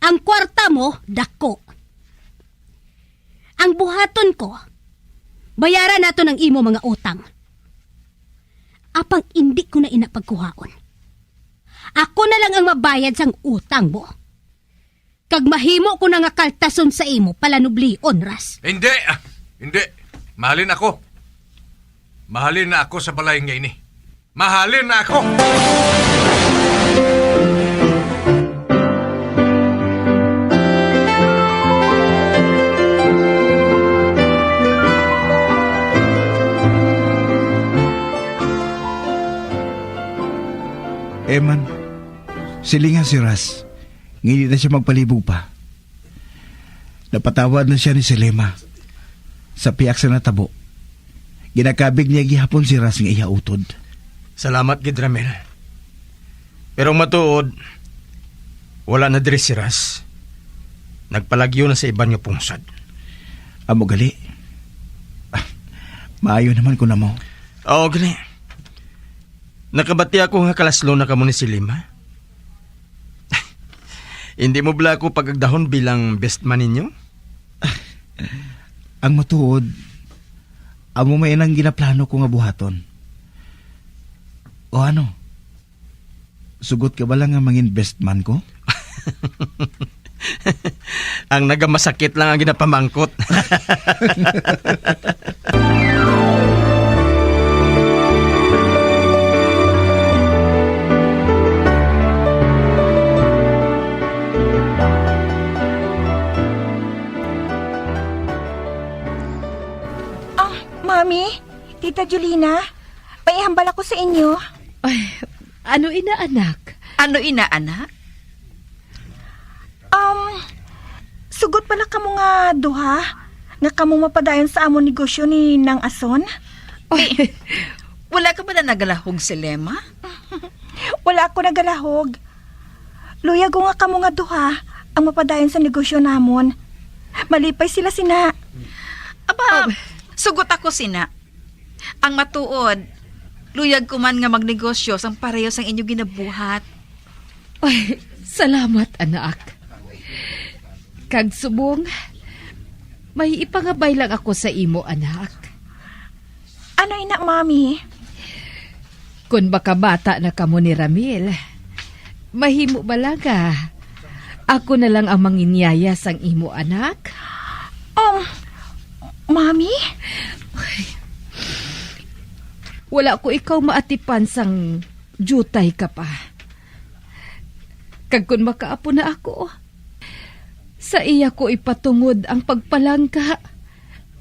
ang kwarta mo dako. Ang buhaton ko, bayaran naton ang imo mga utang. Apang indi ko na ina pagkuhaon. Ako na lang ang mabayad sang utang mo. Kag mahimo ko na nga kaltason sa imo palanublion, Ras. Hindi, ah, hindi. Mahalin ako. Mahalin na ako sa balay nga ini. Mahalin na ako. Eman, silinga si Ras. Nga hindi na siya magpalibog pa. Napatawad na siya ni Selema. Sa pihak sa natabo, ginakabig niya gihapon si Ras nga iya utod. Salamat gid, Ramil. Pero ang matuod, wala na diri si Ras. Nagpalagyo na sa iban nga pungsod. Amo gali. Ah, maayo naman ko na mo. Oo, gali. Nakabati ako nga kalaslo na kamo ni Selema. Hindi mo bala ako pagagdahon bilang best man ninyo? Ang matuod, amo may nang ginaplano ko nga buhaton. O ano? Sugot ka bala nga mangin best man ko? Ang nagamasakit lang ang ginapamangkot. Ah, Mami, Tita Jolina, may ihambal ako sa inyo. Ay, ano ina, anak? Ano ina, anak? Um, sugot pala kamo nga duha nga kamo mapadayon sa amon negosyo ni Nang Ason? Oy. Wala ka ba na nagalahog, Selema? Wala ako nagalahog. Luyag ko nga kamo nga duha ang mapadayon sa negosyo namon. Malipay sila sina. Aba, Oh. Sugot ako sina. Ang matuod, luyag ko man nga magnegosyo sang pareho sang inyo ginabuhat. Ay, salamat, anak. Kag subong, may ipangabay lang ako sa imo, anak. Ano ina, Mami? Kon makabata na kamo ni Ramil, mahimo bala nga ako na lang ang manginyaya sang imo anak? Um, Mami? Wala ko ikaw maatipan sang diutay ka pa. Kag kon makaapo na ako, sa iya ko ipatungod ang pagpalangga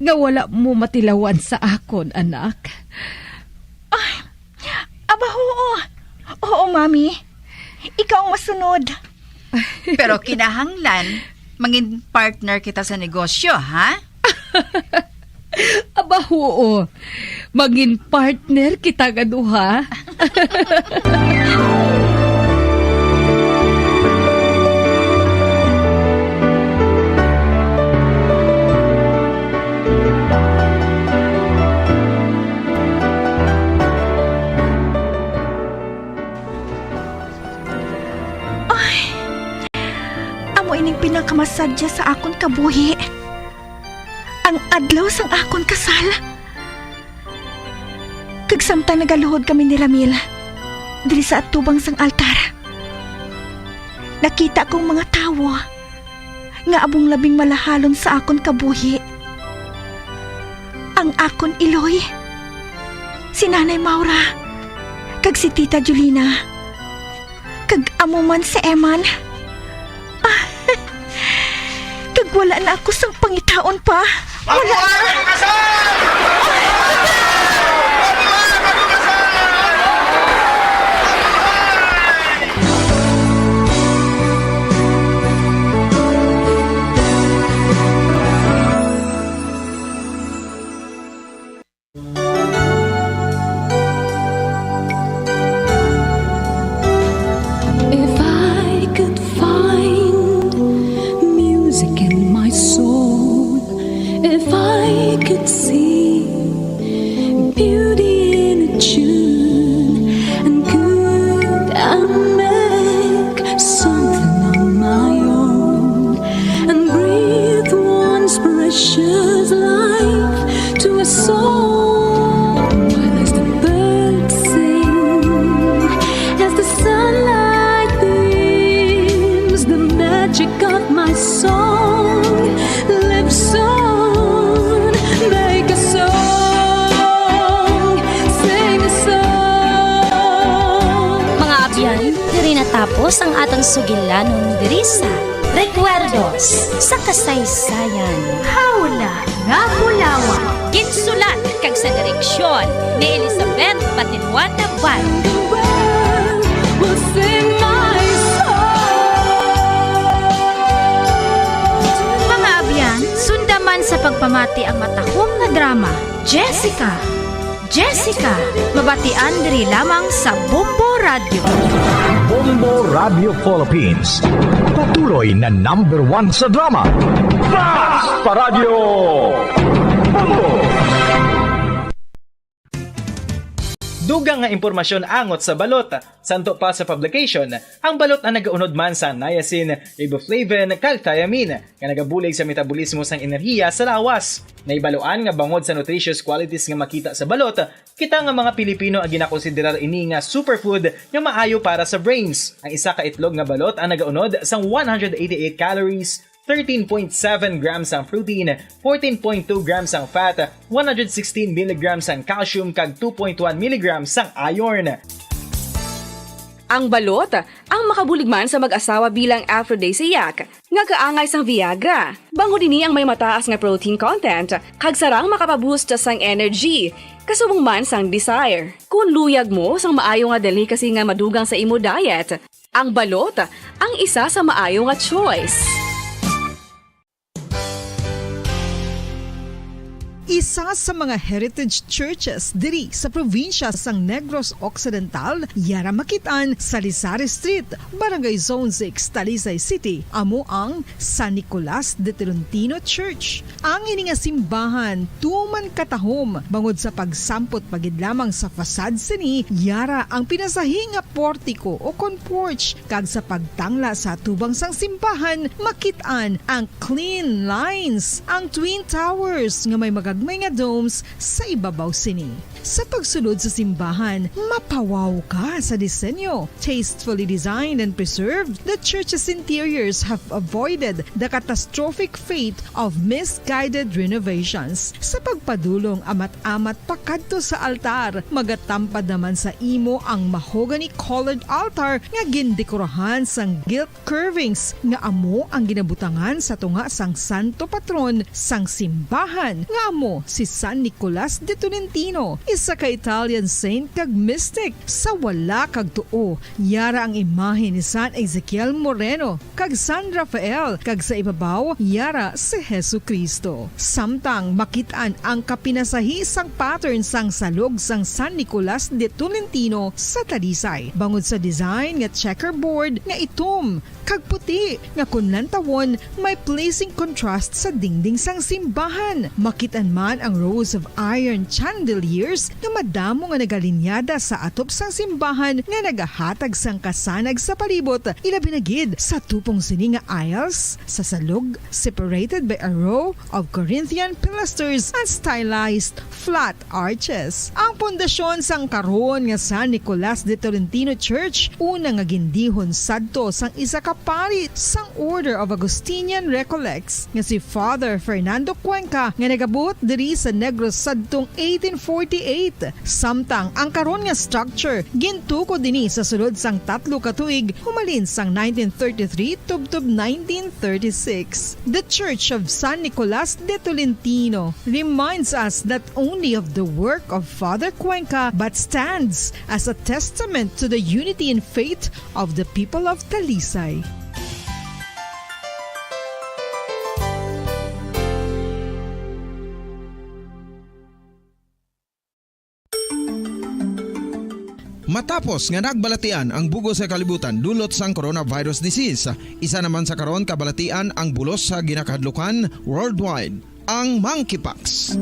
nga wala mo matilawan sa akon, anak. Ay, aba, huo. Oo, Mami. Ikaw ang masunod. Pero kinahanglan, mangin partner kita sa negosyo, ha? Aba, huo. Mangin partner kita nga duha. Ay, amo ining pinakamasadya sa akon kabuhi. Ang adlaw sang akon kasal. Kag samtang nagaluhod kami ni Ramil diri sa atubang sang altar, nakita ko ang mga tawo nga amo ang labing malahalon sa akon kabuhi. Ang akon iloy, si Nanay Maura, kag si Tita Jolina. Kag amo man si Eman. Ah, kag wala na ako sang pangitaon pa. Wala na. If I could find music in my soul, if I could see beauty in a tune, and could I make something on my own? And breathe once precious life to a soul. While as the birds sing, as the sunlight beams, the magic of my song lives on. Make a song, sing a song. Mga abyan, diri natapos ang atong sugilanon diri sa Recuerdos sa Kasaysayan. Hawla nga Bulawan. Ginsulat kag sa direksyon ni Elizabeth Patinuan Navarro. The world will sing my song. Mga abyan, sunda man sa pagpamati ang matahom nga drama, Jessica. Jessica, mabatian diri lamang sa Bombo Radio. Bombo Radio Philippines, patuloy na number one sa drama. Basta Radyo Bombo! Dugang nga impormasyon angot sa balot. Santo pa sa publication, ang balot ang nagaunod man sa niacin, riboflavin, kag thiamine, nga nagabulig sa metabolismo sang enerhiya sa lawas. Nahibaluan nga bangod sa nutritious qualities nga makita sa balot, kita nga mga Pilipino ang ginakonsiderar ini nga superfood nga maayo para sa brains. Ang isa ka itlog nga balot ang nagaunod sang one hundred eighty-eight calories, thirteen point seven grams ang protein, fourteen point two grams ang fat, one hundred sixteen milligrams ang calcium, kag two point one milligrams ang iron. Ang balot ang makabulig man sa mag-asawa bilang aphrodisiac nga kaangay sang Viagra, bangod ini ang may mataas nga protein content kag sarang makapaboost sang energy, kasubong man sang desire. Kon luyag mo sang maayo nga delicacy nga madugang sa imo diet, ang balot ang isa sa maayo nga choice. Isa sa mga heritage churches diri sa probinsya sang Negros Occidental, yara makit-an sa Lizares Street, Barangay Zone six, Talisay City, amo ang San Nicolas de Tolentino Church. Ang ini nga simbahan tuman katahom bangod sa pagsampot pa gid lamang sa facade sini, yara ang pinasahi nga portiko o kon porch, kag sa pagtangla sa atubang sang simbahan, makit-an ang clean lines, ang twin towers nga may magagmay nga domes sa ibabaw sini. Sa pagsulod sa simbahan, mapawaw ka sa disenyo. Tastefully designed and preserved, the church's interiors have avoided the catastrophic fate of misguided renovations. Sa pagpadulong amat-amat pakadto sa altar, magatampad naman sa imo ang mahogany-colored altar nga gindekorahan sang gilt curvings nga amo ang ginabutangan sa tunga sang santo patron sang simbahan, nga amo si San Nicolas de Tolentino, isa ka Italian saint kag mystic. Sa wala kag tuo, yara ang imahe ni San Ezekiel Moreno kag San Rafael, kag sa ibabaw, yara si Jesu-Cristo. Samtang makit-an ang kapinasahi sang pattern sang salog sang San Nicolas de Tolentino sa Talisay, bangod sa design nga checkerboard nga itom kag puti, nga kon lantawon, may pleasing contrast sa dingding sang simbahan. Makit-an man ang rows of iron chandeliers nga madamo nga nagalinyada sa atop sang simbahan nga nagahatag sang kasanag sa palibot, ilabi na gid sa tupong sini nga aisles sa salog, separated by a row of Corinthian pilasters and stylized flat arches. Ang pundasyon sang karon nga San Nicolas de Tolentino Church, una nga gindihon sadto sang isa ka pari sang Order of Augustinian Recollects nga si Father Fernando Cuenca, nga nagabuot diri sa Negros sadtong eighteen forty-eight. eight, samtang ang karon nga structure gintukod ini sa sulod sang tatlo ka tuig, humalin sang nineteen thirty-three tubtob nineteen thirty-six. The Church of San Nicolas de Tolentino reminds us not only of the work of Father Cuenca but stands as a testament to the unity and faith of the people of Talisay. Matapos nga nagbalatian ang bug-os nga kalibutan dulot sang coronavirus disease, isa naman sa karon kabalatian ang bulos sa ginakahadlukan worldwide, ang monkeypox.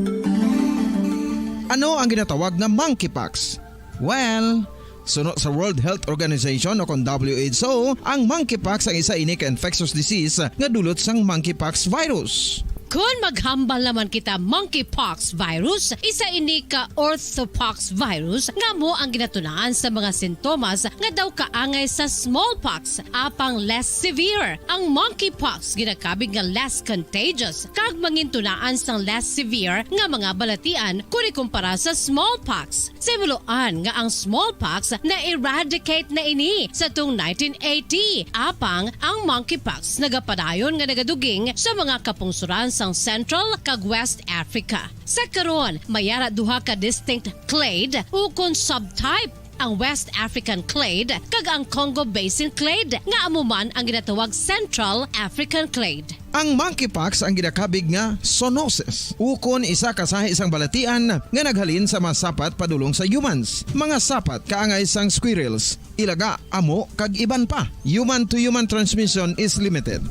Ano ang ginatawag nga monkeypox? Well, suno sa World Health Organization o kon W H O, ang monkeypox ang isa ini ka infectious disease nga dulot sang monkeypox virus. Kon maghambal naman kita monkeypox virus, isa ini ka orthopox virus nga amo ang ginatunaan sa mga sintomas nga daw kaangay sa smallpox, apang less severe. Ang monkeypox ginakabig nga less contagious kag mangintunaan sang less severe nga mga balatian kon ikumpara sa smallpox. Sa himuloan nga ang smallpox na-eradicate na ini sa tuong nineteen eighty, apang ang monkeypox nagapadayon nga nagaduging sa mga kapungsoran sang Central kag West Africa. Sa karon, may ara duha ka distinct clade ukon subtype, ang West African clade kag ang Congo Basin clade, nga amo man ang ginatawag Central African clade. Ang monkeypox ang ginakabig nga zoonosis, ukon isa ka sahi sang balatian nga naghalin sa mga sapat padulong sa humans. Mga sapat kaangay sang squirrels, ilaga, amo, kag iban pa. Human-to-human transmission is limited.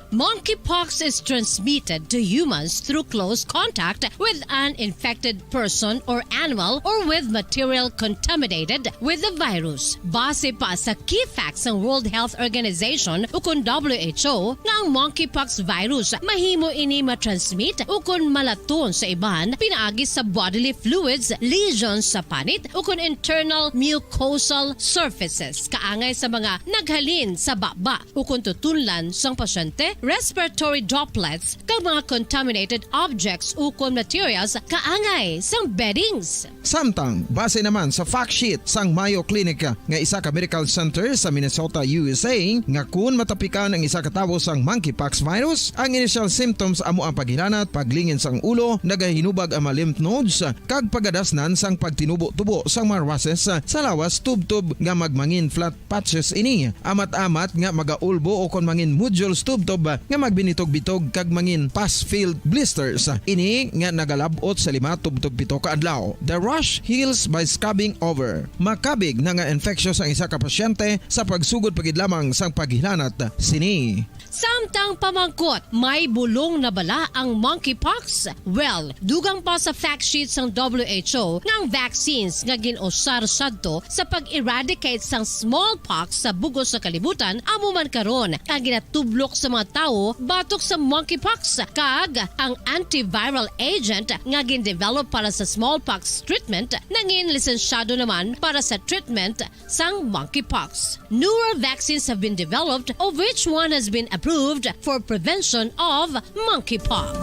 Monkeypox is transmitted to humans through close contact with an infected person or animal or with material contaminated with the virus. Base pa sa key facts sang World Health Organization ukon W H O nga ang monkeypox virus mahimo ini matransmit ukon malaton sa iban pinaagi sa bodily fluids, lesions sa panit ukon internal mucosal surfaces, kaangay sa mga naghalin sa baba ukon tutunlan sang pasyente, respiratory droplets, kag mga contaminated objects ukon materials kaangay sang beddings. Samtang, base naman sa fact sheet sang Mayo Clinic nga isa ka medical center sa Minnesota, U S A, nga kun matapikan ang isa ka tawo sang monkeypox virus, ang initial symptoms amo ang paghilanat, paglingin sang ulo, nagahinubag ang mga lymph nodes, kag pagadasnan sang pagtinubo-tubo sang mga rushes sa lawas tubtob nga magmangin flat patches ini, amat-amat nga magaulbo ukon mangin nodules tubtob nga magbinitog-bitog kag mangin pus-filled blisters. Ini nga nagalab-ot sa lima tubtob pito ka adlaw. The rash heals by scabbing over. Makabig na nga infectious ang isa ka pasyente sa pagsugod pa gid lamang sang paghilanat sini. Samtang pamangkot, may bulong na bala ang monkeypox? Well, dugang pa sa fact sheet sang W H O nga ang vaccines nga gin-usar sadto sa pag-eradicate sang smallpox sa bug-os sa kalibutan amo man karon ang ginatublok sa mga tawo batok sa monkeypox, kag ang antiviral agent nga gin-develop para sa smallpox treatment nangin lisensyado naman para sa treatment sang monkeypox. Newer vaccines have been developed, of which one has been approved for prevention of monkeypox.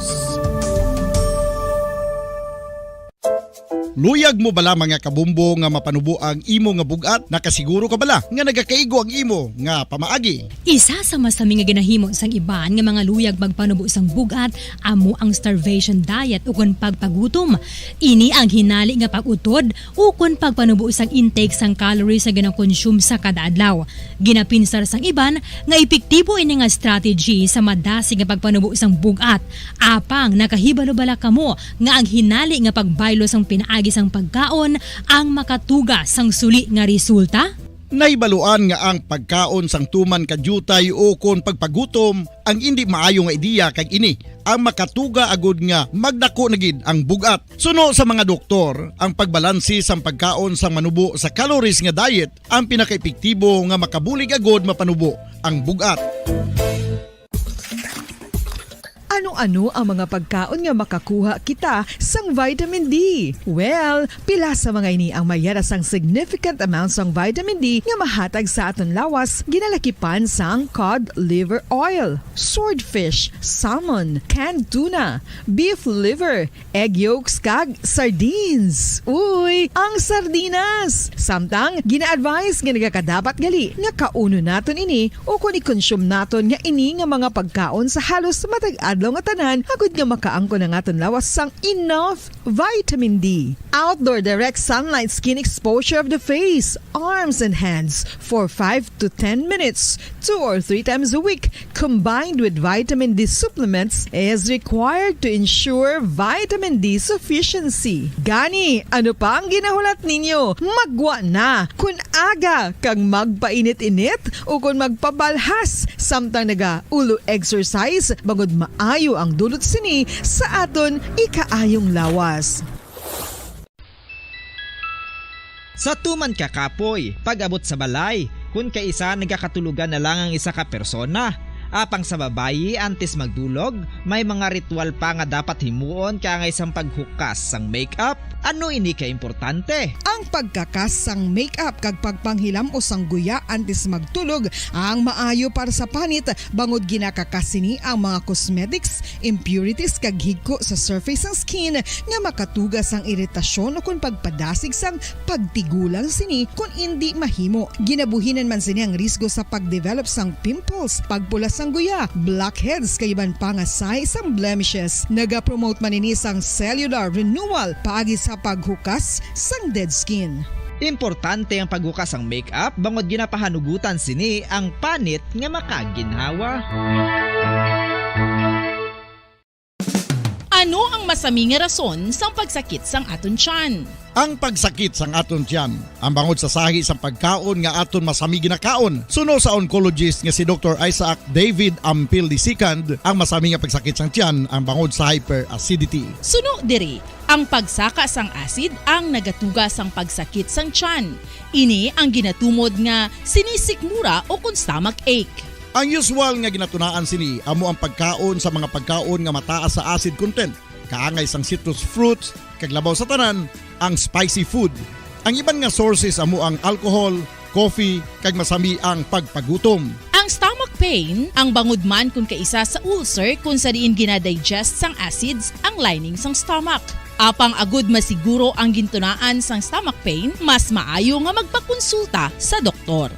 Luyag mo bala, mga kabombo, nga mapanubo ang imo nga bug-at? Nakasiguro ka bala nga nagakaigo ang imo nga pamaagi? Isa sa masami nga ginahimo sang iban nga mga luyag magpanubo sang bug-at amo ang starvation diet ukon pagpagutom. Ini ang hinali nga pag-utod ukon pagpanubo sang intake sang calories nga ginakonsume sa kada adlaw. Ginapinsar sang iban nga epektibo ini nga strategy sa madasig nga pagpanubo sang bug-at. Apang nakahibalo bala kamo nga ang hinali nga pagbaylo sang pinaagi sang pagkaon ang makatuga sang suli nga resulta? Nahibaluan nga ang pagkaon sang tuman ka diutay ukon pagpagutom ang indi maayo nga ideya, kag ini ang makatuga agud nga magdako na gid ang bug-at. Suno sa mga doktor, ang pagbalanse sang pagkaon sang manubo sa calories nga diet ang pinakaepektibo nga makabulig agud mapanubo ang bug-at. Ano Ano ang mga pagkaon nga makakuha kita sang vitamin D? Well, pila sa mga ini ang mayara sang significant amount sang vitamin D nga mahatag sa aton lawas, ginalakipan sang cod liver oil, swordfish, salmon, canned tuna, beef liver, egg yolks, kag sardines. Uy, ang sardinas! Samtang, gina-advise nga nagakadapat gali nga kaunon naton ini ukon i-consume naton nga ini nga mga pagkaon sa halos matag adlaw nga tanan, agud nga makaangkon ang aton lawas sang enough vitamin D. Outdoor direct sunlight skin exposure of the face, arms, and hands for five to ten minutes, two or three times a week, combined with vitamin D supplements, is required to ensure vitamin D sufficiency. Gani, ano pa ang ginahulat ninyo? Maggwa na! Kun aga kag magpainit-init ukon magpabalhas samtang nagaulo exercise, bangod maayo ang dulot sini sa aton ikaayong lawas. Sa tuman ka kapoy, pag-abot sa balay, kun kaisa nagakatulogan na lang ang isa ka persona. Apang sa babayi, antes magdulog, may mga ritual pa nga dapat himuon kaangay sang paghukas sang makeup. Ano ini ka importante? Ang pagkakas sang makeup kag pagpanghilam-os sang guya antes magtulog ang maayo para sa panit, bangod ginakakas sini ang mga cosmetics, impurities, kag higko sa surface sang skin nga makatuga sang iritasyon ukon pagpadasig sang pagtigulang sini kon indi mahimo. Ginabuhinan man sini ang risgo sa pagdevelop sang pimples, pagpula sang guya, blackheads, kag iban pa nga sahi sang blemishes. Nagapromote man ini sang cellular renewal paagi sa paghukas sang dead skin. Importante ang paghukas sang makeup bangod ginapahanugutan sini ang panit nga makaginhawa. Ano ang masami nga rason sang pagsakit sang aton tiyan? Ang pagsakit sang aton tiyan, ang bangod sa sahi sang pagkaon nga aton masami ginakaon. Suno sa oncologist nga si Doktor Isaac David Ampil the second, ang masami nga pagsakit sang tiyan ang bangod sa hyperacidity. Suno diri, ang pagsaka sang acid ang nagatuga sang pagsakit sang tiyan. Ini ang ginatumod nga sinisikmura ukon stomach ache. Ang usual nga ginatunaan sini amo ang pagkaon sa mga pagkaon nga mataas sa acid content, kaangay sang citrus fruits, kag labaw sa tanan, ang spicy food. Ang iban nga sources amo ang alcohol, coffee, kag masami ang pagpagutom. Ang stomach pain, ang bangod man kon kaisa sa ulcer kon sa diin ginadigest sang acids ang lining sang stomach. Apang agud masiguro ang gintunaan sang stomach pain, mas maayo nga magpakonsulta sa doktor.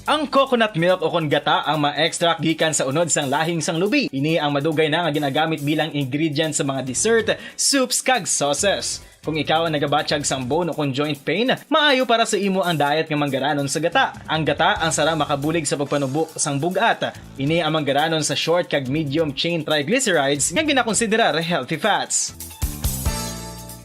Ang coconut milk ukon gata ang ma-extract gikan sa unod sang lahing sang lubi. Ini ang madugay na nga ginagamit bilang ingredient sa mga dessert, soups, kag sauces. Kung ikaw ang nagabatyag sang bone ukon joint pain, maayo para sa imo ang diet nga manggaranon sa gata. Ang gata ang sara makabulig sa pagpanubo sang bug-at. Ini ang manggaranon sa short kag medium chain triglycerides nga ginakonsiderar healthy fats.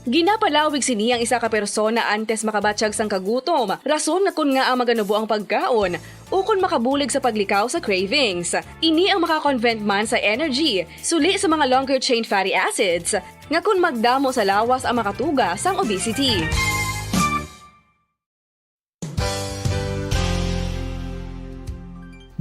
Ginapalawig sini ang isa ka persona antes makabatyag sang kagutom, rason nga kon ngaa maganubo ang pagkaon, ukon makabulig sa paglikaw sa cravings. Ini ang maka-convert man sa energy, suli sa mga longer chain fatty acids, nga kon magdamo sa lawas ang makatuga sang obesity.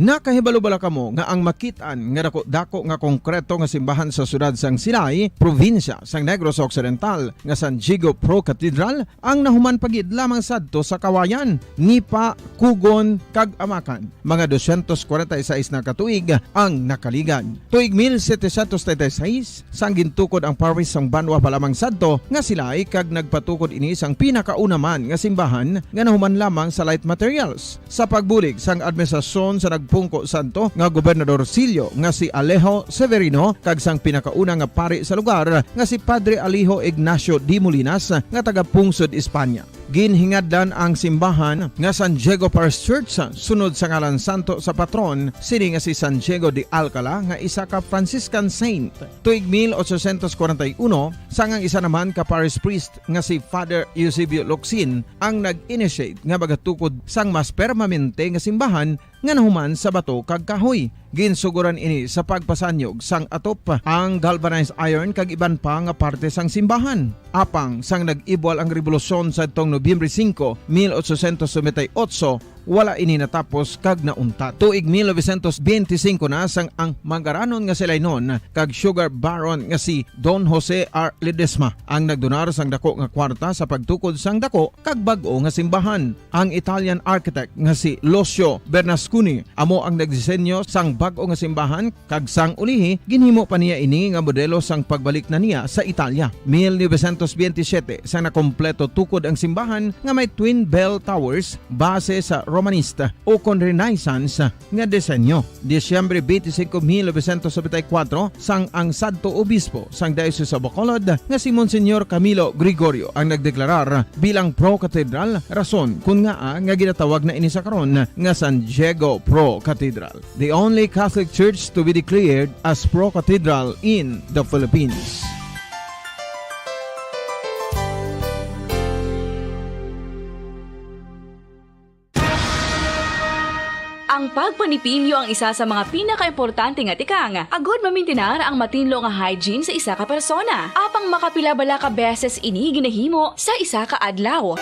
Nakahibalo bala kamo nga ang makit-an nga dako-dako nga konkreto nga simbahan sa siyudad sang Silay, probinsya sang Negros Occidental, nga San Diego Pro Cathedral ang nahuman pa gid lamang sadto sa Kawayan, Nipa, Cogon, kag Amacan? Mga dosyentos kwarenta y seis na ka tuig ang nakaligad. Tuig mil setecientos treinta y seis, sang gintukod ang parish sang banwa pa lamang sadto nga Silay, kag nagpatukod ini sang pinakauna man nga simbahan nga nahuman lamang sa light materials. Sa pagbulig sang administrasyon sa nagpungko sadto nga Gobernador Sillo nga si Alejo Severino kag sang pinakauna nga pari sa lugar nga si Padre Alejo Ignacio de Molinas nga taga-pungsod Espanya. Ginhingadlan ang simbahan nga San Diego Parish Church sunod sa ngalan santo sa patron sini nga si San Diego de Alcala nga isa ka Franciscan saint. Tuig mil ochocientos kwarenta y uno, sang ang isa naman ka parish priest nga si Father Eusebio Locsin ang nag-initiate nga magatukod sang mas permanente nga simbahan nga nahuman sa bato kag kahoy. Ginsugoran ini sa pagpasanyog sang atop, ang galvanized iron kag iban pa nga parte sang simbahan. Apang sang nag-ibwal ang rebolusyon sadtong Nobyembre singko, mil ochocientos noventa y ocho, Wala ini natapos kag nauntat. Tuig mil novecientos benti singko na sang ang mangaranon nga si Lainon kag sugar baron nga si Don Jose R. Ledesma ang nagdonar sang dako nga kwarta sa pagtukod sang dako kag bag-o nga simbahan. Ang Italian architect nga si Lucio Bernasconi amo ang nagdisenyo sang bag-o nga simbahan, kag sang ulihi, ginhimo pa niya ini nga modelo sang pagbalik na niya sa Italia. Mil novecientos benti siyete, sa nakompleto tukod ang simbahan nga may twin bell towers base sa Romanista ukon Renaissance nga disenyo. Disyembre twenty-five, mil novecientos nobenta y cuatro, sang ang sadto obispo sang Diocese of Bacolod nga si Monsignor Camilo Gregorio ang nagdeklarar bilang pro-cathedral, rason kon ngaa nga ginatawag na ini sa karon nga San Diego Pro Cathedral, the only Catholic church to be declared as pro-cathedral in the Philippines. Ang pagpanipilyo ang isa sa mga pinakaimportante nga tikang agod mamintinar ang matinlo nga hygiene sa isa ka persona. Apang makapila bala ka beses ini ginahimo sa isa ka adlaw?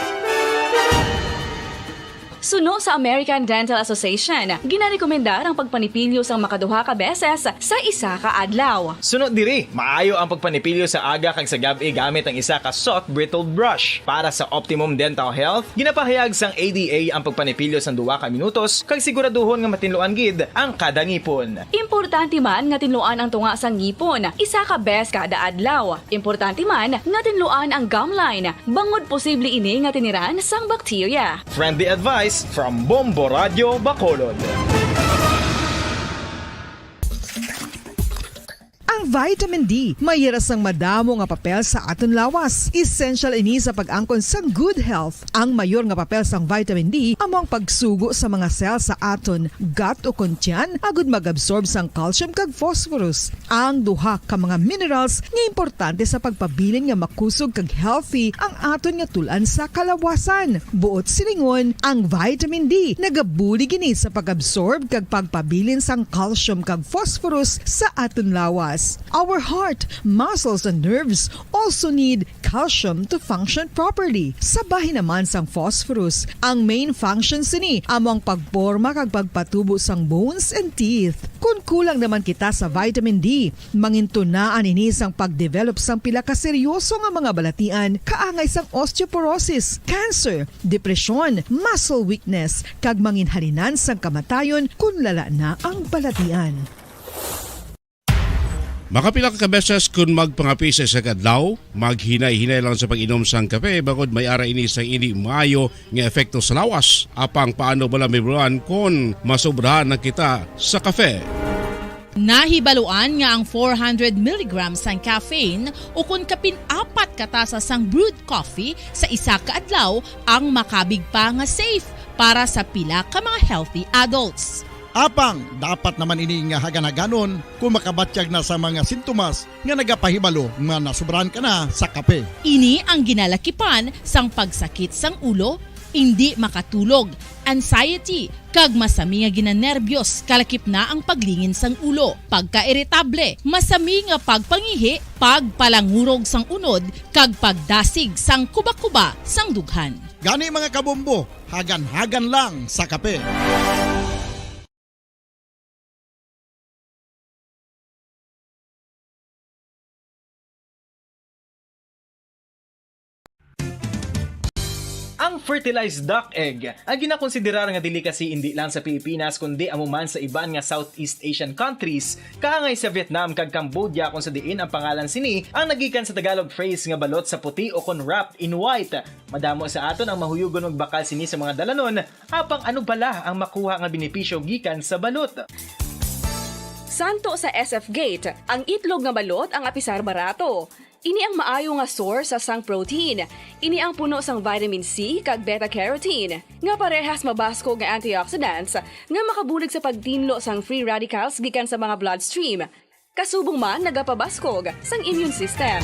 Suno sa American Dental Association, ginarekomendar ang pagpanipilyo sang makaduha ka beses sa isa ka adlaw. Suno diri, maayo ang pagpanipilyo sa aga kag sa gab-i gamit ang isa ka soft bristled brush. Para sa optimum dental health, ginapahayag sang A D A ang pagpanipilyo sang duha ka minutos kag siguraduhon nga matinluan gid ang kada ngipon. Importante man nga tinluan ang tunga sang ngipon isa ka bes kada adlaw. Importante man nga tinluan ang gum line, bangod posible ini nga tiniran sang bakterya. Friendly advice from Bombo Radio Bacolod. Ang vitamin D may ira sang madamo nga papel sa aton lawas. Essential ini sa pag-angkon sang good health. Ang mayor nga papel sang vitamin D amo ang pagsugo sa mga cell sa aton gut ukon tiyan agud mag-absorb sang calcium kag phosphorus, ang duha ka mga minerals nga importante sa pagpabilin nga makusog kag healthy ang aton nga tul-an sa kalawasan. Buot silingon, ang vitamin D nagabulig ini sa pag-absorb kag pagpabilin sang calcium kag phosphorus sa aton lawas. Our heart, muscles, and nerves also need calcium to function properly. Sa bahin naman sang phosphorus, ang main function sini amo ang pagporma kag pagpatubo sang bones and teeth. Kon kulang naman kita sa vitamin D, mangintunaan ini sang pag-develop sang pila ka seryoso nga mga balatian, kaangay sang osteoporosis, cancer, depresyon, muscle weakness, kag manginhalinan sang kamatayon kon lala na ang balatian. Makapila ka beses kon magpangape sa isa ka adlaw, maghinay-hinay lang sa pag-inom sang kape, bangod may ara ini sang indi maayo nga epekto sa lawas. Apang paano bala mahibaluan kon masobrahan na kita sa kape? Nahibaluan nga ang four hundred milligrams sang caffeine ukon kapin apat ka tasa sang brewed coffee sa isa ka adlaw ang makabig pa nga safe para sa pila ka mga healthy adults. Apang dapat naman ini nga hagan-haganon kon makabatyag na sa mga sintomas nga nagapahibalo nga nasobrahan ka na sa kape. Ini ang ginalakipan sang pagsakit sang ulo, indi makatulog, anxiety, kag masami nga ginanerbyos, kalakip na ang paglingin sang ulo, pagkairitable, masami nga pagpangihi, pagpalangurog sang unod, kag pagdasig sang kubakuba sang dughan. Gani, mga kabombo, hagan-hagan lang sa kape. Ang fertilized duck egg, ang ginakonsiderar nga delicacy indi lang sa Pilipinas kundi amo man sa iban nga Southeast Asian countries, kaangay sa Vietnam kag Cambodia, kung sa diin ang pangalan sini ang nagikan sa Tagalog phrase nga balot sa puti ukon wrapped in white. Madamo sa aton ang mahuyugon magbakal sini sa mga dalanon, apang ano bala ang makuha nga benepisyo gikan sa balot? Santo sa S F Gate, ang itlog nga balot ang apisar barato. Ini ang maayo nga source sa sang protein. Ini ang puno sang vitamin C kag beta carotene, nga parehas mabaskog nga antioxidants nga makabulig sa pagtinlo sang free radicals gikan sa mga bloodstream. Kasubong man nagapabaskog sang immune system.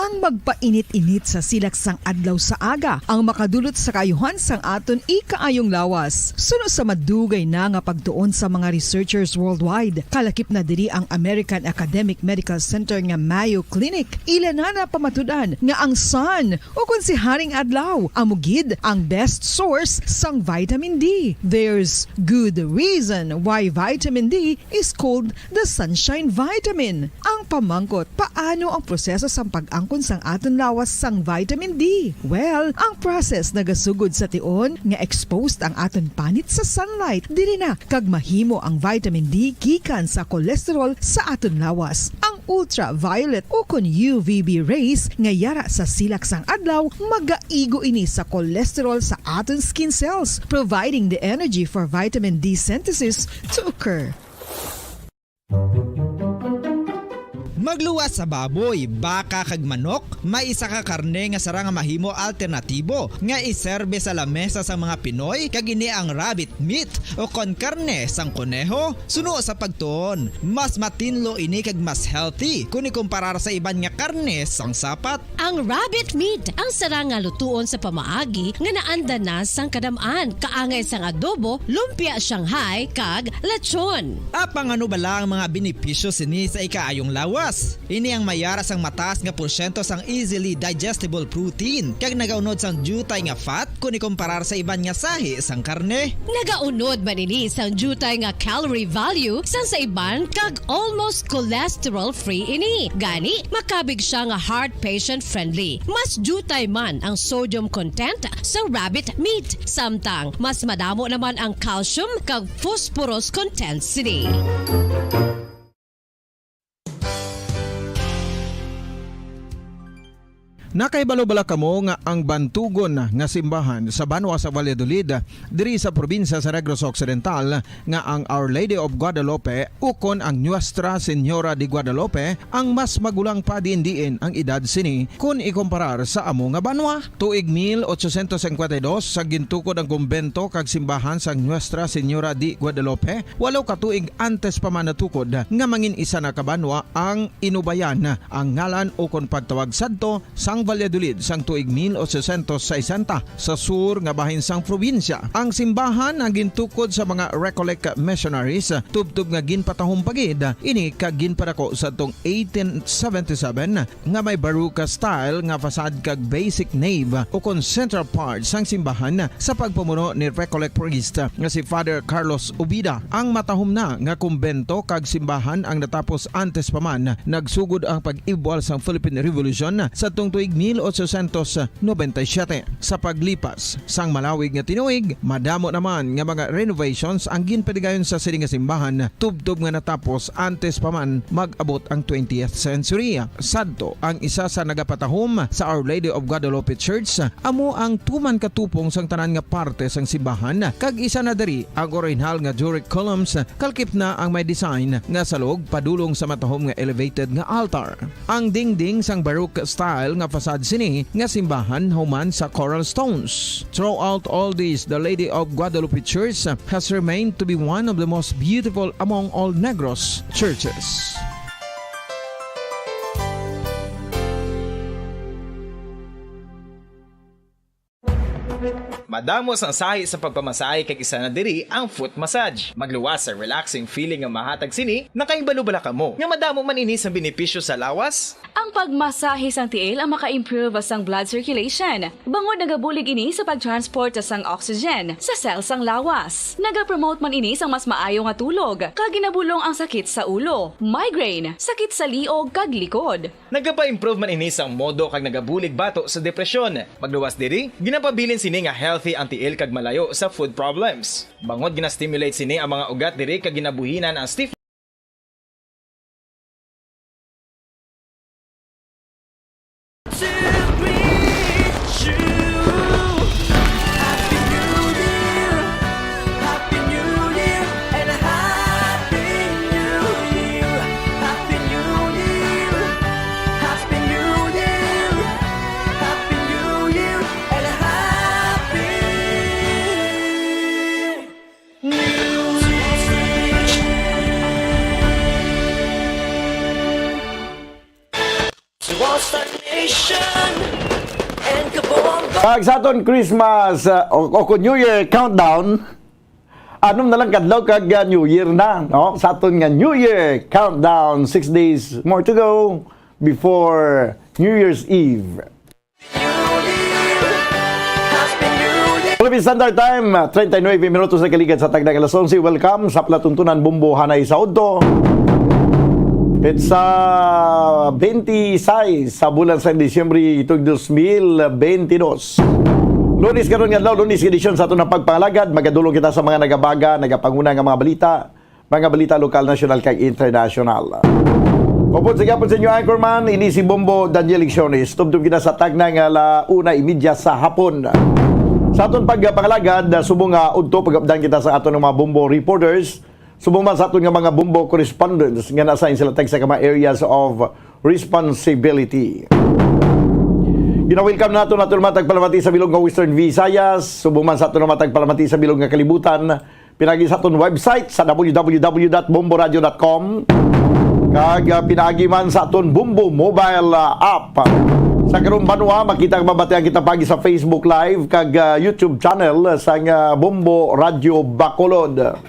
Ang magpainit-init sa silak sang adlaw sa aga ang makadulot sa kaayuhan sang aton ikaayong lawas. Suno sa madugay na nga pagtuon sa mga researchers worldwide, kalakip na diri ang American Academic Medical Center nga Mayo Clinic, ila na napamatud-an nga ang sun, o kon si Haring Adlaw, amo gid ang best source sang vitamin D. There's good reason why vitamin D is called the sunshine vitamin. Ang pamangkot, paano ang proseso sang pag-angkon sang aton lawas sang vitamin D? Well, ang process nagasugod sa tion nga exposed ang aton panit sa sunlight. Diri na kag mahimo ang vitamin D gikan sa cholesterol sa aton lawas. Ang ultraviolet o kon U V B rays nga yara sa silak sang adlaw magaigo ini sa cholesterol sa aton skin cells, providing the energy for vitamin D synthesis to occur. Magluwas sa baboy, baka, kag manok, may isa ka karne nga sarang nga mahimo alternatibo nga iserbe sa lamesa sang mga Pinoy, kag ini ang rabbit meat o kon karne sang koneho. Suno sa pagtuon, mas matinlo ini kag mas healthy kon ikumparar sa iban nga karne sang sapat. Ang rabbit meat ang sarang nga lutuon sa pamaagi nga naandan na sang kadam-an, kaangay sang adobo, lumpia Shanghai, kag lechon. Apang ano bala ang mga benepisyo sini sa ikaayong lawas? Ini ang mayara sang mataas nga porsyento sang easily digestible protein, kag nagaunod sang diutay nga fat kon ikumparar sa iban nga sahi sang karne. Nagaunod man ini sang diutay nga calorie value sang sa iban, kag almost cholesterol-free ini. Gani, makabig siya nga heart patient-friendly. Mas diutay man ang sodium content sa rabbit meat, samtang mas madamo naman ang calcium kag phosphorus content sini. Nakahibalo bala kamo nga ang bantugon nga simbahan sa banwa sa Valladolid, diri sa probinsya sa Negros Occidental, nga ang Our Lady of Guadalupe ukon ang Nuestra Señora de Guadalupe ang mas magulang pa diin-diin ang edad sini kon ikumparar sa amo nga banwa? Tuig mil ochocientos cincuenta y dos sa gintukod ang kumbento kag simbahan sang Nuestra Señora de Guadalupe, walo ka tuig antes pa man natukod nga mangin isa na ka banwa ang Inubayan, ang ngalan ukon pagtawag sadto sang Valladolid sang tuig mil ochocientos sesenta sa sur nga bahin sang probinsya. Ang simbahan ang gintukod sa mga Recollect missionaries, tubtob nga ginpatahom pa gid ini kag ginpadako sadtong eighteen seventy-seven nga may Baroque style nga facade kag basic nave ukon central part sang simbahan sa pagpamuno ni Recollect priest nga si Father Carlos Ubida. Ang matahom na nga kumbento kag simbahan ang natapos antes pa man nagsugod ang pag-ibwal sang Philippine Revolution sadtong tuig mil ochocientos noventa y siete. Sa paglipas sang malawig nga tinuig, madamo naman nga mga renovations ang ginpatigayon sa sini nga simbahan, tubtob nga natapos antes pa man mag-abot ang twentieth century. Sadto, ang isa sa nagapatahom sa Our Lady of Guadalupe Church amo ang tuman katupong sang tanan nga parte sang simbahan, kag isa na diri ang orihinal nga Doric columns, kalakip na ang may design nga salog padulong sa matahom nga elevated nga altar. Ang dingding sang Baroque style nga facade sini nga simbahan human sa coral stones. Throughout all this, the Lady of Guadalupe Church has remained to be one of the most beautiful among all Negros churches. Madamo sang sahi sa pagpamasahe kag isa na diri ang foot massage. Magluwas sa relaxing feeling nga mahatag sini, nakahibalo bala kamo nga madamo man ini sang benepisyo sa lawas? Ang pagmasahe sang tiil ang maka-improve sang blood circulation, bangod nagabulig ini sa pag-transport sang oxygen sa cell sang lawas. Nagapromote man ini sang mas maayo nga tulog, kag ginabulong ang sakit sa ulo, migraine, sakit sa liog kag likod. Nagapa-improve man ini sang modo kag nagabulig bato sa depresyon. Pagluwas diri, ginapabilin sini nga healthy ang tiil kag malayo sa food problems. Bangod gina-stimulate sini ang mga ugat diri kag ginabuhinan ang stiff Kag sa aton Christmas, uh, o, o kung New Year countdown, anom na lang kadlaw kag, uh, New Year na, no? Sa aton nga New Year countdown, six days more to go before New Year's Eve. Philippine Standard Time, treinta y nueve minutos na kaligad sa tagna nga alas onse. Welcome sa palatuntunan Bombo Hanay sa Udto. Petsa twenty-six sa bulan sa Disyembre tuig dos mil bentidós. Lunes karon nga adlaw, Lunes edisyon sa aton nga pagpangalagad. Magadulong kita sa mga nagabaga, nagapanguna nga mga balita, mga balita lokal, nasyonal, kag internasyonal. Upod sa gihapon sa inyo anchorman, ini si Bombo Daniel Lecciones. Tubtob kita sa tagna nga ala una y media sa hapon. Sa aton pagpangalagad, subong nga udto, pag-updan kita sa aton mga Bombo reporters, subong man sa aton nga mga Bombo correspondents nga na-assign sila tag sa mga areas of responsibility. Gina-welcome nato naton mga tagpalamati sa bilog nga Western Visayas, subong man sa aton mga tagpalamati sa bilog nga kalibutan, pinagi sa aton website sa w w w dot bomboradio dot com, kag, ah, pinagi man sa aton Bombo mobile, ah, app. Sa karong banwa, makita ang mabatian kita pagi sa Facebook Live kag, ah, YouTube channel sang, ah, Bombo Radio Bacolod.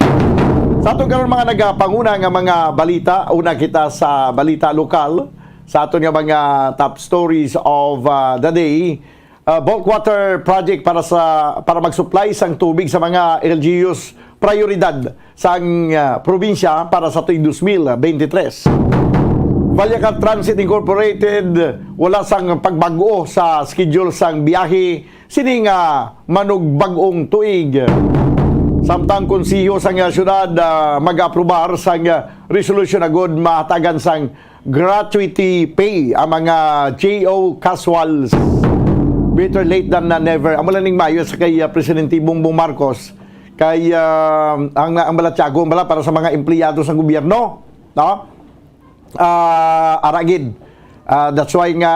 Sa aton karon mga nagapanguna nga mga balita, una kita sa balita lokal, sa aton nga mga top stories of, ah, the day. Uh, bulk water project para sa, para mag-supply sang tubig sa mga L G Us, prioridad sang, uh, probinsya para sa tuig dos mil bente tres. Valiacat Transit Incorporated, wala sang pagbag-o sa schedule sang biyahe sining, uh, manugbag-ong tuig. Samtang konseho sang, uh, syudad, uh, mag-aprobar sang, uh, resolution agud mahatagan sang gratuity pay ang mga J O casuals. Better late than, uh, never. Amo lang ning maayo sa kay, uh, Presidente Bongbong Marcos. Kay, uh, ang, ang balatyagon bala para sa mga empleyado sa gobyerno, no? Ah, ara gid. Ah, that's why nga,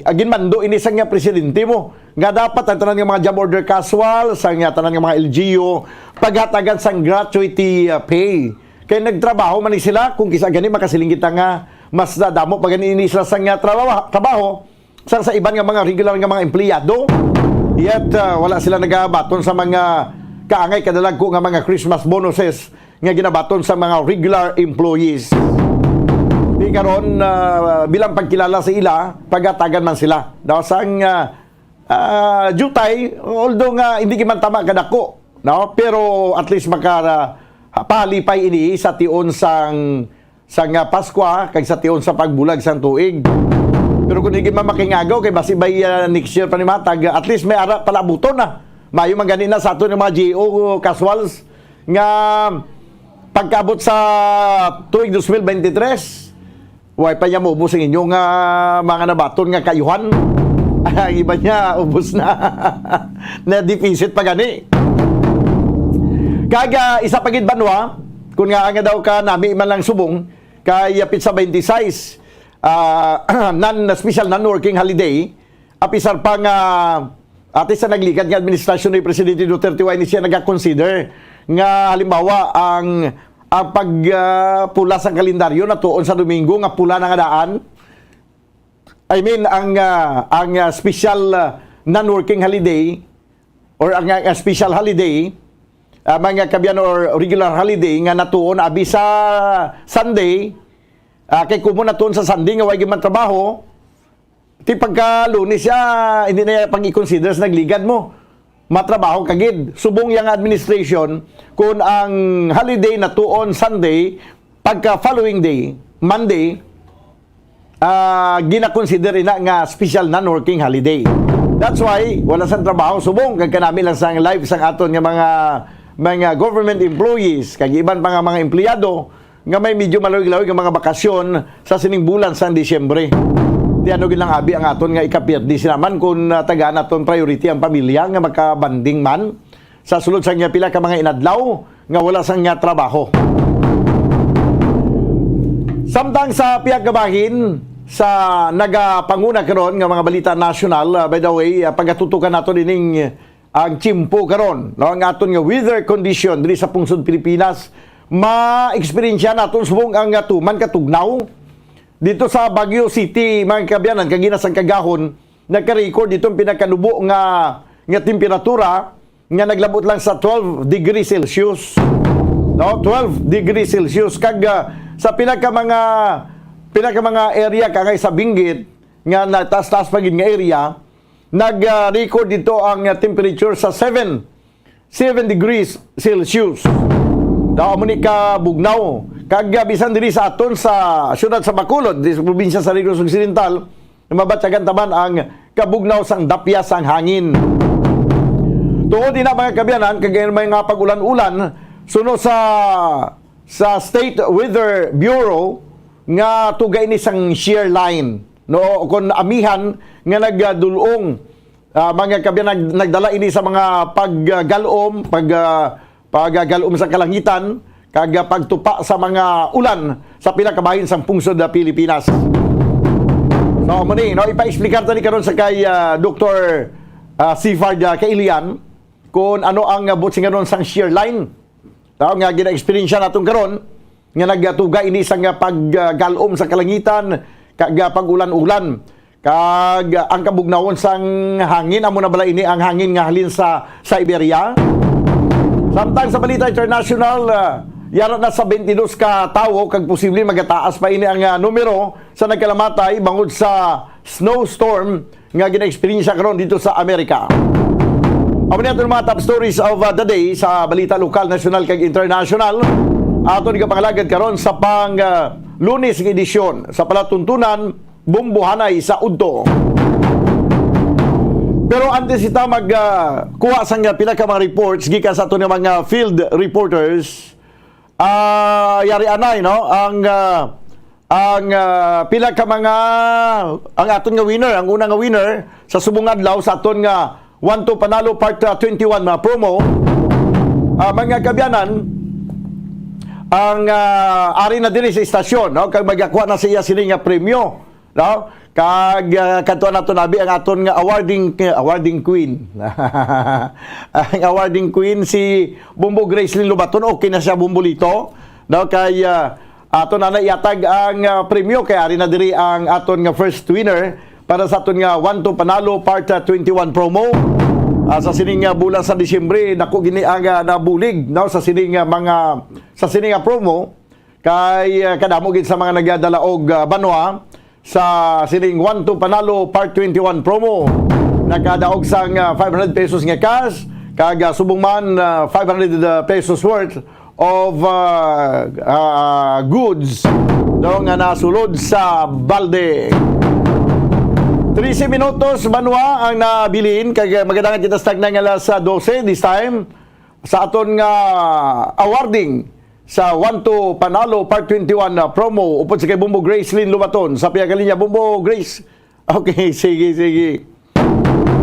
ah, ginmando ini sang nga presidente mo nga dapat ang tanan nga mga job order casual, sang nga tanan nga mga L G U, paghatagan sang gratuity, ah, pay. Kay nagtrabaho man ni sila, kung kisa gani makasiling kita nga mas nadamo pa gani ini sila sang nga trabaho, trabaho sang sa iban nga mga regular nga mga empleyado. Yet, ah, wala sila nagabaton sa mga kaangay kadalagko nga mga Christmas bonuses nga ginabaton sa mga regular employees. Di karon, ah, bilang pagkilala sa ila, pagatagan man sila. Daw sang, ah, ah, jutay, although nga hindi gid man tama kadako, no? Pero at least maka, ah, palipay ini sa tion sang, sang, ah, Paskwa kag sa tion sa pagbulag sang tuig. Pero kung hindi man makingagaw, kay basi by, ah, next year pa ni matag, at least may ara palabuton na. Mayo man gani na sa aton nga mga G O casuals nga pagkaabot sa tuig dos mil bente tres, way pa niya maubos ang inyong, ah, mga nabaton nga kayuhan. Ang iba niya, ubos na. Na-deficit pa gani. Kag, ah, isa pa gid banwa, kun nga nga daw ka nami man lang subong, kay, ah, petsa twenty-six, ah, non-, special non-working holiday, apisar pa nga ati sa nagligad nga administrasyon ni Presidente Duterte, wa ini siya nagakonsider nga, halimbawa, ang, ang pag, ah, pula sang kalendaryo natuon sa Domingo nga pula na nga daan. I mean, ang, ah, ang, ah, special, ah, non-working holiday or ang, ah, special holiday, ah, mga kabyan, or regular holiday nga natuon abi sa Sunday, ah, kay kumo natuon sa Sunday nga way gid man trabaho, ti pagka Lunes siya, hindi na pag-i-consider sa nagligad mo. Matrabaho ka gid. Subong yang administration, kung ang holiday natuon Sunday, pagka following day, Monday, ah, gina-consider ina nga special non-working holiday. That's why wala sang trabaho subong kag kanami lang sang live sang aton nga mga, mga government employees kag iban pa nga mga empleyado nga may medyo malawig-lawig nga mga bakasyon sa sining bulan sang Disyembre. Ti ano gid lang abi ang aton nga ikapirdi sinaman kung, ah, tagaan naton priority ang pamilya nga makabanding man sa sulod sang pila ka mga inadlaw nga wala sang nga trabaho. Samtang sa pihak nga bahin sa nagapanguna karon nga mga balita nasyonal, ah, by the way, ah, pagatutukan nato dining ang tiyempo karon, no, ang aton nga weather condition diri sa pungsod Pilipinas, ma-eksperyensya naton subong ang, ah, tuman ka tugnaw dito sa Baguio City, mga kaabyanan, kag ina sang kagahon, nagka-record itong pinakanubo nga, nga temperatura nga naglabot lang sa twelve degrees Celsius. No, twelve degrees Celsius. Kag, ah, sa pila ka mga, pila ka mga area ka nga sa Benguet, nga nataas-taas pa gid nga area, nag, ah, record dito ang, ah, temperature sa seven, seven degrees Celsius. Daw amo ni ka bugnaw. Kag, ah, bisan diri sa aton sa siyudad sa Bacolod, di sa probinsya sa Negros Occidental, mabatyagan taman ang kabugnaw sang dapya sang hangin. Tungod ina, mga kaabyanan, kag may mga pag-ulan-ulan, suno sa, sa State Weather Bureau, nga tuga ini sang shear line, no, o kon amihan nga nagdulong, ah, mga kaabyanan, nag-, nagdala ini sa mga paggalom, pag, ah, paggalom sa kalangitan, kag, ah, pagtupa sa mga ulan sa pila ka bahin sang pungsod sa Pilipinas. So, amo ni, no, ipa-explicar ta ni karon sa kay, ah, Doktor, ah, Sifard, ah, Kailian, kung ano ang, ah, buot silingon sang shear line, no, nga gina-experience naton karon, nga nagatuga ini sang, ah, paggalom sa kalangitan, kag, ah, pag-ulan-ulan. Kag, ah, ang kabugnawon sang hangin, amo na bala ini ang hangin nga halin sa Siberia? Samtang sa balita international, ah, yara na sa twenty-dos ka tawo, kag posible magataas pa ini ang, ah, numero sa nagkalamatay bangod sa snowstorm nga gina-experience karon dito sa Amerika. Amo ni aton mga top stories of, uh, the day sa balita lokal, nasyonal, kag international. Aton ikapangalagad karon sa pang, uh, Lunes nga edisyon sa palatuntunan, Bombohanay sa Udto. Pero antes kita mag, uh, kuha sang pila ka mga reports gikan sa aton nga mga field reporters, ah, yari anay, no? Ang, ah, ang, ah, pila ka mga, ang aton nga winner, ang una nga winner sa subong adlaw sa aton nga One to Panalo Part, ah, twenty-one na promo, ah, mga kaabyanan, ang, ah, ari na diri sa istasyon, no? Kag magakuha na siya sini nga premyo, no? Kag, ah, kadto naton abi ang aton nga awarding, awarding queen. Ang awarding queen si Bombo Gracelyn Lobaton. Okay na siya, Bombolito. No, kay, ah, ato na na iatag ang, ah, premyo, kay ari na diri ang aton nga first winner para sa aton nga One to Panalo Part, ah, twenty-one promo. Ah, sa sining, ah, bulan sa Disyembre, dako gini ang, ah, nabulig, no, sa sining, ah, mga, sa sining, ah, promo, kay, ah, kadamo gid sa mga nagadala og, ah, banwa sa sining One to Panalo Part twenty-one promo. Nakadaog sang, ah, five hundred pesos nga cash, kag, ah, subong man, ah, five hundred, ah, pesos worth of, ah, ah, goods daw nga nasulod sa balde. Trese minutos, banwa, ang nabilin, kag, ah, magadangat kita sa tagnay nga alas, ah, dose this time sa aton nga awarding sa One to Panalo Part twenty-one na promo upod sa kay Bombo Gracelyn Lobaton sa pihak linya. Bombo Grace. Okay, sige, sige.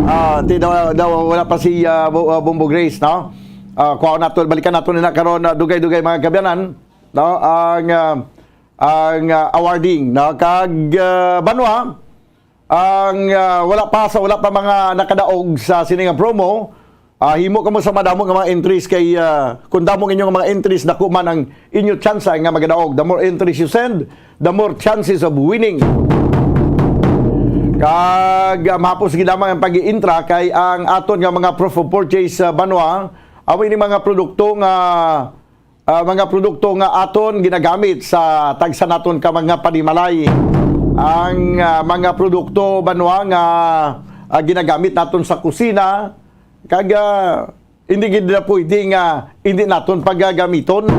Ah, ti, daw, daw, wala pa si, ah, Bo-, ah, Bombo Grace, no? Ah, kuha nato, balikan nato na karon, ah, dugay-dugay, mga kaabyanan, no? Ang, ah, ang, ah, awarding, no? Kag, ah, banwa, ang, ah, wala pa, sa wala pa mga nakadaog sa sini nga promo, ah, himo kamo sa madamo nga mga entries kay, ah, kung damo ang inyong mga entries, dako man ang inyo tsansa nga magadaog. The more entries you send, the more chances of winning. Kag, ah, mahapos gid lamang ang pag-iintra kay ang aton nga mga proof of purchase, ah, banwa, amo ini mga produkto nga, ah, mga produkto nga aton ginagamit sa tagsa naton ka mga panimalay. Ang, ah, mga produkto, banwa, nga, ah, ginagamit naton sa kusina, kag, ah, hindi gid na pwede nga hindi naton pagagamiton.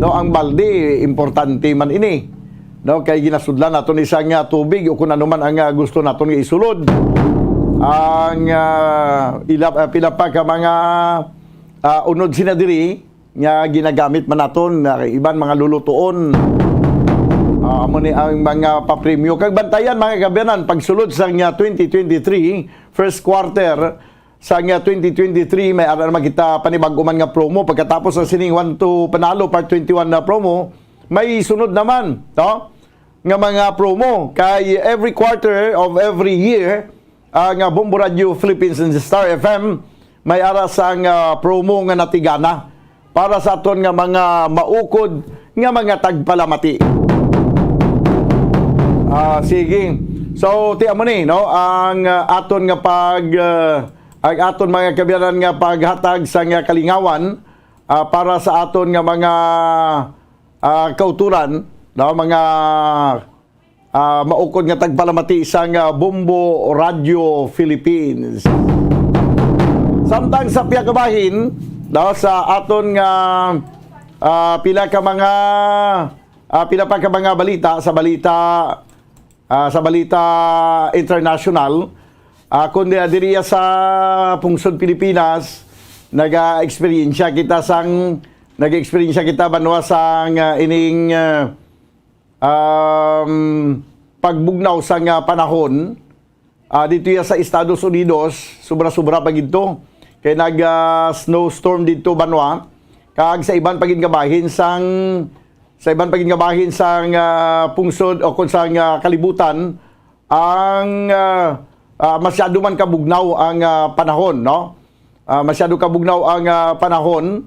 No, ang balde, importante man ini. No, kay ginasudlan naton isang, ah, tubig o kung ano man ang, ah, gusto naton nga isulod. Ang, ah, ila-, ah, pila pa ka mga, ah, unod sina diri nga ginagamit man naton, ah, iban mga lulutuon. Ah, amo ni ang mga papremyo. Kag bantayan, mga kaabyanan, pagsulod sa nga twenty twenty-three, first quarter, sa nga twenty twenty-three, may ara naman kita panibag-o man nga promo. Pagkatapos sa sining One to Panalo Part twenty-one na promo, may sunod naman, no? Nga mga promo. Kay every quarter of every year, ang, ah, Bombo Radio Philippines and Star F M, may ara sang, ah, promo nga natigana para sa aton nga mga maukod nga mga tagpalamati. Ah, sige. So, ti amo ni, no, ang, ah, aton nga pag, ah, ang aton mga kabiyanan nga paghatag sa nga kalingawan, ah, para sa aton nga mga, ah, kauturan, no, mga, ah, maukod nga tagpalamati sang, ah, Bombo Radio Philippines. Samtang sa pihak bahin, no, sa aton nga, ah, pila ka mga, ah, pila pa ka mga balita sa balita, ah, sa balita international, ah, kundi, ah, diriya sa pungsod Pilipinas, naga-eksperyensya kita sang, naga-eksperyensya kita banwa sang, ah, ining, ah, um, pagbugnaw sang, ah, panahon, ah, dito ya sa Estados Unidos, sobra-sobra pa gid to. Kay nag, ah, snowstorm dito banwa, kag sa iban pa gid nga bahin sang, sa iban pa gid nga bahin sang, ah, pungsod o kung sang, ah, kalibutan, ang, ah, ah, masyado man kabugnaw ang, ah, panahon, no? Ah, masyado kabugnaw ang, ah, panahon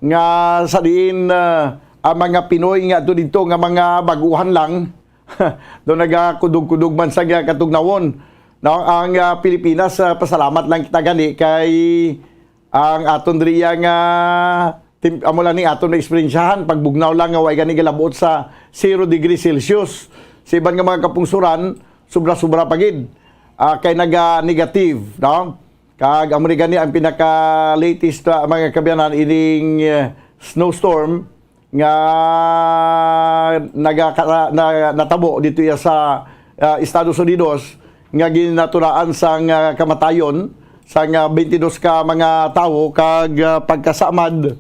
nga sa diin, ah, ang mga Pinoy nga adto didto nga mga baguhan lang, do nagakudog-kudog man sa nga katugnawon, no? Ang, ah, Pilipinas, ah, pasalamat lang kita gani kay ang aton diriya nga tim-, amo lang ni aton na eksperyensyahan, pagbugnaw lang nga way gani galabot sa zero degree Celsius. Sa iban nga mga kapungsuran, sobra-sobra pa gid, ah, kay naga-negative, no? Kag amo ni gani ang pinaka-latest, ah, mga kabiyanan, ining, eh, snowstorm nga nagaka-, na, natabo dito ya sa, ah, Estados Unidos, nga ginaturaan sang, ah, kamatayon sang, ah, twenty-two ka mga tawo kag, ah, pagkasamad,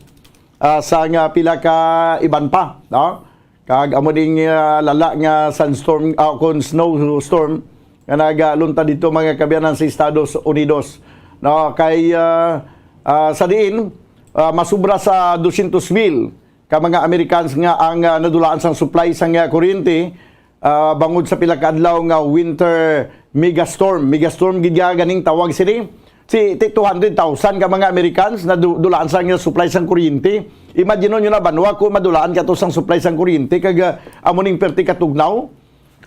ah, sang, ah, pila ka iban pa, no? Kag amo ding, ah, lala nga sandstorm, ah, kon snowstorm nga nagaluntad dito, mga kabiyanan, sa Estados Unidos, no? Kay, ah, ah, sa diin, ah, masubra sa dosyentos mil ka mga Americans nga ang, ah, nadulaan sang supply sang, ah, kuryente, ah, bangod sa pila ka adlaw nga winter megastorm. Megastorm gid nga ganing tawag sini. Si, ti two hundred thousand ka mga Americans na du-, dulaan sang supply sang kuryente. Imagine nyo na, banwa, kung madulaan ka to sang supply sang kuryente, kag, ah, amo ning perti katugnaw,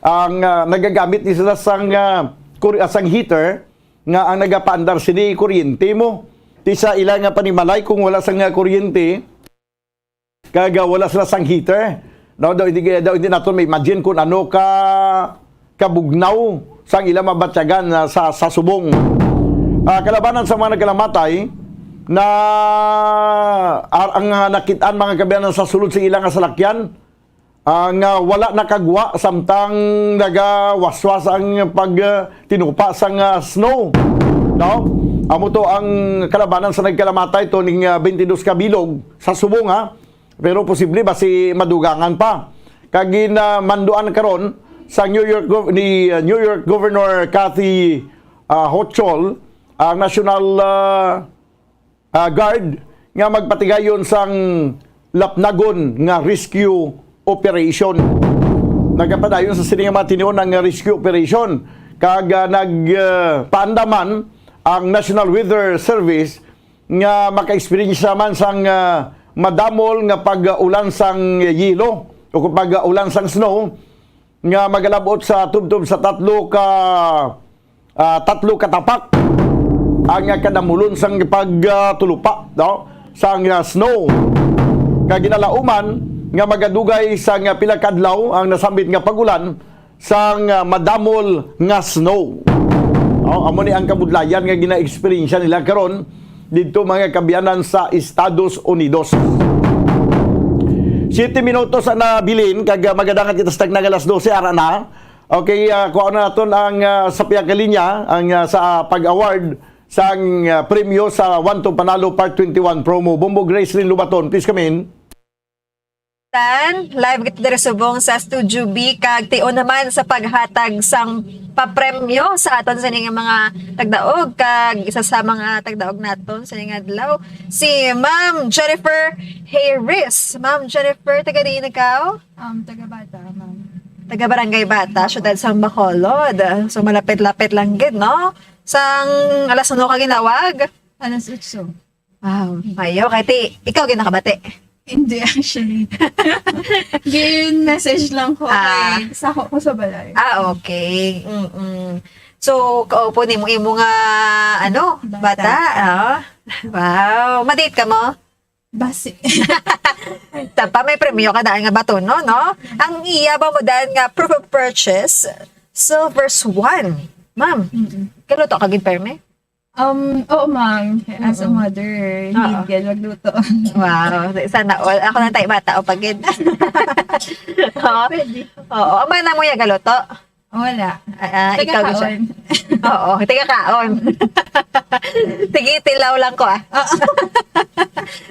ang, ah, nagagamit ni sila sang, ah, kur-, ah, sang heater, nga ang nagapaandar sini kuryente mo. Ti sa ila nga panimalay, kung wala sang, ah, kuryente, kag, ah, wala sila sang heater, no? Daw hindi, daw hindi naton ma-imagine kung ano ka kabugnaw sang ila mabatyagan, ah, sa, sa subong. Ah, kalabanan sa mga nagkalamatay na ar-, ang, ah, nakit-an, mga kabiyanan, sa sulod sa ila nga salakyan, ah, nga wala nakagwa samtang nagawaswas ang pag, ah, tinupa sang, ah, snow, no? Amo to ang kalabanan sa nagkalamatay to ning, ah, twenty-two ka bilog sa subong, ha? Pero posible basi madugangan pa. Kag ginamanduan karon sa New York gov-, ni, uh, New York Governor Kathy, uh, Hochul ang National, uh, uh, Guard nga magpatigayon sang lapnagon nga rescue operation. Nagapadayon sa sini nga mga tinion ang rescue operation, kag, uh, nag, uh, paandaman ang National Weather Service nga maka-experience naman sang, ah, madamol nga pag-ulan sang yelo o kung pag-ulan sang snow nga magalabot sa tubtob sa tatlo ka, ah, tatlo ka tapak ang kadamulon sang pagtulupa, no, sang, ah, snow. Kag ginalauman nga magadugay sang pila ka adlaw ang nasambit nga pag-ulan sang, ah, madamol nga snow. Oh, amo ni ang kabudlayan nga gina-eksperyensya nila karon didto, mga kabiyanan, sa Estados Unidos. Siyete minutos ang nabilin, kag, ah, magadangat kita sa tagna nga alas dose, ara na. Okay, ah, kuha na naton ang, ah, sa pihak nga linya, ang, ah, sa pag-award sang, ah, premyo sa One to Panalo Part twenty-one promo. Bombo Grace Lynn Lubaton, please come in. Tan, live kita diri subong sa Studio B, kag tion naman sa paghatag sang papremyo sa aton sini nga mga tagdaog, kag isa sa mga tagdaog naton sini nga adlaw, si Ma'am Jennifer Harris. Ma'am Jennifer, taga diin ikaw? Um, taga Bata, ma'am. Taga Barangay Bata, siyudad sang Bacolod. So, malapit-lapit lang gid, no? Sang alas uno ka ginawag? Alas otso. Wow, mayo. Kay ti, ikaw gid nakabati. Hindi, actually. Gin-message lang ko. Ah. Kay sako ko sa balay. Ah, okay. Mm-mm. So, kaupo nimo imo nga, ano, bata. Bata. Ah. Wow. Ma-date ka mo? Basi. Tapa, may premyo ka daan nga baton, no, no? Ang iya ba mo daan nga proof of purchase, silver swan. Ma'am, Mm-mm. Kaluto ka gid perme? Um, oo, ma'am. As a Mm-mm. mother, Oo. Need gid magluto. Wow. Sana all. Ako na tayo bata o pagid. Oo. Pwede. Oo. Ang mana mo yung galuto? Wala. Ah, ah, ikaw siya. Taga-kaon. Oo, taga-kaon. Sige, tilaw lang ko, ah. Oo.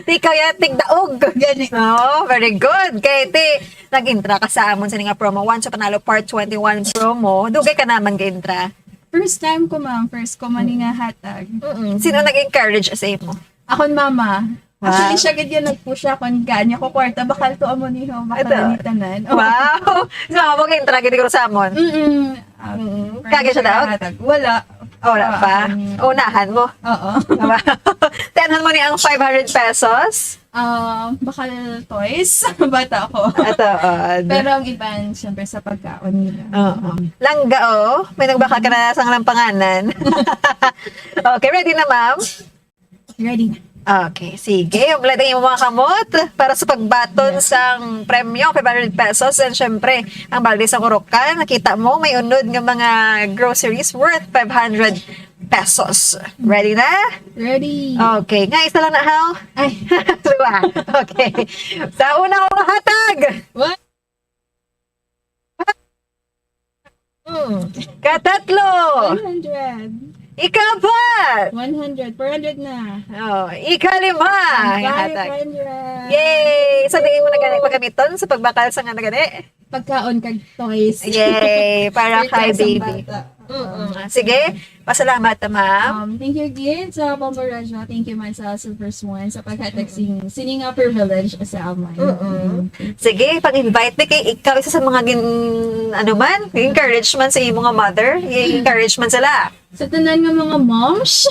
Ikaw yan, tigdaog. Gani. Oh, very good. Kay ti, nag-intra ka sa amon sa nga promo one, so panalo part twenty-one promo. Dugay ka naman ga-intra. First time ko, ma'am. First ko man nga hatag. Mm-mm. Sino nag-encourage sa imo? Akon mama. Wow. Actually, siya gid yung nag-push akon, ganya ko kwarta, bakal to amo niho, bakal Ito. ni tanan. Oh. Wow! So, mama mo kay intra gid ko sa amon. Mm-mm. Ah, Mm-mm. Kaya siya daw? Hatag. Wala. Oh, wala Ah, pa. um, Unahan mo. Oo. Wow. Tenhan mo ni ang five hundred pesos. Ah, bakal toys. Bata ko. Ito, oh, ano? Pero ang iban, siyempre, sa pagkaon nila. Oo. Langga, oh. May nagbakal ka na sang lampanganan. Okay, ready na, ma'am? Ready na. Okay, sige. Umlad ang imong mga kamot para sa pagbaton Yeah. sang premyo, five hundred pesos. And syempre, ang balde sa Kurokan, nakita mo, may unod nga mga groceries worth five hundred pesos. Ready na? Ready. Okay. Nga, isa lang na, how? Ay. Diba? Okay. Sa una ko mahatag. What? Hmm. Katatlo. One hundred. Ikapat. One hundred. Four hundred na. Oh, ikalima. Ang Ang five hundred. Hatag. Yay! So, di mo na gani pagamiton sa pagbakal sa nga na gani? Pagkaon kag toys. Yay! Para Birthday kay sa baby. bata. Mm-mm. Sige, pasalamat, ma'am. Um, thank you again sa Bombo Radyo. Thank you man sa Silver Swan sa paghatag sing, sini nga privilege sa amon. Mm-mm. Mm. Sige, pag-invite ni kay ikaw isa sa mga gin-, ano man, encouragement sa imo nga mother, i-encourage man sila. Sa tanan nga mga moms,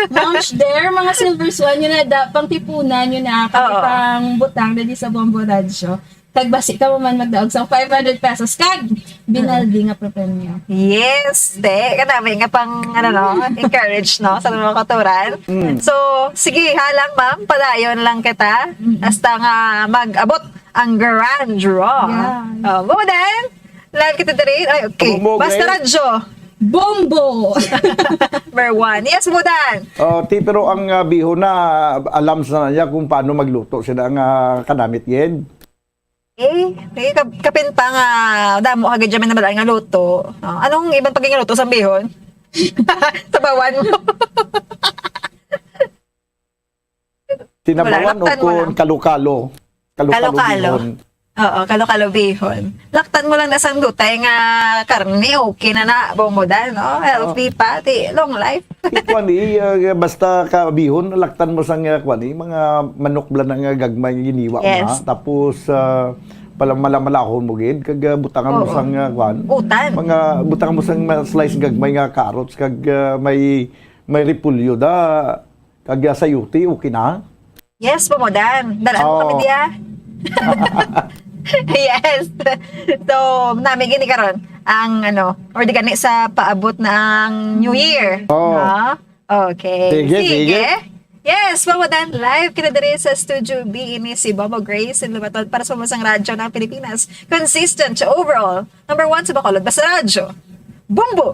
moms there, mga Silver Swan, yun na, da, pang tipunan, yun na, pang, Oo. pang butang, dali sa Bombo Radyo. Kag basi ka mo man magdaog sa five hundred pesos, kag binaldi nga premyo. Yes, te. Kanami nga pang, ano, no, encourage, no, sa mga katuran. Mm. So, sige, ha lang, ma'am, padayon lang kita. Mm. Hasta nga mag-abot ang grand draw. Yeah. Oh, mo din, live kita diri. Ay, okay. Bombo, Basta okay. Radyo. Bombo! Number one. Yes, Budan. Oh, ti, pero ang, ah, bihon na, alam sa niya kung paano magluto sila nga kanamit gid. Eh, eh, kap-, kapin pa nga, damo ka gid dyan may nabalaan nga luto. Oh, anong ibang pagkain nga luto sa bihon? Sabawan mo. Tinabawan Wala, o laktan mo kung lang. Kalo-kalo? Kalo-kalo Kalo-kalo. bihon. Oo, kalo-kalo bihon. Laktan mo lang na sang dutay nga karne, okay na na, Bombo Dan, no? Healthy Oo. pa, ti, long life. Ti, kwan, eh, ah, basta ka bihon, laktan mo sang, ah, kwan, eh, mga manok bala na nga gagmay nga giniwa mo, Yes. ha? Tapos, ah, pala malamalahon mo gid, kag, ah, butangan mo Oo. sang, ah, kwan. Utan. Mga butangan mo sang ma-, slice gagmay nga carrots, kag, ah, may, may repolyo da, kag, ah, sayote, okay na? Yes, Bombo Dan. Dalaan mo Oo. kami diya. Yes. So, nami gini karon ang, ano, or di gani sa paabot na ang New Year. Oo. Ha? Okay. Sige, Sige. sige. Yes, Bombo Dan, live kita diri sa Studio B. Ini si Bombo Grace in Lumaton para sa Pambansang Radyo ng Pilipinas. Consistent overall. Number one sa Bacolod, basta radyo. Bombo!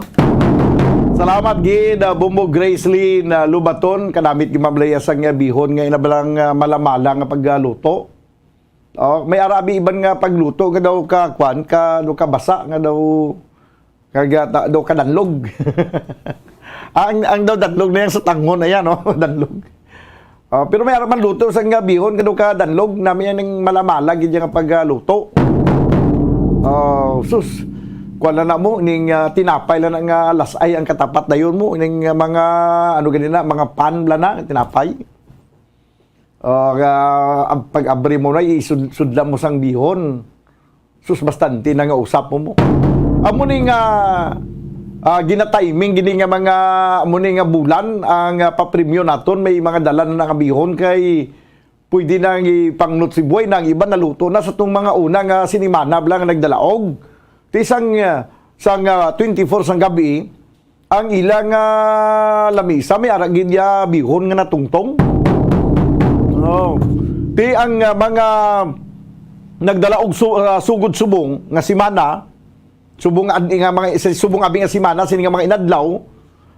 Salamat gid, ah, Bombo Gracelyn, ah, Lubaton, kanamit gid, Ma'am Lea, sang, ah, bihon nga inabalang, ah, malamala nga pagluto. Oh, may arabi iban nga pagluto nga daw ka, kwan, ka, daw ka basa, nga daw, ka, ga-, ta-, daw ka danlog. Ang, ang daw danlog na yan sa tangon, ayan, oh, danlog. Ah, pero may ara man luto sang bihon, kado ka danlog, nami yan ning malamala, gid nga pagluto. Ah, sus, kuwan lang na mo, ning, ah, tinapay lang na nga lasay ang katapat dayon mo, ning, ah, mga, ano gani na, mga pan bala na, tinapay. Ah, ga-, ab-, pag-abri mo na, isud-, sudla mo sang bihon. Sus, bastante na nga usap mo mo. Amo ni nga, ah, ginatiming gini nga mga, amo ni nga bulan, ang, ah, papremyo naton, may mga dala na nga bihon kay Pwede na ang ipang-Noche Buena, ang iban naluto na sa tong mga una nga sinimana bala nga nagdalaog. Ti sang, ah, sang, ah, twenty-four sang gabi, ang ila nga lamisa may ara gid ya bihon nga natungtong. Oh. Ti ang, ah, mga nagdalaog su-, ah, sugod subong nga simana, subong ad-, nga mga, sa subong abi nga simana, sini nga mga inadlaw,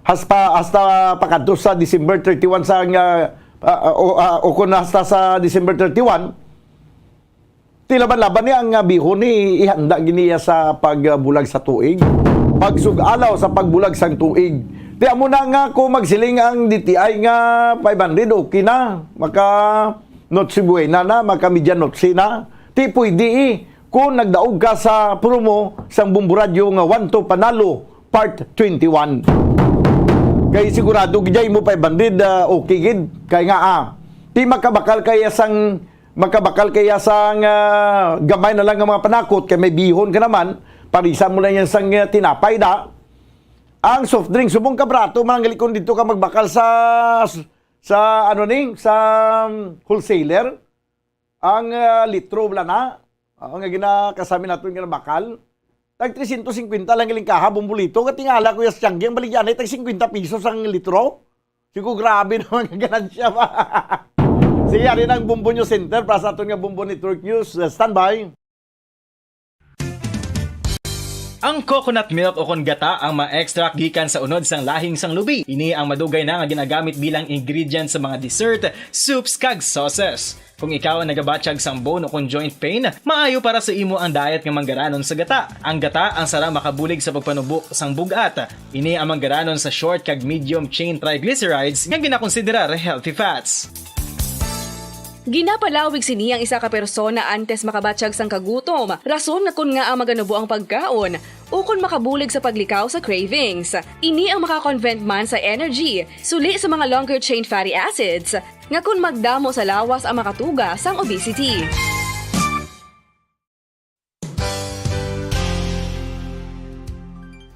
hasta, hasta pakadto sa December thirty-one sa nga, ah, ah, o, ah, o kun hasta sa December thirty-one, ti laban-laban ni ang, ah, bihon ni ihanda gini iya sa pagbulag sa tuig, pagsug-alaw sa pagbulag sang tuig. Ti amo na nga kung magsiling ang D T I nga five hundred, okay na, maka Noche Buena na, maka Medianoche na. Ti pwede, eh, kung nagdaog ka sa promo sang Bombo Radyo nga One to Panalo Part twenty-one. Kay sigurado gid mo five hundred, ah, okay gid. Kay nga, ah, ti makabakal kaya sang, makabakal kaya sang, ah, gamay na lang nga mga panakot kay may bihon ka naman, parisa mo lang yan sang, ah, tinapay da. Ang soft drink, subong ka brato, mananggalikon dito ka magbakal sa, sa ano ni, sa, um, wholesaler. Ang, ah, litro bala na, ah, nga ginakasami naton nga bakal. Tag trescientos cincuenta lang giling kaha, Bombolito. Katingala ko, Yas Tiangge, ang baligyan ay tag cincuenta pesos ang litro. Sigo, grabe naman ang ganansya ba? Sige, ari na ang Bombo News Center para sa aton nga Bombo Network News. Uh, standby. Ang coconut milk o kon gata ang ma-extract gikan sa unod sang lahing sang lubi. Ini ang madugay na nga ginagamit bilang ingredient sa mga dessert, soups, kag sauces. Kung ikaw ang nagabatyag sang bone o kon joint pain, maayo para sa imo ang diet nga manggaranon sa gata. Ang gata ang sarang makabulig sa pagpanubo sang bug-at. Ini ang manggaranon sa short kag medium chain triglycerides nga ginakonsiderar healthy fats. Ginapalawig sini ang isa ka persona antes makabatyag sang kagutom, rason nga kon ngaa maganubo ang pagkaon, ukon makabulig sa paglikaw sa cravings. Ini ang maka-convert man sa energy, suli sa mga longer chain fatty acids, nga kon magdamo sa lawas ang makatuga sang obesity.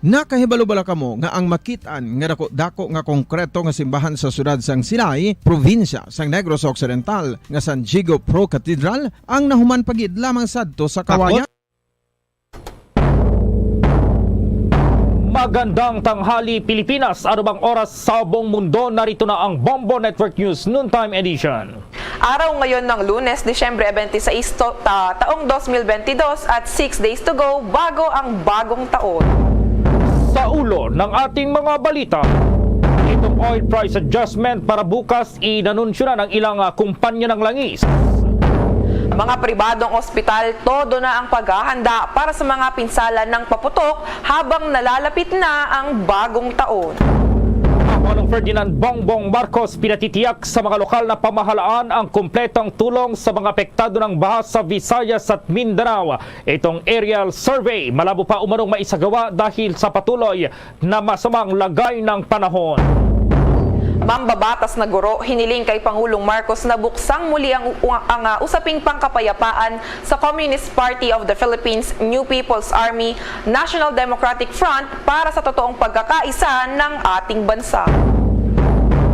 Nakahibalo bala kamo nga ang makit-an nga dako-dako nga konkreto nga simbahan sa siyudad sang Silay, probinsya sang Negros Occidental, nga San Diego Pro Cathedral ang nahuman pa gid lamang sadto sa kawayan? Magandang tanghali, Pilipinas. Ano bang oras sa buong mundo? Narito na ang Bombo Network News Noontime Edition. Araw ngayon ng Lunes, Disyembre twenty-six, to-, ta-, taong twenty twenty-two at six days to go bago ang bagong taon. Sa ulo ng ating mga balita, itong oil price adjustment para bukas, inanunsyo na ng ilang, ah, kumpanya ng langis. Mga pribadong ospital, todo na ang paghahanda para sa mga pinsala ng paputok habang nalalapit na ang bagong taon. Pangulong Ferdinand Bongbong Marcos pinatitiyak sa mga lokal na pamahalaan ang kumpletong tulong sa mga apektado ng baha sa Visayas at Mindanao. Itong aerial survey malabo pa umanong maisagawa dahil sa patuloy na masamang lagay ng panahon. Mambabatas na guro, hiniling kay Pangulong Marcos na buksang muli ang, ang, ah, usaping pangkapayapaan sa Communist Party of the Philippines, New People's Army, National Democratic Front para sa totoong pagkakaisa ng ating bansa.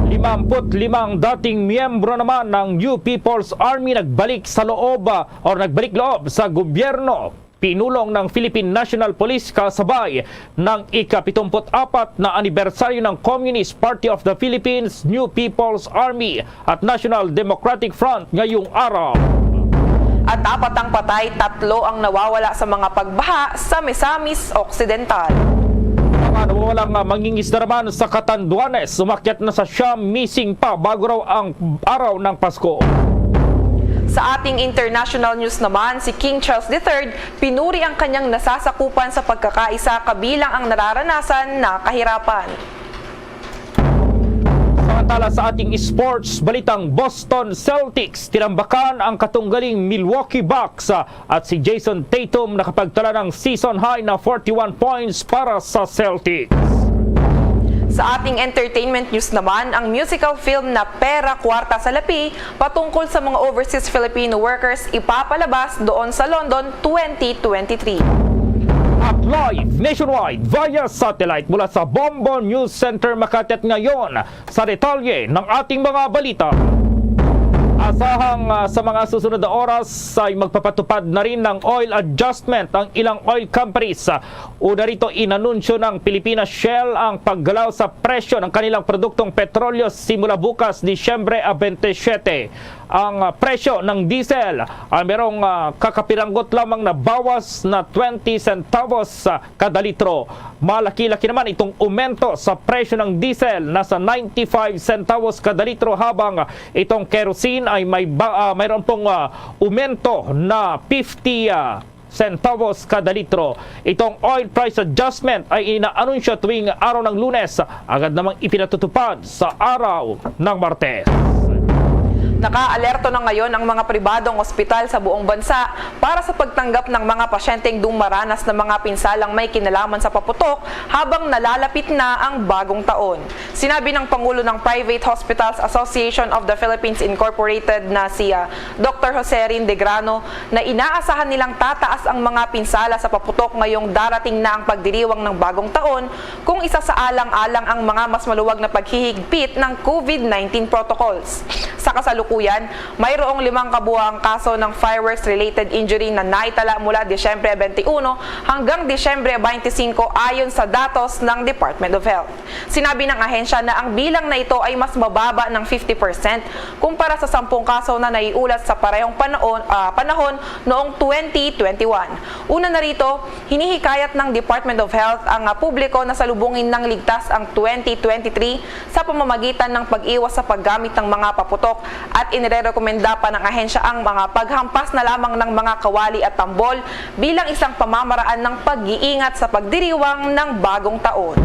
Limampu't limang dating miyembro naman ng New People's Army nagbalik sa loob, ah, or nagbalik loob sa gobyerno pinulong ng Philippine National Police kasabay ng ika-pitumpu't-apat na anibersaryo ng Communist Party of the Philippines, New People's Army at National Democratic Front ngayong araw. At apat ang patay, tatlo ang nawawala sa mga pagbaha sa Misamis Occidental. Mga nawawalang, ah, mangingisda naman sa Catanduanes, umakyat na sa siyam, missing pa bago raw ang araw ng Pasko. Sa ating international news naman, si King Charles the Third pinuri ang kanyang nasasakupan sa pagkakaisa kabilang ang nararanasan na kahirapan. Samantala, sa ating sports balitang, Boston Celtics tinambakan ang katunggaling Milwaukee Bucks, ah, at si Jayson Tatum nakapagtala ng season high na forty-one points para sa Celtics. Sa ating entertainment news naman, ang musical film na Pera, Kwarta, Salapi patungkol sa mga overseas Filipino workers ipapalabas doon sa London twenty twenty-three. At live nationwide via satellite mula sa Bombo News Center Makati, at ngayon sa detalye ng ating mga balita. Asahang, ah, sa mga susunod na oras ay magpapatupad na rin ng oil adjustment ang ilang oil companies. Una rito, inanunsyo ng Pilipinas Shell ang paggalaw sa presyo ng kanilang produktong petrolyo simula bukas, Disyembre, ah, twenty-seven. Ang, ah, presyo ng diesel ay merong, ah, kakapiranggot lamang na bawas na twenty centavos, ah, kada litro. Malaki-laki naman itong umento sa presyo ng diesel, nasa ninety-five centavos kada litro, habang itong kerosene ay may ba-, ah, mayroon pong, ah, umento na fifty, ah, centavos kada litro. Itong oil price adjustment ay inaanunsyo tuwing araw ng Lunes, agad namang ipinatutupad sa araw ng Martes. Nakaalerto na ngayon ang mga pribadong ospital sa buong bansa para sa pagtanggap ng mga pasyenteng dumaranas ng mga pinsalang may kinalaman sa paputok habang nalalapit na ang bagong taon. Sinabi ng Pangulo ng Private Hospitals Association of the Philippines Incorporated na si, ah, Doktor Jose Rindegrano na inaasahan nilang tataas ang mga pinsala sa paputok ngayong darating na ang pagdiriwang ng bagong taon kung isasaalang-alang ang mga mas maluwag na paghihigpit ng COVID nineteen protocols. Sa kasalukuyan, mayroong limang kabuang kaso ng fireworks-related injury na naitala mula Disyembre twenty-one hanggang Disyembre twenty-five ayon sa datos ng Department of Health. Sinabi ng ahensya na ang bilang na ito ay mas mababa ng fifty percent kumpara sa sampung kaso na naiulat sa parehong panaon-, ah, panahon noong twenty twenty-one. Una na rito, hinihikayat ng Department of Health ang, ah, publiko na salubungin ng ligtas ang twenty twenty-three sa pamamagitan ng pag-iwas sa paggamit ng mga paputok, at inirerekomenda pa ng ahensya ang mga paghampas na lamang ng mga kawali at tambol bilang isang pamamaraan ng pag-iingat sa pagdiriwang ng bagong taon.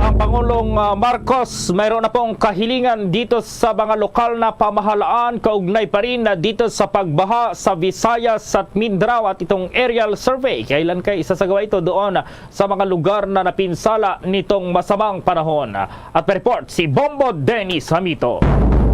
Ang Pangulong, ah, Marcos mayroon na pong kahilingan dito sa mga lokal na pamahalaan kaugnay pa rin na dito sa pagbaha sa Visayas at Mindanao at itong aerial survey. Kailan kay isasagawa ito doon sa mga lugar na napinsala nitong masamang panahon? At may report si Bombo Dennis Hamito.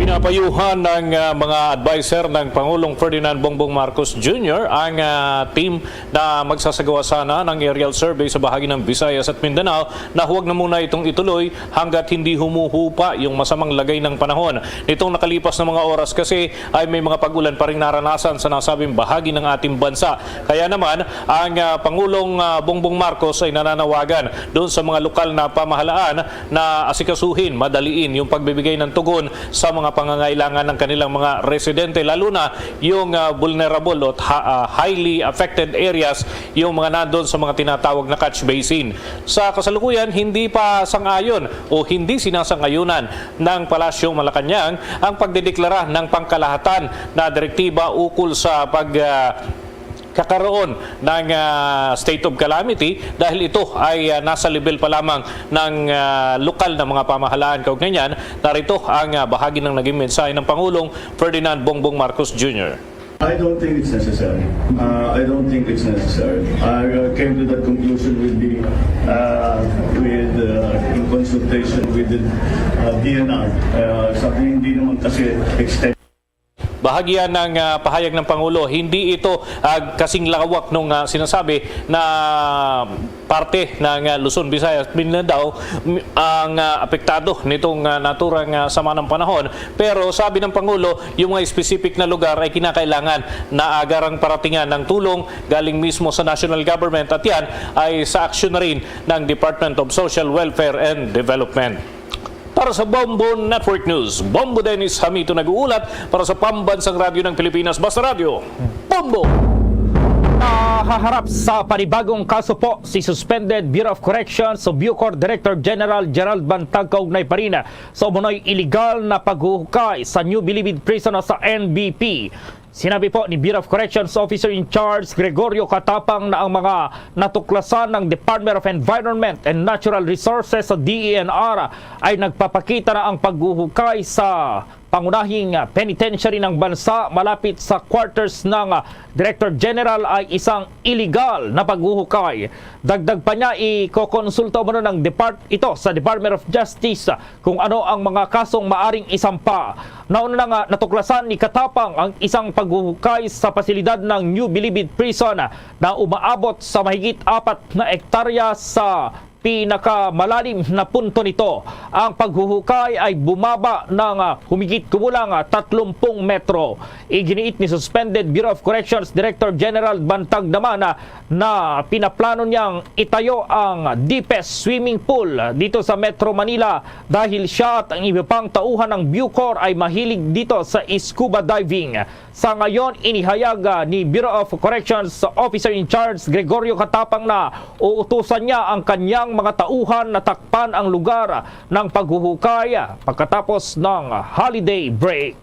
Pinapayuhan ng, ah, mga adviser ng Pangulong Ferdinand Bongbong Marcos Junior ang, ah, team na magsasagawa sana ng aerial survey sa bahagi ng Visayas at Mindanao na huwag na muna itong ituloy hanggat hindi humuhupa yung masamang lagay ng panahon. Nitong nakalipas na mga oras kasi ay may mga pag-ulan pa rin naranasan sa nasabing bahagi ng ating bansa. Kaya naman, ang, ah, Pangulong, ah, Bongbong Marcos ay nananawagan doon sa mga lokal na pamahalaan na asikasuhin, madaliin yung pagbibigay ng tugon sa mga pangangailangan ng kanilang mga residente, lalo na yung, ah, vulnerable o ha-, ah, highly affected areas, yung mga nandun sa mga tinatawag na catch basin. Sa kasalukuyan, hindi pa sang-ayon o hindi sinasang-ayunan ng Palasyong Malacañang ang pagdedeklara ng pangkalahatan na direktiba ukol sa pag, ah, kakaroon ng, ah, state of calamity dahil ito ay, ah, nasa level pa lamang ng, ah, lokal na mga pamahalaan. Kaugnay niyan, narito ang, ah, bahagi ng naging mensahe ng Pangulong Ferdinand Bongbong Marcos Junior. I don't think it's necessary. Uh, I don't think it's necessary. I, uh, came to that conclusion with the, uh, with, uh, in consultation with the, uh, D N R. Uh, sabi, hindi naman kasi extend. Bahagi yan ng, ah, pahayag ng Pangulo. Hindi ito, ah, kasing lawak nung, ah, sinasabi na parte ng, ah, Luzon, Visayas at Mindanao, m-, ang, ah, apektado nitong, ah, naturang, ah, sama ng panahon. Pero sabi ng Pangulo, yung mga specific na lugar ay kinakailangan na agarang paratingan ng tulong galing mismo sa national government, at yan ay sa aksyon na rin ng Department of Social Welfare and Development. Para sa Bombo Network News, Bombo Dennis Hamito nag-uulat para sa Pambansang Radyo ng Pilipinas, Basta Radyo, Bombo! Nahaharap sa panibagong kaso po si suspended Bureau of Corrections o BuCor Director General Gerald Bantag kaugnay pa rin sa umunoy iligal na paghuhukay sa New Bilibid Prison o sa N B P. Sinabi po ni Bureau of Corrections Officer in Charge Gregorio Catapang na ang mga natuklasan ng Department of Environment and Natural Resources sa D E N R ay nagpapakita na ang paghuhukay sa pangunahing penitentiary ng bansa malapit sa quarters ng Director General ay isang iligal na paghuhukay. Dagdag pa niya, ikokonsulta umano ng depart-, ito sa Department of Justice kung ano ang mga kasong maaring isampa. Nauna na nga natuklasan ni Katapang ang isang paghuhukay sa pasilidad ng New Bilibid Prison na umaabot sa mahigit apat na ektarya sa Pinakamalalim na punto nito, ang paghuhukay ay bumaba ng, ah, humigit kumulang, ah, tatlong metro. Iginiit ni Suspended Bureau of Corrections Director General Bantag naman, ah, na pinaplano niyang itayo ang deepest swimming pool dito sa Metro Manila dahil siya at ang iba pang tauhan ng Bucor ay mahilig dito sa scuba diving. Sa ngayon, inihayag, ah, ni Bureau of Corrections Officer in Charge Gregorio Catapang na uutusan niya ang kanyang mga tauhan na takpan ang lugar ng paghuhukay, ah, pagkatapos ng holiday break.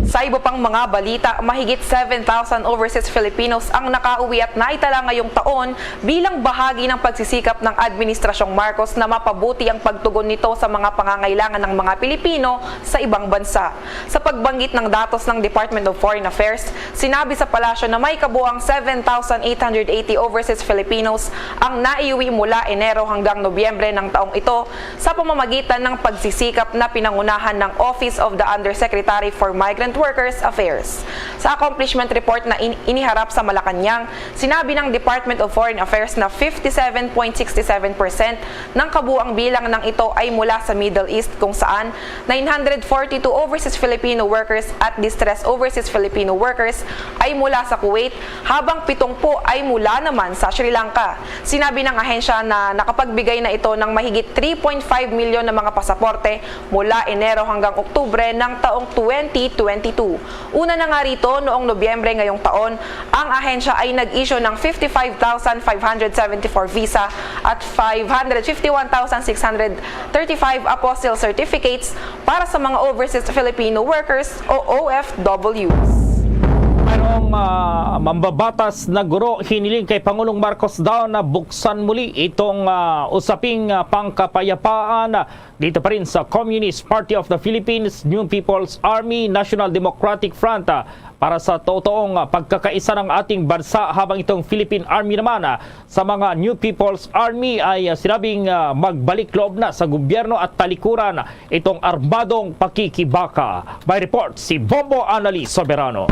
Sa iba pang mga balita, mahigit seven thousand overseas Filipinos ang nakauwi at naitala ngayong taon bilang bahagi ng pagsisikap ng Administrasyong Marcos na mapabuti ang pagtugon nito sa mga pangangailangan ng mga Pilipino sa ibang bansa. Sa pagbanggit ng datos ng Department of Foreign Affairs, sinabi sa palasyo na may kabuang seven thousand eight hundred eighty overseas Filipinos ang naiuwi mula Enero hanggang Nobyembre ng taong ito sa pamamagitan ng pagsisikap na pinangunahan ng Office of the Undersecretary for Migrant Workers Affairs. Sa accomplishment report na in- iniharap sa Malacañang, sinabi ng Department of Foreign Affairs na fifty-seven point sixty-seven percent ng kabuang bilang ng ito ay mula sa Middle East, kung saan nine hundred forty-two overseas Filipino workers at distressed overseas Filipino workers ay mula sa Kuwait, habang pitong po ay mula naman sa Sri Lanka. Sinabi ng ahensya na nakapagbigay na ito ng mahigit three point five milyon na mga pasaporte mula Enero hanggang Oktubre ng taong twenty twenty-two. Una na nga rito, noong Nobyembre ngayong taon, ang ahensya ay nag-issue ng fifty-five thousand five hundred seventy-four visa at five hundred fifty-one thousand six hundred thirty-five apostille certificates para sa mga overseas Filipino workers o O F Ws. Mayroong, ah, mambabatas na guro hiniling kay Pangulong Marcos daw na buksan muli itong, ah, usaping, ah, pangkapayapaan, ah, dito pa rin sa Communist Party of the Philippines, New People's Army, National Democratic Front, ah, para sa totoong, ah, pagkakaisa ng ating bansa, habang itong Philippine Army naman, ah, sa mga New People's Army ay, ah, sinabing, ah, magbalik loob na sa gobyerno at talikuran itong armadong pakikibaka. May report si Bombo Annalise Soberano.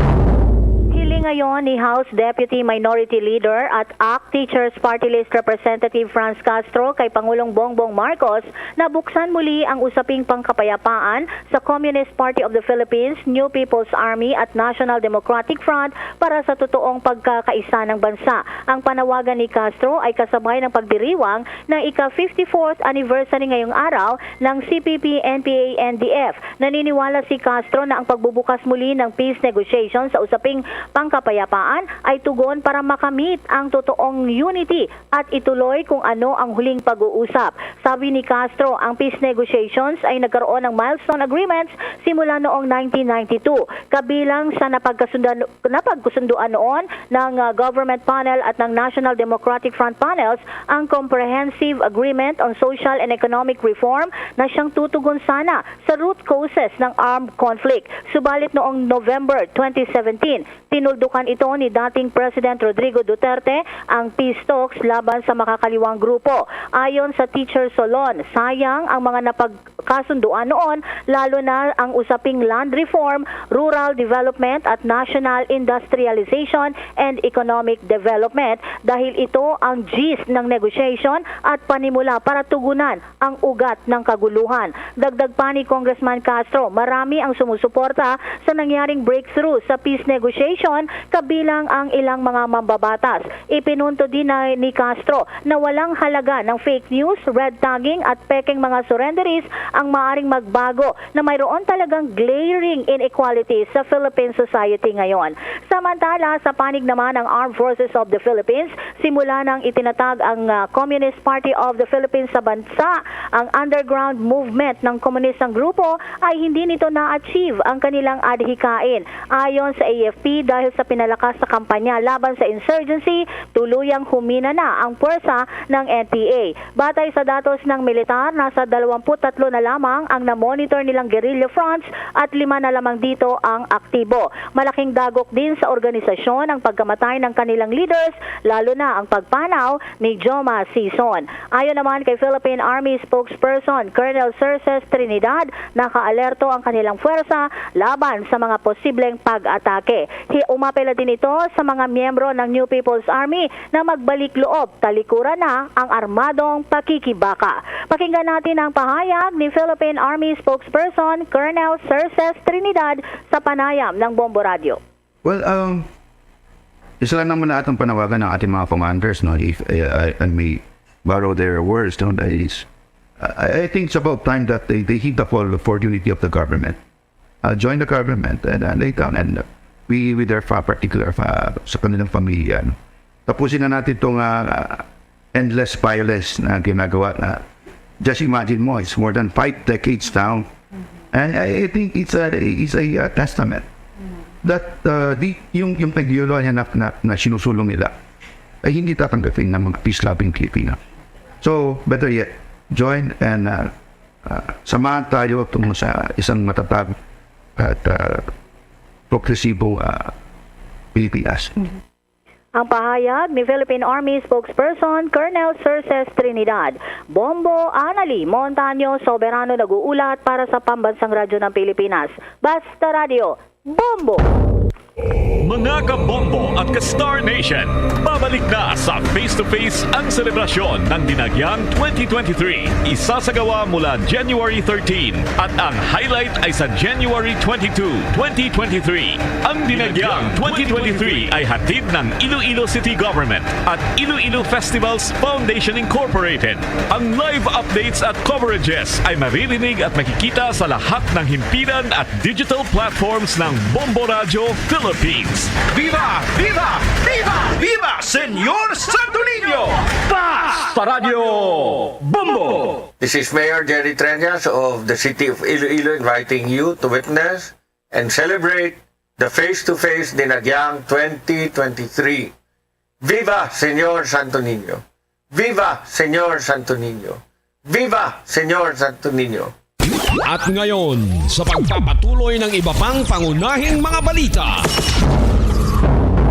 Hiling ngayon ni House Deputy Minority Leader at ACT Teachers Party List Representative Franz Castro kay Pangulong Bongbong Marcos na buksan muli ang usaping pangkapayapaan sa Communist Party of the Philippines, New People's Army at National Democratic Front para sa totoong pagkakaisa ng bansa. Ang panawagan ni Castro ay kasabay ng pagdiriwang ng ika-fifty-fourth anniversary ngayong araw ng C P P N P A N D F. Naniniwala si Castro na ang pagbubukas muli ng peace negotiation sa usaping pangkapayapaan ay tugon para makamit ang totoong unity at ituloy kung ano ang huling pag-uusap. Sabi ni Castro, ang peace negotiations ay nagkaroon ng milestone agreements simula noong nineteen ninety-two, kabilang sa napagkasundan-, napagkasunduan noon ng, ah, Government Panel at ng National Democratic Front Panels ang Comprehensive Agreement on Social and Economic Reform na siyang tutugon sana sa root causes ng armed conflict. Subalit noong November twenty seventeen, tinuldukan ito ni dating President Rodrigo Duterte ang peace talks laban sa makakaliwang grupo. Ayon sa Teacher Solon, sayang ang mga napagkasunduan noon, lalo na ang usaping land reform, rural development at national industrialization and economic development, dahil ito ang gist ng negotiation at panimula para tugunan ang ugat ng kaguluhan. Dagdag pa ni Congressman Castro, marami ang sumusuporta sa nangyaring breakthrough sa peace negotiation, kabilang ang ilang mga mambabatas. Ipinunto din na ni Castro na walang halaga ng fake news, red tagging at pekeng mga surrenderies ang maaring magbago na mayroon talagang glaring inequalities sa Philippine society ngayon. Samantala, sa panig naman ng Armed Forces of the Philippines, simula nang itinatag ang, ah, Communist Party of the Philippines sa bansa, ang underground movement ng komunistang grupo ay hindi nito na-achieve ang kanilang adhikain. Ayon sa A F P, dahil sa pinalakas na kampanya laban sa insurgency, tuluyang humina na ang puwersa ng N P A. Batay sa datos ng militar, nasa dalawampu't tatlo na lamang ang na-monitor nilang guerrilla fronts at lima na lamang dito ang aktibo. Malaking dagok din sa organisasyon ang pagkamatay ng kanilang leaders, lalo na ang pagpanaw ni Joma Sison. Ayon naman kay Philippine Army spokesperson Colonel Cerces Trinidad, nakaalerto ang kanilang pwersa laban sa mga posibleng pag-atake. Hi-, umapela din ito sa mga miyembro ng New People's Army na magbalik loob, talikuran na ang armadong pakikibaka. Pakinggan natin ang pahayag ni Philippine Army spokesperson Colonel Cerces Trinidad sa panayam ng Bombo Radio. Well, um, isa lang naman na atong panawagan ng ating mga commanders, no? If, uh, I, I may borrow their words, no? That is, I, I think it's about time that they, they heed the call for unity of the government. Uh, join the government and, uh, lay down and, uh, be with their fa-, particular fa-, sa kanilang pamilya, no? Tapusin na natin itong, uh, endless violence na ginagawa na, just imagine mo, it's more than five decades now. And I, I think it's a, it's a, uh, testament that, uh, di, yung, yung pagdiyalohan na, na, na sinusulong nila ay hindi tatanggapin ng mga peace-loving Pilipino. So, better yet, join and, uh, uh, samahan tayo tungo sa isang matatag at, uh, progresibo, uh, Pilipinas. Ang pahayag ni Philippine Army spokesperson Colonel Cerces Trinidad. Bombo Anali Montaño, soberano nag-uulat para sa Pambansang Radyo ng Pilipinas. Basta Radyo, Bombo! Mga kabombo at ka-Star Nation, babalik na sa Face to Face ang selebrasyon ng Dinagyang twenty twenty-three. Isasagawa mula January thirteen at ang highlight ay sa January twenty-two, twenty twenty-three. Ang Dinagyang twenty twenty-three ay hatid ng Iloilo City Government at Iloilo Festivals Foundation Incorporated. Ang live updates at coverages ay maririnig at makikita sa lahat ng himpilan at digital platforms ng Bombo Radyo Philippines. Viva! Viva! Viva! Viva Señor Santo Niño! Basta Radyo Bombo! This is Mayor Jerry Treñas of the City of Iloilo inviting you to witness and celebrate the Face to Face Dinagyang twenty twenty-three. Viva Señor Santo Niño! Viva Señor Santo Niño! Viva Señor Santo Niño! At ngayon, sa pagpapatuloy ng iba pang pangunahing mga balita.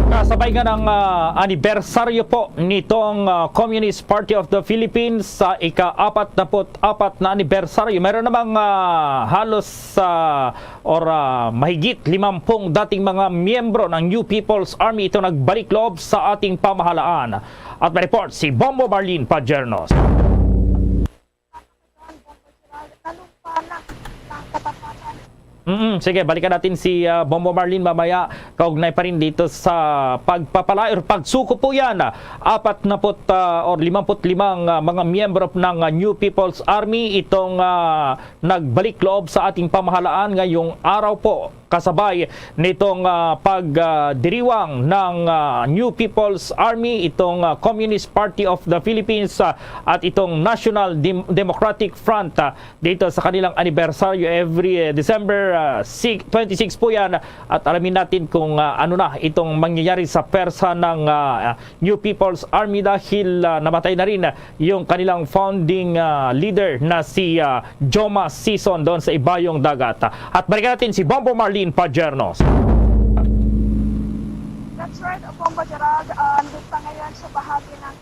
Kasabay nga ng, ah, anibersaryo po nitong, ah, Communist Party of the Philippines sa ika-apat na put-apat na anibersaryo, meron namang, ah, halos, ah, or, ah, mahigit limampung dating mga miyembro ng New People's Army ito nagbalik loob sa ating pamahalaan. At may report si Bombo Marlene Pajernos. Mm, sige, balikan natin si, ah, Bombo Marlene mamaya. Kaugnay pa rin dito sa pagpapalay or pagsuko po yan. Apat na put, ah, or limamput limang, ah, mga miyembro ng, ah, New People's Army itong, ah, nagbalik loob sa ating pamahalaan ngayong araw po, kasabay nitong, ah, pag, ah, diriwang ng, ah, New People's Army, itong, ah, Communist Party of the Philippines, ah, at itong National Dem-, Democratic Front, ah, dito sa kanilang anibersaryo every, eh, December, ah, six, twenty-six po yan. At alamin natin kung, ah, ano na itong mangyayari sa pwersa ng, ah, New People's Army dahil, ah, namatay na rin yung kanilang founding, ah, leader na si, ah, Joma Sison doon sa Ibayong Dagat. At balikan natin si Bombo Marlene Pajernos. That's right, Bombo Gerald. Ah, nandun pa ngayon sa bahagi ng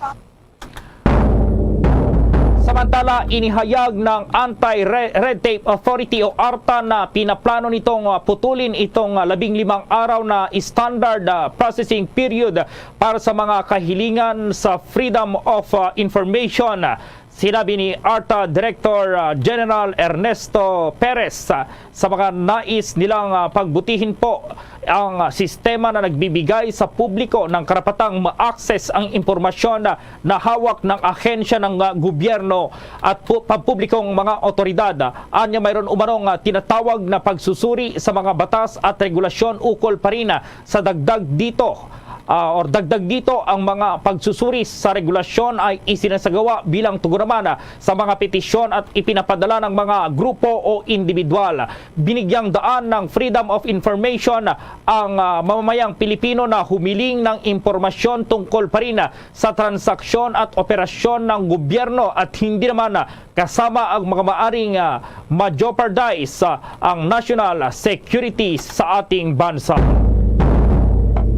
Samantala, inihayag ng Anti-Re-, Red Tape Authority o ARTA na pinaplano nitong, ah, putulin itong, ah, labing limang araw na standard, ah, processing period para sa mga kahilingan sa Freedom of, ah, Information. Sinabi ni ARTA Director, ah, General Ernesto Perez, ah, sa mga nais nilang, ah, pagbutihin po ang, ah, sistema na nagbibigay sa publiko ng karapatang ma-access ang impormasyon na, na hawak ng ahensya ng, ah, gobyerno at pu-, pampublikong mga otoridad. Anya, mayroon umanong, ah, tinatawag na pagsusuri sa mga batas at regulasyon ukol pa rin, ah, sa dagdag dito, ah, or dagdag dito ang mga pagsusuri sa regulasyon ay isinasagawa bilang tugon naman, ah, sa mga petisyon at ipinapadala ng mga grupo o individual. Binigyang daan ng Freedom of Information ang, ah, mamamayang Pilipino na humiling ng impormasyon tungkol pa rin, ah, sa transaksyon at operasyon ng gobyerno at hindi naman, ah, kasama ang mga maaring, ah, ma-jeopardize, ah, ang national security sa ating bansa.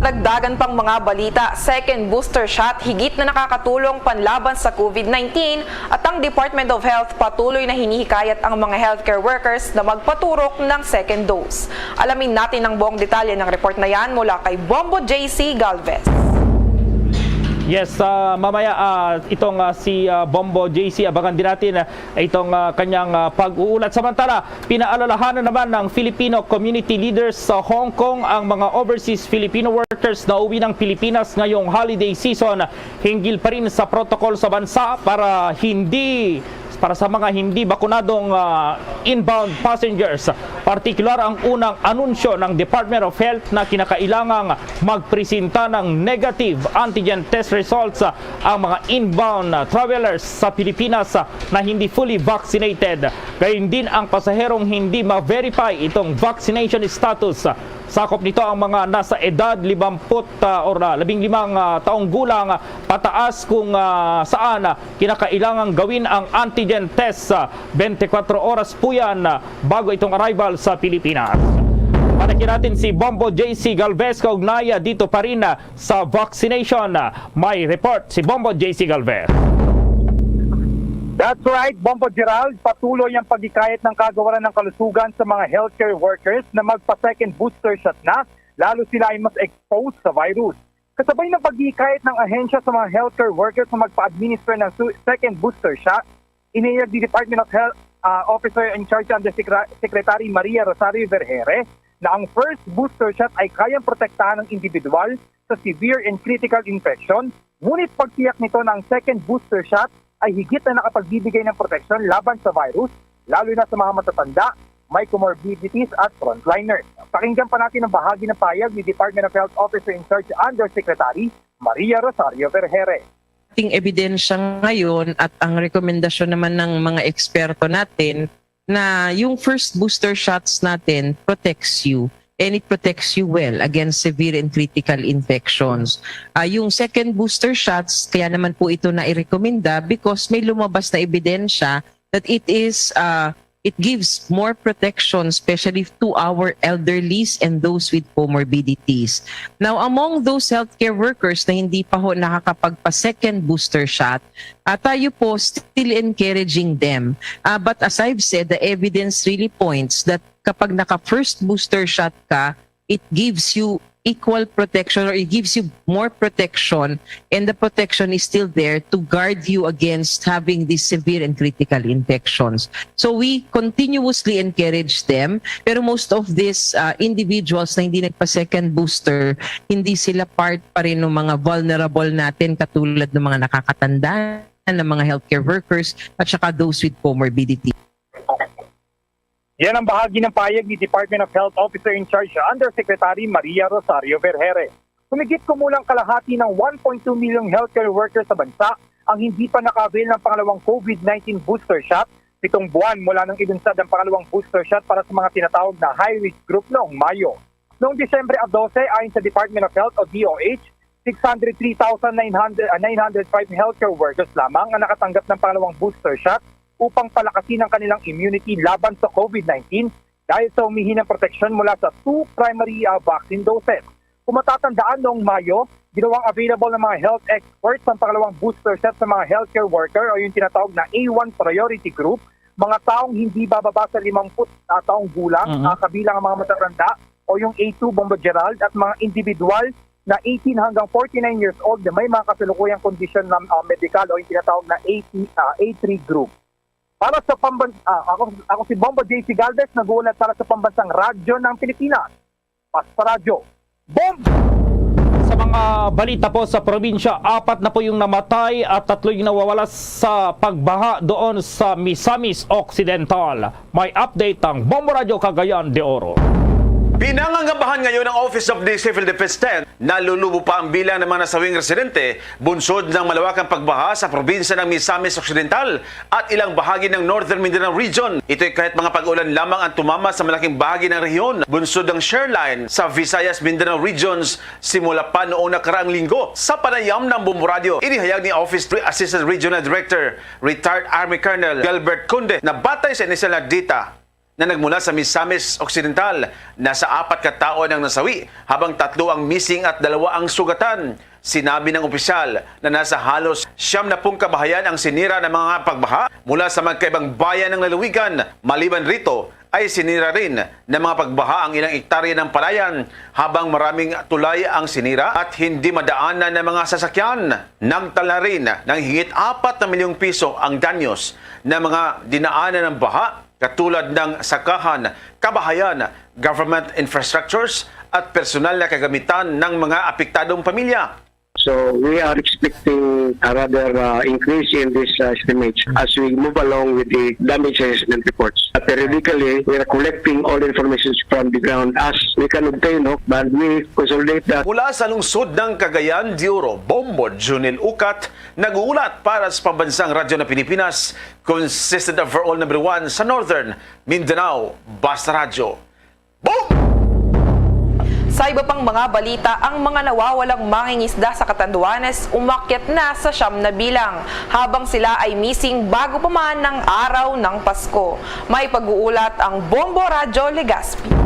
Dagdagan pang mga balita, second booster shot higit na nakakatulong panlaban sa COVID nineteen, at ang Department of Health patuloy na hinihikayat ang mga healthcare workers na magpaturok ng second dose. Alamin natin ang buong detalye ng report na yan mula kay Bombo J C Galvez. Yes, ah, mamaya, ah, itong, ah, si, ah, Bombo J C, abangan din natin, ah, itong, ah, kanyang, ah, pag-uulat. Samantala, pinaalalahanan naman ng Filipino community leaders sa Hong Kong ang mga overseas Filipino workers na uwi ng Pilipinas ngayong holiday season, hinggil pa rin sa protocol sa bansa para hindi para sa mga hindi bakunadong, ah, inbound passengers. Partikular ang unang anunsyo ng Department of Health na kinakailangang magpresenta ng negative antigen test results, ah, ang mga inbound, ah, travelers sa Pilipinas, ah, na hindi fully vaccinated. Gayon din ang pasaherong hindi ma-verify itong vaccination status. Sakop nito ang mga nasa edad limamput, ah, or, ah, labing limang, ah, taong gulang, ah, pataas, kung, ah, saan, ah, kinakailangang gawin ang antigen test, ah, twenty-four oras po yan, ah, bago itong arrival sa Pilipinas. Panakin natin si Bombo J C Galvez kaugnay, ah, dito pa rin, ah, sa vaccination. Ah, may report si Bombo J C Galvez. That's right, Bombo Gerald. Patuloy ang paghikayat ng Kagawaran ng Kalusugan sa mga healthcare workers na magpa-second booster shot na, lalo sila ay mas exposed sa virus. Kasabay ng paghikayat ng ahensya sa mga healthcare workers na magpa-administer ng su- second booster shot, inihayag ni Department of Health, ah, Officer in Charge Undersecretary Maria Rosario Vergere na ang first booster shot ay kayang protektahan ng individual sa severe and critical infection, ngunit pagtiyak nito na ang second booster shot ay higit na nakapagbibigay ng proteksyon laban sa virus, lalo na sa mga matatanda, may comorbidities at frontliners. Pakinggan pa natin ang bahagi ng pahayag ni Department of Health Officer in Charge Undersecretary Maria Rosario Vergere. Ating ebidensya ngayon at ang rekomendasyon naman ng mga eksperto natin na yung first booster shots natin protects you and it protects you well against severe and critical infections. Ah, yung second booster shots, kaya naman po ito na irekomenda because may lumabas na ebidensya that it is uh, it gives more protection, especially to our elderlies and those with comorbidities. Now, among those healthcare workers na hindi pa ho nakakapagpa-second booster shot, uh, tayo po still encouraging them. Uh, but as I've said, the evidence really points that kapag naka-first booster shot ka, it gives you equal protection or it gives you more protection, and the protection is still there to guard you against having these severe and critical infections. So we continuously encourage them, pero most of these uh, individuals na hindi nagpa-second booster, hindi sila part pa rin ng mga vulnerable natin katulad ng mga nakakatanda, ng mga healthcare workers at saka those with comorbidity. Yan ang bahagi ng pahayag ni Department of Health Officer in Charge Undersecretary Maria Rosario Vergere. Humigit kumulang kalahati ng one point two million healthcare workers sa bansa ang hindi pa naka-avail ng pangalawang COVID nineteen booster shot, pitong buwan mula nang ilunsad ang pangalawang booster shot para sa mga tinatawag na high-risk group noong Mayo. Noong Disyembre dose, ayon sa Department of Health o D O H, six hundred three thousand nine hundred, ah, nine hundred five healthcare workers lamang ang nakatanggap ng pangalawang booster shot upang palakasin ang kanilang immunity laban sa COVID nineteen dahil sa humihinang proteksyon mula sa two primary, ah, vaccine doses. Kung matatandaan, noong Mayo, ginawang available ng mga health experts ang pangalawang booster shot sa mga healthcare worker o yung tinatawag na A one priority group, mga taong hindi bababa sa limampu't, ah, taong gulang, Mhm. ah, kabilang ang mga matatanda o yung A two, Bombo Gerald, at mga individual na eighteen hanggang forty-nine years old na may mga kasalukuyang kondisyon na, ah, medikal o yung tinatawag na A T, ah, A three group. Para sa pamban-, ah, ako, ako si Bombo J C Galvez, nag-uulat para sa Pambansang Radyo ng Pilipinas. Paspa Radyo. Bombo! Sa mga balita po sa probinsya, apat na po yung namatay at tatlo yung nawawala sa pagbaha doon sa Misamis Occidental. May update ang Bombo Radyo Cagayan de Oro. Pinangangabahan ngayon ng Office of the Civil Defense ten. Nalulubo pa ang bilang ng mga nasawing residente bunsod ng malawakang pagbaha sa probinsya ng Misamis Occidental at ilang bahagi ng Northern Mindanao Region. Ito'y kahit mga pag-ulan lamang ang tumama sa malaking bahagi ng rehiyon, bunsod ng Share Line sa Visayas Mindanao Regions simula pa noong nakaraang linggo. Sa panayam ng Bombo Radyo, inihayag ni Office Assistant Regional Director, Retired Army Colonel Gilbert Conde, na batay sa inisyal na data, na nagmula sa Misamis Occidental. Nasa apat ka tawo ang nasawi, habang tatlo ang missing at dalawa ang sugatan. Sinabi ng opisyal na nasa halos siyam na pung kabahayan ang sinira ng mga pagbaha mula sa magkaibang bayan ng lalawigan. Maliban rito, ay sinira rin ng mga pagbaha ang ilang ektarya ng palayan, habang maraming tulay ang sinira at hindi madaanan ng mga sasakyan. Nagtala rin ng higit apat na milyong piso ang danyos ng mga dinaanan ng baha, katulad ng sakahan, kabahayan, government infrastructures, at personal na kagamitan ng mga apektadong pamilya. So we are expecting a rather uh, increase in this uh, estimate as we move along with the damage assessment reports. Uh, periodically, we are collecting all information from the ground as we can obtain, no? But we consolidate that. Mula sa lungsod ng Cagayan de Oro, Bombo Junil Ukat, nag-uulat para sa Pambansang Radyo ng Pilipinas, consistent overall number one sa Northern Mindanao, Basta Radyo. Bombo! Sa iba pang mga balita, ang mga nawawalang mangingisda sa Catanduanes umakyat na sa siyam na bilang, habang sila ay missing bago pa man ang araw ng Pasko. May pag-uulat ang Bombo Radyo Legazpi.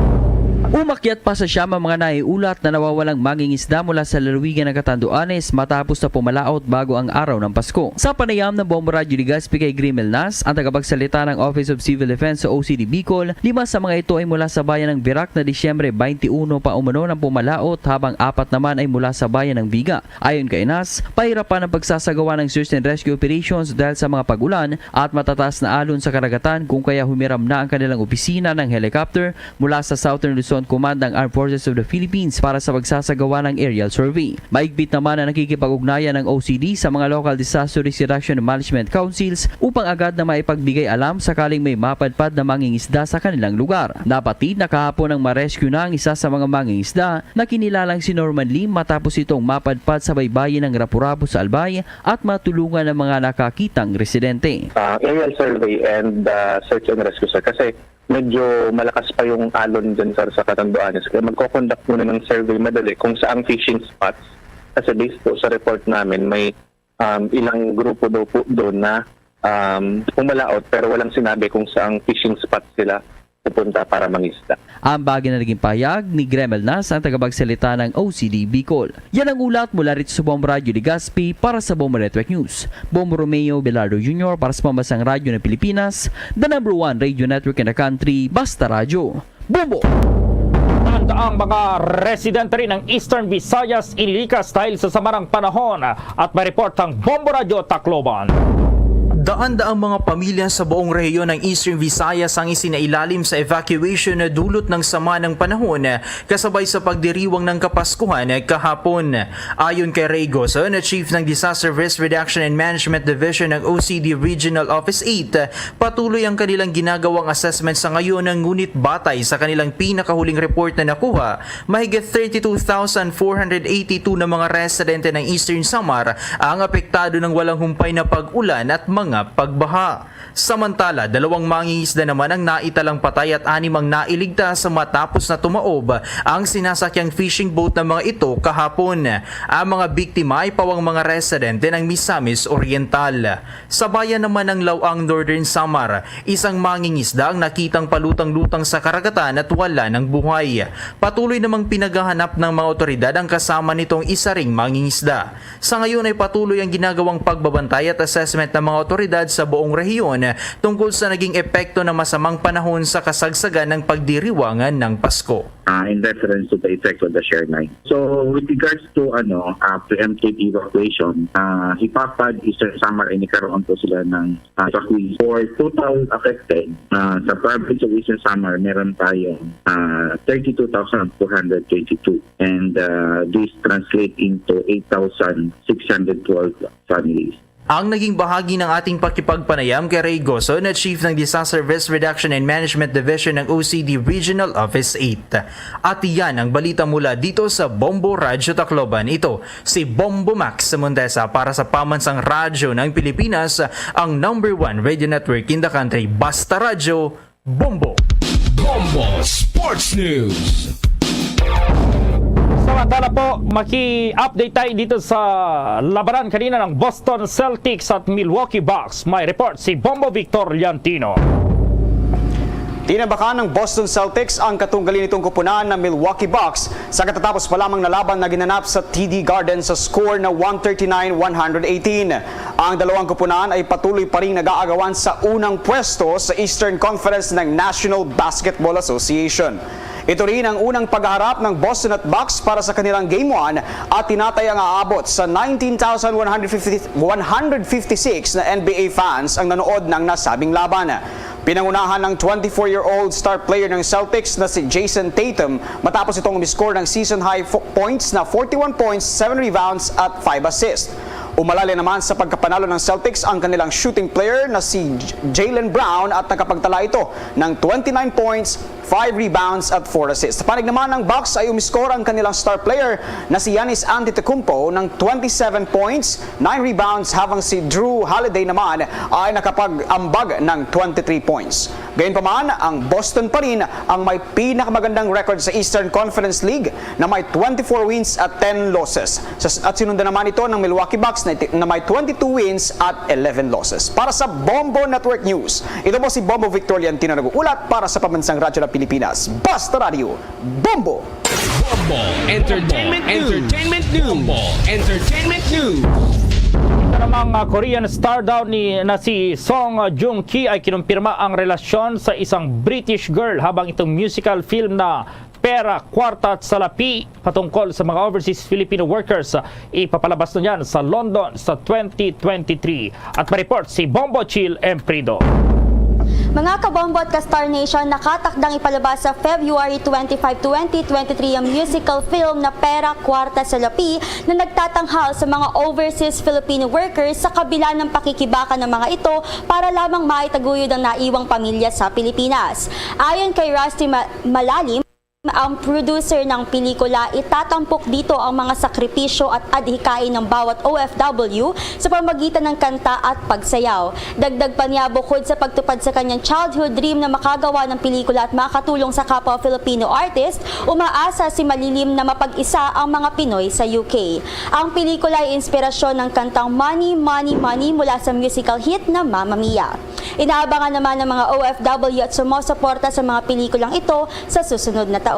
Umakyat pa sa siyam ang mga naiulat na nawawalang mangingisda mula sa lalawigan ng Catanduanes matapos na pumalaot bago ang araw ng Pasko. Sa panayam ng Bombo Radyo Legazpi kay Grimel Nas, ang tagapagsalita ng Office of Civil Defense sa O C D Bicol, lima sa mga ito ay mula sa bayan ng Virac na Disyembre twenty-one pa umano ng pumalaot, habang apat naman ay mula sa bayan ng Viga. Ayon kay Nas, pahirapan ang pagsasagawa ng search and rescue operations dahil sa mga pag-ulan at matataas na alon sa karagatan, kung kaya humiram na ang kanilang opisina ng helicopter mula sa Southern Luzon Command ng Armed Forces of the Philippines para sa pagsasagawa ng aerial survey. Maigpit naman ang nakikipag-ugnayan ng O C D sa mga local disaster risk reduction and management councils upang agad na maipagbigay alam sakaling may mapadpad na mangingisda sa kanilang lugar. Napatid na kahapon ang ma-rescue na ang isa sa mga mangingisda na kinilalang si Norman Lim matapos itong mapadpad sa baybayin ng Rapu-Rapu sa Albay at matulungan ang mga nakakitang residente. Ah, aerial survey and ah, search and rescue, sir. Kasi medyo malakas pa yung alon dyan, sir, sa Catanduanes. Kaya magko-conduct muna ng survey madali kung saang fishing spots. Kasi based po sa report namin, may um, ilang grupo daw po doon na um, pumalaot pero walang sinabi kung saang fishing spot sila pupunta para mangisda. Ang bagay na naging pahayag ni Gremel Nas, ang tagapagsalita ng O C D Bicol. Yan ang ulat mula rito sa Bombo Radyo Legazpi para sa Bombo Network News. Bombo Romeo Belardo Junior para sa Pambansang Radyo ng Pilipinas, the number one radio network in the country, Basta Radyo. Bombo! Ang mga residente rin ng Eastern Visayas inilikas dahil sa samarang panahon at may report ang Bombo Radyo Tacloban. Daan-daang mga pamilya sa buong rehiyon ng Eastern Visayas ang isinailalim sa evacuation na dulot ng sama ng panahon kasabay sa pagdiriwang ng Kapaskuhan kahapon. Ayon kay Ray Goson, Chief ng Disaster Risk Reduction and Management Division ng O C D Regional Office eight, patuloy ang kanilang ginagawang assessment sa ngayon, ngunit batay sa kanilang pinakahuling report na nakuha, mahigit thirty-two thousand four hundred eighty-two na mga residente ng Eastern Samar ang apektado ng walang humpay na pag-ulan at mga pagbaha. Samantala, dalawang mangingisda naman ang naitalang patay at anim ang nailigtas matapos na tumaob ang sinasakyang fishing boat ng mga ito kahapon. Ang mga biktima ay pawang mga residente ng Misamis Oriental. Sa bayan naman ng Laoang, Northern Samar, isang mangingisda ang nakitang palutang-lutang sa karagatan at wala ng buhay. Patuloy namang pinaghahanap ng mga otoridad ang kasama nitong isa ring mangingisda. Sa ngayon ay patuloy ang ginagawang pagbabantay at assessment ng mga otoridad sa buong rehiyon tungkol sa naging epekto ng masamang panahon sa kasagsagan ng pagdiriwangan ng Pasko. Uh, in reference to the effect of the Share nine. So with regards to ano uh, preemptive evacuation, uh, Hipapad, Eastern Samar, ay nagkaroon po sila ng uh, evacuation. For total affected, uh, sa province of Eastern Samar, meron tayong uh, thirty-two thousand four hundred twenty-two. And uh, this translate into eight thousand six hundred twelve families. Ang naging bahagi ng ating pakipagpanayam kay Ray Goson, na Chief ng Disaster Risk Reduction and Management Division ng O C D Regional Office eight. At iyan ang balita mula dito sa Bombo Radyo Tacloban. Ito si Bombo Max Montesa para sa Pamansang Radyo ng Pilipinas, ang number one radio network in the country. Basta Radyo, Bombo! Bombo Sports News. Samantala po, maki-update tayo dito sa labanan kanina ng Boston Celtics at Milwaukee Bucks. May report si Bombo Victor Liantino. Inabakan ng Boston Celtics ang katunggali nitong kupunan na Milwaukee Bucks sa katatapos pa lamang na laban na ginanap sa T D Garden sa score na one thirty-nine one hundred eighteen. Ang dalawang kupunan ay patuloy pa ring nag-aagawan sa unang pwesto sa Eastern Conference ng National Basketball Association. Ito rin ang unang pagharap ng Boston at Bucks para sa kanilang Game one at tinatayang aabot sa nineteen thousand one hundred fifty, one hundred fifty-six na N B A fans ang nanood ng nasabing laban. Pinangunahan ng twenty-four-year-old star player ng Celtics na si Jayson Tatum matapos itong umiscore ng season-high fo-, points na forty-one points, seven rebounds at five assists. Umalala naman sa pagkapanalo ng Celtics ang kanilang shooting player na si J-, Jaylen Brown at nakapagtala ito ng twenty-nine points, five rebounds at four assists. Sa panig naman ng Bucks ay umiscore ang kanilang star player na si Giannis Antetokounmpo ng twenty-seven points, nine rebounds, habang si Jrue Holiday naman ay nakapag-ambag ng twenty-three points. Gayunpaman, ang Boston pa rin ang may pinakamagandang record sa Eastern Conference League na may twenty-four wins at ten losses. Sa, at sinundan naman ito ng Milwaukee Bucks na, iti- na may twenty-two wins at eleven losses. Para sa Bombo Network News, ito po si Bombo Victor Liantino nag-uulat para sa Pambansang Radyo ng Pilipinas. Basta Radyo, Bombo! Bombo Entertainment News. Entertainment News. Bombo Entertainment News. Ito namang, ah, Korean star daw ni, na si Song Joong Ki ay kinumpirma ang relasyon sa isang British girl, habang itong musical film na Pera, Kwarta at Salapi patungkol sa mga overseas Filipino workers, ah, ipapalabas na yan sa London sa twenty twenty-three. At may report si Bombo Chill Emprido. Mga kabombo at ka-Star Nation, nakatakdang ipalabas sa February twenty-five, twenty twenty-three ang musical film na Pera, Kwarta, Salapi na nagtatanghal sa mga overseas Filipino workers sa kabila ng pakikibaka ng mga ito para lamang maitaguyod ang naiwang pamilya sa Pilipinas. Ayon kay Rusty Ma-, Malalim, ang producer ng pelikula, itatampok dito ang mga sakripisyo at adhikain ng bawat O F W sa pamagitan ng kanta at pagsayaw. Dagdag pa niya, bukod sa pagtupad sa kanyang childhood dream na makagawa ng pelikula at makatulong sa kapwa Filipino artist, umaasa si Malalim na mapag-isa ang mga Pinoy sa U K. Ang pelikula ay inspirasyon ng kantang Money, Money, Money mula sa musical hit na Mamma Mia. Inaabangan naman ng mga O F W at sumusuporta sa mga pelikulang ito sa susunod na taon.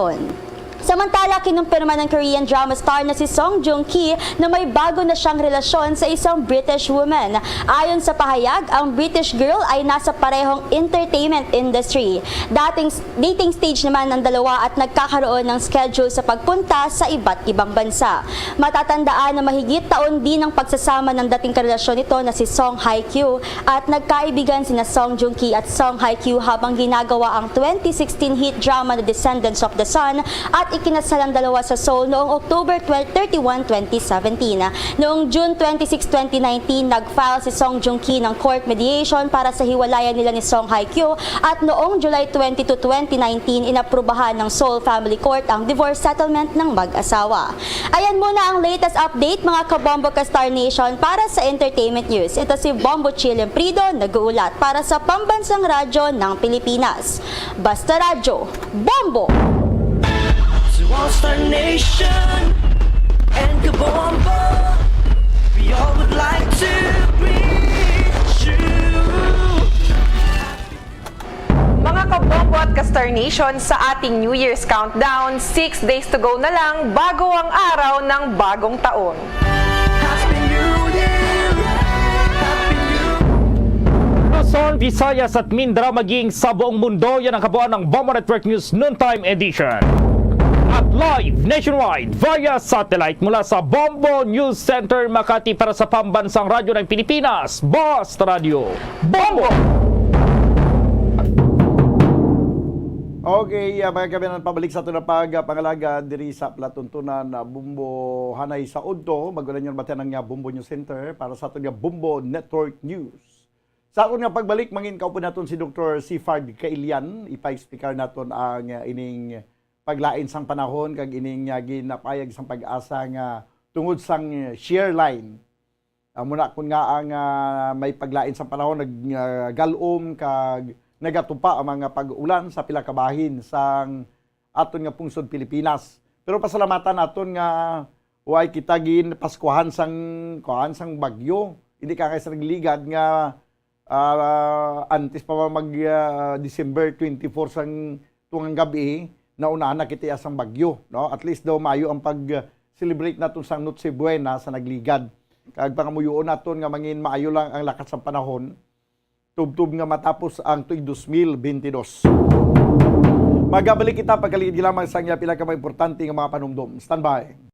Samantala, kinumpirma ng Korean drama star na si Song Joong Ki na may bago na siyang relasyon sa isang British woman. Ayon sa pahayag, ang British girl ay nasa parehong entertainment industry. Dating dating stage naman ang dalawa at nagkakaroon ng schedule sa pagpunta sa iba't ibang bansa. Matatandaan na mahigit taon din ang pagsasama ng dating karelasyon nito na si Song Hye Kyo at nagkaibigan sina Song Joong Ki at Song Hye Kyo habang ginagawa ang twenty sixteen hit drama The Descendants of the Sun at ikinasal ang dalawa sa Seoul noong October twelve, thirty-one, twenty seventeen. Noong June twenty-six, twenty nineteen, nag-file si Song Joong Ki ng court mediation para sa hiwalayan nila ni Song Hye Kyo at noong July twenty-two, twenty nineteen, inaprubahan ng Seoul Family Court ang divorce settlement ng mag-asawa. Ayan muna ang latest update, mga kabombo ka Star Nation, para sa entertainment news. Ito si Bombo Chill Emprido, nag-uulat para sa Pambansang Radyo ng Pilipinas. Basta Radyo, Bombo! To all Star Nation and Kabombo, we all would like to greet you. Mga Kabombo at ka-Star Nation, sa ating New Year's countdown, six days to go na lang bago ang araw ng bagong taon. Happy New Year! Happy New Luzon, Visayas at Mindanao, maging sa buong mundo, yan ang kabuuan ng Bombo Network News Noontime Edition. At live nationwide via satellite mula sa Bombo News Center, Makati, para sa Pambansang Radyo ng Pilipinas, Basta Radyo, Bombo! Okay, ah, mga kaabyanan, pabalik sa aton na pag, ah, pangalaga diri sa palatuntunan, ah, Bombo Hanay sa Udto. Bago na niyo mabatian ang, ah, Bombo News Center para sa aton nga Bombo Network News. Sa aton nga pagbalik, mangin kaupo naton si Doktor Sifard Kailian. Ipa-explicar naton ang, ah, ining paglain sang panahon kag ining, ah, ginapayag sang PAGASA nga tungod sang, ah, shear line. Amo na kun nga ang, ah, may paglain sang panahon, nag-, ah, gal-om kag nagatupa ang mga pag-ulan sa pila ka bahin sang aton nga pungsod Pilipinas. Pero pasalamatan naton nga way kita ginpaskuhan sang, kuan, sang bagyo. Hindi ka kay sa nagligad nga ah, antes pa mag, ah, December twenty-four sang tungang gabi, nauna na kita sang bagyo, no? At least daw maayo ang pag-celebrate naton sang Noche Buena sa nagligad. Kag pangamuyoon naton nga mangin maayo lang ang lakat sang panahon, tubtob nga matapos ang tuig dos mil bentidós. Magabalik kita pagkaligid lamang sa iya pila ka mga importante nga mga panumdom. Standby.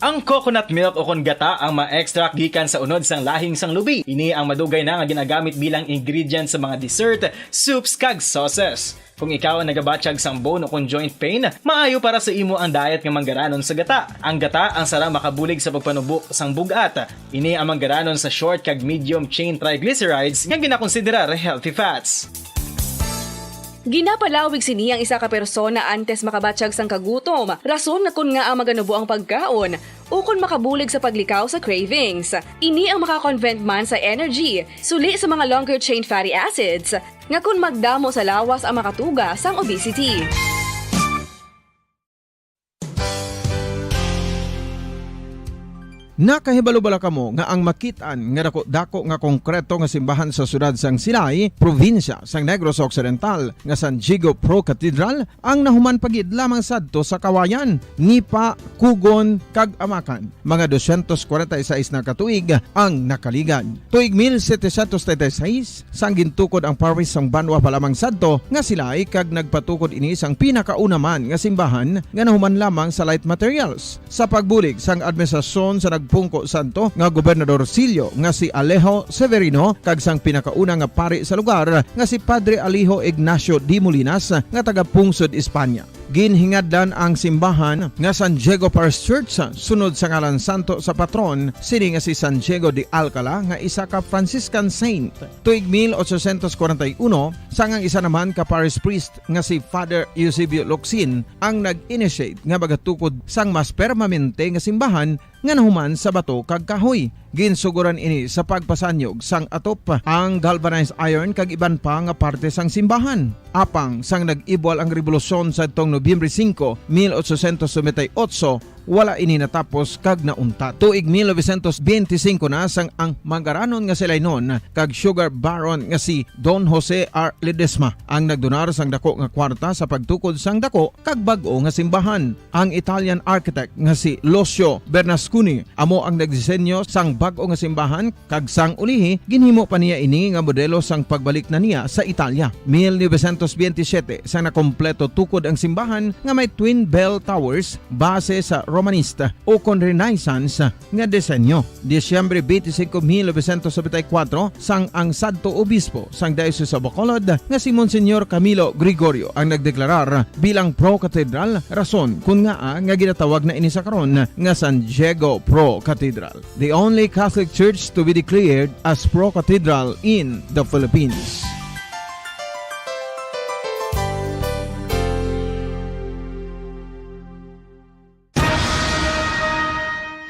Ang coconut milk o kon gata ang ma-extract gikan sa unod sang lahing sang lubi. Ini ang madugay na nga ginagamit bilang ingredient sa mga dessert, soups, kag sauces. Kung ikaw ang nagabatyag sang bone o kon joint pain, maayo para sa imo ang diet nga manggaranon sa gata. Ang gata ang sara makabulig sa pagpanubo sang bug-at. Ini ang manggaranon sa short kag medium chain triglycerides nga ginakonsiderar healthy fats. Ginapalawig sini ang isa ka persona antes makabatyag sang kagutom, rason nga kon ngaa maganubo ang pagkaon, ukon makabulig sa paglikaw sa cravings. Ini ang maka-convert man sa energy, suli sa mga longer chain fatty acids, nga kon magdamo sa lawas ang makatuga sang obesity. Nakahibalo bala kamo nga ang makit-an nga dako-dako nga konkreto nga simbahan sa siyudad sang Silay, probinsya sang Negros Occidental, nga San Diego Pro Cathedral ang nahuman pa gid lamang sadto sa Kawayan, Nipa, Cogon, kag Amacan? Mga dosyentos kwarenta y seis na ka tuig ang nakaligad. Tuig mil setecientos treinta y seis, sang gintukod ang parish sang banwa pa lamang sadto nga Silay, kag nagpatukod ini sang pinakauna man nga simbahan nga nahuman lamang sa light materials. Sa pagbulig sang administrasyon sa nagpungko sadto nga Gobernador Silio nga si Alejo Severino kag sang pinakauna nga pari sa lugar nga si Padre Alejo Ignacio de Molinas nga taga-pungsod Espanya. Ginhingadlan ang simbahan nga San Diego Parish Church sunod sa ngalan santo sa patron sini nga si San Diego de Alcala nga isa ka Franciscan saint. Tuig mil ochocientos kwarenta y uno, sang ang isa naman ka parish priest nga si Father Eusebio Locsin ang nag-initiate nga magatukod sang mas permanente nga simbahan nga nahuman sa bato kag kahoy. Ginsugoran ini sa pagpasanyog sang atop, ang galvanized iron kag iban pa nga parte sang simbahan. Apang sang nag-ibwal ang rebolusyon sadtong Nobyembre singko, mil ochocientos noventa y ocho, wala ini natapos kag nauntat. Tuig mil novecientos benti singko na sang ang manggaranon nga Silaynon kag sugar baron nga si Don Jose R. Ledesma ang nagdonar sang dako nga kwarta sa pagtukod sang dako kag bag-o nga simbahan. Ang Italian architect nga si Lucio Bernasconi amo ang nagdisenyo sang bag-o nga simbahan, kag sang ulihi ginhimo pa niya ini nga modelo sang pagbalik na niya sa Italia. Mil novecientos benti siyete, sang nakompleto tukod ang simbahan nga may twin bell towers base sa Romanista o kon Renaissance nga disenyo. Disyembre twenty-five, mil novecientos noventa y cuatro, sang ang sadto obispo sang Diocese of Bacolod nga si Monsignor Camilo Gregorio ang nagdeklarar bilang pro-cathedral, rason kon ngaa nga ginatawag na ini sa karon nga San Diego Pro Cathedral, the only Catholic Church to be declared as pro-cathedral in the Philippines.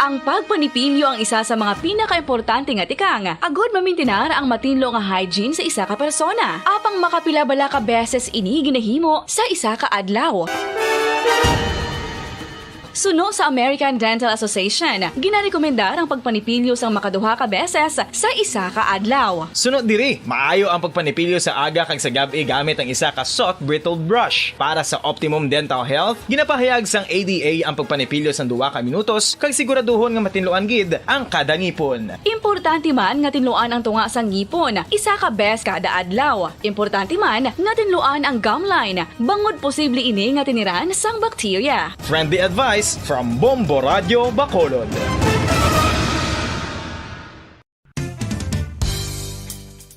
Ang pagpanipilyo ang isa sa mga pinakaimportante nga tikang agod mamintinar ang matinlo nga hygiene sa isa ka persona. Apang makapila bala ka beses ini ginahimo sa isa ka adlaw? Suno sa American Dental Association, ginarekomendar ang pagpanipilyo sang makaduha ka beses sa isa ka adlaw. Suno diri, maayo ang pagpanipilyo sa aga kag sa gab-i gamit ang isa ka soft bristled brush. Para sa optimum dental health, ginapahayag sang A D A ang pagpanipilyo sang duha ka minutos kag siguraduhon nga matinluan gid ang kada ngipon. Importante man nga tinluan ang tunga sang ngipon isa ka bes kada adlaw. Importante man nga tinluan ang gum line, bangod posible ini nga tiniran sang bakterya. Friendly advice from Bombo Radio Bacolod.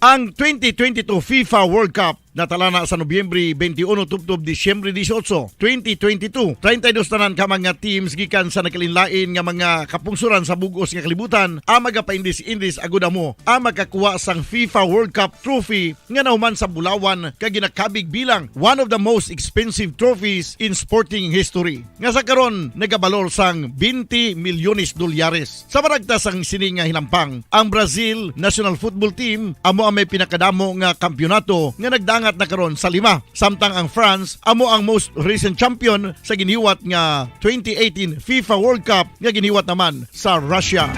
Ang twenty twenty-two FIFA World Cup natalana sa Nobyembre twenty-uno tubtob Disyembre dieciocho, twenty twenty-two. Treinta y dos tanan ka mga teams gikan sa nagkalainlain nga mga kapungsoran sa bug-os nga kalibutan ang magapaindis-indis agud amo ang makakuha sang FIFA World Cup trophy nga nahuman sa bulawan kag ginakabig bilang one of the most expensive trophies in sporting history, nga sa karon nagabalor sang twenty milyones dolyares. Sa maragta sang sini nga hinampang, ang Brazil national football team amo ang may pinakadamo nga kampiyonato nga nagdangat na karon sa lima, samtang ang France amo ang most recent champion sa giniwat nga twenty eighteen FIFA World Cup nga giniwat naman sa Russia.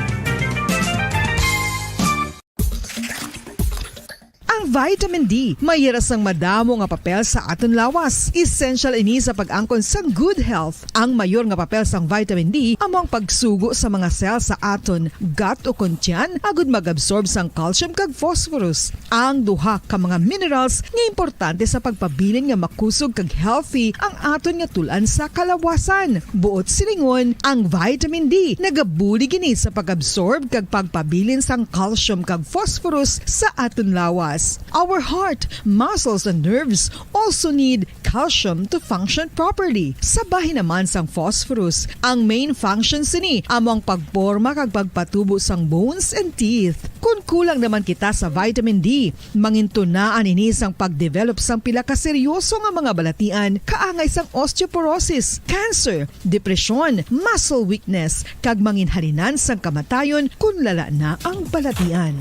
Vitamin D may yara sang madamo nga papel sa aton lawas. Essential ini sa pag-angkon sang good health. Ang mayor nga papel sang vitamin D amo ang pagsugo sa mga cell sa aton gut o kon tiyan agud mag-absorb sang calcium kag phosphorus, ang duha ka mga minerals nga importante sa pagpabilin nga makusog kag healthy ang aton nga tul-an sa kalawasan. Buot silingon, ang vitamin D nagabulig ini sa pag-absorb kag pagpabilin sang calcium kag phosphorus sa aton lawas. Our heart, muscles, and nerves also need calcium to function properly. Sa bahin naman sang phosphorus, ang main function sini amo ang pagporma kag pagpatubo sang bones and teeth. Kon kulang naman kita sa vitamin D, mangintunaan ini sang pag-develop sang pila ka seryoso nga mga balatian kaangay sang osteoporosis, cancer, depresyon, muscle weakness, kag manginhalinan sang kamatayon kon lala na ang balatian.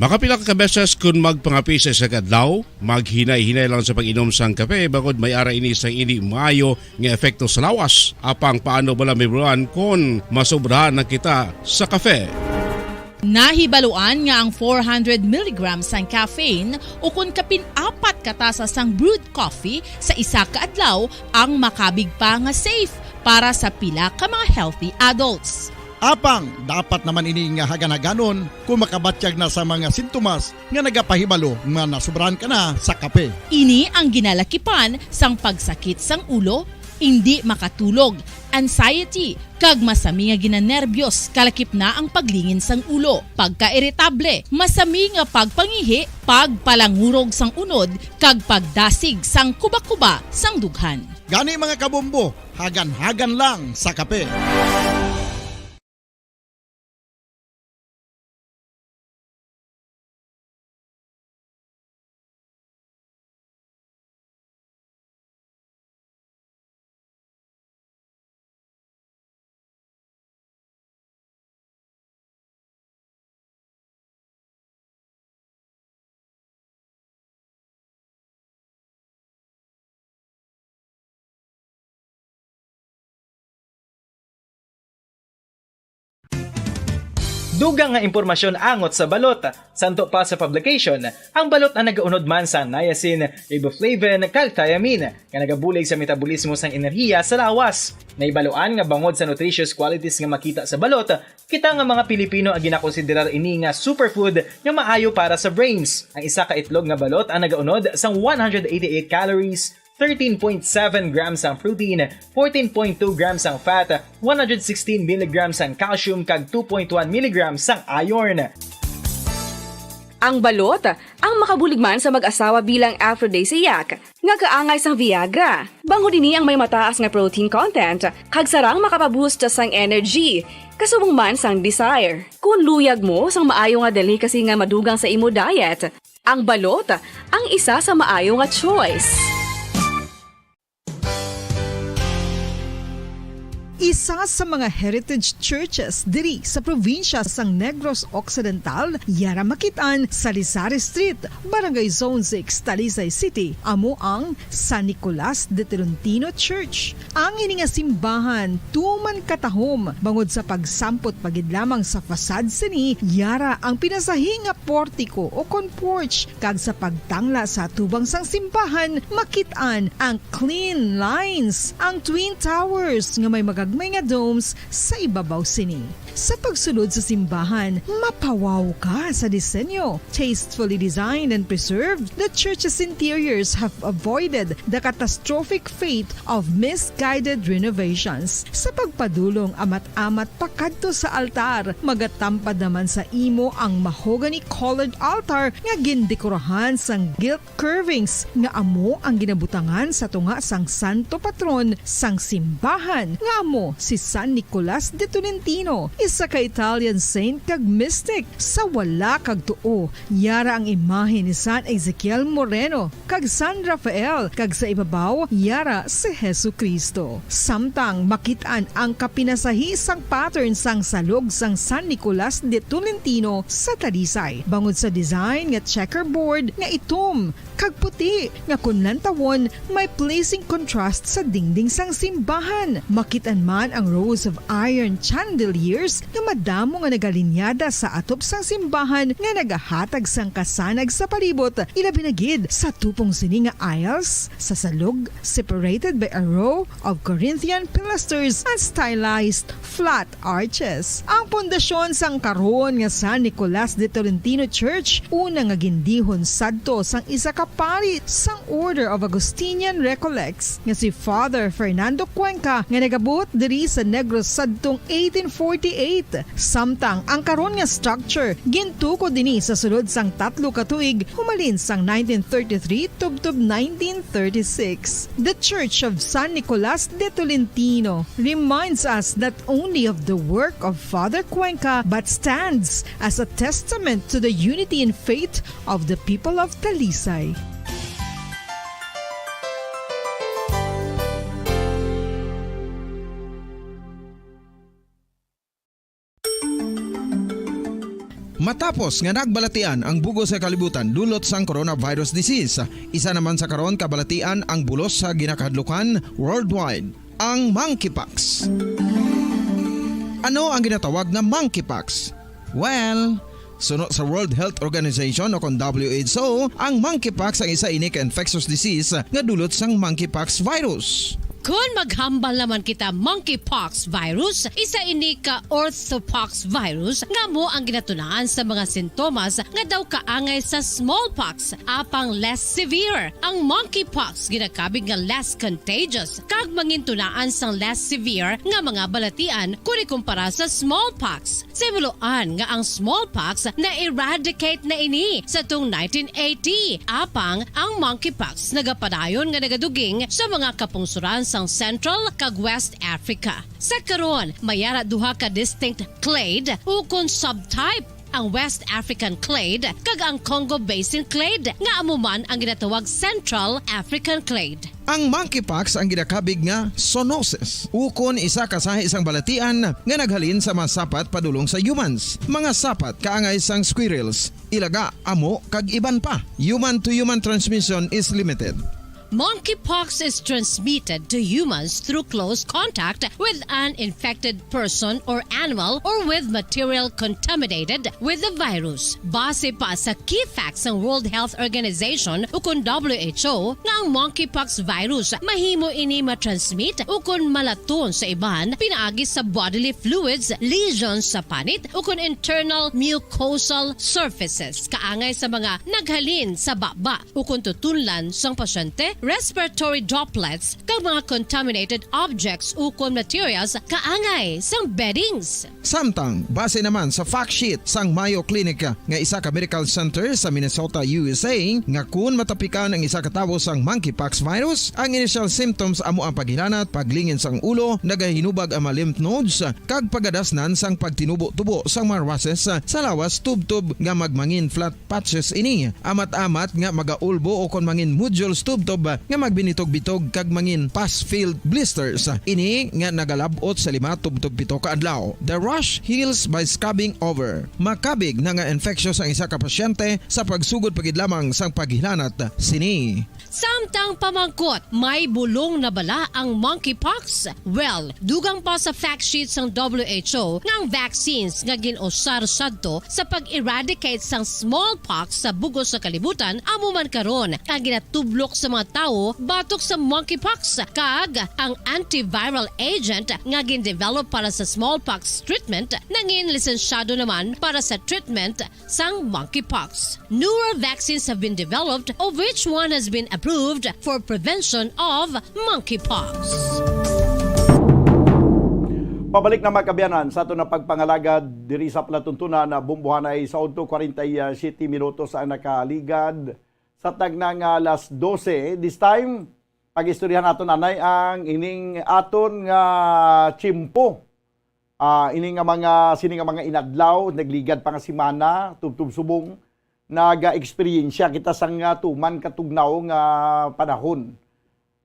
Makapila ka beses kon magpangape sa isa ka adlaw, maghinay-hinay lang sa pag-inom sang kape, bangod may ara ini sang indi maayo nga epekto sa lawas. Apang paano bala mahibaluan kon masobrahan na kita sa kape? Nahibaluan nga ang four hundred milligrams sang caffeine, o kon kapin apat ka tasa sang brewed coffee sa isa ka adlaw, ang makabig pa nga safe para sa pila ka mga healthy adults. Apang dapat naman ini nga hagan-haganon kung makabatyag na sa mga sintomas nga nagapahibalo nga nasobrahan ka na sa kape. Ini ang ginalakipan sang pagsakit sang ulo, indi makatulog, anxiety, kag masami nga ginanerbiyos, kalakip na ang paglingin sang ulo, pagkairitable, masami nga pagpangihi, pagpalangurog sang unod, kag pagdasig sang kuba-kuba sang dughan. Gani, mga kabombo, hagan-hagan lang sa kape. Dugang nga impormasyon angot sa balot. Santo pa sa publication, ang balot ang nagaunod man sa niacin, riboflavin, kag thiamine, nga nagabulig sa metabolismo sang enerhiya sa lawas. Nahibaluan nga bangod sa nutritious qualities nga makita sa balot, kita nga mga Pilipino ang ginakonsiderar ini nga superfood nga maayo para sa brains. Ang isa ka itlog nga balot ang nagaunod sang one hundred eighty-eight calories, thirteen point seven grams ang protein, fourteen point two grams ang fat, one hundred sixteen milligrams ang calcium, kag two point one milligrams ang iron. Ang balot, ang makabulig man sa mag-asawa bilang aphrodisiac, nga kaangay sang Viagra. Bangod ini ang may mataas nga protein content, kag sarang makapaboost sang energy, kasubong man sang desire. Kung luyag mo sang maayo nga delicacy nga madugang sa imo diet, ang balot ang isa sa maayo nga choice. Isa sa mga heritage churches diri sa probinsya sang Negros Occidental, yara makit-an sa Sari-Sari Street, Barangay Zone six, Talisay City, amo ang San Nicolas de Tolentino Church. Ang ini nga simbahan tuman katahom bangod sa pagsampot pa gid lamang sa facade sini, yara ang pinasahi nga portiko o kon porch, kag sa pagtangla sa atubang sang simbahan, makit-an ang clean lines, ang twin towers nga may magagmay nga domes sa ibabaw sini. Sa pagsulod sa simbahan, mapawaw ka sa disenyo. Tastefully designed and preserved, the church's interiors have avoided the catastrophic fate of misguided renovations. Sa pagpadulong amat-amat pakadto sa altar, magatampad naman sa imo ang mahogany-colored altar nga gindekorahan sang gilt curvings nga amo ang ginabutangan sa tunga sang santo patron sang simbahan, nga amo si San Nicolas de Tolentino, isa ka Italian saint kag mystic. Sa wala kag tuo, yara ang imahe ni San Ezekiel Moreno kag San Rafael, kag sa ibabaw, yara si Jesu-Cristo. Samtang makit-an ang kapinasahi sang pattern sang salog sang San Nicolas de Tolentino sa Talisay, bangod sa design nga checkerboard nga itom kag puti nga kon lantawon may pleasing contrast sa dingding sang simbahan. Makit-an Ang rows of iron chandeliers nga madamo nga nagalinyada sa atop sang simbahan nga nagahatag sang kasanag sa palibot, ilabi na gid sa tupong sini nga aisles sa salog, separated by a row of Corinthian pilasters and stylized flat arches. Ang pundasyon sang karon nga San Nicolas de Tolentino Church, una nga gindihon sadto sang isa ka pari sang Order of Augustinian Recollects nga si Father Fernando Cuenca, nga nagabuot diri sa Negros sadtong eighteen forty-eight. Samtang ang karon nga structure gintukod dini sa sulod sang tatlo ka tuig, humalin sang nineteen thirty-three tubtob nineteen thirty-six. The Church of San Nicolas de Tolentino reminds us not only of the work of Father Cuenca, but stands as a testament to the unity in faith of the people of Talisay. Matapos nga nagbalatian ang bug-os nga kalibutan dulot sang coronavirus disease, isa naman sa karon kabalatian ang bulos sa ginakahadlukan worldwide, ang monkeypox. Ano ang ginatawag nga monkeypox? Well, suno sa World Health Organization o kon W H O, ang monkeypox ang isa ini ka infectious disease nga dulot sang monkeypox virus. Kon maghambal naman kita, monkeypox virus, isa ini ka orthopox virus nga amo ang ginatunaan sa mga sintomas nga daw kaangay sa smallpox, apang less severe. Ang monkeypox ginakabig nga less contagious kag mangintunaan sang less severe nga mga balatian kon ikumpara sa smallpox. Sa himuloan nga ang smallpox na-eradicate na ini sa tung nineteen eighty, apang ang monkeypox nagapadayon nga nagaduging sa mga kapungsoran sang Central kag West Africa. Sa karon, may ara duha ka distinct clade ukon subtype, ang West African clade kag ang Congo Basin clade, nga amo man ang ginatawag Central African clade. Ang monkeypox ang ginakabig nga zoonosis, ukon isa ka sahi sang balatian nga naghalin sa mga sapat padulong sa humans. Mga sapat kaangay sang squirrels, ilaga, amo, kag iban pa. Human to human transmission is limited. Monkeypox is transmitted to humans through close contact with an infected person or animal or with material contaminated with the virus. Base pa sa key facts sang World Health Organization ukon W H O nga ang monkeypox virus mahimo ini matransmit ukon malaton sa iban pinaagi sa bodily fluids, lesions sa panit ukon internal mucosal surfaces kaangay sa mga naghalin sa baba ukon tutunlan sang pasyente, respiratory droplets, kag mga contaminated objects ukon materials kaangay sang beddings. Samtang, base naman sa fact sheet sang Mayo Clinic nga isa ka medical center sa Minnesota, U S A, nga kun matapikan ang isa ka tawo sang monkeypox virus, ang initial symptoms amo ang paghilanat, paglingin sang ulo, nagahinubag ang mga lymph nodes, kag pagadasnan sang pagtinubo-tubo sang mga rushes sa lawas tubtob nga magmangin flat patches ini, amat-amat nga magaulbo ukon mangin nodules tubtob nga magbinitog-bitog kag mangin pus-filled blisters. Ini nga nagalab-ot sa lima tubtob pito ka adlaw. The rash heals by scabbing over. Makabig na nga infectious ang isa ka pasyente sa pagsugod pa gid lamang sang paghilanat sini. Samtang pamangkot, may bulong na bala ang monkeypox? Well, dugang pa sa fact sheet sang W H O nga ang vaccines nga gin-usar sadto sa pag-eradicate sang smallpox sa bug-os nga kalibutan amo man karon ang ginatublok sa mga tawo batok sa monkeypox, kag ang antiviral agent nga gin-develop para sa smallpox treatment nangin lisensyado naman para sa treatment sang monkeypox. Newer vaccines have been developed, of which one has been approved for prevention of monkeypox. Pabalik na, mga kaabyanan, sa aton nga pagpangalagad diri sa palatuntunan na bumbuhanay sa udto, kwarenta y siyete minutos ang nakaligad sa tagna nga alas dose. This time, pag-istoryahan naton anay ang ining aton nga tiyempo. Ah, ini nga mga, sini nga mga inadlaw, nagligad pa nga semana, tubtob subong, naga-eksperyensya kita sang, ah, tuman katugnaw nga panahon.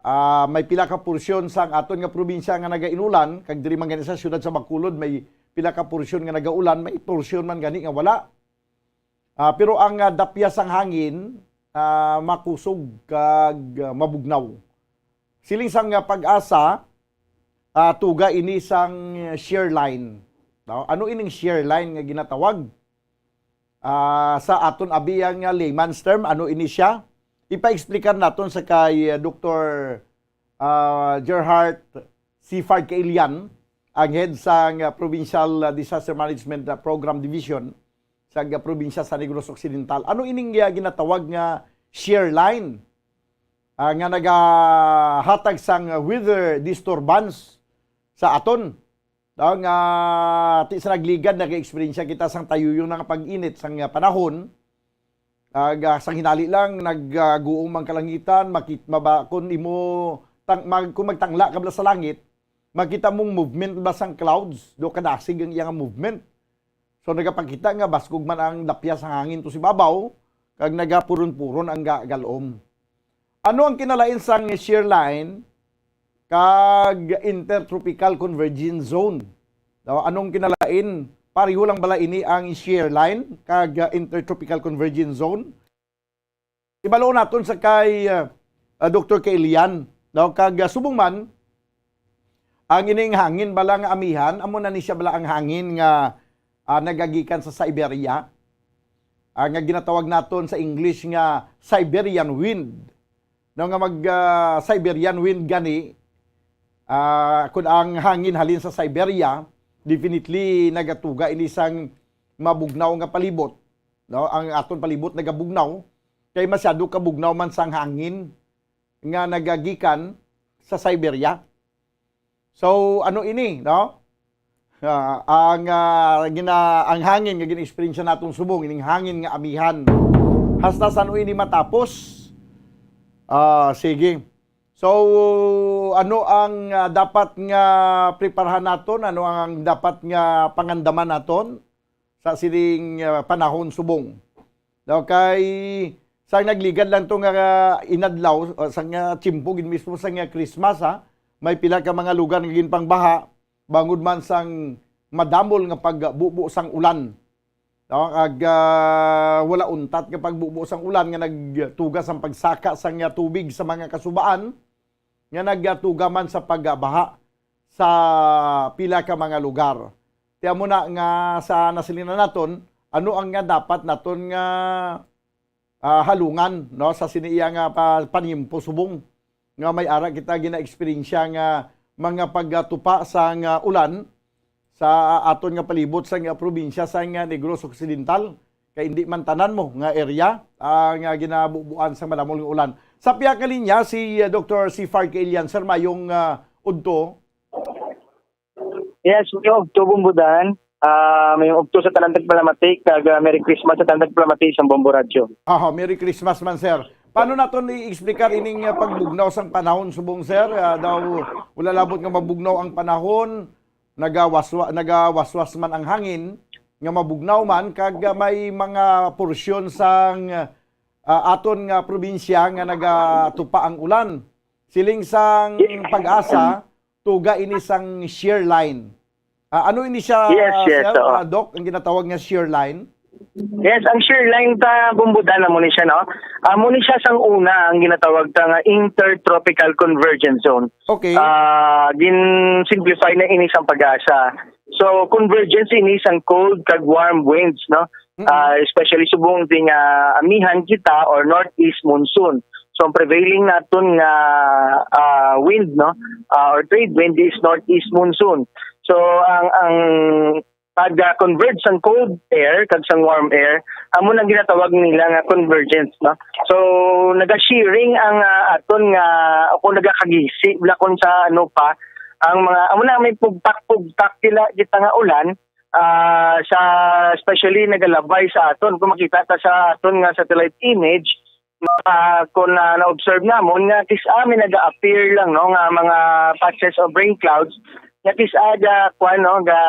Ah, may pila ka porsyon sang aton nga probinsya nga nagainulan, kag diri man gani sa siyudad sa Bacolod, may pila ka porsyon nga nagaulan, may porsyon man gani nga wala. Ah, pero ang, ah, dapya sang hangin, ah, makusog kag, ah, mabugnaw. Siling sang, ah, PAGASA, ah, tuga ini sang shear line. No? Ano ining shear line nga ginatawag? Ah, sa aton abi nga layman's term, ano ini siya? Ipa-explicar naton sa kay, ah, Doktor, ah, Gerhart Sifard Kailian, ang head sang, ah, Provincial, ah, Disaster Management, ah, Program Division sa, ah, probinsya sa Negros Occidental. Ano ining, ah, ginatawag nga shear line, ah, nga nagahatag sang weather disturbance sa aton? Daw nga, ti sa nagligad, nag-eksperyensya kita sang tayuyo nga pag-init sang, ah, panahon. Ag, ah, sang hinali lang, nag, ah, guom ang kalangitan, makit-, maba-, kun imo tang-, mag-, kung magtangla ka bala sa langit, makita mong movement ba sang clouds, do kadasig ang iyang movement. So, nagapakita nga baskog man ang dapya sang hangin to si babaw, kag nagapuron-puron ang ga-, galom. Ano ang kinalain sang shear line kag intertropical convergence zone? Daw, anong kinalain? Pareho lang bala ini ang shear line kag, ah, intertropical convergence zone? Ibalo naton sa kay, ah, ah, Doktor Kailian, no? Kag, ah, subong man, ang ining hangin bala nga amihan, amo na ni siya bala ang hangin nga, ah, nagagikan sa Siberia, ah, nga ginatawag naton sa English nga Siberian wind. No, nga mag, ah, Siberian wind gani, ah, kun ang hangin halin sa Siberia, definitely nagatuga ini sang mabugnaw nga palibot, no? Ang aton palibot nagabugnaw, kay masyado kabugnaw man sang hangin nga nagagikan sa Siberia. So, ano ini, no? Ah, ang, ah, gina-, ang hangin nga gina-experience naton subong, ining hangin nga amihan. Hasta san-o ini matapos? Ah, sige. So, ano ang, ah, dapat nga preparahan naton? Ano ang dapat nga pangandaman naton sa sining, ah, panahon subong? Daw kay sa nagligad lang to nga inadlaw, o sa nga tiyempo gid mismo sa nga Christmas, ha, may pila ka mga lugar nga ginpangbaha bangod man sang madamol nga pagbubo sang ulan. No, ag, ah, wala untat nga pagbubo sang ulan nga nagtuga sang pagsaka sang, ah, tubig sa mga kasubaan nga nagatuga man sa pagbaha sa pila ka mga lugar. Ti amo na nga sa nasilingan naton, ano ang nga dapat naton nga, ah, halungan, no, sa sini iya nga pa-, panimpo subong nga may ara kita gina-eksperyensya nga mga pagtupa sa nga ulan sa aton nga palibot sa nga probinsya sa nga Negros Occidental, kay hindi man tanan mo nga area, ah, nga ginabubuan sa madamol nga ulan. Sa pihak nga linya, si, ah, Doktor Sifard Kailian. Sir, mayong, ah, udto. Yes, mayong udto, Bombodan. Ah, mayong udto sa tanan tagpalamati, kag, ah, Merry Christmas sa tanan tagpalamati sa Bombo Radyo. Aha, Merry Christmas man, sir. Paano naton i-explicar ining, ah, pagbugnaw sang panahon subong, sir? Ah, daw wala labot nga mabugnaw ang panahon, nagawaswa-, nagawaswas man ang hangin nga mabugnaw man, kag, ah, may mga porsyon sang, ah, aton nga probinsya nga nagatupa ang ulan. Siling sang Pag-asa, tuga ini sang shear line. Ah, ano ini siya, Yes, yes, sir? oo. Ah, Doc, ang ginatawag nga shear line? Yes, ang shear line ta, Bombodan, amo ni siya, no? Amo ni siya sang una ang ginatawag ta nga intertropical convergence zone. Okay. Ah, gin-simplify na ini sang Pag-asa. So, convergence ini sang cold kag warm winds, no? Mm. Ah, especially subong ti nga amihan kita or northeast monsoon. So, ang prevailing naton nga, ah, wind, no, ah, or trade wind is northeast monsoon. So, ang, ang pag-converge sang cold air kag sang warm air, amo nang ginatawag nila nga convergence, no? So, naga-shearing ang, ah, aton nga, o kung nagakagisi, wala kung sa ano pa, ang mga, amo na may pugtak-pugtak sila kita nga ulan, ah, sa, especially nagalabay sa aton. Kung makita ta sa aton nga satellite image, ah, kung, ah, na-observe namon nga kis-, ah, may naga-appear lang, no, nga mga patches of rain clouds nga kis-, ah, ga, kuwan, no, ga,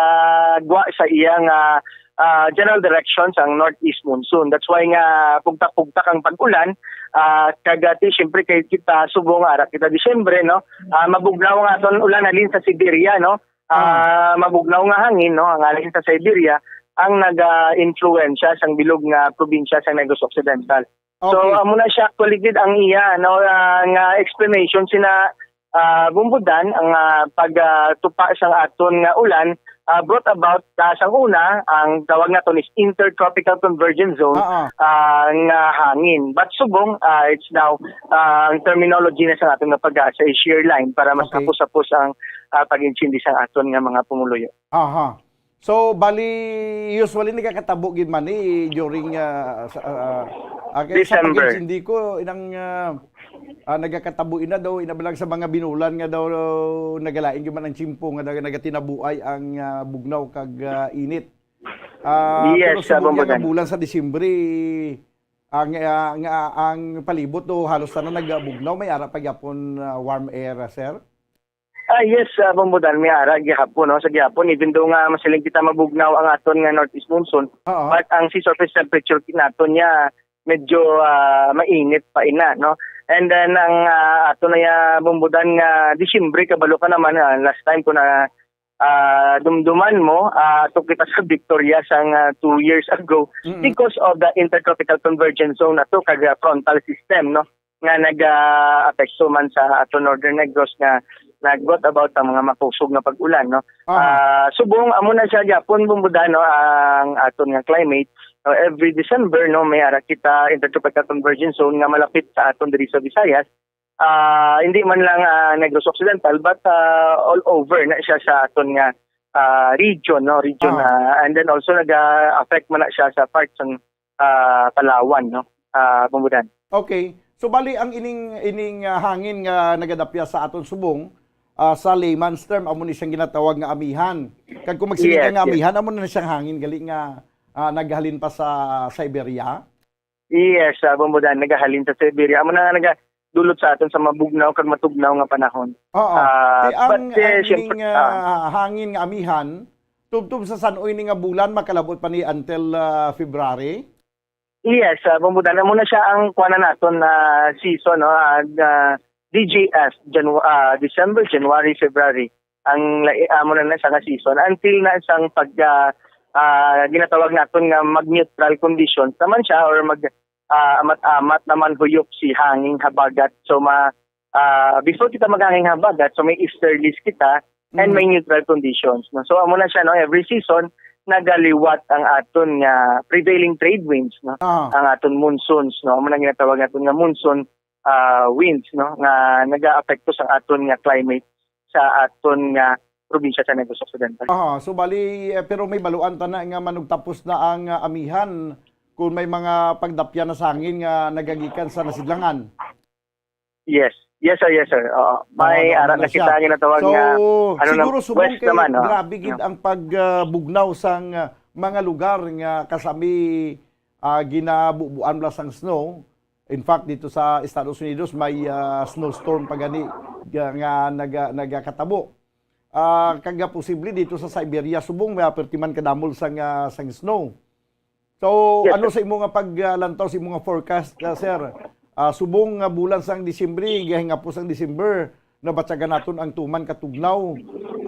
gwa sa iya nga, ah, general direction sang northeast monsoon. That's why nga pugtak-pugtak ang pag-ulan, ah, kag ati, siyempre, kay kita subong ara kita Disyembre, no, ah, mabugnaw nga aton ulan halin sa Siberia, no, ah, mabugnaw nga hangin, no, ang halin sa Siberia, ang naga-influensya sang bilog nga probinsya sa Negros Occidental. So, Okay. amo na siya actually gid ang iya, no, ah, nga explanation sina, Ah, Bumbudan, ang, ah, pag, ah, tupa sang aton nga ulan, ah, brought about, ah, sang una, ang tawag naton is Intertropical Convergence Zone, Oo. ah, nga hangin. But subong, ah, it's now, ah, ang terminology na sa aton nga pag-asa is shear line para mas Okay. hapos-hapos ang, ah, pag-intindi sa aton nga mga pumuluyo. Aha. So, bali, usually nagakatabo gid man ni during, ah, sa, ah, ah, kay sa December. Pag-intindi ko, inang, ah, ah, nagakatabo ina daw, ina balang sa mga binulan nga daw nagalain gid man ang tiyempo nga daw nagatinabuay ang, ah, bugnaw kag, ah, init. Ah, Yes, pero sa subong Bumbudan. Bulan sa Disyembre, ang, ah, nga, ang palibot do halos tanan nagabugnaw, may ara pa gyapon, ah, warm air, ah, sir? Ah, yes, ah, Bumbudan, may ara gihapon, no? Sa gihapon, even though nga masiling kita mabugnaw ang aton nga northeast monsoon, Oo. but ang sea surface temperature naton niya medyo, ah, mainit pa ina, no? And then ang, ah, ato na ya Bumbudan nga Disyembre, kabalo ka naman, ah, last time ko na, ah, dumduman mo, ah, ato kita sa Victoria sang, ah, two years ago Mm-mm. because of the intertropical convergence zone ato kag, ah, frontal system, no? nga nag-, ah, apekto man sa ato Northern Negros nga nag-brought about ang mga makusog nga pag-ulan, no? Aha. Ah, subong amo na siya gyapon, Bumbudan, no, ang aton nga climate. No, every December, no, may ara kita intertropical convergence zone nga malapit sa aton diri sa Visayas. Ah, hindi man lang, ah, Negros Occidental, but, ah, all over na siya sa aton nga, ah, region, no, region, Aha. ah, and then also naga-affect man na siya sa parts ng, ah, Palawan, no, ah, Bumbudan. Okay. So, bali, ang ining, ining, ah, hangin nga nagadapya sa aton subong, ah, sa layman's term, amo ni siyang ginatawag nga amihan. Kag kung magsiling ka Yes, nga yes. amihan, amo na siyang hangin gali nga, ah, naghalin pa sa Siberia? Yes, ah, Bumbudan, nagahalin sa Siberia. Amo na nga nagadulot sa aton sa mabugnaw kag matugnaw nga panahon. Oo. Ah, Kay ang, but, eh, ang siyempre, ining, ah, ah, hangin nga amihan, tubtob sa san-o ini nga bulan, makalabot pa ni until, ah, February? Yes, ah, Bumbudan, amo na siya ang kuwanan naton na season, no? Ah, ah, D J F, Janu-, ah, December, January, February. Ang lai-, amo na na siya nga season. Until na sang pag, ah, ah, ginatawag naton nga mag-neutral conditions naman siya or mag, ah, amat-amat naman huyop si hanging habagat. So, ma-, ah, before kita maghanging habagat, so may easterlies kita and Mm. may neutral conditions, no? So, amo na siya, no? Every season, nagaliwat ang aton nga prevailing trade winds, no? Ah. Ang aton monsoons, no? Amo na ginatawag naton nga monsoon, ah, winds, no? Nga nagaapekto sa aton nga climate sa aton nga probinsya sa Negros Occidental. Ah, so bali, eh, pero may baluan ta na nga manugtapos na ang, ah, amihan kung may mga pagdapya na sa hangin nga nagagikan sa nasidlangan. Yes. Yes, sir. Yes, sir. Oo. May Oo, ara na na siya. Kita ang ginatawag So, nga, ano na, siguro subong west kay naman, oh. Grabe gid Yeah. ang pag, ah, bugnaw sang, ah, mga lugar nga kasami, ah, ginabubuan bala sang snow. In fact, dito sa Estados Unidos, may, ah, snowstorm pa gani nga, nga naga-, nagakatabo. Ah, kag posible dito sa Siberia, subong may apirti man kadamol sang, ah, sang snow. So, Yes, ano sir. sa imo nga paglantaw, sa imo nga forecast, ah, sir? Ah, subong nga bulan sang Disyembre, gahingapos ang December, nabatyagan naton ang tuman ka tugnaw.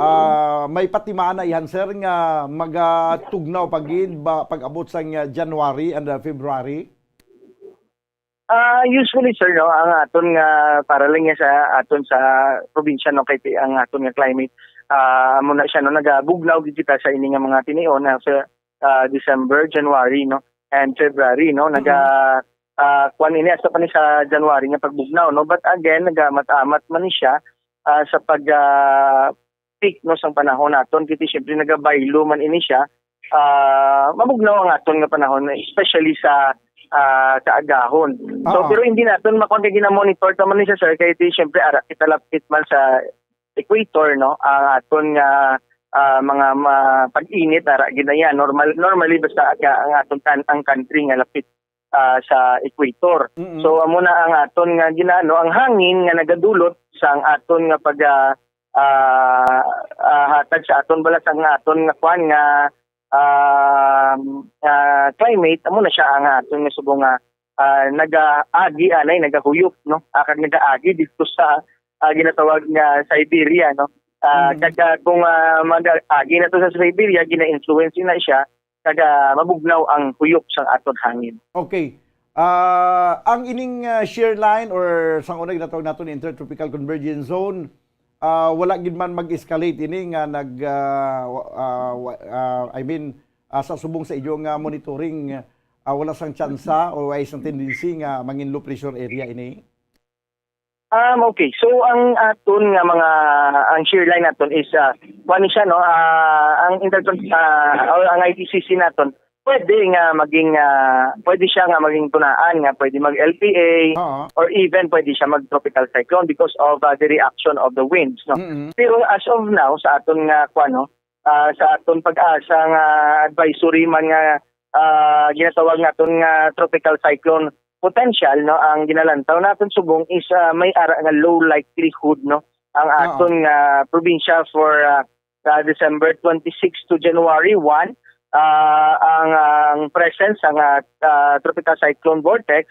Ah, may patimaan na ihan, sir, nga magatugnaw pa gid ba pag-abot sang, ah, January and, ah, February? Ah, usually, sir, no, ang aton nga, para lang niya sa aton sa probinsya, no, kay ti-, ang aton nga climate, ah, amo na siya, no, nagabugnaw gid kita sa ini nga mga tinion na sa, ah, December, January, no, and February, no, naga, Mm. ah, kuwan ini, hasta pa ni sa January nga pagbugnaw, no, but again, nagamat-amat man ni siya, ah, sa pag, ah, peak, no, sang panahon naton, kay ti, siyempre, nagabaylo man ini siya, ah, mabugnaw ang aton nga panahon, especially sa, ah, kaagahon. So, Oo. pero hindi naton makuha kay gina-monitor ta man ni siya, sir, kay ti, siyempre, ara, kita lapit man sa equator, no, ang aton nga, ah, mga ma-, pag-init, ara, gid na yan. Normal, normally, basta ka, ang aton kan-, ang country nga lapit ah, sa equator. Mm-mm. So, amo na ang aton nga ginano, ang hangin nga nagadulot sa ang aton nga pag, ah, ah, ah, hatag sa aton bala sa nga aton nga kwan nga, um, ah, climate, amo na siya ang aton nga subong nga, ah, nagaagi anay, nagahuyop, no? Ah, kag nagaagi dito sa, ah, ginatawag nga Siberia, no? Ah, Mm. kag, ah, kung, ah, mag-agi na to sa Siberia, gina-influence na siya, kag, ah, mabugnaw ang huyop sang aton hangin. Okay. Ah, ang ining, ah, shear line or sang una ginatawag naton intertropical convergence zone, ah, wala gid man mag-escalate ini nga nag, ah, wa-, ah, wa-, ah, I mean, ah, sa subong sa inyong, ah, monitoring, ah, wala sang tsansa o ay sang tendency nga mangin low pressure area ini? Um, okay. So, ang aton nga mga, ang shear line naton is, ah, kuwan ni siya, no? Ah, ang intercon-, ah, or ang I T C C naton, pwede nga maging, ah, pwede siya nga maging tunaan nga pwede mag L P A Oo. or even pwede siya mag tropical cyclone because of, ah, the reaction of the winds, no? Mm-mm. Pero as of now, sa aton nga, kuwan, no? Ah, sa aton pag-asa nga advisory man nga, ah, ginatawag naton nga tropical cyclone potential, no, ang ginalantaw naton subong is, ah, may ara nga low likelihood, no, ang Oo. aton nga probinsya for, ah, sa December twenty-six to January one, ah, ang, ang presence sang, ah, ah, tropical cyclone vortex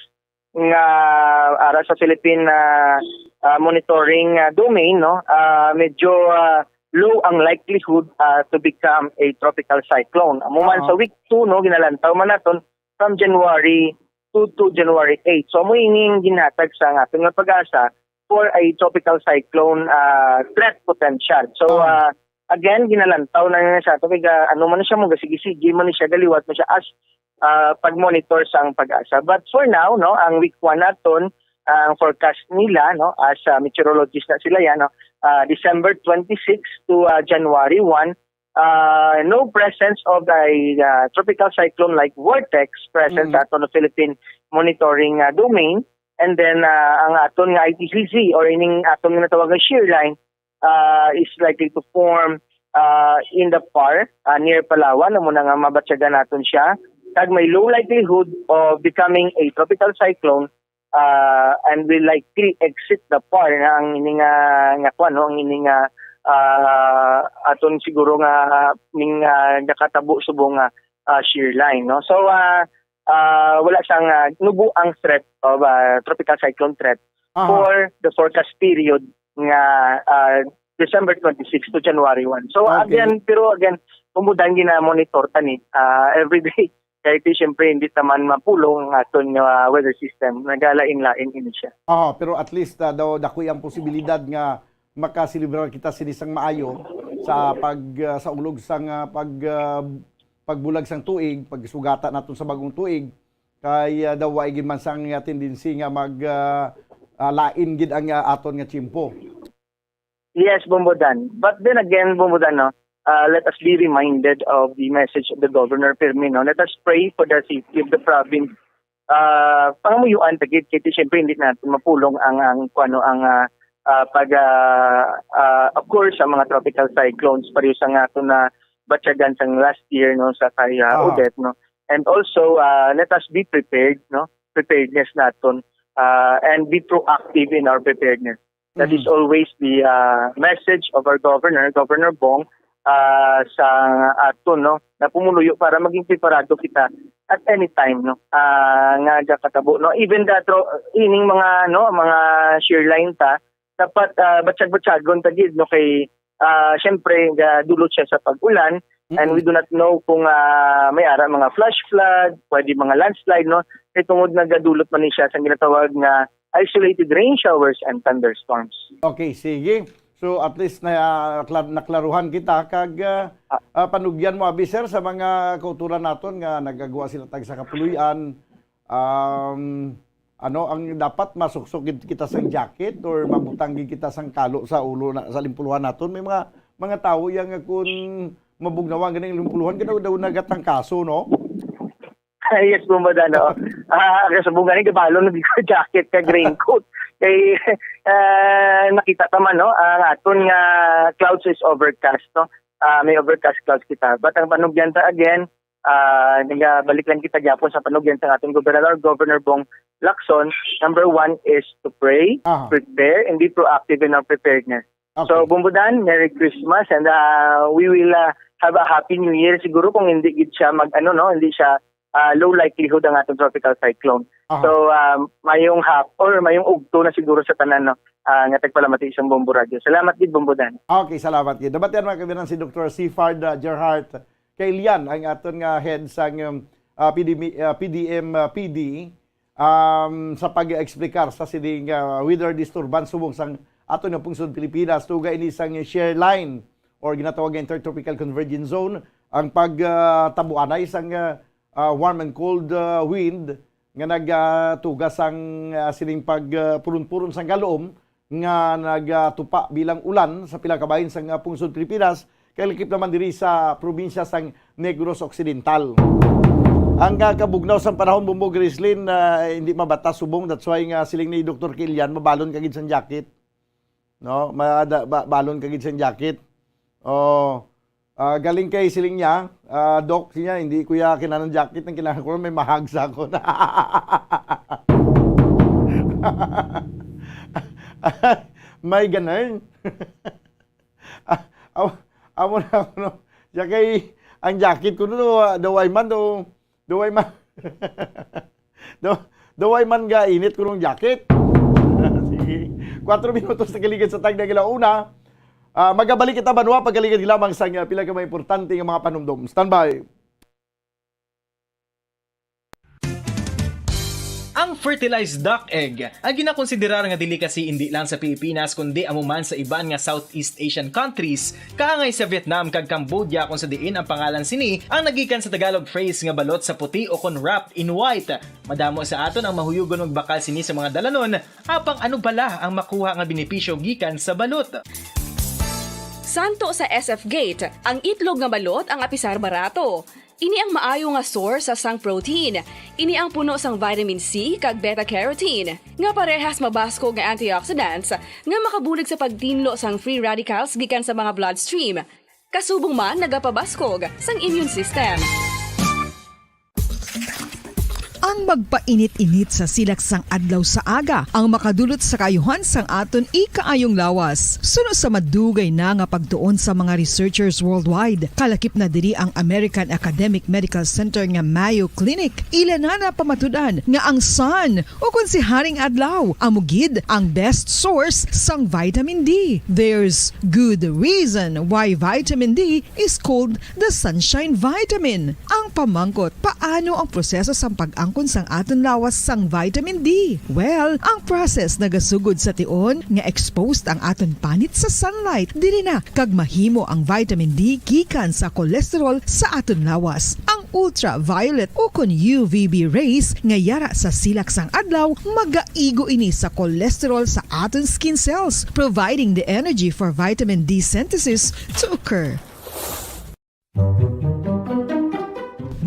nga ara sa Philippine, ah, ah, monitoring, ah, domain, no, ah, medyo, ah, low ang likelihood, ah, to become a tropical cyclone. Amo man Oo. sa week two, no, ginalantaw man naton from January two to January eight. So, amo ining ginhatag sa aton nga pag-asa for a tropical cyclone, ah, threat potential. So, Oo. ah, again, ginalantaw na nga sa ato kay ga-, ano man siya, mo gasigi-sige man siya, galiwat man siya as, ah, pag-monitor sang pag-asa. But for now, no, ang week one naton, ang forecast nila, no, as, ah, meteorologist na sila yan, no, ah, December twenty-six to, ah, January one, ah, no presence of a, ah, tropical cyclone like vortex present Mm. sa aton Philippine monitoring, ah, domain. And then, ah, ang aton nga I T C C or ining aton nga natawag nga shear line, ah, is likely to form, ah, in the P A R, ah, near Palawan, amo na nga mabatyagan naton siya. Kag may low likelihood of becoming a tropical cyclone, ah, and will likely exit the P A R na ang ini nga, nga kwan, no? Ang ini nga, ah, aton siguro nga ning, ah, nakatabo subong nga, ah, shear line, no? So, ah, ah, wala sang, ah, nubo ang threat of, ah, tropical cyclone threat Aha. for the forecast period nga, ah, December twenty-six to January one. So, Okay. again, pero again, Bumbodan, gina-monitor ta ni, ah, every day. Kay ti, siyempre, hindi ta man mapulong ang aton nga weather system. Nagalain-lain ini siya. Ah, pero at least, ah, daw, dakoy ang posibilidad nga makaselebrar kita sini sang maayo sa pag, ah, sa ulog sang, ah, pag, ah, pagbulag sang tuig, pagsugata naton sa bagong tuig. Kay, ah, daw, wa gid man sang, ah, tendency nga mag, ah, ah, lain gid ang, ah, aton nga tiyempo. Yes, Bumbodan. But then again, Bumbodan, no, uh, let us be reminded of the message of the governor, Pirmi, no? Let us pray for the safety of the province. Uh, pangamuyuan ta gid, kay siyempre hindi natin mapulong ang, ang, kuno ang, uh, uh, pag, uh, uh, of course, ang mga tropical cyclones, pareho sa nga ato na batyagan sang last year, no, sa kay, uh, Aha. Odette, no? And also, uh, let us be prepared, no? Preparedness naton, uh, and be proactive in our preparedness. That is Mm. always the, uh, message of our governor, Governor Bong, uh, sa aton, no, na pumuluyo para maging preparado kita at any time, no, uh, nga gakatabo, no. Even the tro-, ining mga, no, mga shear line ta, dapat, uh, batyag-batyagon ta gid, no, kay, uh, syempre, gadulot siya sa pag-ulan, and Mm-mm. we do not know kung, uh, may ara mga flash flood, pwede mga landslide, no, kay tungod nga gadulot man ni siya sa ginatawag nga isolated rain showers and thunderstorms. Okay, sige. So, at least na, ah, kla-, naklaruhan kita kag, ah, Ah. ah, panugyan mo abi, sir, sa mga kauturan naton nga nagagwa sila tag sa kapuloy-an, um, ano ang dapat masuksok gid kita sang jacket or mabutang gid kita sang kalo sa ulo na, sa limpuluhan naton? May mga, mga tawo yang nga kun mabugnawan gani ang limpuluhan, gani daw nagatangkaso, no? Yes, Bumbodan, no? Ah, kasubong gani, kabalon na ko jacket kag raincoat. Kay, ah, nakita ta man, no? Ang aton nga clouds is overcast, no? Ah, may overcast clouds kita. But ang panugyan ta again, ah, nagabalik lang kita gyapon sa panugyan sa aton gobernador, Governor Bong Lacson. Number one is to pray, Aha. prepare, and be proactive in our preparedness. Okay. So, Bumbodan, Merry Christmas, and, ah, we will, ah, have a Happy New Year siguro kung hindi gid siya mag, ano, no, hindi siya, ah, low likelihood ang atong tropical cyclone. Aha. So, um, mayong hap-, or mayong ugto na siguro sa tanan, no, ah, nga tagpalamati sa Bombo Radio. Salamat gid, Bumbodan. Okay, salamat gid. Nabatian, mga kaibigan, si Doktor Sifard, ah, Gerhart Kailian, ang aton nga head sa, um, ah, P D M, ah, P D M, ah, P D, um, sa pag-explicar sa sining, ah, weather disturbance subong sang aton nga pungsod Pilipinas. Tuga ini sang shear line or ginatawag nga Intertropical Convergence Zone ang pag, ah, tabuanay sang, ah, ah, warm and cold, ah, wind nga nagatuga sang, ah, sining pag, ah, puron-puron sang kaluom nga nagatupa bilang ulan sa pila ka bahin sang, ah, pungsod Pilipinas, kay lakip naman diri sa probinsya sang Negros Occidental. Ang, ah, kabugnaw sang panahon, Bumbog Rislin, ah, hindi mabata subong. That's why nga siling ni Doktor Kilian, mabalon ka gid sang jacket. No? Ma-, da-, ba-, balon ka gid sang jacket. Oh, ah, galing kay siling niya, ah, "Doc," siya, "hindi ko ya kinahanglan jacket, ang kinahanglan ko may mahagsa ko na." May ganun. Ah, aw-, amo na ako, no? Siya kay, ang jacket ko, no, daw ay man, daw, daw ay man. Daw, daw ay man ga init ko nung jacket. Sige. Kwatro minutos na kaligid sa tagna nga una. Ah, magabalik kita, banwa, pagkaligid lamang sa, ah, pila ka mga importante nga mga panumdom. Standby. Ang fertilized duck egg, ang ginakonsiderar nga delicacy indi lang sa Pilipinas, kundi amo man sa iban nga Southeast Asian countries, kaangay sa Vietnam kag Cambodia, kung sa diin ang pangalan sini ang nagikan sa Tagalog phrase nga balot sa puti o kon wrapped in white. Madamo sa aton ang mahuyugon magbakal sini sa mga dalanon, apang ano bala ang makuha nga benepisyo gikan sa balot? Santo sa S F Gate, ang itlog nga balot ang apisar barato. Ini ang maayo nga source sang protein. Ini ang puno sang vitamin C kag beta carotene, nga parehas mabaskog nga antioxidants nga makabulig sa pagtinlo sang free radicals gikan sa mga bloodstream. Kasubong man nagapabaskog sang immune system. Ang magpainit-init sa silak sang adlaw sa aga ang makadulot sa kaayuhan sang aton ikaayong lawas. Suno sa madugay na nga pagtuon sa mga researchers worldwide, kalakip na diri ang American Academic Medical Center nga Mayo Clinic. Ila na napamatud-an nga ang sun, o kon si Haring Adlaw, amo gid ang best source sang vitamin D. There's good reason why vitamin D is called the sunshine vitamin. Ang pamangkot, paano ang proseso sang pag-angkon sang aton lawas sang vitamin D? Well, ang process nagasugod sa tion nga exposed ang aton panit sa sunlight. Diri na kag mahimo ang vitamin D gikan sa cholesterol sa aton lawas. Ang ultraviolet o kon U V B rays nga yara sa silak sang adlaw, magaigo ini sa cholesterol sa aton skin cells, providing the energy for vitamin D synthesis to occur.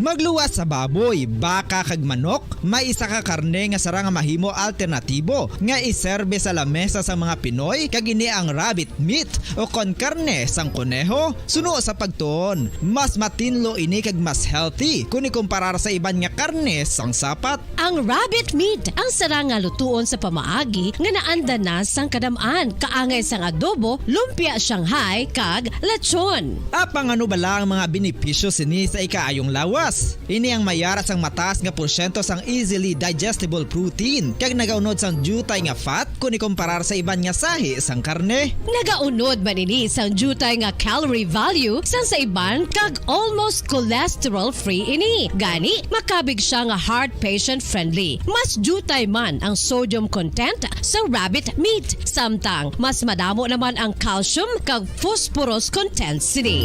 Magluwas sa baboy, baka, kag manok, may isa ka karne nga sarang nga mahimo alternatibo nga iserbe sa lamesa sang mga Pinoy, kag ini ang rabbit meat o kon karne sang koneho. Suno sa pagtuon, mas matinlo ini kag mas healthy kon ikumparar sa iban nga karne sang sapat. Ang rabbit meat ang sarang nga lutuon sa pamaagi nga naanda na sang kadam-an, kaangay sang adobo, lumpia Shanghai, kag lechon. Apang ano bala ang mga benepisyo sini sa ikaayong lawas? Ini ang mayara sang mataas nga porsyento sang easily digestible protein, kag nagaunod sang diutay nga fat kon ikumparar sa iban nga sahi sang karne. Nagaunod man ini sang diutay nga calorie value sang sa iban kag almost cholesterol-free ini. Gani, makabig sia nga heart patient-friendly. Mas diutay man ang sodium content sang rabbit meat, samtang mas madamo naman ang calcium kag phosphorus content sini.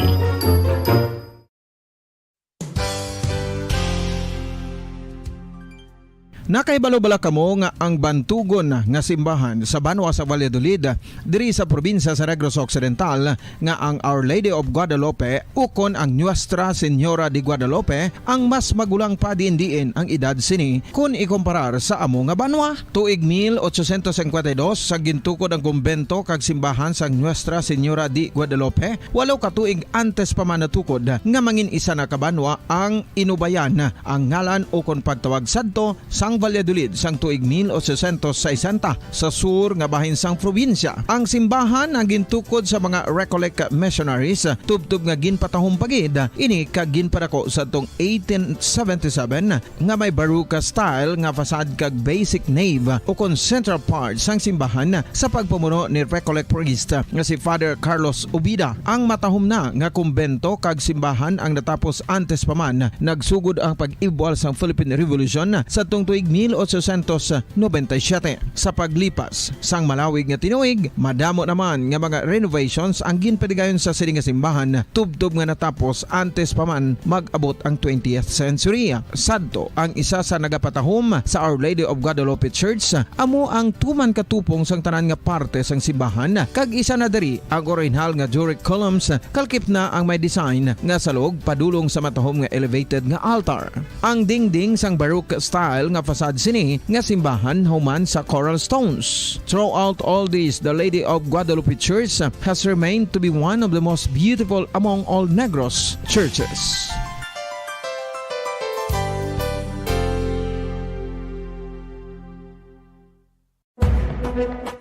Nakahibalo bala kamo nga ang bantugon nga simbahan sa banwa sa Valladolid, diri sa probinsya sa Negros Occidental, nga ang Our Lady of Guadalupe ukon ang Nuestra Señora de Guadalupe ang mas magulang pa diin-diin ang edad sini kon ikumparar sa amo nga banwa? Tuig mil ochocientos cincuenta y dos, sa gintukod ang kumbento kag simbahan sang Nuestra Señora de Guadalupe, walo ka tuig antes pa man natukod nga mangin isa na ka banwa ang Inubayan, ang ngalan ukon pagtawag sadto sang Valladolid sang tuig mil ochocientos sesenta, sa sur nga bahin sang probinsya. Ang simbahan ang gintukod sa mga Recollect missionaries, tubtob nga ginpatahom pa gid ini kag ginpadako sadtong eighteen seventy-seven, nga may Baroque style nga facade kag basic nave ukon central part sang simbahan sa pagpamuno ni Recollect priest nga si Father Carlos Ubida. Ang matahom na nga kumbento kag simbahan ang natapos antes pa man nagsugod ang pag-ibwal sang Philippine Revolution sadtong tuig mil ochocientos noventa y siete. Sa paglipas sang malawig nga tinuig, madamo naman nga mga renovations ang ginpadigayon sa sini nga simbahan, tubtob nga natapos antes pa man mag-abot ang twentieth century. Sadto, ang isa sa nagapatahom sa Our Lady of Guadalupe Church amo ang tuman ka tupong sang tanan nga parte sang simbahan, kag isa na diri ang orihinal nga Doric columns, kalkip na ang may design nga salog padulong sa matahom nga elevated nga altar. Ang dingding sang Baroque style nga facade sini nga simbahan human sa coral stones. Throughout all this, the Lady of Guadalupe Church has remained to be one of the most beautiful among all Negros churches.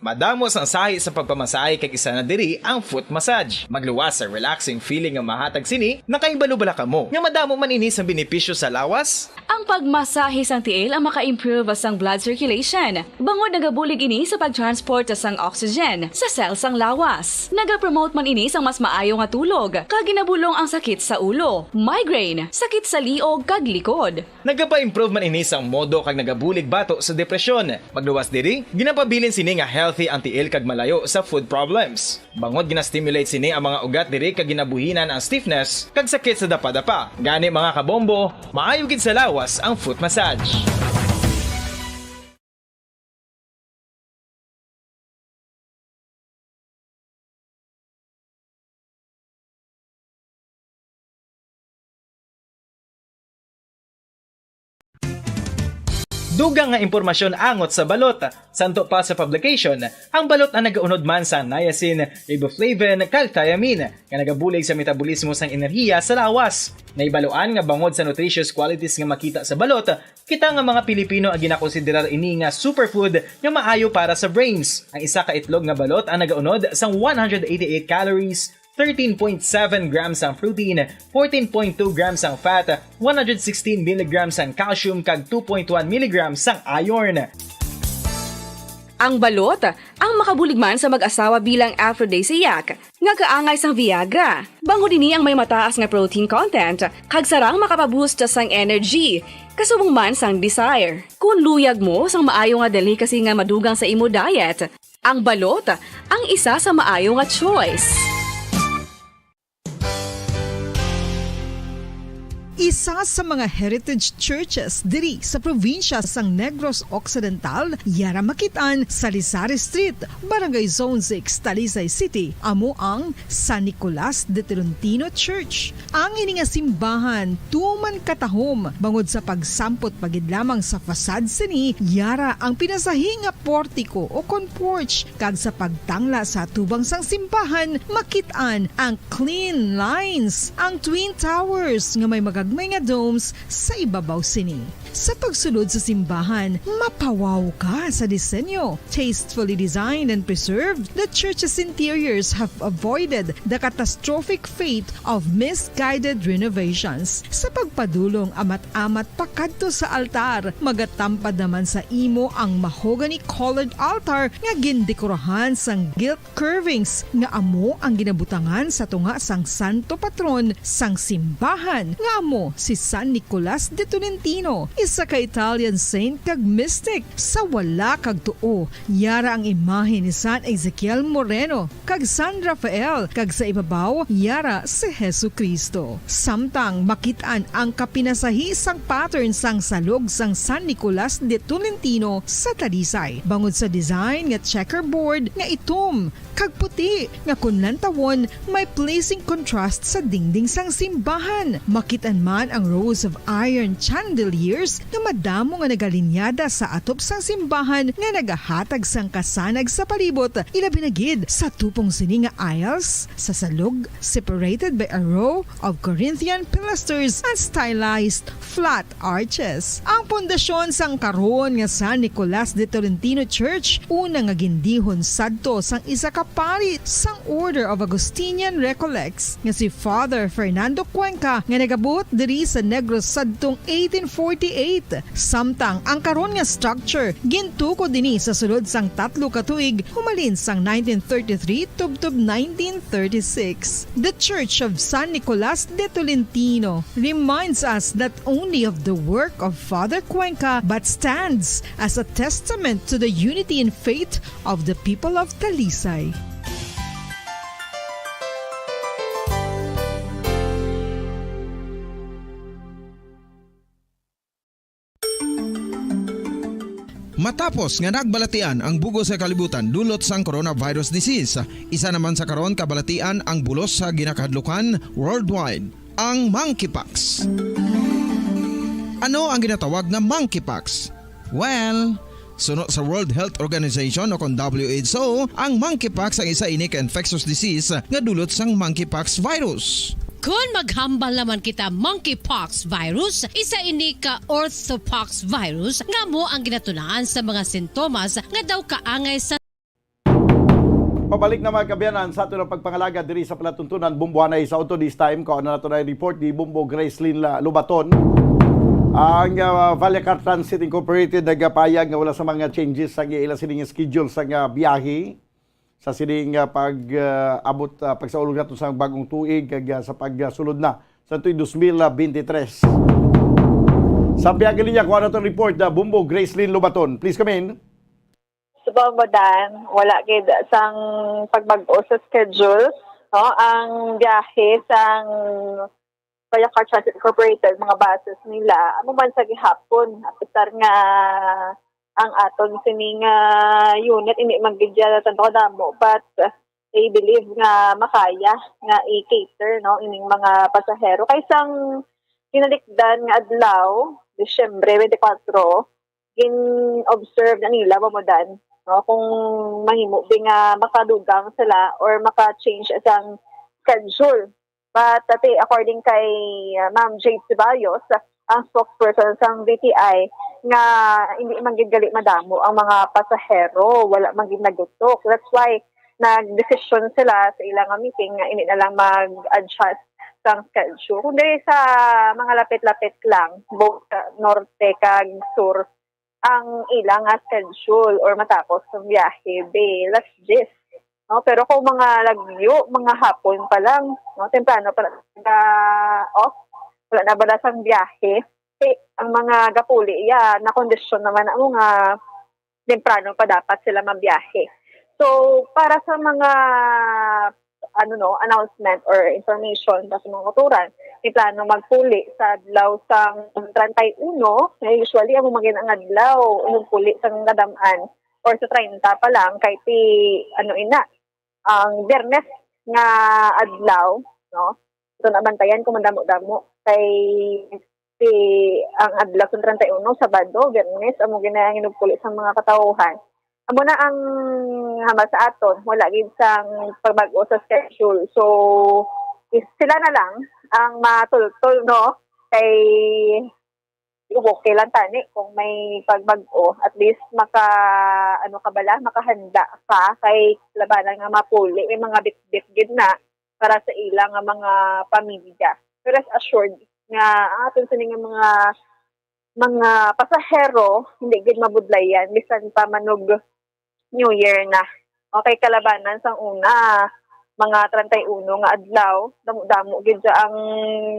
Madamo sang sahi sa pagpamasahe, kag isa na diri ang foot massage. Magluwas sa relaxing feeling nga mahatag sini. Nakahibalo bala kamo nga madamo man ini sang benepisyo sa lawas? Ang pagmasahe sang tiil ang maka-improve sang blood circulation, bangod nagabulig ini sa pag-transport sang oxygen sa cell sang lawas. Nagapromote man ini sang mas maayo nga tulog, kag ginabulong ang sakit sa ulo, migraine, sakit sa liog, kag likod. Nagapa-improve man ini sang modo kag nagabulig bato sa depresyon. Magluwas diri, ginapabilin sini nga healthy ang tiil kag malayo sa foot problems. Bangod gina-stimulate sini ang mga ugat diri kag ginabuhinan ang stiffness kag sakit sa dapadapa. Gani, mga kabombo, maayo gid sa lawas ang foot massage. Dugang nga impormasyon angot sa balot. Santo pa sa publication, ang balot ang nagaunod man sa niacin, riboflavin, kag thiamine, nga nagabulig sa metabolismo sang enerhiya sa lawas. Nahibaluan nga bangod sa nutritious qualities nga makita sa balot, kita nga mga Pilipino ang ginakonsiderar ini nga superfood nga maayo para sa brains. Ang isa ka itlog nga balot ang nagaunod sang one hundred eighty-eight calories, thirteen point seven grams ang protein, fourteen point two grams ang fat, one hundred sixteen milligrams ang calcium, kag two point one milligrams ang iron. Ang balot ang makabulig man sa mag-asawa bilang aphrodisiac, nga kaangay sang Viagra. Bangod ini ang may mataas nga protein content, kag sarang makapaboost sang energy, kasubong man sang desire. Kung luyag mo sang maayo nga delicacy nga madugang sa imo diet, ang balot ang isa sa maayo nga choice. Isa sa mga heritage churches diri sa probinsya sang Negros Occidental, yara makit-an sa Lisari Street, Barangay Zone six, Talisay City, amo ang San Nicolas de Tolentino Church. Ang ini nga simbahan tuman katahom bangod sa pagsampot pa gid lamang sa facade sini, yara ang pinasahi nga portico o kon porch, kag sa pagtangla sa atubang sang simbahan, makit-an ang clean lines, ang twin towers nga may magagmay nga domes sa ibabaw sini. Sa pagsulod sa simbahan, mapawaw ka sa disenyo. Tastefully designed and preserved, the church's interiors have avoided the catastrophic fate of misguided renovations. Sa pagpadulong amat-amat pakadto sa altar, magatampad naman sa imo ang mahogany-colored altar nga gindekorahan sang gilt curvings nga amo ang ginabutangan sa tunga sang santo patron sang simbahan, nga amo si San Nicolas de Tolentino, isa ka Italian saint kag mystic. Sa wala kag tuo, yara ang imahe ni San Ezekiel Moreno kag San Rafael, kag sa ibabaw, yara si Jesu-Cristo. Samtang makit-an ang kapinasahi sang pattern sang salog sang San Nicolas de Tolentino sa Talisay, bangod sa design nga checkerboard nga itom kag puti nga kon lantawon may pleasing contrast sa dingding sang simbahan. Makit-an man ang rows of iron chandeliers nga madamo nga nagalinyada sa atop sang simbahan nga nagahatag sang kasanag sa palibot, ilabi na gid sa tupong sini nga aisles sa salog, separated by a row of Corinthian pilasters and stylized flat arches. Ang pundasyon sang karon nga San Nicolas de Tolentino Church, una nga gindihon sadto sang isa ka pari sang Order of Augustinian Recollects nga si Father Fernando Cuenca, nga nagabot diri sa Negros sadtong eighteen forty-eight, samtang ang karon nga structure gintukod ini sa sulod sang tatlo ka tuig, humalin sang nineteen thirty-three tubtob nineteen thirty-six. The Church of San Nicolas de Tolentino reminds us not only of the work of Father Cuenca but stands as a testament to the unity in faith of the people of Talisay. Matapos nga nagbalatian ang bug-os nga kalibutan dulot sang coronavirus disease, isa naman sa karon kabalatian ang bulos sa ginakahadlukan worldwide, ang monkeypox. Ano ang ginatawag nga monkeypox? Well, suno sa World Health Organization o kon W H O, ang monkeypox ang isa ini ka infectious disease nga dulot sang monkeypox virus. Kon maghambal naman kita monkeypox virus, isa ini ka orthopox virus nga amo ang ginatunahan sa mga sintomas nga daw kaangay sa Pabalik na, mga kaabyanan, sa aton ang pagpangalaga diri sa palatuntunan, Bumbo Hanay sa Auto This Time. Kauna nato na report ni Bumbo Gracelyn La-, Lubaton. Ang, ah, Vallecar Transit Incorporated nagapahayag nga wala sa mga changes sa ila sining schedule sa nga biyahe sa sining, ah, pag, ah, abot, ah, pagsaulog nato sa bagong tuig kag, ah, sa pagsulod na sa tuig dos mil bente tres. Sa pihak linya, kuha nato report na Bumbo Gracelyn Lubaton. Please come in. Sa Bambadan, wala gid sang pagbag-o sa schedule, no? Ang biyahe sang Vallecar Transit Incorporated, mga buses nila, amo man sa gihapon, apisar nga ang aton sining, ah, unit, hindi man gid siya tanto kadamo, but, ah, I believe nga makaya nga i-cater, no, ining mga pasahero. Kay sang tinalikdan nga adlaw, Disyembre twenty-four, gin-observe na nila, Bambadan, no, kung mahimo ba nga makadugang sila or maka-change sang schedule. But, ati, according kay, uh, Ma'am Jade Ceballos, ang spokesperson sang V T I, nga hindi man gid gali madamo ang mga pasahero, wala man gid nagutok. That's why nagdesisyon sila sa ilang meeting nga hindi na lang mag-adjust sang schedule. Kundi sa mga lapit-lapit lang, both sa norte kag sur, ang ila nga schedule or matapos ang biyahe, be, alas diyes. No? Pero kung mga lagyo, mga hapon pa lang, no? Temprano pa lang, off, wala na bala sang biyahe. Ti, ang mga gapuli, ya, na kondisyon naman na mo nga temprano pa dapat sila mabiyahe. So, para sa mga, ano, no, announcement or information sa mga motoran, may plano magpuli sa adlaw sang treinta y uno, na usually amo man gid ang adlaw magpuli sang kadam-an, or sa treinta pa lang, kay ti, ano, ina, ang Biyernes nga adlaw, no? Ito, nabantayan kung madamo-damo kay si, ang adlaw sa treinta y uno, Sabado, Biyernes, amo gid na ang inugpuli sa mga katawhan. Amo na ang hambal sa aton, wala gid sang pagbag-o sa schedule. So, is, sila na lang ang matultol, no? Kay, okay lang tani kung may pagbag-o. At least, maka, ano ka bala, makahanda ka kay labanan nga mapuli. May mga bitbit gid na para sa ila nga mga pamilya. So, rest assured nga ang aton sini nga mga, mga pasahero, hindi gid mabudlayan bisan pa manog New Year na. Okay, kalabanan sang una, mga treinta y uno nga adlaw, damo-damo gid siya ang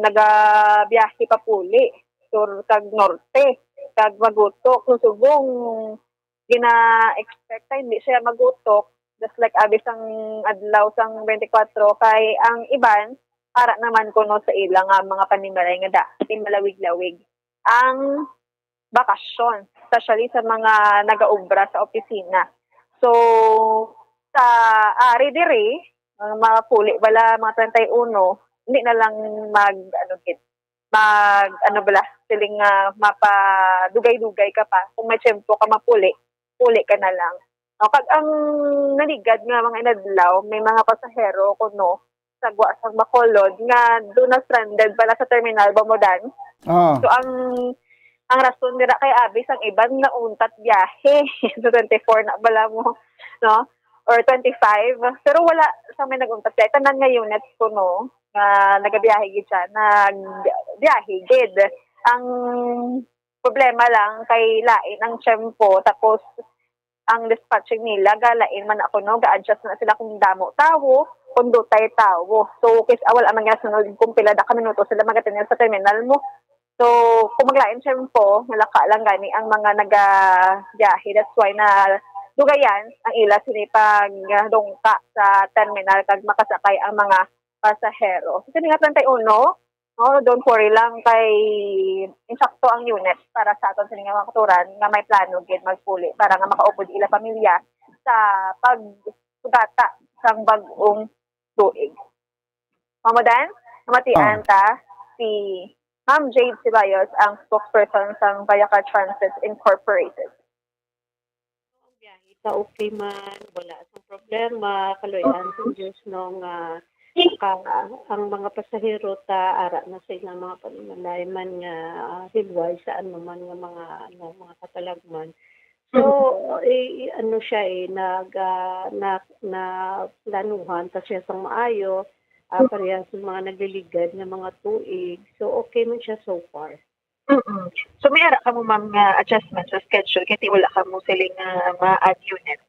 nagabiyahe papuli, sur kag norte, kag magutok. So, subong gina-expect na hindi siya magutok, just like abi sang adlaw sang twenty-four, kay ang iban ara naman kuno sa ila nga mga panimalay nga dati malawig-lawig ang bakasyon, especially sa mga nagaobra sa opisina. So, sa ari diri, ang mga puli bala, mga treinta y uno, hindi na lang mag, ano, gid, mag, ano bala, siling nga mapadugay-dugay ka pa. Kung may tiyempo ka mapuli, puli ka na lang. No, kag ang naligad nga mga inadlaw, may mga pasahero kuno sa gwa sang Bacolod nga do na stranded bala sa terminal Bamodan. Ah. So, ang, ang rason nila kay abi sang iban nauntat biyahe sa twenty-four na bala mo, no? Or twenty-five. Pero wala sa may naguntat biyahe. Tanan nga units kuno, nga nagabiyahe gid siya, nagbiyahe gid. Ang problema lang kay lain ang tiyempo, tapos ang dispatching nila galain man ako, no, ga-adjust na sila kung damo tawo, kung dutay tawo. So, kis-, ah, wala man nga sunod kung pila da ka minuto sila magatinir sa terminal mo. So, kung maglain tiyempo, malaka lang gani ang mga nagabiyahe. That's why na dugayan ang ila sini pagdungka sa terminal kag makasakay ang mga pasahero. Sa nga treinta y uno, no, don't worry lang kay insakto ang unit para sa aton sini nga mga kautoran nga may plano gid magpuli para nga makaupod ila pamilya sa pagsugata sang bag-ong tuig. Mamo Dan, namatian ta si Ma'am Jade Ceballos, ang spokesperson sang Viacar Transit Incorporated. Ang biyahe ta okay man, wala sang problema, kaluy-an sa Diyos, no, nga ka, ang mga pasahero ta ara na sa ilang mga panimalay man nga, ah, hilway sa ano man nga mga, ano, mga katalagman. So, i-, i-, ano siya, eh, nag, ah, na, na planuhan ta siya sang maayo, ah, parehas sa mga nagliligad nga mga tuig. So, okay man siya so far. Mm. So, may ara kamo, ma'am, nga adjustment sa schedule kay ti wala kamo siling, ah, ma-add unit?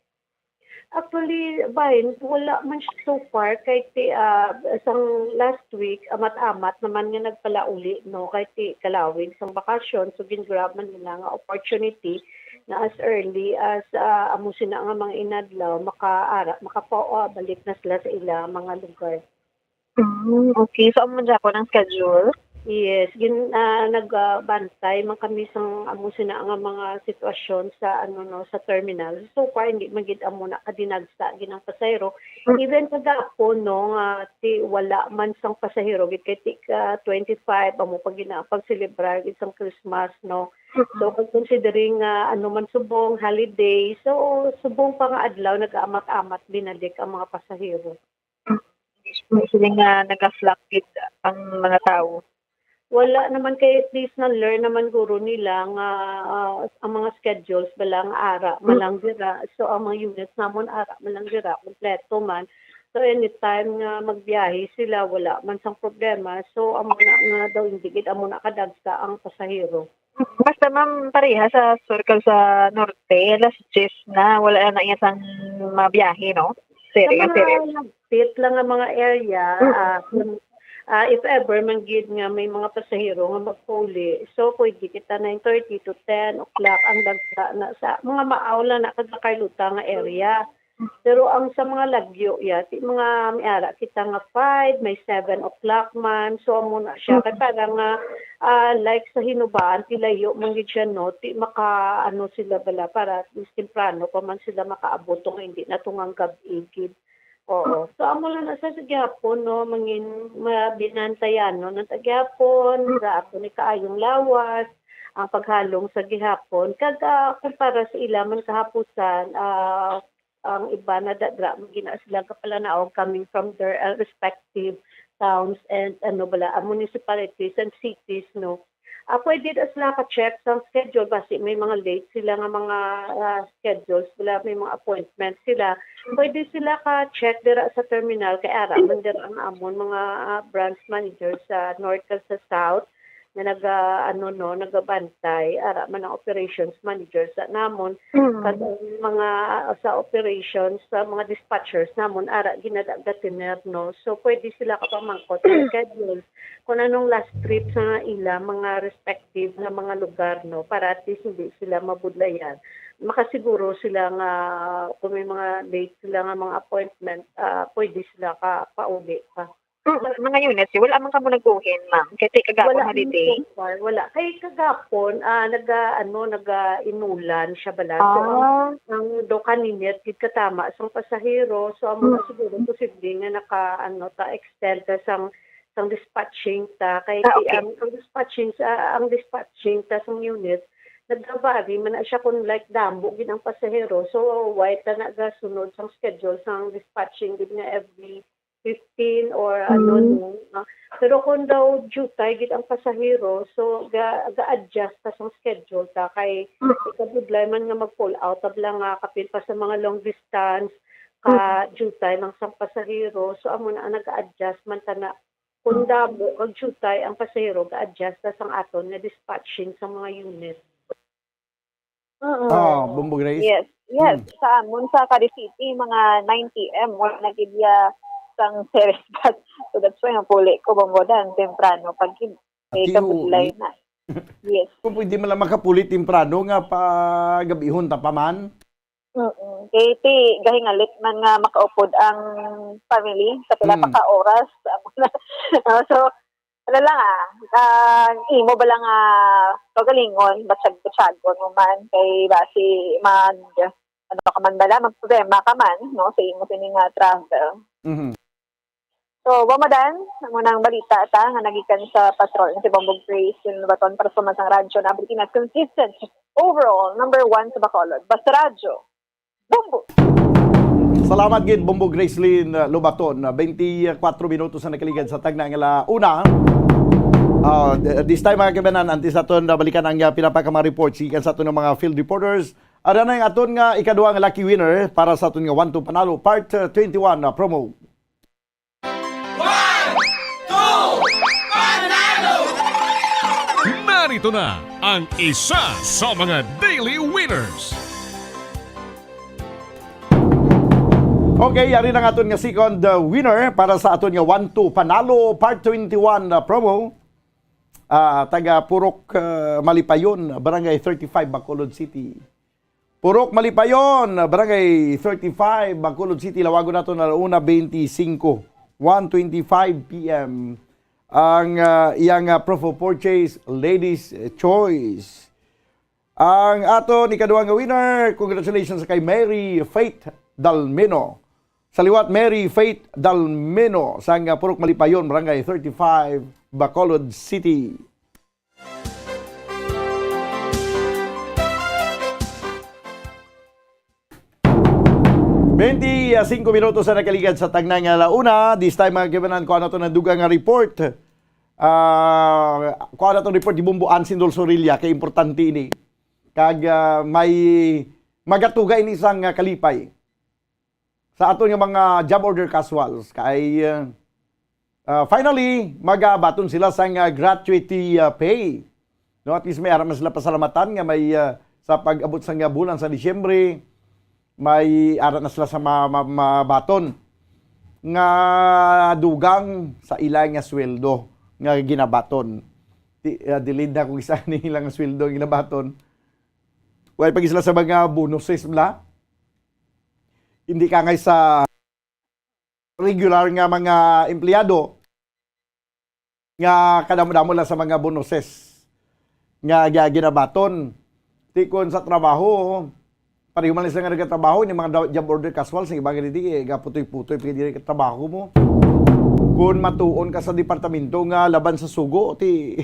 Actually, bahin, wala man siya so far kay ti, ah, sang last week, amat-amat naman nga nagpalauli, no, kay ti kalawig sang bakasyon, so gin-grab man nila nga opportunity na as early as, ah, amo sina nga mga inadlaw, makaara, makapa-, ah, balik na sila sa ila mga lugar. Mm, okay. So, amo man gyapon ang schedule? Yes, gin-, ah, nag, ah, bantay man kami sang amo sina nga mga sitwasyon sa, ano, no, sa terminal. So far, hindi man gid amo na kadinagsa gid ang pasahero. Mm. Even kagapon, no, nga ti wala man sang pasahero gid kay ti ka twenty-five amo pa gina pagselebrar gid sang Christmas, no. Mm. So, kung considering nga ano man subong holiday, so subong pa nga adlaw nag-amat-amat binalik ang mga pasahero. May sila nga naga-slack gid ang mga tawo. Wala naman kay at least na-learn naman guro nila nga, ah, ang mga schedules bala nga ara man lang dira. So, ang mga units namon ara man lang dira, kompleto man. So, anytime nga magbiyahe sila, wala man sang problema. So, amo na nga daw, hindi gid amo na kadagsa ang pasahero. Basta, ma'am, pareha sa sur kag sa norte, alas diyes na, wala na iya sang mabiyahe, no? Sa Siri, mga siri. Lagpit lang nga mga area, Mm. ah, kung, ah, if ever man gid nga may mga pasahero nga magpauli, so pwede kita nine thirty to ten o'clock ang dagsa na sa mga maaw lang na kag Carlota nga area. Pero ang sa mga lagyo, ya, ti mga may ara kita nga five, may seven o'clock man. So, amo na siya. Kay Mm. para nga, ah, like sa Hinubaan, ti layo man gid siya, no? Ti maka, ano sila bala, para at least temprano pa man sila makaabot, nga hindi na tungang gab-i gid. Oo. So, amo lang na sa, sa gihapon, no? Mangin, ma-, binantayan, no? Nang gihapon, Mm. sa ato ni kaayong lawas, ang paghalong sa gihapon. Kag, ah, kumpara sa ila man kahapusan, ah, ang iba nadadra, gina sila kapalanaog coming from their, uh, respective towns and, ano bala, uh, municipalities and cities, no? Ah, pwede na sila ka-check sa schedule, basi may mga late sila nga mga, ah, schedules sila, may mga appointment sila. Pwede sila ka-check dira sa terminal, kay ara man dira ang amon mga, ah, branch manager sa north kag sa south. Nga naga, ano, no, nagabantay, ara man ang operations manager sa namon, Mm. kag ang mga, ah, sa operations, sa mga dispatchers namon, ara ginadagatiner, no. So, pwede sila kapamangkot sa schedule kung anong last trip sa ila mga respective nga mga lugar, no, para at least hindi sila mabudlayan. Makasiguro sila nga kung may mga late sila nga mga appointment, ah, pwede sila ka pauli pa. Mm, mga units, wala man kamo nagbuhin, ma'am? Kay ti kagapon Wala, holiday? So far, wala. Kay kagapon, ah, naga, ano, naga-inulan siya bala. So, ang, Ah. ang daw kaninit gid katama sang pasahero. So, amo na Mm. siguro posible nga naka, ano, ta extend ka sang, sang dispatching ta. Kay Ah, ti okay. ang, ang dispatching sa, ang dispatching ta sang unit, nagabari man na siya kung, like, damo gid ang pasahero. So, why ta nagasunod sang schedule sang dispatching gid nga every fifteen or ano, Mm. no? Ah, pero kung daw jutay gid ang pasahero, so ga, ga-adjust ta sang schedule ta kay Mm. ikabudlay man nga mag-pull out ta bala nga kapin pa sa mga long distance ka Mm. jutay lang sang pasahero. So amo na ang nag-adjust man ta na Kung damo kag diutay ang pasahero, ga-adjust na sang aton nga dispatching sa mga unit. Oo. Oh, Bombo Grace. Yes. Yes, hmm. Sa amon sa Cadiz City, mga nine p.m. wala na gid ya sang series bus. So that's why napuli ko, Bombo Dan, temprano pag kay kapudlay na. Yes. Kung pwede man lang makapuli temprano nga pa gabihon ta pa man. Mm. Kay ti gahingalit man nga makaupod ang family sa pila hmm. pa ka oras. So, wala lang ah. Uh, imo ba lang uh, kagalingon, batsag-batsagon mo man kay basi mag ano ka man bala, magproblema ka man, no, sa imo sini nga travel. Mm-hmm. So, Bombo Dan, amo nang balita ta nga nagikan sa patrol si Bombo Grace Lubaton para sa Mansang Radyo na Pilipinas, consistent, overall, number one sa Bacolod. Basta Radyo, Bombo! Salamat gid, Bombo Gracelyn Lubaton. twenty-four minutos na nakaligad sa tagna nga la una. Uh, this time, mga kabanan, antes naton balikan ang uh, pinapaka mga reports gikan sa aton mga field reporters. Ara na ang aton nga ikaduha nga lucky winner para sa aton nga One to Panalo Part twenty-one na promo. One, two, panalo! Narito na ang isa sa mga daily winners. Okay, yari na nga aton nga second uh, winner para sa aton nga One to Panalo Part twenty-one uh, promo. Uh, taga Purok uh, Malipayon, Barangay thirty-five, Bacolod City. Purok Malipayon, Barangay thirty-five, Bacolod City, lawagon nato na una twenty-five, one twenty-five p.m. ang uh, iyang uh, proof of purchase, Ladies Choice. Ang aton ikaduha nga winner, congratulations kay Mary Faith Dalmino. Sa liwat, Mary Faith Dalmino sang uh, Purok Malipayon, Barangay thirty-five, Bacolod City. Twenty-five minutos na nakaligad sa tagna nga launa. This time, mga kibanan, kuha nato na dugang nga report. Uh, kuha nato report ni Bumbuan Sindol Sorilla. Kay importante ini. Kag uh, may magatuga ini sang uh, kalipay. Sa aton nga mga job order casuals kay uh, uh, finally magabaton sila sang uh, gratuity uh, pay. No, at least may ara na sila pasalamatan nga may uh, sa pag-abot sang uh, bulan sa Disyembre may ara na sila sa ma- ma- mabaton nga dugang sa ila nga sweldo nga ginabaton. Di, uh, delayed na kung isa ni ilang sweldo ang ginabaton. Way pa sila sa mga bonuses bla. Hindi ka ngay sa regular nga mga empleyado nga kadamo-damo lang sa mga bonuses nga ginabaton. Ti kon sa trabaho, pareho man sila nga nagatrabaho, ni mga job order casual, sa iba nga didi, eh, gaputoy-putoy, pwede rin trabaho mo. Kung matuon ka sa departamento nga laban sa sugo, ti,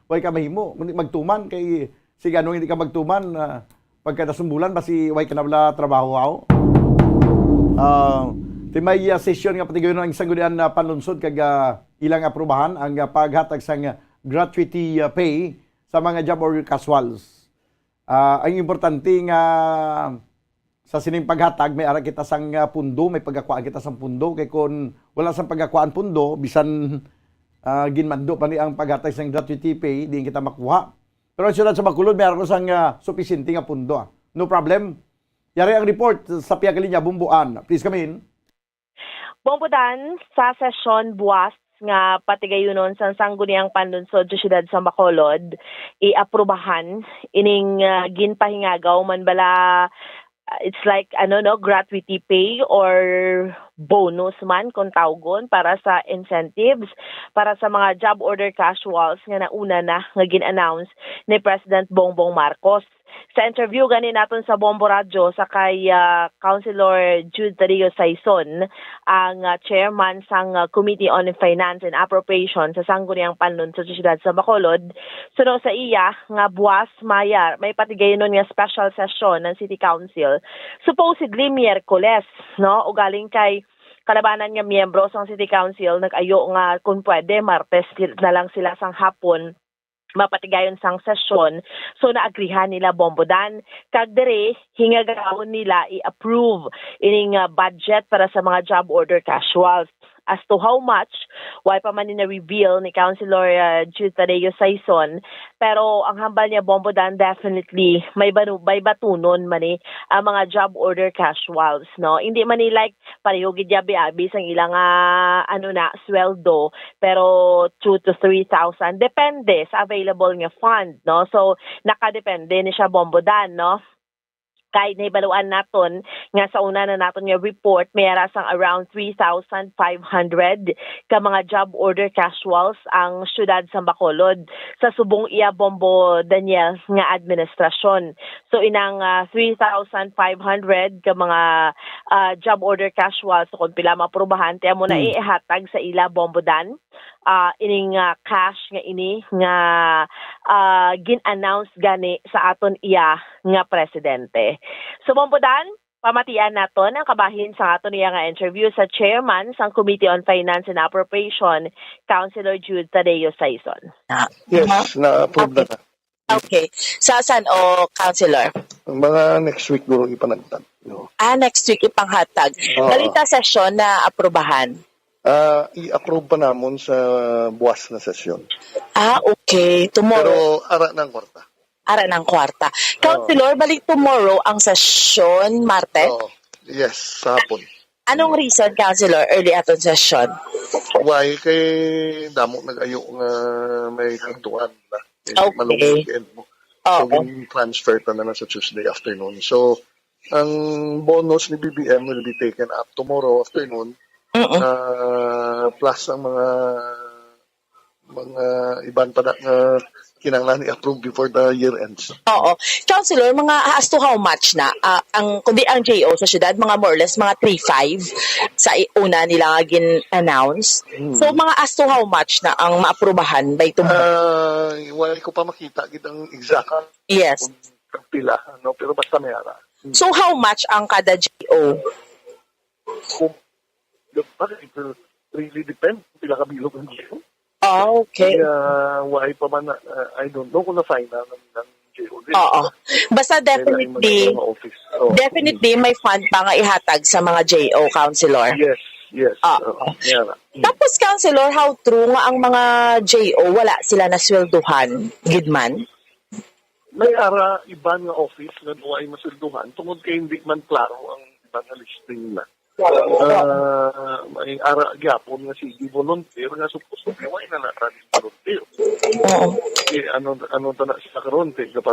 way ka mahimo. Kundi magtuman kay Sige, anong hindi ka magtuman? Uh, pagkadasumbulan, basi way ka na wala trabaho, aw? Uh, ti may uh, session nga patigayon ang sanggunian na panlunsod kag uh, ilang aprubahan ang uh, paghatag sang uh, gratuity uh, pay sa mga job or casuals. Uh, ang importante nga sa sining paghatag may ara kita sang uh, pundo, may pagkakuan kita sang pundo kay kun wala sang pagkakuan pundo bisan uh, ginmando pa ni ang paghatag sang gratuity pay, di kita makuha. Pero ang siyudad sa Bacolod, may aron sang uh, supisyente nga pundo. Ah. No problem. Yari ang report sa Piyagkalinya, Bumbuan. Please come in. Bumbudan, sa sesyon buwas nga patigayunon sang Sangguniang Panlunsod sa Siyudad sa Bacolod, iaprubahan ining uh, ginpahingagaw man bala it's like ano no gratuity pay or bonus man kung tawgon para sa incentives para sa mga job order casuals nga nauna na nga gin-announce ni President Bongbong Marcos. Sa interview gani naton sa Bombo Radyo sa kay uh, Councilor Jude Tario Saison, ang uh, chairman sang uh, Committee on Finance and Appropriation sa Sangguniang Panlunsod sa Siyudad sa Bacolod, suno sa iya nga buwas mayar may patigayonon nga special session ng City Council, supposedly Miyerkules, no? Ugaling kay kalabanan nga miyembro sang City Council nag-ayo nga kung pwede Martes na lang sila sang hapon mapatigayon sang sesyon. So naagrihan nila Bombodan kag diri hingagawon nila i-approve ining uh, budget para sa mga job order casuals. as to how much, wala pa man ni na-reveal ni Councilor, ah, Jude Tadeo Sison. Pero ang hambal niya, Bombo Dan, definitely may banu-, may batunon man ni ang mga job order casuals, no? Hindi man ni, like, pareho gid abi-abi sang ilang, ah, ano na, sweldo, pero two to three thousand, depende sa available nga fund, no? So, nakadepende ni siya, Bombo Dan, no? Kay nahibaluan naton nga sa una na naton nga report, may ara sang around three thousand five hundred ka mga job order casuals ang siyudad sa Bacolod sa subong iya, Bombo Daniel, nga administrasyon. So, inang, ah, three thousand five hundred ka mga, ah, job order casuals, so kung pila maaprubahan, ti amo na Hmm. ihatag sa ila, Bombo Dan, ah, ining, ah, cash nga ini nga, ah, gin-announce gani sa aton iya nga presidente. So, Bombo Dan, pamatian naton ang kabahin sa aton iya nga interview sa chairman sang Committee on Finance and Appropriation, Councilor Jude Tadeo Sison. Ah, Yes, na-approve na Okay. na. Okay. Sa san o, Councilor? Mga next week guro ipanagtag. No. Ah, next week ipanghatag. Oo. Balita sesyon na aprubahan. Ah, i-approve pa namon sa buwas na sesyon. Ah, okay. Tomorrow. Pero ara na ang kwarta. Ara na ang kwarta. Oo. Councilor, balik tomorrow ang sesyon, Martes? Oo. Yes, sa hapon. Anong reason, Councilor, early aton sesyon? Why? Kay damo nag-ayo nga may kantuan na. Eh, Okay. malong weekend mo. So, Oo. gin-transfer ta na lang sa Tuesday afternoon. So, ang bonus ni B B M will be taken up tomorrow afternoon. Mm-mm. Ah, plus ang mga, mga iban pa na nga kinahanglan i-approve before the year ends. Oo. Councilor, mga as to how much na, ah, ang, kundi ang J O sa syudad, mga more or less, mga three five sa i-, una nila nga gin-announce. Hmm. So, mga as to how much na ang maaprubahan by tomorrow? Ah, wala ko pa makita gid ang exact Yes. kung pila, ano, pero basta may ara. Hmm. So, how much ang kada J O? Kung, bakit? It will really depend kung pila ka bilog ang J O. Ah, okay. Kaya, why pa man na, uh, I don't know kung na-sign na ng, ng J O din. Oo. Basta Kailangan definitely, mag-, mga office. Oo. definitely may fund pa nga ihatag sa mga J O, Councilor. Yes, yes. Oo. Oo. Yan na. Mm. Tapos, Councilor, how true nga ang mga J O wala sila nasweldohan, gid man? May ara iban nga office nga wala masweldohan tungod kay hindi man klaro ang iban nga listing na. Ah, may ara gyapon nga sige volunteer nga supposed to be wala na natin volunteer. Oo. Eh, ano, ano ta na sila karon? Kay kapa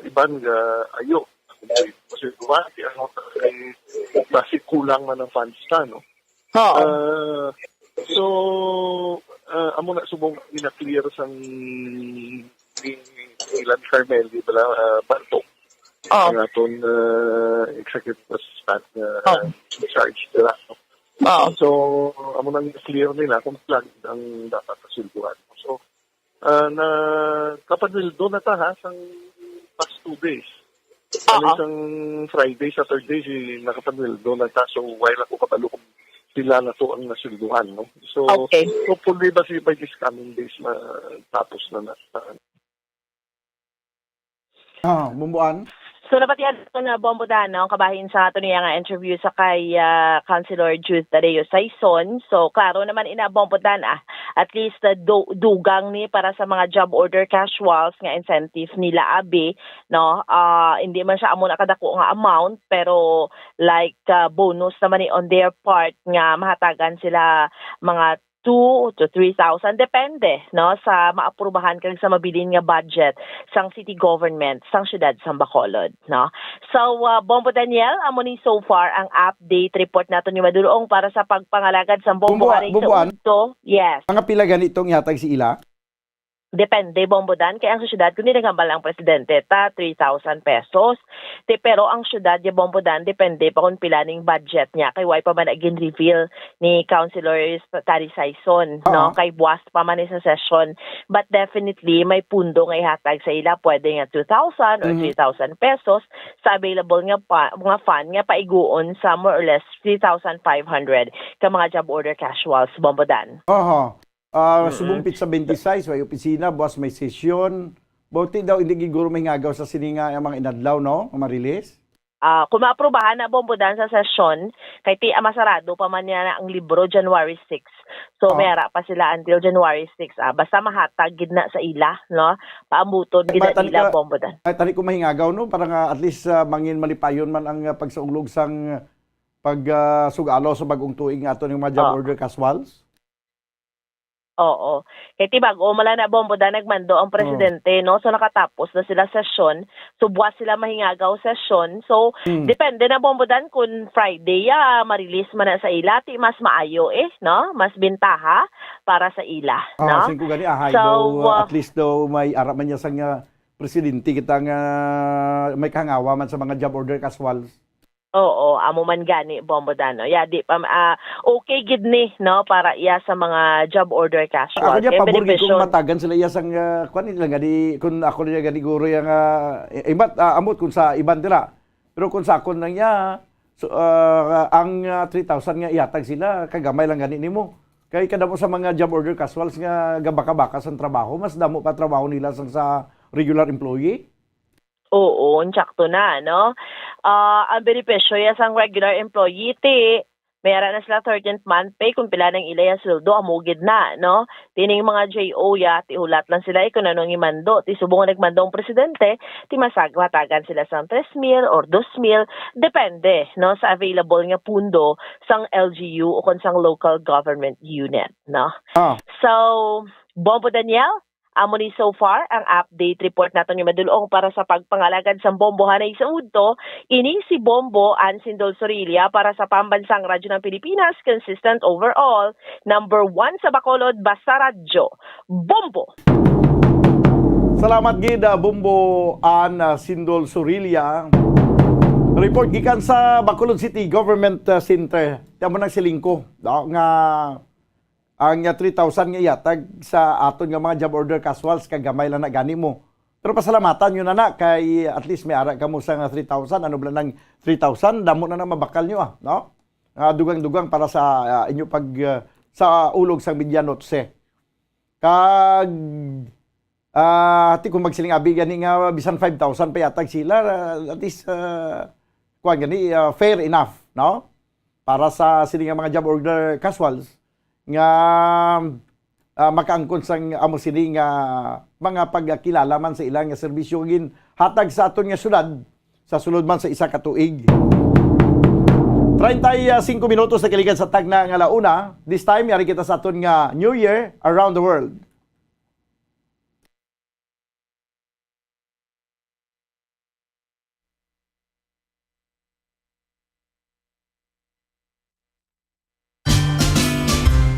iban nga ayo. Kasi duwa, kay ano, kay basic kulang man ang funds ta, no? Oo. Ah, so, ah, amo na subong gina-clear sang ni Ilan Carmel, di ba, ah, Bartong? Oo. Ang aton, ah, executive assistant nga Oo. in charge dira, no? Oo. So, amo nang clear nila kung plan ang dapat na silduhan. So, ah, nakapanweldo na ta, ha, sang past two days. Oo. Ano, sang Friday, Saturday, si, nakapanweldo na ta. So, wala ako kabalo kung pila na to ang nasilduhan, no? So, Okay. hopefully, ba si, by this coming days, matapos na na. Ah, Bumbuan? So, napatian ko na, Bombo Dan, no? Kabahin sa ato niya nga interview sa kay, ah, Councilor Jude Tadeo Saison. So, klaro naman ina, Bombo Dan, ah. At least, ah, du-, dugang ni para sa mga job order casuals nga incentive nila, abi, no? Ah, hindi man siya amo na kadako nga amount, pero, like, ah, bonus naman ni on their part nga mahatagan sila mga two to three thousand, depende, no, sa maaprubahan kag sa mabilin nga budget sang city government sang siyudad sang Bacolod, no. So, uh, Bombo Daniel, amo ni so far ang update report naton nga madulong para sa pagpangalagad sang Bombo Bombo, Haring sa Bomboan? Udto. Yes. Mga pila gani itong ihatag si ila? Depende, Bombo Dan, kay ang sa syudad, kung dinagambal ang presidente, ta three thousand pesos. Te, pero ang syudad, ya, Bombo Dan, depende pa kung pila ning budget niya, kay wala pa man na gin-reveal ni Councilor Tari Saison, Oo. no? Kay buwas pa man ni sa session. But definitely, may pundo nga ihatag sa ila, pwede nga two thousand or Mhm. three thousand pesos sa available nga pa, nga fund nga paiguon sa more or less three thousand five hundred ka mga job order casuals, Bombo Dan. Oho. Ah, Mm-mm. subong petsa twenty-six, may opisina, buwas may sesyon. Buti daw, hindi gid guro may ngagaw sa sini nga mga inadlaw, no? Nga ma-release? Ah, kung maaprubahan na, Bombo Dan, sa sesyon, kay ti, ah, masarado pa man niya na ang libro January six. So, Oh. may ara pa sila until January six, ah, basta mahatag gid na sa ila, no? Paambuton gid na Matani nila, ka, Bombo Dan. Ay, tani ko mahingagaw, no? Para nga at least, ah, mangin malipayon man ang, ah, pagsaulog sang pag, ah, sug-alo sa bag-ong tuig nga ato ning mga job Oh. order casuals. Oo. Kay ti bag-o man lang na, Bombo Dan, nagmando ang Oh. presidente, no? So, nakatapos na sila sesyon. So, buwas sila mahingagaw sesyon. So, Hmm. depende na, Bombo Dan, kung Friday, ah, ma-release man na sa ila, ti mas maayo, eh, no? Mas bintaha para sa ila, Ah, no? sing ko gani, ahay So, daw, ah, ah, at least daw may ara man niya sang, ah, presidente kita nga may kahangawa man sa mga job order casuals. Oo, amo man gani, Bombo Dan, no? Ya, di pa, ah, okay gid ni, no, para iya sa mga job order casual. Ako niya, Kay pabor gid kung benepisyon. matagan sila iya sang, ah, kuwan nila gani, kung ako niya gani guro yang, ah, i-, imat, ah, amot kung sa iban dira. Pero kung sa akon lang niya, so, ah, ang, ah, three thousand nga ihatag sila, kagamay lang gani nimo. Kay kadamo sa mga job order casuals nga gabaka-baka sang trabaho, mas damo pa trabaho nila sang sa regular employee. Oo, insakto na, no? Ah, ang benepisyo ya sang regular employee, ti, may ara na sila thirteenth month pay, kung pila nang ila ya sweldo, amo gid na, no? Tining mga J O ya, ti hulat lang sila, eh, kung ano ang imando. Ti subong nga nagmando ang presidente, ti masag-, matagan sila sang tres mil or dos mil, depende, no, sa available nga pundo sang L G U o kon sang local government unit, no? Ah. So, Bombo Daniel, amo ni so far ang update report naton nga madul-ong para sa pagpangalagad sang Bombo hanay sa udto. Ini si Bombo Ann Sindol Sorilla para sa Pambansang Radyo ng Pilipinas, consistent overall, number one sa Bacolod, basta radyo. Bombo! Salamat gid, ah, Bombo Ann, ah, Sindol Sorilla. Report gikan sa Bacolod City Government, ah, Center. Ti amo nang siling ko, no, nga ang, ah, three thousand nga ihatag sa aton nga mga job order casuals, kagamay lang na gani mo. Pero pasalamatan nyo na na, kay at least may ara kamo sa nga three thousand. Ano ba nang three thousand? Damo na na mabakal nyo, ah, no? Ah, dugang-dugang para sa, ah, inyo pag, ah, sa ulog sang Medianoche. Kag, ah, ti kung magsiling abi gani nga bisan five thousand pa yatag sila, ah, at least, ah, kuwan gani, ah, fair enough, no? Para sa sini nga mga job order casuals nga, ah, makaangkon sang amo sini nga mga pagkilala man sa ilang nga serbisyo nga ginhatag sa aton nga syudad sa sulod man sa isa ka tuig. Treinta y cinco minutos na kalikan sa tagna nga launa. This time, yari kita sa aton nga New Year Around the World.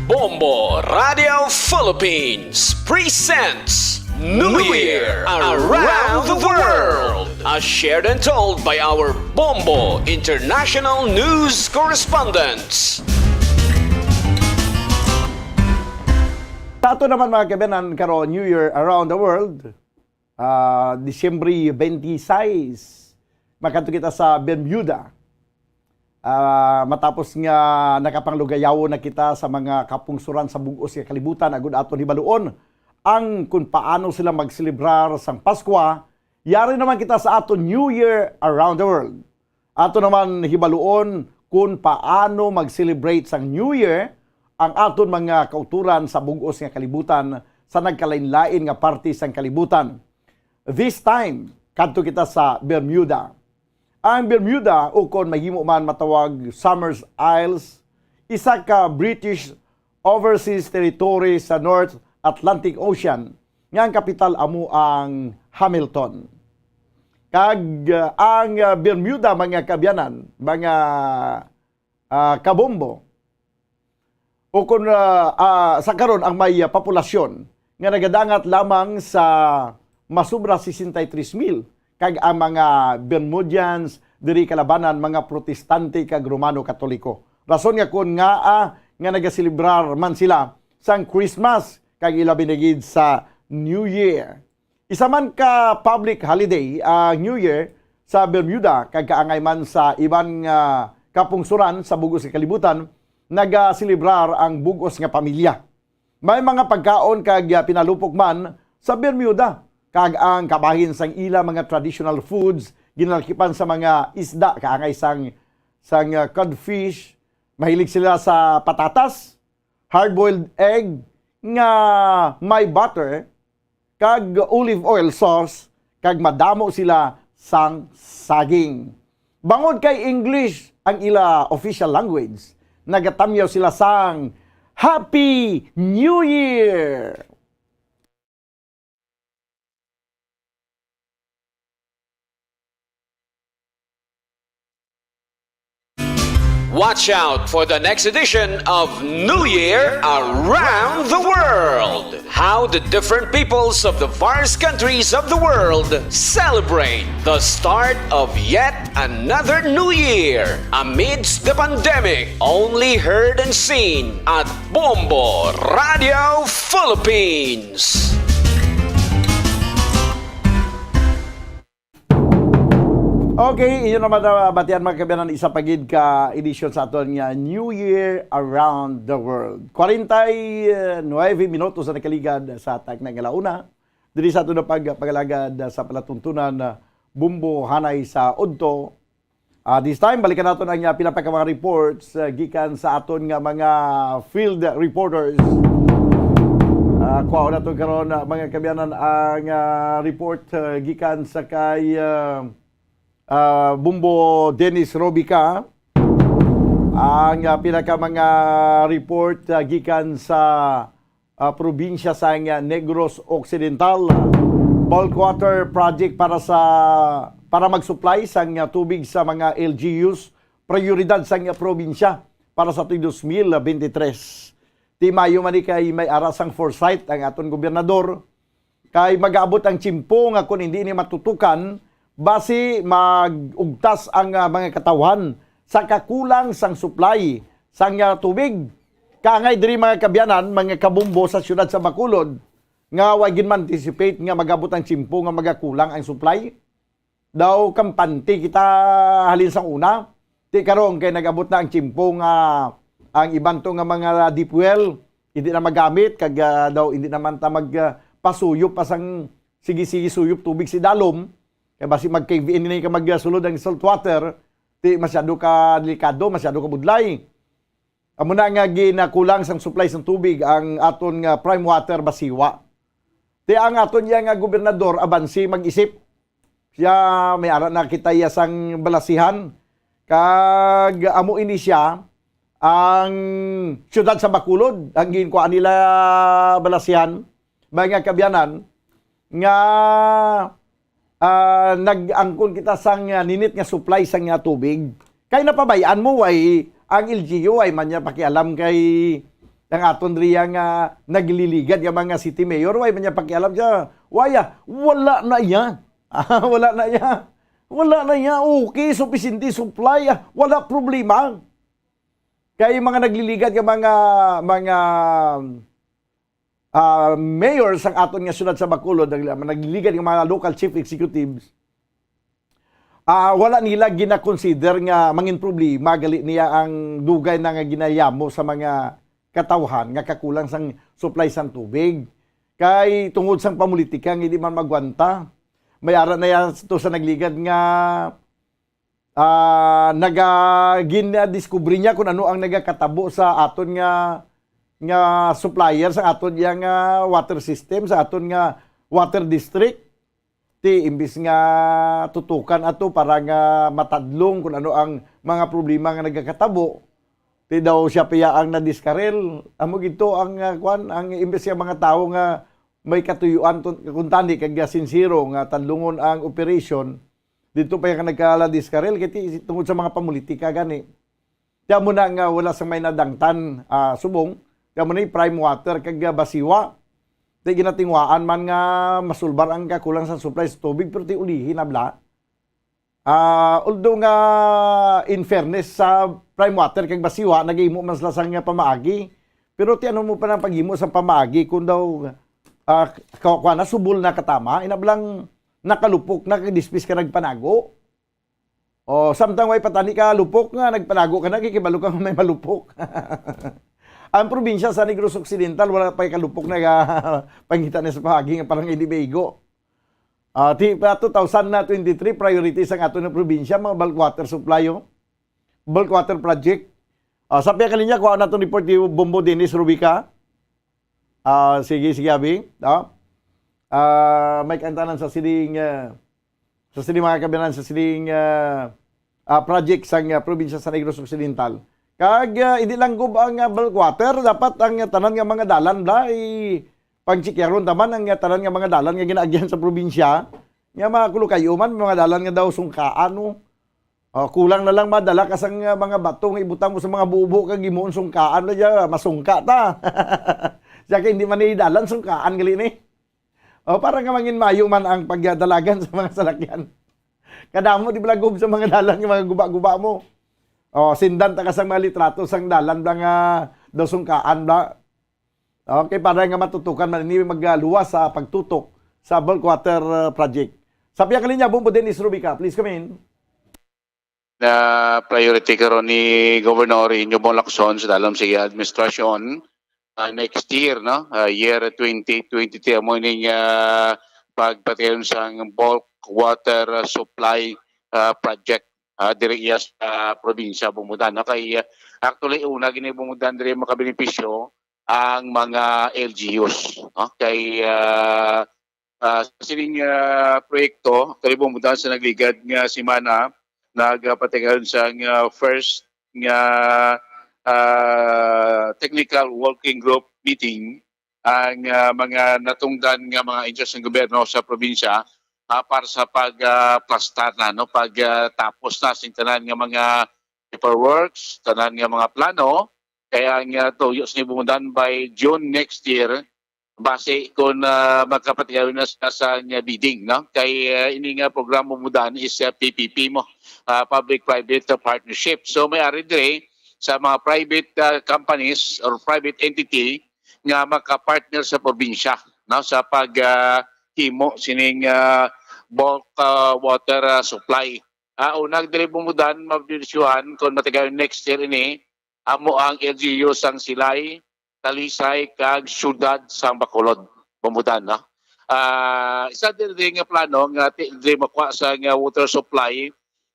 Bombo Radio Philippines presents New Year Around the World, as shared and told by our Bombo International News Correspondents. Sa ato naman, mga kabayan, karon, New Year Around the World, ah, Disyembre twenty-six, makadto kita sa Bermuda. Ah, matapos nga nakapanglugayawon na kita sa mga kapungsoran sa bug-os nga kalibutan, agud aton hibaluon ang kung paano sila magselebrar sang Paskwa, yari naman kita sa aton New Year Around the World. Ato naman hibaluon kung paano mag-celebrate sang New Year ang aton mga kautoran sa bug-os nga kalibutan, sa nagkalain-lain nga parte sang kalibutan. This time, kadto kita sa Bermuda. Ang Bermuda, ukon mahimo man matawag Somers Isles, isa ka British overseas territory sa North Atlantic Ocean, nga ang kapital amo ang Hamilton. Kag, ah, ang, ah, Bermuda, mga kaabyanan, mga, ah, kabombo, ukon, ah, ah, sa karon ang may, ah, populasyon nga nagadangat lamang sa masubra sesenta y tres mil, kag ang mga Bermudians diri kalabanan mga Protestante kag Romano Katoliko. Rason nga kon ngaa nga nagaselebrar man sila sang Christmas kag ilabi na gid sa New Year. Isa man ka public holiday ang New Year sa Bermuda, kag kaangay man sa iban nga kapungsoran sa bug-os nga kalibutan, nagaselebrar ang bug-os nga pamilya. May mga pagkaon kag, ah, pinalupok man sa Bermuda, kag ang kabahin sang ila mga traditional foods ginalakipan sa mga isda, kaangay sang, sang, ah, codfish. Mahilig sila sa patatas, hard-boiled egg nga may butter, kag olive oil sauce, kag madamo sila sang saging. Bangod kay English ang ila official language, nagatamyaw sila sang Happy New Year! Watch out for the next edition of New Year Around the World. How the different peoples of the various countries of the world celebrate the start of yet another new year amidst the pandemic, only heard and seen at Bombo Radio Philippines. Okay, inyo naman na batian, mga kaabyanan, isa pa gid ka edisyon sa aton nga New Year Around the World. Kwarenta y nuebe minutos na nakaligad sa takna nga la una. Diri sa aton na pag-, pag-alagad sa palatuntunan, ah, Bumbo Hanay sa Udto. Ah, this time, balikan naton ang, ah, pila pa ka mga reports, ah, gikan sa aton nga mga field reporters. Ah, kuhaon naton karon, ah, mga kaabyanan, ang, ah, report, ah, gikan sa kay, ah, ah, Bumbo Dennis Robica. Ang, ah, pila ka mga report, ah, gikan sa, ah, probinsya sang Negros Occidental. Bulk water project para sa, para mag-supply sang tubig sa mga L G Us, prioridad sang probinsya para sa tuig dos mil bente tres. Ti maayo man ni kay may ara sang foresight ang aton gobernador, kay mag-abot ang tiyempo nga kon hindi ini matutukan, basi mag-ugtas ang, ah, mga katawhan sa kakulang sang supply sang, ah, tubig. Kaangay diri, mga kaabyanan, mga kabumbo sa siyudad sa Bacolod, nga wa gid man-anticipate nga mag-abot ang tiyempo nga magakulang ang supply. Daw kampante kita halin sang una. Ti karon kay nag-abot na ang tiyempo nga ang iban to nga mga deep well hindi na magamit, kag, ah, daw hindi naman ta mag, ah, pasuyop pa sang sige-sige suyop tubig sa idalom. Kay basi mag-cave in ini ka magsulod ang salt water, ti masyado ka delikado, masyado ka budlay. Amo na nga ginakulang sang supply sang tubig ang aton nga Prime Water Basiwa. Ti ang aton iya nga gobernador, abansi mag-isip. Siya, may ara na kita iya sang Balasihan. Kag amo ini siya ang siyudad sa Bacolod, ang ginkuhaan nila Balasihan, mga kaabyanan, nga, ah, nag-angkon kita sang, ah, ninit nga supply sang, ah, tubig. Kay napabay-an mo, way ang L G U, way man niya pakialam kay ang aton riya nga nagliligad nga mga city mayor, way man niya pakialam siya. Way, ah, wala na iya. Ah, wala na iya. Wala na iya. Okay, sufficiente supply, ah, wala problema. Kay mga nagliligad nga mga, mga, ah, mayor sang aton nga siyudad sa Bacolod, nag-, nagliligad nga mga local chief executives, ah, wala nila gina-consider nga mangin problema gali niya ang dugay na nga ginayamo sa mga katawhan nga kakulang sang supply sang tubig. Kay tungod sang pamulitika nga hindi man magwanta, may ara na yan to sa nagligad nga, ah, naga-, gin-, ah, discovery niya kung ano ang nagakatabo sa aton nga, nga supplier, sa aton yang, ah, water system, sa aton nga water district. Ti imbis nga tutukan ato para nga matadlong kung ano ang mga problema nga nagakatabo, ti daw siya pa iya ang nadiskarel. Amo gid to ang, ah, kwan, ang imbis nga mga tawo nga may katuyuan tun-, kung tani kag sinsero nga tadlungon ang operation, dito pa iya nga nagkaladiskarel kay ti-, tungod sa mga pamulitika gani. Ti amo na nga wala sa may nadangtan, ah, subong. Ti amo ni Prime Water kag, ah, Basiwa. Ti ginatinguhaan man nga masulbar ang kakulang sa supply sa tubig, pero ti ulihi na bala. Ah, although nga, in fairness sa Prime Water kag Basiwa, nagahimo man sila sang pamaagi. Pero ti ano mo pa nang paghimo sa pamaagi kung daw, ah, ka-, kuha na, subol na katama, ina bala nga nakalupok na kag dispis ka nagpanago. O, samtang way pa tani ka lupok nga, nagpanago ka na, kay kibalo ka nga may malupok. Ang probinsya sa Negros Occidental, wala pa kalupok na ka pangita na sa pahagi nga parang hindi baigo. Ah, ti pa two thousand na twenty-three, priority sa aton nga probinsya, mga bulk water supply, oh. Bulk water project. Ah, sa pihak linya, kuha naton report ni Bombo Dennis Rubica. Ah, sige, sige, abi. Ah, ah, may kantanan sa sining, ah, sa sining mga kabiyanan, sa sining, ah, ah, project sa, ah, probinsya sa Negros Occidental. Kag, ah, hindi lang gub ang, ah, bulk water, dapat ang, ah, tanan nga mga dalan bla, i-, pangchikyaron taman ang, ah, tanan nga mga dalan nga ginaagyan sa probinsya. Nga mga kulukayo man, mga dalan nga daw sungkaan, no? Oh, kulang na lang madala ka sang, ah, mga bato nga ibutang mo sa mga bubo kag himuon sungkaan na dya, masungka ta. Siya kay hindi man ni dalan sungkaan gali ni. Oh, para nga mangin mayo man ang pagdalagan sa mga salakyan. Kadamo di bala gub sa mga dalan nga mga guba-guba mo. Oh, sindan ta ka sang mga litrato sang dalan bla nga daw sungkaan bla. Okay, para nga matutukan man ini magluwas sa pagtutok sa bulk water, uh, project. Sa pihak linya, Bombo Dennis Rubica, please come in. Na priority karon ni Governor Eugenio Bong Lacson sa dalom sa iya administrasyon, ah, next year, no? Ah, year twenty twenty-three, amo ining, ah, pagpatiyon sang bulk water, ah, supply, ah, project, ah, diri iya sa probinsya Bumbodan, no? Kay, ah, actually, una gini Bumbodan diri makabenepisyo ang mga L G Us, no? Kay, ah, ah, sa sining, ah, proyekto, kay Bumbodan sa nagligad nga semana, nagpatigayon sang, ah, first nga, ah, technical working group meeting ang, ah, mga natungdan nga mga interests ng gobyerno sa probinsya, ah, para sa pag, ah, plastar na, no, pag, ah, tapos na sing tanan nga mga paperworks, tanan nga mga plano, kaya ang, ah, tuyo sa Bumbodan by June next year, base kung, ah, magkapatigayon na sa, sa nga bidding, no? Kay, ah, ini nga programa Bumbodan is, ah, P P P mo, ah, public-private partnership. So may ari dire sa mga private, ah, companies or private entity nga makapartner sa probinsya, no, sa pag, ah, himo sining, ah, bulk, ah, water, ah, supply. Ah, una dire Bumbodan mabidisyohan kung matigayon next year ini, amo ang L G U sang Silay, Talisay, kag Siyudad sang Bacolod, Bumbodan, no? Ah, isa diri nga plano nga ti-, diri makuha sa nga water supply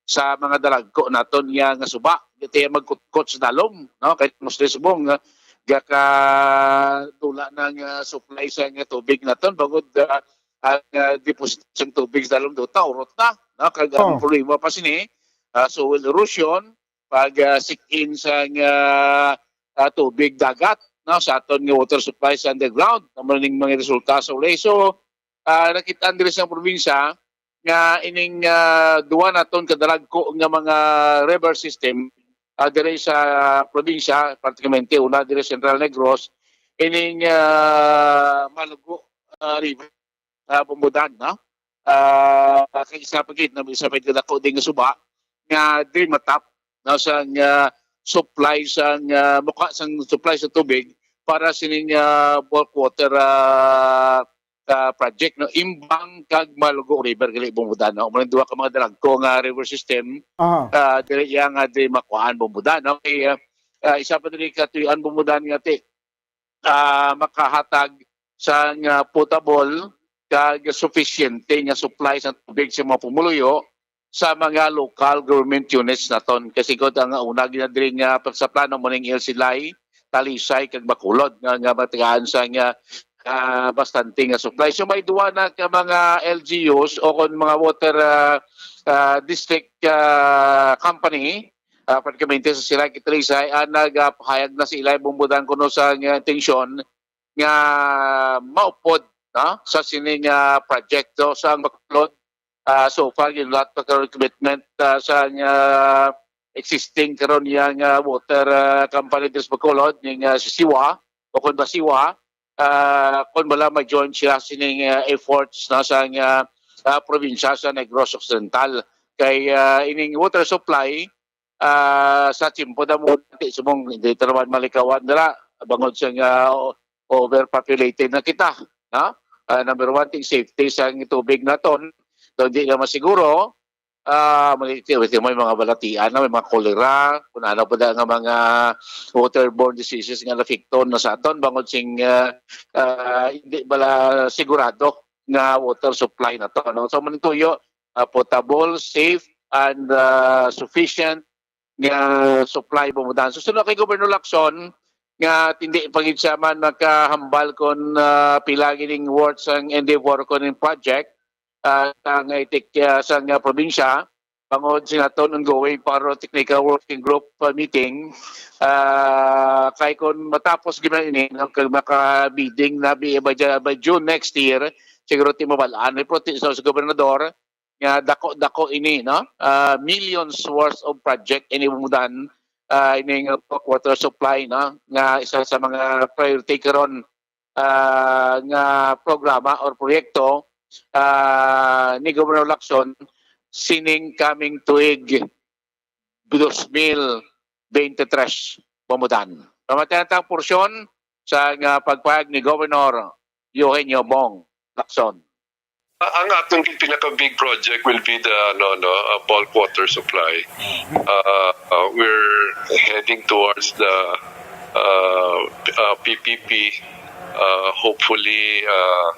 sa mga dalagko naton nga, nga suba. Di tayo magkutkot sa dalom, no? Kay mostly subong nga gakadula na nga supply sa nga tubig naton bangod, ah, ang, ah, deposit sang tubig sa dalom duta, urot na, no? Kag ang Oh. problema pa sini, ah, soil erosion, pag, ah, sik-in sa nga, ah, tubig dagat, no, sa aton nga water supply sa underground, amo ning mga resulta sa ulay. So, ah, nakita diri sa probinsya nga ining, ah, duwa naton kadalagko nga mga river system, ah, diri sa probinsya, particularmente una diri sa Central Negros, ining, ah, Malugo, ah, River, ah, Bumbodan, no? Ah, kay isa pa gid, no, isa pa gid dako din nga suba nga di matap, no, sa nga supply sa nga muka sang supply sa tubig para sining, ah, bulk water, ah, ah, project, no, Imbang kag Malugo River gali Bumbodan, no? Mao duha ka mga dalagko nga river system, Aha. Ah, diri iya nga di makuhaan Bumbodan, no? Kay, ah, ah, isa pa diri katuyoan Bumbodan nga ti ah, makahatag sa nga potable kag sufisyente nga supply sa tubig sa mga pumuluyo sa mga local government units naton. Kasi gud ang una gina diri nga sa plano mo ning L C Lai, Talisay kag Bacolod nga, nga matagaan sa nga, ah, bastante nga supply. So may duwa na ka mga L G Us o kon mga water, ah, ah, district, ah, company, ah, particularmente sa Silay kag Talisay, ah, nagapahayag na sa ilay Bumbodan kuno sa nga intensyon nga maupod, no, sa sini nga project. So, sa ang Bacolod, ah, so far, yung lahat pa karon commitment, ah, sa nga existing karon yang, ah, water, ah, company diri sa Bacolod, yung, ah, si Siwa, o kung ba Siwa, ah, kung wala mag-join sila sining, ah, efforts, no, sa nga, ah, probinsya sa Negros Occidental. Kay, ah, ining water supply, ah, sa tiyempo na mo, di subong, hindi ta naman malikawan nila, bangod sa nga o-, overpopulated na kita, no? Ah, number one, ting safety sa tubig naton. Daw di na masiguro, ah, mali-, may mga balatian na, may mga cholera, kung ano pa da nga mga waterborne diseases nga nafikton na sa aton, bangod sing, ah, ah, hindi bala sigurado nga water supply na to, no? So, manituyo, ah, potable, safe, and, ah, sufficient nga supply, Bumudan. So, suno kay Governor Lacson, nga hindi pa gid siya man makahambal kon, ah, pila gining worth sang endeavor kon ning project, ah, sang itik-, ah, sang, ah, probinsya, bangod sa naton ongoing para technical working group, ah, meeting, ah, kay kon matapos gid man ini, no, kag maka-bidding na bi-, by, by June next year, siguro ti mabalaan ni Pro-, sa, sa gobernador nga dako-dako ini, no? Ah, millions worth of project ini, Bumudan, ah, ini nga water supply, no? Nga isa sa mga priority karon, ah, nga programa or proyekto, ah, ni Governor Lacson sining coming tuig dos mil bente tres, Bumudan. Pamatayan ta ang porsyon sa nga pagpahayag ni Governor Eugenio Bong Lacson. Ah, ang aton pinaka-big project will be the, ano, no, uh, bulk water supply. Uh, uh, we're heading towards the, uh, uh, P P P. Uh, hopefully, uh,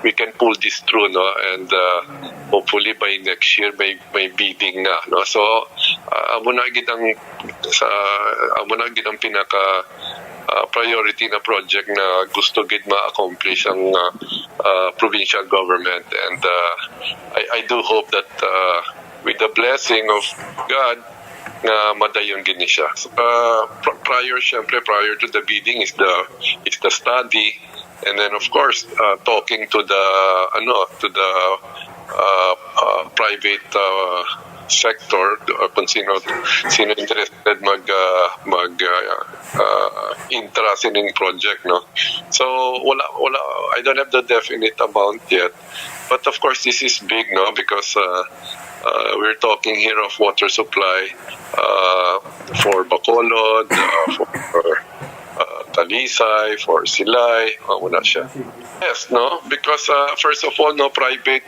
we can pull this through, no, and, uh, hopefully by next year may may bidding na, no. So, uh, amo na gid ang sa amo na gid ang pinaka, uh, priority na project na gusto gid ma-accomplish ang, uh, uh, provincial government, and, uh, I, I do hope that, uh, with the blessing of God, nga madayon gid ni siya. So, uh, pr- prior, syempre, prior to the bidding is the is the study, and then, of course, uh, talking to the, ano, to the, uh, uh, private, uh, sector, uh, kung sino sino interested mag, uh, mag, uh, uh, intra sining project, no. So, wala wala I don't have the definite amount yet, but of course this is big, no, because, uh, uh, we're talking here of water supply, uh, for Bacolod, uh, for, uh, Talisay, for Silay, uh, wala siya. Yes, no? Because, uh, first of all, no private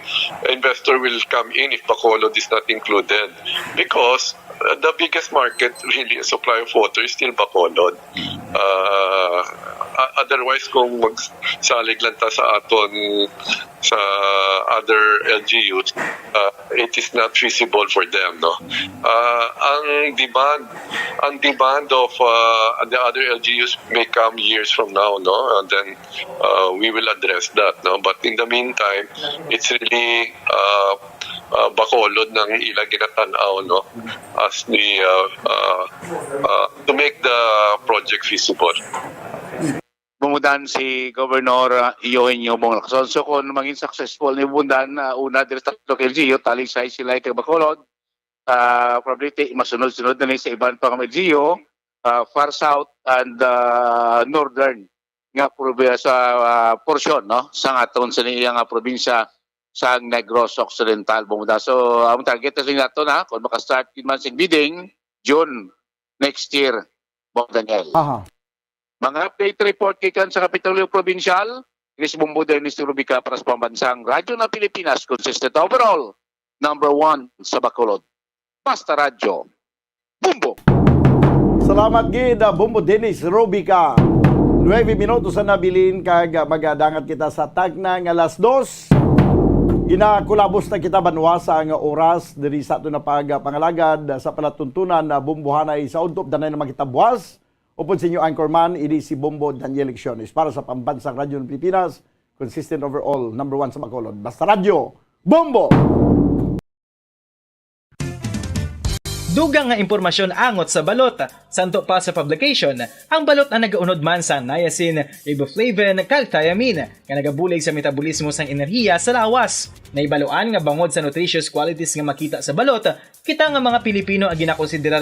investor will come in if Bacolod is not included. Because, uh, the biggest market really, supply of water is still Bacolod. Uh, o- otherwise, kung magsalig lang ta sa aton, sa other L G Us, uh, it is not feasible for them, no? Uh, ang demand, ang demand of, uh, the other L G Us may come years from now, no? And then, uh, we will address that, no? But in the meantime, it's really, uh, uh, Bacolod nang ila ginatan-aw, no? As the, uh, uh, uh, to make the project feasible. Bumudan si Governor, uh, Eugenio Bong Lacson. So kung mangin successful ni Bumudan, uh, una diri sa L G U, Talisay, Silay, kag Bacolod, uh, probably ti-, masunod-sunod na ni sa iban pang L G U, uh, far south and, uh, northern nga probi-, sa, uh, porsyon, no, sa aton sa iya nga probinsya sa Negros Occidental, Bumudan. So ang target na sa nato na kung maka-start gid man sing bidding June next year, Bong Daniel. Aha. Mga update report gikan sa Kapitolyo Provincial, ini si Bumbo Dennis Rubica para sa Pambansang Radyo ng Pilipinas, consistent overall, number one sa Bacolod. Basta Radyo, Bumbo! Salamat gid, ah, Bumbo Dennis Rubica. Nuebe minutos ang nabilin kag, ah, magadangat kita sa tagna nga alas dos. Ginakulabos na kita, banwa, sa nga oras diri sa aton na pagpangalagad sa palatuntunan na Bumbo Hanay sa udto. Danay naman kita buwas. Upod sa inyo anchorman, ini si Bombo Daniel Lecciones para sa Pambansang Radyo ng Pilipinas, consistent overall, number one sa Bacolod. Basta Radyo, Bombo! Dugang nga impormasyon angot sa balot. Santo pa sa publication, ang balot ang nagaunod man sa niacin, riboflavin, kag thiamine, nga nagabulig sa metabolismo sang enerhiya sa lawas. Nahibaluan nga bangod sa nutritious qualities nga makita sa balot, kita nga mga Pilipino ang ginakonsiderar